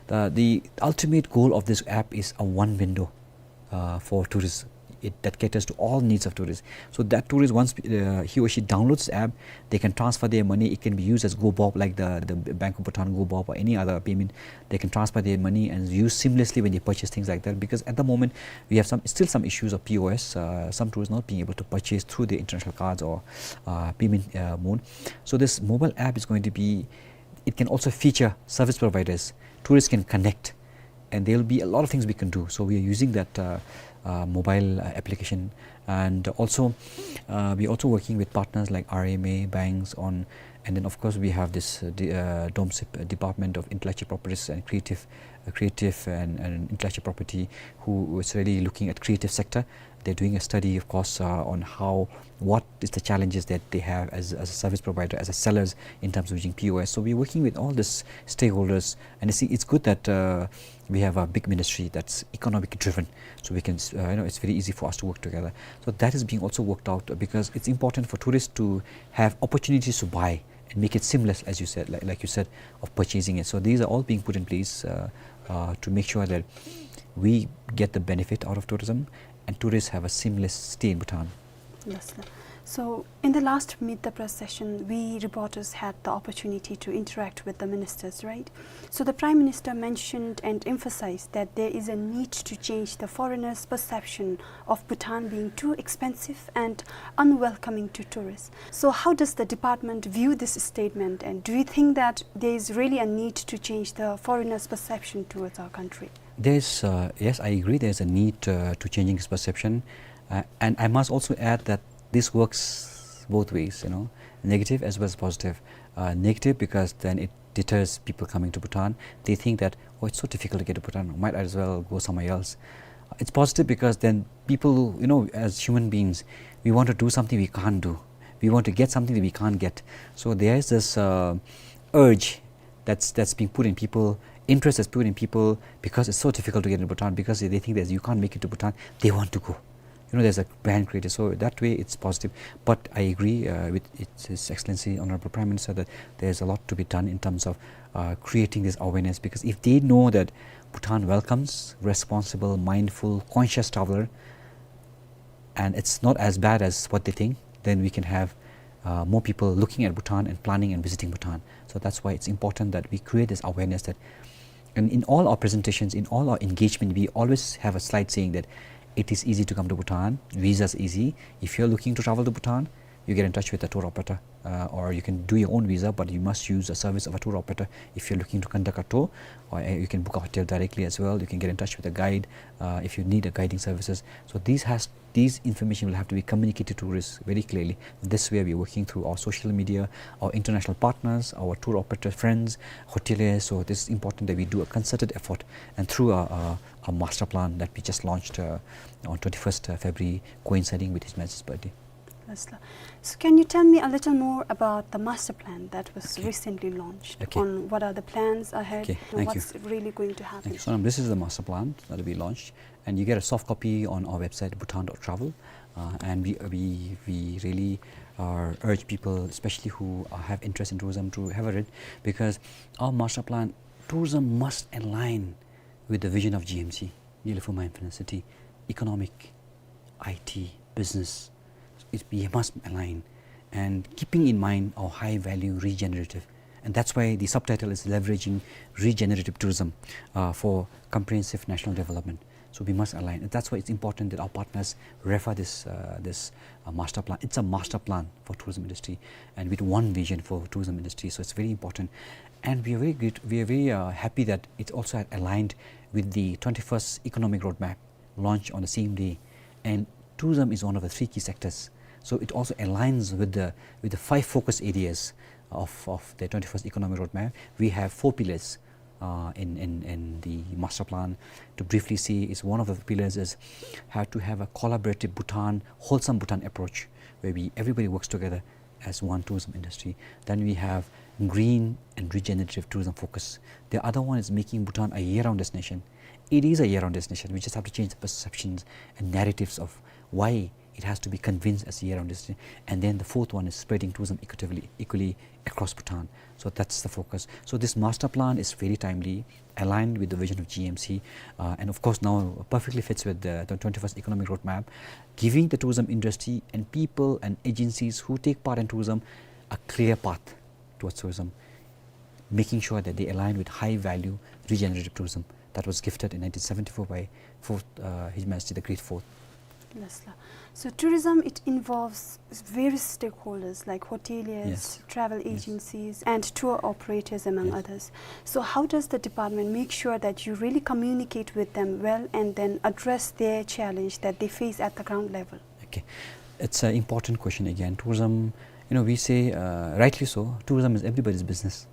Uh, the ultimate goal of this app is a one window, uh, for tourists. It, that caters to all needs of tourists. So that tourist, once, uh, he or she downloads the app, they can transfer their money. It can be used as GoBob, like the, the Bank of Bhutan GoBob or any other payment. They can transfer their money and use seamlessly when they purchase things like that. Because at the moment, we have some, still some issues of P O S, uh, some tourists not being able to purchase through the international cards or, uh, payment, uh, mode. So this mobile app is going to be, it can also feature service providers. Tourists can connect, and there will be a lot of things we can do. So we are using that, uh, uh, mobile, uh, application, and also, uh, we are also working with partners like R M A, banks on, and then of course we have this, uh, the, uh, DOMSIP, uh, Department of Intellectual Properties and Creative, uh, creative and, and intellectual property, who is really looking at creative sector. They're doing a study, of course, uh, on how, what is the challenges that they have as, as a service provider, as a sellers in terms of using P O S. So we're working with all these stakeholders, and you see, it's good that, uh, we have a big ministry that's economic driven, so we can, uh, you know, it's very easy for us to work together. So that is being also worked out, uh, because it's important for tourists to have opportunities to buy and make it seamless, as you said, like, like you said, of purchasing it. So these are all being put in place, uh, uh, to make sure that we get the benefit out of tourism and tourists have a seamless stay in Bhutan. Yes, sir. So in the last Meet the Press session, we reporters had the opportunity to interact with the ministers, right? So the Prime Minister mentioned and emphasized that there is a need to change the foreigners' perception of Bhutan being too expensive and unwelcoming to tourists. So how does the department view this statement, and do you think that there is really a need to change the foreigners' perception towards our country? There's, uh, yes, I agree, there's a need, uh, to changing his perception. Uh, and I must also add that this works both ways, you know, negative as well as positive. Uh, negative because then it deters people coming to Bhutan. They think that, "Oh, it's so difficult to get to Bhutan. Might as well go somewhere else." It's positive because then people, you know, as human beings, we want to do something we can't do. We want to get something that we can't get. So there is this, uh, urge that's, that's being put in people, interest that's put in people because it's so difficult to get into Bhutan, because they think that you can't make it to Bhutan, they want to go. You know, there's a brand created. So that way, it's positive. But I agree, uh, with His, His Excellency Honorable Prime Minister that there's a lot to be done in terms of, uh, creating this awareness. Because if they know that Bhutan welcomes responsible, mindful, conscious traveler, and it's not as bad as what they think, then we can have, uh, more people looking at Bhutan and planning and visiting Bhutan. So that's why it's important that we create this awareness that, and in all our presentations, in all our engagement, we always have a slide saying that it is easy to come to Bhutan, visas easy. If you're looking to travel to Bhutan, you get in touch with a tour operator, uh, or you can do your own visa, but you must use the service of a tour operator. If you're looking to conduct a tour, or, uh, you can book a hotel directly as well. You can get in touch with a guide, uh, if you need a guiding services. So these has, these information will have to be communicated to tourists very clearly. This way we are working through our social media, our international partners, our tour operator friends, hoteliers. So this is important that we do a concerted effort, and through a, a, a master plan that we just launched, uh, on twenty-first February, coinciding with His Majesty's birthday. Yes, sir. So can you tell me a little more about the master plan that was Okay. recently launched? Okay. On what are the plans ahead Okay. and Thank you. what's really going to happen? Thank you, Sonam. This is the master plan that we launched, and you get a soft copy on our website, bhutan dot travel. Uh, and we, we, we really, uh, urge people, especially who, uh, have interest in tourism, to have a read, because our master plan, tourism must align with the vision of G M C, Gelephu Mindfulness City, economic, I T, business. It, we must align, and keeping in mind our high value regenerative. And that's why the subtitle is Leveraging Regenerative Tourism, uh, for Comprehensive National Development. So we must align. And that's why it's important that our partners refer this, uh, this, uh, master plan. It's a master plan for tourism industry, and with one vision for tourism industry. So it's very important. And we are very good, we are very, uh, happy that it also had aligned with the twenty-first Economic Roadmap launched on the same day. And tourism is one of the three key sectors. So it also aligns with the, with the five focus areas of, of the twenty-first Economic Roadmap. We have four pillars, uh, in, in, in the master plan. To briefly say, is one of the pillars is how to have a collaborative Bhutan, wholesome Bhutan approach, where we, everybody works together as one tourism industry. Then we have green and regenerative tourism focus. The other one is making Bhutan a year-round destination. It is a year-round destination. We just have to change the perceptions and narratives of why it has to be convinced as a year-round destination. And then the fourth one is spreading tourism equitably, equally across Bhutan. So that's the focus. So this master plan is very timely, aligned with the vision of G M C, uh, and of course now perfectly fits with the, the twenty-first Economic Roadmap, giving the tourism industry and people and agencies who take part in tourism a clear path towards tourism, making sure that they align with high value regenerative tourism that was gifted in nineteen seventy-four by fourth, uh, His Majesty the Great Fourth. Yes, sir. So tourism, it involves various stakeholders like hoteliers, Yes. travel Yes. agencies, and tour operators, among Yes. others. So how does the department make sure that you really communicate with them well and then address their challenge that they face at the ground level? Okay. It's an important question again. Tourism, you know, we say, uh, rightly so, tourism is everybody's business.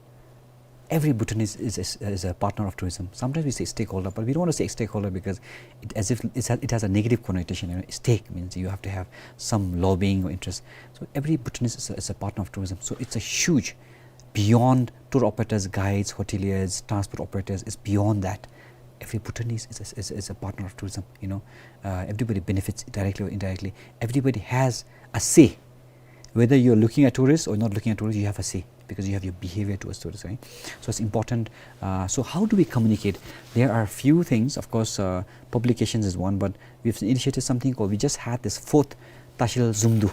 Every Bhutanese is a, is a partner of tourism. Sometimes we say stakeholder, but we don't want to say stakeholder because it, as if it's a, it has a negative connotation. You know, stake means you have to have some lobbying or interest. So every Bhutanese is a, is a partner of tourism. So it's a huge, beyond tour operators, guides, hoteliers, transport operators, it's beyond that. Every Bhutanese is a, is, is a partner of tourism, you know. Uh, everybody benefits directly or indirectly. Everybody has a say. Whether you're looking at tourists or not looking at tourists, you have a say because you have your behavior towards tourists, right? So it's important. Uh, so how do we communicate? There are a few things. Of course, uh, publications is one, but we've initiated something called, we just had this fourth Tashil Zumdu.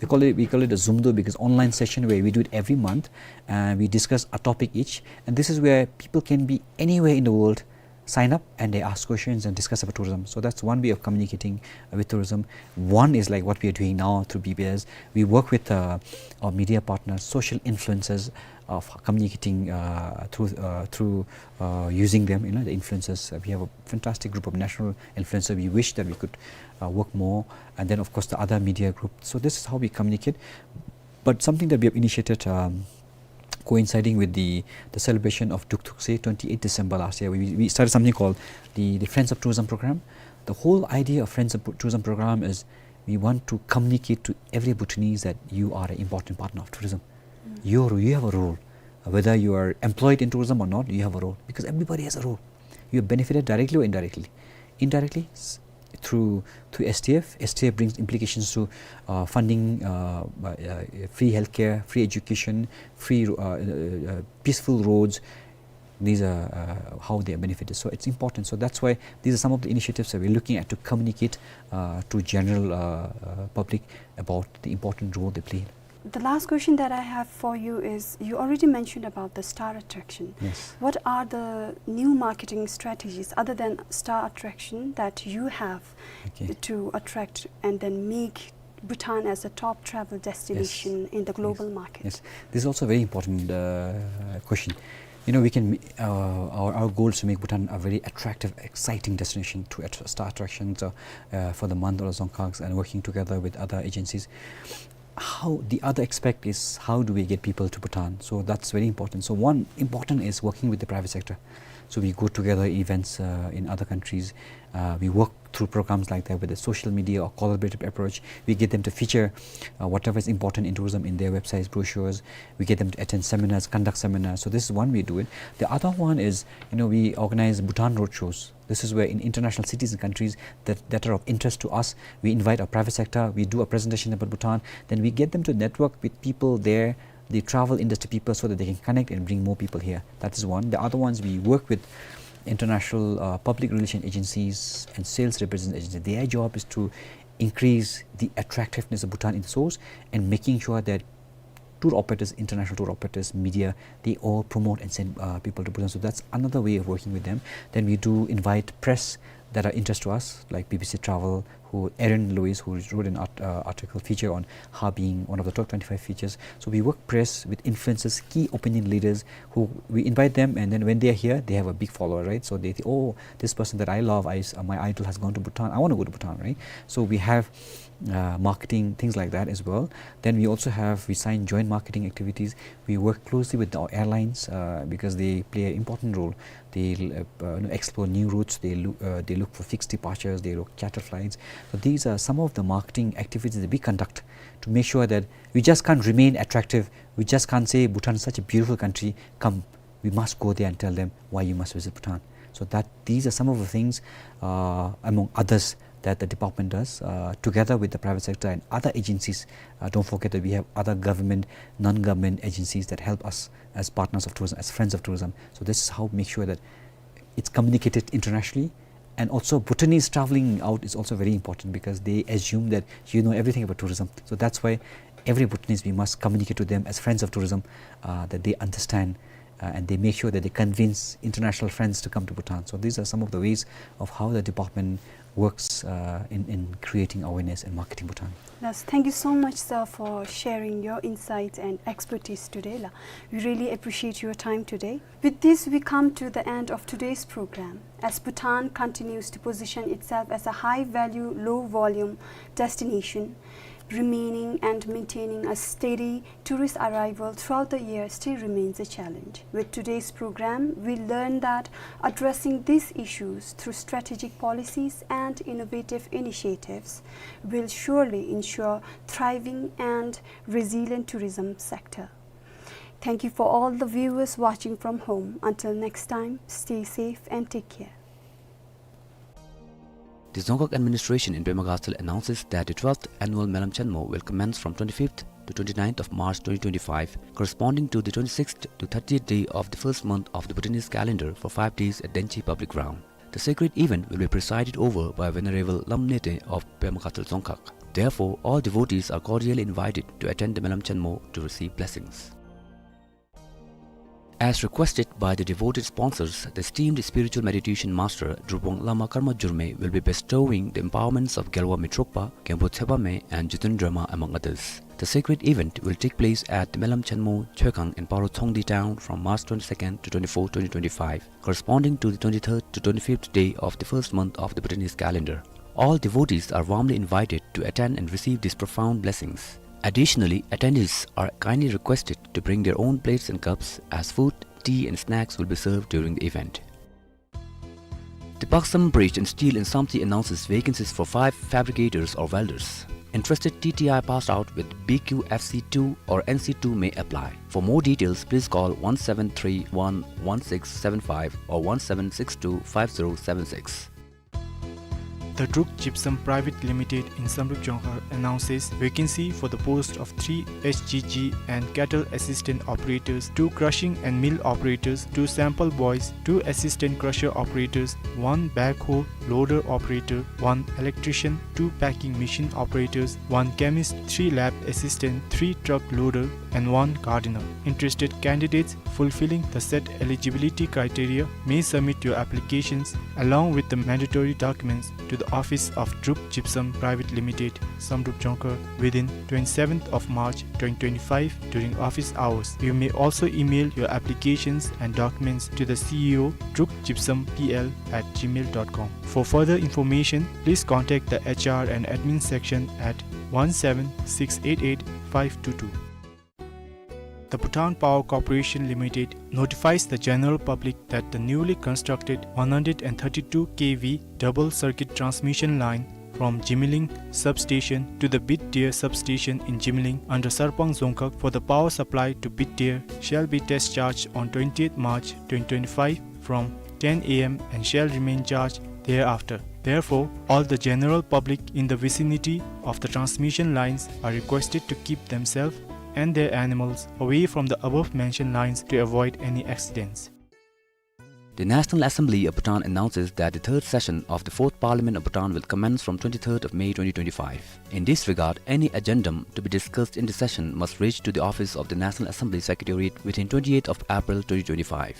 We call it, we call it a Zumdu because online session where we do it every month. Uh, we discuss a topic each, and this is where people can be anywhere in the world, sign up, and they ask questions and discuss about tourism. So that's one way of communicating, uh, with tourism. One is like what we are doing now through B B S. We work with, uh, our media partners, social influencers, of communicating, uh, through, uh, through, uh, using them. You know, the influencers. Uh, we have a fantastic group of national influencers. We wish that we could, uh, work more, and then, of course, the other media group. So this is how we communicate. But something that we have initiated, um, coinciding with the, the celebration of Duktuk Sey, twenty-eighth December last year, we, we started something called the, the Friends of Tourism Program. The whole idea of Friends of Tourism Program is we want to communicate to every Bhutanese that you are an important partner of tourism. Mm. You're, you have a role. Whether you are employed in tourism or not, you have a role because everybody has a role. You are benefited directly or indirectly. Indirectly, s-, through, through S T F. S T F brings implications to, uh, funding, uh, uh, uh, free healthcare, free education, free, uh, uh, uh, peaceful roads. These are, uh, how they are benefited. So it's important. So that's why these are some of the initiatives that we're looking at to communicate, uh, to general, uh, uh, public about the important role they play. The last question that I have for you is, you already mentioned about the star attraction. Yes. What are the new marketing strategies other than star attraction that you have, okay, to attract and then make Bhutan as a top travel destination, yes, in the global, yes, market? Yes. This is also a very important, uh, question. You know, we can, uh, our, our goal is to make Bhutan a very attractive, exciting destination to att-, star attractions, uh, uh, for the Mandalay Dzongkhags and working together with other agencies. How, the other aspect is, how do we get people to Bhutan? So that's very important. So one important is working with the private sector. So we go together events, uh, in other countries. Uh, we work through programs like that with a social media or collaborative approach. We get them to feature, uh, whatever is important in tourism in their websites, brochures. We get them to attend seminars, conduct seminars. So this is one way to do it. The other one is, you know, we organize Bhutan road shows. This is where in international cities and countries that, that are of interest to us, we invite our private sector, we do a presentation about Bhutan, then we get them to network with people there, the travel industry people, so that they can connect and bring more people here. That is one. The other ones, we work with international, uh, public relation agencies and sales representative agencies. Their job is to increase the attractiveness of Bhutan in the source and making sure that tour operators, international tour operators, media, they all promote and send, uh, people to Bhutan. So that's another way of working with them. Then we do invite press that are interest to us, like B B C Travel, who Aaron Lewis, who wrote an art-, uh, article feature on Harbin, one of the top twenty-five features. So we work press with influencers, key opinion leaders, who we invite them, and then when they are here, they have a big follower, right? So they think, "Oh, this person that I love, I s-, uh, my idol has gone to Bhutan. I want to go to Bhutan," right? So we have, uh, marketing, things like that as well. Then we also have, we sign joint marketing activities. We work closely with our airlines, uh, because they play an important role. They, uh, uh, you know, explore new routes. They look, uh, they look for fixed departures. They look charter flights. So these are some of the marketing activities that we conduct to make sure that we just can't remain attractive. We just can't say, "Bhutan is such a beautiful country. Come, we must go there and tell them why you must visit Bhutan." So that, these are some of the things, uh, among others, that the department does, uh, together with the private sector and other agencies. Uh, don't forget that we have other government, non-government agencies that help us as partners of tourism, as friends of tourism. So this is how we make sure that it's communicated internationally. And also, Bhutanese traveling out is also very important because they assume that you know everything about tourism. So that's why every Bhutanese, we must communicate to them as friends of tourism, uh, that they understand, uh, and they make sure that they convince international friends to come to Bhutan. So these are some of the ways of how the department works, uh, in, in creating awareness and marketing Bhutan. Yes, thank you so much, sir, for sharing your insights and expertise today, la. We really appreciate your time today. With this, we come to the end of today's program. As Bhutan continues to position itself as a high-value, low-volume destination, Remaining and maintaining a steady tourist arrival throughout the year still remains a challenge. With today's program, we learned that addressing these issues through strategic policies and innovative initiatives will surely ensure thriving and resilient tourism sector. Thank you for all the viewers watching from home. Until next time, stay safe and take care. The Dzongkhag administration in Pema Gatshel announces that the twelfth annual Melam Chenmo will commence from twenty-fifth to twenty-ninth of March twenty twenty-five, corresponding to the twenty-sixth to thirtieth day of the first month of the Bhutanese calendar for five days at Denchi Public Ground. The sacred event will be presided over by Venerable Lam Nete of Pema Gatshel Dzongkhag. Therefore, all devotees are cordially invited to attend the Melam Chenmo to receive blessings. As requested by the devoted sponsors, the esteemed spiritual meditation master Drupong Lama Karma Jurme will be bestowing the empowerments of Gelwa Mitrokpa, Khenpo Tshepame, and Jiten Drema, among others. The sacred event will take place at the Melam Chenmo Choekhang in Paro Chongdi town from March twenty-second to twenty-fourth, twenty twenty-five, corresponding to the twenty-third to twenty-fifth day of the first month of the Bhutanese calendar. All devotees are warmly invited to attend and receive these profound blessings. Additionally, attendees are kindly requested to bring their own plates and cups, as food, tea and snacks will be served during the event. The Paksem Bridge and Steel in Samtse announces vacancies for five fabricators or welders. Interested T T I passed out with B Q F C two or N C two may apply. For more details, please call one seven three one one six seven five or one seven six two five zero seven six. The Druk Gypsum Private Limited in Samdrup Jongkhar announces vacancy for the post of three H G G and cattle assistant operators, two crushing and mill operators, two sample boys, two assistant crusher operators, one backhoe loader operator, one electrician, two packing machine operators, one chemist, three lab assistant, three truck loader, and one gardener. Interested candidates fulfilling the set eligibility criteria may submit your applications along with the mandatory documents to the office of Druk Gypsum Private Limited, Samdrup Jongkhar, within twenty-seventh of March twenty twenty-five during office hours. You may also email your applications and documents to the C E O, Druk Gypsum P L at gmail dot com. For further information, please contact the H R and admin section at one seven six eight eight five two two. The Bhutan Power Corporation Limited notifies the general public that the newly constructed one hundred and thirty-two K V double circuit transmission line from Jimiling substation to the Bitdeer substation in Jimiling under Sarpang Dzongkhag for the power supply to Bitdeer shall be test charged on twentieth March twenty twenty-five from ten A M and shall remain charged thereafter. Therefore, all the general public in the vicinity of the transmission lines are requested to keep themselves and their animals away from the above mentioned lines to avoid any accidents. The National Assembly of Bhutan announces that the third session of the Fourth Parliament of Bhutan will commence from twenty-third of May twenty twenty-five. In this regard, any agendum to be discussed in the session must reach to the office of the National Assembly Secretariat within twenty-eighth of April twenty twenty-five.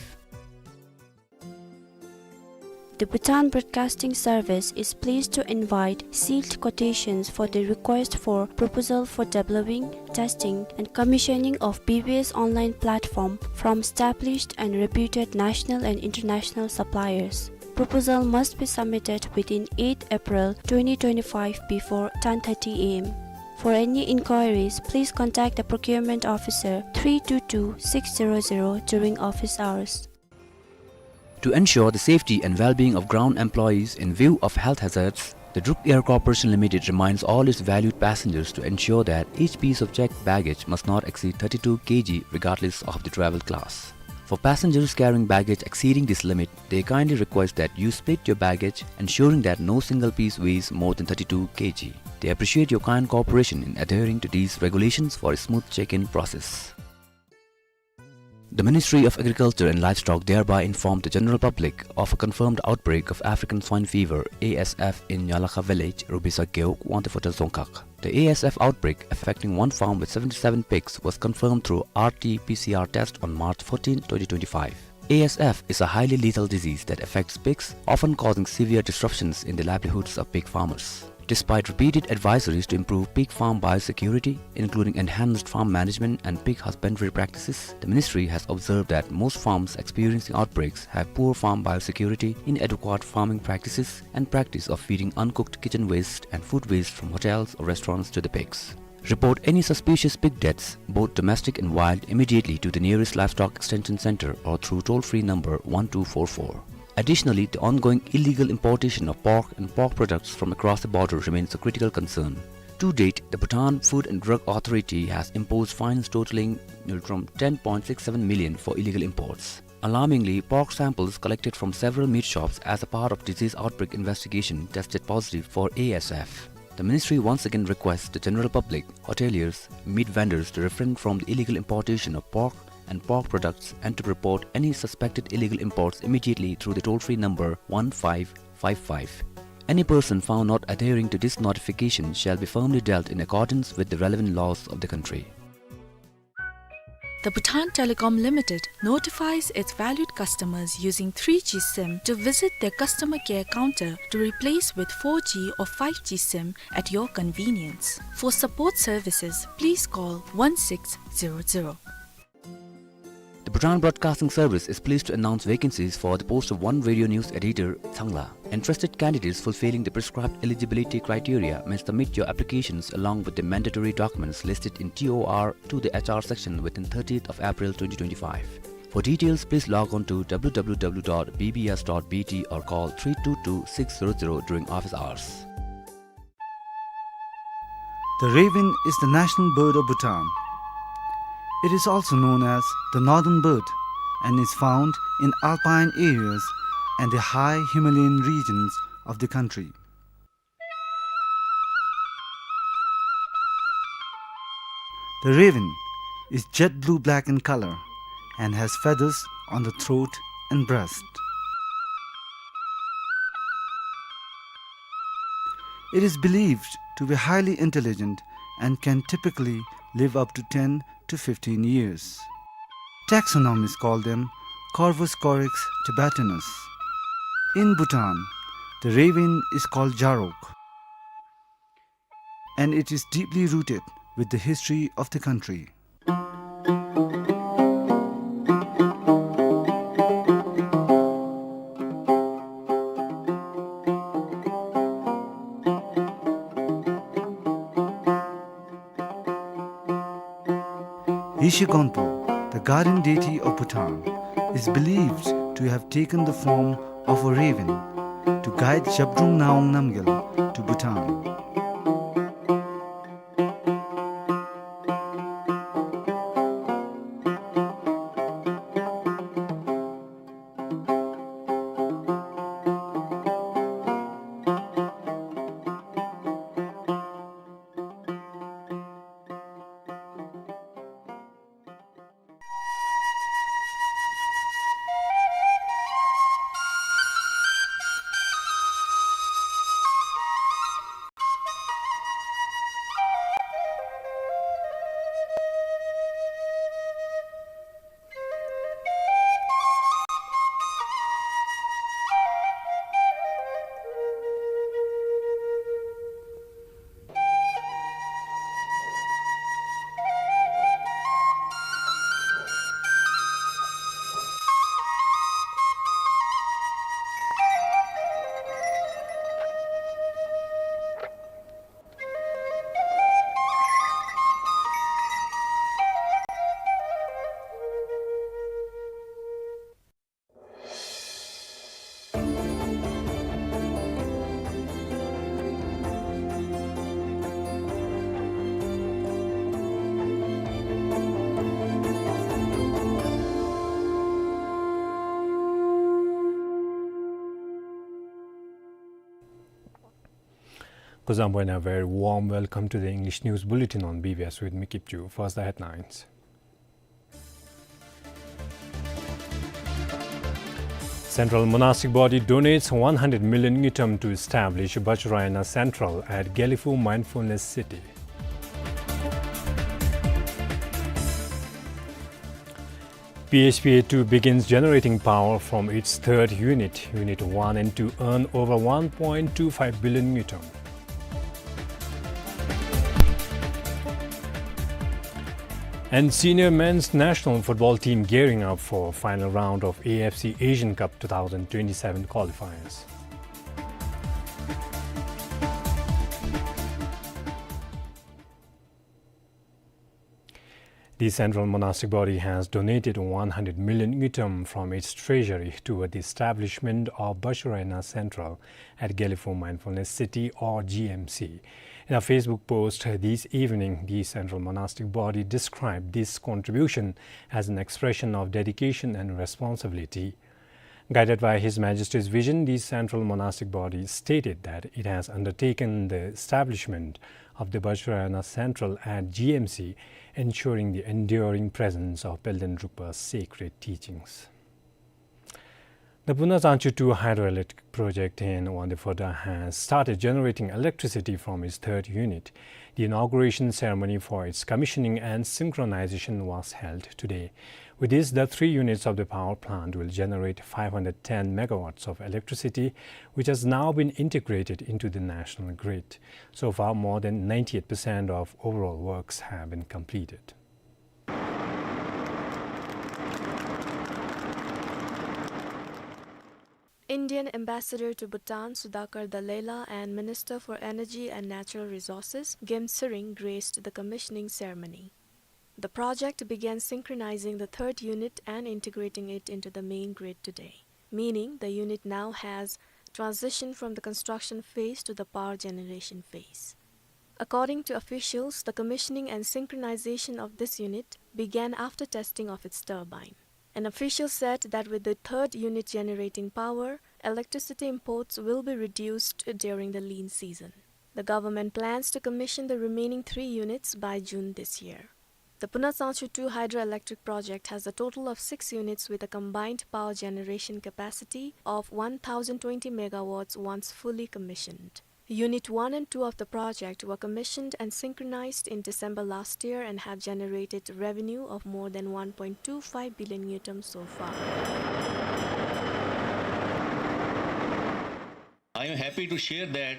The Bhutan Broadcasting Service is pleased to invite sealed quotations for the request for proposal for developing, testing, and commissioning of B B S online platform from established and reputed national and international suppliers. Proposal must be submitted within eighth April twenty twenty-five before ten thirty A M. For any inquiries, please contact the procurement officer three two two six zero zero during office hours. To ensure the safety and well-being of ground employees in view of health hazards, the Druk Air Corporation Limited reminds all its valued passengers to ensure that each piece of checked baggage must not exceed thirty-two K G regardless of the travel class. For passengers carrying baggage exceeding this limit, they kindly request that you split your baggage, ensuring that no single piece weighs more than thirty-two K G. They appreciate your kind cooperation in adhering to these regulations for a smooth check-in process. The Ministry of Agriculture and Livestock thereby informed the general public of a confirmed outbreak of African swine fever, A S F, in Nyalakha village, Rubisa Gewog, Wangtse Phodrang Dzongkhag. The A S F outbreak affecting one farm with seventy-seven pigs was confirmed through R T P C R test on March fourteenth, twenty twenty-five. A S F is a highly lethal disease that affects pigs, often causing severe disruptions in the livelihoods of pig farmers. Despite repeated advisories to improve pig farm biosecurity, including enhanced farm management and pig husbandry practices, the ministry has observed that most farms experiencing outbreaks have poor farm biosecurity, inadequate farming practices, and practice of feeding uncooked kitchen waste and food waste from hotels or restaurants to the pigs. Report any suspicious pig deaths, both domestic and wild, immediately to the nearest livestock extension center or through toll-free number one two four four. Additionally, the ongoing illegal importation of pork and pork products from across the border remains a critical concern. To date, the Bhutan Food and Drug Authority has imposed fines totaling from ten point six seven million for illegal imports. Alarmingly, pork samples collected from several meat shops as a part of disease outbreak investigation tested positive for A S F. The ministry once again requests the general public, hoteliers, meat vendors to refrain from the illegal importation of pork and pork products and to report any suspected illegal imports immediately through the toll-free number one five five five. Any person found not adhering to this notification shall be firmly dealt in accordance with the relevant laws of the country. The Bhutan Telecom Limited notifies its valued customers using three G SIM to visit their customer care counter to replace with four G or five G SIM at your convenience. For support services, please call one six zero zero. The Bhutan Broadcasting Service is pleased to announce vacancies for the post of one radio news editor, Changla. Interested candidates fulfilling the prescribed eligibility criteria may submit your applications along with the mandatory documents listed in T O R to the H R section within thirtieth of April twenty twenty-five. For details, please log on to W W W dot B B S dot B T or call three two two six zero zero during office hours. The raven is the national bird of Bhutan. It is also known as the northern bird and is found in alpine areas and the high Himalayan regions of the country. The raven is jet blue-black in color and has feathers on the throat and breast. It is believed to be highly intelligent and can typically live up to ten to fifteen years. Taxonomists call them Corvus corax tibetanus. In Bhutan, the raven is called jarok, and it is deeply rooted with the history of the country. Yeshe Gonpo, the guardian deity of Bhutan, is believed to have taken the form of a raven to guide Zhabdrung Ngawang Namgyal to Bhutan. Kuzuzangpo, and a very warm welcome to the English News Bulletin on B B S with me, Kipchu. First, the headlines. Central Monastic Body donates one hundred million ngultrum to establish Vajrayana Central at Gelephu Mindfulness City. P H P A two begins generating power from its third unit. Unit one and two earn over one point two five billion ngultrum. And senior men's national football team gearing up for final round of A F C Asian Cup two thousand twenty-seven qualifiers. The Central Monastic Body has donated one hundred million ngultrum from its treasury toward the establishment of Bachurayana Central at Gelephu Mindfulness City, or G M C. In a Facebook post this evening, the Central Monastic Body described this contribution as an expression of dedication and responsibility. Guided by His Majesty's vision, the Central Monastic Body stated that it has undertaken the establishment of the Bachurayana Central at G M C, ensuring the enduring presence of Pelden Drukpa's sacred teachings. The Punna Tsangchu two hydroelectric project in Wangdue Phodrang has started generating electricity from its third unit. The inauguration ceremony for its commissioning and synchronization was held today. With this, the three units of the power plant will generate five hundred ten megawatts of electricity, which has now been integrated into the national grid. So far, more than ninety-eight percent of overall works have been completed. Indian Ambassador to Bhutan, Sudhakar Dallela, and Minister for Energy and Natural Resources, Gem Tsering, graced the commissioning ceremony. The project began synchronizing the third unit and integrating it into the main grid today, meaning the unit now has transitioned from the construction phase to the power generation phase. According to officials, the commissioning and synchronization of this unit began after testing of its turbine. An official said that with the third unit generating power, electricity imports will be reduced during the lean season. The government plans to commission the remaining three units by June this year. The Punna Tsangchu two hydroelectric project has a total of six units with a combined power generation capacity of one thousand twenty megawatts once fully commissioned. Unit one and two of the project were commissioned and synchronized in December last year and have generated revenue of more than one point two five billion ngultrum so far. I am happy to share that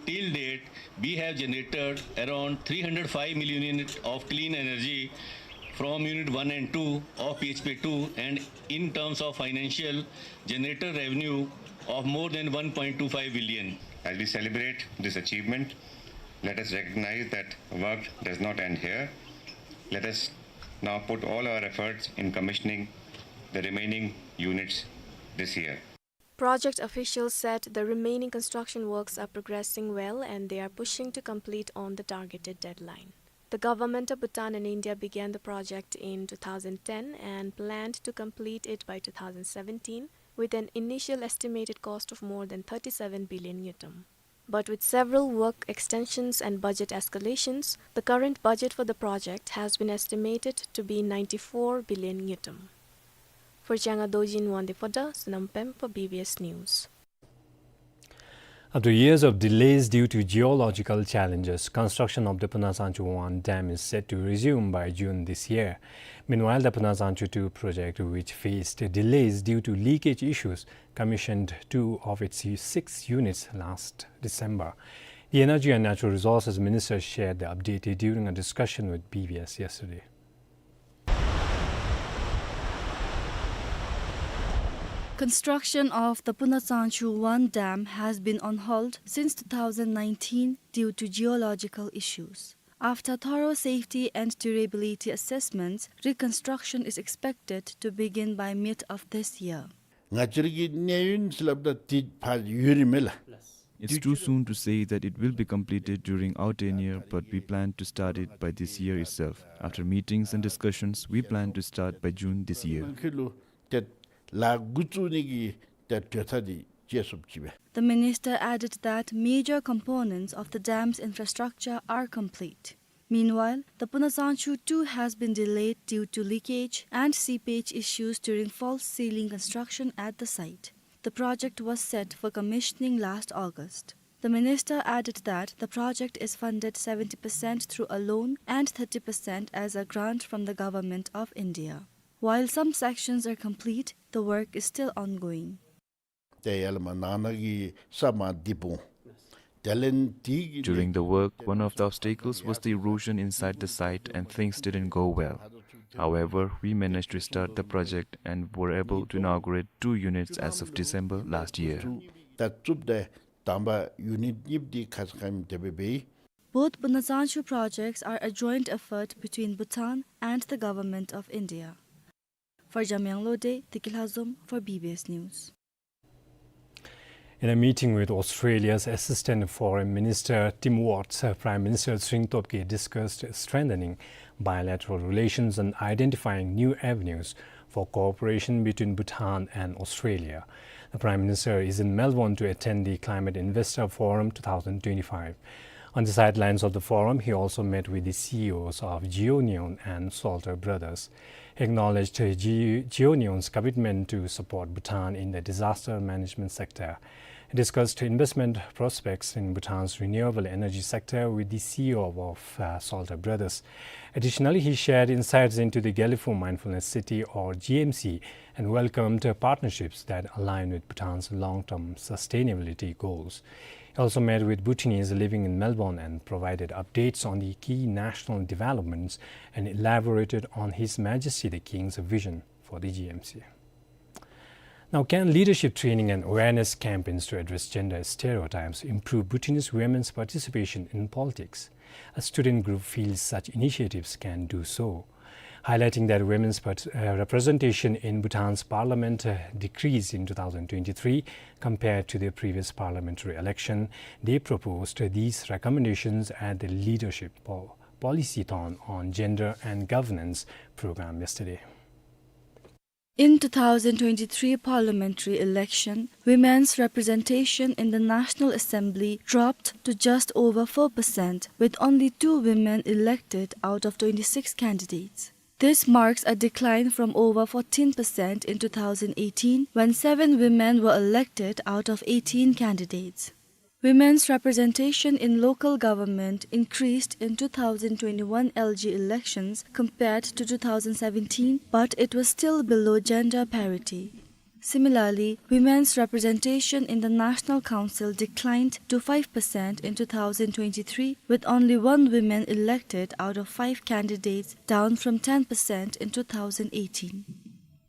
till date, we have generated around three hundred five million units of clean energy from Unit one and two of P H P two, and in terms of financial, generated revenue of more than one point two five billion. As we celebrate this achievement, let us recognize that work does not end here. Let us now put all our efforts in commissioning the remaining units this year. Project officials said the remaining construction works are progressing well and they are pushing to complete on the targeted deadline. The government of Bhutan and India began the project in two thousand ten and planned to complete it by two thousand seventeen, with an initial estimated cost of more than thirty-seven billion ngultrum. But with several work extensions and budget escalations, the current budget for the project has been estimated to be ninety-four billion ngultrum. For Changa Dorji in Wangdue Phodrang, Sonam Pempa, B B S News. After years of delays due to geological challenges, construction of the Punna Tsangchu one dam is set to resume by June this year. Meanwhile, the Punna Tsangchu two project, which faced delays due to leakage issues, commissioned two of its six units last December. The Energy and Natural Resources Minister shared the update during a discussion with B B S yesterday. Construction of the Punna Tsangchu one dam has been on hold since two thousand nineteen due to geological issues. After thorough safety and durability assessments, reconstruction is expected to begin by mid of this year. ང་བཅས་ར་གི་གནས་ཡུན་ཟེར་སླབ་ད་དེ་ཕར་ཡོད་རིན་མས་ལགས། It's too soon to say that it will be completed during our tenure, but we plan to start it by this year itself. After meetings and discussions, we plan to start by June this year. ཁྱོད་ལུ་ཏེ་ལཱ་འགོ་བཙུགས་ནི་གི་ཏེ་གྲོས་ཐག་འདི་བཅད་སོཔ་ཅིག་སྦེ། The minister added that major components of the dam's infrastructure are complete. Meanwhile, the Punna Tsangchu two has been delayed due to leakage and seepage issues during false ceiling construction at the site. The project was set for commissioning last August. The minister added that the project is funded seventy percent through a loan and thirty percent as a grant from the Government of India. While some sections are complete, the work is still ongoing. ཏེ་ཡར་ལས་མར་ནང་ན་གི་ས་མར་རྡིབ་འོང་། དེ་ལས་དེ་གི During the work, one of the obstacles was the erosion inside the site and things didn't go well. However, we managed to start the project and were able to inaugurate two units as of December last year. ད་བཙུགས་ཏེ་དང་པ་ཡུ་ནིཊ་གཉིས་འདི་ཁ་ཙ་དེ་སྦེ་འབད། Both Buna Tsangchu projects are a joint effort between Bhutan and the Government of India. For Jamyang Lode, Tiki Lhazom for B B S News. In a meeting with Australia's Assistant Foreign Minister Tim Watts, uh, Prime Minister Tshering Tobgay discussed strengthening bilateral relations and identifying new avenues for cooperation between Bhutan and Australia. The Prime Minister is in Melbourne to attend the Climate Investor Forum two thousand twenty-five. On the sidelines of the forum, he also met with the C E Os of Geo Neon and Salter Brothers. He acknowledged Ge-, Geo Neon's commitment to support Bhutan in the disaster management sector. He discussed investment prospects in Bhutan's renewable energy sector with the C E O of, uh, Salter Brothers. Additionally, he shared insights into the Gelephu Mindfulness City, or G M C, and welcomed, uh, partnerships that align with Bhutan's long-term sustainability goals. He also met with Bhutanese living in Melbourne and provided updates on the key national developments and elaborated on His Majesty the King's vision for the G M C. Now, can leadership training and awareness campaigns to address gender stereotypes improve Bhutanese women's participation in politics? A student group feels such initiatives can do so, highlighting that women's part-, uh, representation in Bhutan's parliament, uh, decreased in two thousand twenty-three compared to the previous parliamentary election. They proposed these recommendations at the Leadership Po-, Policy-thon on Gender and Governance program yesterday. In two thousand twenty-three parliamentary election, women's representation in the National Assembly dropped to just over four percent, with only two women elected out of twenty-six candidates. This marks a decline from over fourteen percent in two thousand eighteen, when seven women were elected out of eighteen candidates. Women's representation in local government increased in two thousand twenty-one L G elections compared to two thousand seventeen, but it was still below gender parity. Similarly, women's representation in the National Council declined to five percent in two thousand twenty-three, with only one woman elected out of five candidates, down from ten percent in two thousand eighteen.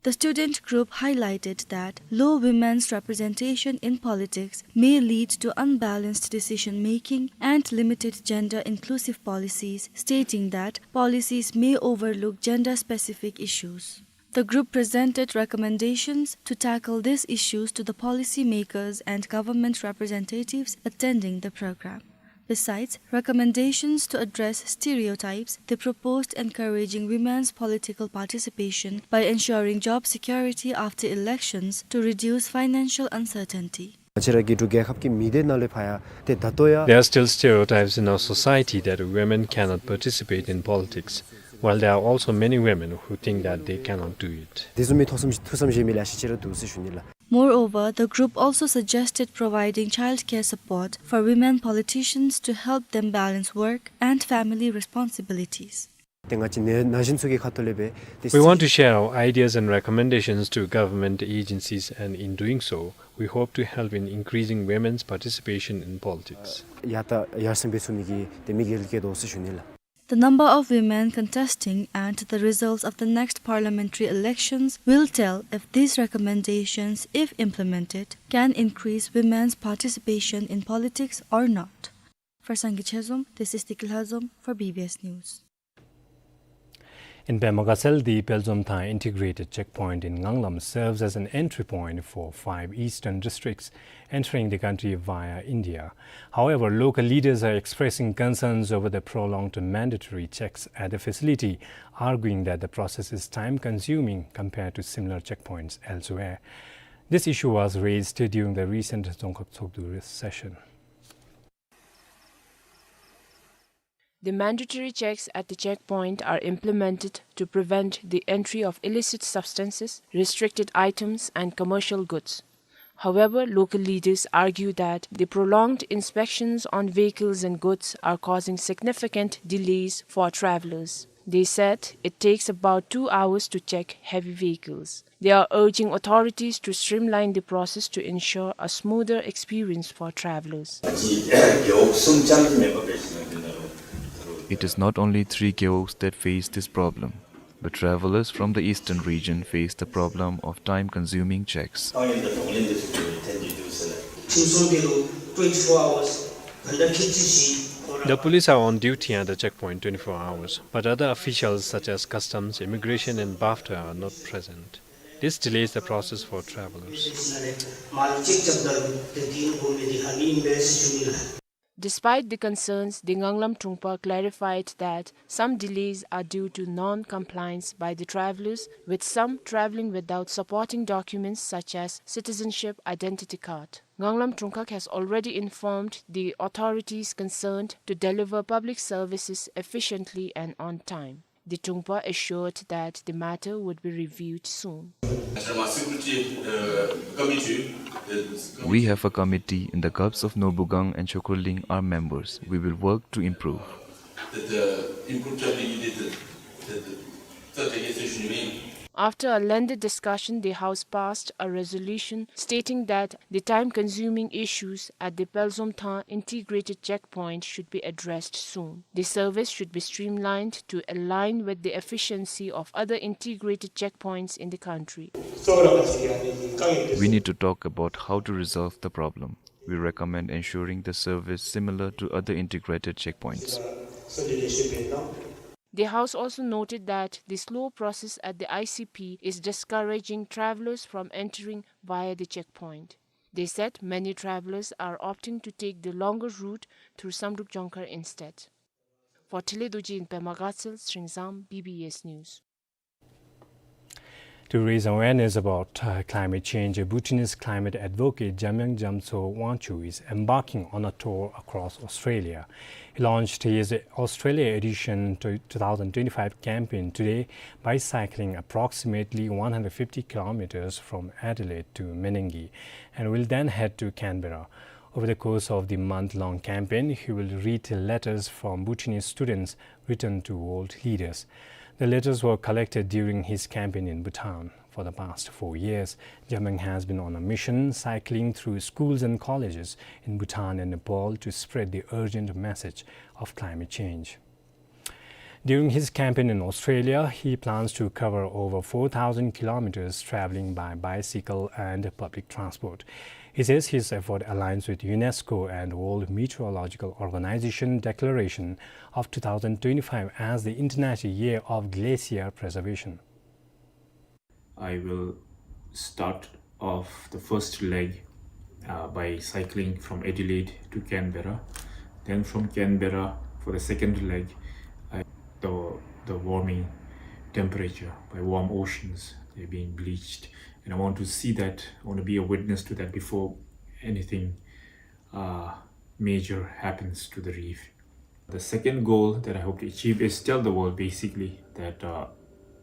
The student group highlighted that low women's representation in politics may lead to unbalanced decision-making and limited gender-inclusive policies, stating that policies may overlook gender-specific issues. The group presented recommendations to tackle these issues to the policymakers and government representatives attending the program. Besides recommendations to address stereotypes, they proposed encouraging women's political participation by ensuring job security after elections to reduce financial uncertainty. ང་བཅས་ར་གི་འབྲུག་རྒྱལ་ཁབ་ཀྱི་མི་སྡེ་ནང་ལས་ཕར་ཡང་ཏེ་ད་ལྟོ་ཡང་། There are still stereotypes in our society that women cannot participate in politics, while there are also many women who think that they cannot do it. དེ་བཟུམ་མའི་ཐུགས་བསམ་ཐུགས་བསམ་བཞེས་མི་ལེ་ཤ་ཅིག་ར་འདུག་ཟེར་ཞུ་ནི་ལགས། Moreover, the group also suggested providing childcare support for women politicians to help them balance work and family responsibilities. ཏེ་ང་བཅས་ན་ན་གཞོན་ཚུ་གི་ཁ་ཐུག་ལས་སྦེ་ཏེ། We want to share our ideas and recommendations to government agencies, and in doing so, we hope to help in increasing women's participation in politics. ཡར་ད་ཡར་སེང་འབད་ཚུགས་ནི་གི་ཏེ་དམིགས་ཡུལ་བསྐྱེད་དོ་ཟེར་ཞུ་ནི་ལགས། The number of women contesting and the results of the next parliamentary elections will tell if these recommendations, if implemented, can increase women's participation in politics or not. For Sangay Chezom, this is Tiki Lhazom for B B S News. In Pema Gatshel, the Pelzomthang Integrated Checkpoint in Nganglam serves as an entry point for five eastern districts entering the country via India. However, local leaders are expressing concerns over the prolonged mandatory checks at the facility, arguing that the process is time-consuming compared to similar checkpoints elsewhere. This issue was raised during the recent Dzongkhag Tshogdu session. The mandatory checks at the checkpoint are implemented to prevent the entry of illicit substances, restricted items, and commercial goods. However, local leaders argue that the prolonged inspections on vehicles and goods are causing significant delays for travelers. They said it takes about two hours to check heavy vehicles. They are urging authorities to streamline the process to ensure a smoother experience for travelers. It is not only three gewogs that face this problem. But travelers from the eastern region face the problem of time-consuming checks. The police are on duty at the checkpoint twenty-four hours, but other officials such as customs, immigration and BAFTA are not present. This delays the process for travelers. Despite the concerns, the Nganglam Trungpa clarified that some delays are due to non-compliance by the travelers, with some traveling without supporting documents such as citizenship identity card. Nganglam Trungpa has already informed the authorities concerned to deliver public services efficiently and on time. The Trungpa assured that the matter would be reviewed soon. We have a committee, and the Gups of Norbugang and Chokurling are members. We will work to improve. After a lengthy discussion, the House passed a resolution stating that the time-consuming issues at the Pelzomtha integrated checkpoint should be addressed soon. The service should be streamlined to align with the efficiency of other integrated checkpoints in the country. We need to talk about how to resolve the problem. We recommend ensuring the service similar to other integrated checkpoints. The House also noted that the slow process at the I C P is discouraging travelers from entering via the checkpoint. They said many travelers are opting to take the longer route through Samdrup Jongkhar instead. For Tele Dorji in Pema Gatshel, Shringsam, B B S News. To raise awareness about, uh, climate change, a Bhutanese climate advocate, Jamyang Jamtso Wangchuk, is embarking on a tour across Australia. He launched his Australia edition to two thousand twenty-five campaign today by cycling approximately one hundred fifty kilometers from Adelaide to Menangle and will then head to Canberra. Over the course of the month-long campaign, he will read letters from Bhutanese students written to world leaders. The letters were collected during his campaign in Bhutan. For the past four years, Jamyang has been on a mission, cycling through schools and colleges in Bhutan and Nepal to spread the urgent message of climate change. During his campaign in Australia, he plans to cover over four thousand kilometers traveling by bicycle and public transport. He says his effort aligns with UNESCO and World Meteorological Organization declaration of two thousand twenty-five as the International Year of Glacier Preservation. I will start off the first leg, uh, by cycling from Adelaide to Canberra. Then from Canberra, for the second leg, I, the, the warming temperature by warm oceans, they're being bleached. And I want to see that, I want to be a witness to that before anything, uh, major happens to the reef. The second goal that I hope to achieve is tell the world basically that, uh,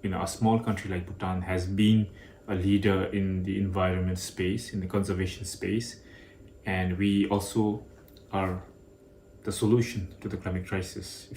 you know, a small country like Bhutan has been a leader in the environment space, in the conservation space, and we also are the solution to the climate crisis.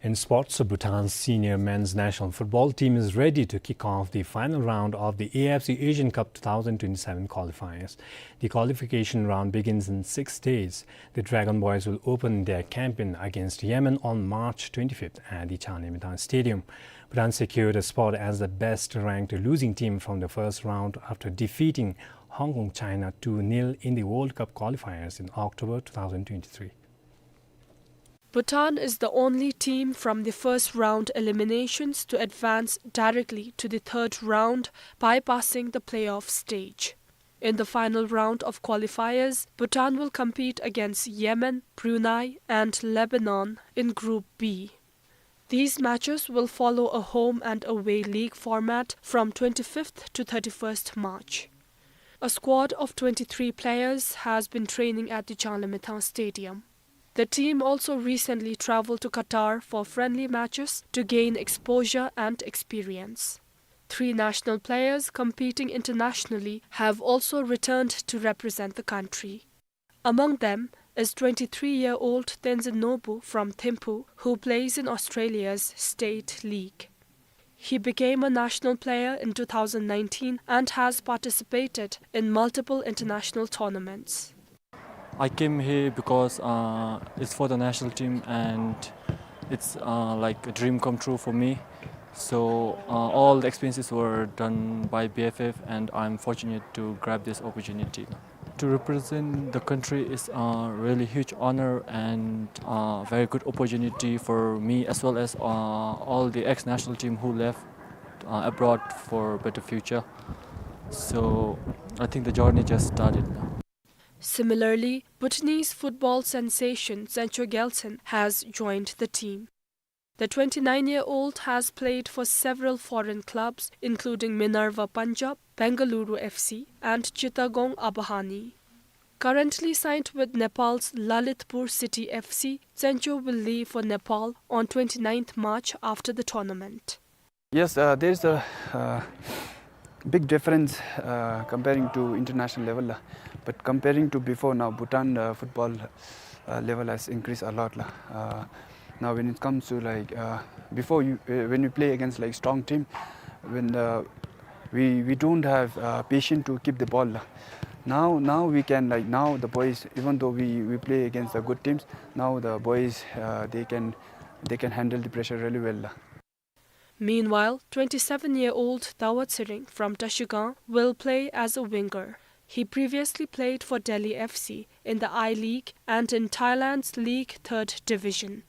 In sports, Bhutan's senior men's national football team is ready to kick off the final round of the A F C Asian Cup two thousand twenty-seven qualifiers. The qualification round begins in six days. The Dragon Boys will open their campaign against Yemen on March twenty-fifth at the Changlimithang Stadium. Bhutan secured a spot as the best-ranked losing team from the first round after defeating Hong Kong China two nil in the World Cup qualifiers in October two thousand twenty-three. Bhutan is the only team from the first round eliminations to advance directly to the third round, bypassing the playoff stage. In the final round of qualifiers, Bhutan will compete against Yemen, Brunei, and Lebanon in Group B. These matches will follow a home and away league format from twenty-fifth to thirty-first March. A squad of twenty-three players has been training at the Changlimithang Stadium. The team also recently traveled to Qatar for friendly matches to gain exposure and experience. Three national players competing internationally have also returned to represent the country. Among them is twenty-three-year-old Tenzin Norbu from Thimphu, who plays in Australia's state league. He became a national player in two thousand nineteen and has participated in multiple international tournaments. I came here because, uh, it's for the national team, and It's, uh, like a dream come true for me. So, uh, all the expenses were done by B F F, and I'm fortunate to grab this opportunity. To represent the country is a really huge honor and, uh, very good opportunity for me, as well as, uh, all the ex-national team who left, uh, abroad for better future. So I think the journey just started now. Similarly, Bhutanese football sensation Tsencho Gyaltsen has joined the team. The twenty-nine-year-old has played for several foreign clubs, including Minerva Punjab, Bengaluru F C, and Chittagong Abahani. Currently signed with Nepal's Lalitpur City F C, Tsencho will leave for Nepal on twenty-ninth March after the tournament. Yes, uh, there is a, uh, big difference, uh, comparing to international level, la. But comparing to before, now Bhutan, uh, football, uh, level has increased a lot, la. Uh, now when it comes to, like, uh, before you, uh, when we play against, like, strong team, when the, we, we don't have, uh, patience to keep the ball, la. Now, now we can, like, now the boys, even though we, we play against the good teams, now the boys, uh, they can, they can handle the pressure really well, la. Meanwhile, twenty-seven-year-old Dawa Tshering from Trashigang will play as a winger. He previously played for Delhi F C in the I-League and in Thailand's League Third Division.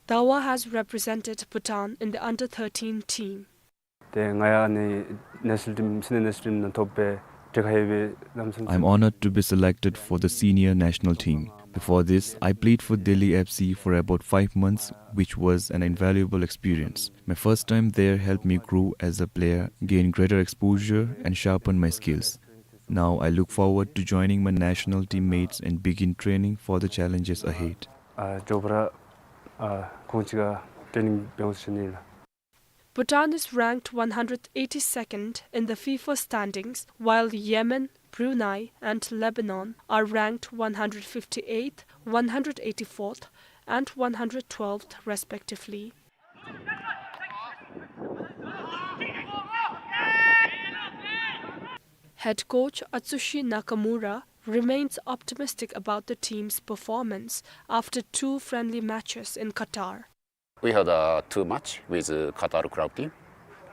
Dawa has represented Bhutan in the under thirteen team. ཏེ་ང་ཡང་ཨ་ནི་national team, senior national team ནང་ཐོབ་སྦེ་དེ་ཁར་ཡོད་པའི་ལམ་སང་། I'm honored to be selected for the senior national team. Before this, I played for Delhi F C for about five months, which was an invaluable experience. My first time there helped me grow as a player, gain greater exposure, and sharpen my skills. Now I look forward to joining my national teammates and begin training for the challenges ahead. ཨ་མགྱོགས་པ་ར་ཨ་ཁོང་གཅིག་ཁར་training འབད་འོང་ཟེར་ཞུ་ནི་ལགས། Bhutan is ranked one hundred eighty-second in the FIFA standings, while Yemen, Brunei, and Lebanon are ranked one hundred fifty-eighth, one hundred eighty-fourth, and one hundred twelfth, respectively. Head coach Atsushi Nakamura remains optimistic about the team's performance after two friendly matches in Qatar. We had, uh, two match with, uh, Qatar club team.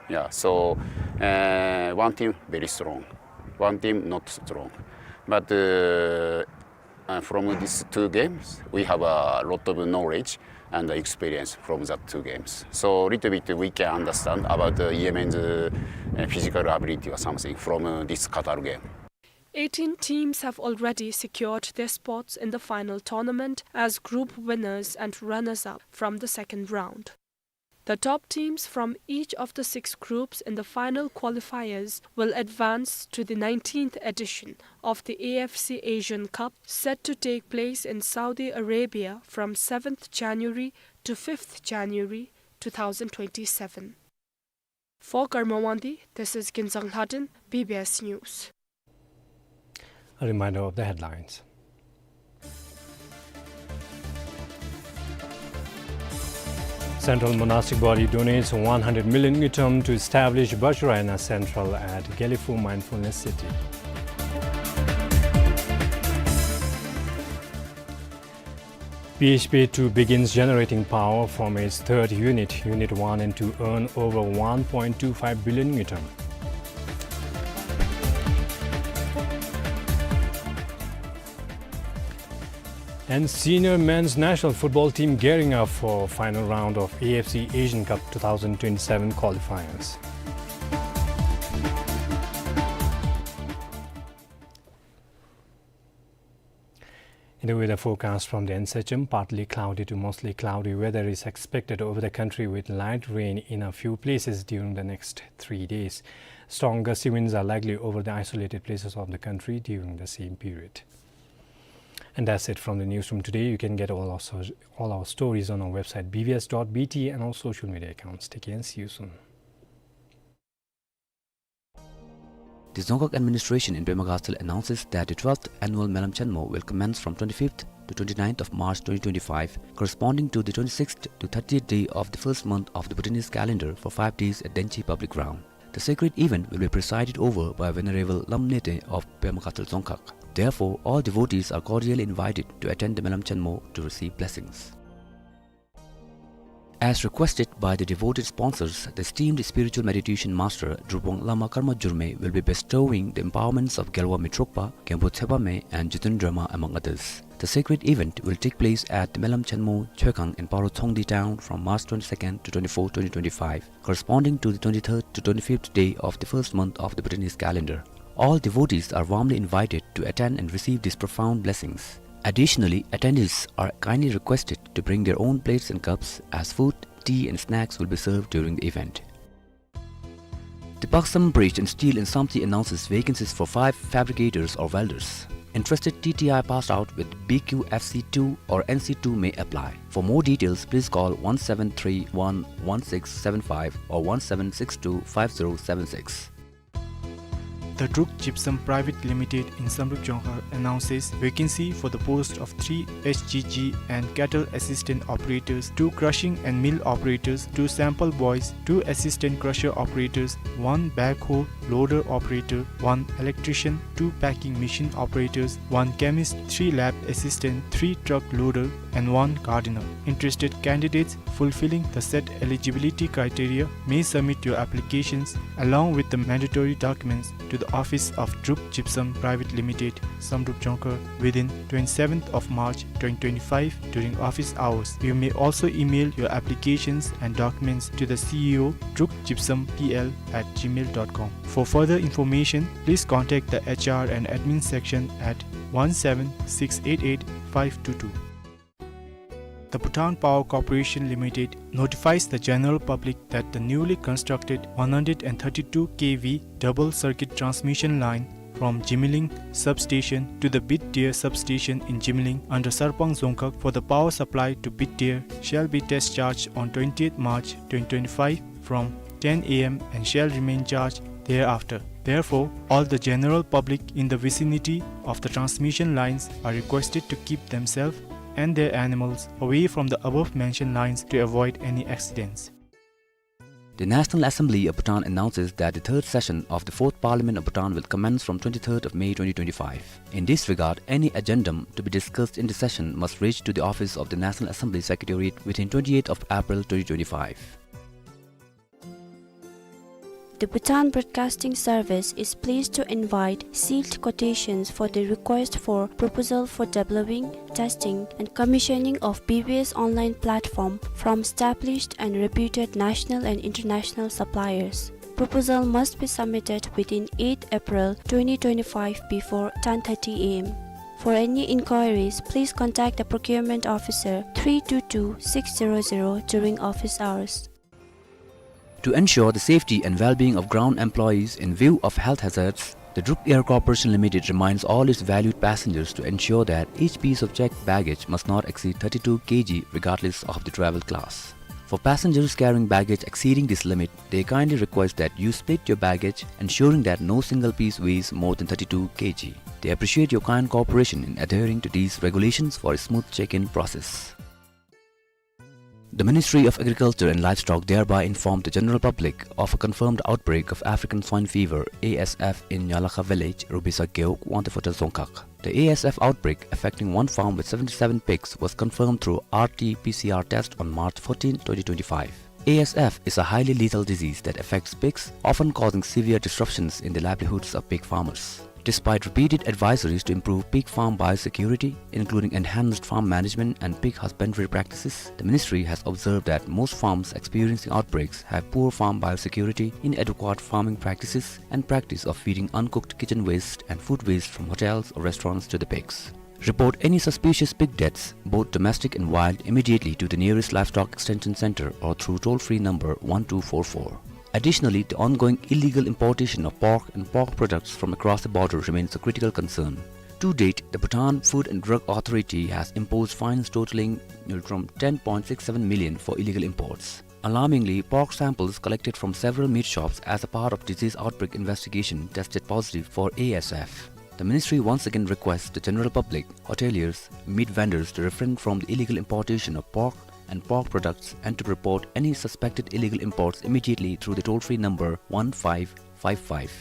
Yeah, so, uh, one team very strong, one team not strong. But, uh, uh, from these two games, we have a lot of knowledge and experience from that two games. So little bit we can understand about, uh, Yemen's, uh, uh, physical ability or something from, uh, this Qatar game. Eighteen teams have already secured their spots in the final tournament as group winners and runners-up from the second round. The top teams from each of the six groups in the final qualifiers will advance to the nineteenth edition of the A F C Asian Cup, set to take place in Saudi Arabia from seventh January to fifth January two thousand twenty-seven. For Karma Wangdi, this is Ginzang Lhaden, B B S News. A reminder of the headlines. Central Monastic Body donates one hundred million ngultrum to establish Vajrayana Central at Gelephu Mindfulness City. P H P two begins generating power from its third unit, Unit one and two earn over one point two five billion ngultrum. And senior men's national football team gearing up for final round of A F C Asian Cup two thousand twenty-seven qualifiers. In the weather forecast from the N S H M, partly cloudy to mostly cloudy weather is expected over the country with light rain in a few places during the next three days. Strong gusty winds are likely over the isolated places of the country during the same period. And that's it from the newsroom today. You can get all our so-, all our stories on our website B V S dot B T and all social media accounts. Take care and see you soon. The Dzongkhag administration in Pema Gatshel announces that the twelfth annual Melam Chenmo will commence from twenty-fifth to twenty-ninth of March twenty twenty-five, corresponding to the twenty-sixth to thirtieth day of the first month of the Bhutanese calendar for five days at Denchi Public Ground. The sacred event will be presided over by Venerable Lam Nete of Pema Gatshel Dzongkhag. Therefore, all devotees are cordially invited to attend the Melam Chenmo to receive blessings. As requested by the devoted sponsors, the esteemed spiritual meditation master Drupvung Lama Karma Jurme will be bestowing the empowerments of Gyalva Mitrokpa, Genpo Tsepame, and Jiten Drema, among others. The sacred event will take place at Melam Chenmo Choekhang in Paro Tsongdi town from March twenty-second to twenty-fourth, twenty twenty-five, corresponding to the twenty-third to twenty-fifth day of the first month of the Bhutanese calendar. All devotees are warmly invited to attend and receive these profound blessings. Additionally, attendees are kindly requested to bring their own plates and cups, as food, tea and snacks will be served during the event. The Paksam Bridge and Steel in Samtse announces vacancies for five fabricators or welders. Interested T T I passed out with B Q F C two or N C two may apply. For more details, please call one seven three one one six seven five or one seven six two five zero seven six. The Druk Gypsum Private Limited in Samdrup Jongkhar announces vacancy for the post of three H G G and cattle assistant operators, two crushing and mill operators, two sample boys, two assistant crusher operators, one backhoe loader operator, one electrician, two packing machine operators, one chemist, three lab assistant, three truck loader, and one gardener. Interested candidates fulfilling the set eligibility criteria may submit your applications along with the mandatory documents to the office of Druk Gypsum Private Limited, Samdrup Jongkhar, within twenty-seventh of March twenty twenty-five during office hours. You may also email your applications and documents to the C E O, Druk Gypsum P L at gmail dot com. For further information, please contact the H R and admin section at one seven six eight eight five two two. The Bhutan Power Corporation Limited notifies the general public that the newly constructed one hundred and thirty-two K V double circuit transmission line from Jimiling substation to the Bitdeer substation in Jimiling under Sarpang Dzongkhag for the power supply to Bitdeer shall be discharged on twentieth March twenty twenty-five from ten A M and shall remain charged thereafter. Therefore, all the general public in the vicinity of the transmission lines are requested to keep themselves and their animals away from the above mentioned lines to avoid any accidents. The National Assembly of Bhutan announces that the third session of the Fourth Parliament of Bhutan will commence from twenty-third of May twenty twenty-five. In this regard, any agendum to be discussed in the session must reach to the office of the National Assembly Secretariat within twenty-eighth of April twenty twenty-five. The Bhutan Broadcasting Service is pleased to invite sealed quotations for the request for proposal for developing, testing, and commissioning of B B S online platform from established and reputed national and international suppliers. Proposal must be submitted within eighth April twenty twenty-five before ten thirty A M. For any inquiries, please contact the procurement officer three two two six zero zero during office hours. To ensure the safety and well-being of ground employees in view of health hazards, the Druk Air Corporation Limited reminds all its valued passengers to ensure that each piece of checked baggage must not exceed thirty-two K G regardless of the travel class. For passengers carrying baggage exceeding this limit, they kindly request that you split your baggage, ensuring that no single piece weighs more than thirty-two K G. They appreciate your kind cooperation in adhering to these regulations for a smooth check-in process. The Ministry of Agriculture and Livestock thereby informed the general public of a confirmed outbreak of African swine fever, A S F, in Nyalakha village, Rubisa Gewog, Wangtephoda Dzongkhag. The A S F outbreak, affecting one farm with seventy-seven pigs, was confirmed through R T P C R test on March fourteenth, twenty twenty-five. A S F is a highly lethal disease that affects pigs, often causing severe disruptions in the livelihoods of pig farmers. Despite repeated advisories to improve pig farm biosecurity, including enhanced farm management and pig husbandry practices, the ministry has observed that most farms experiencing outbreaks have poor farm biosecurity, inadequate farming practices, and practice of feeding uncooked kitchen waste and food waste from hotels or restaurants to the pigs. Report any suspicious pig deaths, both domestic and wild, immediately to the nearest Livestock Extension Center or through toll-free number one two four four. Additionally, the ongoing illegal importation of pork and pork products from across the border remains a critical concern. To date, the Bhutan Food and Drug Authority has imposed fines totaling from ten point six seven million for illegal imports. Alarmingly, pork samples collected from several meat shops as a part of disease outbreak investigation tested positive for A S F. The ministry once again requests the general public, hoteliers, meat vendors to refrain from the illegal importation of pork and pork products and to report any suspected illegal imports immediately through the toll-free number one five five five.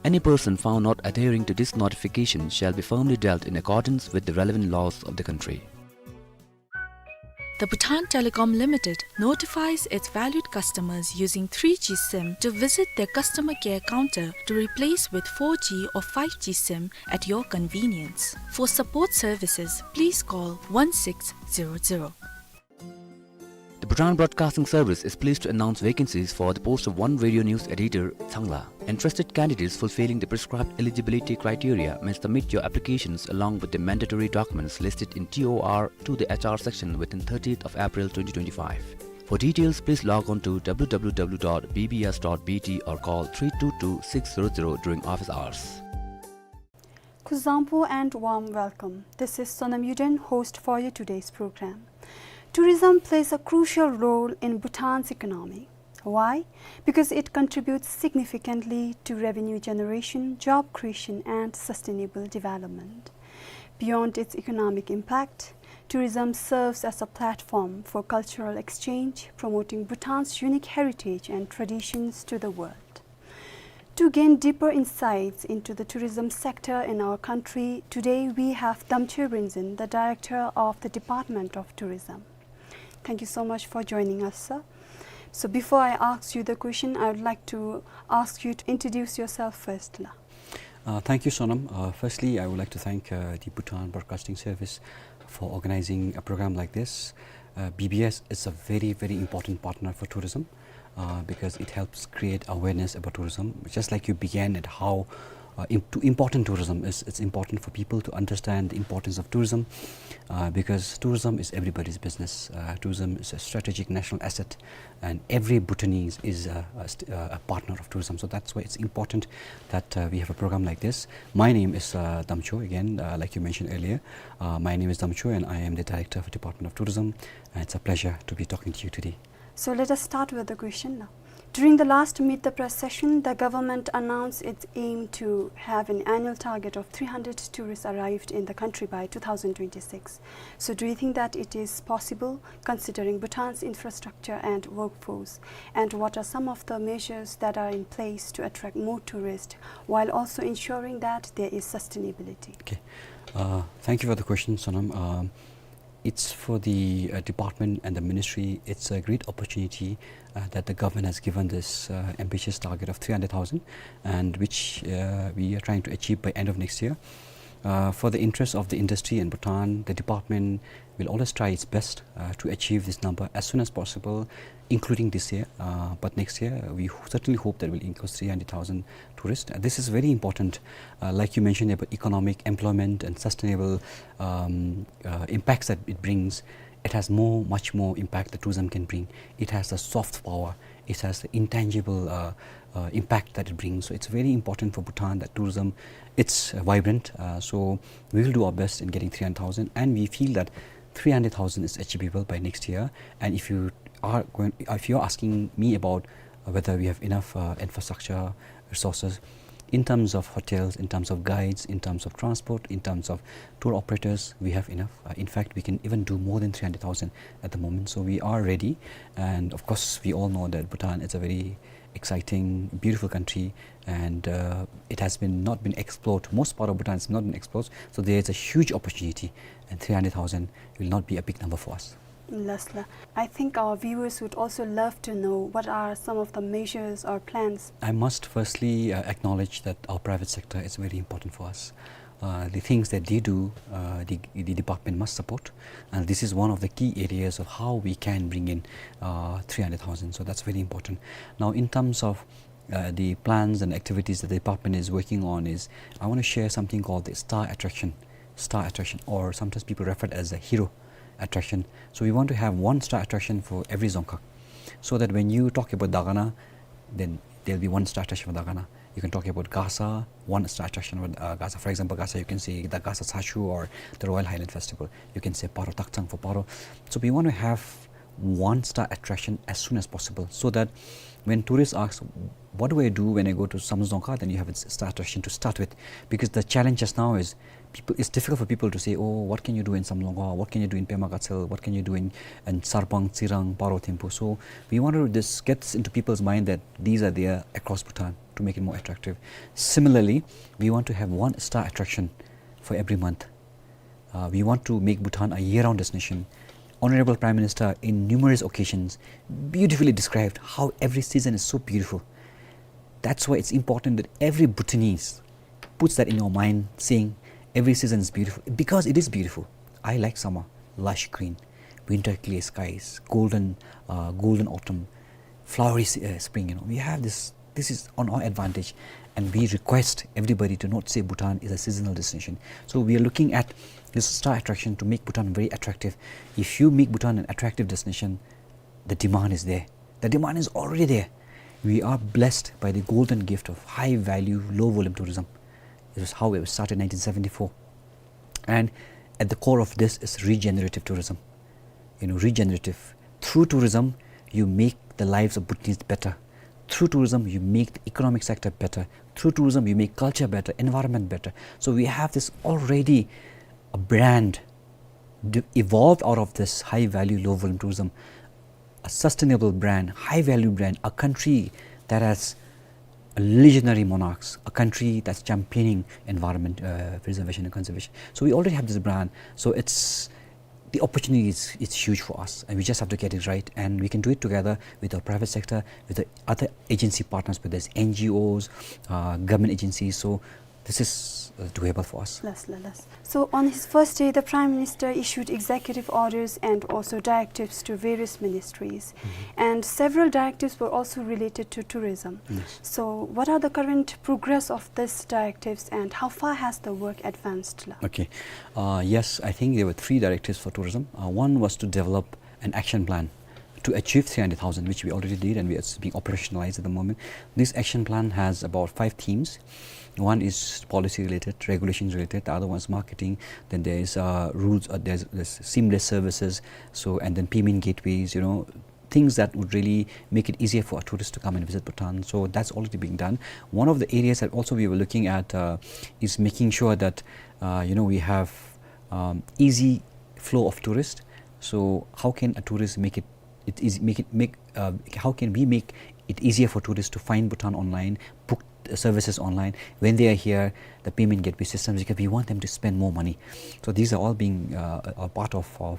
Any person found not adhering to this notification shall be firmly dealt in accordance with the relevant laws of the country. The Bhutan Telecom Limited notifies its valued customers using three G SIM to visit their customer care counter to replace with four G or five G SIM at your convenience. For support services, please call one six zero zero. The Bhutan Broadcasting Service is pleased to announce vacancies for the post of one radio news editor, Changla. Interested candidates fulfilling the prescribed eligibility criteria may submit your applications along with the mandatory documents listed in T O R to the H R section within thirtieth of April twenty twenty-five. For details, please log on to W W W dot B B S dot B T or call three two two six zero zero during office hours. Kuzuzangpo and warm welcome. This is Sonam Yuden, host for your today's program. Tourism plays a crucial role in Bhutan's economy. Why? Because it contributes significantly to revenue generation, job creation, and sustainable development. Beyond its economic impact, tourism serves as a platform for cultural exchange, promoting Bhutan's unique heritage and traditions to the world. To gain deeper insights into the tourism sector in our country, today we have Damchoi Rinzin, the Director of the Department of Tourism. Thank you so much for joining us, sir. So before I ask you the question, I would like to ask you to introduce yourself first, la. Uh, thank you, Sonam. Uh, firstly, I would like to thank, uh, the Bhutan Broadcasting Service for organizing a program like this. Uh, B B S is a very, very important partner for tourism, uh, because it helps create awareness about tourism. Just like you began at how, uh, im-, to important tourism is, it's important for people to understand the importance of tourism, uh, because tourism is everybody's business. Uh, tourism is a strategic national asset, and every Bhutanese is a, a st-, uh, a partner of tourism. So that's why it's important that, uh, we have a program like this. My name is, uh, Damchoi again, uh, like you mentioned earlier. Uh, my name is Damchoi, and I am the director of the Department of Tourism. And it's a pleasure to be talking to you today. So let us start with the question now. During the last Meet the Press session, the government announced its aim to have an annual target of three hundred tourists arrived in the country by two thousand twenty-six. So do you think that it is possible, considering Bhutan's infrastructure and workforce? And what are some of the measures that are in place to attract more tourists while also ensuring that there is sustainability? Okay. Uh, thank you for the question, Sonam. Um, it's for the, uh, department and the ministry, it's a great opportunity, uh, that the government has given this, uh, ambitious target of three hundred thousand, and which, uh, we are trying to achieve by end of next year. Uh, for the interest of the industry and Bhutan, the department will always try its best, uh, to achieve this number as soon as possible, including this year. Uh, but next year, we ho-, certainly hope that we'll increase three hundred thousand tourists. Uh, this is very important, uh, like you mentioned about economic, employment, and sustainable, um, uh, impacts that it brings. It has more, much more impact that tourism can bring. It has the soft power. It has the intangible, uh, uh, impact that it brings. So it's very important for Bhutan that tourism, it's, uh, vibrant. Uh, so we will do our best in getting three hundred thousand, and we feel that three hundred thousand is achievable by next year. And if you are going, if you're asking me about, uh, whether we have enough, uh, infrastructure, resources, in terms of hotels, in terms of guides, in terms of transport, in terms of tour operators, we have enough. Uh, in fact, we can even do more than three hundred thousand at the moment. So we are ready. And of course, we all know that Bhutan is a very exciting, beautiful country, and, uh, it has been, not been explored. Most part of Bhutan has not been explored. So there is a huge opportunity, and three hundred thousand will not be a big number for us. Yes, la. I think our viewers would also love to know what are some of the measures or plans. I must firstly, uh, acknowledge that our private sector is very important for us. Uh, the things that they do, uh, the, the department must support, and this is one of the key areas of how we can bring in, uh, three hundred thousand. So that's very important. Now, in terms of, uh, the plans and activities that the department is working on is, I wanna share something called the star attraction, star attraction, or sometimes people refer it as a hero attraction. So we want to have one star attraction for every dzongkhag, so that when you talk about Dagana, then there'll be one star attraction for Dagana. You can talk about Gasa, one star attraction for, uh, Gasa. For example, Gasa, you can say the Gasa Chachu or the Royal Highland Festival. You can say Paro Takchang for Paro. So we want to have one star attraction as soon as possible, so that when tourists ask, "What do I do when I go to Samdrup Dzongkha?" then you have a s-, star attraction to start with. Because the challenge just now is people, it's difficult for people to say, "Oh, what can you do in Samdrup Dzongkha? What can you do in Pema Gatshel? What can you do in, in Sarpang, Tsirang, Paro, Thimphu?" So we want to just get this into people's mind that these are there across Bhutan to make it more attractive. Similarly, we want to have one star attraction for every month. Uh, we want to make Bhutan a year-round destination. Honorable Prime Minister, in numerous occasions, beautifully described how every season is so beautiful. That's why it's important that every Bhutanese puts that in your mind, saying every season is beautiful, because it is beautiful. I like summer, lush green, winter, clear skies, golden, uh, golden autumn, flowery s-, uh, spring. You know, we have this. This is on our advantage, and we request everybody to not say Bhutan is a seasonal destination. So we are looking at this star attraction to make Bhutan very attractive. If you make Bhutan an attractive destination, the demand is there. The demand is already there. We are blessed by the golden gift of high value, low volume tourism. This is how it was started in nineteen seventy-four. And at the core of this is regenerative tourism. You know, regenerative. Through tourism, you make the lives of Bhutanese better. Through tourism, you make the economic sector better. Through tourism, you make culture better, environment better. So we have this already a brand d-, evolved out of this high value, low volume tourism, a sustainable brand, high value brand, a country that has a legionary monarchs, a country that's championing environment, uh, preservation and conservation. So we already have this brand. So it's, the opportunity is, it's huge for us, and we just have to get it right. And we can do it together with the private sector, with the other agency partners, whether it's N G Os, uh, government agencies. So this is, uh, doable for us. Last, la-, last. So on his first day, the Prime Minister issued executive orders and also directives to various ministries. Mm-hmm. And several directives were also related to tourism. Yes. So what are the current progress of these directives and how far has the work advanced, la? Okay. Uh, yes, I think there were three directives for tourism. Uh, one was to develop an action plan to achieve three hundred thousand, which we already did, and we are being operationalized at the moment. This action plan has about five themes. One is policy related, regulations related. The other one is marketing. Then there is, uh, rules, uh, there's, there's seamless services. So, and then payment gateways, you know, things that would really make it easier for a tourist to come and visit Bhutan. So that's already being done. One of the areas that also we were looking at, uh, is making sure that, uh, you know, we have, um, easy flow of tourists. So how can a tourist make it, it is, make it, make, uh, how can we make it easier for tourists to find Bhutan online, book, uh, services online when they are here, the payment gateway systems, because we want them to spend more money. So these are all being, uh, a part of, uh,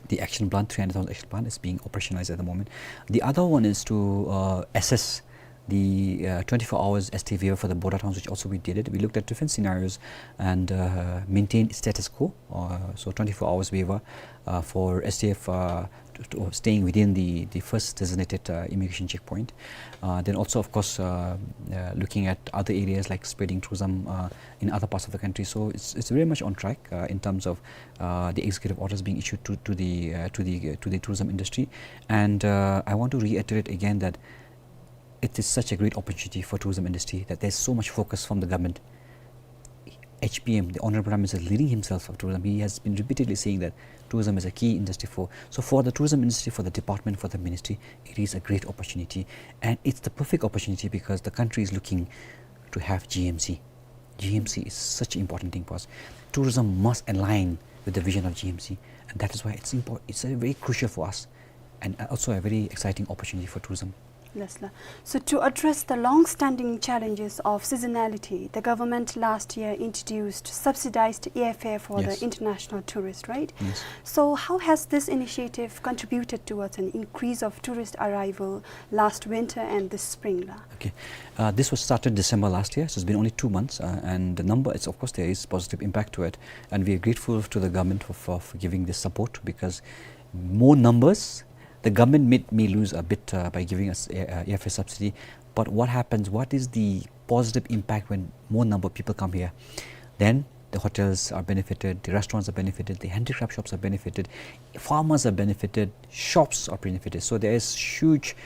the action plan, three hundred thousand action plan is being operationalized at the moment. The other one is to, uh, assess the, uh, twenty-four hours S T waiver for the border towns, which also we did it. We looked at different scenarios and, uh, maintained status quo. Uh, so twenty-four hours waiver, uh, for S T F, uh, to, to staying within the, the first designated, uh, immigration checkpoint. Uh, then also, of course, uh, uh, looking at other areas like spreading tourism, uh, in other parts of the country. So it's, it's very much on track, uh, in terms of, uh, the executive orders being issued to, to the, uh, to the, uh, to the tourism industry. And, uh, I want to reiterate again that it is such a great opportunity for tourism industry that there's so much focus from the government. H P M, the Honorable Prime Minister, leading himself of tourism, he has been repeatedly saying that tourism is a key industry for, so for the tourism industry, for the department, for the ministry, it is a great opportunity. And it's the perfect opportunity because the country is looking to have G M C. G M C is such an important thing for us. Tourism must align with the vision of G M C, and that is why it's impor-, it's a very crucial for us, and also a very exciting opportunity for tourism. Yes, la. So to address the long-standing challenges of seasonality, the government last year introduced subsidized airfare for the Yes. international tourist, right? Yes. So how has this initiative contributed towards an increase of tourist arrival last winter and this spring, la? Okay. Uh, this was started December last year, so it's been only two months, uh, and the number, it's, of course, there is positive impact to it, and we are grateful to the government for, for, for giving this support, because more numbers, the government may, may lose a bit, uh, by giving us air, uh, airfare subsidy, but what happens, what is the positive impact when more number of people come here? Then the hotels are benefited, the restaurants are benefited, the handicraft shops are benefited, farmers are benefited, shops are benefited. So there is huge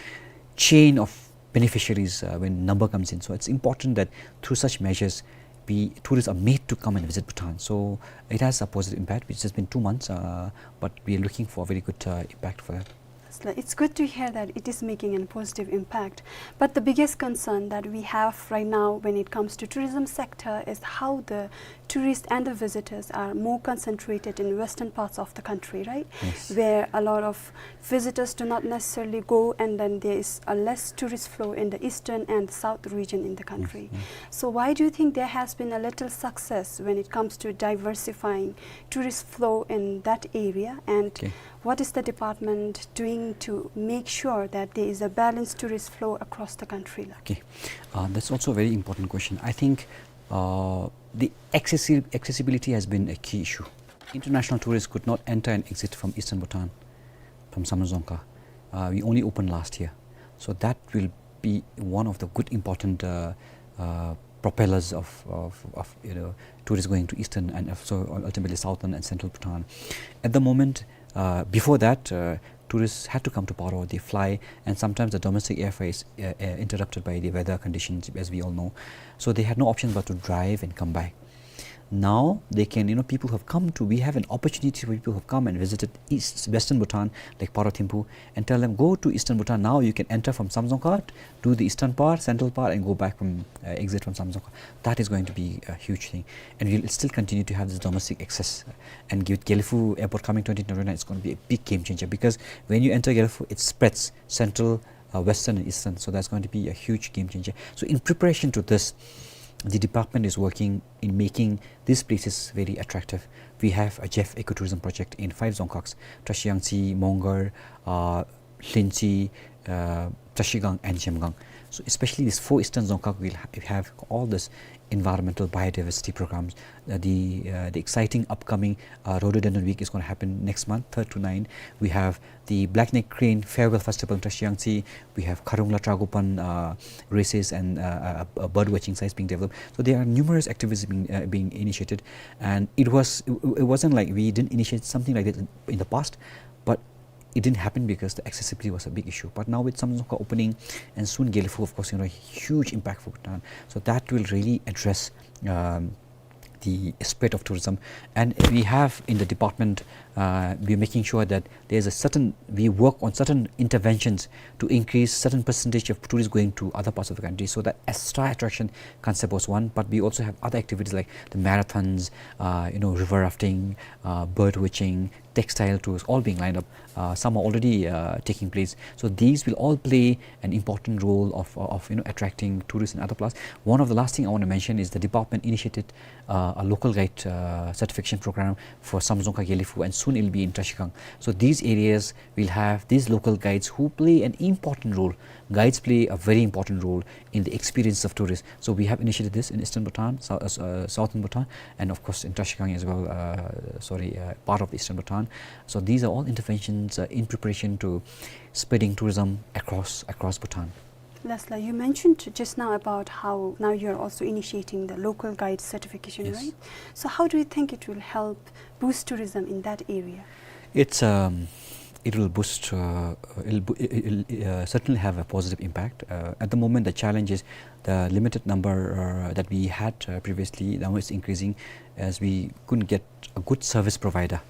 chain of beneficiaries, uh, when number comes in. So it's important that through such measures, we, tourists are made to come and visit Bhutan. So it has a positive impact, which has been two months, uh, but we are looking for a very good, uh, impact for that. It's good to hear that it is making a positive impact. But the biggest concern that we have right now when it comes to tourism sector is how the tourists and the visitors are more concentrated in western parts of the country, right? Yes. Where a lot of visitors do not necessarily go, and then there is a less tourist flow in the eastern and south region in the country. Yes. So why do you think there has been a little success when it comes to diversifying tourist flow in that area? And Okay. what is the department doing to make sure that there is a balanced tourist flow across the country? Okay, uh, that's also a very important question. I think uh, the accessi- accessibility has been a key issue. International tourists could not enter and exit from eastern Bhutan, from Samdrup Dzongkha. Uh, we only opened last year. So that will be one of the good important uh, uh, propellers of, of, of you know, tourists going to eastern and also ultimately southern and central Bhutan. At the moment, uh, before that, uh, tourists had to come to Paro. They fly, and sometimes the domestic airfare is uh, uh, interrupted by the weather conditions, as we all know. So they had no option but to drive and come back. Now they can, you know, people who have come to, we have an opportunity for people who have come and visited east, western Bhutan, like Paro Thimphu, and tell them, "Go to eastern Bhutan now. You can enter from Samdrup Dzongkha, do the eastern part, central part, and go back from uh, exit from Samdrup Dzongkha." That is going to be a huge thing. And we'll still continue to have this domestic access. And with Gelephu Airport coming twenty twenty-nine, it's going to be a big game changer, because when you enter Gelephu, it spreads central, uh, western, and eastern. So that's going to be a huge game changer. So in preparation to this, the department is working in making these places very attractive. We have a Jeff Ecotourism project in five Dzongkhags: Trashiyangtse, Mongar, uh, Lhintsey, uh, Trashigang, and Zhemgang. So especially these four eastern Dzongkhag will ha- have all this environmental biodiversity programs. Uh, the uh, the exciting upcoming uh, Rhododendron Week is going to happen next month, third to nine. We have the Black Neck Crane Farewell Festival in Trashiyangtse. We have Kharungla Tragopan uh, races and uh, uh, uh, bird watching sites being developed. So there are numerous activities being uh, being initiated, and it was it, it wasn't like we didn't initiate something like that in, in the past, but it didn't happen because the accessibility was a big issue. But now with Samdrup Dzongkha opening and soon Gelephu, of course, you know, huge impact for Bhutan. So that will really address um, the spread of tourism. And we have in the department, uh, we're making sure that there's a certain, we work on certain interventions to increase certain percentage of tourists going to other parts of the country. So that extra attraction concept was one, but we also have other activities like the marathons, uh, you know, river rafting, uh, bird watching, textile tours, all being lined up. Uh, some are already uh, taking place. So these will all play an important role of, of you know, attracting tourists and other plus. One of the last thing I want to mention is the department initiated uh, a local guide uh, certification program for Samdrup Dzongkha, Gelephu, and soon it'll be in Trashigang. So these areas will have these local guides who play an important role. Guides play a very important role in the experience of tourists. So we have initiated this in Eastern Bhutan, Sou- uh, uh, Southern Bhutan, and of course in Trashigang as well, uh, sorry, uh, part of Eastern Bhutan. So these are all interventions uh, in preparation to spreading tourism across, across Bhutan. Lesla, you mentioned just now about how now you're also initiating the local guide certification, Yes. Right? So how do you think it will help boost tourism in that area? It's um, it will boost. Uh, it'll, bo- it'll uh, certainly have a positive impact. Uh, at the moment, the challenge is the limited number uh, that we had uh, previously. Now it's increasing as we couldn't get a good service provider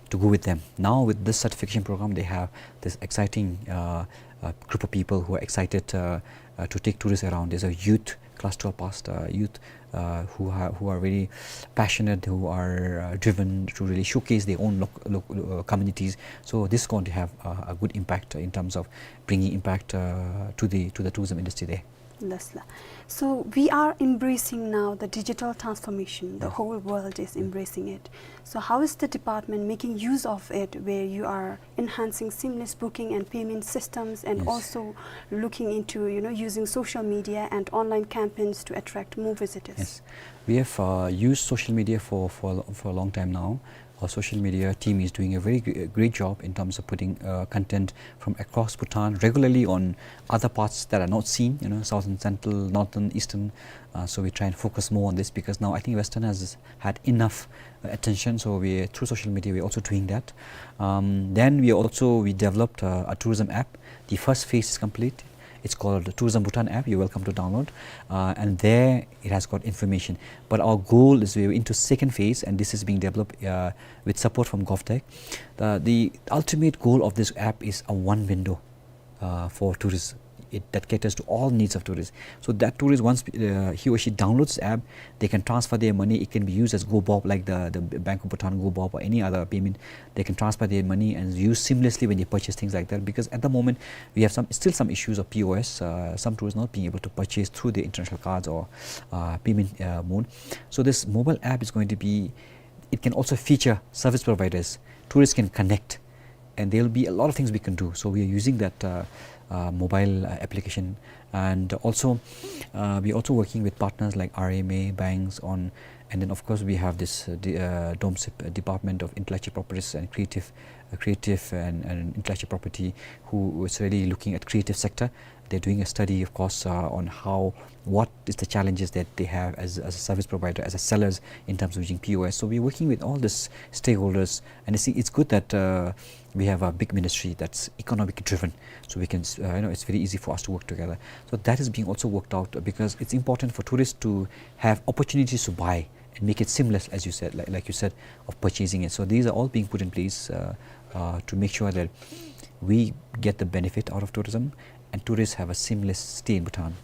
to go with them. Now with this certification program, they have this exciting uh, uh, group of people who are excited uh, uh, to take tourists around. There's a youth class twelve passed uh, youth uh, who ha- who are very passionate, who are uh, driven to really showcase their own loc- loc- uh, communities. So this is going to have uh, a good impact in terms of bringing impact uh, to the to the tourism industry there. Lesla. So we are embracing now the digital transformation. The Yes. Whole world is embracing it. So how is the department making use of it, where you are enhancing seamless booking and payment systems, and Yes. Also looking into, you know, using social media and online campaigns to attract more visitors? Yes, we have uh, used social media for, for for a long time now. Our social media team is doing a very gr- great job in terms of putting uh, content from across Bhutan regularly on other parts that are not seen, you know, southern, central, northern, eastern. Uh, so we try and focus more on this because now I think Western has had enough uh, attention. So we, through social media, we're also doing that. Um, then we also we developed uh, a tourism app. The first phase is complete. It's called Tourism Bhutan app. You're welcome to download. Uh, and there it has got information. But our goal is we're into second phase, and this is being developed, uh, with support from GovTech. The, the ultimate goal of this app is a one window, uh, for tourists. It, that caters to all needs of tourists. So that tourist, once, uh, he or she downloads the app, they can transfer their money. It can be used as Gobob, like the, the Bank of Bhutan Gobob or any other payment. They can transfer their money and use seamlessly when they purchase things like that. Because at the moment, we have some, still some issues of P O S, uh, some tourists not being able to purchase through the international cards or, uh, payment, uh, mode. So this mobile app is going to be, it can also feature service providers. Tourists can connect, and there will be a lot of things we can do. So we are using that, uh, uh, mobile, uh, application, and also, uh, we're also working with partners like R M A banks on, and then of course we have this, uh, the, uh, DOMSIP, uh, Department of Intellectual Properties and Creative, uh, Creative and, and Intellectual Property, who is really looking at creative sector. They're doing a study, of course, uh, on how, what is the challenges that they have as, as a service provider, as a sellers in terms of using P O S. So we're working with all these stakeholders, and it's, it's good that, uh, we have a big ministry that's economic driven, so we can, uh, you know, it's very easy for us to work together. So that is being also worked out, uh, because it's important for tourists to have opportunities to buy and make it seamless, as you said, like, like you said, of purchasing it. So these are all being put in place, uh, uh, to make sure that we get the benefit out of tourism and tourists have a seamless stay in Bhutan.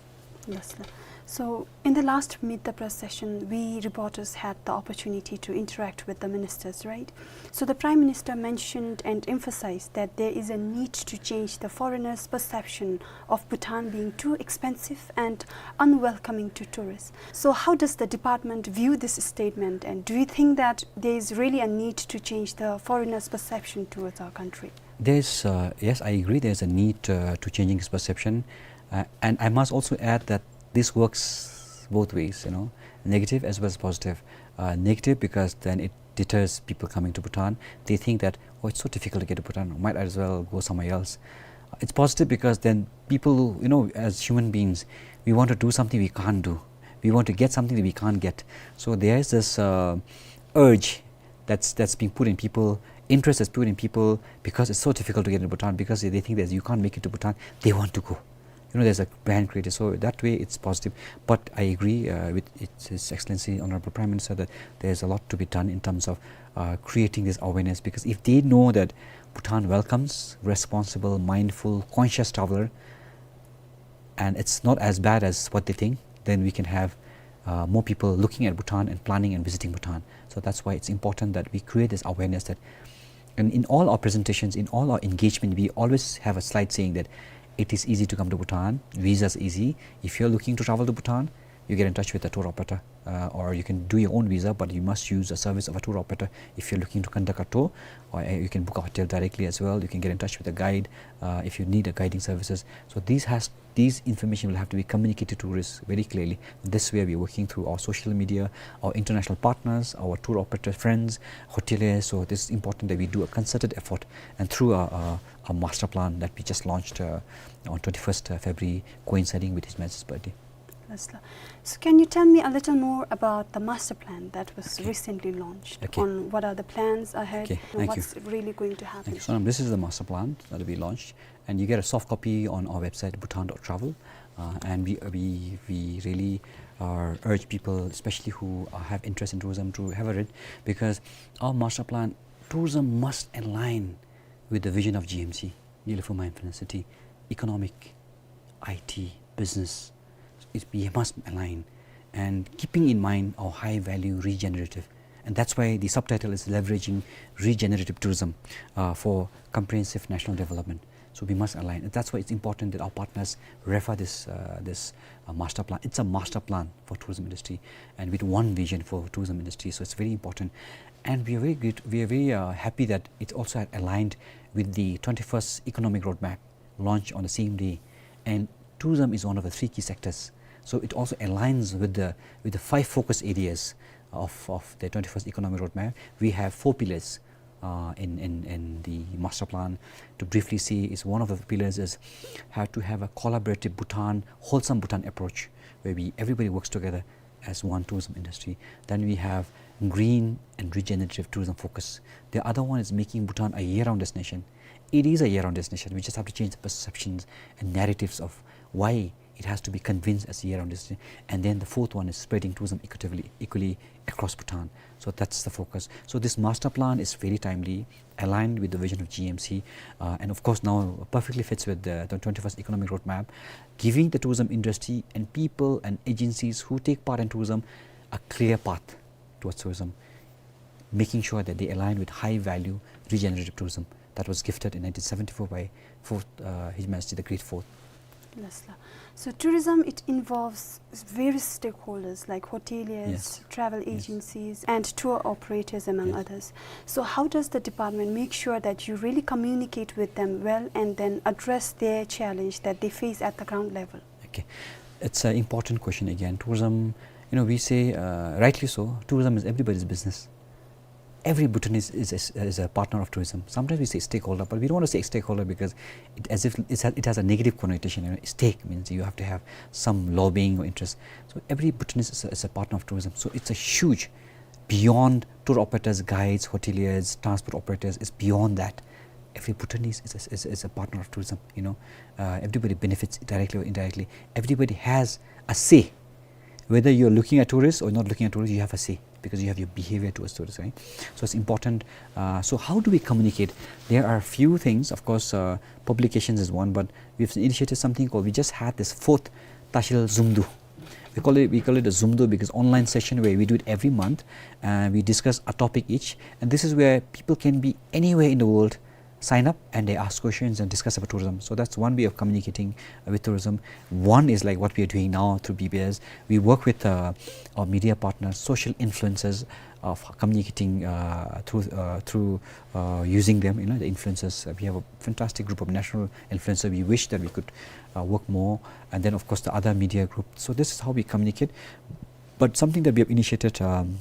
Yes, sir. So, in the last Meet the Press session, we reporters had the opportunity to interact with the ministers, right? So, the Prime Minister mentioned and emphasized that there is a need to change the foreigners' perception of Bhutan being too expensive and unwelcoming to tourists. So, how does the department view this statement, and do you think that there is really a need to change the foreigners' perception towards our country? There's, uh, yes, I agree, there's a need, uh, to changing this perception. Uh, and I must also add that this works both ways, you know, negative as well as positive. Uh, negative because then it deters people coming to Bhutan. They think that, "Oh, it's so difficult to get to Bhutan. Might as well go somewhere else." It's positive because then people, you know, as human beings, we want to do something we can't do. We want to get something that we can't get. So there is this, uh, urge that's, that's being put in people, interest that's put in people because it's so difficult to get into Bhutan, because they think that you can't make it to Bhutan, they want to go. You know, there's a brand created. So that way it's positive. But I agree, uh, with His, His Excellency Honorable Prime Minister that there's a lot to be done in terms of, uh, creating this awareness, because if they know that Bhutan welcomes responsible, mindful, conscious traveler, and it's not as bad as what they think, then we can have, uh, more people looking at Bhutan and planning and visiting Bhutan. So that's why it's important that we create this awareness that, and in all our presentations, in all our engagement, we always have a slide saying that it is easy to come to Bhutan, visas easy. If you're looking to travel to Bhutan, you get in touch with a tour operator, uh, or you can do your own visa, but you must use the service of a tour operator if you're looking to conduct a tour, or, uh, you can book a hotel directly as well. You can get in touch with a guide, uh, if you need a guiding services. So these has, these information will have to be communicated to tourists very clearly. This way, we're working through our social media, our international partners, our tour operator friends, hoteliers. So this is important that we do a concerted effort, and through a, a, a master plan that we just launched, uh, on twenty-first February, coinciding with His Majesty's birthday. Yes, sir. So can you tell me a little more about the master plan that was Okay. recently launched? Okay. On what are the plans ahead Okay, and thank you. what's really going to happen? Thank you, Sonam. This is the master plan that we launched, and you get a soft copy on our website, bhutan dot travel. Uh, and we, we, we really, uh, urge people, especially who, uh, have interest in tourism, to have a read, because our master plan, tourism must align with the vision of G M C, Gelephu Mindfulness City, economic, I T, business. It, we must align, and keeping in mind our high value regenerative. And that's why the subtitle is leveraging regenerative tourism, uh, for comprehensive national development. So we must align. And that's why it's important that our partners refer this, uh, this, uh, master plan. It's a master plan for tourism industry, and with one vision for tourism industry. So it's very important. And we are very good, we are very, uh, happy that it's also aligned with the twenty-first Economic Roadmap, launched on the same day. And tourism is one of the three key sectors. So it also aligns with the, with the five focus areas of, of the twenty-first Economic Roadmap. We have four pillars, uh, in, in, in the master plan. To briefly say, is one of the pillars is how to have a collaborative Bhutan, wholesome Bhutan approach, where we, everybody works together as one tourism industry. Then we have green and regenerative tourism focus. The other one is making Bhutan a year-round destination. It is a year-round destination. We just have to change the perceptions and narratives of why it has to be convinced as a year-round destination. And then the fourth one is spreading tourism equitably, equally across Bhutan. So that's the focus. So this master plan is very timely, aligned with the vision of G M C, uh, and of course now perfectly fits with the, the twenty-first Economic Roadmap, giving the tourism industry and people and agencies who take part in tourism a clear path towards tourism, making sure that they align with high value regenerative tourism that was gifted in nineteen seventy-four by fourth, uh, His Majesty the Great Fourth. Yes, sir. So tourism, it involves various stakeholders like hoteliers, yes, travel, yes, agencies, and tour operators, among, yes, others. So how does the department make sure that you really communicate with them well and then address their challenge that they face at the ground level? Okay. It's an important question again. Tourism, you know, we say, uh, rightly so, tourism is everybody's business. Every Bhutanese is a, is a partner of tourism. Sometimes we say stakeholder, but we don't want to say stakeholder because it, as if it's a, it has a negative connotation. You know, stake means you have to have some lobbying or interest. So every Bhutanese is a, is a partner of tourism. So it's a huge, beyond tour operators, guides, hoteliers, transport operators, it's beyond that. Every Bhutanese is a, is, is a partner of tourism, you know. Uh, everybody benefits directly or indirectly. Everybody has a say. Whether you're looking at tourists or not looking at tourists, you have a say because you have your behavior towards tourists, right? So it's important. Uh, so how do we communicate? There are a few things. Of course, uh, publications is one, but we've initiated something called, we just had this fourth Tashil Zumdu. We call it, we call it a Zumdu because online session where we do it every month, and we discuss a topic each. And this is where people can be anywhere in the world, sign up and they ask questions and discuss about tourism. So that's one way of communicating, uh, with tourism. One is like what we are doing now through B B S. We work with, uh, our media partners, social influencers, of communicating, uh, through, uh, through, uh, using them, you know, the influencers. Uh, we have a fantastic group of national influencers. We wish that we could, uh, work more. And then, of course, the other media group. So this is how we communicate. But something that we have initiated, um,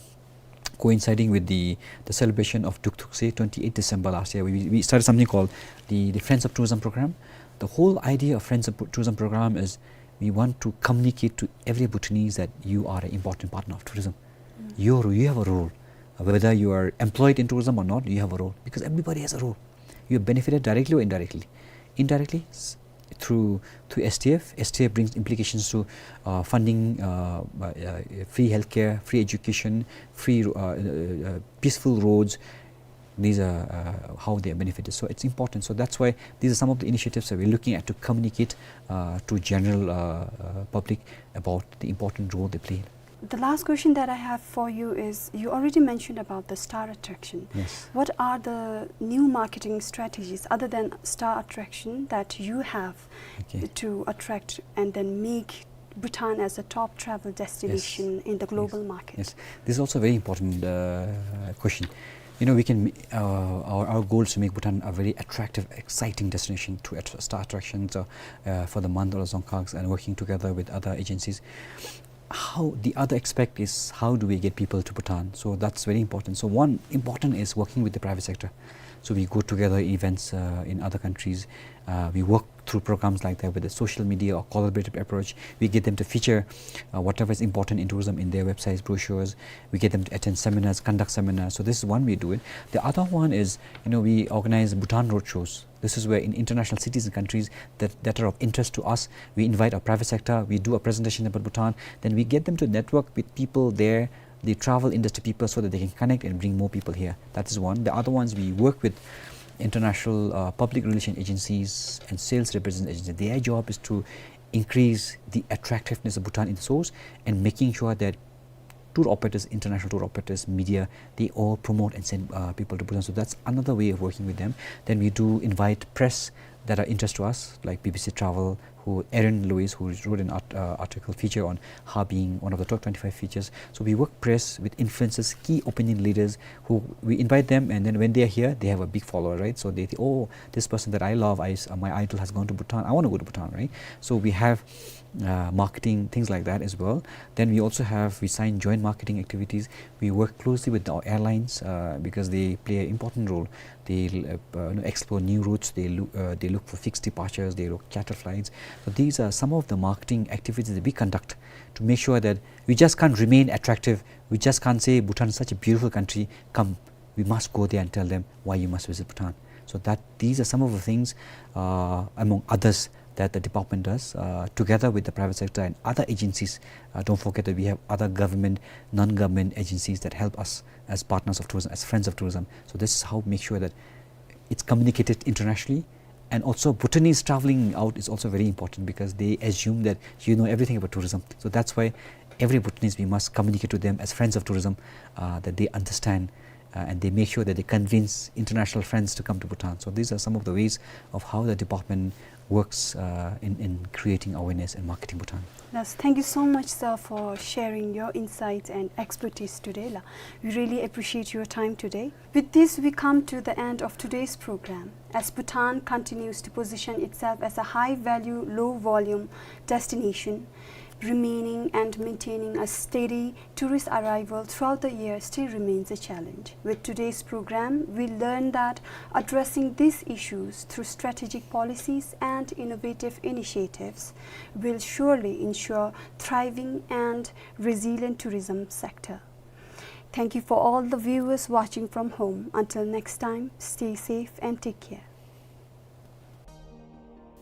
coinciding with the, the celebration of Duktuk Tse, twenty-eighth December last year, we, we started something called the, the Friends of Tourism program. The whole idea of Friends of Tourism program is we want to communicate to every Bhutanese that you are an important partner of tourism. Mm. You, you have a role. Uh, whether you are employed in tourism or not, you have a role, because everybody has a role. You are benefited directly or indirectly. Indirectly, s-, through, through S T F. S T F brings implications to, uh, funding, uh, uh, uh, free healthcare, free education, free, uh, uh, uh, peaceful roads. These are, uh, how they are benefited. So it's important. So that's why these are some of the initiatives that we're looking at to communicate, uh, to general, uh, uh, public about the important role they play. The last question that I have for you is, you already mentioned about the star attraction. Yes. What are the new marketing strategies other than star attraction that you have, okay, to attract and then make Bhutan as a top travel, yes, destination in the, yes, global market? Yes. This is also a very important, uh, question. You know, we can, uh, our, our goal is to make Bhutan a very attractive, exciting destination to at-, star attractions, uh, uh, for the Mandalay Dzongkhags and working together with other agencies. How, the other aspect is, how do we get people to Bhutan? So that's very important. So one important is working with the private sector. So we go together events, uh, in other countries. Uh, we work through programs like that, whether social media or collaborative approach. We get them to feature, uh, whatever is important in tourism in their websites, brochures. We get them to attend seminars, conduct seminars. So this is one way to do it. The other one is, you know, we organize Bhutan roadshows. This is where in international cities and countries that, that are of interest to us, we invite our private sector, we do a presentation about Bhutan, then we get them to network with people there, the travel industry people, so that they can connect and bring more people here. That is one. The other ones, we work with international, uh, public relation agencies and sales representative agencies. Their job is to increase the attractiveness of Bhutan in the source and making sure that tour operators, international tour operators, media, they all promote and send, uh, people to Bhutan. So that's another way of working with them. Then we do invite press that are interest to us, like B B C Travel, who Aaron Lewis, who wrote an art-, uh, article feature on Ha being one of the top twenty-five features. So we work press with influencers, key opinion leaders, who we invite them, and then when they are here, they have a big follower, right? So they think, "Oh, this person that I love, I s-, uh, my idol has gone to Bhutan. I wanna go to Bhutan," right? So we have uh, marketing, things like that as well. Then we also have, we sign joint marketing activities. We work closely with the airlines, uh, because they play an important role. They, uh, uh, you know, explore new routes. They loo-, uh, they look for fixed departures. They look charter flights. So these are some of the marketing activities that we conduct to make sure that we just can't remain attractive. We just can't say, "Bhutan is such a beautiful country. Come." We must go there and tell them why you must visit Bhutan. So that, these are some of the things, uh, among others, that the department does, uh, together with the private sector and other agencies. Uh, don't forget that we have other government, non-government agencies that help us as partners of tourism, as friends of tourism. So this is how we make sure that it's communicated internationally. And also, Bhutanese traveling out is also very important because they assume that you know everything about tourism. So that's why every Bhutanese, we must communicate to them as friends of tourism, uh, that they understand, uh, and they make sure that they convince international friends to come to Bhutan. So these are some of the ways of how the department works, uh, in, in creating awareness and marketing Bhutan. Yes, thank you so much, sir, for sharing your insights and expertise today, la. We really appreciate your time today. With this, we come to the end of today's program. As Bhutan continues to position itself as a high-value, low-volume destination, remaining and maintaining a steady tourist arrival throughout the year still remains a challenge. With today's program, we learn that addressing these issues through strategic policies and innovative initiatives will surely ensure thriving and resilient tourism sector. Thank you for all the viewers watching from home. Until next time, stay safe and take care.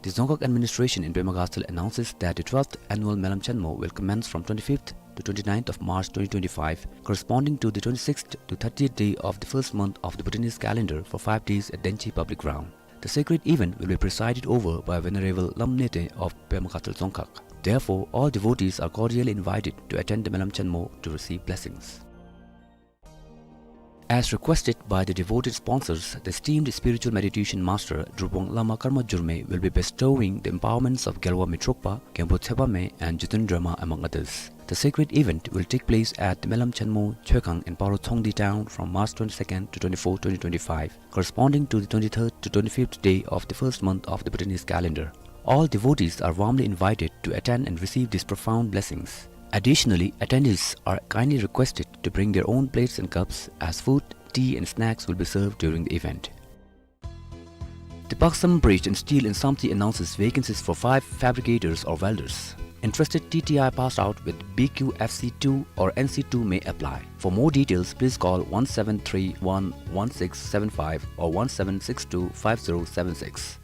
The Dzongkhag administration in Pema Gatshel announces that the twelfth annual Melam Chenmo will commence from twenty-fifth to twenty-ninth of March twenty twenty-five, corresponding to the twenty-sixth to thirtieth day of the first month of the Bhutanese calendar, for five days at Denchi Public Ground. The sacred event will be presided over by Venerable Lam Nete of Pema Gatshel Dzongkhag. Therefore, all devotees are cordially invited to attend the Melam Chenmo to receive blessings. As requested by the devoted sponsors, the esteemed spiritual meditation master Drupong Lama Karma Jurme will be bestowing the empowerments of Gyalwa Mitrokpa, Genpo Tshepame, and Jiten Drama, among others. The sacred event will take place at the Melam Chenmo Choekhang in Paro Tshongdi town from March twenty-second to twenty-fourth, twenty twenty-five, corresponding to the twenty-third to twenty-fifth day of the first month of the Bhutanese calendar. All devotees are warmly invited to attend and receive these profound blessings. Additionally, attendees are kindly requested to bring their own plates and cups, as food, tea and snacks will be served during the event. The Paksam Bridge and Steel in Samtse announces vacancies for five fabricators or welders. Interested T T I passed out with B Q F C two or N C two may apply. For more details, please call one seven three one one six seven five or one seven six two five zero seven six.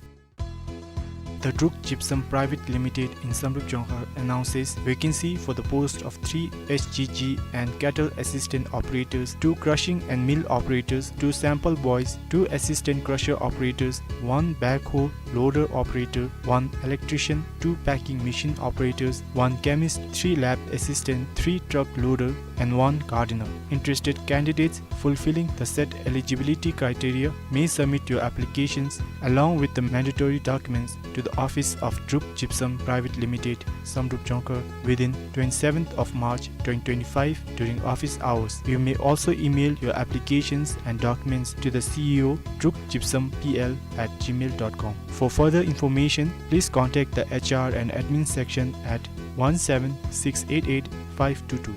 The Druk Gypsum Private Limited in Samdrup Jongkhar announces vacancy for the post of three H G G and cattle assistant operators, two crushing and mill operators, two sample boys, two assistant crusher operators, one backhoe loader operator, one electrician, two packing machine operators, one chemist, three lab assistant, three truck loader, and one gardener. Interested candidates fulfilling the set eligibility criteria may submit your applications along with the mandatory documents to the office of Druk Gypsum Private Limited, Samdrup Jongkhar, within twenty-seventh of March twenty twenty-five during office hours. You may also email your applications and documents to the C E O, Druk Gypsum P L at gmail dot com. For further information, please contact the H R and admin section at one seven six eight eight five two two.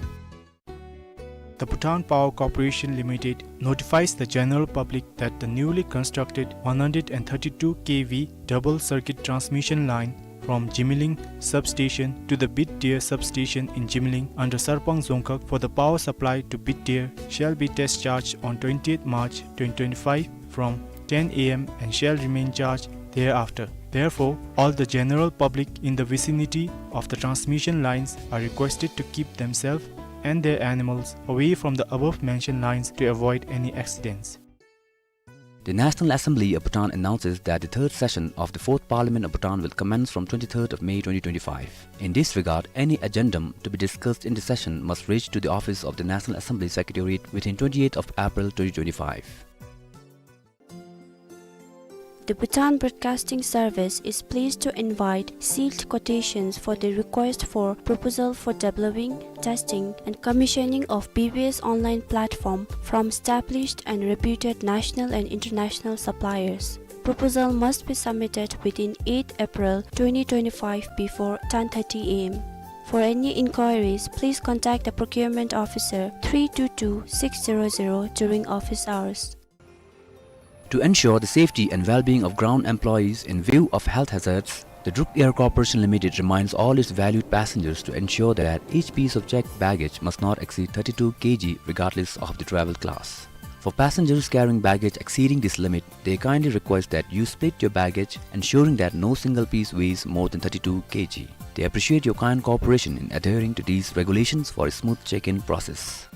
The Bhutan Power Corporation Limited notifies the general public that the newly constructed one hundred and thirty-two K V double circuit transmission line from Jimiling substation to the Bitdeer substation in Jimiling under Sarpang Dzongkhag for the power supply to Bitdeer shall be test charged on twentieth March twenty twenty-five from ten A M and shall remain charged thereafter. Therefore, all the general public in the vicinity of the transmission lines are requested to keep themselves and their animals away from the above mentioned lines to avoid any accidents. The National Assembly of Bhutan announces that the third session of the Fourth Parliament of Bhutan will commence from twenty-third of May twenty twenty-five. In this regard, any agendum to be discussed in the session must reach to the office of the National Assembly Secretariat within twenty-eighth of April twenty twenty-five. The Bhutan Broadcasting Service is pleased to invite sealed quotations for the request for proposal for developing, testing and commissioning of B B S online platform from established and reputed national and international suppliers. Proposal must be submitted within eighth April twenty twenty-five before ten thirty A M. For any inquiries, please contact the procurement officer three two two six zero zero during office hours. To ensure the safety and well-being of ground employees in view of health hazards, the Druk Air Corporation Limited reminds all its valued passengers to ensure that each piece of checked baggage must not exceed thirty-two K G regardless of the travel class. For passengers carrying baggage exceeding this limit, they kindly request that you split your baggage, ensuring that no single piece weighs more than thirty-two kilograms. They appreciate your kind cooperation in adhering to these regulations for a smooth check-in process.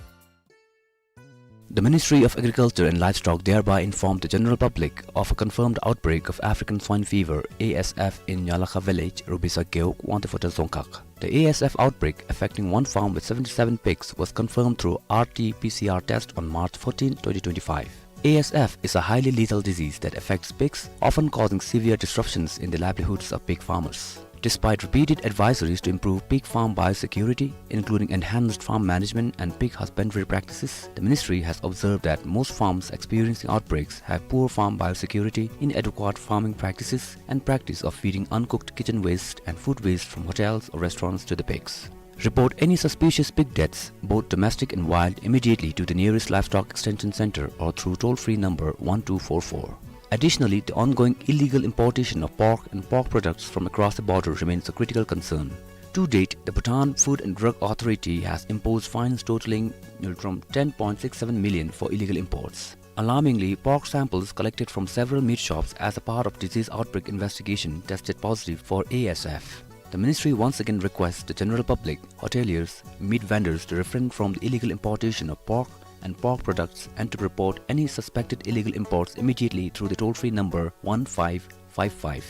The Ministry of Agriculture and Livestock thereby informed the general public of a confirmed outbreak of African swine fever, A S F, in Nyalakha village, Rubisa Gewog, Wangdue Phodrang Dzongkhag. The A S F outbreak, affecting one farm with seventy-seven pigs, was confirmed through R T P C R test on March fourteen, twenty twenty-five. A S F is a highly lethal disease that affects pigs, often causing severe disruptions in the livelihoods of pig farmers. Despite repeated advisories to improve pig farm biosecurity, including enhanced farm management and pig husbandry practices, the ministry has observed that most farms experiencing outbreaks have poor farm biosecurity, inadequate farming practices, and practice of feeding uncooked kitchen waste and food waste from hotels or restaurants to the pigs. Report any suspicious pig deaths, both domestic and wild, immediately to the nearest Livestock Extension Center or through toll-free number one two four four. Additionally, the ongoing illegal importation of pork and pork products from across the border remains a critical concern. To date, the Bhutan Food and Drug Authority has imposed fines totaling ngultrum ten point six seven million for illegal imports. Alarmingly, pork samples collected from several meat shops as a part of disease outbreak investigation tested positive for A S F. The ministry once again requests the general public, hoteliers, meat vendors to refrain from the illegal importation of pork and pork products and to report any suspected illegal imports immediately through the toll-free number one five five five.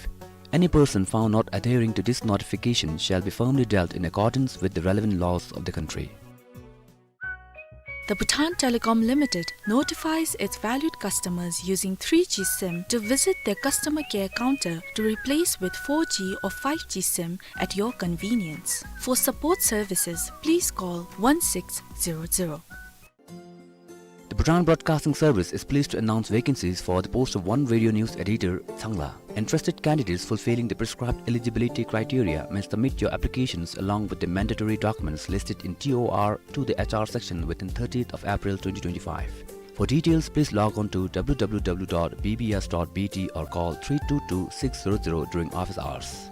Any person found not adhering to this notification shall be firmly dealt in accordance with the relevant laws of the country. The Bhutan Telecom Limited notifies its valued customers using three G SIM to visit their customer care counter to replace with four G or five G SIM at your convenience. For support services, please call one six zero zero. The Bhutan Broadcasting Service is pleased to announce vacancies for the post of one radio news editor, Changla. Interested candidates fulfilling the prescribed eligibility criteria may submit your applications along with the mandatory documents listed in T O R to the H R section within thirtieth of April twenty twenty-five. For details, please log on to W W W dot B B S dot B T or call three two two six zero zero during office hours.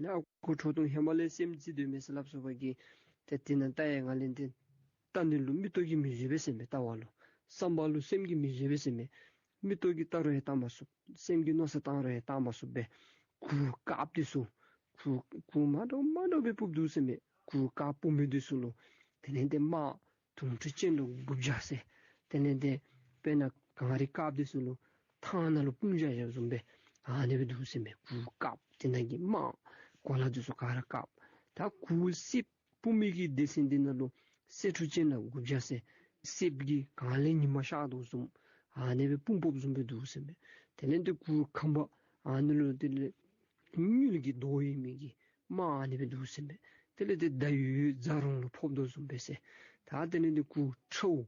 དེ་ནས་ཨ་ཁུ་ཁྲོ་ཐུང་ཧེ་མ་ལས་སེམས་ཅན་འདུལ་མི་ཟེར་སླབ་སོང་བ་གི། ཏེ་དེ་ནང་ལྟ་ཡ་ང་ལས་ཏེ་ལྟ་ནི་ལུ་མིག་ཏོ་གིས་མི་བཟོད་པས་ཟེར་མས། ལྟ་བ་ལུ་བསམ་པ་ལུ་སེམས་ཀྱིས་མི་བཟོད་པས་ཟེར་མས། མིག་ཏོ་གིས་བལྟ་རུང་ཡང་བལྟ་མ་ཚུགསཔ། སེམས་ཀྱིས་མནོ་བསམ་བཏང་རུང་ཡང་བཏང་མ་ཚུགསཔ་སྦེ་གུར་དཀརཔོ་འདི་ཚུ་གུར་གུར་མ་འདྲཝ་མ་འདྲཝ་སྦེ་སྤུབས་འདུག་ཟེར་མས། གུར་དཀརཔོ་སྤུབ་མི་འདི་ཚུ་ལུ་དེ་ལས་ཏེ་དམག་དུང་ཁྲི་ཅན་ལུ་དགུ་བརྒྱ་ཟེར། དེ་ལས་ཏེ་དཔེར་ན་གངས་རི་དཀརཔོ་འདི་ཚུ་ལུ་ཐང་ནང་ལུ་དཔུང་བཞག་བཞགཔ་བཟུམ་སྦེ་ཨ་ནི་སྦེ་འདུག་ཟེར་མས། གུར་དཀརཔོ་དེ་ནང་གི་དམག་གོ་ལ་འདི་ཚུ་ག་ར་དཀརཔོ། ད་གུར་སེརཔོ་སྤུབ་མི་གི་སྡེ་ཚན་འདི་ནང་ལུ་སེར་ཕྲུག་ཅན་ལ་དགུ་བརྒྱ་ཟེར། སེརཔོ་གིས་གངས་ལས་ཉི་མ་ཤར་དོ་བཟུམ་ཨ་ནི་སྦེ་དཔུང་སྤུབས་བཟུམ་སྦེ་འདུག་ཟེར་མས། དེ་ལས་ཏེ་གུར་ཁམ་པ་ཨ་ནི་ལུ་དེ་ལས་དངུལ་གྱི་མདོག་ཡོད་མི་གི་དམག་ཨ་ནི་སྦེ་འདུག་ཟེར་མས། དེ་ལས་ཏེ་ཟླ་འོད་རྫ་རོང་ལུ་ཕོག་དོ་བཟུམ་སྦེ་ཟེར། ད་དེ་ལས་ཏེ་གུར་ཁྲཝ་